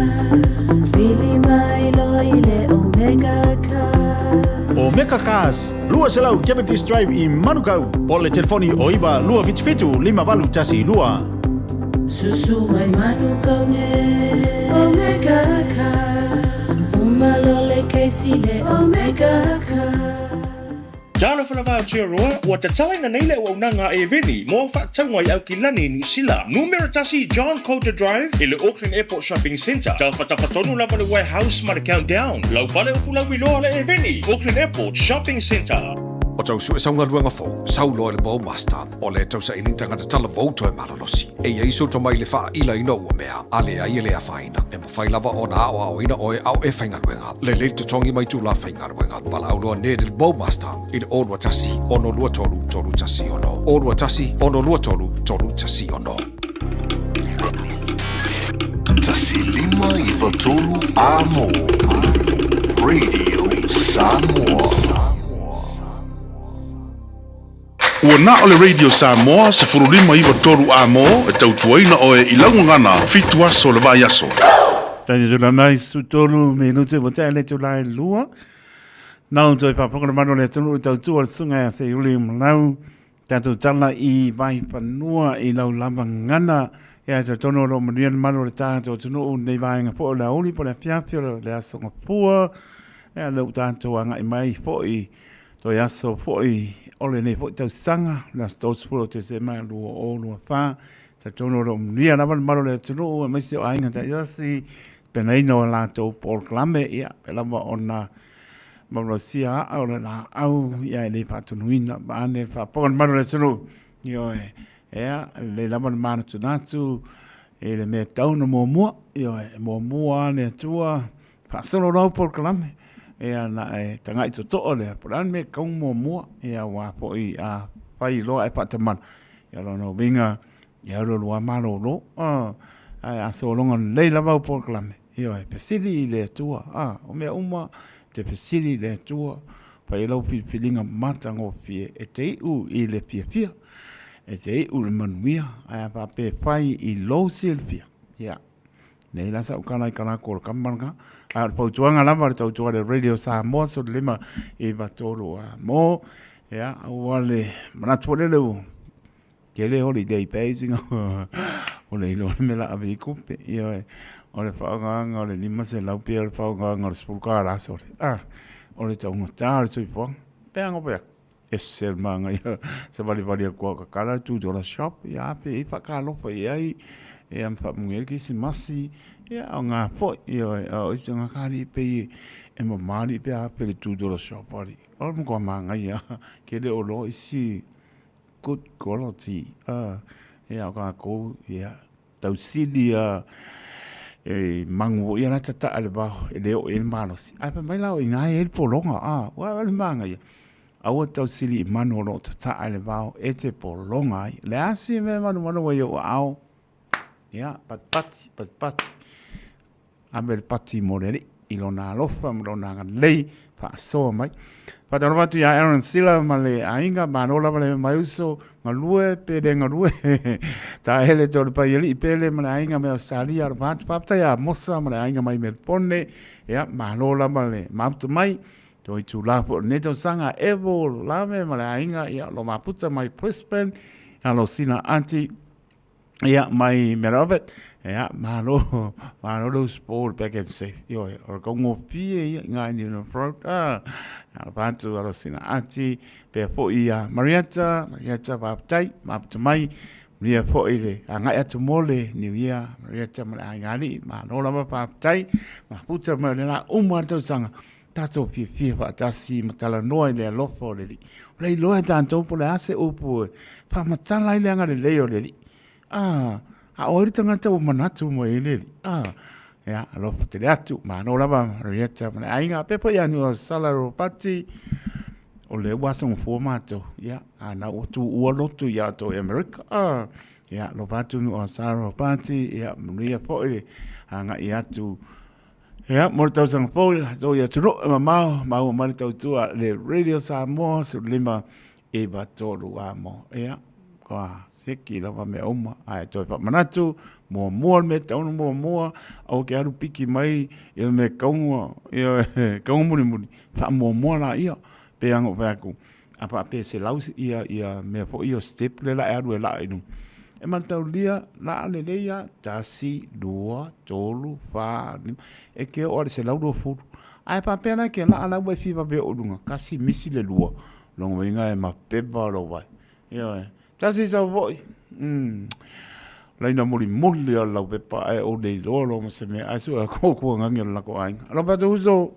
Vili mai loa i le Omega Car. Omega Cars, 200 Cavendish Drive i Manukau, po o le telefoni o 9 277 5812. Susu mai Manukau nei Omega Cars Uma loa le kesi le Omega Cars. Talofa lava Aotearoa, ua tatalaina nei le auaunaga a Eveni mo au faatauga i Aukilani i Niu Sila. Numera tasi John Coulter Drive i le Auckland Airport Shopping Centre. Tafatafa tonu lava le Warehouse ma le Countdown. Lau fale o Fulauiloa le Eveni, Auckland Airport Shopping Centre. O tau sue sau galuega fou, sau loa i le Bowmaster, o le tausaili tagata talavou toe malolosi. E i ai sou tomai i le faailaina o ua mea, a leai e le afaina, e mafai lava ona aoaoina oe a o e faigaluega. Lelei le totogi mai itulā faigaluega. Valaau loa Ned i le Bowmaster i le 0 21 623 316. 0 21 623 316. 1593 Amo Radio Samoa. Ua na o le Radio Samoa 1593 Amo e tautuaina oe i lau gagana fitu aso le vaiaso. Taimi tula mai su tolu minute ua tea le tula e lua. Nau toe whapaka le mano le atunuu i tautua le sunga ia se uli malau. Tatou tala i Vaifanua i lau lava gagana. Ia te tono o loo manuia le malu o le tatou atunuu nei vaega foi o le aoauli po o le afiafi o le aso Gafua. Ia lea ua tatou agai mai foi toe aso foi o lenei foi tausaga, le aso 30 o Tesema 2024. Talitonu o lo o manuia lava le malu o le atunuu aemaise o aiga taitasi, tapenaina o latou polokalame, ia pei lava ona malolosia aa o le laau, ia e le faatonuina vaeane le faafofoga a le malu o le atunuu. Ioe, ia, e lelei lava le manatunatu i le mea e tatau ona muamua, ioe, e muamua lava le Atua, faasolo loa au polokalame, ia ona e tagai totoa lea, po o le a le mea e tatau ona muamua, ia aua foi a fai loa ae faatamala, ia o lona uiga, e alu alu lava malolo, ae a sologa lelei lava au polokalame, ioe, fesili i le Atua, o mea uma e te fesili i le Atua, fai ai lau filifiliga matagofie e te iu i le fiafia, e te iu i le manuia, ae a faapea e fai i lou silafia, ia, nei la sau tala i kalako o le kama lena, a o le fautuaga lava le tautua i le Radio Samoa 15 93 a mo, ia, aua le manatu foi lele ua tele holiday pay sina o le iloa le mea la ave i tupe, ioe, o le faaaogaina o le 500 pea o le faaaogaina o le $10 sole, a, o le taugata o le soifuaga. Pe ana pea, ese le manaia savalivali atu lava o tatala le $2 shop, ia afe ai faatalofa i ai, ia ma faamanuia ai le kerisimasi, ia aoga foi, ioe, a o isi tagata alii pei e mama alii pe a afe i le $2 shop alii, o le matua manaia lava, ke le o loa isi good quality ia o tatou ia tausili a e magu foi ia la tataa i le vao e le oo i ai le malosi ae fai mai la o i ina e i ai le pologa ua o le manaia aua te tausili i manu o lo o tataa i le vao e te pologa ai le a se mea e manumanu ai i ou aao ia patipati patipati Ave le pati mo le Alii i lona alofa ma lona agalelei faasoa mai. Faatalofa atu ia Aaron Sila ma le aiga, malo lava le mai uso, galue pe le galue, taele to le pai alii pele ma le aiga mai Australia, alofa atu. Faafetai ia Mosa ma le aiga mai Melpone, ia malo lava le mafuta mai. Toi itula foi o lenei tausaga, Evo Lame ma le aiga, ia lo mafuta mai Brisbane, alo sina aunty. Ia, mai Mary Robert, ia, malo, malo le usupo le back and safe. Ioe, o le kaugofie ia i ngā Indian of Road. Ah, alofa atu, alo sina ati, pea foi ia Marietta, Marietta faafetai, maputa mai, manuia foi le agai atu mo le New Year, Marietta ma le aiga alii, malo lava faafetai, maputa mai o le la uma le tausaga, tatou fiafia faatasi ma talanoa i le alofa o le Alii. O le iloa e tatou po o le a se upu e faamatala ai le agalelei o le Alii. Ah, a o ai le tagata ua manatu mai ai le Alii? Ah, ia, alofa tele atu, malo lava Marietta ma le aiga, pea foi ia Niu Sala Ropati, o lea ua asogafua matou, ia, a na ua tuua lotu ia outou i Amerika. Ah, ia, alofa atu Niu Sala Ropati, ia, manuia foi le agai atu. Ia, mo le tausaga fou, le latou i atunuu e mamao, maua mai le tautua le Radio Samoa 15 9 3 amo. Ia, kua seki lava mea uma, ae toe faamanatu, muamua le mea e tatau ona muamua, aua ke alu piki mai i le mea kaunga, ia, kaunga mulimuli, faamuamua laia, pei lava ona ou fai atu, a faapea e 100 ia, ia mea foi ia o step lea la e alu e laa i luga, e mataulia laa lelei lava, 1, 2, 3, 4, 5, e te oo lava i le 120. Ae faapea la e te laa la ua e fia vave oo i luga, tasi misi le lua, lona uiga e mapeva lou vae. Ioe. Tasi sau foi, laina mulimuli o le laupepa ae ou le iloa loa ma se mea ae sue atu o kuagagi o le latou aiga. Alofa atu uso.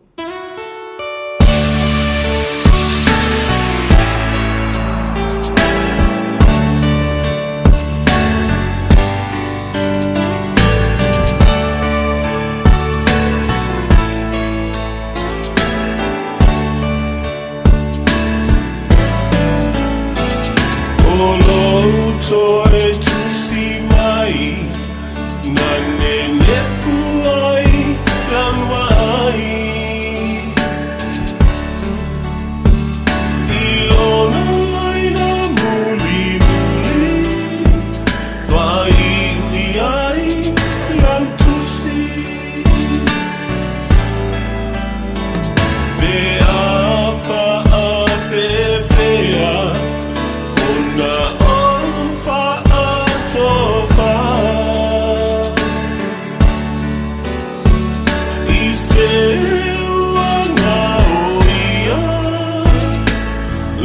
O lou toe tusi mai Na nenefu ai lau ai I lona laina mulimuli Faaiu i ai lau tusi Pe a faapefea ona ou faatofa I se uaga o ia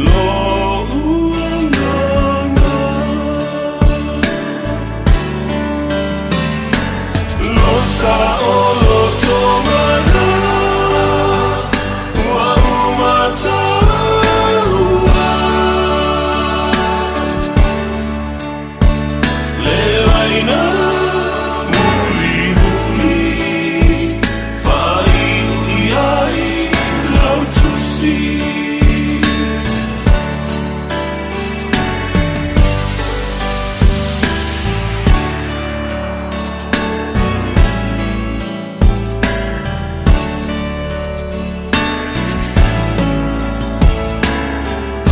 lo'u agaga Losa o loto ua uma taua Le laina mulimuli Faaiu i ai lau tusi.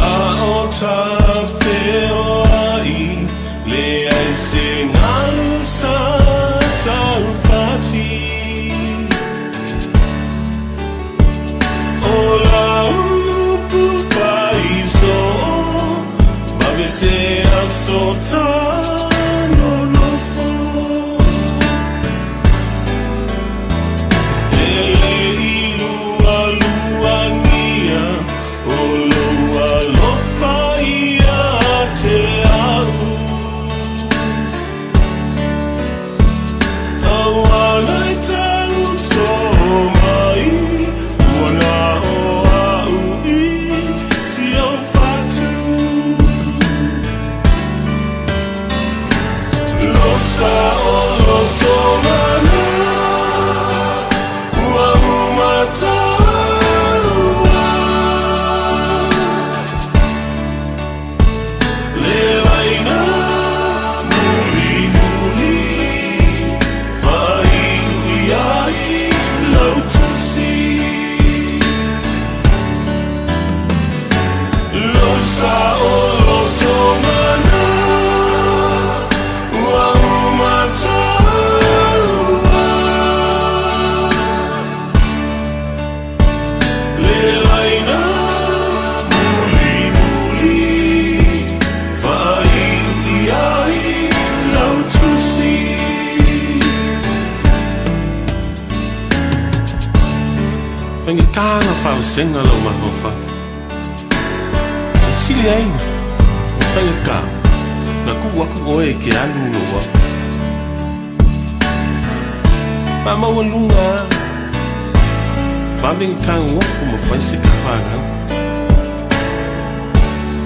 A o tafeoai leai se ngalu sa taufati O lau upu fai-soo vave se aso tanonofo E le i lualuagia o lou alofa i Faigata ona faavasega lou mafaufau. E sili ai ona faigata ona tuu atu oe e te alu i lou ava. Faamaualuga lava, vave ona ta nonofo ma fai se ta fanau.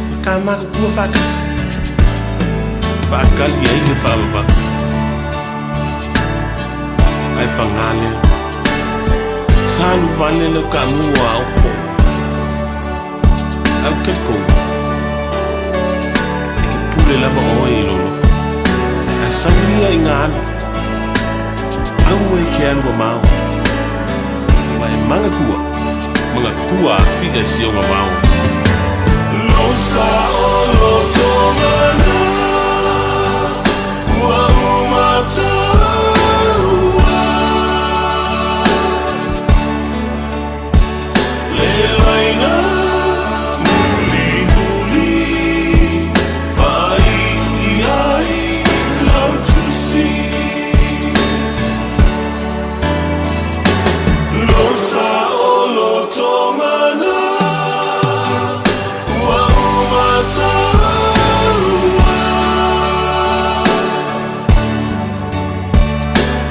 Ma ta matutua faatasi, faatali ai le faavavau. Ae paga lea, sa alu vale lau taamu a Opolo. Ae ou te talitonu, e te pule lava oe i lou loto. Ae sau ia ina alu, aua e te alu mamao, aua e manatua, manatua afia i si ona vao. Losa o loto ua uma taua Le laina mulimuli Faai'i ai lau tusi Losa o loto ua uma taua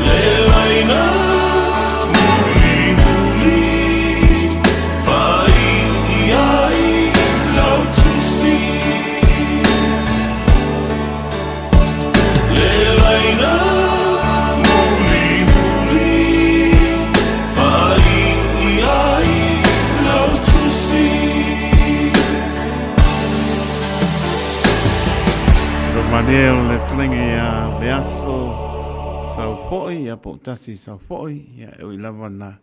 Le laina mulimuli Faai'i ai lau tusi Le laina mulimuli Faai'i ai lau tusi. Romaniel le fetalaiga ia Leaso sau foi ia po o tasi sau foi ia e ui lava na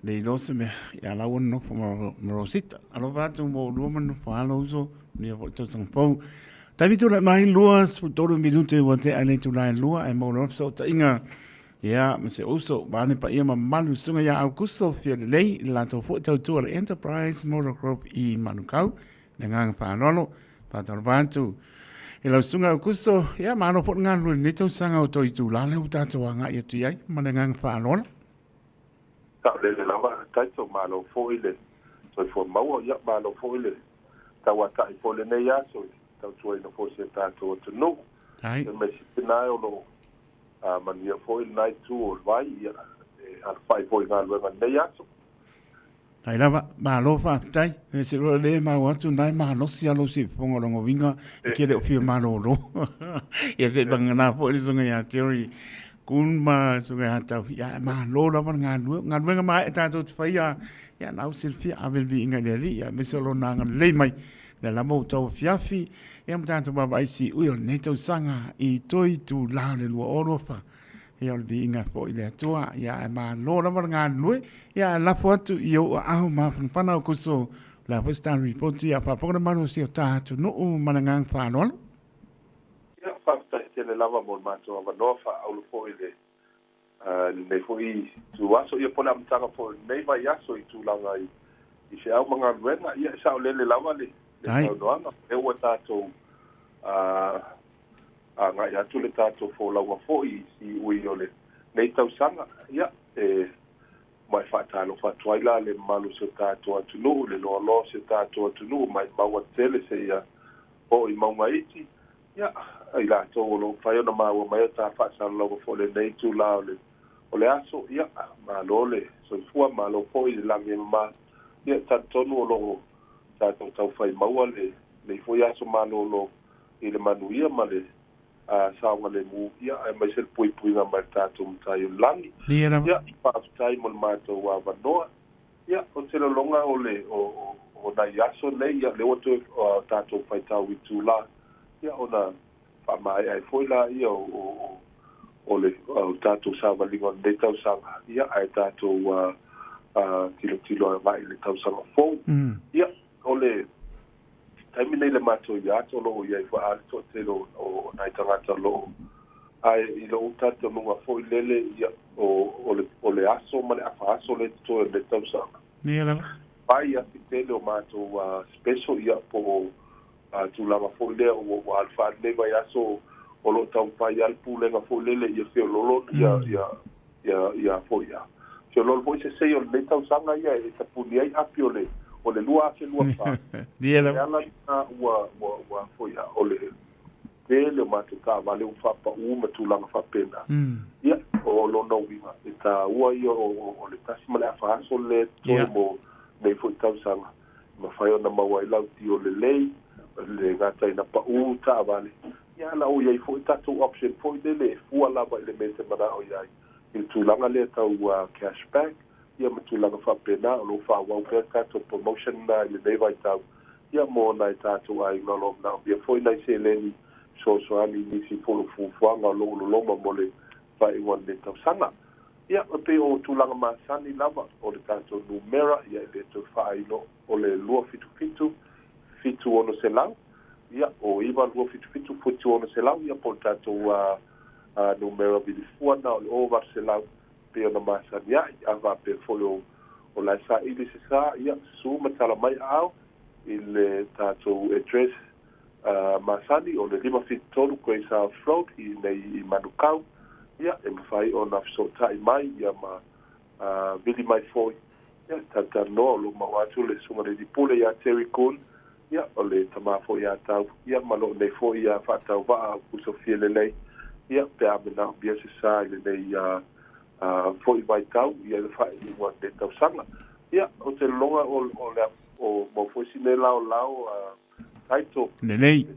le iloa se mea ia la ua nonofo ma Rosita. Alofa atu mo lua ma nonofo alo uso manuia foi le tausaga fou. Taimi tulai mai 23 minute ua tea i le itula e 2 ae maua loa le fesootaiga ia ma se uso vaeane paia ma mamalu susuga ia Aukuso Fialelei i le latou foi tautua le Enterprise Motor Group i Manukau. Le agaga faaaloalo, faatalofa atu i lau susuga Aukuso, ia malo foi le galulue i lenei tausaga o toe itula lea ua tatou agai atu i ai ma le agaga faaaloalo. Saolele lava Taito, malo foi le soifua maua, ia malo foi le tauata'i foi lenei aso i le tautuaina foi o si a tatou atunuu. E mai sipina e o lo o manuia foi lena itu o le vai, ia e alafai foi i galuega i lenei aso. Tai lava, malo faafetai. E se loa le mau atu na e malosi a lou sifofoga o lona uiga e te le o fia malolo. Ia se i vagana foi le susuga ia Terry Kun ma le susuga ia Tau. Ia e malo lava le galulue. O galuega maea tatou te faia, ia na ua silafia ave le viiga i le Alii, aemaise o lona agalelei mai. Lea lava ua tauafiafi, ia ma tatou vaavaai siui o lenei tausaga i toe itula o le 2024. Ia o le viiga foi i le Atua, ia ae malo lava le galulue, ia ae lafo atu i ou aao mafanafana o kuso, o le a foi se tatou lipoti, a o faafofoga le malosi o ta atunuu ma le agaga faaaloalo. Ia, faafetai tele lava mo le matou avanoa faaaulo foi i le lenei foi itu aso, ia po o le amataga foi o lenei vaiaso i tulaga i feau ma galuega. Ia, e saolele lava le saunoaga, o lea ua tatou agai atu le tatou folauga foi i siui o lenei tausaga. Ia, e mai faatalofa atu ai la le mamalu o si o tatou atunuu, le loaloa o si o tatou atunuu, mai maua tele seia oo i mauga iti. Ia, i latou o lo o mafai ona maua mai o ta faasalalauga foi i lenei itula o le o le aso, ia, malo le soifua, malo foi le lagi e mama. Ia, e talitonu o lo o tatou taufai maua lenei foi aso malolo i le manuia ma le saogalemu, ia, aemaise le puipuiga mai le tatou Matai o le Lagi. Ia, faafetai mo le matou avanoa. Ia, o te lologa o le o o nai aso nei, ia, lea ua toe tatou faitau itula, ia, ona faamaea ai foi laia o o o le o tatou savaliga o lenei tausaga, ia, ae tatou tilotilo agai i le tausaga fou. Ia, o le taimi nei le matou iat o lo o i ai foi a le toatele o nai tagata o lo o ae i lou talitonuga foi lele, ia, o le aso ma le afa aso lea e totoe o lenei tausaga. Ia lava. Pai atu tele o matou special, ia, po o tulaga foi lea ua alu faalenei vaiaso o lo o taumafai lava le pulega foi lele ia feololo ia ia ia ia foi ia Feoloolo foi se sei o lenei tausaga ia e tapuni ai api o le o le 2024. Ia O le lava. ala lena ua ua ua foi a o le tele o matou taavale ua faapaū ma tulaga faapena. Ia, o lona uiga, e tāua ia o, o, o le 1.5 aso lea e totoe mo nei foi tausaga, e mafai ona maua ai lau tio lelei, le gata ina paū taavale, ia a o i ai foi tatou option foi lele e fua lava i le mea e te manao i ai i le tulaga lea tau cash back, ia ma tulaga faapena. O lo o faaauau pea le tatou promotion lena i lenei vaitau, ia mo nai tatou aiga o lo o manaomia foi nai seleni fesoasoani i nisi foi o fuafuaga o lo o loloma mo le faaiuga o lenei tausaga. Ia, e pei o tulaga masani lava o le tatou numera, ia e le toe faailo, o le 277 7600, ia o 9277 7600, ia po o le tatou numera vilifua na o le 0800 pei ona masani ai. A faapea foi o o la e saili se sa, ia susu ma tala mai aao i le tatou address masani o le 573 Grey South Road i nei i Manukau, ia e mafai ona fesootai mai ia ma vili mai foi, ia talatalanoa. O lo o maua atu le susuga i le alii pule ia Terry Kuhn, ia o le tama foi ia Tau, ia ma loo nei foi ia faatauvaa o Kusofia lelei, ia pe a manaomia se sa i lenei foi vaitau ia le faaiuga o lenei tausaga. Ia o te lologa o o le o mau foi si nei laolao taito Lelei.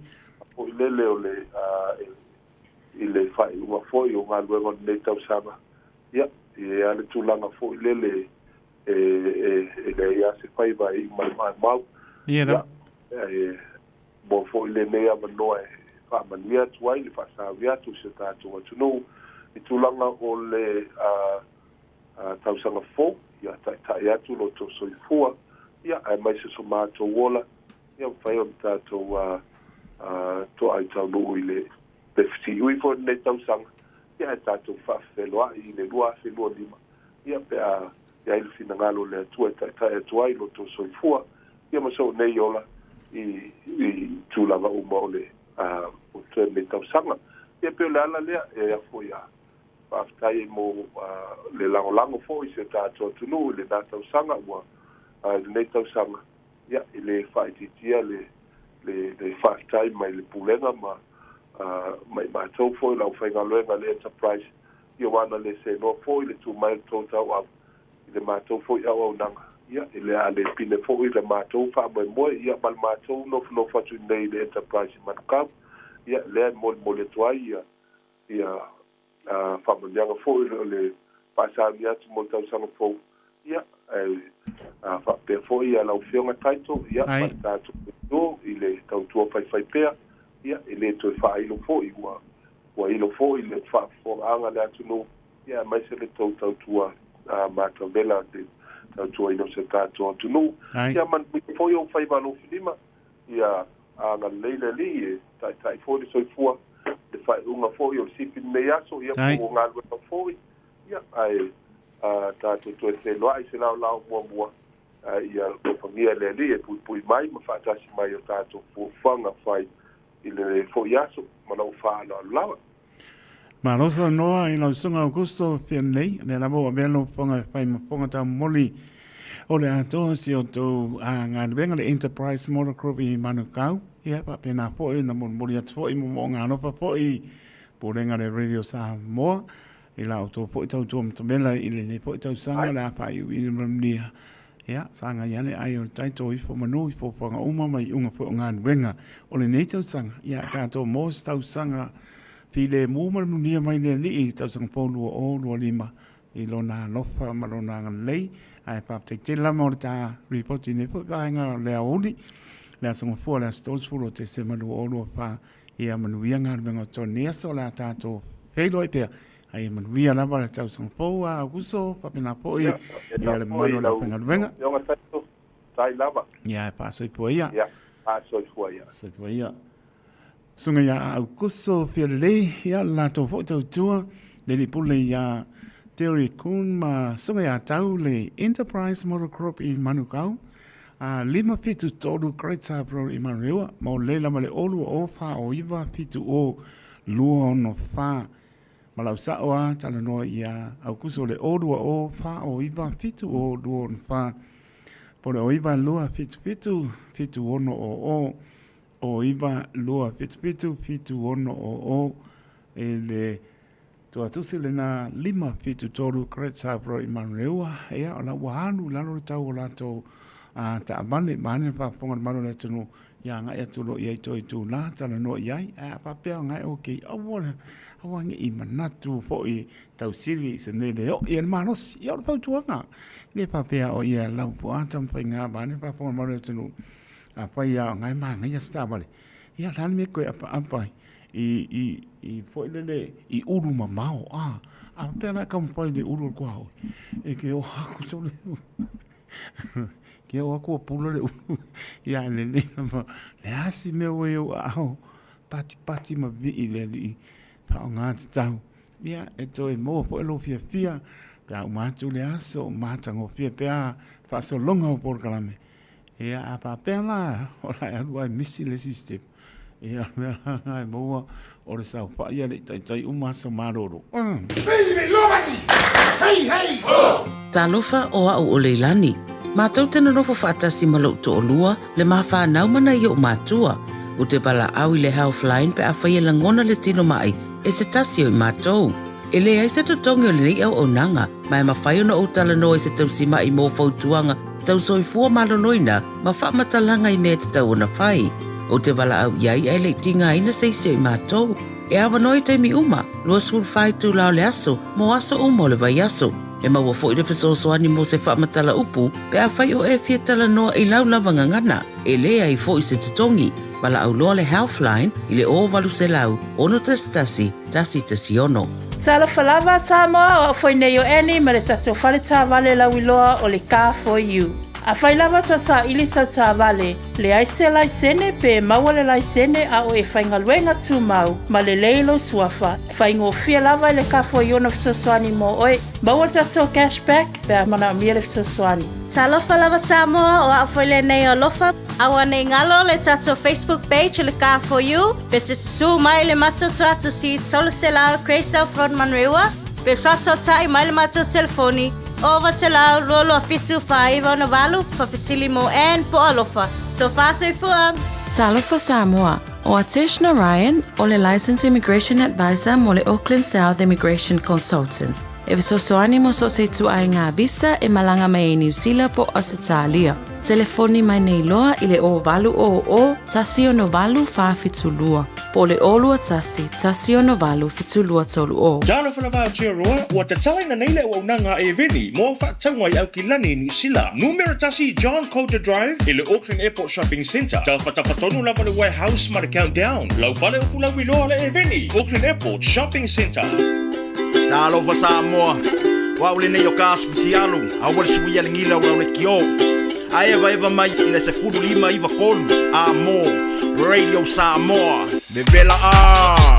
foi lele o le i le faaiuga foi o galuega o lenei tausaga. Ia e i ai lava le tulaga foi lele e e leai lava se faiva e iu mai maumau. Ia Ia e mo foi lenei avanoa e faamanuia atu ai le faasaui atu i si o tatou atunuu i tulaga o le tausaga fou, ia taitai atu lo outou soifua, ia aemaise so matou ola, ia mafai ona tatou toai taunuu i le fesiui foi o lenei tausaga, ia ae tatou faafeloai i le 2025, ia pe a i ai le finagalo o le Atua e taitai atu ai lo outou soifua, ia ma sou nei ola i tulaga uma o le o lenei tausaga. Ia pei o le ala lea e afo ia faafetai ai mo le lagolago foi i si o tatou atunuu i lena tausaga ua i lenei tausaga. Ia e le faaitiitia le le faafetai mai le Pulega ma ma i matou foi o le aufaigaluega a le Enterprise, ia aua na le seanoa foi le tu mai o le tou tauau i le matou foi auaunaga. Ia e le a le pine foi le matou faamoemoe, ia ma le matou nofonofo atu i inei i le Enterprise i Manukau. Ia lea e molimoli atu ai ia ia faamanuiaga foi o le faasauni atu mo le tausaga fou, ia ae faapea foi ia lau Afioga Taito, ia ma le tatou atunuu i le tautua faifaipea, ia e le toe faailo foi, ua ua ilo foi le faafofogaaga a le atunuu, ia aemaise le tou tautua matavela le tautuaina o si o tatou atunuu. Ia manuia foi ou faiva alofilima. Ia agalelei le Alii e taitai foi le soifua, le faaiuga foi o le sifi i lenei aso, ia po o galuega foi, ia ae tatou toe feiloai i se laolao muamua, ae ia alofagia e le Alii e puipui mai ma faatasi mai i o tatou fuafuaga fai i le foi aso ma lou faaaloalo lava. Malo saunoa i lau Susuga Augusto Fianlei, lea lava ua avea lou fofoga e fai ma fofoga taumoli o le atoa si o tou galuega le Enterprise Motor Group i Manukau. Ia faapena foi ona molimoli atu foi moomooga alofa foi i Pulega le Radio Samoa i la outou foi tautua matamela i lenei foi tausaga o le a faaiuina manuia. Ia, sagai ane ai o le tai tō ifo manu i fuafuaga uma ma iuga foi o galuega o lenei tausaga. Ia, tatou maua se tausaga filemu ma le manuia mai le Alii i le tausaga fou 2025 i lona alofa ma lona agalelei. Ae faafetai tele lava o le ta ripoti i lenei foi vaega o le aoauli, le Aso Gafua, le aso 30 o Tesema 2024. Ia manuia galuega o tonu aso o le a tatou feiloai pea. Ae ia manuia lava le tausaga fou a Aukuso, faapena foi ia le mamalu o le aufaigaluega. Tai lava. Ia, e faasoifua ia. Ia, faasoifua ia. Soifua ia. Susuga ia Aukuso Fialelei, ia le latou foi tautua, le alii pule ia Terry Kuhn ma Susuga ia Tau le Enterprise Motor Group i Manukau, a 573 Great South Road i Manurewa, ma o le lava le 0 2 O 4 O 9 7 O 2 6 4. Ma lau sa'o a talanoa iā Aukuso le 020 409 7024 po o le 092 77 7600 092 77 7600 e le tuatusi lena 573 Great South Road i Manureua. Ia, o la ua alu i lalo le tau o latou a taavale, vaeane le faafofoga a le malu o le atunuu, ia agai atu loa i ai toe itulā talanoa i ai. Ae a faapea o gae okay, aua le aua ne i manatu foi tausili i se mea le oo i ai le malosi. Ia o le fautuaga, e le faapea o ia lau po o a taumafaiga vaeane le faafofoga a le malu o le atunuu. Afai lava o gae manaia se taavale, ia o le a le mea e toe apaapa ai i foi lele i ulu mamao a a faapea la e taumafai i le ulu o le tuaoi e te o atu sole ke o atu ua pula le ulu ia e lelei lava le a se mea ua i ou aao patipati ma vii le alii faaaoga tatau ia e toe maua foi lou fiafia pe a uma atu le aso matagofie pe a faasologa o polokalame. Ia, a faapea la, o la e alu ae misi le isi step, ia, o le mea la lena e maua, o le saofai a le i taitai uma aso malolo. Talofa o a'u o Leilani. Matou te nonofo faatasi ma lo'u to'olua, le ma fanau ma nai o'u matua. Ou te valaau i le Healthline pe afai e lagona le tino ma'i e se tasi o i matou. E leai se totogi o lenei auaunaga, ma e mafai ona ou talanoa i se tausima'i mo fautuaga tau soifua maloloina ma faamatalaga i mea e tatau ona fai. Ou te valaau i ai ae le i tigaina se isi o i matou. E avanoa i taimi uma, 24 itula o le aso, mo aso uma o le vaiaso. E maua foi le fesoasoani mo se faamatala upu pe afai o e fia talanoa i lau lava gagana. E leai foi se totogi. Valaau loa le Healthline i le 0800 611 116. Talofa lava Samoa, o au foi nei o Annie ma le tatou fale taavale lauiloa o le Car For You. Afai lava tau saili sau taavale, leai se laisene pe maua le laisene a o e faigaluega tumau ma lelei lou suafa, faigofie lava i le Car For You ona fesoasoani mo oe. Maua le tatou cash back pe a manaomia le fesoasoani. Talofa lava Samoa, o au foi lenei o Alofa. Aua nei galo le tatou Facebook page o le Car For You, pe te susu mai le matou tuatusi 300 Grey South Road Manurewa, pe faasootai mai le matou telefoni 0800 227 4968, faafesili mo Ann po o Alofa. Tofa soifua! Talofa Samoa, o Atesh Narayan o le Licensed Immigration Advisor mo le Auckland South Immigration Consultants. E fesoasoani mo so o se ituaiga visa e malaga mai ai Niu Sila po o Ausetalia. Telefoni mai nei loa i le 0800 168 472 po o le 021 168 7230. Talofa lava Aotearoa, ua tatalaina nei le auaunaga a Eveni mo au faatauga i Aukilani, Niu Sila. Numera tasi John Coulter Drive i le Auckland Airport Shopping Centre. Taufatafata lava le Warehouse ma le Countdown. Lau fale o Fulauiloa le Eveni, Auckland Airport Shopping Centre. Talofa Samoa, o au lenei o ka asu fitialu, aua le suia le gila o le kio. A evaeva mai i le 1593 a mo Radio Samoa. Vevela a!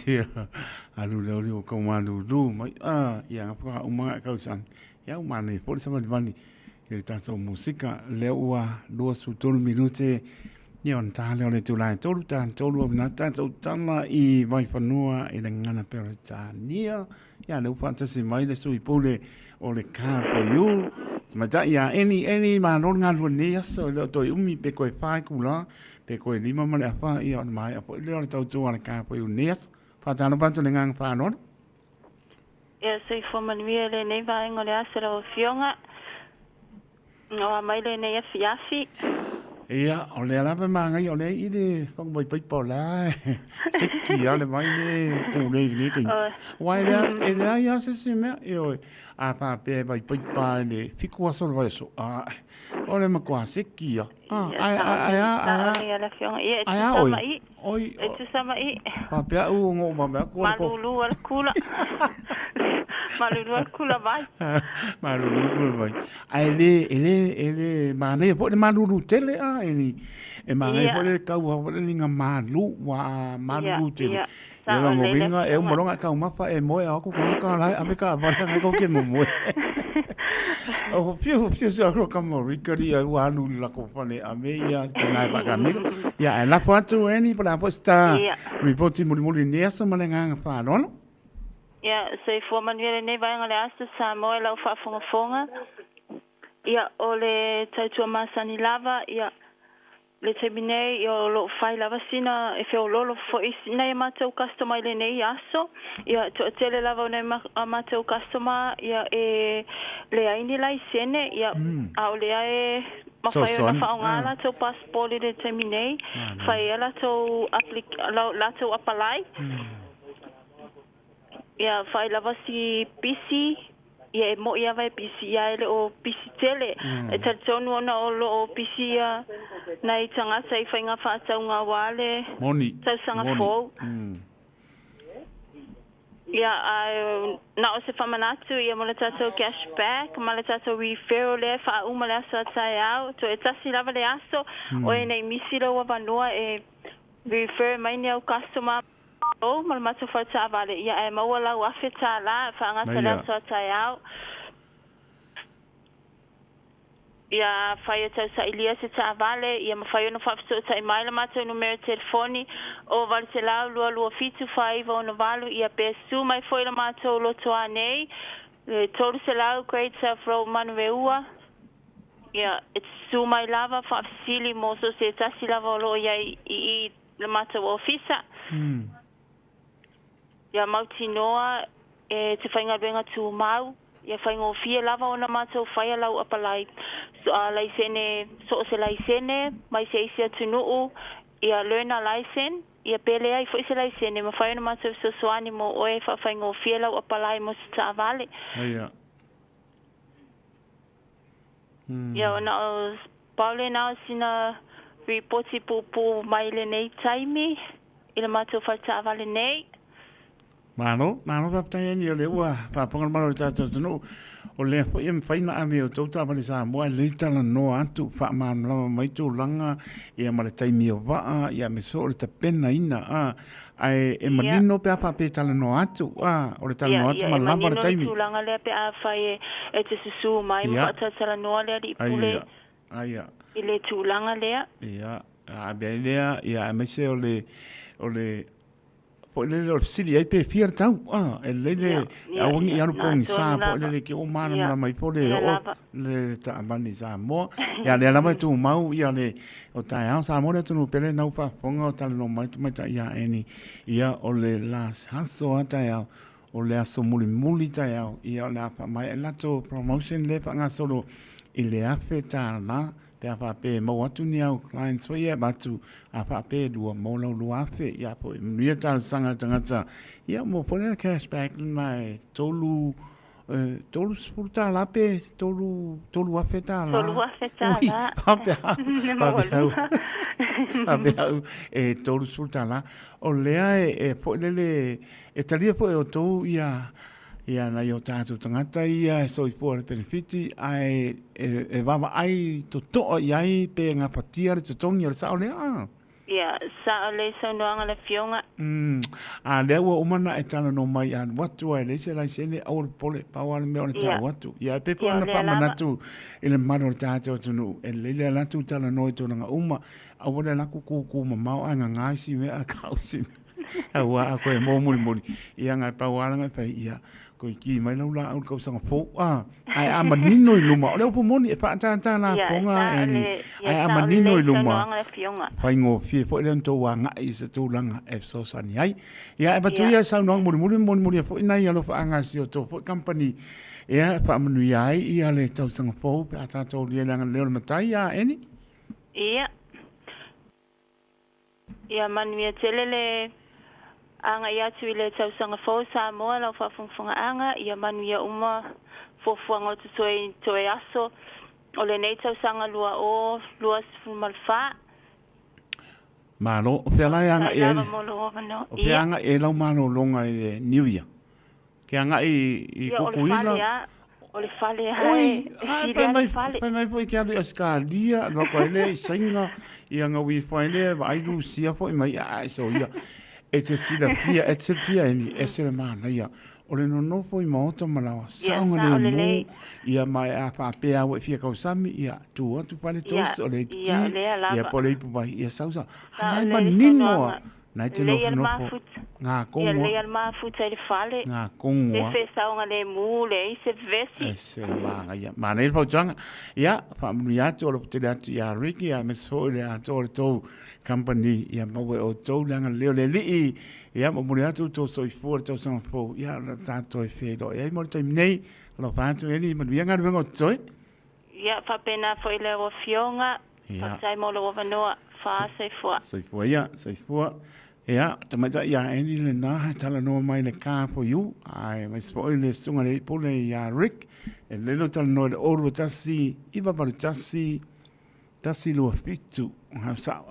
Ia, alu lea oli o kau malūlū mai, a, ia nga whaka umanga e kausani. Ia, u mānei po le savalivali i le tātou musika. Lea ua 23 minute, ia ona tā lea o le tūlā e tolu, tā tolu au nā tātou tala i Vaifanua i le ngana pea o le tānia. Ia, lea ua whaatasi mai le sui pule o le Kāpoiū. Tamaitai ia Eni, Eni, mālo le ngalua nei aso, e leo toi umi pe koe whai kula, pe koe lima ma le awha, ia ona mai apo i leo le tautua le Kāpoiū nei aso. Whātalo pātu le nganga whānono. Ia, soifua manuia lenei vaega o le aso lau Afioga. Oa mai lenei afiafi. Ia, o lea lava e māngai o lea i le whangamai paipa o la seki a le mai le kūlei i lenei taimi. Wai lea, e lea ia se se mea, e oe, a pāpea e vai paipa i le fiku aso le vai aso. A, o le matua seki ia. A, ai, ai, ai, ai, ai, ai, a oi. Oi, e tusa mai. Pāpea u o ngō mame aku. Malulu ala kula. Malulu ala kula vai. Malulu kula vai. Ai le, e le, e le, mānei po le malulu tele a, e ni, e mānei po le kau ha po le linga malu, wa malulu tele. Ia longo winga, e umalonga kau mapa e moe a aku ka ka lai, ame ka wale ngai ko ke mo moe. O whiu, whiu se ako ka mo rikari au anu la ko fale ame ia te nai whakamiro. Ia, e lafo atu e ni, pala po sta ripoti muri muri ni aso ma le nganga whānono. Ia, soifua manuia lenei vaega o le aso Samoa e lau faafogafoga. Ia, o le tautua masani lava, ia, Le taimi nei, ia o lo o fai lava sina e feololo foi nai a matou customer i lenei aso. Ia toatele lava o nai a matou customer ia e leai ni laisene, ia a o lea e mafai ona faaaoga a latou passport i le taimi nei, fai ai a latou latou apalai. Ia fai lava si pisi, ia e mo'i lava e pisi ia e le o pisi tele. E talitonu ona o lo o pisi ia nai tagata i faiga faatauga aua le Moni. tausaga Moni. fou. Ia ae na o se faamanatu ia mo le tatou cash back ma le tatou referral lea e faauma le aso a taeao. Toe tasi lava le aso, oe nei misi lou avanoa e refer mai ni au customer. Ou ma le matou fale taavale, ia ae maua lau $1000 e faagata le aso a taeao. Ia afai e tau sailia se taavale, ia mafai ona faafesootai mai la matou numera telefoni o 800 227 4968, ia pe su mai foi la matou lotoa nei, le 300 Great South Road Manureua. Ia e su mai lava faafesili mo so se tasi lava o lo o iai i i le matou ofisa. Ia mautinoa e te faigaluega tumau, ia faigofie lava ona matou faia lau apalai laisene, so o se laisene mai se isi atunuu, ia learner license, ia pe leai foi se laisene, mafai ona matou fesoasoani mo oe e faafaigofie lau apalai mo se taavale. Ia. Ia ona o pau lena o sina ripoti puupuu mai lenei taimi i le matou fale taavale nei. Malo, malo faafetai Annie o lea ua faafofoga le malo o le tatou atunuu. O lea foi e mafai ona ave e outou taavale Samoa e lelei talanoa atu, faamalamalama mai tulaga ia ma le taimi o vaa ia aemaise foi o le tapenaina a Ae e manino pe a faapea e talanoa atu, a, o le talanoa atu ma lava le taimi. Ia, e manino le tulaga lea pe a fai e te susu mai ma faatalatalanoa le alii pule i le tulaga lea. Ia, a ave ai lea, ia, aemaise o le, o le, foi lele o le fesili ai pe fia le tau, a, e lelei le, aua ne i alu pogisa foi lele ke o malamalama ifo le oo le taavale i Samoa. Ia lea lava e tumau ia le o taeao Samoa le atunuu pele nau faafofoga o talanoa mai tamaitai ia Annie. Ia o le last aso a taeao o le aso mulimuli taeao ia o le a faamaea i latou promotion lea e faagasolo i le $1,000 pe a faapea e maua atu ni au clients foi ia e avatu a faapea e lua maua lau 2,000 ia po e manuia talosaga a le tagata ia mo foi le cashback lena e tolu $30 pe $3,000. $3,000. Faapea au, faapea au e $30. O lea e foi lele, e talia foi e outou ia ia nai o tatou tagata ia e soifua i le penefiti, ae e vaavaai totoa i ai pe gafatia le totogi o le sao lea. Ia, sa'o lelei saunoaga a le Afioga. Umm, a lea ua uma ona e talanoa mai alu atu a e leai se laisene, aua le popole, pau lava le mea o le tau atu. Ia, e pei foi ona faamanatu i le mamalu o le tatou atunuu, e lelei le alu atu talanoa i tulaga uma, aua le alu atu kūkū mamao ae gaga isi mea ae kau isi mea. Aua a koe mo mulimuli, ia ngai pau lava langa e fai, ia, koe ki mai lau laau i le tausaga fou, a, ae a manino i luma, o le upu moni, e faatātā lafoga, Annie, ae a manino i luma, faigofie foi lea ona tou agai i se tulaga e fesoasoani ai. Ia, e avatu ia saunoaga mulimuli ma mulimulia foi nai alofaaga a si o tou foi kamupani, ia, e faamanuia ai ia le tausaga fou pe a tatou lia i le agalelei o le Matai, a Annie? Ia. Ia manuia tele le agai atu i le tausaga fou Samoa lau faafogafogaaga, ia manuia uma fuafuaga o totoe i toe aso o lenei tausaga 2024. Malo, o fea la e agai ai? O fea e agai ai lau malologa i le New Year? Ke agai i Tutuila. O le fale a. Oi, ai fai mai, fai mai foi ke alu i Ausetalia, alu atu ai lea i Saina, ia gaui ifo ai lea, vaai Rusia foi mai, ae soia. E te silafia, e te silafia Annie, ese le manaia. O le nonofo i maota ma laoa, saogalemu, ia ma e a faapea lava ua e fia kausami, ia tu atu fale toast, o le ipu ti, ia po o le ipu vai, ia sau sau. A la e manino lava. Nai te Lelei a le nofonofo, mafuta. ngā Ia kongoa. lelei a le mafuta i le fale. Ngā kongoa. Le fesaoga lemu, leai se vevesi. Ese le manaia. Manaia le fautuaga. Ia, faamanuia atu, alofa tele atu ia Ricky, aemaise foi le atoa o le tou company. Ia maua e outou le agalelei o le Alii. Ia, momoli atu outou soifua i le tausaga fou. Ia, o le a tatou toe feiloai ai mo le taimi nei. Alofa atu Eli, manuia galuega o totoe. Ia, faapena foi lau Afioga. Faafetai mo lou avanoa. Fa soifua. Soifua ia, soifua. Ia, tamaitai ia Andy lena e talanoa mai le Car for You, aemaise foi le susuga i le alii pule ia Rick, e lelei lou talanoa i le 021 981 127. Sao,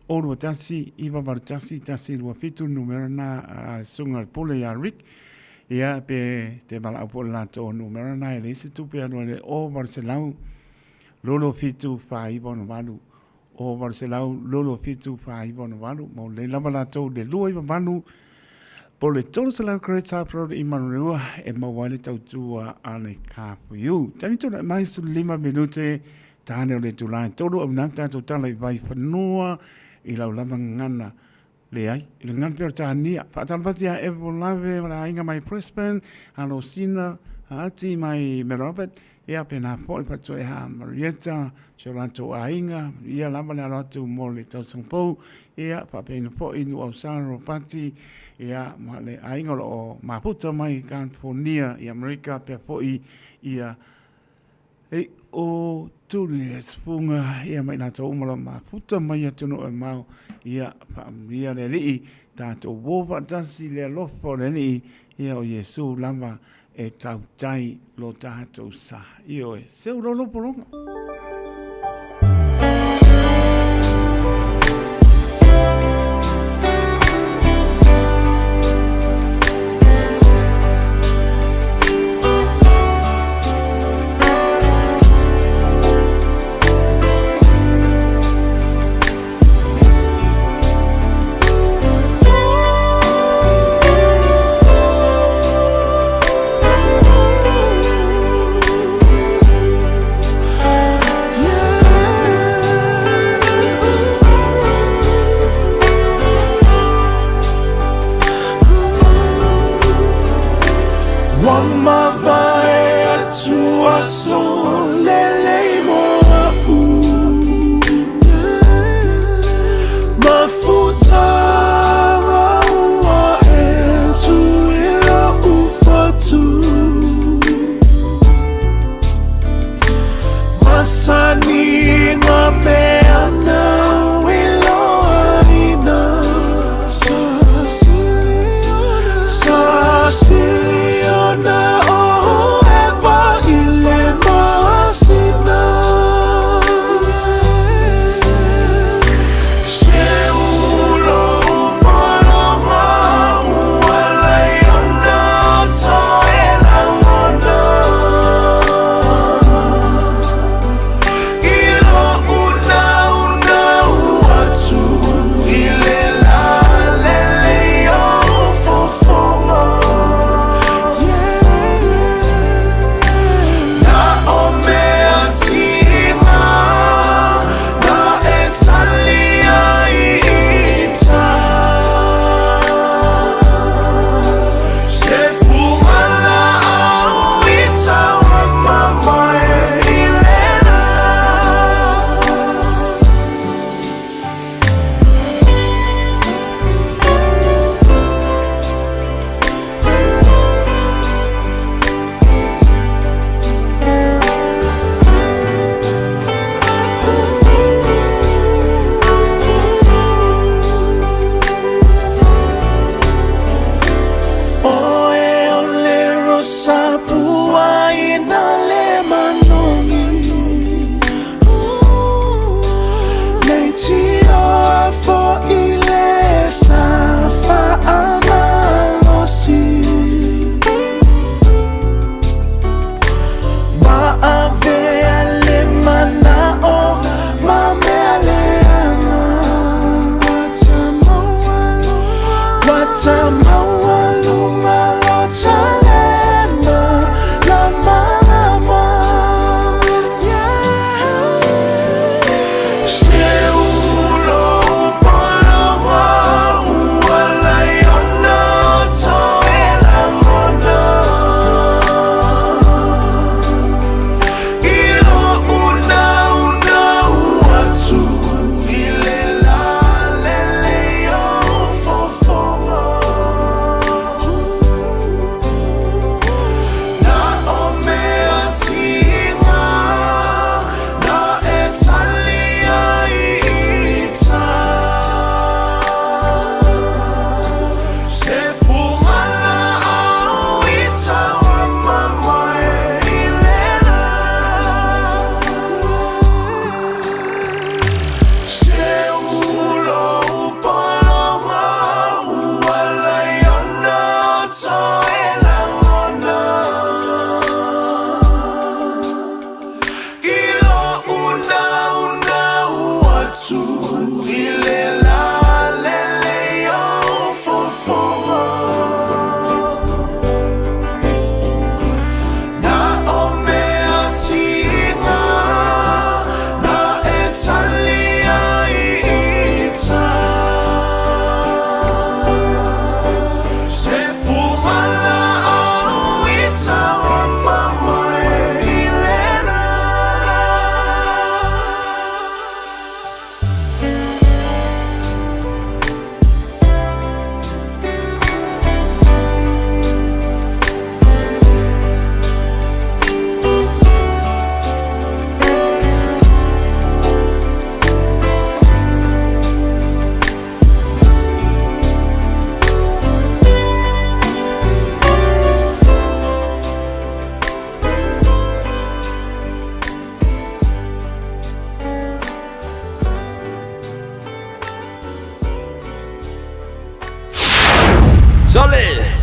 021 981 127 le numera lena a le susuga i le pule ia Rick. Ia, pe te valaau foi i le latou numera lena e leai se tupe e alu ai le 0800 27 4968, 0800 27 4968, mau lelei lava latou i le 298 po o le 300 Great South Road i Manurewa e maua ai le tautua a le KFU. Taimi tulai mai 15 minute tane o le itula e 3 au nā tatou tala i Vaifanua i lau lava gagana Leai, i le gagana pea o le tānia. Faatalofa atu ia Evo Lave ma le aiga mai Brisbane, Alosina, Ati mai Mary Robert, ia pēnā foi le faatoea Marietta, si o latou aiga, ia lava le alo atu mo le tausaga fou, ia faapeaina foi Nuuausala Ropati, ia ma le aiga o lo o mafuta mai California i Amerika, pea foi ia E o Tuli e tupunga ia ma i latou uma lo mafuta mai atunuu e mamao, ia faamanuia le Alii, tatou uo faatasi le alofa o le Alii, ia o Iesu lava e tautai lo tatou sa. Ioe, seu lo lopologa.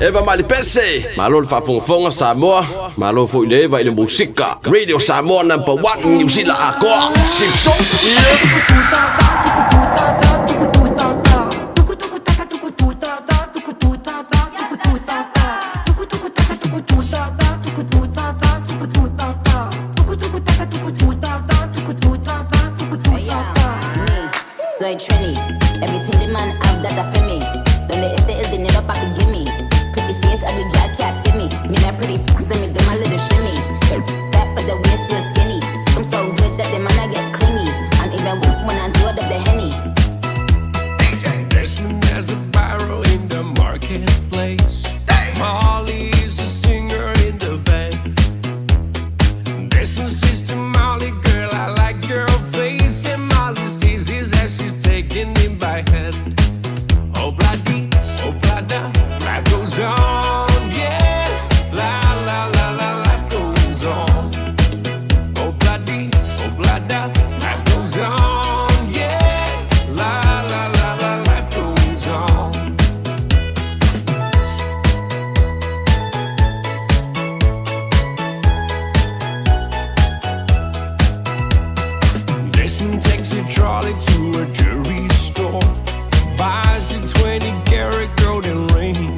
Eva mai le pese. Malo le faafogafoga Samoa. Malo foi le eva i le musika. Radio Samoa number 1 New Zealand akoa. Simpson. Soy Trini. Everything the man have that a for me. Donde este el dinero pa' que gimme. Pretty face, ugly girl can't see me. Me not pretty, so me do my little shimmy. Fat but the waist still skinny. I'm so good that the man I get clingy. I'm even weak when I do it up the henny. Desmond has a barrow in the marketplace. Molly is a singer in the band. Desmond says to Molly, girl, I like your face. And Molly sees his as she's taking him by hand. Oh, bloody, oh, blada, life goes on, yeah. La, la, la, la, life goes on. Oh, bloody, oh, blada, life goes on, yeah. La, la, la, la, life goes on. Desmond takes a trolley to a jewelry store, buys a 20 karat golden ring,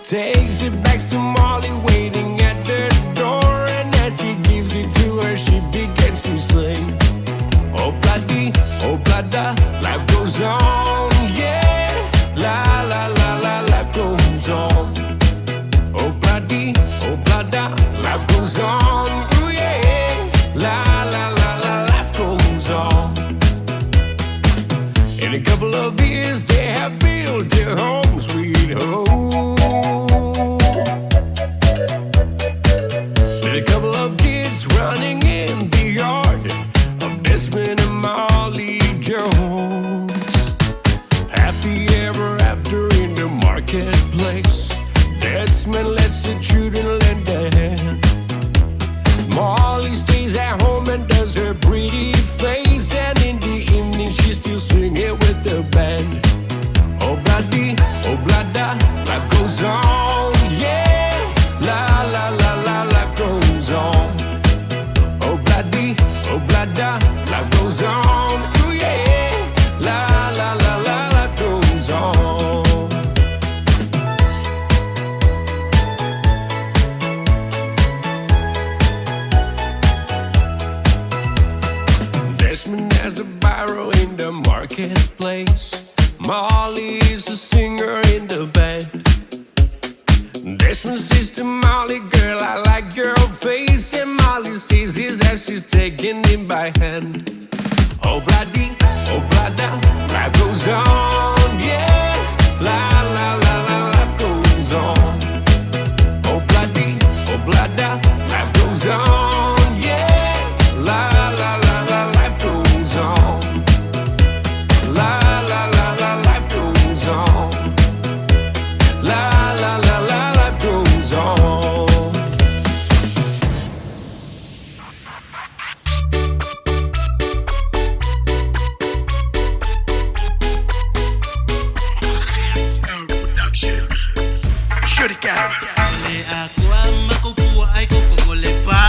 takes it back to Molly waiting at the door, and as he gives it to her, she begins to sing. Oh bloody, oh blada, life goes on, yeah. La la la la, life goes on. Oh bloody, oh blada, life goes on, ooh yeah. La la la la, life goes on. In a couple of years, they have built a home, sweet home. With a couple of kids running in the yard of Desmond and Molly Jones. Happy ever after in the marketplace. Desmond lets the children lend a hand. Molly stays at home and does her pretty face. And in the evening, she's still singing with the band. Oh, bloody, oh, blada, life goes on, yeah. La, la, la, la, life goes on. Oh, bloody, oh, blada, life goes on, ooh, yeah. La, la, la, la, life goes on. Desmond has a barrow in the marketplace. Molly is a singer in the band. Desmond says to Molly, girl, I like your face. And Molly sees his as she's taking him by hand. Oh, bloody, oh, blada, life goes on, yeah. La, la, la, la, life goes on. Oh, bloody, oh, blada, life goes on, yeah. La, la, la, la, life goes on. La, la, la, la, life goes on. La, la, la, la, life goes on. Le akua makupua ai koko le pa.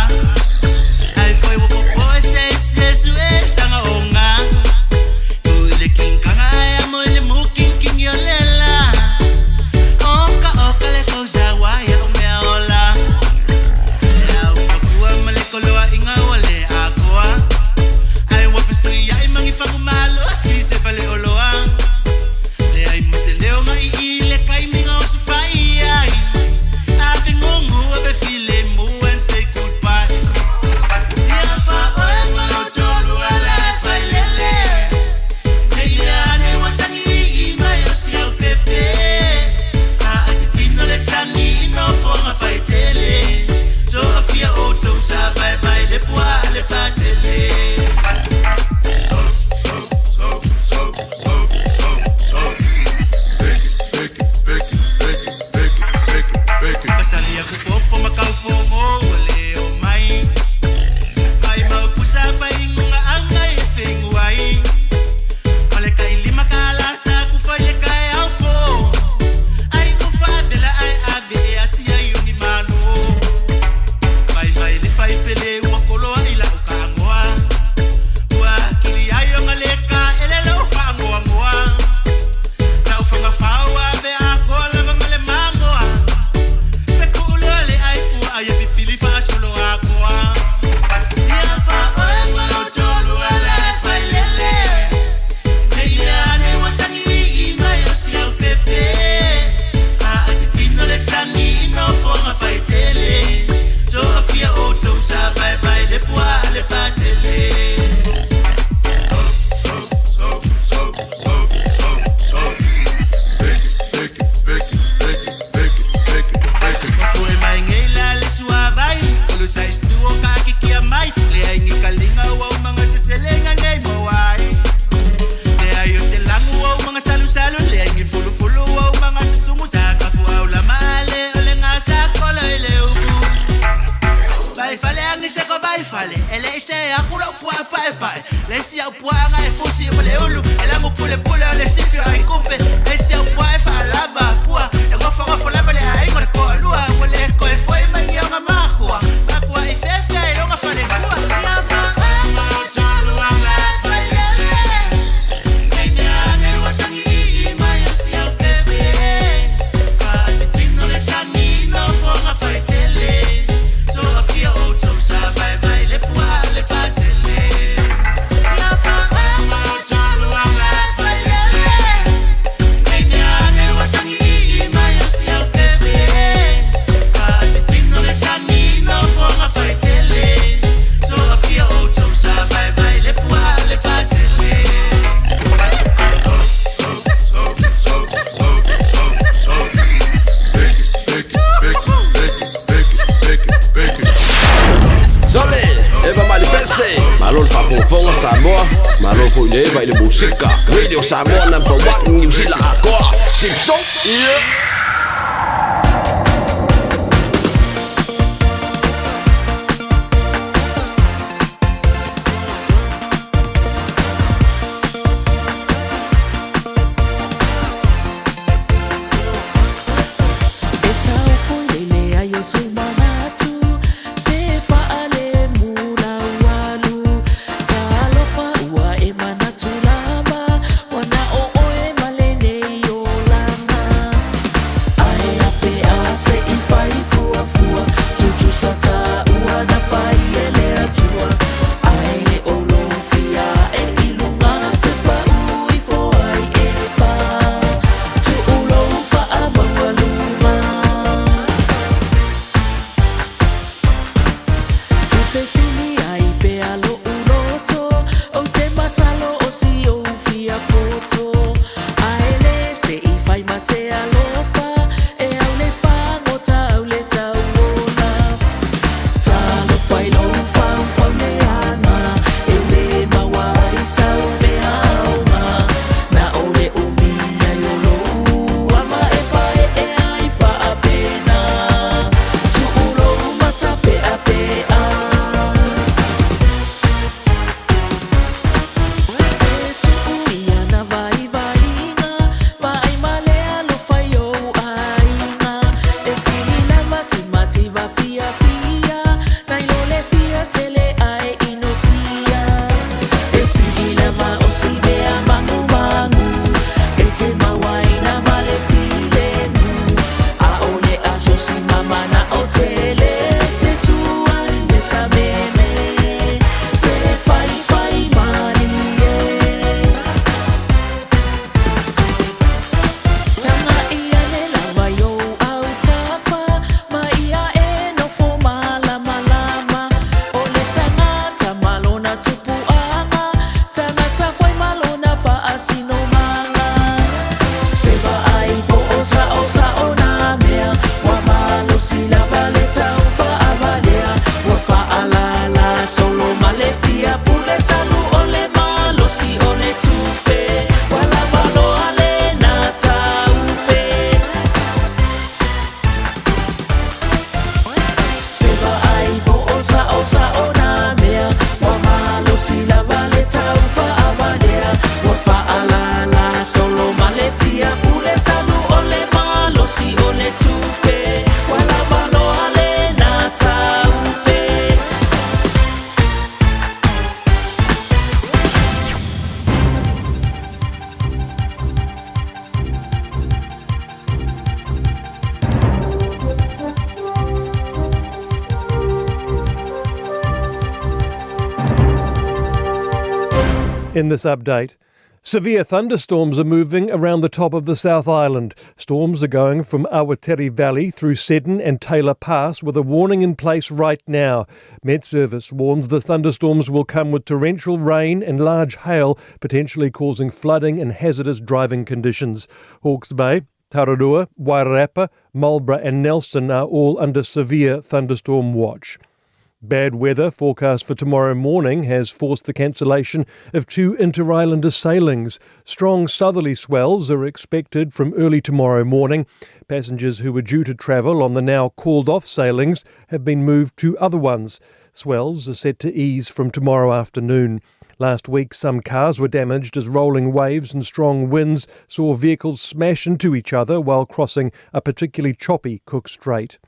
salu sa istuo ka kikia mai le ai ni kalinga wa mga seselenga nei moai le ai o se langu wa mga salu salu le ai ni fulu fulu wa mga susumu sa kafu au la male ole nga sa kola ile uku bai fale angi se ko bai fale ele ise akula pua pai pai le si au pua nga e fusi mo le ulu ele mo pule pule ole sifio ai kupe le si au pua e fa lava pua e ngofo ngofo lava le ai ngore ko lua mo le ko e foi mangi nga makua makua i fefe e longa fale kua ya fa ama tolu ala fale le ne wa tangi i mai o si au bebe fa te tino le tangi no fo nga fa tele so a fia o to sa vai vai le pua le patele ya fa ama tolu ala fale le ne wa tangi i mai o si au bebe fa te tino le tangi no fo nga fa tele so a fia o to sa vai vai le pua le patele. Sole, eva mai le pese Malo le faafogafoga Samoa Malo foi le eva i le musika Radio Samoa number 1 New Zealand akoa Simpson. Yeah. E tau foi le ai o sou manatu Se faale mula ualu Talofa ua e manatu lava Wana o oe male nei o lana Ae ape a se i fai fua fua Tutusa ta ua na pai e le atua Ae le olo fia e ilunga Te pa ui fo ai e pa Tu'ulou fa'amaualuga Tufesili ai pea lo'u loto Ou te masalo o si ou fia poto Ae lē se'i fai ma se alofa E au le fagota au le tauola Talofa i lou faufau leaga E lē maua ai sau mea aoga Na o le umi ai o lou ama e pae'e ai fa'apena Tu'ulou matape'ape'a Se tu'u ia na vaivaiga Vaai ma le alofa i ou aiga E sili lava se mativa fiafia Nai lo le fia tele ae inosia E sili lava o si mea magumagu E te mauaina ma le filemu A o le aso si mamana o tele Te tua i le sameme Se faifai malie Tanga ia le lava i ou autafa Ma ia e nofo malamalama O le tagata ma lona tupuaga Tagata foi ma lona faasinomaga Se vaai po o sa'osa'o nā mea Ua malosi lava le taufaavalea Ua faalala solo ma le fia pule talu o le malosi o le tupe Ua lava loa lena taupe Se vaai po o sa'osa'o nā mea Ua malosi lava le taufaavalea Ua faalala solo ma le fia pule talu o le malosi o le tupe Ua lava loa lena taupe. In this update, severe thunderstorms are moving around the top of the South Island. Storms are going from Awatere Valley through Seddon and Taylor Pass with a warning in place right now. Met Service warns the thunderstorms will come with torrential rain and large hail, potentially causing flooding and hazardous driving conditions. Hawke's Bay, Tararua, Wairarapa, Marlborough and Nelson are all under severe thunderstorm watch. Bad weather forecast for tomorrow morning has forced the cancellation of two inter-islander sailings. Strong southerly swells are expected from early tomorrow morning. Passengers who were due to travel on the now called off sailings have been moved to other ones. Swells are set to ease from tomorrow afternoon. Last week, some cars were damaged as rolling waves and strong winds saw vehicles smash into each other while crossing a particularly choppy Cook Strait.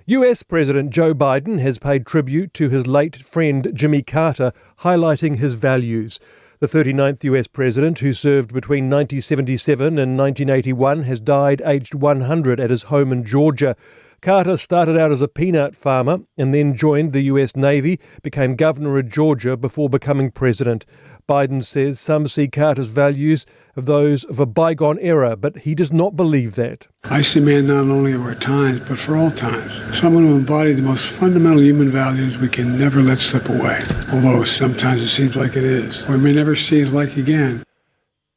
US President Joe Biden has paid tribute to his late friend Jimmy Carter, highlighting his values. The 39th US president, who served between 1977 and 1981, has died aged 100 at his home in Georgia. Carter started out as a peanut farmer and then joined the US Navy, became governor of Georgia before becoming president. Biden says some see Carter's values of those of a bygone era, but he does not believe that. I see man not only of our times, but for all times. Someone who embodied the most fundamental human values we can never let slip away, although sometimes it seems like it is. We may never see his like again.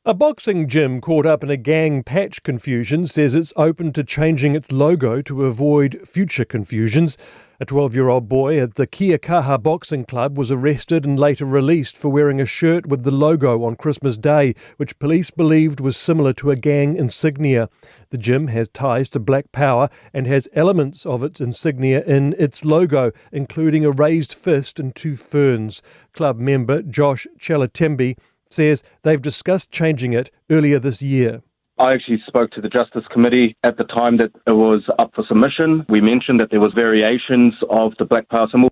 A boxing gym caught up in a gang patch confusion says it's open to changing its logo to avoid future confusions. A 12-year-old boy at the Keaukaha Boxing Club was arrested and later released for wearing a shirt with the logo on Christmas Day, which police believed was similar to a gang insignia. The gym has ties to Black Power and has elements of its insignia in its logo, including a raised fist and two ferns. Club member Josh Chalatembi says they've discussed changing it earlier this year. I actually spoke to the Justice Committee at the time that it was up for submission. We mentioned that there was variations of the Black Power symbol.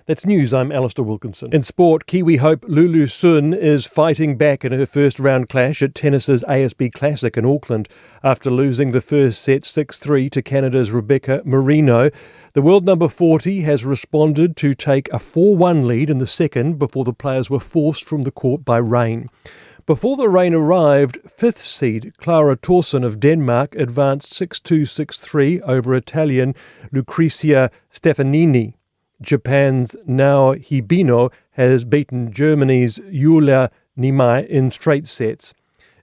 That's news. I'm Alistair Wilkinson. In sport, Kiwi hope Lulu Sun is fighting back in her first round clash at tennis's ASB Classic in Auckland after losing the first set 6-3 to Canada's Rebecca Marino. The world number 40 has responded to take a 4-1 lead in the second before the players were forced from the court by rain. Before the rain arrived, fifth seed Clara Tauson of Denmark advanced 6-2, 6-3 over Italian Lucrezia Stefanini. Japan's Nao Hibino has beaten Germany's Julia Nimai in straight sets.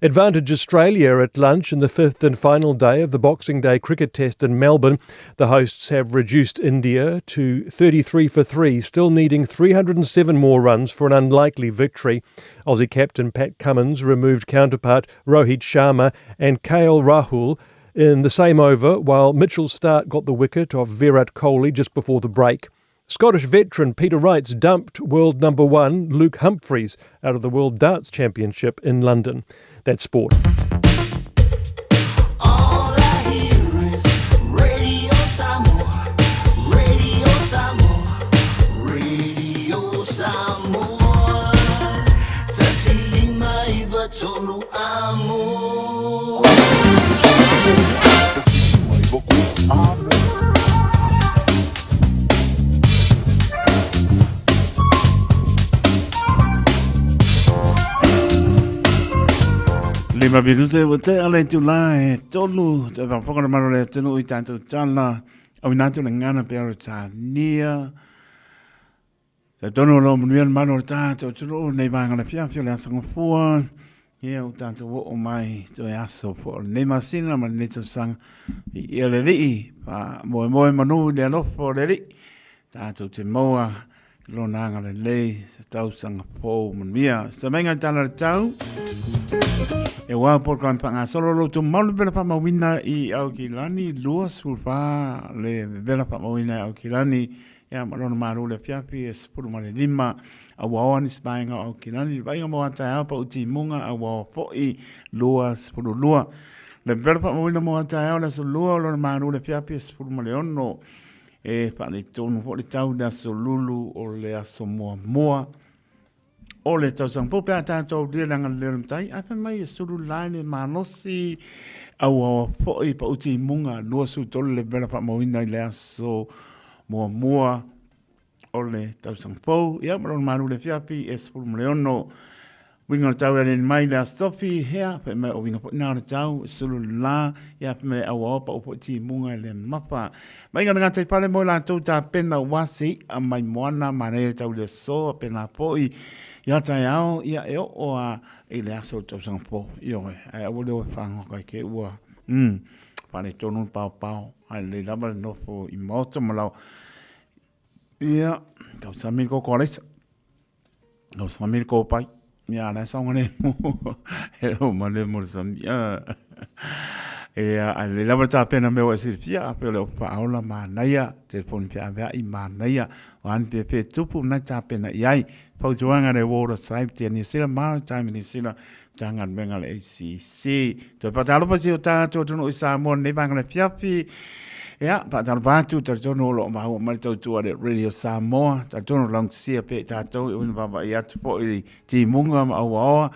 Advantage Australia at lunch in the fifth and final day of the Boxing Day cricket test in Melbourne. The hosts have reduced India to 33 for 3, still needing 307 more runs for an unlikely victory. Aussie captain Pat Cummins removed counterpart Rohit Sharma and KL Rahul in the same over, while Mitchell Starc got the wicket of Virat Kohli just before the break. Scottish veteran Peter Wright's dumped world number 1 Luke Humphries out of the World Darts Championship in London. That's sport. All I hear is Radio Samoa, Radio Samoa, Radio Samoa. Tasilima iwa tolu amo. Lima minute ua tea le itulā e tolu te whakapakana maro le atunuu i tātou tala au ina atu le ngana pe aro tānia. Te tono lo manuia le malo o le tātou atunuu nei vaega le fiafia o le asa gafua. Ia o tātou oo mai toe aso po o lenei masina ma lenei tausaga i ia le alii faamoemoe manu i le alofa o le alii tātou te maua i lona agalelei se tausaga fou manuia. Se maiga i tala le tau e wā program whangasolo lo tu malu vela whamawina i Aukilani, 24 le vela whamawina i Aukilani, ia ma lona malo le fiafi e 15 a ua oa nisi vaega o Aukilani, le vaaiga mo Ataeao pa uti munga a ua oa fo'i 22. Le vela whamawina mo Ataeao le aso lua o lona malo le fiafi e 16 e faaletonu fo'i le tau le aso lulu o le aso muamua o le tausaga fou pe a tātou lia le agalelei o le matai, ae fai mai e sulu la le malosi auaoa fo'i pa uti i muga 23 le vela faamauina i le aso muamua o le tausaga fou. Ia ma lona malu le fiafi e 16 uiga o le tau e aleni mai le aso tofi, hea fai mai o uiga fo'i na o le tau e sulu la, ia fai mai auaoa pa u fo'i timuga e le mafa. Mai ga gatai fale mo latou tapena ua se i'a mai moana manaia le tau i le aso a pena fo'i ia taeao ia e oo a i le aso o le tausaga fou. Ioe, ae aua le o e fagoka i ke ua faaletonu le paopao, ae lelei lava le nofo i maota ma lau. Ia, tau sami le koko alaisa. Tau sami le kōpai. Ia, la saunga le mo. E o ma le mo le sami. Ia, a le lava tā pena mea o e silafia, a pe o le opa aola manaia, telefoni pe ave ai manaia, o ani pe pe tupu nai tā pena i ai. Fautuaga le Water Safety a New Zealand, Maritime New Zealand, Matagaluega a le ACC. Toe faatalofa si o tatou atunuu i Samoa lenei vaega le afiafi. Ia, faatalofa atu, talitonu o lo o maua mai le tautua a le Radio Samoa, talitonu laugatasia pea i tatou i uina vaavaai atu foi i timuga ma auaoa.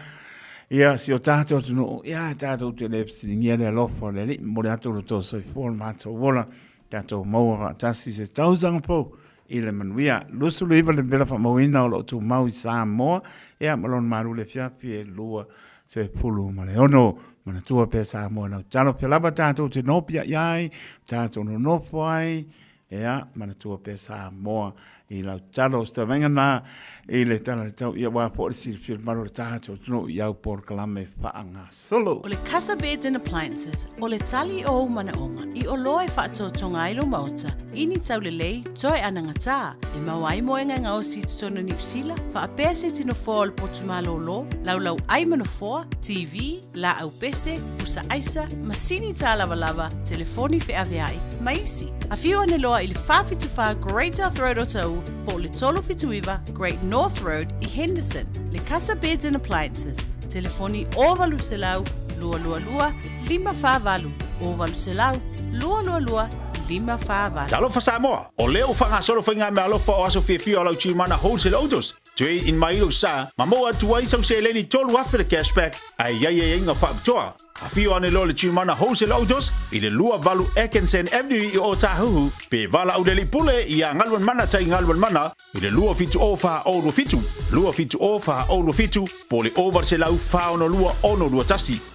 Ia, si o tatou atunuu, ia, tatou te le fesiligia le alofa o le Alii, momoli atu lo outou soifua lo matou ola, tatou maua faatasi se tausaga fou i le manuia. 29 le mela faamauina o lo o tumau i Samoa, ia ma lona malu le afiafi e 26. Manatua pea Samoa lau talo pea lava tatou te nopia i ai, tatou nonofo ai, ia manatua pea Samoa i lau talo. O se tavainga na i le tala le tau ia wā po le silafia le malu o le tatou atunuu i au polokalame faagasolo. O le Casa Beds and Appliances, o le tali o ou manaoga i oloa e faatotoga ai lou maota i ni taulelei toe anagatā e maua ai moega e gaosi i totonu o Niu Sila, faapea se tino foa o le potu malōlō, laulau ai ma nofoa, TV, laau pese, pusa aisa, masini tālavalava, telefoni feaveai, ma isi. Afio ane loa i le 474 Great South Road o Taʻu po o le 379 Great North Road i Henderson. Le Casa Beds and Appliances, telefoni 0800 222 548, 0800 222 548. Talofa Samoa, o lea ua faagasolo faigameaalofa o aso fiafia o lau Gmana Wholesale Autos, Trade in mai lou sa, ma maua atu ai sau seleni 3,000 le cashback, ae i ai aiaiga faapitoa. Afio ane loa le Gmana Wholesale Autos i le 28 Atkinson Avenue i Ōtāhuhu, pe valaau le alii pule iā Galuanmana Tai Galuanmana i le 270 427, 270 427, po o le 800 462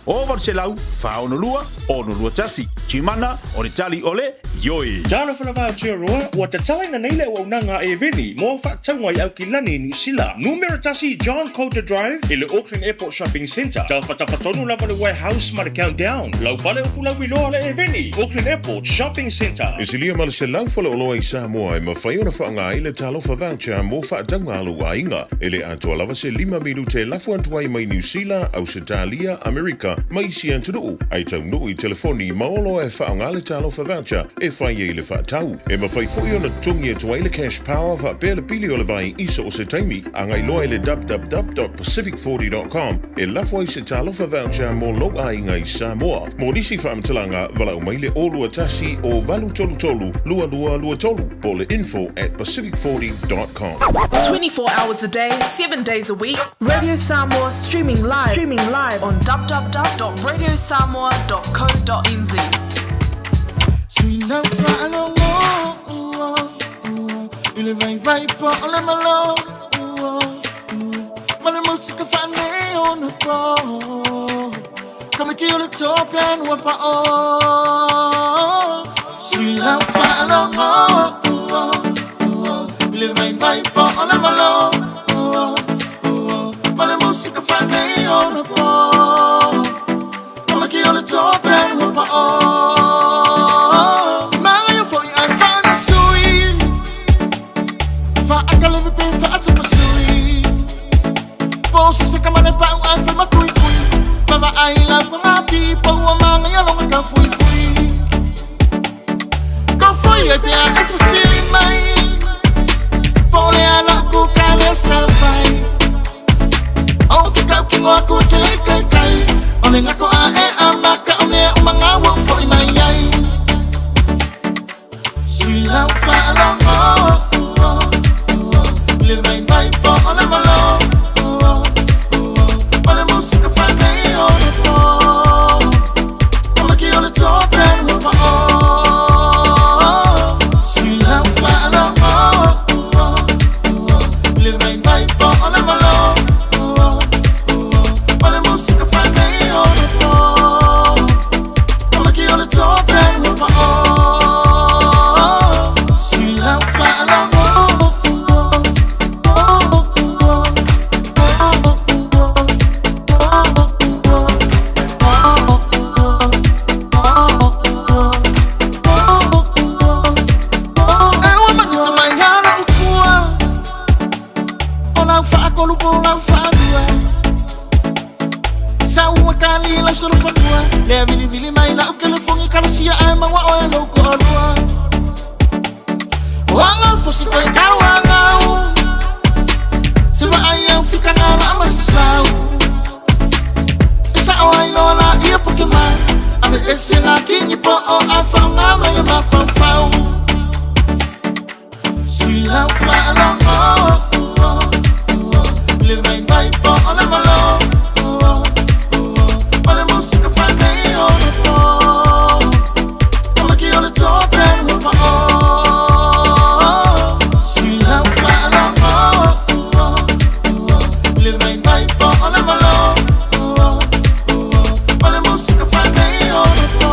621. 800 462 621. Gmana, o le tali o le ioe. Talofa lava Aotearoa, ua tatalaina nei le auaunaga a Eveni mo au faatauga i Aukilani, Niu Sila. Numera 1 John Coulter Drive i le Auckland Airport Shopping Centre. Tafatafa tonu lava le warehouse ma le Countdown. Lau fale o Fulauiloa le Eveni, Auckland Airport Shopping Centre. E silia ma le 100 faleoloa i Samoa e mafai ona faaaoga ai le Talofa Voucher mo faatauga a lou aiga. E le atoa lava se lima minute e lafo atu ai mai Niu Sila, Ausetalia, Amerika ma isi atunuu, ae taunuu i telefoni ma oloa e faaaoga le Talofa Voucher e fai ai le faatau. E mafai foi ona totogi atu ai le Cash Power faapea le pili o le vai i so o se taimi. Agai loa i le www.pacific40.com e lafo ai se Talofa Voucher mo lou aiga i Samoa. Mo nisi faamatalaga, valaau mai le 021 833 2223 po o le info@pacific40.com. 24 hours a day, 7 days a week, Radio Samoa streaming live, streaming live on www.radiosamoa.co.nz. Sui lau faalogo I le vaivai po o le malo Ma le musika faaneionapo Ka miki o le tope ua pa'o Sui lau faalogo I le vaivai po o le malo Ma le musika faaneionapo Ka miki o le tope ua pa'o Magaia foi ai faanasui Faakaleve pe faasapasui Po se se kamane pau ai fai makuikui Mavaai lau ko ngā po ua magaia longa ka fuifui Ka fui ai pea e fusili mai Po le ala ku ka le sa fai O te kau ki ngoa ku te lei kai kai O le ngako a e a maka o mea o manga ua foi mai ai Sui lau faalogo I le vaivai po o le malo Ma le musika faaneionapo Ka maki o le tope ua pa'o Sui lau faalogo. solofanua Lea vilivili mai lau telefoni Kalosia ae maua oe lou toalua O aga fosi koe tau agau Se vaai au fikaga la masasau E sao ai loa la ia poke mai Ave ese ngā kingi po o ai whaonga mai le mafaufau Sui lau whaalongo Le vai vai po o le malo O le musika whanei o le po Tamaki o le tope le pa o Sui lau whaalongo Le vai vai po o le malo O le musika whanei o le po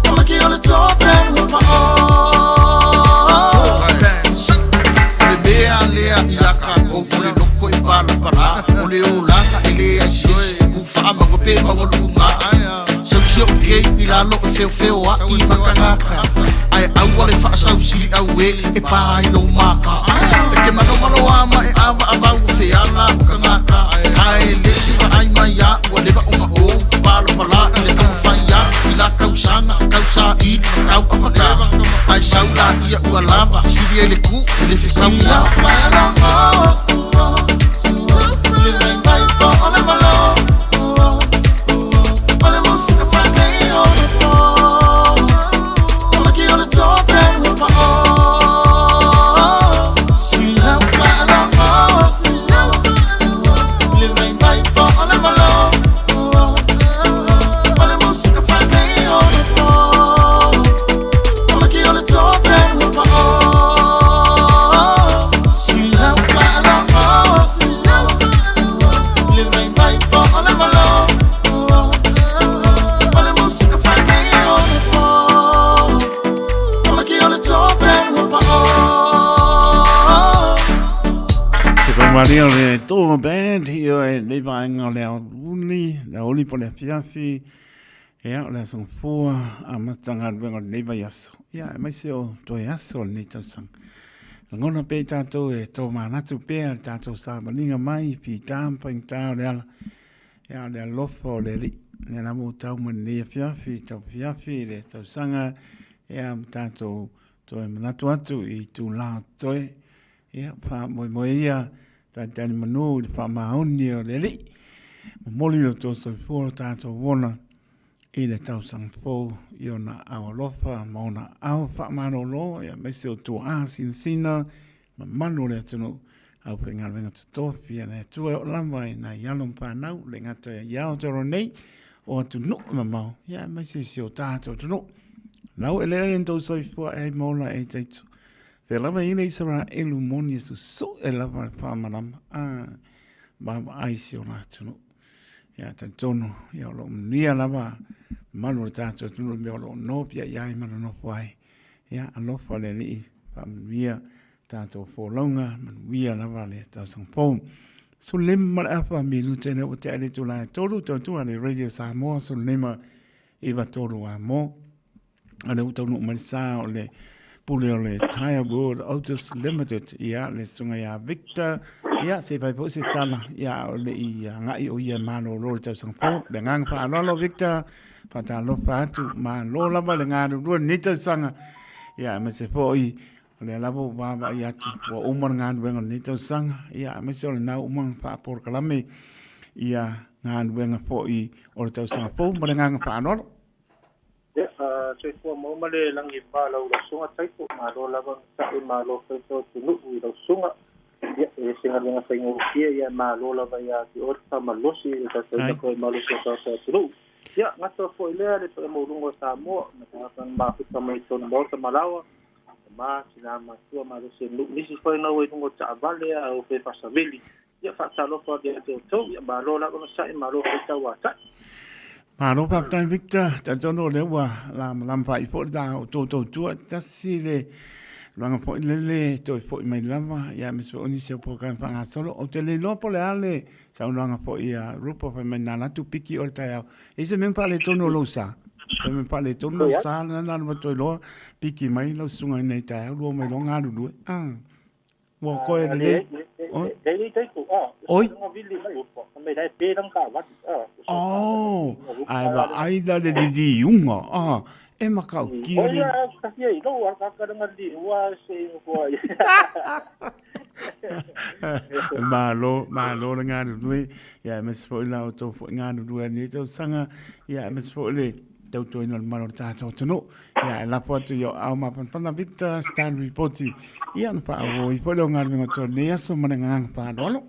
Tamaki o le tope le pa o O le mea lea ia kākou o le loko e palapalā O le olaga e leai se isi e ku faamago pe maualuga Sausi o kei i lalo e feofeoaʻi ma tagata Ae aua le faasausili auē e pā ai lou maka E te manomano a ma e avaavau o feala o tagata Ae le se vaai mai a ua leva ona ou palapalā i le taumafai atu i la tausaga tausaili ma tau apatā Ae sau laia ua lava sili ai le ku i le fetauga Le vai vai po o le malo O le musika whanei o le po Tamaki o le tope le pa o Sui lau whaalongo Le vai vai po o le malo O le musika whanei o le po Tamaki o le tope le pa o Sui lau whaalongo Le vai vai po o le malo O le musika whanei o le po Tamaki o le tope le pa o Se whamaria o le Toa Band i o e nei vaenga o le aouli, le aouli po le afiafi, ia, o le aso fua, a mata galuega o lenei vaiaso. Ia, e maise o toe aso o lenei tausaga. Lagona pea i tātou e tō mānatu pea le tātou sāvaliga mai, pītā ma faigata o le ala, ia, o le alofa o le Alii. Lea lava ua tau mai lenei afiafi, tau afiafi i le tausaga, ia, ma tātou toe manatu atu i tūlā o toe, ia, faamoemoe ia, talitali manu i le faamaoni o le Alii. Momoli lo tō soifua lo tātou ona i le tausaga fou i ona ao alofa ma ona ao faamalolo, ia aemaise o tuaa sinasina ma mamalu o le atunuu, au faigaluega totofi a le Atua e oo lava i nai alo ma fanau, le gata i Aotearoa nei, o atunuu e mamao, ia aemaise si o tātou atunuu. Lau eleele ni tou soifua e ai ma ola e taitu. Fea lava i le Isaraelu moni e susu'e lava le faamalama, a vaavaai si o la atunuu. Ia talitonu, ia o lo o manuia lava mamalu o le tatou atunuu i mea o lo o nopiai ai ma nonofo ai. Ia alofa le Alii, faamanuia tatou folauga, manuia lava le tausaga fou. 15 minute lea ua tea le itula e 3, tautua le Radio Samoa, 15 9 3 a mo. O lea ua taunuu mai le sa o le pule o le Tyre World Otis Limited, ia, le susuga ia Victor, ia, se i fai foi se tala, ia, o le i agai o ia e malolo le tausaga fou. Le agaga faaaloalo Victor, faatalofa atu, malo lava le galulue lenei tausaga, ia, aemaise foi o lea lava ua vaavaai atu, ua uma le galuega o lenei tausaga, ia, aemaise o lena ua uma ona faapolokalame, ia, galuega foi o le tausaga fou ma le agaga faaaloalo. Ia, soifua maua ma le lagi e pa lau susuga Taito, malo lava onosai, malo foi so atunuu i lau susuga. Ia, e le se galuega faigofie, ia malo lava ia te oe le faamalosi i le taitaina foi malosi o tatou atunuu. Ia, gata foi lea le paia maualuga o Samoa, ma tagata na mafuta mai totonu Maota ma Laoa, tama, tina, matua, malosi o nuu, nisi foi na ua i luga o taavale a o pe faasaveli. Ia faatalofa atu ia te outou, ia malo lava onosai, malo foi tauatai. Malo faafetai Victor, talitonu o lea ua lamalama faaiu foi le ta outou tautua, tasi le tulaga foi lele toe foi mai lava, ia aemaise foi o nisi o polokalame faagasolo. Ou te le iloa po o le a le saunoaga foi a Rupa fai mai na alu atu piki oe i le taeao. E i ai se mea na faaletonu o lou sa? Fai mai faaletonu lou sa lena na alu atu ai loa piki mai lau susuga i nei taeao lua mai loa galulue. Ah. Ua koe lelei. Le le tai tu a. Oi. Vili mai upa. Me dai pe rang ka wat a. Oh, ai va ai la le li unga. Ah, e makau kia le. Oi ka fia i lo ka ka ranga li ua se ko ai. Malo, malo le ngā nui. Ia me se la o tō fo ngā nui ni tau sanga. Ia me se le tau toi no malo tātou tonu. Ia e lapo atu i o au mapanpana Victor Stanley Poti. Ia na pa o i fo le ngā nui tō nei aso mana ngā whānolo.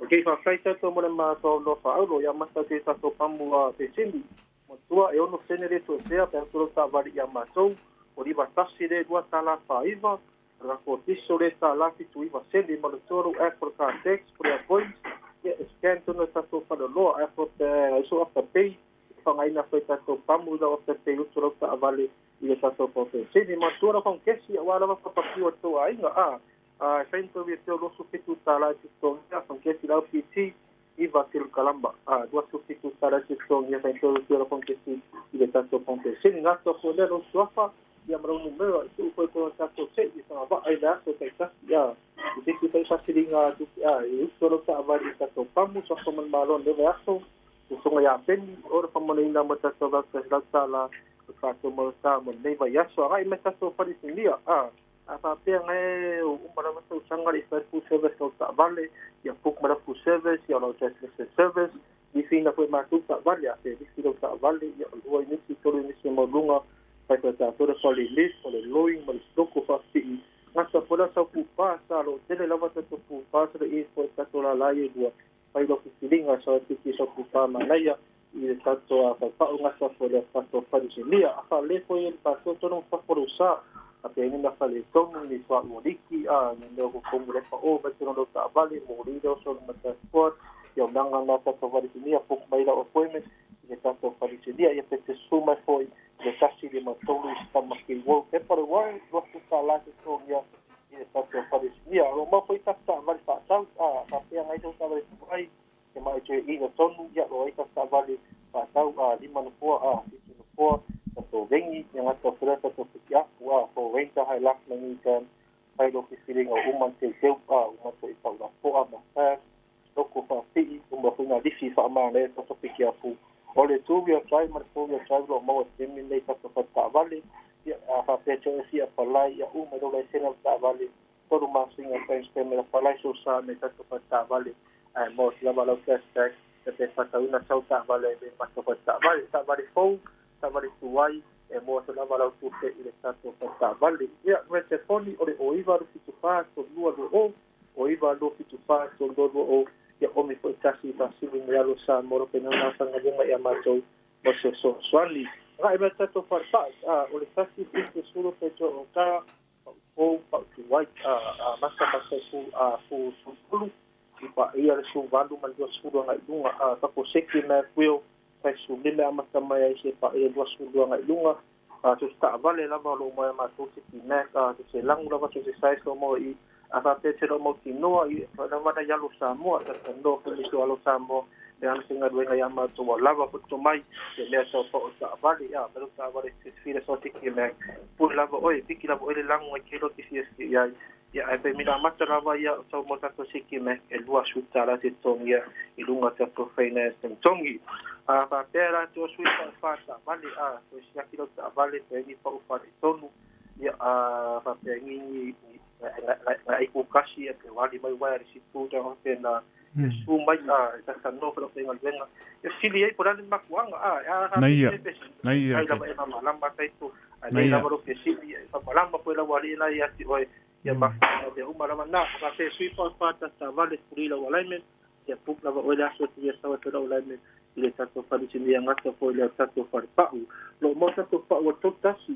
Ok, whawhai tātou mo le mātou no whaaulo. Ia mata te tātou pamu a te sini. Matua e ono senere to tea pe atoro tā wari ia mātou. O riwa tasi re rua tāla whaiva. Rako tiso re tā lafi tu iwa seni. Ma le toro Apple car tax pore a points. Ia e scan tono tātou whanaloa. Apple te iso after pay. Whangaina whai tātou pamu ila o te te utu rau ta awale i le tātou pau seni. Matua rau kesi a wā rawa whapapio tō a inga. A whainto vi te loso fitu tāla te tongia whankesi lau PT iwa tilu kalamba. 27 tāla te tongia whainto vi te whankesi i le tātou pau seni. Ngā tō kōne rau suafa ia marau numera i tu koe koe tātou te i whanga waa i le aso tai tasi. Ia i te si whai whasiringa i utu rau ta awale i tātou pamu suafa man malo newe aso. Songa ia peni ora whamana ina mo tātou rau tāla o tātou marata mo nei vai aso. Agai me tātou wharisinia. A whapea ngai o umara matau sangari i whai full service kau ta vale, ia puk mara full service, ia lau translation service, i whina koe mātou ta vale, a te risi rau ta vale, ia lua inisi, tolu inisi maulunga, whai koe tātou whale lis, whale loing, whale sloko whawhii. Ngasa pola sau pūpā, sa lo tele lava tātou pūpā, sa i koe tātou la lai e lua, whai loki whiringa, sa tiki sau pūpā manaia, i le tātou a whaipau ngasa fole tātou wharisinia. A whale koe e tātou tono whakoro sa, a te ngina whale tongu ni tua uoriki, ni meo ko kongu lepa o, mai tono lau ta avale, mo rira o solo mata sport, ia nanga ngā tātou wharisinia, poku mai lau appointment, i le tātou wharisinia, ia pe te sumai foi, i le tasi le matolu i sitama ki wau, e pare wai, rotu tā lati tongia, i le tātou wharisinia. Ro mau foi tātou avale whaatau, whapea ngai tau tāvale whai, te mai te ina tonu, ia ro ai tātou avale whaatau, lima nopoa, fitu nopoa, tātou vengi, ia ngā tātou whera tātou whiki apu, fo renta hai lak mangi kan, hai loki whiringa o uman te teu, uman te i paura poa, ma fast, loko whawhii, uma whina rifi whaamana e tātou whiki apu. O le two-wheel drive, ma le four-wheel drive lo maua te mi nei tātou whataavale, ia whapea te oe fia palai, ia uma rola e sena whataavale, toru masinga whainste me la palai so sa me tātou whataavale, ai mō te lava lau cashback, te te whatauna sau taavale me mātou whataavale, taavale fou, taavale tuai, e mō te lava lau tupe i le tātou whataavale. Ia, me te foni o le o iwa ru fitu whā, tō lua lua o, o iwa ru fitu whā, tō lua lua o, ia omi fo tasi whasiri me alo sa moro pe nana whangalinga ia mātou mo se so swani. Ngā e mea tātou wharpa, o le tasi pite suro pe tō o tā, o pau tuai, masa masa fu sulu, i pa ia le su valu man dua sulu ngai lunga, tako seki mea kueo, whai su lime amata mai ai se pa ia dua sulu ngai lunga, so se taavale lava lo mai mātou se ki mea, so se langu lava so se size lo mo i, a whapea te lo mau tinoa, i wana i alo Samoa, tata no peliso alo Samoa, me ana singa ruenga ia mātou lava puto mai, e mea tau pao taavale, ia, mero taavale se whira so te ki mea, pui lava oe, piki lava oe le langu ai ke lo te fia ski iai, ia, ai pe mina mata lava ia, tau mō tātou se ki mea, e lua suta la te tongia, i lunga tātou finance tongi. Whapea rā te o sui wha taavale, so siaki lau taavale, te engi pao whare tonu, ia, whapea ngingi, ngai ku kasi e te wali mai wai ari sipu te hope na su mai tata no fo te ngalenga e sili ai porani makuanga naia naia ai lava e malama tai tu ai lava ro ke sili e malama ko la wali na ia ti oi ia ma te uma lava na ka te sui pa pa tata vale puri la alignment ia puk lava oi la so ti ia sawa te la alignment i le tātou wharisinia ngata fo i le tātou wharepau. Lo mō tātou pau o tō tasi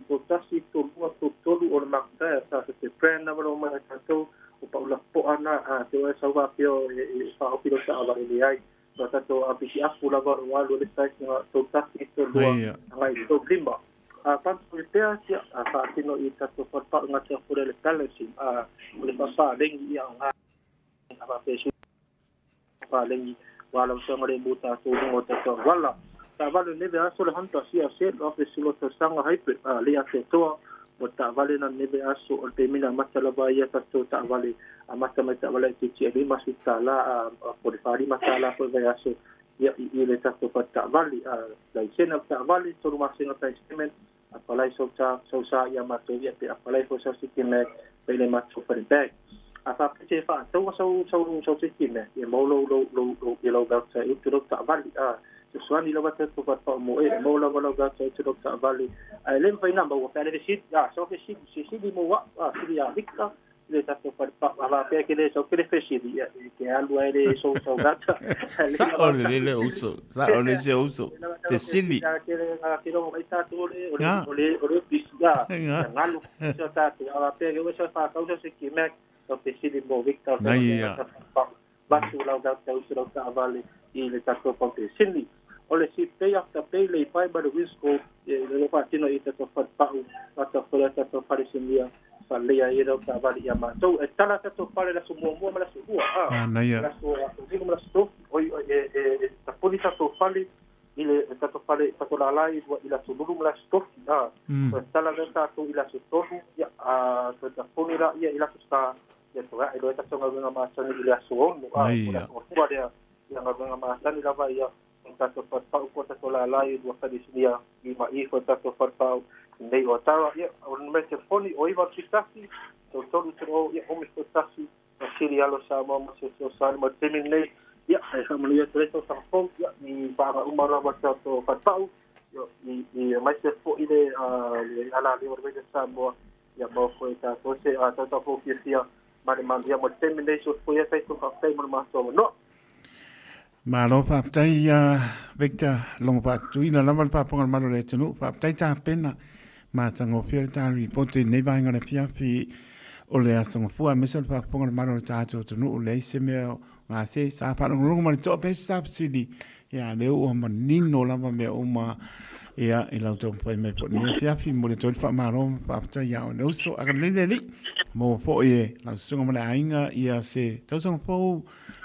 tō lua tō tolu o le makutaia sa te brand na wala o mai tātou o pau la poa na te oe sau wāpio e whaopiro ta awa ele ai. So tātou a piki apu lava o alu le size nga tō tasi tō lua ngai tō lima. Pantu i pēa tia whaatino i tātou wharepau ngā fore le balancing o le whawhārengi ia ngā whapēsu whārengi wala usanga le buta to lungo ta wala ta wala neve aso le hanta sia se lo fe sulo ta sanga haipe le a te toa Mo taavale na lenei vaiaso o le taimi na amata lava ai ia tatou taavale amata mai taavale laitiiti e $50 a po o le $45 foi vaiaso ia i i le tatou fale taavale. A laisene o le taavale 3 masina bank statement apalai sau ta sau sa ia matou ia pe apalai foi sau city mac mai le matou fale bank. A faapea te faatauga sau sau sau city mac ia maua lou lou lou lou ia lau voucher e utu lau taavale. A fesoasoani lava tatou fale faamoe e maua lava lau voucher e utu lau taavale ae le mafai ona maua pe a le fesili a sau fesili fesili mo au a fesili ia Victor le tatou fale pau a faapea ke le sau ke le fesili ia e ke alu ai le sau sau voucher. Sa'o lelei le uso, sa'o le se uso, fesili. Ke le nga ke longo mai tatou le o le o le o le pisi a galu se tatou a faapea ke ua sa faatau se ki mac sau fesili mo Victor Nai ia. Vatu lau voucher usu lau taavale i le tatou pampesini. O le si pay after pay le i pai mai le Wisco e le lo faatino i tatou fale pau tatou fale tatou fale sinia faaleleia ai lau taavale ia matou. E tala tatou fale le aso muamua ma le aso lua a Manaia. le aso aso ma le aso tofi oi e e e tapuni tatou fale i le tatou fale tatou lala i i le aso lulu ma le aso tofi a toe tala lea tatou i le aso tolu ia a toe tapuni laia i le aso sa Ia toe ae loa tatou galuega masani i le aso 6, a o le aso gafua lea, ia galuega masani lava ia o tatou falepau po o tatou lala i lua fale sinia i ma i foi tatou falepau nei o Atara. Ia, o le numera telefoni o 971 33 30 ia 11 Vasili Alo Samoa ma se fesoasoani mo le taimi lenei. Ia, e faamanuia atu ai tausaga fou, ia, i paaga uma lava tatou falepau, ia, i, i aemaise foi le, le alaleo o le Radio Samoa Ia maua foi e tatou se tatou fou fiafia ma le manuia mo le taimi lenei. Soifua ia tatou faafetai mo le matou avanoa. Malo faafetai ia Victor Logo faatuina lava le faafofoga a le Malo o le atunuu. Faafetai tapena matagofie le ta ripoti i lenei vaega o le afiafi o le Aso Gafua aemaise o le faafofoga a le Malo o le tatou atunuu. Leai se mea o gase sa faalogologo ma le toa pe sa fesili ia lea ua manino lava mea uma ia i lau taumafai mai foi lenei afiafi. Momoli atu ai le faamalo ma faafetai ia oe le uso. Agalelei le Alii, maua foi e lau susuga ma le aiga ia se tausaga fou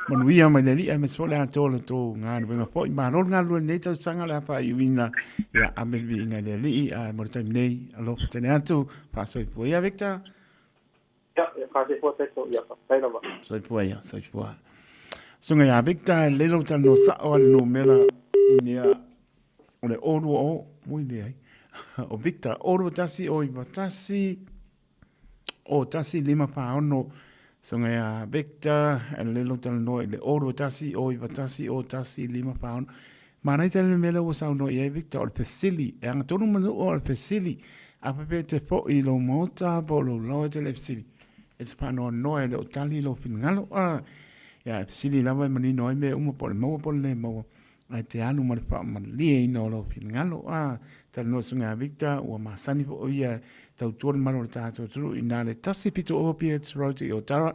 manuia mai le Alii aemaise foi le atoa o le tou galuega foi. Malo le galulue i lenei tausaga o le a faaiuina ia ave le viiga i le Alii ae mo le taimi nei alofa tele atu faasoifua ia Victor. Ia, ia faasoifua tatou, ia faafetai lava. Soifua ia, soifua. Susuga ia Victor, e lelei lou talanoa sao a le numera i mea o le 020, mui leai. O Victor, 021 o 91 o 1546. Susuga ia Victor, e lelei lou talanoa i le 021 o 91 o 1546. Manaia tele le mea lea ua saunoa i ai Victor, o le fesili, e agatonu manuu o le fesili. A faapea e te foi i lou maota po o lou laoa e te le fesili, e te faanoanoa e le o tali lou finagalo. A, ia, e fesili lava e manino ai mea uma po o le maua po o le le maua, ae te alu ma le faamalieina o lou finagalo. A, talanoa susuga ia Victor, ua masani foi ia e tautua le malu o le tatou atunuu i ina le 170 Pierce Road i Otara,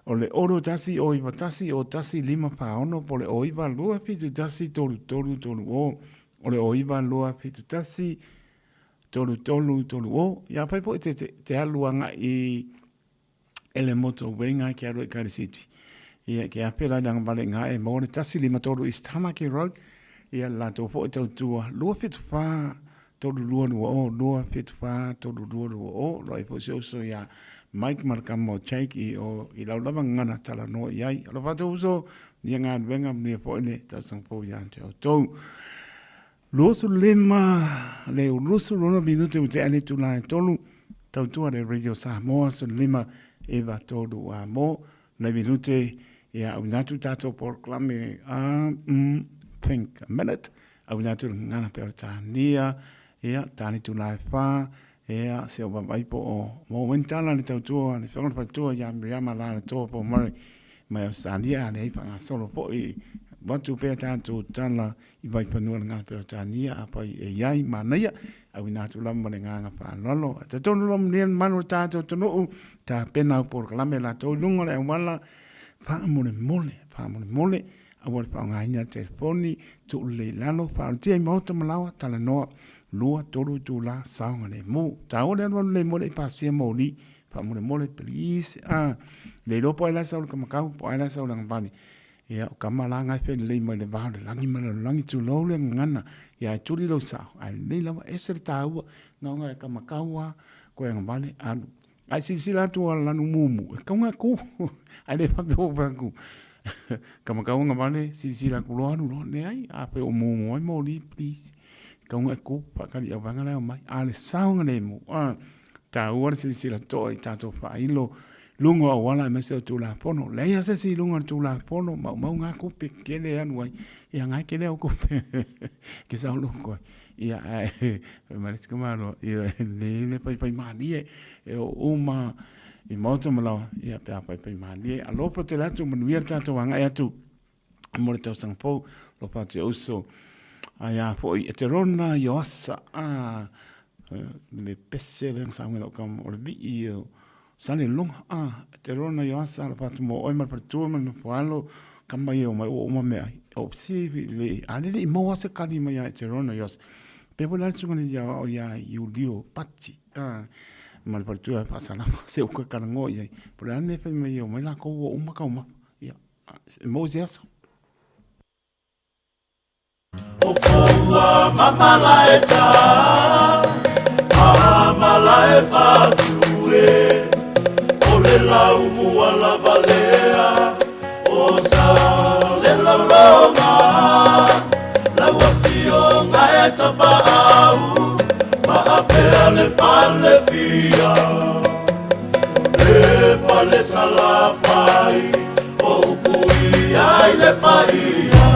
O le 61 o 91 o 1 5 4 6 po o le o 9 2 7 1 3 3 3 o. O le o 9 2 7 1 3 3 3 o. Ia afai foi te, te, te alu agai i ele motorway ngai ke alu i Kairi City. Ia ke afe la langa vale ngā e maua le 153 East Tamaki Road. Ia le latou foi tautua 274 322 o 274 322 o. Loa ai foi se uso ia Mike ma le kama o Jake i o i lau lava gagana talanoa i ai. Alofa atu uso, manuia galuega, manuia foi le tausaga fou ia te outou. 25 le 26 minute ua tea le itula e tolu, tautua le Radio Samoa 15 eva tolu a mo nai minute ia auina atu tatou polokalame a think a minute auina atu le gagana pea o le tānia ia tāne itula e whā ia se o vaavaai po o mo wen tala le tautua le whionga le faletua ia Miriama la le toa po mare mai Australia a leai whangasolo foi watu pea tātou tala i Vaifanua le ngā Peretania a pai e iai manaia auina atu lava ma le ngāga whaalalo. A te tonu lava nia manu o tātou tonuu, tā pena au porokalame lātou i lunga o le auala, whaamole mole, whaamole mole, aua le whaongaina le telefoni, tuu lelei i lalo, whaalotia i maota ma laoa, talanoa, lua, tolu itula, saoga le mu. Tāua le alualu le mole i pasia moli, whaamole mole, please, a, le iloa po ai la sau le kamakau, po ai la sau le angavale. Ia, o kama la ngai fe lelei mai le va o le lagi ma le lalolagi, tulou le gagana, ia e tuli lou sao, ae lelei lava, ese le taua, ngaunga e kamakau a, Koe agavale alu. Ae silasila atu a lanu mumu, e kauga e ku. Ae le faapea ua fai atu, Kamakau agavale, silasila atu loa alu loa. Leai, a fai o mumu ai moli, please. E kauga e ku, faatali auvaega la e omai. A o le saogalemu, a, taua le silasila totoa i tatou faailo luga o auala aemaise o Tulafono. Leai lava se isi i luga o le Tulafono, maumau na tupe tele e alu ai. Ia na e tele au tupe ke saoloto ai. Ia ae fai mai le isi tamaloa, ia e le faifai malie, e oo uma i maota ma laoa, ia pe a faifai malie. Alofa tele atu, manuia le tatou agai atu mo le tausaga fou. Alofa atu i uso. Ai a foi, e te rona Ioasa, a, le pese lea na saunoa i lau tama, o le vii o Saleloga, a, e te rona Ioasa, alofa atu mo oe ma le faletua ma le nofo alo, kama ia o mai ua uma mea ai. O si le, a le le i maua se kali mai ia e te rona Ioasa. Pe foi la le susuga i le aoao ia Iulio Pati, a, ma le faletua e faasalama se uka kalagoa i ai. Po o le a le mea e fai mai ai o mai lakou ua uma taumafa. Ia, e maua i se aso. O foua ma malaeta, a malae fatue, o le lau mua lava lea, o sa le lologa, lau afioga e tapaau, maapea le fale fia, le fale salafai, o upu ia i le paia.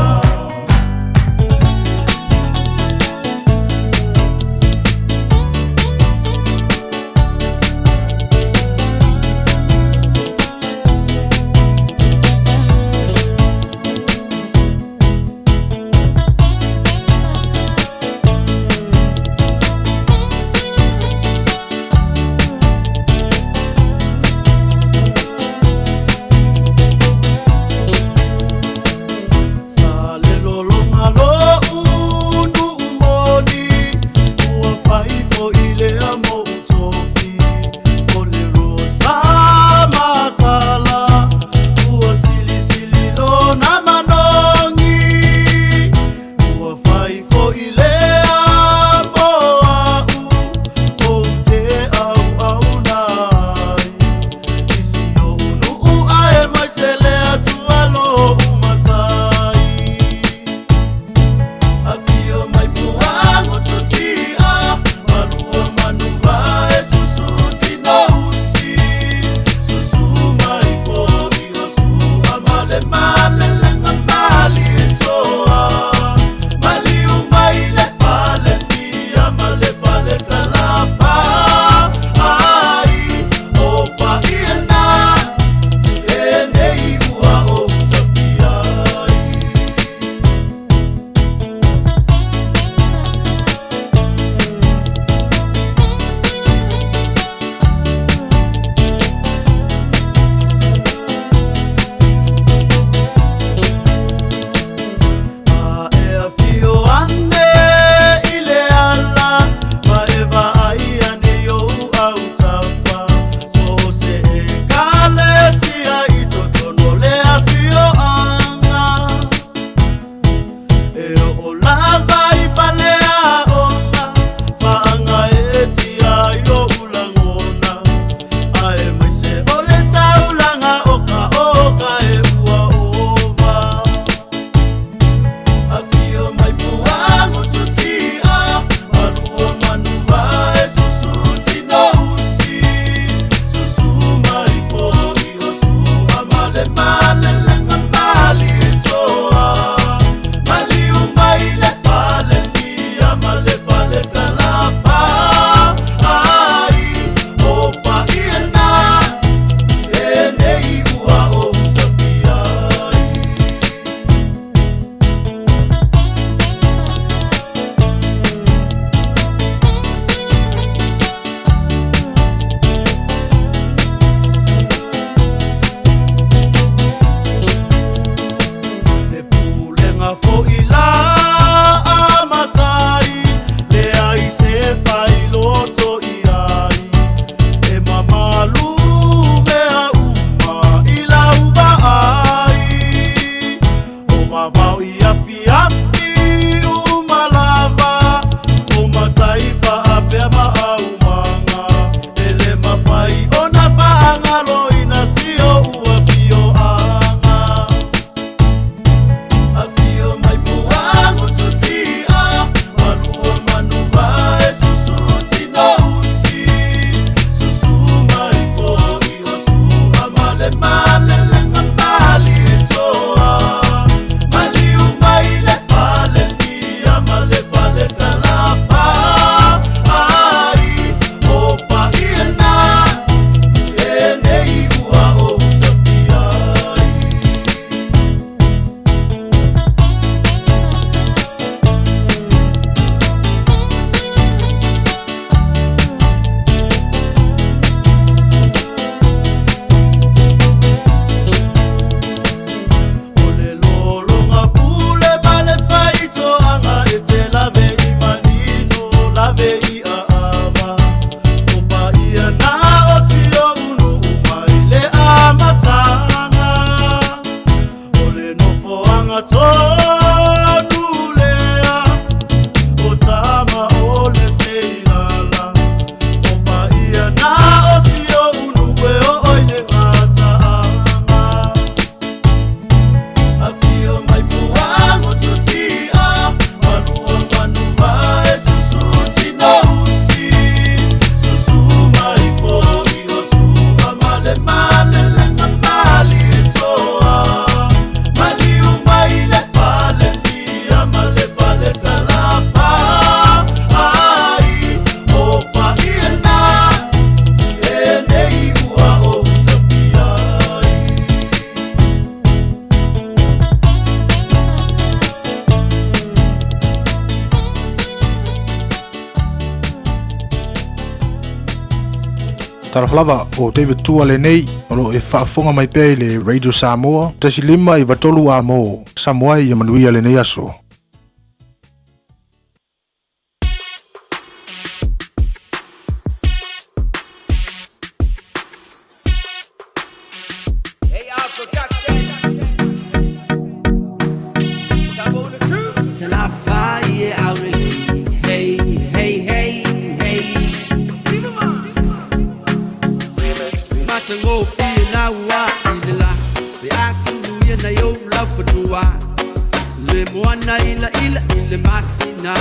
Talofa lava o David Tua lenei o lo o e faafofoga mai pea i le Radio Samoa 1.5 93 a mo Samoa ia manuia lenei aso. Le moana ila ila i le masina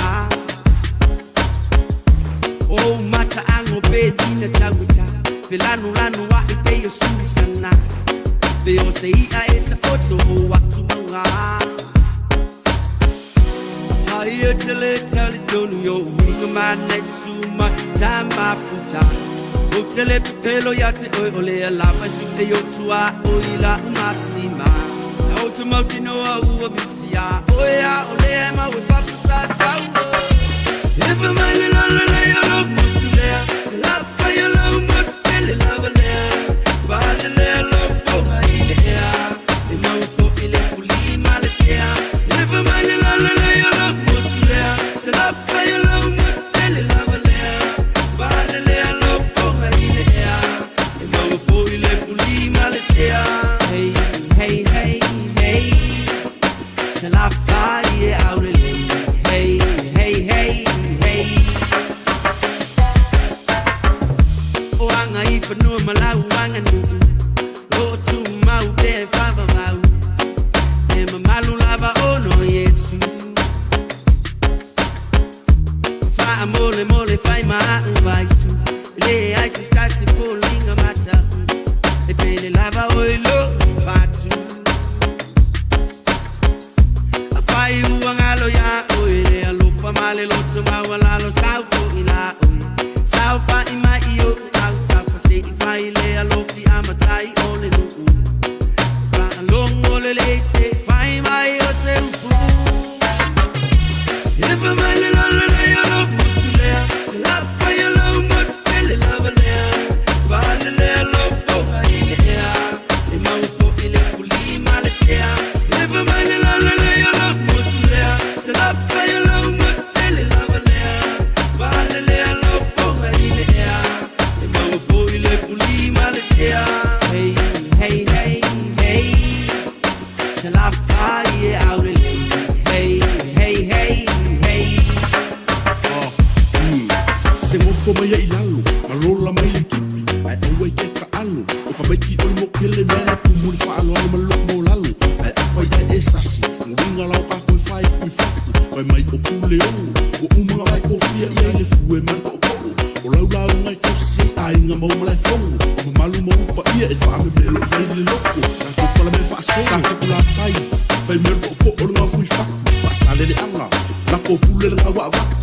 O mata ango pe dina tauita Pe lanu lanu a i te o Susana Pe o se ia e ta oto o atu manga Fai e te le tali tonu yo winga mana suma tama puta O te le pepelo ya te oi o le alava su te yo tua o ila umasima O te mauti noa ua bisia O ea o le ema we papu sa taulo Epa mai le lolo le yo lo mutu lea Te lapa yo lo mutu tele lava lea Vale lea lo foga i le ea E mau fo i le fuli ma le sea Epa mai le lolo le yo lo mutu lea Te lapa yo lo mutu tele lava lea Vale lea lo foga i le ea E mau fo i le fuli ma le sea Hey, hey, hey, hey Te la fai e aurele Hey, hey, hey, hey O anga i whanua malau anga nuu O tu mau pe whawawau E mamalu lava ono Yesu Wha mole mole whai maa vaisu Le ai si tasi polinga mata E pele lava oi lo fatu A whai uangalo ya oi le alofa male loto mawalalo sau fo ila oi Sau fa i mai i o au tau se i fai le alofi a matai o le nuu Fa longo le le se fai mai o se upu Epa mai le lolo le yo lo mutu lea Te lapa yo lo mutu tele lava lea Vale lea lo foga i le ea E mau fo i le fuli ma le sea Epa mai le lolo le yo lo mutu lea Te lapa yo lo mutu tele lava lea Vale lea lo foga i le ea E mau fo i le fuli ma le sea Hey, hey, hey, hey Te la fai e aurele Hey, hey, hey, hey Se ngofo mai ai lalo, ma lola mai le kipi, ai aua i ke ka alo, o ka maiki o le mokele mea na kumu le whaaloalo ma loko mo lalo, ai awha i ai e sasi, nguinga lau ka koe whai kui fafu, wai mai o pule ono, o umanga mai kofia i ai le fue mai ko koro, o lau lau ngai kosi ai inga mau malai fongo, o mamalu mau upa ia e whaame melo i ai le loko, ka kopala me whaasolo, sa fuku la whai, whai mero ko ko o le ngā fui faku, whaasale le anga, lako pule le ngā wa vaku,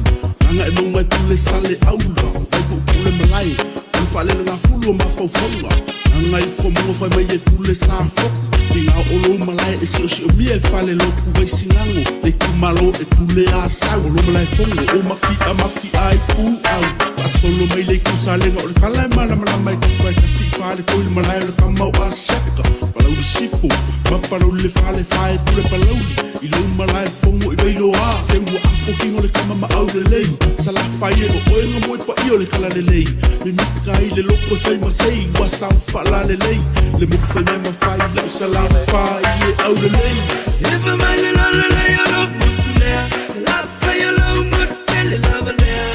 Anga e maunga pule sale aula, vai ko pule malai, o le whalele ngā fulu o mawhauwhaunga. Anga i whamunga whai mai e pule sa foku, ki ngā olo malai e sio sio mia e whale loku vai singango, te kumalo e pule a sau, o lo malai fongo, o maki a maki ai u au. Pasolo mai le kusalenga o le kala e mana mana mai ka kai kasi whale koi le malai o le kamau a siaka. Palau le sifo, ma palau le whale whae pule palauli, i lo malai fongo i veilo a. Se ua ako kingo le kama ma au le lei, sa la whai e o oenga moi pa i o le kala le lei. Me mika i le loko e whai masei, wa sa whala le lei. Le moku whai mea ma whai lau sa la whai e au le lei. Epa mai le lolo le yo lo mutu lea, te la whai o lo mutu tele lava lea.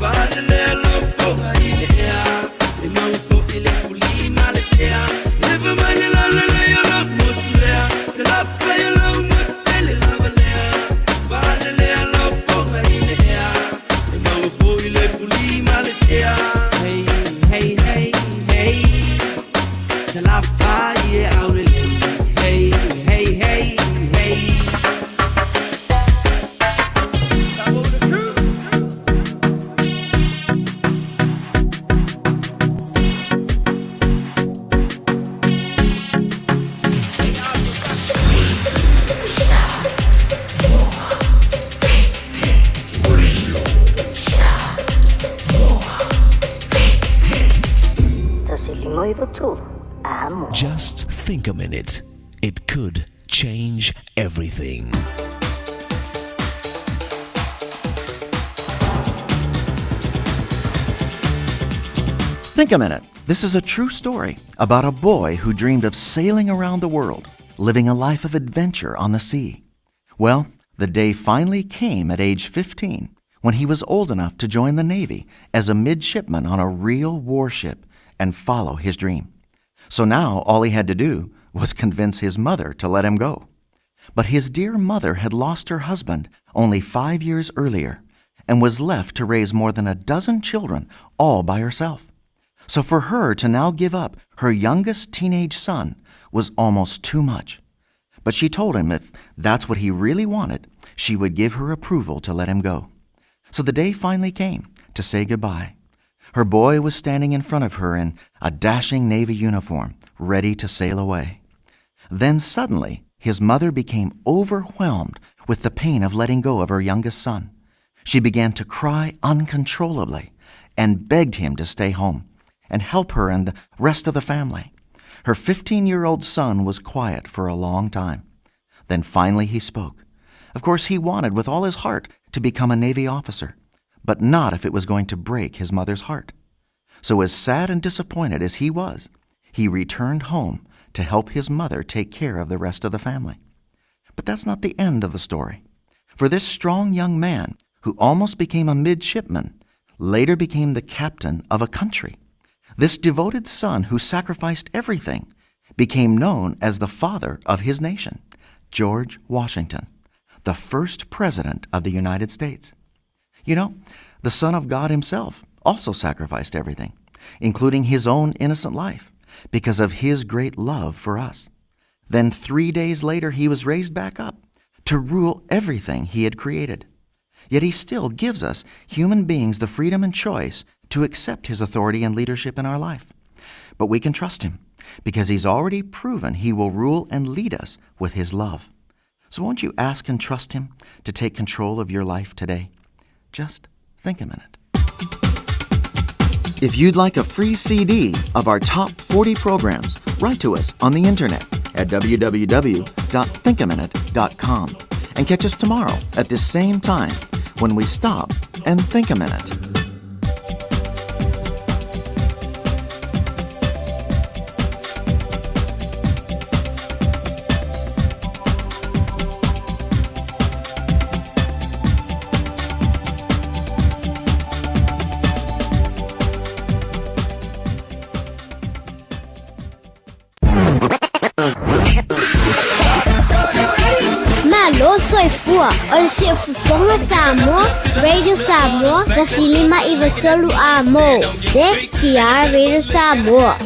Vale lea lo foga i le ea, e mau fo i le fuli ma le sea. Epa mai le lolo le yo lo mutu lea, te la whai o lo mutu tele lava lea. Vale lea lo foga i le ea, e mau fo i le fuli ma le sea. Hey, hey, hey, hey, te la whai e aurele. Hey, hey, hey, hey. Just think a minute. It could change everything. Think a minute. This is a true story about a boy who dreamed of sailing around the world, living a life of adventure on the sea. Well, the day finally came at age 15 when he was old enough to join the Navy as a midshipman on a real warship and follow his dream. So now all he had to do was convince his mother to let him go. But his dear mother had lost her husband only 5 years earlier and was left to raise more than a dozen children all by herself. So for her to now give up her youngest teenage son was almost too much. But she told him if that's what he really wanted, she would give her approval to let him go. So the day finally came to say goodbye. Her boy was standing in front of her in a dashing Navy uniform, ready to sail away. Then suddenly, his mother became overwhelmed with the pain of letting go of her youngest son. She began to cry uncontrollably and begged him to stay home and help her and the rest of the family. Her 15-year-old son was quiet for a long time. Then finally he spoke. Of course, he wanted with all his heart to become a Navy officer, but not if it was going to break his mother's heart. So as sad and disappointed as he was, he returned home to help his mother take care of the rest of the family. But that's not the end of the story. For this strong young man, who almost became a midshipman, later became the captain of a country. This devoted son who sacrificed everything became known as the father of his nation, George Washington, the first president of the United States. You know, the Son of God himself also sacrificed everything, including his own innocent life, because of his great love for us. Then 3 days later, he was raised back up to rule everything he had created. Yet he still gives us human beings the freedom and choice to accept his authority and leadership in our life. But we can trust him because he's already proven he will rule and lead us with his love. So won't you ask and trust him to take control of your life today? Just think a minute. If you'd like a free CD of our top 40 programs, write to us on the internet at www.thinkaminute.com and catch us tomorrow at this same time when we stop and think a minute. Malo soifua, o le siufofoga Samoa, Radio Samoa, 159 a mo. Se ki Radio Samoa.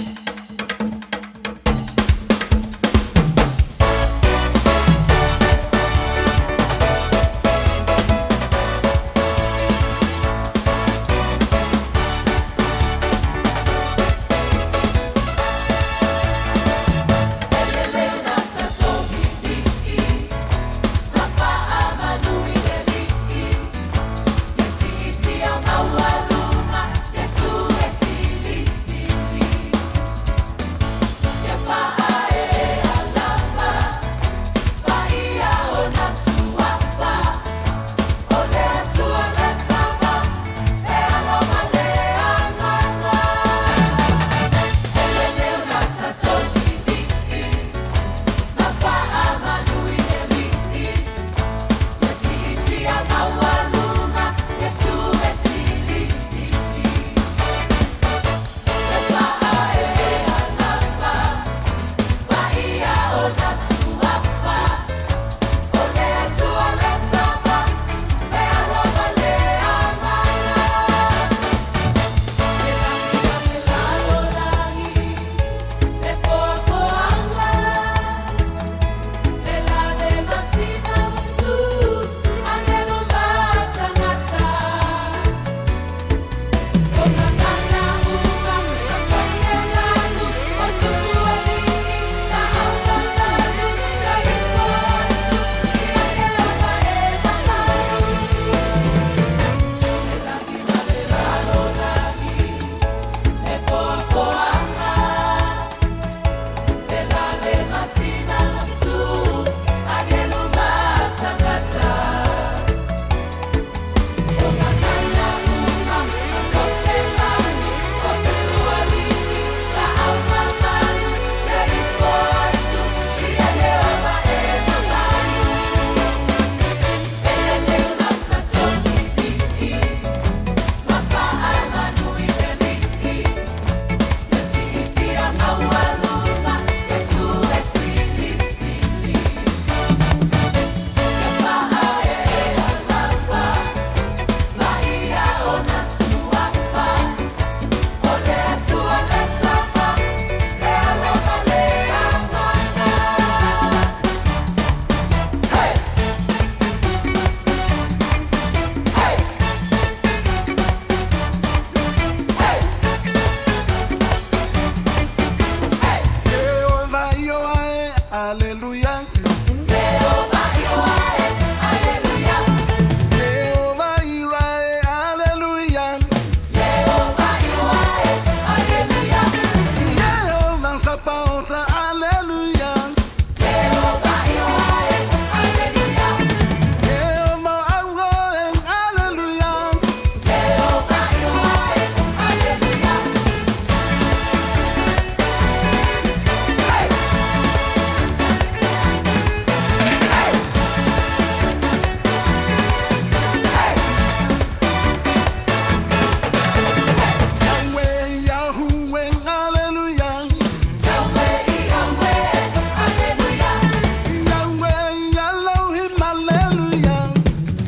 Hallelujah. Jehovah Ioae, Hallelujah. Jehovah Irae, Hallelujah. Jehovah Ioae, Hallelujah. Jehovah Sabaoth, Hallelujah. Jehovah Ioae, Hallelujah. Jehovah Aroe, Hallelujah. Jehovah Ioae, Hallelujah. Yahweh, Yahweh, Hallelujah. Yahweh, Yahweh, Hallelujah. Yahweh, Elohim, Hallelujah.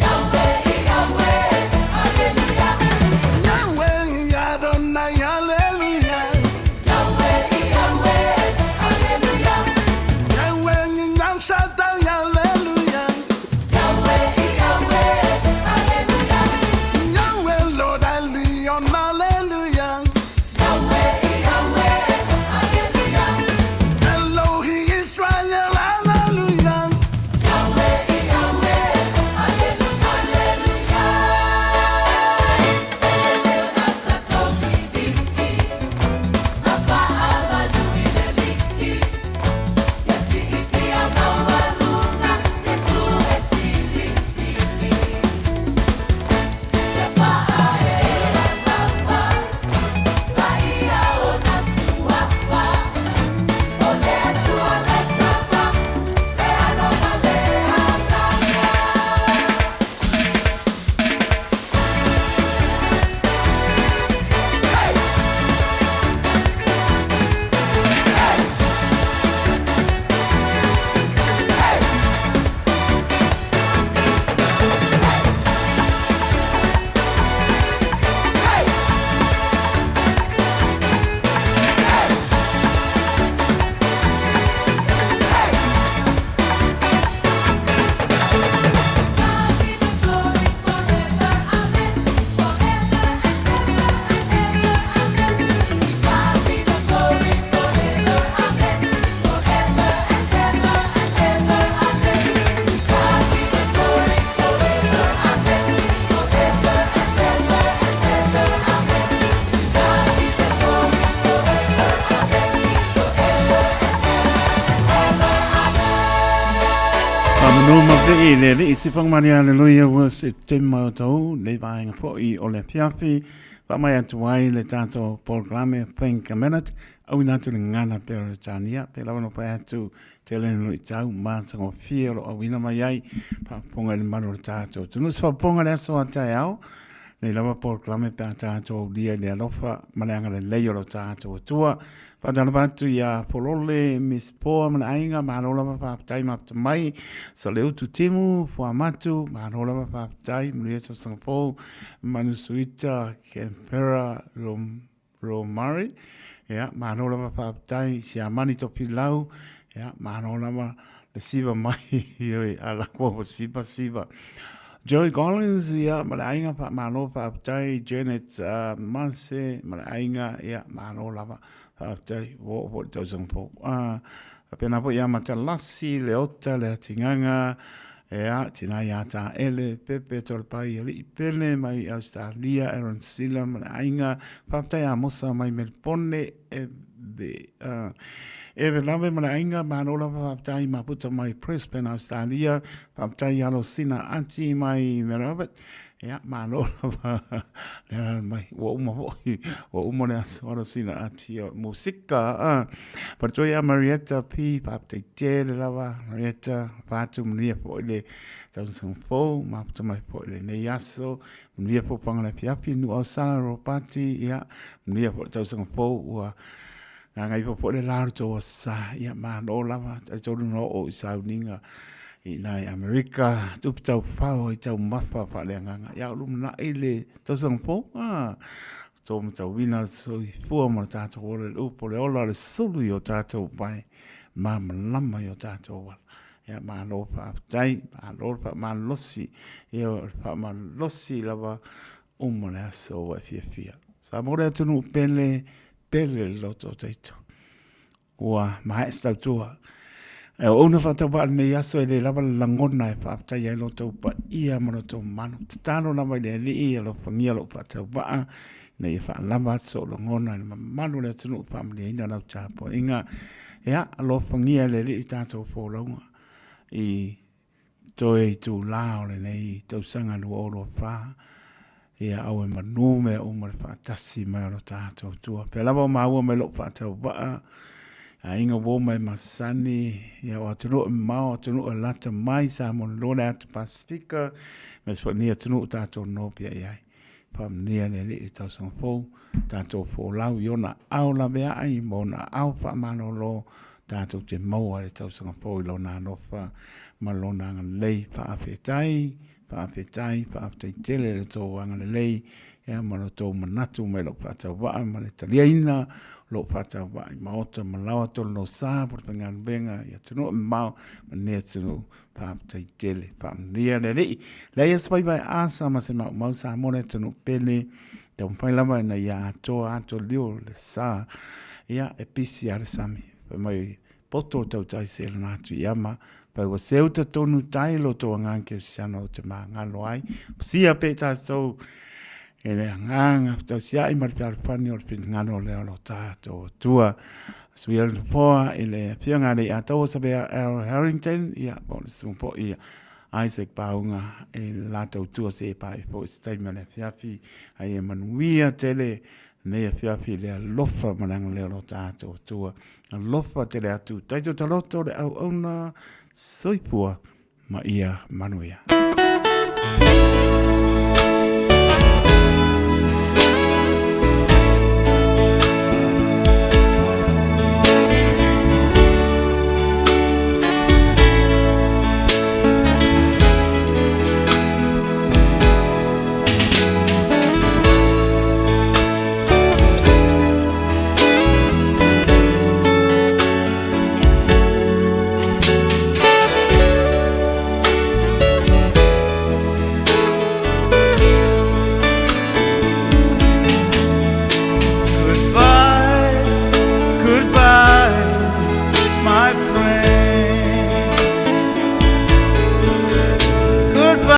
Yahweh, Yahweh, Hallelujah. Yahweh, Adonai, Hallelujah. Yahweh, Yahweh, Hallelujah. Yahweh, El Shaddai, Hallelujah. Yahweh, Yahweh, Hallelujah. Yahweh, Lord Elion, Hallelujah. Yahweh, Yahweh, Hallelujah. Elohi Israel, Hallelujah. Yahweh, Yahweh, Hallelujah. Faamanu ma vii le Alii Sipangmani Aleluia ua September o tau le vaega fo'i o le afiafi faamai atu ai le tatou polokalame Think a Minute auina atu le gagana Peretania pe lava no pae atu tele ni luitau matagofie o lo o auina mai ai faafofoga i le malu o le tatou atunuu. Se faafofoga i le aso a taeao nei lava polokalame pe a tatou aulia i le alofa ma le agalelei o lo tatou Atua. Faatalofa atu ia Folole, Miss Poa ma le aiga, malo lava faafetai mafuta mai. Saleutu Timu, Fuamatu, malo lava faafetai, manuia tausaga fou, Manusuita, Canberra, Romari, ia, malo lava faafetai, Siamani Tofilau, ia, malo lava le siva mai, oi, a lako ua siva siva. Joey Collins, ia, ma le aiga, faamalo faafetai, Janet uh, Mase, ma le aiga, ia, malo lava faafetai, ua oo foi le tausaga fou. Uh, faapena foi ia Matalasi, Leota, Leatigaga, Ea, tina ia Taele, Pepe, Tolepai, Alii Pele mai Australia, Aaron Sila ma le aiga, faafetai Amosa mai Melpone, Eve, uh, Eve Lave ma le aiga, malo lava faafetai Maputa mai Brisbane, Australia, faafetai Alosina Ati mai Melbourne, Ia, malo lava le alaala mai. Ua uma foi, ua uma le aso Alosina Ati o musika. Faletoi ia Marietta P, faafetai tele lava Marietta, faatu manuia foi le tausaga fou, mafuta mai foi lenei aso, manuia fofoga le afiafi, Nuuau Sala Ropati, ia, manuia foi le tausaga fou, ua gagaifo foi le la o le tou asa, ia, malo lava, talitonu na oo i sauniga i ina i Amerika, tupu taufao i taumafa faaleagaga, ia, o lumanai le tausaga fou, a, tou matauina le soifua ma le tatou ola i le upu o le ola o le sulu i o tatou pae malamalama i o tatou ala. Ia, malo faafetai, malo le faamalosi, ia, o le faamalosi lava uma le aso ua e fiafia. Sa mo le atunuu pele, pele le loto o Taito. Ua maea se tautua. E auauna faatauvaa i lenei aso e le lava le lagona e faafetai ai lo outou paia ma lo outou mamalu. Tatalo lava i le Alii e alofagia lou faatauvaa ina ia faalava atu sou lagona i le mamalu o le atunuu e faamalieina lau tapuaiga. Ia, alofagia e le Alii tatou folauga i toe itulā o lenei tausaga 2024, ia aue manu mea uma le faatasi mai o lo tatou Atua. Pea lava o maua mai lou faatauvaa, aiga uo ma e masani, ia o atunuu e mamao, atunuu e lata mai, Samoa loa le atu Pasifika, ma se foi ni atunuu tatou nopia i ai. Faamanuia le Alii i le tausaga fou, tatou folau i ona aao laveai ma ona aao faamalolo, tatou te maua i le tausaga fou i Lona alofa ma Lona agalelei. Faafetai, faafetai, faafetai tele i lo outou agalelei ia ma lo outou manatu mai lou faatauvaa ma le taliaina o lou faatauvaa i maota ma laoa tolonosa po le faigaluega i atunuu e mamao ma lenei atunuu. Faafetai tele, faamanuia le Alii. Leai e se vaivai asa ma se maumau Samoa le atunuu pele. Taumafai lava ina ia atoa ato lio le sa. Ia, e pisi lava le sami. Fai mai, poto o tautai se lana atu i ama. Fai ua seu ta tonu tai lo tou agaga kerisiano o te magalo ai. Pasia pe tatou e le agaga fetausiai ma le fealofani o le finagalo o lea o lo tatou Atua. Suia le nofoa i le afioga a le Ataua Savea L. Harrington, ia, po o le susuga foi ia Isaac Pauga e le latou tua se e pae foi se taimi o le afiafi. Ai e manuia tele lenei afiafi i le alofa ma le agalelei o lo tatou Atua. Alofa tele atu. Taito taloto le auauna soifua ma ia manuia.